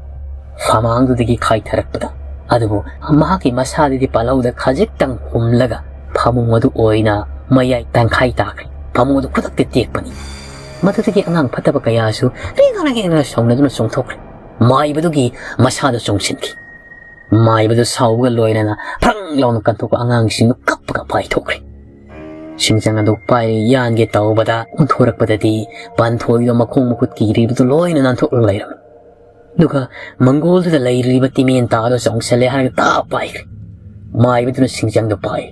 ꯐꯃꯥꯡꯗꯨꯗꯒꯤ ꯈꯥꯏꯊꯔꯛꯄꯗ, ꯑꯗꯨꯕꯨ ꯃꯍꯥꯛꯀꯤ ꯃꯁꯥꯗꯨꯗꯤ ꯄꯥꯜꯍꯧꯗ ꯈꯖꯤꯛꯇꯪ ꯍꯨꯝꯂꯒ ꯐꯃꯨꯡ ꯑꯗꯨ ꯑꯣꯏꯅ ꯃꯌꯥꯏ ꯇꯪꯈꯥꯏ ꯇꯥꯈ꯭ꯔꯦ꯫ ꯐꯃꯨꯡ ꯑꯗꯨ ꯈꯨꯗꯛꯇ ꯇꯦꯛꯄꯅꯤ꯫ ꯃꯗꯨꯗꯒꯤ ꯑꯉꯥꯡ ꯐꯠꯇꯕ ꯀꯌꯥꯁꯨ ꯔꯦꯡ ꯔꯦꯡ ꯁꯧꯅꯗꯨꯅ ꯆꯣꯡꯊꯣꯛꯈ꯭ꯔꯦ꯫ ꯃꯥꯏꯕꯗꯨꯒꯤ ꯃꯁꯥꯗ ꯆꯣꯡꯁꯤꯟꯈꯤ꯫ ꯃꯥꯏꯕꯗꯨ ꯁꯥꯎꯕꯒ ꯂꯣꯏꯅꯅ ꯐ꯭ꯔꯪ ꯂꯥꯎꯅ ꯀꯟꯊꯣꯛꯄ ꯑꯉꯥꯡꯁꯤꯡꯗꯨ ꯀꯞꯄꯒ ꯄꯥꯏꯊꯣꯛꯈ꯭ꯔꯦ꯫ ꯁꯤꯡꯖꯪ ꯑꯗꯨ ꯄꯥꯏꯔꯦ ꯌꯥꯟꯒꯦ ꯇꯧꯕꯗ ꯑꯣꯟꯊꯣꯔꯛꯄꯗꯗꯤ ꯄꯥꯟꯊꯣꯏꯗꯣ ꯃꯈꯣꯡ ꯃꯈꯨꯠ ꯀꯤꯔꯤꯕꯗꯨ ꯂꯣꯏꯅ ꯅꯥꯟꯊꯣꯛꯂꯒ ꯂꯩꯔꯝꯃꯤ꯫ ꯑꯗꯨꯒ ꯃꯪꯒꯣꯜꯗꯨꯗ ꯂꯩꯔꯤꯕ ꯇꯤꯃꯦꯟ ꯇꯥꯗꯣ ꯆꯣꯡꯁꯜꯂꯦ ꯍꯥꯏꯔꯒ ꯇꯥ ꯄꯥꯏꯈ꯭ꯔꯦ꯫ ꯃꯥꯏꯕꯗꯨꯅ ꯁꯤꯡꯖꯪꯗꯣ ꯄꯥꯏ꯫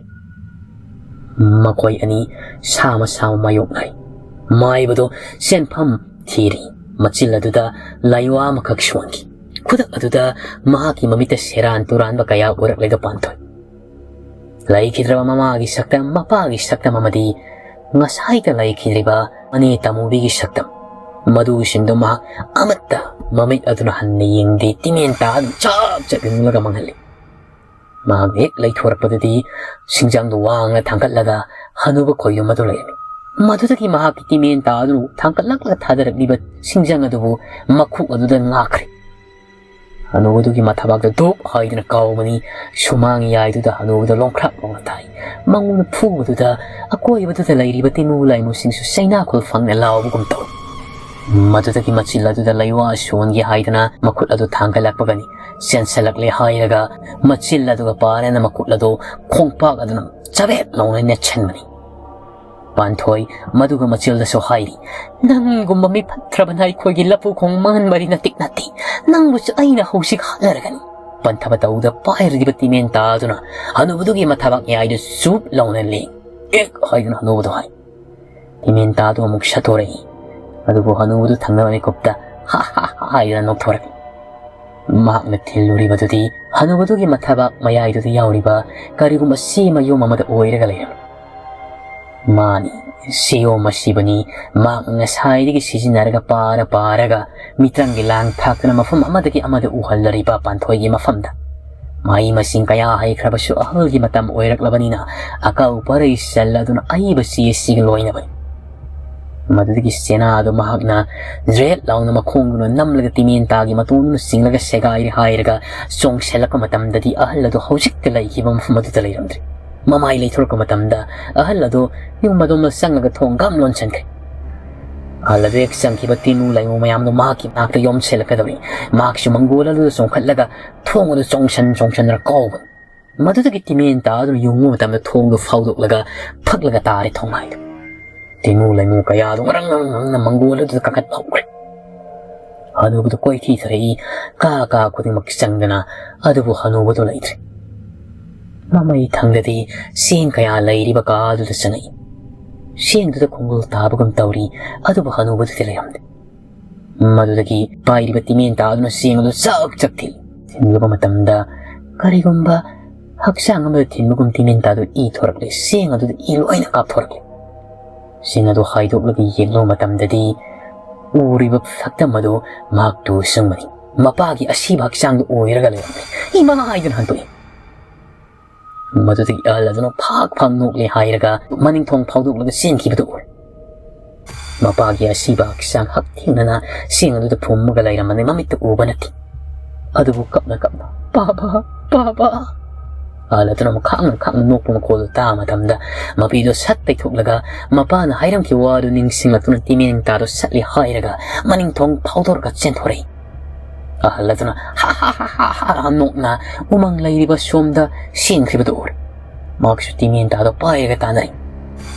ꯃꯈꯣꯏ ꯑꯅꯤ ꯁꯥꯃ ꯁꯥꯃ ꯃꯥꯌꯣꯛꯅꯔꯤ꯫ ꯃꯥꯏꯕꯗꯣ ꯆꯦꯟꯐꯝ ꯊꯤꯔꯤ꯫ ꯃꯆꯤꯜ ꯑꯗꯨꯗ ꯂꯥꯏꯋꯥ ꯑꯃꯈꯛ ꯁꯣꯟꯈꯤ꯫ ꯈꯨꯗꯛ ꯑꯗꯨꯗ ꯃꯍꯥꯛꯀꯤ ꯃꯃꯤꯠꯇ ꯁꯦꯔꯥꯟ ꯇꯨꯔꯥꯟꯕ ꯀꯌꯥ ꯎꯔꯛꯂꯦꯗꯣ ꯄꯥꯟꯊꯣꯏ꯫ ꯂꯩꯈꯤꯗ꯭ꯔꯕ ꯃꯃꯥꯒꯤ ꯁꯛꯇꯝ, ꯃꯄꯥꯒꯤ ꯁꯛꯇꯝ ꯑꯃꯗꯤ ꯉꯁꯥꯏꯗ ꯂꯩꯈꯤꯗ꯭ꯔꯤꯕ ꯃꯅꯦ ꯇꯥꯃꯨꯕꯤꯒꯤ ꯁꯛꯇꯝ, ꯃꯗꯨꯁꯤꯡꯗꯨ ꯃꯍꯥꯛ ꯑꯃꯠꯇ ꯃꯃꯤꯠ ꯑꯗꯨꯅ ꯍꯟꯅ ꯌꯦꯡꯗꯦ꯫ ꯇꯤꯃꯦꯟ ꯇꯥ ꯑꯗꯨꯝ ꯆꯞ ꯆꯞ ꯌꯨꯡꯂꯒ ꯃꯥꯡꯍꯜꯂꯤ꯫ ꯃꯍꯥꯛ ꯍꯦꯛ ꯂꯩꯊꯣꯔꯛꯄꯗꯗꯤ ꯁꯤꯡꯖꯪꯗꯨ ꯋꯥꯡꯅ ꯊꯥꯡꯒꯠꯂꯒ ꯍꯅꯨꯕ ꯈꯣꯏꯌꯨꯝ ꯑꯗꯨ ꯂꯩꯔꯝꯃꯤ꯫ ꯃꯗꯨꯗꯒꯤ ꯃꯍꯥꯛꯀꯤ ꯇꯤꯃꯦꯟ ꯇꯥ ꯑꯗꯨ ꯊꯥꯡꯒꯠꯂꯛꯂꯒ ꯊꯥꯗꯔꯛꯂꯤꯕ ꯁꯤꯡꯖꯪ ꯑꯗꯨꯕꯨ ꯃꯈꯨꯛ ꯑꯗꯨꯗ ꯉꯥꯛꯈ꯭ꯔꯦ꯫ ꯍꯅꯨꯕꯗꯨꯒꯤ ꯃꯊꯕꯥꯛꯇ ꯙꯨꯞ ꯍꯥꯏꯗꯨꯅ ꯀꯥꯎꯕꯅꯤ꯫ ꯁꯨꯃꯥꯡ ꯌꯥꯏꯗꯨꯗ ꯍꯅꯨꯕꯗ ꯂꯣꯡꯈ꯭ꯔꯥꯛ ꯂꯣꯡꯅ ꯇꯥꯏ꯫ ꯃꯉꯣꯟꯗ ꯐꯨꯕꯗꯨꯗ ꯑꯀꯣꯏꯕꯗꯨꯗ ꯂꯩꯔꯤꯕ ꯇꯤꯃꯨ ꯂꯥꯏꯃꯨꯁꯤꯡꯁꯨ ꯆꯩꯅꯥꯈꯣꯜ ꯐꯪꯅ ꯂꯥꯎꯕꯒꯨꯝ ꯇꯧꯏ꯫ ꯃꯗꯨꯗꯒꯤ ꯃꯆꯤꯜ ꯑꯗꯨꯗ ꯂꯩꯋꯥ ꯁꯣꯟꯒꯦ ꯍꯥꯏꯗꯨꯅ ꯃꯈꯨꯠ ꯑꯗꯨ ꯊꯥꯡꯒꯠꯂꯛꯄꯒꯅꯤ꯫ ꯆꯦꯟꯁꯤꯜꯂꯛꯂꯦ ꯍꯥꯏꯔꯒ ꯃꯆꯤꯜ ꯑꯗꯨꯒ ꯄꯥꯔꯦꯅ ꯃꯈꯨꯠ ꯑꯗꯨ ꯈꯣꯡꯄꯥꯛ ꯑꯗꯨꯅ ꯆꯕꯦꯠ ꯂꯥꯎꯅ ꯅꯦꯠꯁꯤꯟꯕꯅꯤ꯫ ꯄꯥꯟꯊꯣꯏ ꯃꯗꯨꯒ ꯃꯆꯤꯜꯗꯁꯨ ꯍꯥꯏꯔꯤ, "ꯅꯪꯒꯨꯝꯕ ꯃꯤ ꯐꯠꯇ꯭ꯔꯕꯅ ꯑꯩꯈꯣꯏꯒꯤ ꯂꯐꯨ ꯈꯣꯡ ꯃꯥꯡꯍꯟꯕꯔꯤ ꯅꯇꯤꯛ ꯅꯠꯇꯦ꯫ ꯅꯪꯕꯨꯁꯨ ꯑꯩꯅ ꯍꯧꯖꯤꯛ ꯍꯥꯠꯂꯔꯒꯅꯤ"꯫ ꯄꯟꯊꯕ ꯇꯧꯗ ꯄꯥꯏꯔꯤꯕ ꯇꯤꯃꯦꯟ ꯇꯥꯗꯨꯅ ꯍꯅꯨꯕꯗꯨꯒꯤ ꯃꯊꯕꯥꯛ ꯃꯌꯥꯏꯗ ꯆꯨꯞ ꯂꯥꯎꯅ ꯂꯦꯡ ꯑꯦꯛ ꯍꯥꯏꯗꯨꯅ ꯍꯅꯨꯕꯗꯨ ꯍꯥꯏ꯫ ꯇꯤꯃꯦꯟ ꯇꯥꯗꯨ ꯑꯃꯨꯛ ꯁꯠꯇꯣꯔꯛꯏ꯫ ꯑꯗꯨꯕꯨ ꯍꯅꯨꯕꯗꯨ ꯊꯪꯅꯕ ꯃꯤꯀꯨꯞꯇ "ꯍꯥ ꯍꯥ ꯍꯥ" ꯍꯥꯏꯗꯨꯅ ꯅꯣꯛꯊꯣꯔꯛꯏ꯫ ꯃꯍꯥꯛꯅ ꯊꯤꯜꯂꯨꯔꯤꯕꯗꯨꯗꯤ ꯍꯅꯨꯕꯗꯨꯒꯤ ꯃꯊꯕꯥꯛ ꯃꯌꯥꯏꯗꯨꯗ ꯌꯥꯎꯔꯤꯕ ꯀꯔꯤꯒꯨꯝꯕ ꯆꯦ ꯃꯌꯣꯝ ꯑꯃꯗ ꯑꯣꯏꯔꯒ ꯂꯩꯔꯝꯃꯤ꯫ ꯃꯥꯅꯤ, ꯆꯦꯌꯣꯝ ꯑꯁꯤꯕꯅꯤ꯫ ꯃꯍꯥꯛ ꯉꯁꯥꯏꯗꯒꯤ ꯁꯤꯖꯤꯟꯅꯔꯒ ꯄꯥꯔ ꯄꯥꯔꯒ ꯃꯤꯇ꯭ꯔꯪꯒꯤ ꯂꯥꯡ ꯊꯥꯛꯇꯨꯅ ꯃꯐꯝ ꯑꯃꯗꯒꯤ ꯑꯃꯗ ꯎꯍꯜꯂꯔꯤꯕ ꯄꯥꯟꯊꯣꯏꯒꯤ ꯃꯐꯝꯗ꯫ ꯃꯍꯩ ꯃꯁꯤꯡ ꯀꯌꯥ ꯍꯩꯈ꯭ꯔꯕꯁꯨ ꯑꯍꯜꯒꯤ ꯃꯇꯝ ꯑꯣꯏꯔꯛꯂꯕꯅꯤꯅ ꯑꯀꯧ ꯄꯔꯩ ꯆꯜꯂꯗꯨꯅ ꯑꯏꯕ ꯆꯦ ꯑꯁꯤꯒ ꯂꯣꯏꯅꯕꯅꯤ꯫ ꯃꯗꯨꯗꯒꯤ ꯆꯦꯅꯥꯗꯨ ꯃꯍꯥꯛꯅ ꯖ꯭ꯔꯦꯠ ꯂꯥꯎꯅ ꯃꯈꯣꯡꯗꯨꯅ ꯅꯝꯂꯒ ꯇꯤꯃꯦꯟ ꯇꯥꯒꯤ ꯃꯇꯣꯟꯗꯨꯅ ꯆꯤꯡꯂꯒ ꯁꯦꯒꯥꯏꯔꯦ ꯍꯥꯏꯔꯒ ꯆꯣꯡꯁꯤꯜꯂꯛꯄ ꯃꯇꯝꯗꯗꯤ ꯑꯍꯜ ꯑꯗꯨ ꯍꯧꯖꯤꯛꯇ ꯂꯩꯈꯤꯕ ꯃꯐꯝ ꯑꯗꯨꯗ ꯂꯩꯔꯝꯗ꯭ꯔꯦ꯫ ꯃꯃꯥꯏ ꯂꯩꯊꯣꯔꯛꯄ ꯃꯇꯝꯗ ꯑꯍꯜ ꯑꯗꯨ ꯌꯨꯝ ꯑꯗꯣꯝꯗ ꯆꯪꯂꯒ ꯊꯣꯡ ꯒꯝ ꯂꯣꯟꯁꯤꯟꯈ꯭ꯔꯦ꯫ ꯑꯍꯜ ꯑꯗꯨ ꯍꯦꯛ ꯆꯪꯈꯤꯕ ꯇꯤꯃꯨ ꯂꯩꯃꯨ ꯃꯌꯥꯝꯗꯨ ꯃꯍꯥꯛꯀꯤ ꯃꯅꯥꯛꯇ ꯌꯣꯝꯁꯤꯜꯂꯛꯀꯗꯧꯔꯤ꯫ ꯃꯍꯥꯛꯁꯨ ꯃꯪꯒꯣꯜ ꯑꯗꯨꯗ ꯆꯣꯡꯈꯠꯂꯒ ꯊꯣꯡ ꯑꯗꯨ ꯆꯣꯡꯁꯟ ꯆꯣꯡꯁꯟꯗꯨꯅ ꯀꯥꯎꯕꯅꯤ꯫ ꯃꯗꯨꯗꯒꯤ ꯇꯤꯃꯦꯟ ꯇꯥꯗꯨꯅ ꯌꯨꯡꯕ ꯃꯇꯝꯗ ꯊꯣꯡꯗꯨ ꯐꯥꯎꯗꯣꯛꯂꯒ ꯐꯛꯂꯒ ꯇꯥꯔꯦ ꯊꯣꯡꯅꯥꯏꯗ꯫ ꯇꯤꯅꯨ ꯂꯩꯃꯨ ꯀꯌꯥꯗꯨ ꯉꯔꯪ ꯉꯔꯪ ꯉꯪꯅ ꯃꯪꯒꯣꯜ ꯑꯗꯨꯗ ꯀꯥꯈꯠ ꯍꯧꯈ꯭ꯔꯦ꯫ ꯍꯅꯨꯕꯗꯨ ꯀꯣꯏꯊꯤ ꯊꯤꯔꯛꯏ꯫ ꯀꯥ ꯀꯥ ꯈꯨꯗꯤꯡꯃꯛ ꯆꯪꯗꯅ ꯑꯗꯨꯕꯨ ꯍꯅꯨꯕꯗꯨ ꯂꯩꯇ꯭ꯔꯦ꯫ ꯃꯃꯩ ꯊꯪꯗꯗꯤ ꯆꯦꯡ ꯀꯌꯥ ꯂꯩꯔꯤꯕ ꯀꯥ ꯑꯗꯨꯗ ꯆꯪꯉꯛꯏ꯫ ꯆꯦꯡꯗꯨꯗ ꯈꯣꯡꯒꯨꯜ ꯇꯥꯕꯒꯨꯝ ꯇꯧꯔꯤ, ꯑꯗꯨꯕꯨ ꯍꯅꯨꯕꯗꯨꯗꯤ ꯂꯩꯔꯝꯗꯦ꯫ ꯃꯗꯨꯗꯒꯤ ꯄꯥꯏꯔꯤꯕ ꯇꯤꯃꯦꯟ ꯇꯥꯗꯨꯅ ꯆꯦꯡ ꯑꯗꯨ ꯆꯛ ꯆꯛ ꯊꯤꯜꯂꯤ꯫ ꯊꯤꯜꯂꯨꯕ ꯃꯇꯝꯗ ꯀꯔꯤꯒꯨꯝꯕ ꯍꯛꯆꯥꯡ ꯑꯃꯗ ꯊꯤꯟꯕꯒꯨꯝ ꯇꯤꯃꯦꯟ ꯇꯥꯗꯨ ꯏ ꯊꯣꯔꯛꯂꯦ꯫ ꯆꯦꯡ ꯑꯗꯨꯗ ꯏ ꯂꯣꯏꯅ ꯀꯥꯞꯊꯣꯔꯛꯂꯦ꯫ ꯆꯦꯡ ꯑꯗꯨ ꯍꯥꯏꯗꯣꯛꯂꯒ ꯌꯦꯡꯂꯨꯕ ꯃꯇꯝꯗꯗꯤ ꯎꯔꯤꯕ ꯁꯛꯇꯝ ꯑꯗꯨ ꯃꯍꯥꯛ ꯇꯨ ꯁꯪꯕꯅꯤ꯫ ꯃꯄꯥꯒꯤ ꯑꯁꯤꯕ ꯍꯛꯆꯥꯡꯗꯨ ꯑꯣꯏꯔꯒ ꯂꯩꯔꯝꯂꯦ꯫ "ꯏꯃꯥ!" ꯍꯥꯏꯗꯨꯅ ꯍꯟꯗꯣꯛꯏ꯫ ꯃꯗꯨꯗꯒꯤ ꯑꯍꯜ ꯑꯗꯨꯅ ꯐꯥꯛ ꯐꯥꯛ ꯅꯣꯛꯂꯦ ꯍꯥꯏꯔꯒ ꯃꯅꯤꯡ ꯊꯣꯡ ꯐꯥꯎꯗꯣꯛꯂꯒ ꯆꯦꯟꯈꯤꯕꯗꯨ ꯎꯔꯦ꯫ ꯃꯄꯥꯒꯤ ꯑꯁꯤꯕ ꯍꯛꯆꯥꯡ ꯍꯛꯊꯦꯡꯅꯅ ꯆꯦꯡ ꯑꯗꯨꯗ ꯐꯨꯝꯃꯒ ꯂꯩꯔꯝꯕꯅꯤ, ꯃꯃꯤꯠꯇ ꯎꯕ ꯅꯠꯇꯦ꯫ ꯑꯗꯨꯕꯨ ꯀꯞꯅ ꯀꯞꯅ, "ꯄꯥꯕꯥ, ꯄꯥꯕꯥ!" ꯑꯍꯜ ꯑꯗꯨꯅ ꯑꯃꯨꯛ ꯈꯥꯡꯅ ꯈꯥꯡꯅ ꯅꯣꯛꯄ ꯃꯈꯣꯜꯗꯨ ꯇꯥꯕ ꯃꯇꯝꯗ, ꯃꯄꯤꯗꯨ ꯁꯠ ꯇꯩꯊꯣꯛꯂꯒ ꯃꯄꯥꯅ ꯍꯥꯏꯔꯝꯈꯤꯕ ꯋꯥꯗꯨ ꯅꯤꯡꯁꯤꯡꯂꯛꯇꯨꯅ ꯇꯤꯃꯦꯟ ꯇꯥꯗꯨ ꯁꯠꯂꯦ ꯍꯥꯏꯔꯒ ꯃꯅꯤꯡ ꯊꯣꯡ ꯐꯥꯎꯗꯣꯔꯒ ꯆꯦꯟꯊꯣꯔꯛꯏ꯫ ꯑꯍꯜ ꯑꯗꯨꯅ ꯍꯥ ꯍꯥ ꯍꯥ ꯍꯥ ꯍꯥ ꯅꯣꯛꯅ ꯎꯃꯪ ꯂꯩꯔꯤꯕ ꯁꯣꯝꯗ ꯆꯦꯟꯈ꯭ꯔꯤꯕꯗꯨ ꯎꯔꯦ꯫ ꯃꯍꯥꯛꯁꯨ ꯇꯤꯃꯦꯟ ꯇꯥꯗꯨ ꯄꯥꯏꯔꯒ ꯇꯥꯟꯅꯔꯦ꯫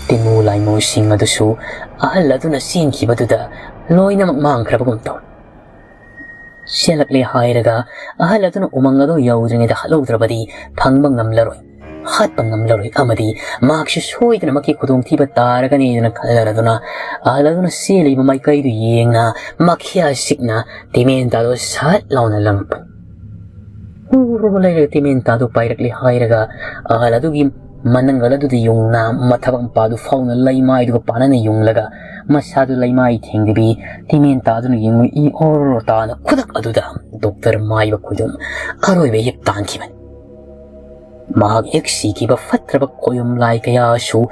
ꯇꯤꯃꯨ ꯂꯥꯏꯃꯨꯁꯤꯡ ꯑꯗꯨꯁꯨ ꯑꯍꯜ ꯑꯗꯨꯅ ꯆꯦꯟꯈꯤꯕꯗꯨꯗ ꯂꯣꯏꯅꯃꯛ ꯃꯥꯡꯈ꯭ꯔꯕꯒꯨꯝ ꯇꯧꯏ꯫ ꯆꯦꯜꯂꯛꯂꯦ ꯍꯥꯏꯔꯒ ꯑꯍꯜ ꯑꯗꯨꯅ ꯎꯃꯪ ꯑꯗꯨ ꯌꯧꯗ꯭ꯔꯤꯉꯩꯗ ꯍꯠꯍꯧꯗ꯭ꯔꯕꯗꯤ ꯐꯪꯕ ꯉꯝꯂꯔꯣꯏ, ꯍꯥꯠꯄ ꯉꯝꯂꯔꯣꯏ ꯑꯃꯗꯤ ꯃꯍꯥꯛꯁꯨ ꯁꯣꯏꯗꯅꯃꯛꯀꯤ ꯈꯨꯗꯣꯡꯊꯤꯕ ꯇꯥꯔꯒꯅꯤꯗꯅ ꯈꯜꯂꯔꯗꯨꯅ ꯑꯍꯜ ꯑꯗꯨꯅ ꯆꯦꯜꯂꯤꯕ ꯃꯥꯏꯀꯩꯗꯨ ꯌꯦꯡꯅ ꯃꯈ꯭ꯌꯥ ꯁꯤꯛꯅ ꯇꯤꯃꯦꯟ ꯇꯥꯗꯨ ꯁꯠ ꯂꯥꯎꯅ ꯂꯪꯉꯛꯄꯅꯤ꯫ ꯎꯔꯨꯔꯨ ꯂꯩꯔꯒ ꯇꯤꯃꯦꯟ ꯇꯥꯗꯨ ꯄꯥꯏꯔꯛꯂꯦ ꯍꯥꯏꯔꯒ ꯑꯍꯜ ꯑꯗꯨꯒꯤ ꯃꯅꯪꯒꯜ ꯑꯗꯨꯗ ꯌꯨꯡꯅ ꯃꯊꯕꯥꯛ ꯃꯄꯥꯗꯨ ꯐꯥꯎꯅ ꯂꯩꯃꯥꯏꯗꯨꯒ ꯄꯥꯅꯅ ꯌꯨꯡꯂꯒ ꯃꯁꯥꯗꯨ ꯂꯩꯃꯥꯏ ꯊꯦꯡꯗꯕꯤ ꯇꯤꯃꯦꯟ ꯇꯥꯗꯨꯅ ꯌꯦꯡꯉꯨ ꯏ ꯑꯣꯔꯣ ꯇꯥꯅ ꯈꯨꯗꯛ ꯑꯗꯨꯗ ꯗꯣꯛꯇꯔ ꯃꯥꯏꯕ ꯈꯨꯗꯨꯝ ꯑꯔꯣꯏꯕ ꯍꯤꯞ ꯇꯥꯟꯈꯤꯕꯅꯤ꯫ ꯃꯍꯥꯛ ꯍꯦꯛ ꯁꯤꯈꯤꯕ ꯐꯠꯇ꯭ꯔꯕ ꯈꯣꯌꯨꯝ ꯂꯥꯏ ꯀꯌꯥꯁꯨ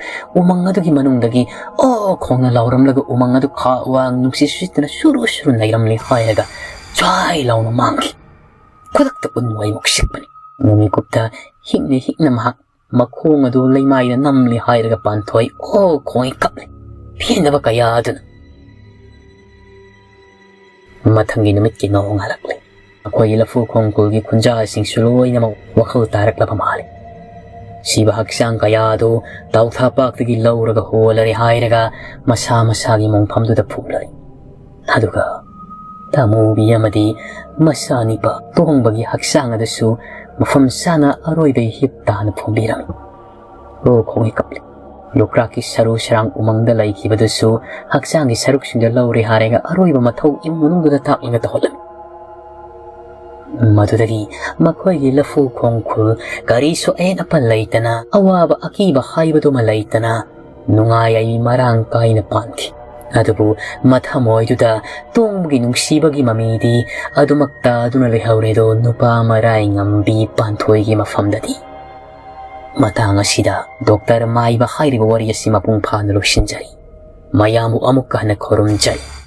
ꯎꯃꯪ ꯑꯗꯨꯒꯤ ꯃꯅꯨꯡꯗꯒꯤ ꯑꯣ ꯈꯣꯡꯅ ꯂꯥꯎꯔꯝꯂꯒ ꯎꯃꯪ ꯑꯗꯨ ꯈꯥ ꯋꯥꯡ ꯅꯨꯡꯁꯤꯠ ꯁꯤꯠꯇꯨꯅ ꯁꯨꯔꯨ ꯁꯨꯔꯨ ꯅꯩꯔꯝꯂꯦ ꯍꯥꯏꯔꯒ ꯖ꯭ꯋꯥꯏ ꯂꯥꯎꯅ ꯃꯥꯡꯈꯤ꯫ ꯈꯨꯗꯛꯇ ꯎꯟ ꯋꯥꯏꯃꯨꯛ ꯁꯤꯛꯄꯅꯤ꯫ ꯃꯤꯀꯨꯞꯇ ꯍꯤꯛꯅ ꯍꯤꯛꯅ ꯃꯍꯥꯛ ꯃꯈꯣꯡ ꯑꯗꯨ ꯂꯩꯃꯥꯏꯗ ꯅꯝꯂꯦ ꯍꯥꯏꯔꯒ ꯄꯥꯟꯊꯣꯏ ꯑꯣ ꯈꯣꯡꯉꯩ ꯀꯞꯂꯦ꯫ ꯄꯦꯟꯗꯕ ꯀꯌꯥ ꯑꯗꯨꯅ ꯃꯊꯪꯒꯤ ꯅꯨꯃꯤꯠꯀꯤ ꯅꯣꯡ ꯉꯥꯜꯂꯛꯂꯦ꯫ ꯑꯩꯈꯣꯏꯒꯤ ꯂꯐꯨ ꯈꯣꯡꯈꯨꯜꯒꯤ ꯈꯨꯟꯖꯥꯁꯤꯡꯁꯨ ꯂꯣꯏꯅꯃꯛ ꯋꯥꯈꯜ ꯇꯥꯔꯛꯂꯕ ꯃꯥꯜꯂꯤ꯫ ꯁꯤꯕ ꯍꯛꯆꯥꯡ ꯀꯌꯥ ꯑꯗꯨ ꯇꯥꯎꯊꯥꯄꯥꯛꯇꯒꯤ ꯂꯧꯔꯒ ꯍꯣꯜꯂꯔꯦ ꯍꯥꯏꯔꯒ ꯃꯁꯥ ꯃꯁꯥꯒꯤ ꯃꯣꯡꯐꯝꯗꯨꯗ ꯐꯨꯝꯂꯔꯦ꯫ ꯑꯗꯨꯒ ꯇꯥꯃꯨꯕꯤ ꯑꯃꯗꯤ ꯃꯆꯥꯅꯤꯄꯥ ꯇꯣꯡꯕꯒꯤ ꯍꯛꯆꯥꯡ ꯑꯗꯨꯁꯨ ꯃꯐꯝ ꯆꯥꯅ ꯑꯔꯣꯏꯕ ꯍꯤꯞ ꯇꯥꯅ ꯐꯣꯝꯕꯤꯔꯝꯃꯤ꯫ ꯑꯣ ꯈꯣꯡꯉꯩ ꯀꯞꯂꯤ꯫ ꯂꯣꯀ꯭ꯔꯥꯛꯀꯤ ꯁꯔꯨ ꯁꯔꯥꯡ ꯎꯃꯪꯗ ꯂꯩꯈꯤꯕꯗꯨꯁꯨ ꯍꯛꯆꯥꯡꯒꯤ ꯁꯔꯨꯛꯁꯤꯡꯗ ꯂꯧꯔꯦ ꯍꯥꯏꯔꯒ ꯑꯔꯣꯏꯕ ꯃꯊꯧ ꯏꯃꯨꯡ ꯃꯅꯨꯡꯗꯨꯗ ꯇꯥꯛꯂꯒ ꯇꯧꯍꯜꯂꯝꯃꯤ꯫ ꯃꯗꯨꯗꯒꯤ ꯃꯈꯣꯏꯒꯤ ꯂꯐꯨ ꯈꯣꯡꯈꯨꯜ ꯀꯔꯤꯁꯨ ꯑꯍꯦꯟ ꯑꯄꯟ ꯂꯩꯇꯅ, ꯑꯋꯥꯕ ꯑꯀꯤꯕ ꯍꯥꯏꯕꯗꯨꯃ ꯂꯩꯇꯅ, ꯅꯨꯡꯉꯥꯏ ꯌꯥꯏꯕꯤ ꯃꯔꯥꯡ ꯀꯥꯏꯅ ꯄꯥꯟꯈꯤ꯫ ꯑꯗꯨꯕꯨ ꯃꯊꯃꯣꯏꯗꯨꯗ ꯇꯣꯡꯕꯒꯤ ꯅꯨꯡꯁꯤꯕꯒꯤ ꯃꯃꯤꯗꯤ ꯑꯗꯨꯃꯛ ꯇꯥꯗꯨꯅ ꯂꯩꯍꯧꯔꯦꯗꯣ ꯅꯨꯄꯥ ꯃꯔꯥꯏ ꯉꯝꯕꯤ ꯄꯥꯟꯊꯣꯏꯒꯤ ꯃꯐꯝꯗꯗꯤ꯫ ꯃꯇꯥꯡ ꯑꯁꯤꯗ ꯗꯣꯛꯇꯔ ꯃꯥꯏꯕ ꯍꯥꯏꯔꯤꯕ ꯋꯥꯔꯤ ꯑꯁꯤ ꯃꯄꯨꯡ ꯐꯥꯅ ꯂꯣꯏꯁꯤꯟꯖꯔꯤ꯫ ꯃꯌꯥꯝꯕꯨ ꯑꯃꯨꯛꯀ ꯍꯟꯅ ꯈꯨꯔꯨꯝꯖꯔꯤ꯫